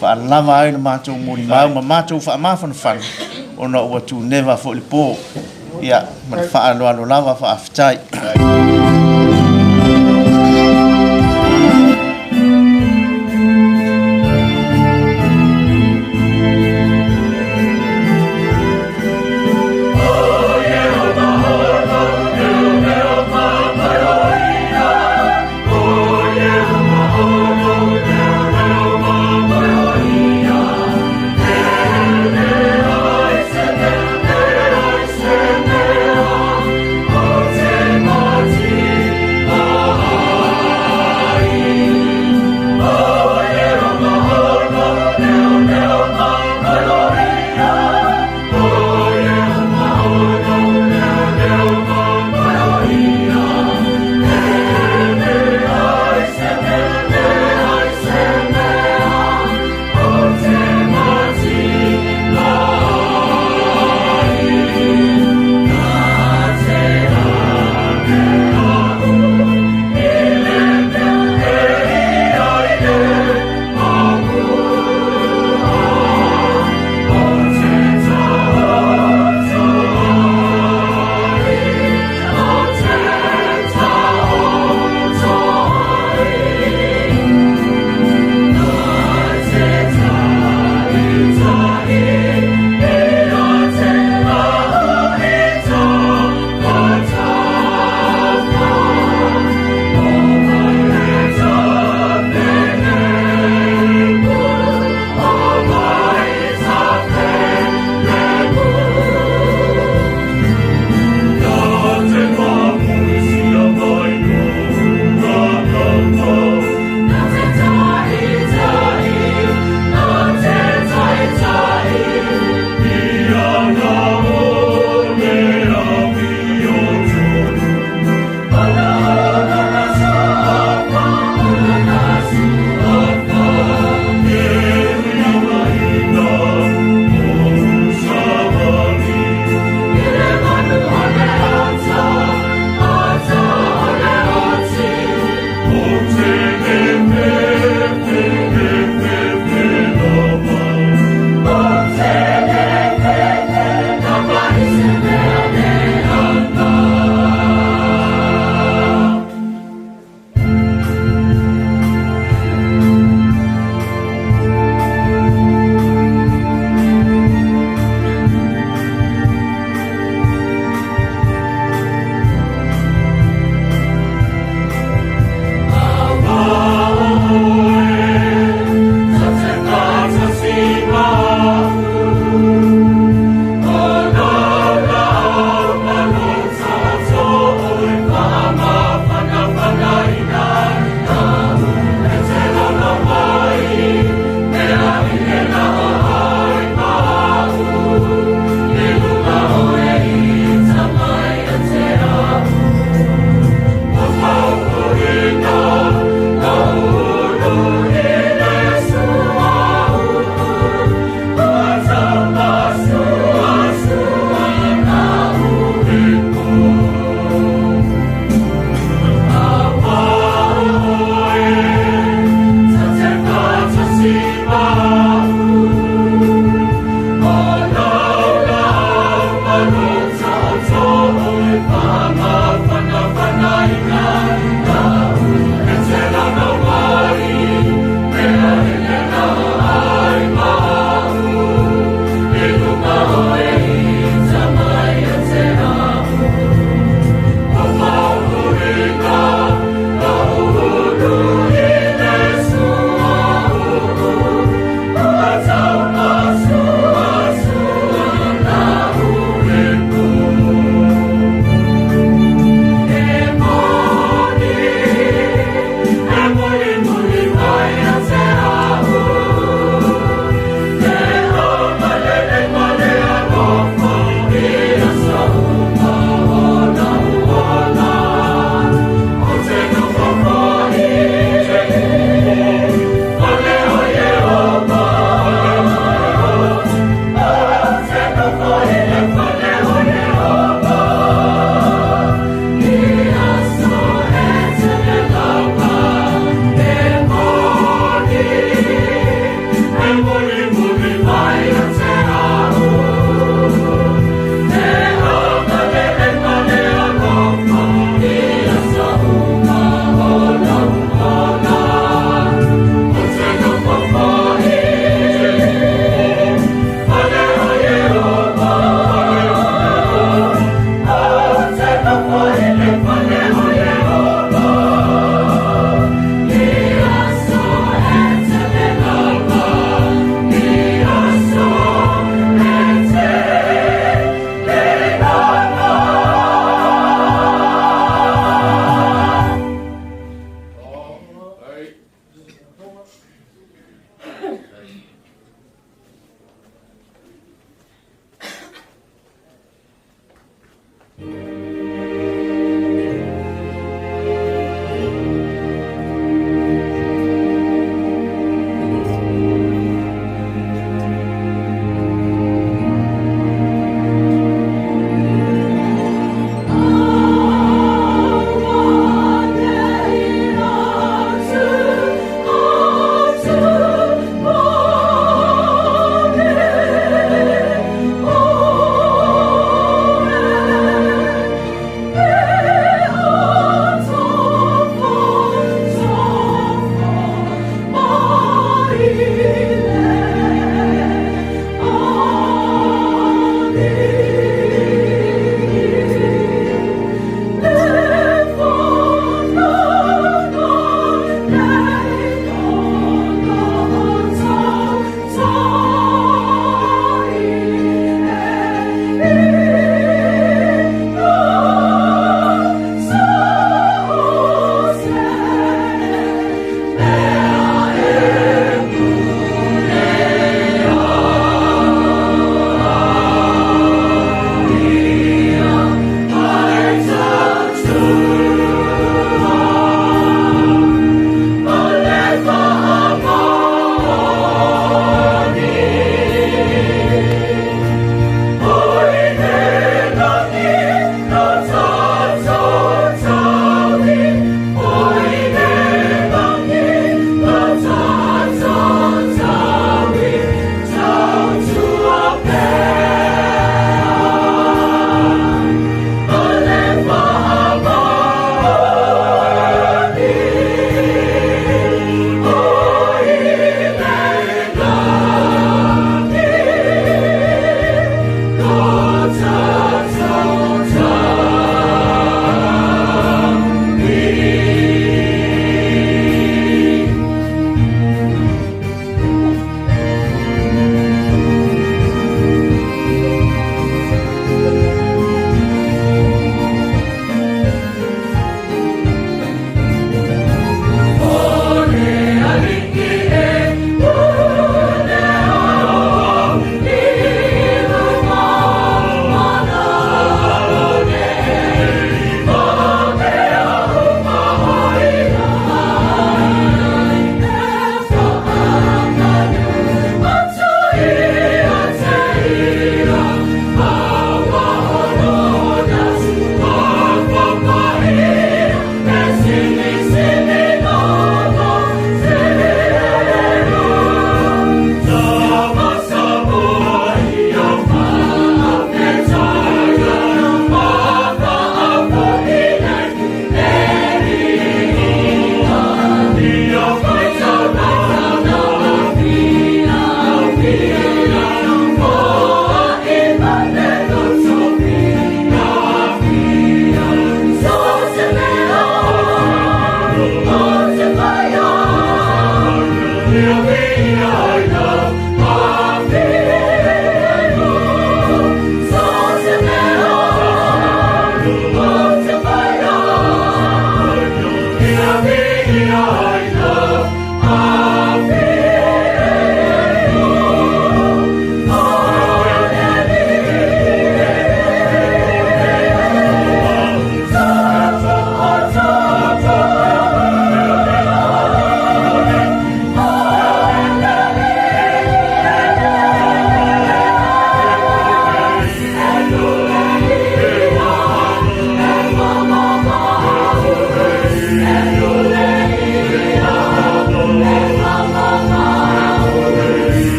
faalava ai le matou molimau ma matou faamafanafana ona ua tuneva foi le po. Ia, ma le faaaloalo lava, faafetai.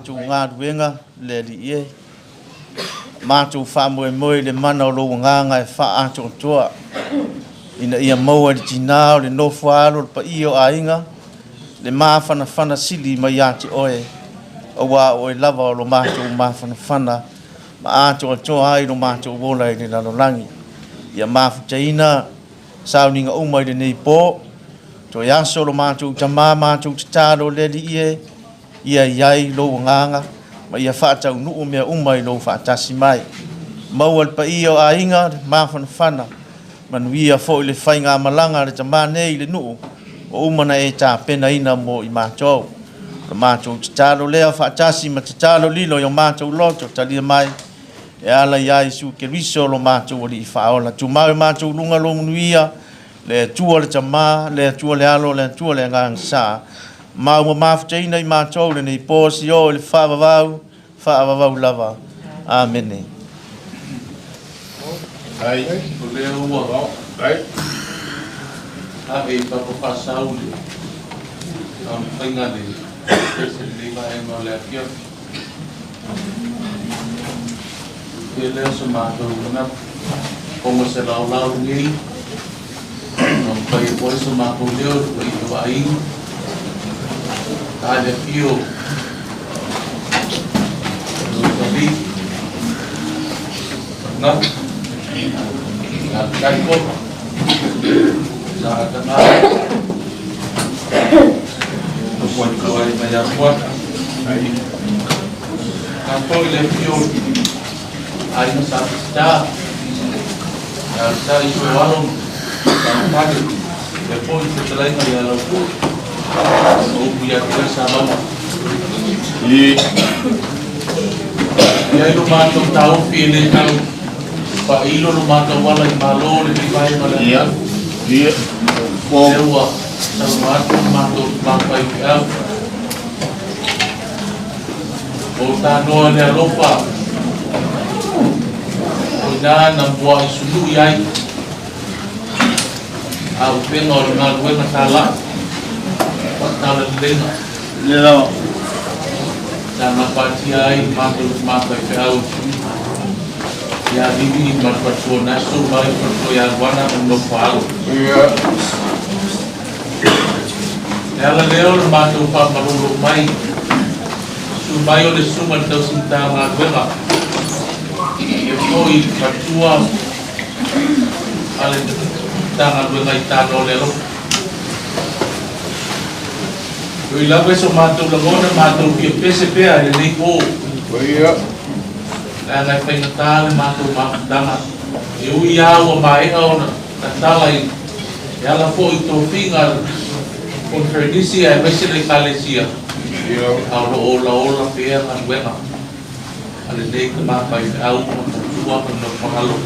matou galuega le Alii e. Matou faamoemoe i le mana o lou Agaga e faaatoatoa ina ia maua i le tinā o le nofo a alo o le paia o aiga le mafanafana sili mai ia te oe, auā o oe lava o lo matou mafanafana ma atoatoa ai lo matou ola i le lalolagi. Ia mafutaina sauniga uma i lenei po, toe aso lo matou tamā matou tatalo le Alii e, ia i ai lou Agaga ma ia faataunuu mea uma i lou faatasi mai. Maua le paia o aiga le mafanafana, manuia foi le faigamalaga a le tamā nei i le nuu ua uma ona e tapenaina mo i matou. O le matou tatalo lea faatasi ma tatalo lilo i o matou loto, talia mai e ala iā Iesu Keriso lo matou Alii Faaola. Tumau i matou luga lou manuia, le Atua le Tamā, le Atua le Alo, le Atua le Agaga Sa. Ma ua mafutaina i matou lenei po sio i le faavavau, faavavau lava. Amene. Ai, o lea ua ave i papa faasau le taumafaiga le pese lenei vaega o le afiafi. Ia lea o se matou manatu, ona se laolao lenei, taumafai atu ai so matou leo i le paia o aiga, ta le afio o Na, na taiko, sa atanga, o ai mai a. Tatou i le afio aiga sa Peseta, ia sa i so alo, sa tale, le foi fetalaiga ia Laupua, o upu ia te oe Saloma. I ai lo matou taofi e le tau faailo lo matou ala i Malo lenei vaega o le afiafi. Lea ua talanoa atu le matou tumafaifeau. O tanoa le alofa o ina na muaʻi suluʻi ai a upega o le galuega tālaʻi faatalaleleiga sa gapatia ai le matou tumafaifeau ia Livi ma le faletua Naso ma le faletua ia Luana ma le nofo alo. E ala lea o le matou faamalolo mai, susu mai o le susuga i le tausi Matagaluega, e foi i le faletua a le Matagaluega i Tano o le Alofa. E ui lava i so matou lagona, matou fia pese pea i lenei po, leaga e faigata le matou mafutaga, e ui lava ua maea ona tatala i e ala foi i tofiga a le Koneferenisi aemaise le Ekalesia, a o lo o olaola pea galuega a lenei tama faifeau ma matua ma nofo alo.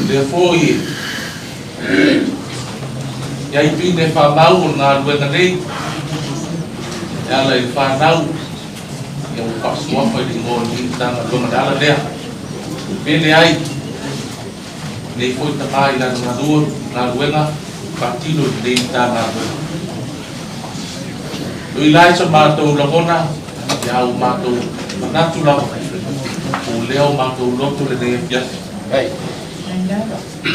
Lea foi e i ai pine faamau o le galuega nei e ala i le fanau, ia ua faasuafa i le igoa o lenei Matagaluega. Le ala lea, pele ai lenei foi tamā i lana galuega faatino i lenei Matagaluega. Ui la i so matou lagona, ia ua matou manatu lava, o lea o matou loto lenei afiafi.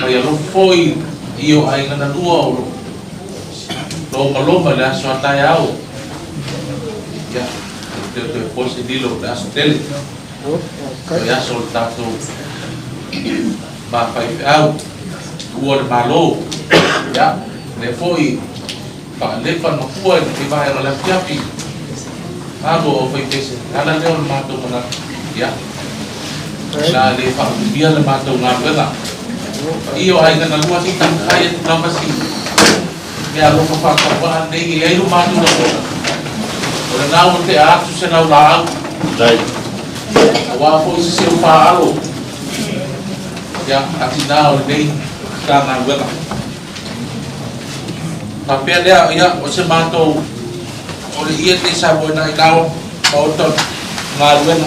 Mai alofa foi i o aiga na lua o lo lomaloma i le aso a taeao. Ia, te toe po se lilo o le aso tele. O le aso o le tatou mafaifeau, tuua le Malo. Ia, lea foi faalepa le mafua i le vaega o le afiafi. Malo o faipese, ala lea o le matou manatu. Ia, la le faaumia le matou galuega. Paia o aiga na lua si taumafai atu lava si mea alofa faatauvaa lenei e i ai lo matou lagona. O lena ua tea atu se laulaau. Aua foi se seu faaalo. Ia, atinā o lenei Matagaluega. Faapea lea, ia, o se matou, o le ia lenei sa moenai ina maota o galuega.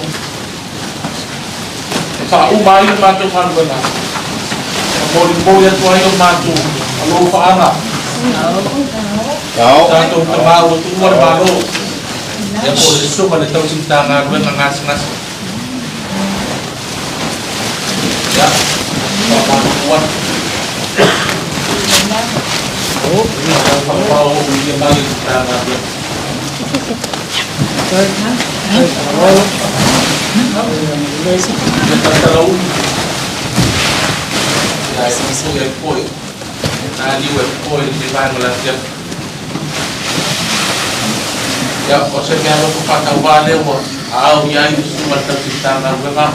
E faauma ai le matou galuega, ma molimoli atu ai lo matou alofaaga. Tatou tamā ua tuua le Malo. Ia po o le susuga i le tausi Matagaluega gasegase. Ia, faamalulu atu. Faapao ia mai i le Matagaluega. Ia tautala uli. Ia e foi ai foi. Na liu e foi le vaega o le afiafi. Ia, o se mea alofa faatauvā lea ua aao i ai le susuga i le tausi Matagaluega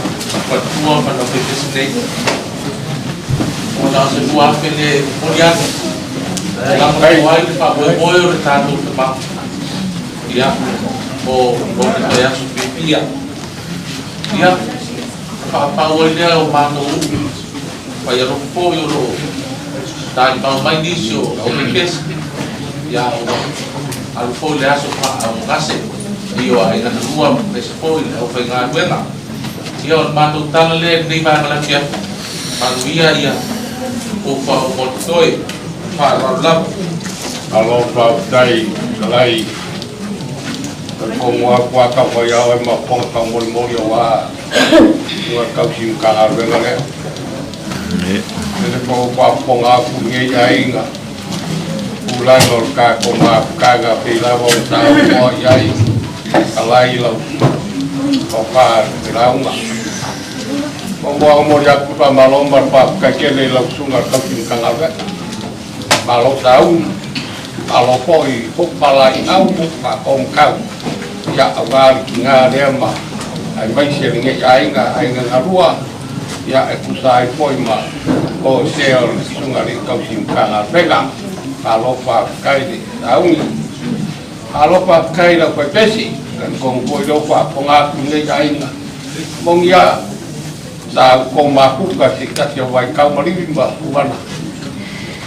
faletua ma le aufaipisinisi nei. Ona o se 2000 lea e momoli atu e lagolago ai le faamoemoe o le tatou tama. Ia, mo lona toe aso fiafia. Ia, faapau ai lea o matou upu, fai alofa foi o lo o talimau mai nisi o aufaipisinisi. Ia, ua alu foi le aso faaaaogagase i o aiga na lua aemaise foi le aufaigaluega. Ia, o le matou tala lea i lenei vaega o le afiafi. Manuia ia fuafuaga uma o totoe. Faaaloalo lava. Malo faafetai Talai. Talitonu atu a tau mai ia oe ma fofoga taumolimoli aua ua tausi Matagaluega lea. Lele foi ua faafofoga atu lenei aiga tulaga o le tatou mafutaga pei lava ona saunoa i ai Talai lau tofa i le lauga. Muamua ona momoli atu le faamalo ma le faafetai tele i lau susuga i le tausi Matagaluega. Malo sauni, malo foi hoopalaiau faatogotau ia aua le tiga lea ma aemaise lenei aiga, aiga galua ia e tusa ai foi ma toesea o le susuga i le tausi Matagaluega. Malo faafetai le sauni. Malo faafetai i lau faipesi, talitonu foi lea ua faafofoga atu lenei aiga. Moni a, sa outou mafuta se tasi o vaitau malivi ma tulaga.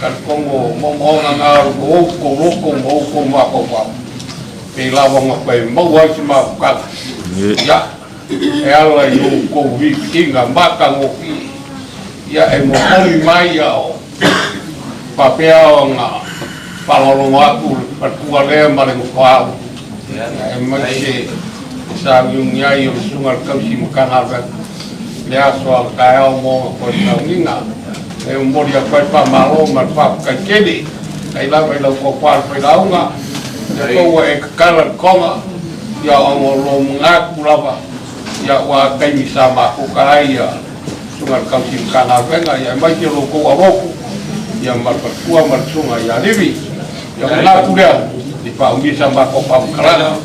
Talitonu o moomooga na o outou loto ma outou mafaufau, pei lava ona toe maua ai se mafutaga, ia, e ala i outou viiviiga matagofie, ia, e momoli mai a o faapea ona faalogologo atu le faletua lea ma le nofoaau, aemaise le sauniuni ai o le susuga i le tausi Matagaluega i le aso a le taeao mo ona toe sauniga. E momoli atu ai le faamalo ma le faafetai tele ai lava i lau tofa le failauga, ia tou ua e tatala le toga, ia ona o lou manatu lava, ia ua taimi sa mafuta ai ia susuga i le tausi Matagaluega, ia aemaise lo outou alofu, ia ma le faletua ma le susuga ia Livi. Ia manatu lea, i faaumia sa matou faamatalaga,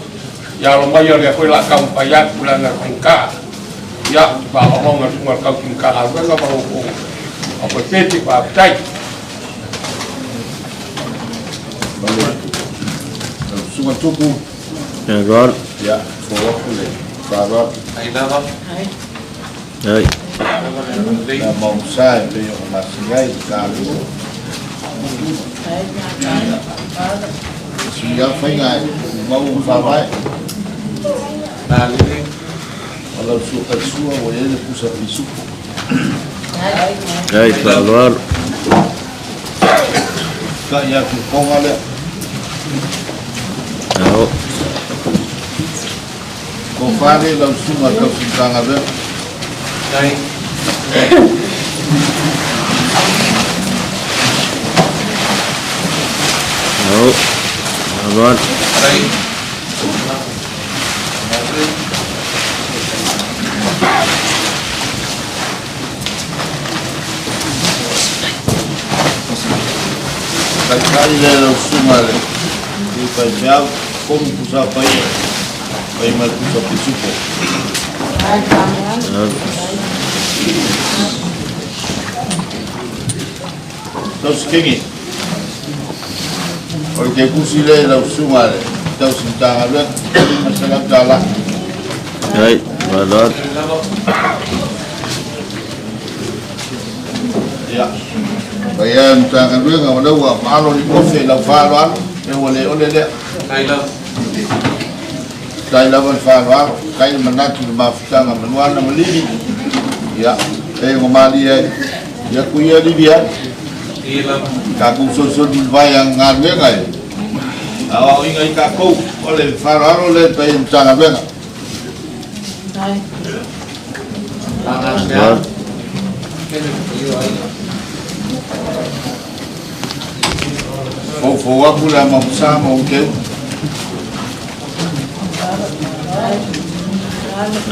ia alo mai o lea foi la taumafai atu leaga e faigata. Ia, faaaloaloga le susuga i le tausi Matagaluega ma lo outou aufaipepe, faafetai. Susuga Tupu. Faaaloalo. Ia, fou atu le faaaloalo. Ai lava. Ai. Na mausa e pei ona masani ai le taua. Sui lava faiga e mau ma faavae. Na lele. O lau sua taisua ua i ai le pusa pisupo. Ai, faaaloalo. Ka ia atu konga lea. Ao. Ko whare lau sunga tau sintanga lea. Ai. Ao. Faaaloalo. Ai. Taitai le lau susuga le i faifeau, komu pusa paia, pai mai pusa pisupo. Tausi Kingi. O le kekusi le lau susuga le tausi Matagaluega, $500. Ai, faaaloalo. Ia. Pai a Matagaluega o lea ua maalo le kofe i lau faaaloalo, e ua le ole lea. Tai lava. Tai lava le faaaloalo, tai le manatu i le mafutaga manuana ma Livi. Ia, e o malie ai. Ia ku ia Livi ai. Ia lava. Takou solisoli le vai a galuega e aoaoina ai takou O le faaaloalo lea i le paia o le Matagaluega. Foufou atu le ama sa ma uteu.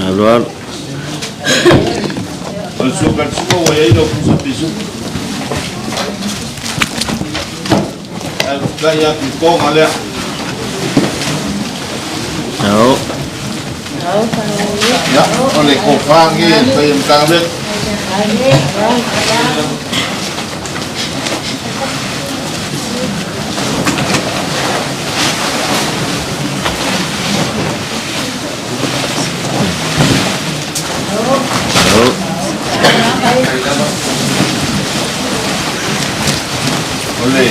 Alo alo. O le suka le suka ua iai lau pusa pisuku. Ae kai atu i toga lea. Ao. Ia, o le kofa nge e paia o Matagaluega. O le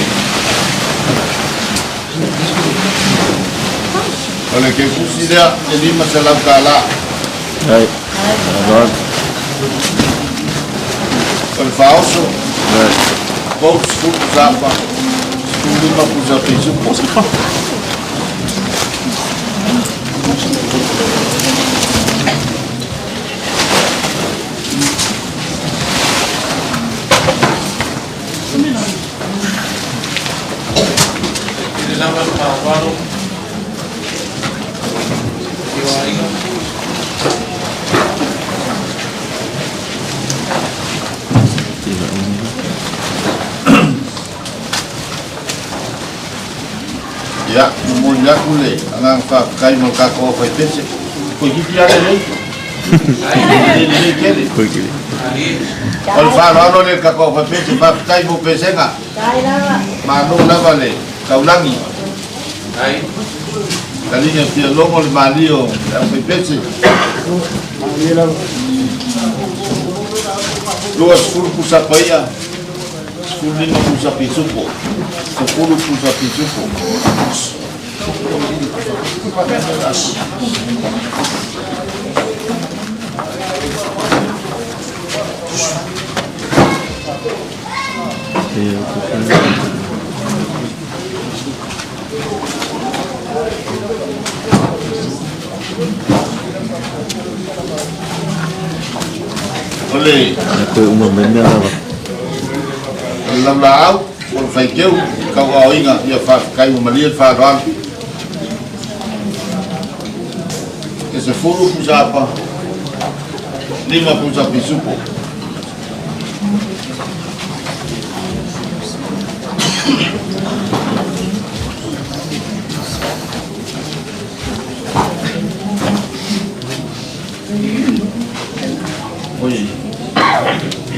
O le kekusi lea e $500. Ai. Alo alo. O le faaoso. 30 pusa apa. 15 pusa pisupo. Le lava le faaaloalo i o aiga. Ia, momoli atu le agaga faafetai mo le tatou aufaipese. Toeitiiti lava lelei. Lelei tele. O le faaaloalo lea i le tatou aufaipese, faafetai mo pesega. Malo lava le taulagi. Taliga fia logo le malie o le aufaipese. 20 pusa paia, 15 pusa pisupo. 10 pusa pisupo. O le Koe uma mai mea lava. O le laulaau, o le faiteu, tauaoiga, ia faafetai ua malie le faaaloalo. E 10 pusa apa, 5 pusa pisupo. Oi.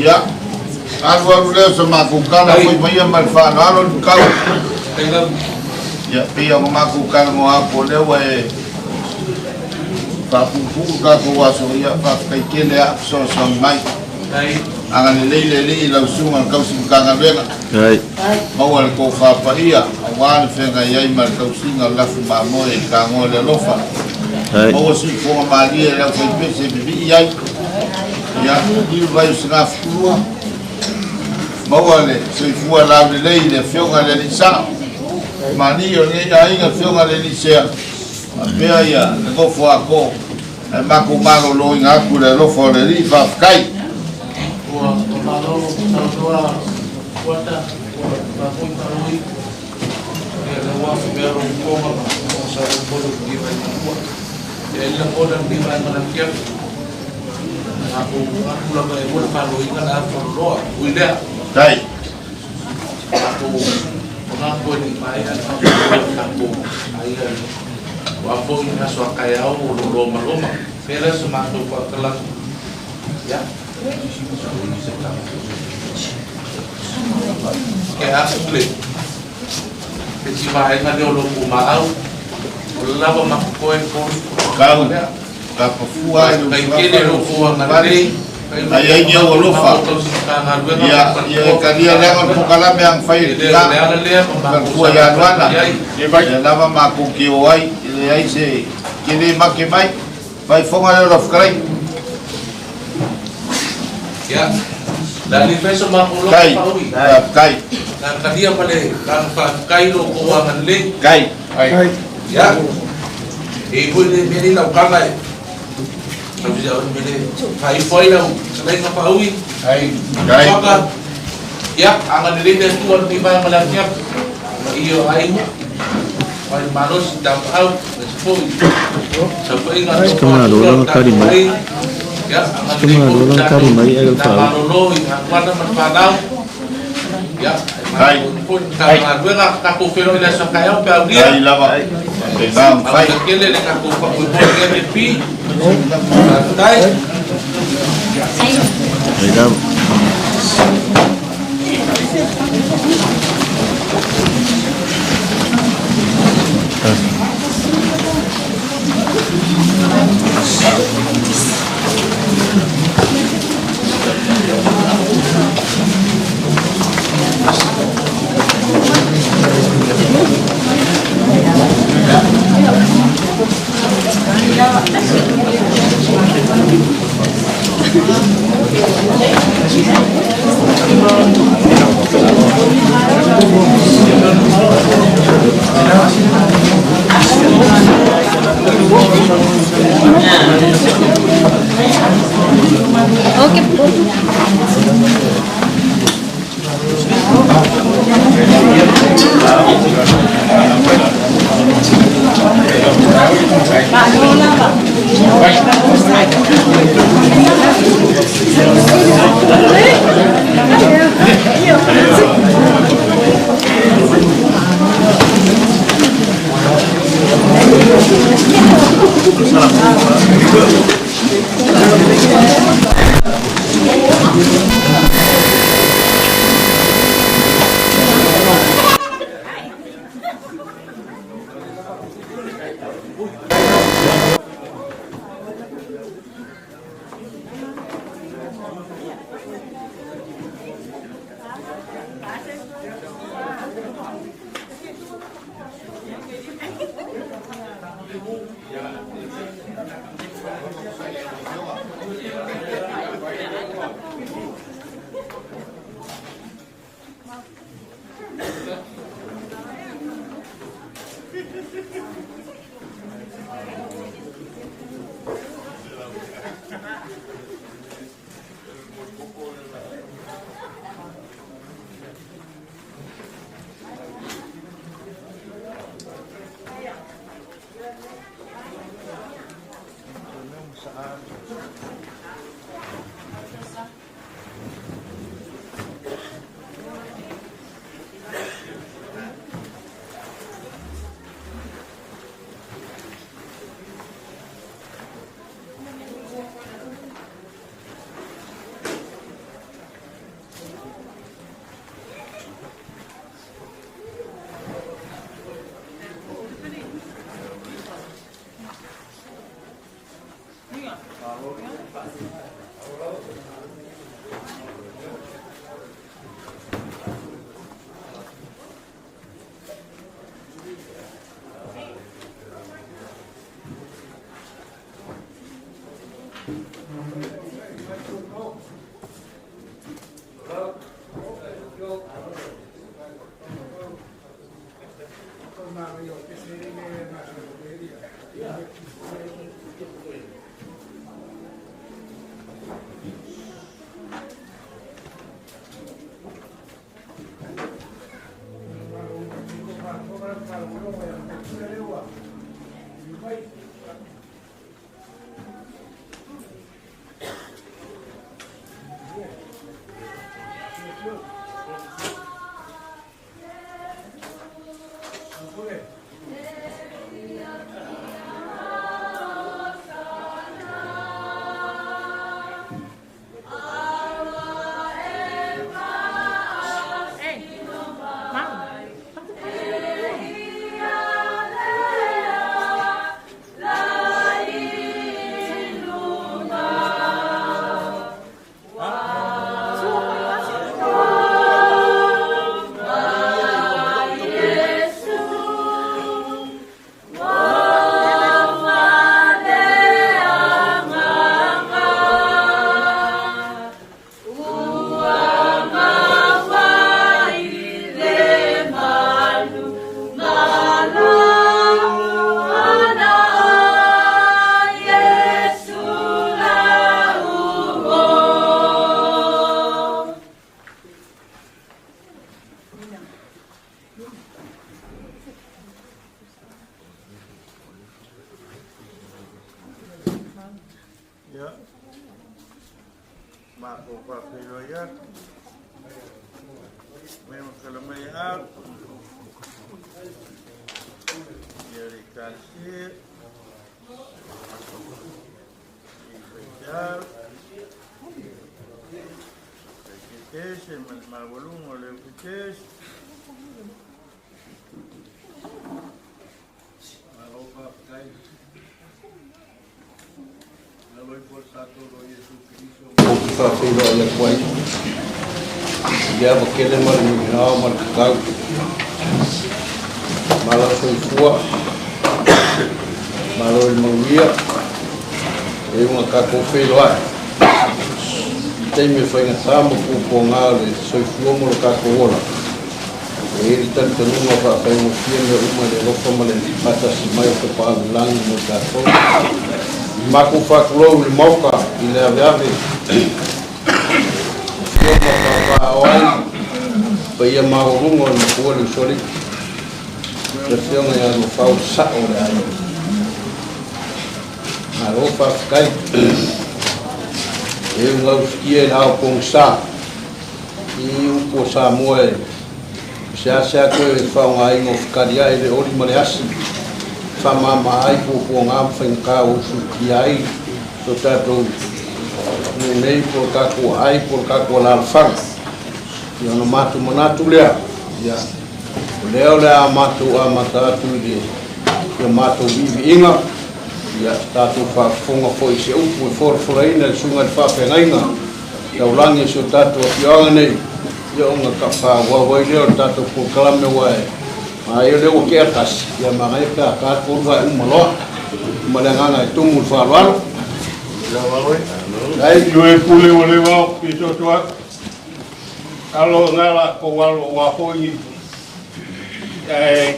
Ia, alu alu lea o sa matou tala foi maia ma le faaaloalo le kau. Ia, pei o matou talanoa atu o lea ua e faapuupuu tatou aso, ia faafetai tele a fesoasoani mai. Agalelei le Alii i lau susuga i le tausi Matagaluega. Maua le tofa paia aua le feagai ai ma le tausiga o le lafu mamoe i tagoa le alofa. Maua siufofoga malie i le aufaipese e vivii ai. Ia, liu vai o Sagafukulua. Maua le soifua laulelei i le afioga i le Alii Sao. Mani o lenei aiga afioga i le Alii Sea. Faapea ia le nofo a ko. Ae matou maloloina atu le alofa o le Alii, faafetai. Ua faamalo saunoa Fuata, ua faafoi faaloui. Ia lea ua afu mea lou toga ma sa lou polo i lenei vaega lua. Ia e lagona lenei vaega la afiafi. Matou atu lava e lua le faaloiga le afa loloa. Ui lea. Tai. Matou manatu e le i maea le faamoemoe o le tatou aiga o a foi ni aso a taeao o lo o lomaloma. Pea lea sa matou faatalatu. Ia. Ke atu le le si vaega lea o lo maau. O le lava makokoe ko. Kau. Ka pafua ai Kai tele lo ko angalelei. Ai ai ni au alofa. Ia, ia e kalia leaga o le pokalame ang fai e le tila. Fua ia luana. Ia lava makou ke o ai. E leai se ke le make mai. Fai fonga leo la whakarai. Ia. La li feso ma ko lo Kai. paui. Kai. Na kalia ma le na whakairo ko angalelei. Kai. Ia. E i foi le mea nei lau kala e faaifo ai lau fetalaiga Faaui. Waka. Ia, agalelei le Atua i lenei vaega o le afiafi. Paia o aiga, mai le malosi, tapaau, aemaise foi saofaiga a Si ka malo le lana kali tatou mai. aiga. Ia, Si ka agalelei malo foi le lana kali tatou mai e le ta faaui. malolo i Anuana ma le fanau. Ia, ae malo foi le Matagaluega, tatou feiloai i le aso a taeao pe aulia. Ai lava. Faafetai. Manuia tele le tatou faamoemoe i le MNP. Faafetai. Ai lava. Ia, matou faafeiloai atu, mai ma tala mai atu, ia le Ekalesia, i faifeau, faifetese ma le maualuga o le aufetese. Malo faafetai. Lalo ifo le tatou lo Iesu Keriso. Ou te faafeiloai atu ai i le ava tele ma le migao ma le tatau. Malo soifua, malo i le manuia, e iuga tatou feiloai i taimi e faigata ma puapuaga o le soifua ma lo tatou ola. E i ai le talitonuga faafaigofie mea uma i le alofa ma le faatasi mai o Tapaau i le Lagi mo i tatou. I matou faatulou i le Maota i le aveave, afio ma paopaaao ai paia maualuga o le Matua le Usoalii, le Afioga ia Lofau le Sao o le Aiga. Malo faafetai. E ugausitia i le ao pogisa. I upu o Samoa e seasea toe faaaogaina o fetaliai le oli ma le asi e faamama ai puapuaga ma faigata ua usuitia ai so tatou nuu nei po o le tatou aai po o le tatou alaalafaga. Ia ona matou manatu lea, ia, o lea o le a matou amata atu i le ia matou viiviiga, ia tatou faafofoga foi i se upu e folafolaina e le Susuga i le Faafeagaiga taulagi o si o tatou afioaga nei, ia ona faaauau ai lea o le tatou polokalame aua e manaia o lea ua tea tasi, ia manaia pe a ta tolu ae uma loa. Ma le agaga e tumu i le faaaloalo. Dai. Ioe pule ua le vao i so so alo ngala ko walo wa foi e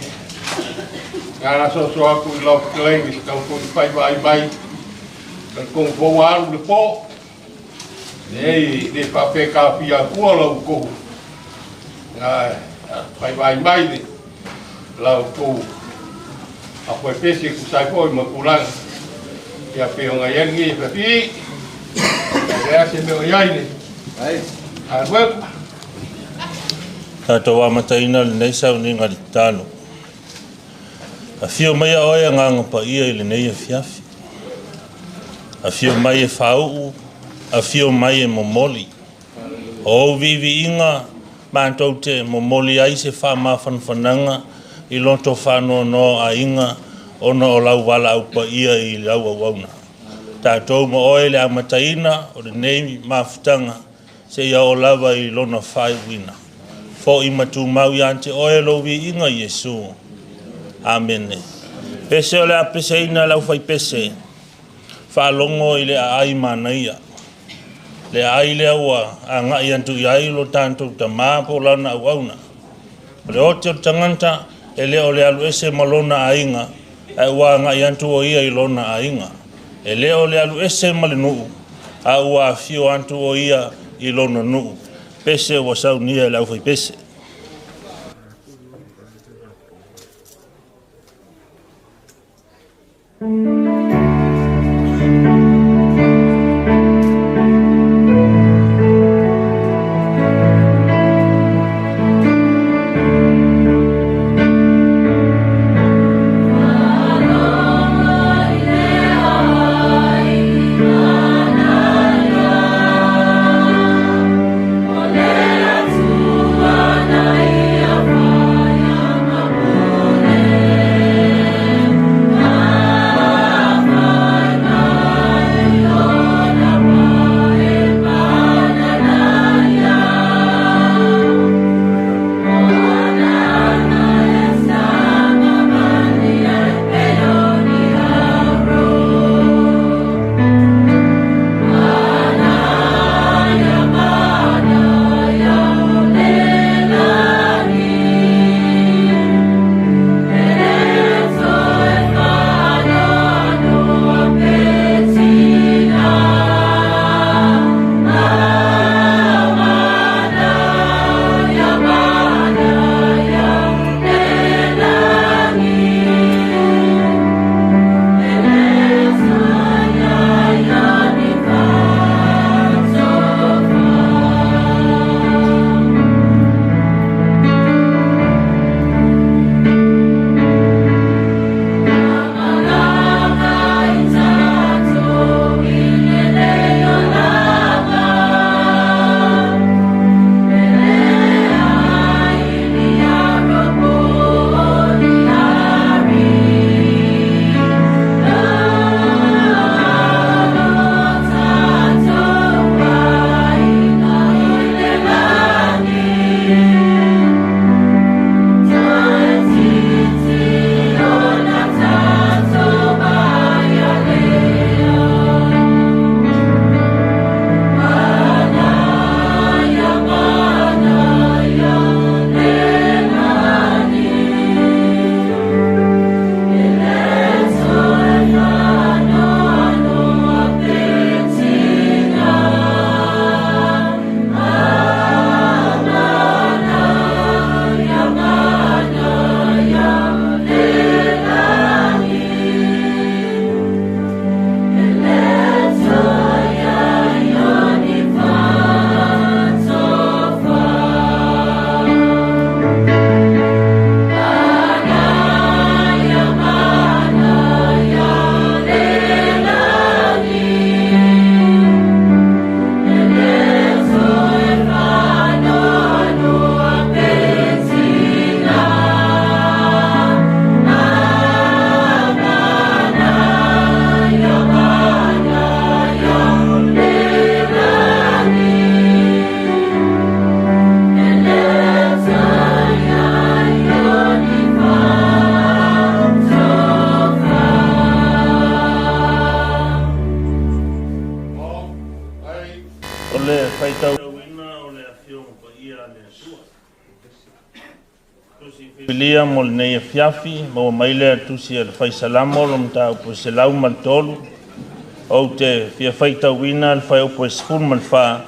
ngala so so aku i lau fetalaiga se tau foi fai vaai mai le kong fo alu le po nei le faapea kafia atua lau tou fai vaai mai le lau tou afoepese e tusa ai foi ma tulaga ia pei ona i ai lenei afiafi e leai se mea o i ai le galuega. Tatou amataina lenei sauniga i le tatalo. Afio maia oe Agaga Paia i lenei afiafi. Afio mai e faauu, afio mai e momoli. O ou viiviiga matou te momoli ai se faamafanafanaga i loto faanoanoa o aiga ona o lau valaau paia i lau auauna. Tatou ma oe le amataina o lenei mafutaga seia oo lava i lona faaiuina. Fo'i ma tumau ia te oe lou viiga Iesu. Amene. Pese o le a peseina e le aufaipese, faalogo i le aai manaia. Le aai lea ua agai atu i ai lo tatou Tama po o lana auauna. O le ote o le tagata e le o le alu ese ma lona aiga, ae ua agai atu o ia i lona aiga. E le o le alu ese ma le nuu, a ua afio atu o ia i lona nuu. Pese ua saunia e le aufaipese. Filia mo lenei afiafi, maua mai lea tusi a le Fai Salamo lo mataupu e 103, ou te fia faitauina le fuaiupu e 14,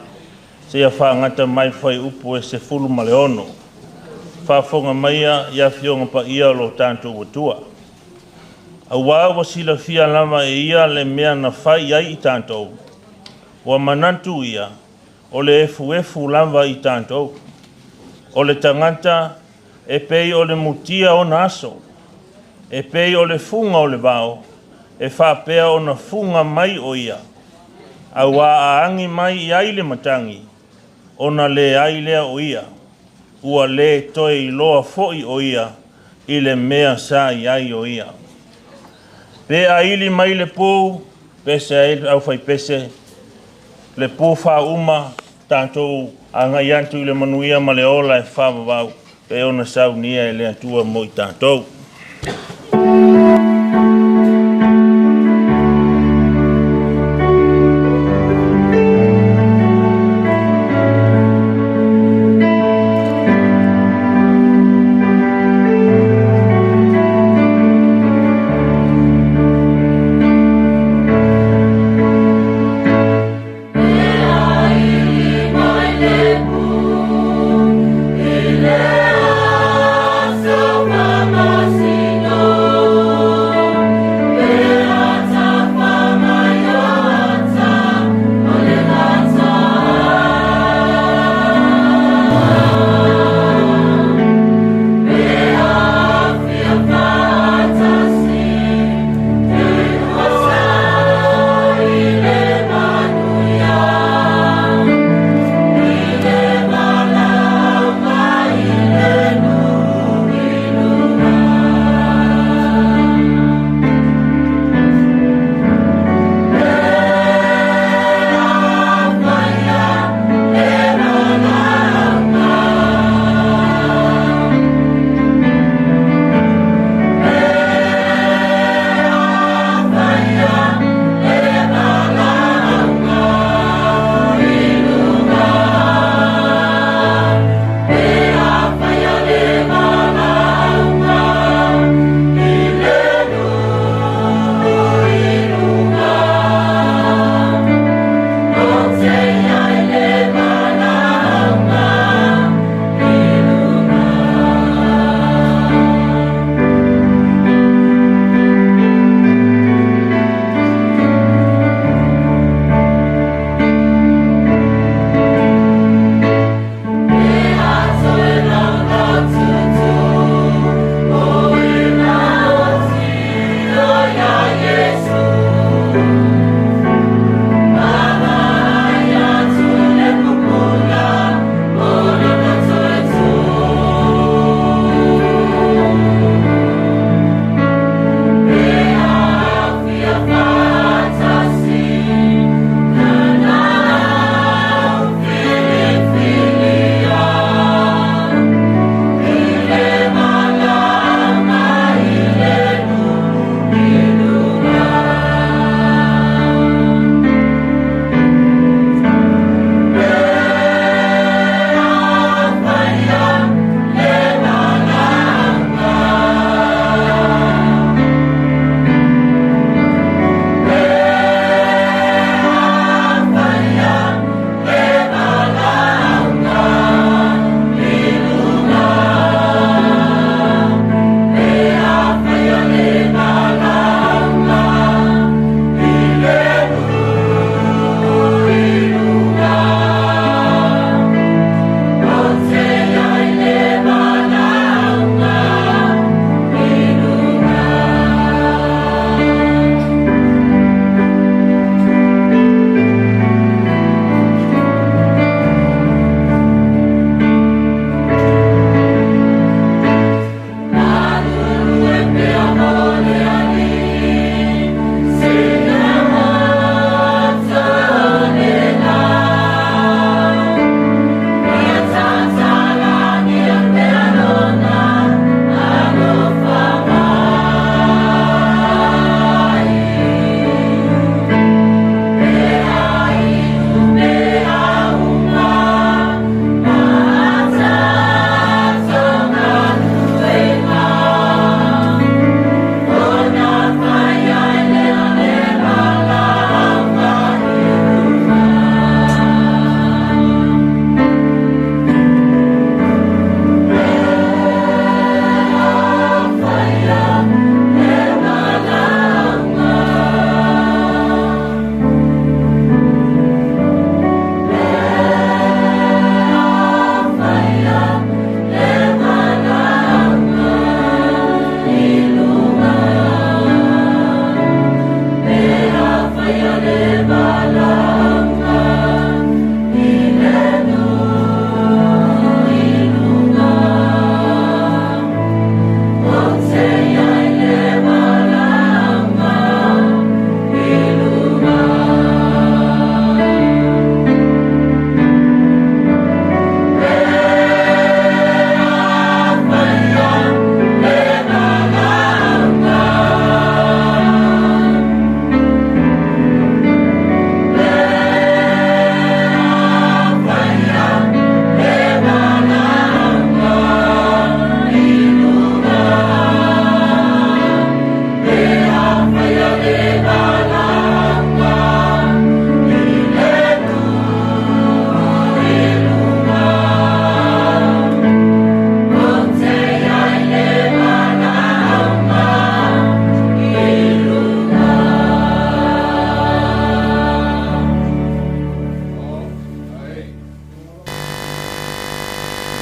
seia faagata mai le fuaiupu e 16. Faafofoga maia i afioga paia o lo tatou Atua. Auā ua silafia lava e ia le mea na fai ai i tatou, ua manatu ia, o le efuefu lava i tatou. O le tagata e pei o le mutia ona aso, e pei o le fuga o le vao, e faapea ona fuga mai o ia, auā a agi mai i ai le matagi, ona leai lea o ia, ua lē toe iloa foi o ia i le mea sa i ai o ia. Pe aili mai le pu, pese ai le aufaipese, le pu faauma, tatou agai atu i le manuia ma le ola e faavavau, pe ona saunia e le Atua mo i tatou.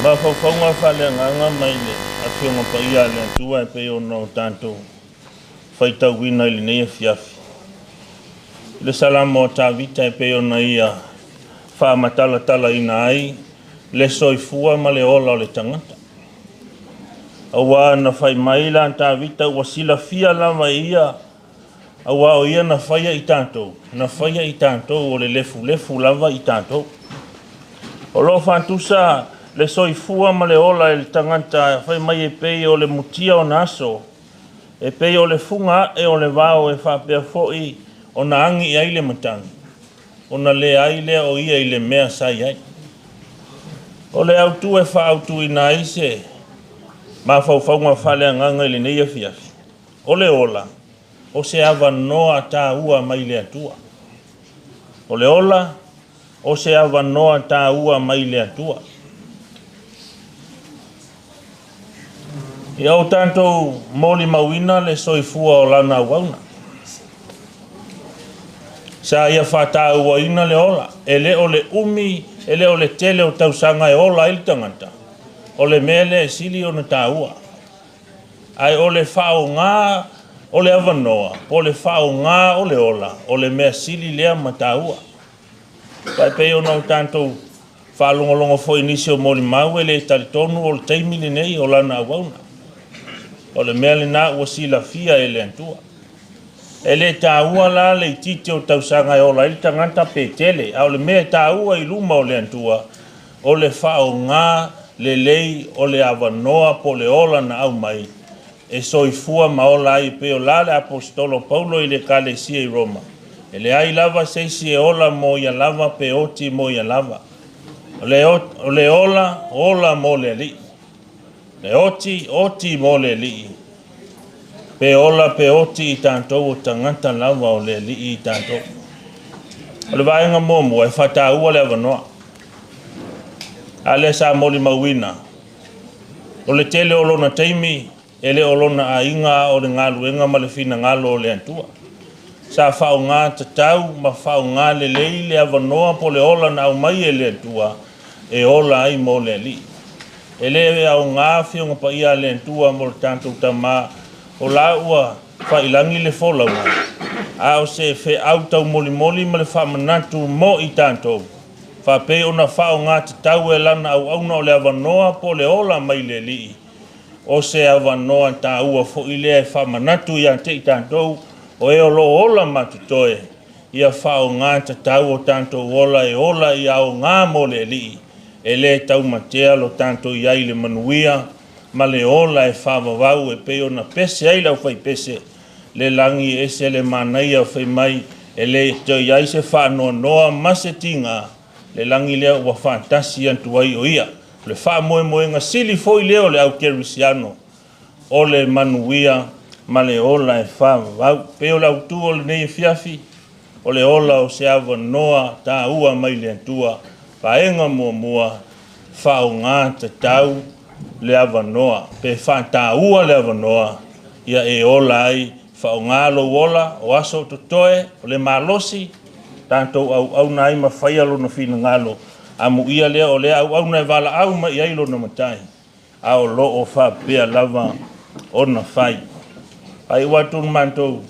Mafaufauga faaleagaga mai le Afioga Paia a le Atua e pei ona o tatou faitauina i lenei afiafi. I le Salamo a Tavita e pei ona ia faamatalatalaina ai le soifua ma le ola o le tagata. Aua na fai mai la Tavita ua silafia lava e ia, aua o ia na faia i tatou, na faia i tatou o le lefulefu lava i tatou. O lo o faatusa le soifua ma le ola e le tagata fai mai e pei o le mutia o na aso, e pei o le fuga ae o le vao e faapea foi ona agi i ai le matagi, ona leai lea o ia i le mea sa i ai. O le autu e faaautuina ai se mafaufauga faaleagaga i lenei afiafi, o le ola, o se avanoa taua mai le Atua. O le ola, o se avanoa taua mai le Atua. Ia o tatou molimauina le soifua o lana auauna. Sa ia faatauaina le ola, e le o le umi, e le o le tele o tausaga e ola ai le tagata, o le mea lea e sili ona taua. Ae o le faaaoga o le avanoa, po o le faaaoga o le ola, o le mea sili lea ma taua. Aua e pei ona o tatou faalogologo foi i nisi o molimau e le talitonu o le taimi lenei o lana auauna. O le mea lena ua silafia e le Atua. E le taua la le itiiti o tausaga e ola ai le tagata pe tele, a o le mea e taua i luma o le Atua, o le faaaoga lelei o le avanoa po o le ola na aumai e soifua ma ola ai, e pei o la le Aposetolo Paulo i le Ekalesia i Roma, e leai lava se isi e ola mo ia lava pe oti mo ia lava. O le, o le ola, ola mo le Alii. Le oti, oti mo le Alii. Pe ola pe oti i tatou o tagata lava o le Alii i tatou. O le vaega muamua e faataua le avanoa. A lea sa molimauina, o le tele o lona taimi e le o lona aiga a o le galuega ma le finagalo o le Atua. Sa faaaoga tatau ma faaaoga lelei le avanoa po o le ola na aumai e le Atua e ola ai mo le Alii. E le aoga Afioga Paia a le Atua mo le tatou Tama, o la ua faiilagi le folauga, a o se feau taumolimoli ma le faamanatu mo i tatou, faapei ona faaaoga tatau e lana auauna o le avanoa po o le ola mai le Alii, o se avanoa taua foi lea e faamanatu ia te i tatou o e o lo o ola ma totoe, ia faaaoga tatau o tatou ola e ola ia aoga mo le Alii, e le taumatea lo tatou i ai i le manuia ma le ola e faavavau e pei ona pese ai le aufaipese le lagi e ese le manaia fai mai e le toe i ai se faanoanoa ma se tiga le lagi lea ua faatasi atu ai o ia. O le faamoemoega sili foi lea o le au kerisiano o le manuia ma le ola e faavavau. Pei o le autu o lenei afiafi, o le ola o se avanoa taua mai le Atua. Vaega muamua, faaaoga tatau le avanoa, pe faataua le avanoa ia e ola ai, faaaoga lou ola, o aso o totoe, o le malosi, tatou auauna ai ma faia lona finagalo, amuia lea o lea auauna e valaau mai i ai lona Matai, a o lo o faapea lava ona fai. Faaiu atu le matou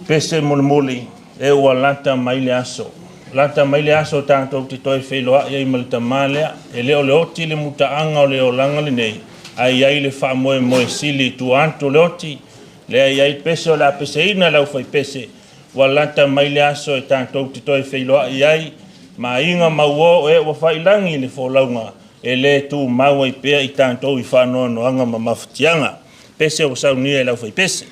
pese mulimuli, e ua lata mai le aso. Lata mai le aso tatou te toe feiloai ai ma le Tama lea, e le o le oti le mutaaga o le olaga lenei, ae i ai le faamoemoe sili i tua atu o le oti, lea e i ai pese o le a peseina e le aufaipese, ua lata mai le aso e tatou te toe feiloai ai ma aiga ma uo o e ua faiilagi i le folauga e le tumau ai pea i tatou i faanoanoaga ma mafatiaga. Pese ua saunia e le aufaipese.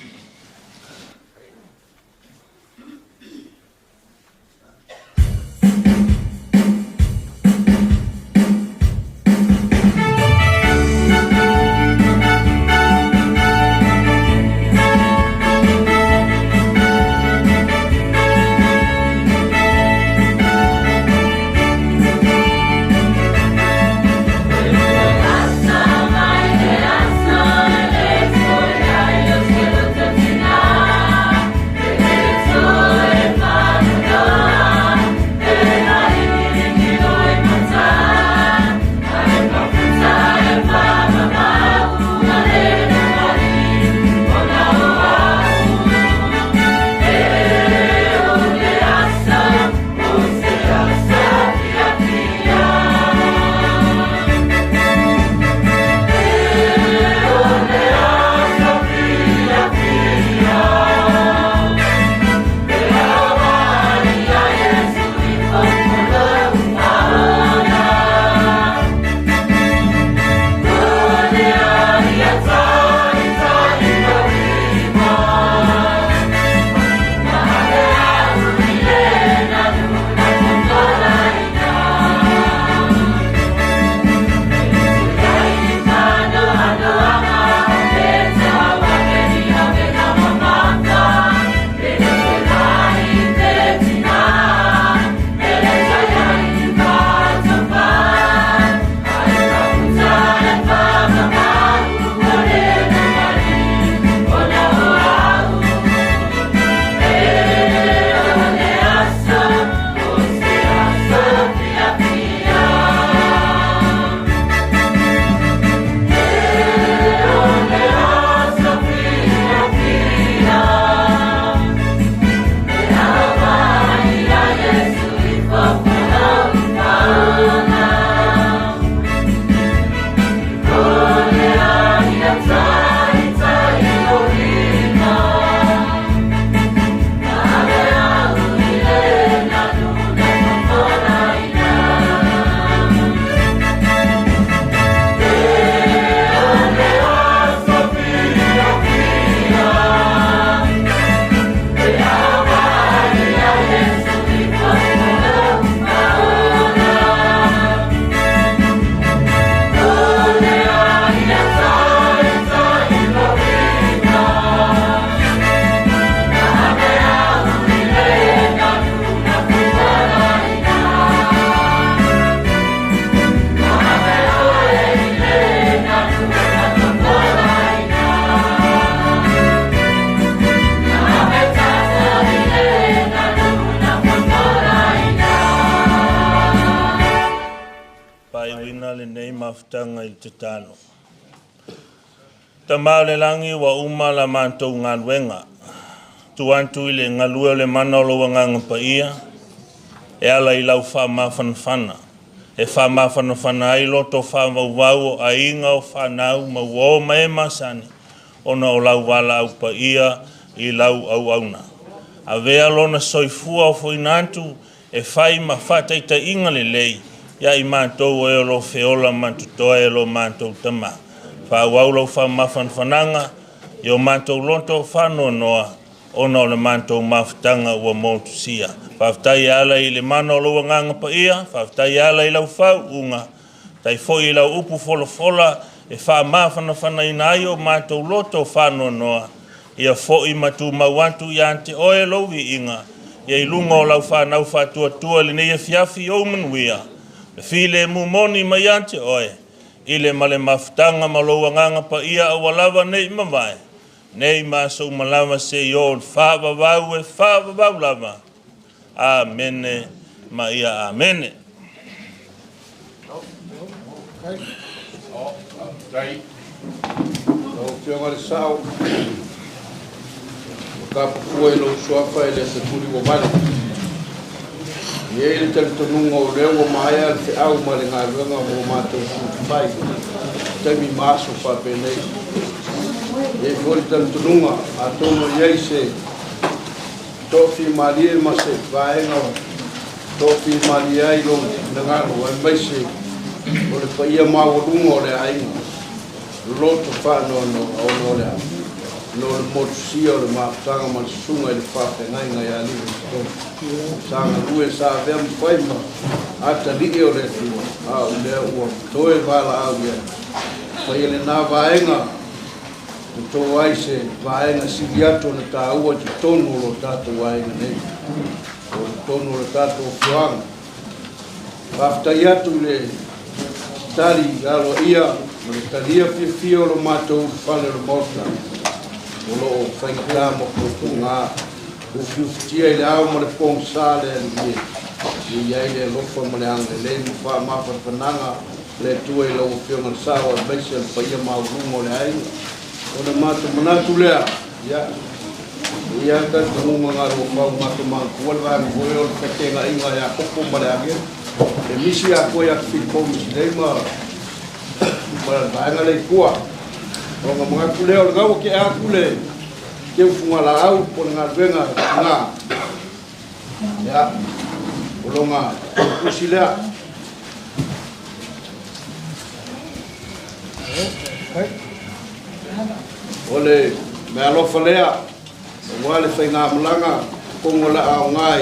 mafutaga i le tatalo. Tamā o le lagi ua uma la matou galuega, tuu atu i le galue o le mana o lou Agaga Paia e ala i lau faamafanafana, e faamafanafana ai loto faavauvau o aiga o fanau ma uō ma e masani ona o lau valaau paia i lau auauna. Avea lona soifua ofoina atu e fai ma faataitaiga lelei ia i matou o e o lo o feola ma totoe e lo matou Tamā. Faaauau lau faamafanafanaga i o matou loto faanoanoa ona o le matou mafutaga ua motusia. Faafetai e ala i le mana o lou Agaga Paia, faafetai e ala i lau faauuga, faafetai foi i lau upu folafola e faamafanafanaina ai o matou loto faanoanoa, ia foi ma tumau atu ia te oe lou viiga, ia i luga o lau fanau faatuatua i lenei afiafi ou manuia, le filemu moni mai ia te oe, i le ma le mafutaga ma lou Agaga Paia aua lava ne i mavae, nei ma aso uma lava seia oo i le faavavau e faavavau lava. Amene ma ia Amene. Lau Afioga i le Sao, ua tapafua i lou suafa e le Sepuli ua vale. E i ai le talitonuga o lea ua maea le feau ma le galuega mo matou sui fai i taimi ma aso faapenei. E i ai foi le talitonuga atonu e i ai se toafimalie ma se vaega o toafimalie ai lou finagalo aemaise o le paia maualuga o le aiga loto faanoanoa ona o le a? Ona o le motusia o le mafutaga ma le susuga i le faafeagaiga ia Livingstone sa galue sa avea ma fai ma atalii o le Atua, a o lea ua toe valaau i ai. Faia lena vaega toto ai se vaega sili atu ona taua i totonu o lo tatou aiga nei, o totonu o le tatou afioaga. Faafetai atu i le tali aloaia ma le talia fiafia o lo matou ulufale o le Maota o lo o faigata ma puapuaga ufiufitia i le ao ma le pogisa le Alii e i ai le alofa ma le agalelei ma faamafanafanaga le Atua i lau Afioga le Sao aemaise o le paia maualuga o le aiga. Ona matou manatu lea, ia, e i ai lava le talitonuga na o lo o matou manatua le vaega foi o le feteenaiga ia Iakopo ma le agelu. E misi ia koe ia Filipo Misilei ma le vaega lea i tua. Ona manatu lea o lena ua tea atu le teu fugalaau po o le galuega na. Ia, o lona tusi lea. O le meaalofa lea aua le faigamalaga totonu o le a aoga i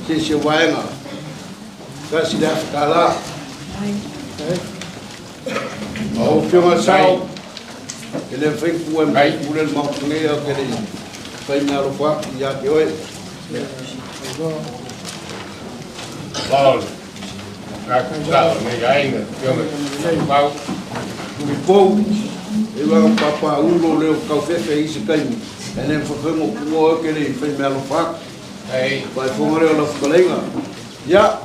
se isi o vaega. $1,000. Lau Afioga i le Sao, e le mafai ona tuua e pule le Maota nei ae ou te le i fai meaalofa atu ia te oe. Tulipou, e ua papa ulo leo taufefe i se taimi, e le mafai ona tuua oe ke le i fai meaalofa atu. Faafofoga lea o lau fetalaiga. Ia,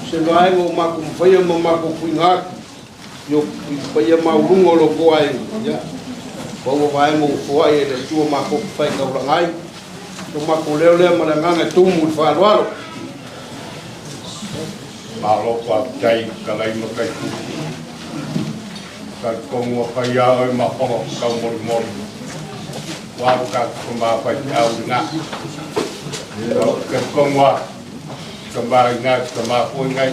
se vaega o matou mafaia ma matou tuuina atu i o i le paia maualuga o lo outou aiga, ia, pau o vaega ua foai e le Atua matou te faitaulaga ai. So matou leo lea ma le agaga e tumu i le faaaloalo. Malo faafetai fetalai ma taipulu. Talitonu ua fai lava oe ma polo taumolimoli. Ua alu tatou tama faifeau lena. Talitonu lava, tama i ina, tama foi nai.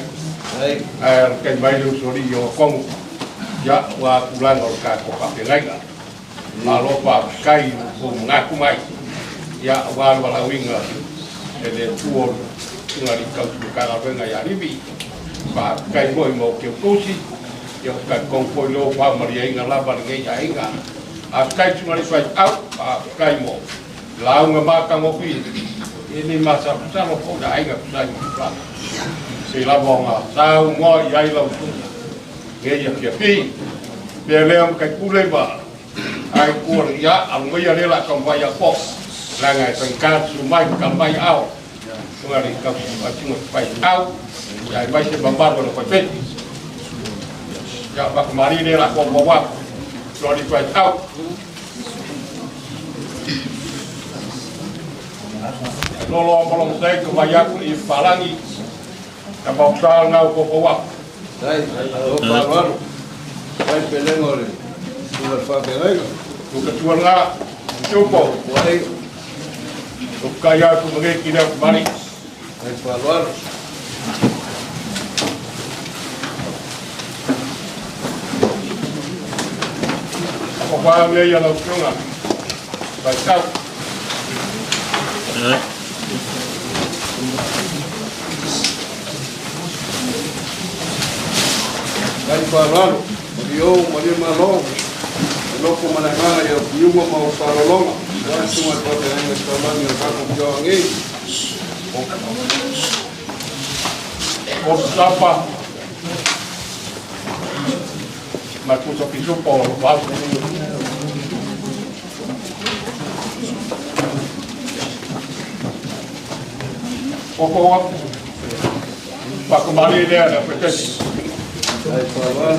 Ae alatai mai le usoalii i ona tonu. Ia, ua tulaga o le tatou faafeagaiga. Malo faafetai i lo outou manatu mai. Ia, aua le valaauina e le Atua o le Susuga i le Alii Tausi Matagaluega ia Livi. Faafetai foi mo Keutusi. Ia, ou te talitonu foi lea ua faamalieina lava lenei aiga. Faafetai i Susuga i le Alii Faifeau, faafetai mo lauga matagofie. E le masalosalo foi le aiga tusa ai ma tulaga. Se i lava ona saunoa i ai lau susuga nei afiafi. Pea lea ma taipule ma ai tua le ia, alu maia lea la taumafai ia po. Leaga e faigata susu mai ma mai ao. Susuga i le tausi faifeau, ia aemaise mamalu o le faifetu. Ia, fakamali lea la ko mo wa. Lo ni fai tau. Lolo ma lo sai ko vai aku i palangi. Ka mau sa ngau ko ko wa. Dai, o fa'aloalo. Ai pelega o le susuga i le faafeagaiga. Uka tuanga tupo. Ai. O kai aku mage ki leo mari. Ai fa'aloalo. O wā mea ia lau tunga. Vai tau. Ai fa'aloalo. Malie ou malie malo. E loko ma le agaga ia piuga ma o fa'alologa. Ua le susuga i le faafeagaiga i taulagi o le tatou afioaga nei. O sapa. Ma pusa pisupo o vau. O ko wa. Pakumari lea na petesi. Ai fa'aloalo.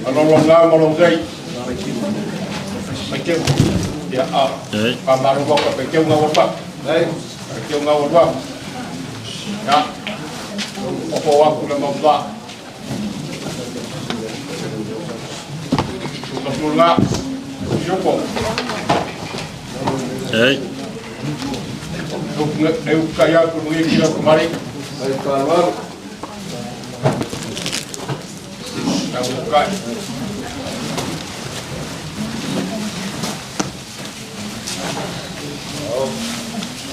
Alolo ngā malo sei. Mai keu. Ia a. Pa maru waka pe keu ngā wapa. Ai. Pe keu ngā wapa. Ia. O ko waku le mau la. Tuka tula. Yuko. Ai. Eu kai aku ngi ki lau kumari. Ai fa'aloalo. Tau kai.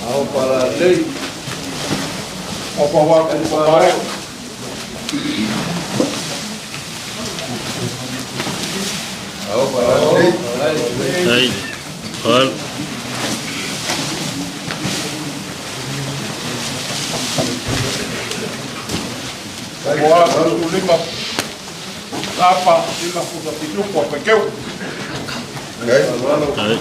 Ao para lei. O ko waku ko pare. Ao para lei. Ai. Fa'aloalo. O aku lima. Tapa lima pusa pisupo pe keu. Ai. Ai.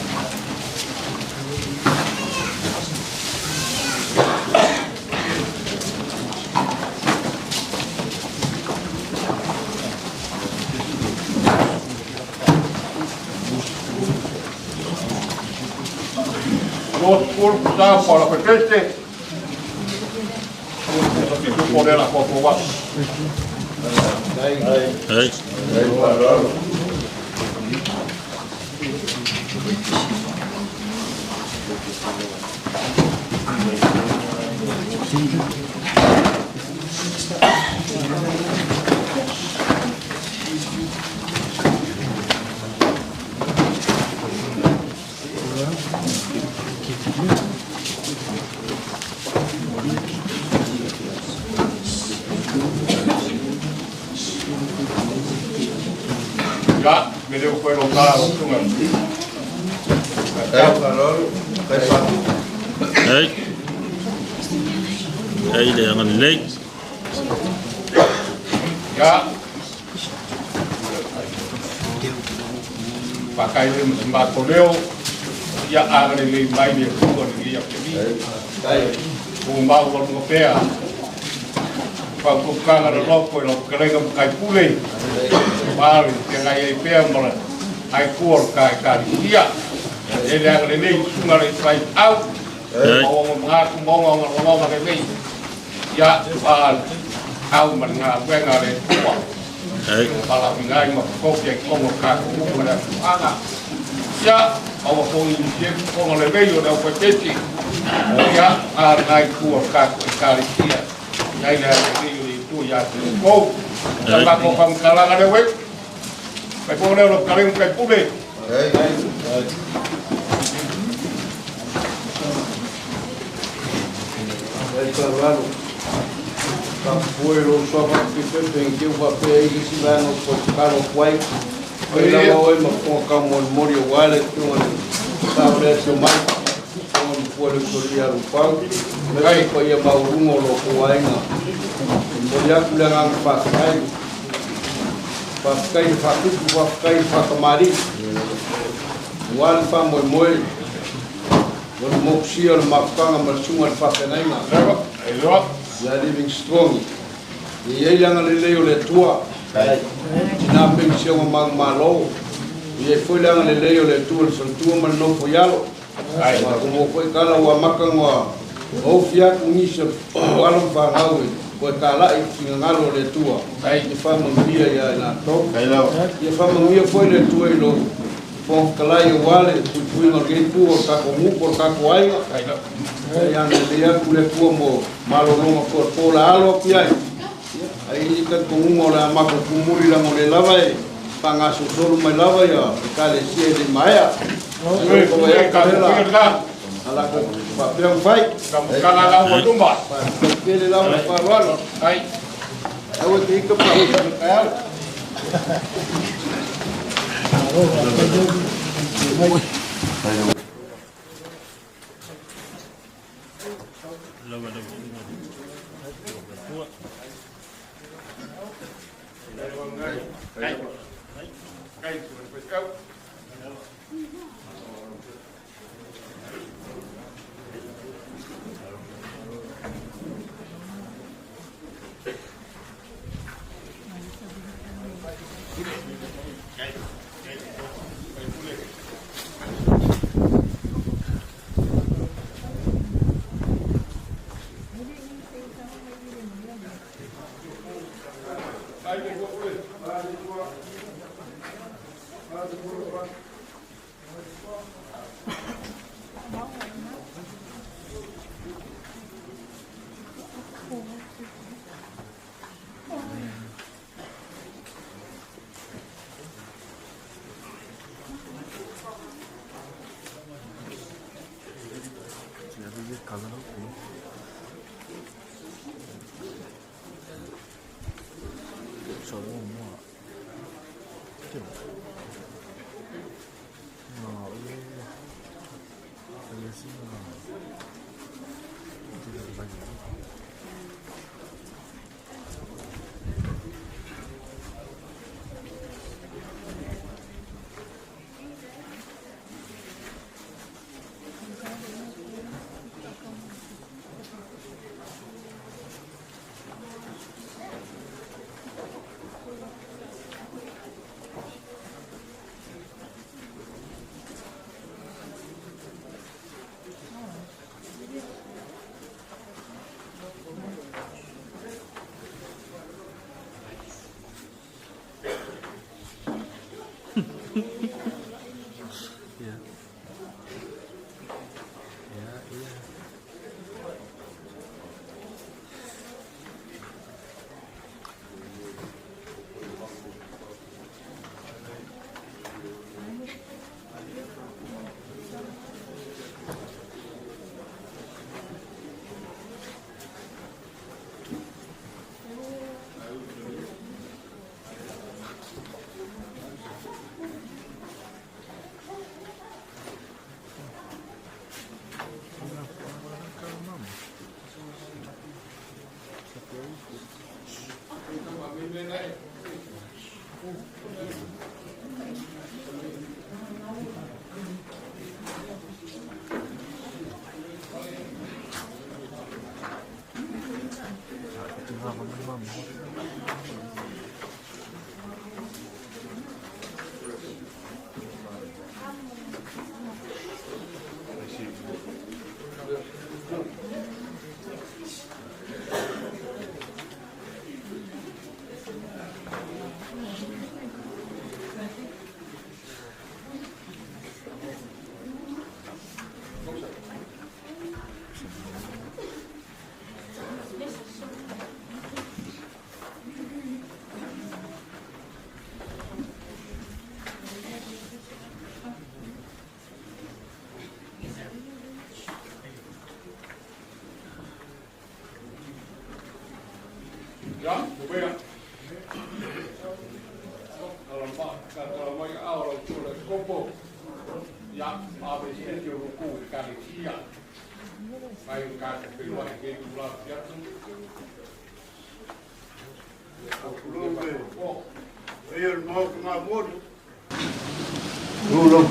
Los pulpu tapa la petete. Pusa pisupo le la ko ko wa. Ai. Ai. Ai fa'aloalo. Ya, me deu koe lo tala lo tunga. Ai fa'aloalo. Ai fa'atu. Ai. Ai le agalelei. Ya. Pakai le mako leo. Ia agale le mai le tunga le ia ke mi. Ai. O mau wa mo pea. Pa ko kanga le loko lo kerenga mo kai pule. Mari te ngai ai pea mo le ai kuor kai kai ia. E le agale le tunga le fai au. Ai. O mo nga ku mo nga nga nga le nei. Ia pa au ma nga wenga le tua. Ai. Pala ngai ma ko ke ko mo ka ku mo la anga. Ia au ko i ke ko le veio le ko teti. Ia a ngai ku ka ku ka ia. Ia le le le tu ia te ko. Ta ba ko kam kala le we. Kai ko le lo kale kai pule. Ai. Ai. Ai fa'aloalo. Fa'apupue lou suafa pepepe i teu fa'apea i isi vaega o tatalo atu ai. Oi lava oe ma fofoga kaumolimoli auā le afioga le sao lea sio mai. Fofoga mapua le usolia alupau. Aemaise paia maualuga o loo kou aiga. Momoli atu le agaga fa'afetai. Fa'afetai le fa'atupu, fa'afetai le fa'atamalii. Auā le fa'amoemoe o le mokusia o le mafutaga ma le susuga i le fa'afeagaiga. Ai loa. Ia Living Strong. Ia i ai le agalelei o le Atua i tina penisione o manumalo. Ia i ai foi le agalelei o le Atua i le faletua ma le nofo i alo. Ua maua foi tala ua amata ona ofi atu nisi o alo ma fanau e toe talai i le finagalo o le Atua ia faamanuia ia i latou. Ia faamanuia foi le Atua i lou Fofoga Fetalai aua le puipuiga o lenei itu o le tatou nuu po o le tatou aiga. Ia agalelei atu le Atua mo malologa foi o le po o le a alo atu i ai. Ae i ai le talitonuga o le a matou tumuli leaga o lea lava e faagasolosolo mai lava ia Ekalesia e le i maea. Faapea ona fai. Faafetai tele lava ma le faaaloalo. Aua e te ita pa ua taeao. Lau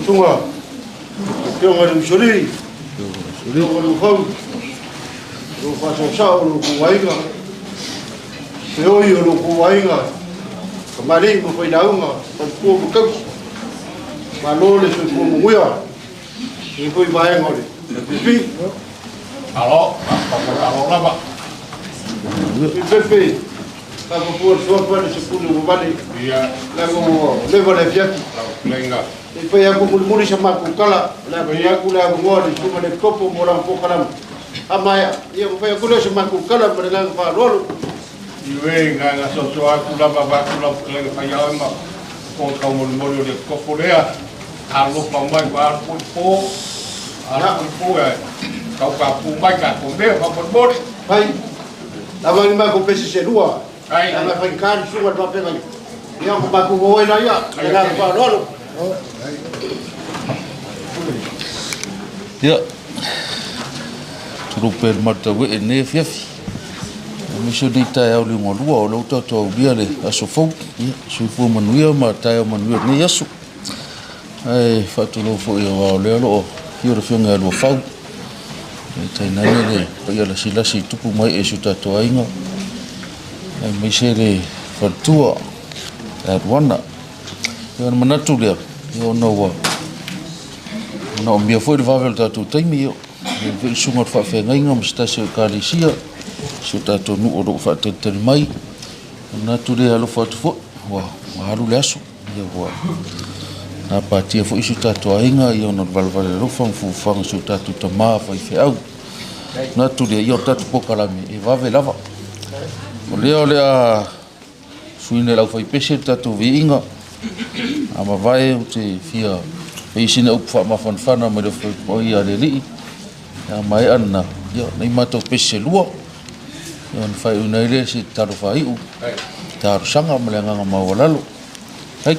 Susuga Afioga i le Usoalii, Afioga i le Ufau, lou faasaosao o lou aiga. Feoi o lo outou aiga, tamalii ma failauga, faletua ma tausi. Malo le soifua manuia i lenei foi vaega o le LPP. Malo, faafetai lava. Pepe, faapapua le suafa le sepule ua vale. Leaga ua leva le afiafi. Se i fai atu mulimuli sa matou tala, o le a tuu atu le avanoa i le susuga i le Epikopo mo lana polokalame. A maea, ia ona fai atu lea o se matou tala ma le agaga faaaloalo. Ioe, na ona soso atu lava avatu lau fetalaiga faiaoe ma po taumolimoli o le epikopo lea. Alofa mai ua alu foi po, alu foi po e tau papu mai tatou mea faamolemole. Fai, lava ni matou pese se lua, leaga e faigata le susuga i le faafeagaiga, ia ona matou o ai laia, ma le agaga faaaloalo. Ia, tulou pea i le malu tauee i lenei afiafi. Aemaise o lenei taeao i le ogalua o lea ua tatou aulia le aso fou. Ia, soifua manuia ma taeao manuia i lenei aso. Ae faatulou foi aua o lea o lo o afio le Afioga ia Luafau, tainane le paia lasilasi i tupu ma ee o si o tatou aiga, aemaise le faletua ia Luana. Ia ona manatu lea, ia ona ua manaomia foi le vave o le tatou taimi, ia i ai foi le susuga i le faafeagaiga ma se tasi o ekalesia, si o tatou nuu o lo o faatalitali mai. Ona manatu lea e alofa atu foi, ua alu le aso. Ia ua gapatia foi si o tatou aiga ia ona o le valevale alofa ma fuafuaga a si o tatou tama faifeau. Manatu lea, ia o le tatou polokalame e vave lava. O lea o le a suiina e le aufaipese le tatou viiga. A mavae ou te fia fai sina upu faamafanafana mai le paia a le Alii. A maea lena, ia nai matou pese se lua. Ia ona faaiuina ai lea se tatalo faaiu, talosaga ma le agaga maualalo. Hai.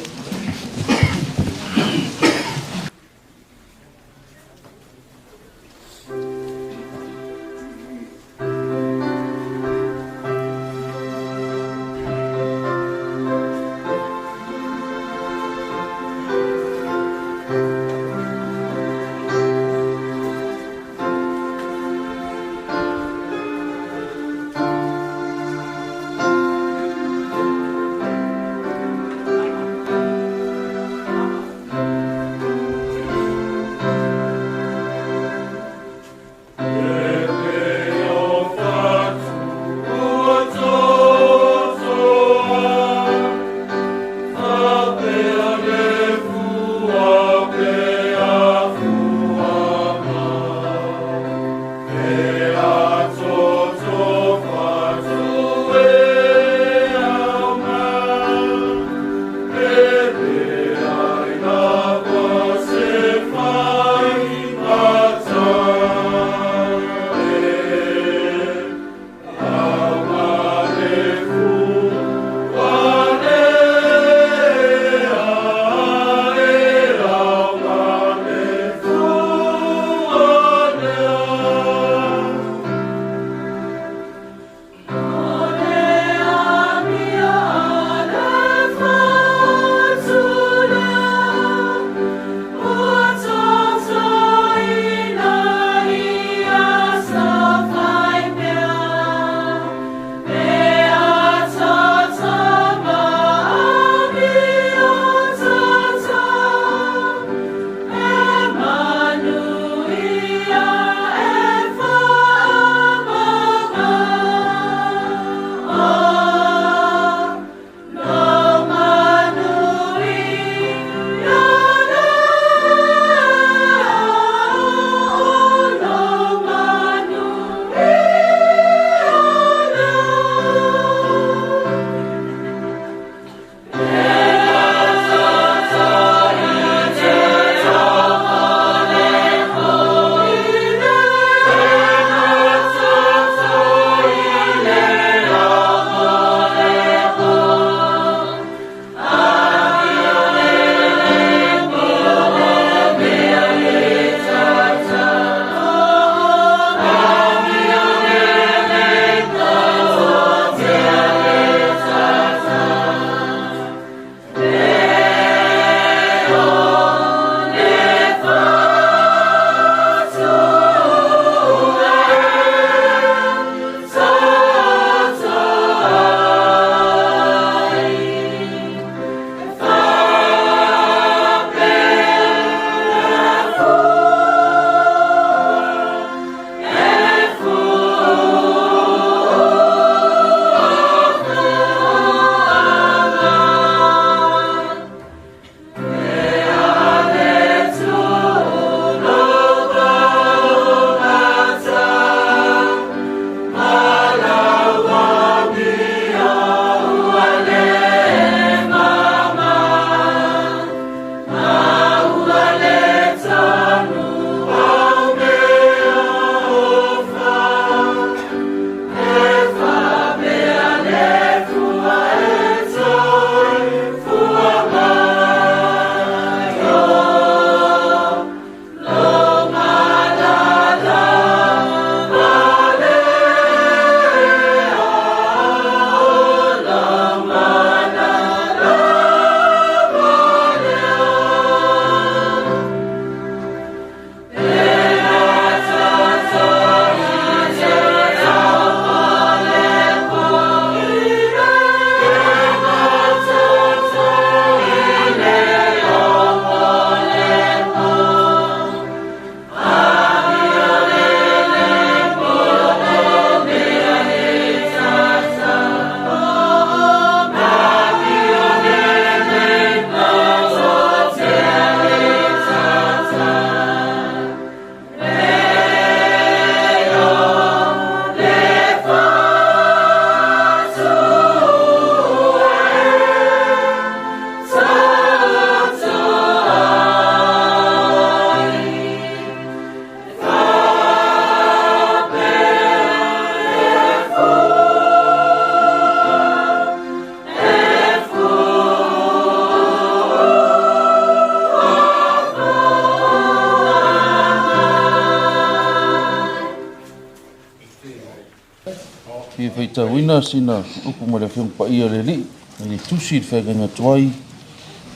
faitauina sina upu mai le Afioga Paia a le Alii i le Tusi i le Feagaiga Tuai,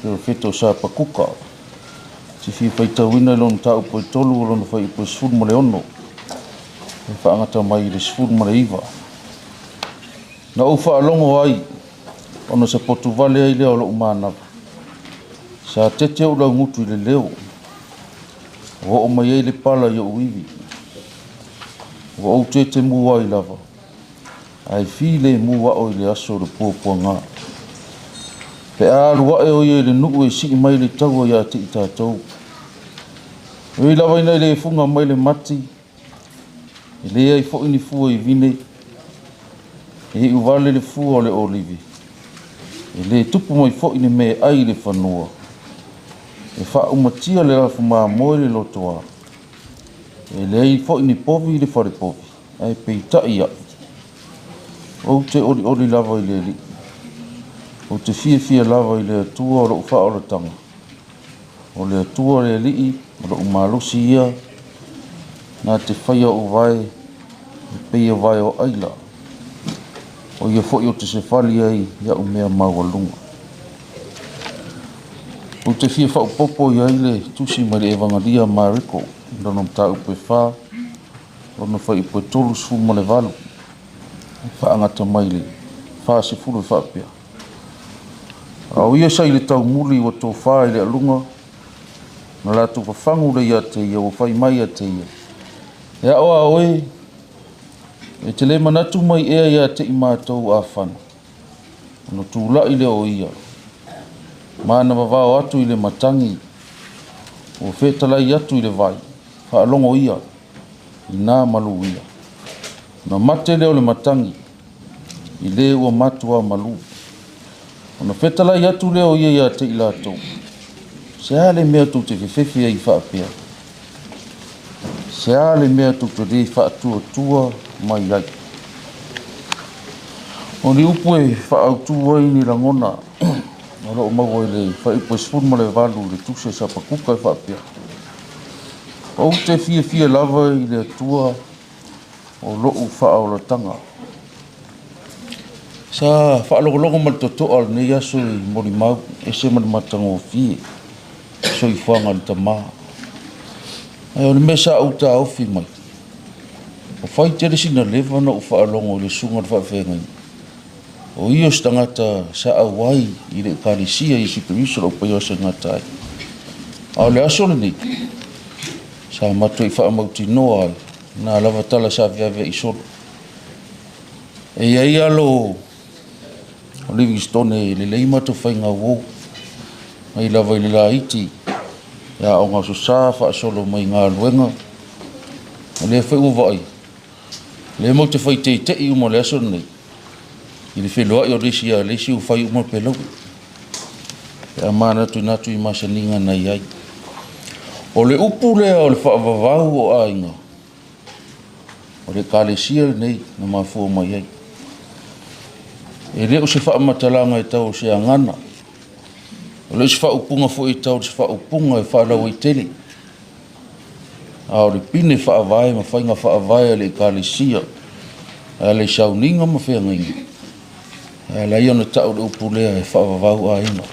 Perofeta o Sapakuka. Te fia faitauina i lona mataupu e 3 o lona fuaiupu e 16, e faagata mai i le 19. Na ou faalogo ai, ona sapotu vale ai lea o lou manava. Sa tete ou laugutu i le leo, ua oo mai ai le pala i ou ivi. Ua ou tetemu ai lava, ae filemu a'o i le aso o le puapuaga. Pe a alu a'e o ia i le nuu e sii mai le taua ia te i tatou. E ui lava ina e le fuga mai le mati, e leai foi ni fua i vine, e iu vale le fua o le olive, e le tupu mai foi ni meaai i le fanua, e faaumatia le lafumamoe i le lotoa, e leai foi ni povi i le falepovi, ae peitai a'u, ou te olioli lava i le Alii, ou te fiafia lava i le Atua o lou faaolataga, o le Atua le Alii o lou malosi ia, na te faia ou vae e pei o vae o aila, o ia foi ou te sefali ai i a'u mea maualuga. Ou te fia faaopoopo i ai le tusi mai le Evagalia a Mareko i lona mataupu e 4, lona fuaiupu e 38, e faagata mai le 40 e faapea. A o ia sa i le taumuli ua tofa i le aluga, na latou fafagu le ia te ia, ua fai mai ia te ia, E ao a oe, e te le manatu mai ea ia te i matou afana, ona tulai lea o ia, ma na vavao atu i le matagi, ua fetalai atu i le vai, faalogo ia, ina malu ia. Ona mate lea o le matagi, i le ua matua malu. Ona fetalai atu lea o ia ia te i latou, Se a le mea tou te fefefe ai faapea? Se a le mea tou te le faatuatua mai ai? O ni upu e faaautu ai ni lagona o lo o maua i le fuaiupu e 18 i le Tusi a Sapakuka e faapea, Ou te fiafia lava i le Atua o lou faaolataga. Sa faalogologo ma le totoa lenei aso i molimau ese ma le matagofie soifuaga o le tama. Ae o le mea sa ou taofi mai, ua fai tele sina leva na ou faalogo i le susuga i le faafeagaiga. O ia o se tagata sa auai i le Ekalesia Iesu Keriso lau paia o se gata ai. A o le aso lenei, sa matuai faamautinoa ai nā lava tala sa feaveai solo. E i ai alo o Livingstone e lelei matou faiga uo, mai lava i le laiti, e aoga aso sa faasolo mai galuega. O lea foi ua vaai, lea matou te fai teitei uma o le aso lenei, i le feloai o le isi ia le isi ua fai uma le pelaue. Pe a manatu atu i masaniga na i ai. O le upu lea o le faavavau o aiga, o le Ekalesia lenei na mafua mai ai. E le o se faamatalaga e tau o se agana, o le o se faaupuga foi e tau o se faaupuga e faalauaitele, a o le pine faavae ma faiga faavae a le Ekalesia, e ala i sauniga ma feagaiga, e ala ai ona tau le upu lea e faavavau aiga.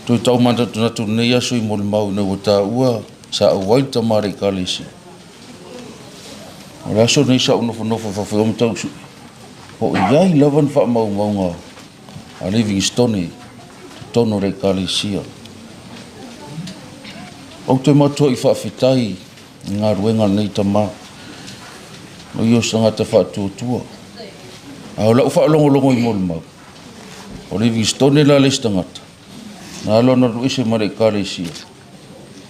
Toe tau manatunatu lenei aso i molimau ina ua taua sa auai le tama a le Ekalesia. O le aso lenei sa ou nofonofo i fafo i Matausu, po o i ai lava ni faamaumauga a Livingstone i totonu o le Ekalesia. Ou te matuai faafetai i galuega a lenei tama, o ia o se tagata faatuatua. A o lau faalogologo i molimau, o Livingstone la le isi tagata, na alu ana alu ese ma le Ekalesia,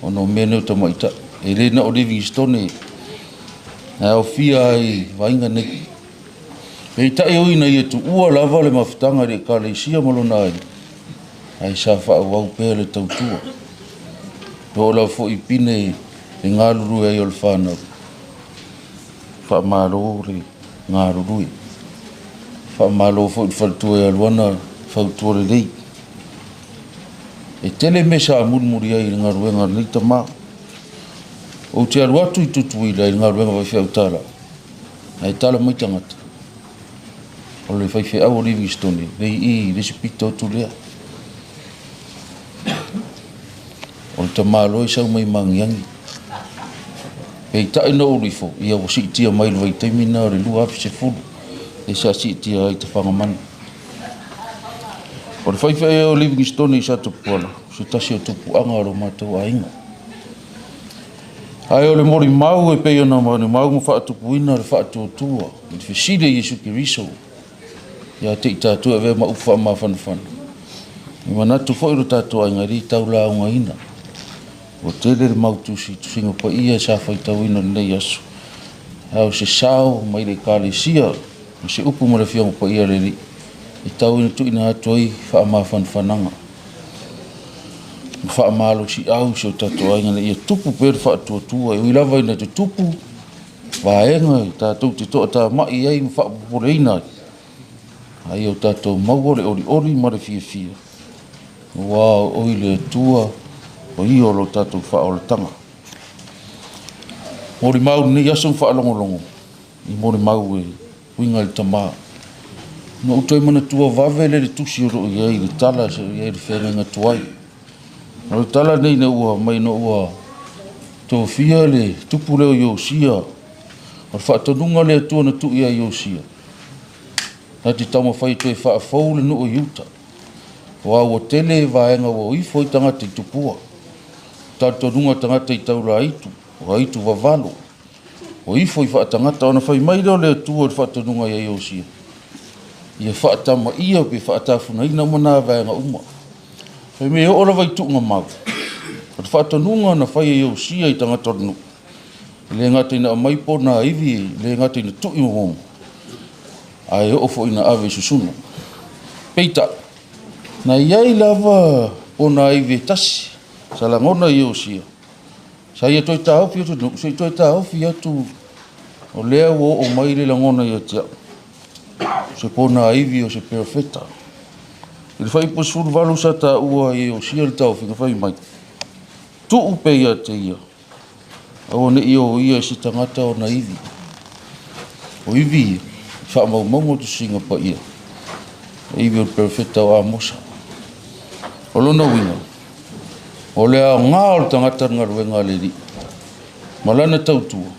ona o mea nei o tamaitai. E le na o Livingstone e aofia ai i vaaiga nei. Peitai o ina ia tuua lava le mafutaga i le Ekalesia ma lona aiga, ae sa faaauau pea le tautua. E oo lava foi i pine e galulue ai o le fanau. Faamalo le galulue. Faamalo foi i le faletua ia Luana fautua lelei. E tele mea sa mulimuli ai i le galuega a lenei tama. Ou te alu atu i Tutuila i le galuega faifeau tala. Ae tala mai tagata, o le faifeau o Livingstone lea i i le isi pito atu lea. O le tamaloa e sau mai Magiagi. Peitai na ou alu ifo, ia ua siitia mai i le vaitaimi lena o le 2010 lea sa siitia ai i Tafagamanu. O le faifeau o Livingstone i Satapuala, o se tasi o tupuaga o lo matou aiga. Ae o le molimau e pei ona molimau ma faatupuina le faatuatua i le fesili a Iesu Keriso ia te i tatou e avea ma upu faamafanafana. E manatu foi lo tatou aiga e le tau laugaina. Ua tele le mau tusi, tusiga paia sa faitauina i lenei aso. A o se sao mai le Ekalesia ma se upu ma le Afioga Paia a le Alii e tau ina tuuina atu ai faamafanafanaga ma faamalosiau i si o tatou aiga ina ia tupu pea le faatuatua, e ui lava ina tutupu vaega e tatou te toatamai ai ma faapopoleina ai, a ia o tatou maua le olioli ma le fiafia, aua o oe le Atua o ia o lo tatou faaolataga. Molimau lenei aso ma faalogologo i molimau e uiga i le Tama. Na ou toe manatua vave lea le tusi o lo o i ai le tala sa i ai le feagaiga tuai. O le tala lenei ina ua mai ina ua tofia le tupu lea o Iosia, o le faatonuga a le Atua na tuu ia Iosia, na te taumafai e toe faafou le nuu o Iuta, aua ua tele vaega ua o ifo ai tagata i tupua. Talitonuga tagata i taulaitu, o aitu vavalo, O ifo i faatagata, ona fai mai lea o le Atua i le faatonuga ia Iosia, ia faatamaia pe faatafunaina uma na vaega uma. Fai mai e oo lava i tuuga mau. O le faatonuga na fai e Iosia i tagata o le nuu, e le gata ina aumai pona ivi, e le gata ina tui momomo, ae oo foi ina ave i susuna. Peitai, na i ai lava pona ivi e tasi sa lagona e Iosia, Sa ia toe taofi atu le nuu, se i toe taofi atu o lea ua oo mai le lagona ia te au, o se ponaivi o se perofeta. I le fuaiupu 18 sa taua e Iosia le taofiga fai mai, Tuu pea ia te ia, aua ne i oia e se tagata ona ivi. O ivi ia, i faamaumauga o tusiga paia, o ivi o le perofeta o Amosa. O lona uiga, O le aoga o le tagata i le galuega a le Alii ma lana tautua,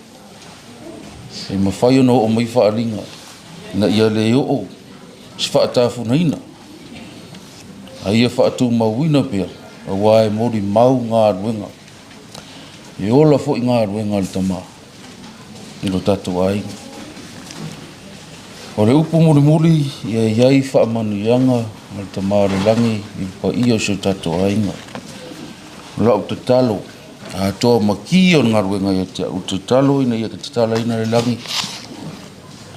e mafai ona oo mai faaaliga ina ia le oo se faatafunaina, a ia faatumauina pea, aua e molimau galuega, e ola foi galuega a le Tama i lo tatou aiga. O le upu mulimuli, ia i ai faamanuiaga a le Tama o le Lagi i le paia o si o tatou aiga. O lau tatalo, atoa ma ki o le galuega ia te au, tatalo ina ia tatalaina le lagi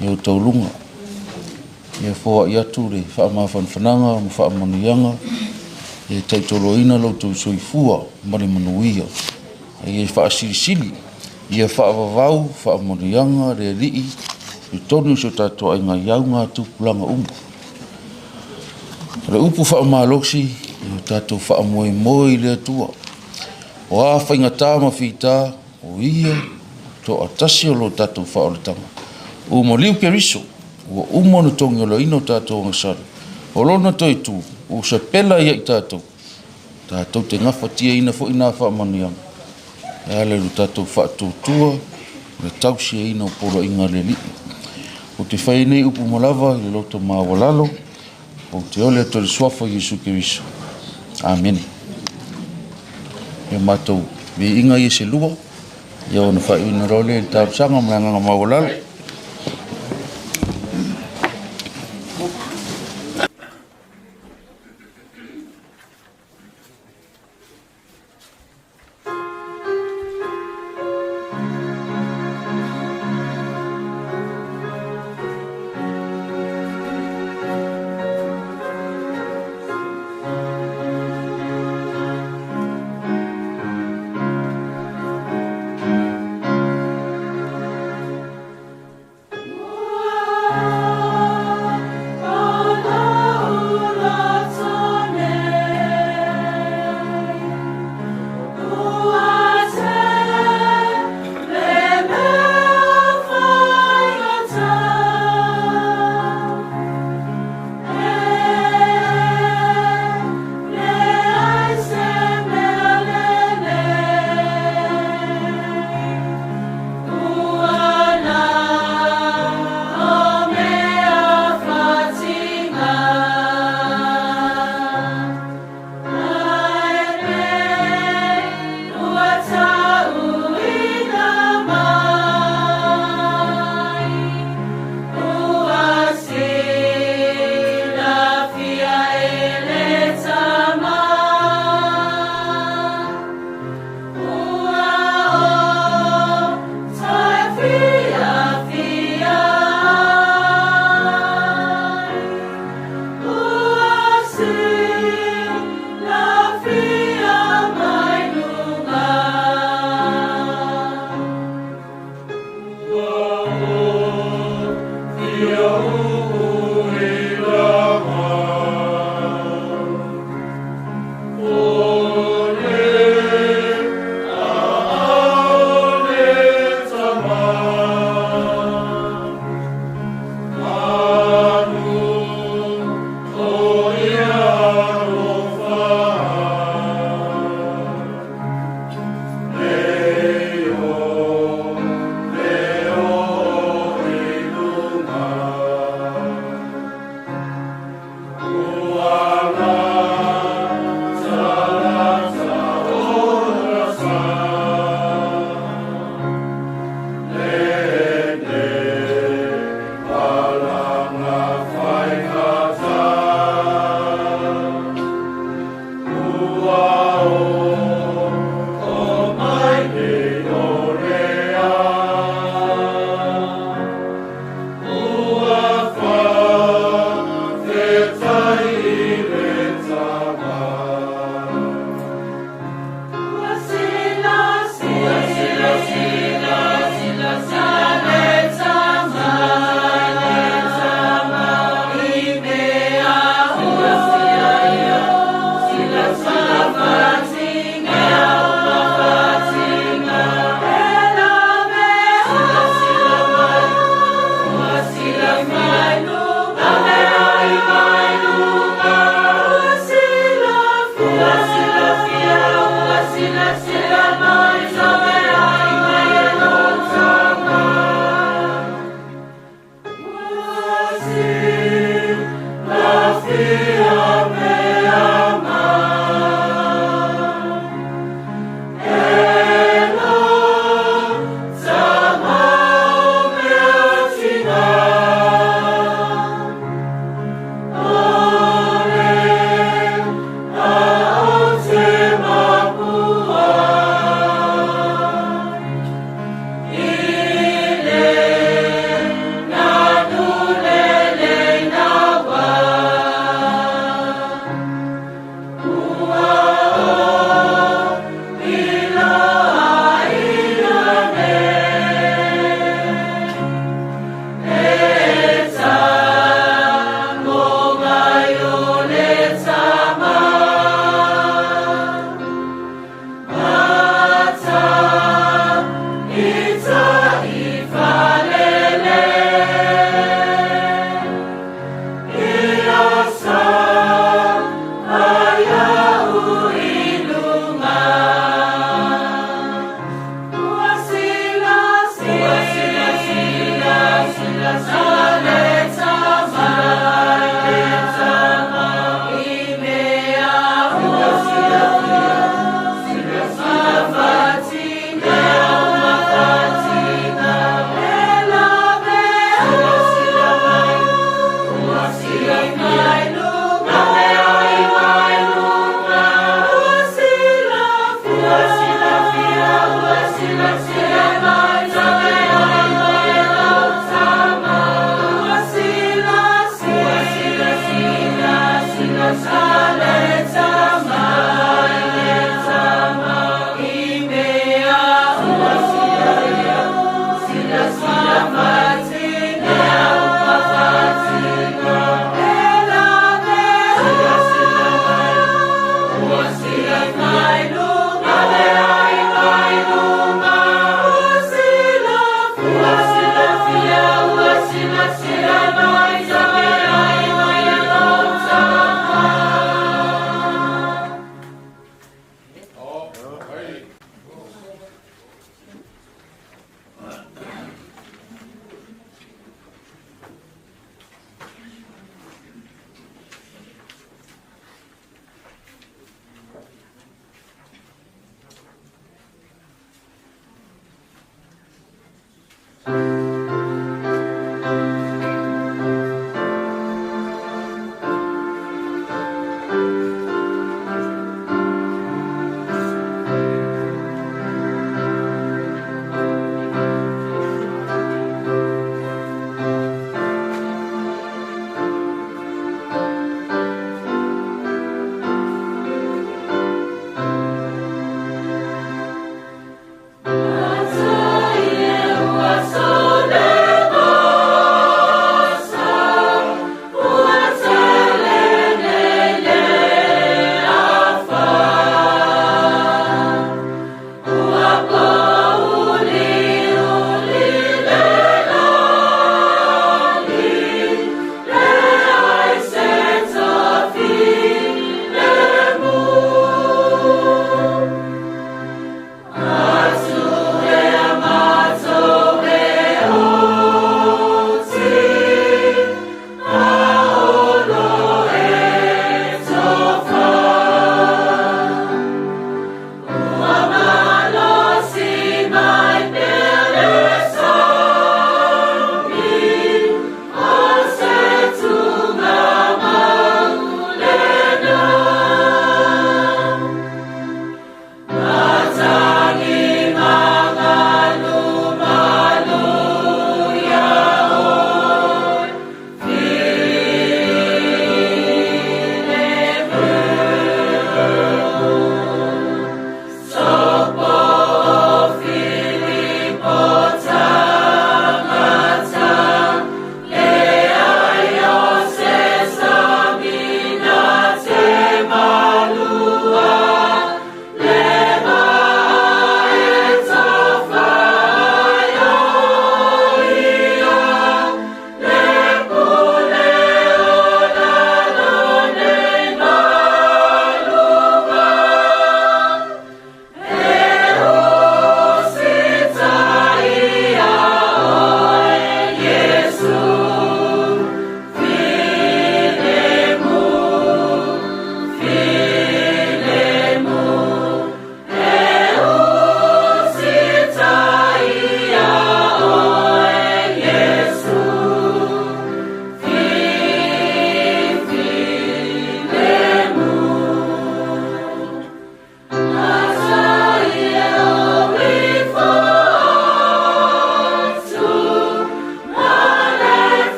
i outou luga. Ia foai atu le faamafanafanaga ma faamanuiaga, ia taitoloina lo outou soifua ma le manuia. A ia faasilisili, ia faavavau faamanuiaga le Alii i totonu o si o tatou aiga i auga tupulaga uma. O le upu faamalosi, ia o tatou faamoemoe i le Atua. O a faigata ma fita, o Ia toatasi o lo tatou faaolataga. Ua maliu Keriso, ua uma ona togiolaina o tatou agasala. O Lona toe tu, ua sapela ia i tatou, Tatou te gafatiaina foi na faamanuiaga e ala i lo tatou faatuatua ma le tausiaina o poloaiga a le Alii. Ou te fai ai nei upu ma lava i le loto maualalo, ou te ole atu i le Suafa o Iesu Keriso. Amene. Ia matou viiga ia se lua, ia ona faaiuina loa lea i le talosaga ma le agaga maualalo.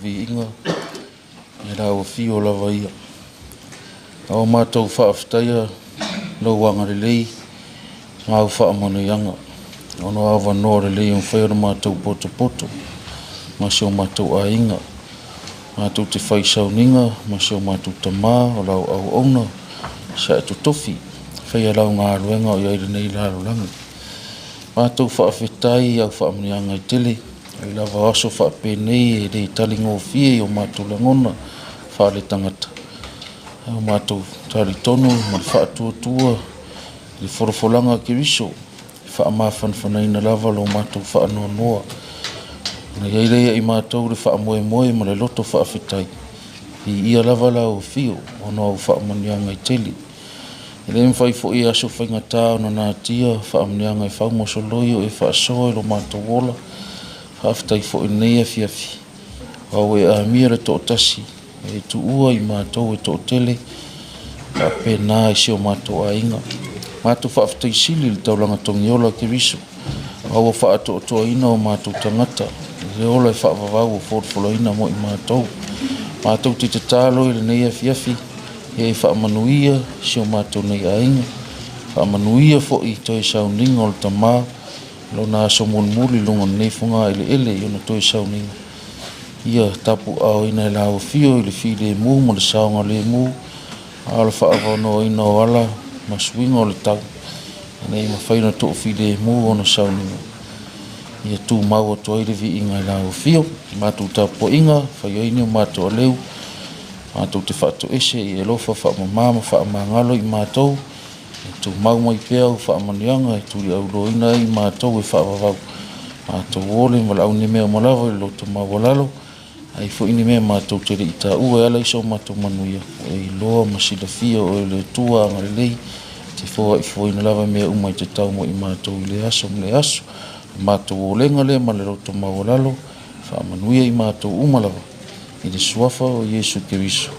viiga i lau afio lava ia. A o matou faafetaia lou agalelei ma au faamanuiaga, ona o avanoa lelei e mafai ona matou potopoto ma si o matou aiga, matou te fai sauniga ma si o matou tama o lau auauna sa e totofi faia lau galuega o i ai lenei lalolagi. Matou faafetai i au faamanuiaga e tele, ai lava aso faapenei e le taligofie i o matou lagona faaletagata. O matou talitonu ma le faatuatua i le folafolaga a Keriso, e faamafanafanaina lava lo matou faanoanoa. Ona i ai lea ia i matou le faamoemoe ma le loto faafetai, viia lava lau afio ona o au faamanuiaga e tele. E le mafai foi e aso faigata ona natia faamanuiaga e faumasoloi o e faasoa i lo matou ola. Faafetai foi i lenei afiafi, aua ua e amia le toatasi e tuua i matou e toatele faapena i si o matou aiga. Matou faafetai sili i le taulaga togiola Keriso, aua ua faatoatoaina o matou tagata i le ola e faavavau ua folafolaina mo i matou. Matou te tatalo i lenei afiafi ia e faamanuia si o matou nei aiga, faamanuia foi i toe sauniga o le tama lona aso mulimuli i luga o lenei fogaeleele i ona toe sauniga. Ia tapuaaoina e lau afio i le filemu ma le saogalemu, a o le faavanoaina o ala ma suiga o le tau, ina ia mafai ona toafilemu ona sauniga. Ia tumau atu ai le viiga i lau afio. Matou tapuaiga, fai ai ni o matou aleu, matou te faatoese i e alofa faamama ma faamagalo i matou, e tumau mai pea au faamanuiaga e tuliauloaina ai matou e faavavau. Matou ole ma valaau ni mea uma lava i le loto maualalo, ai foi ni mea matou te le i taua e ala i so matou manuia, ua e iloa ma silafia oe le Atua agalelei, te foaifoaina lava mea uma e te tau mo i matou i le aso ma le aso. Le matou olega lea ma le loto maualalo, faamanuia i matou uma lava, i le suafa o Iesu Keriso.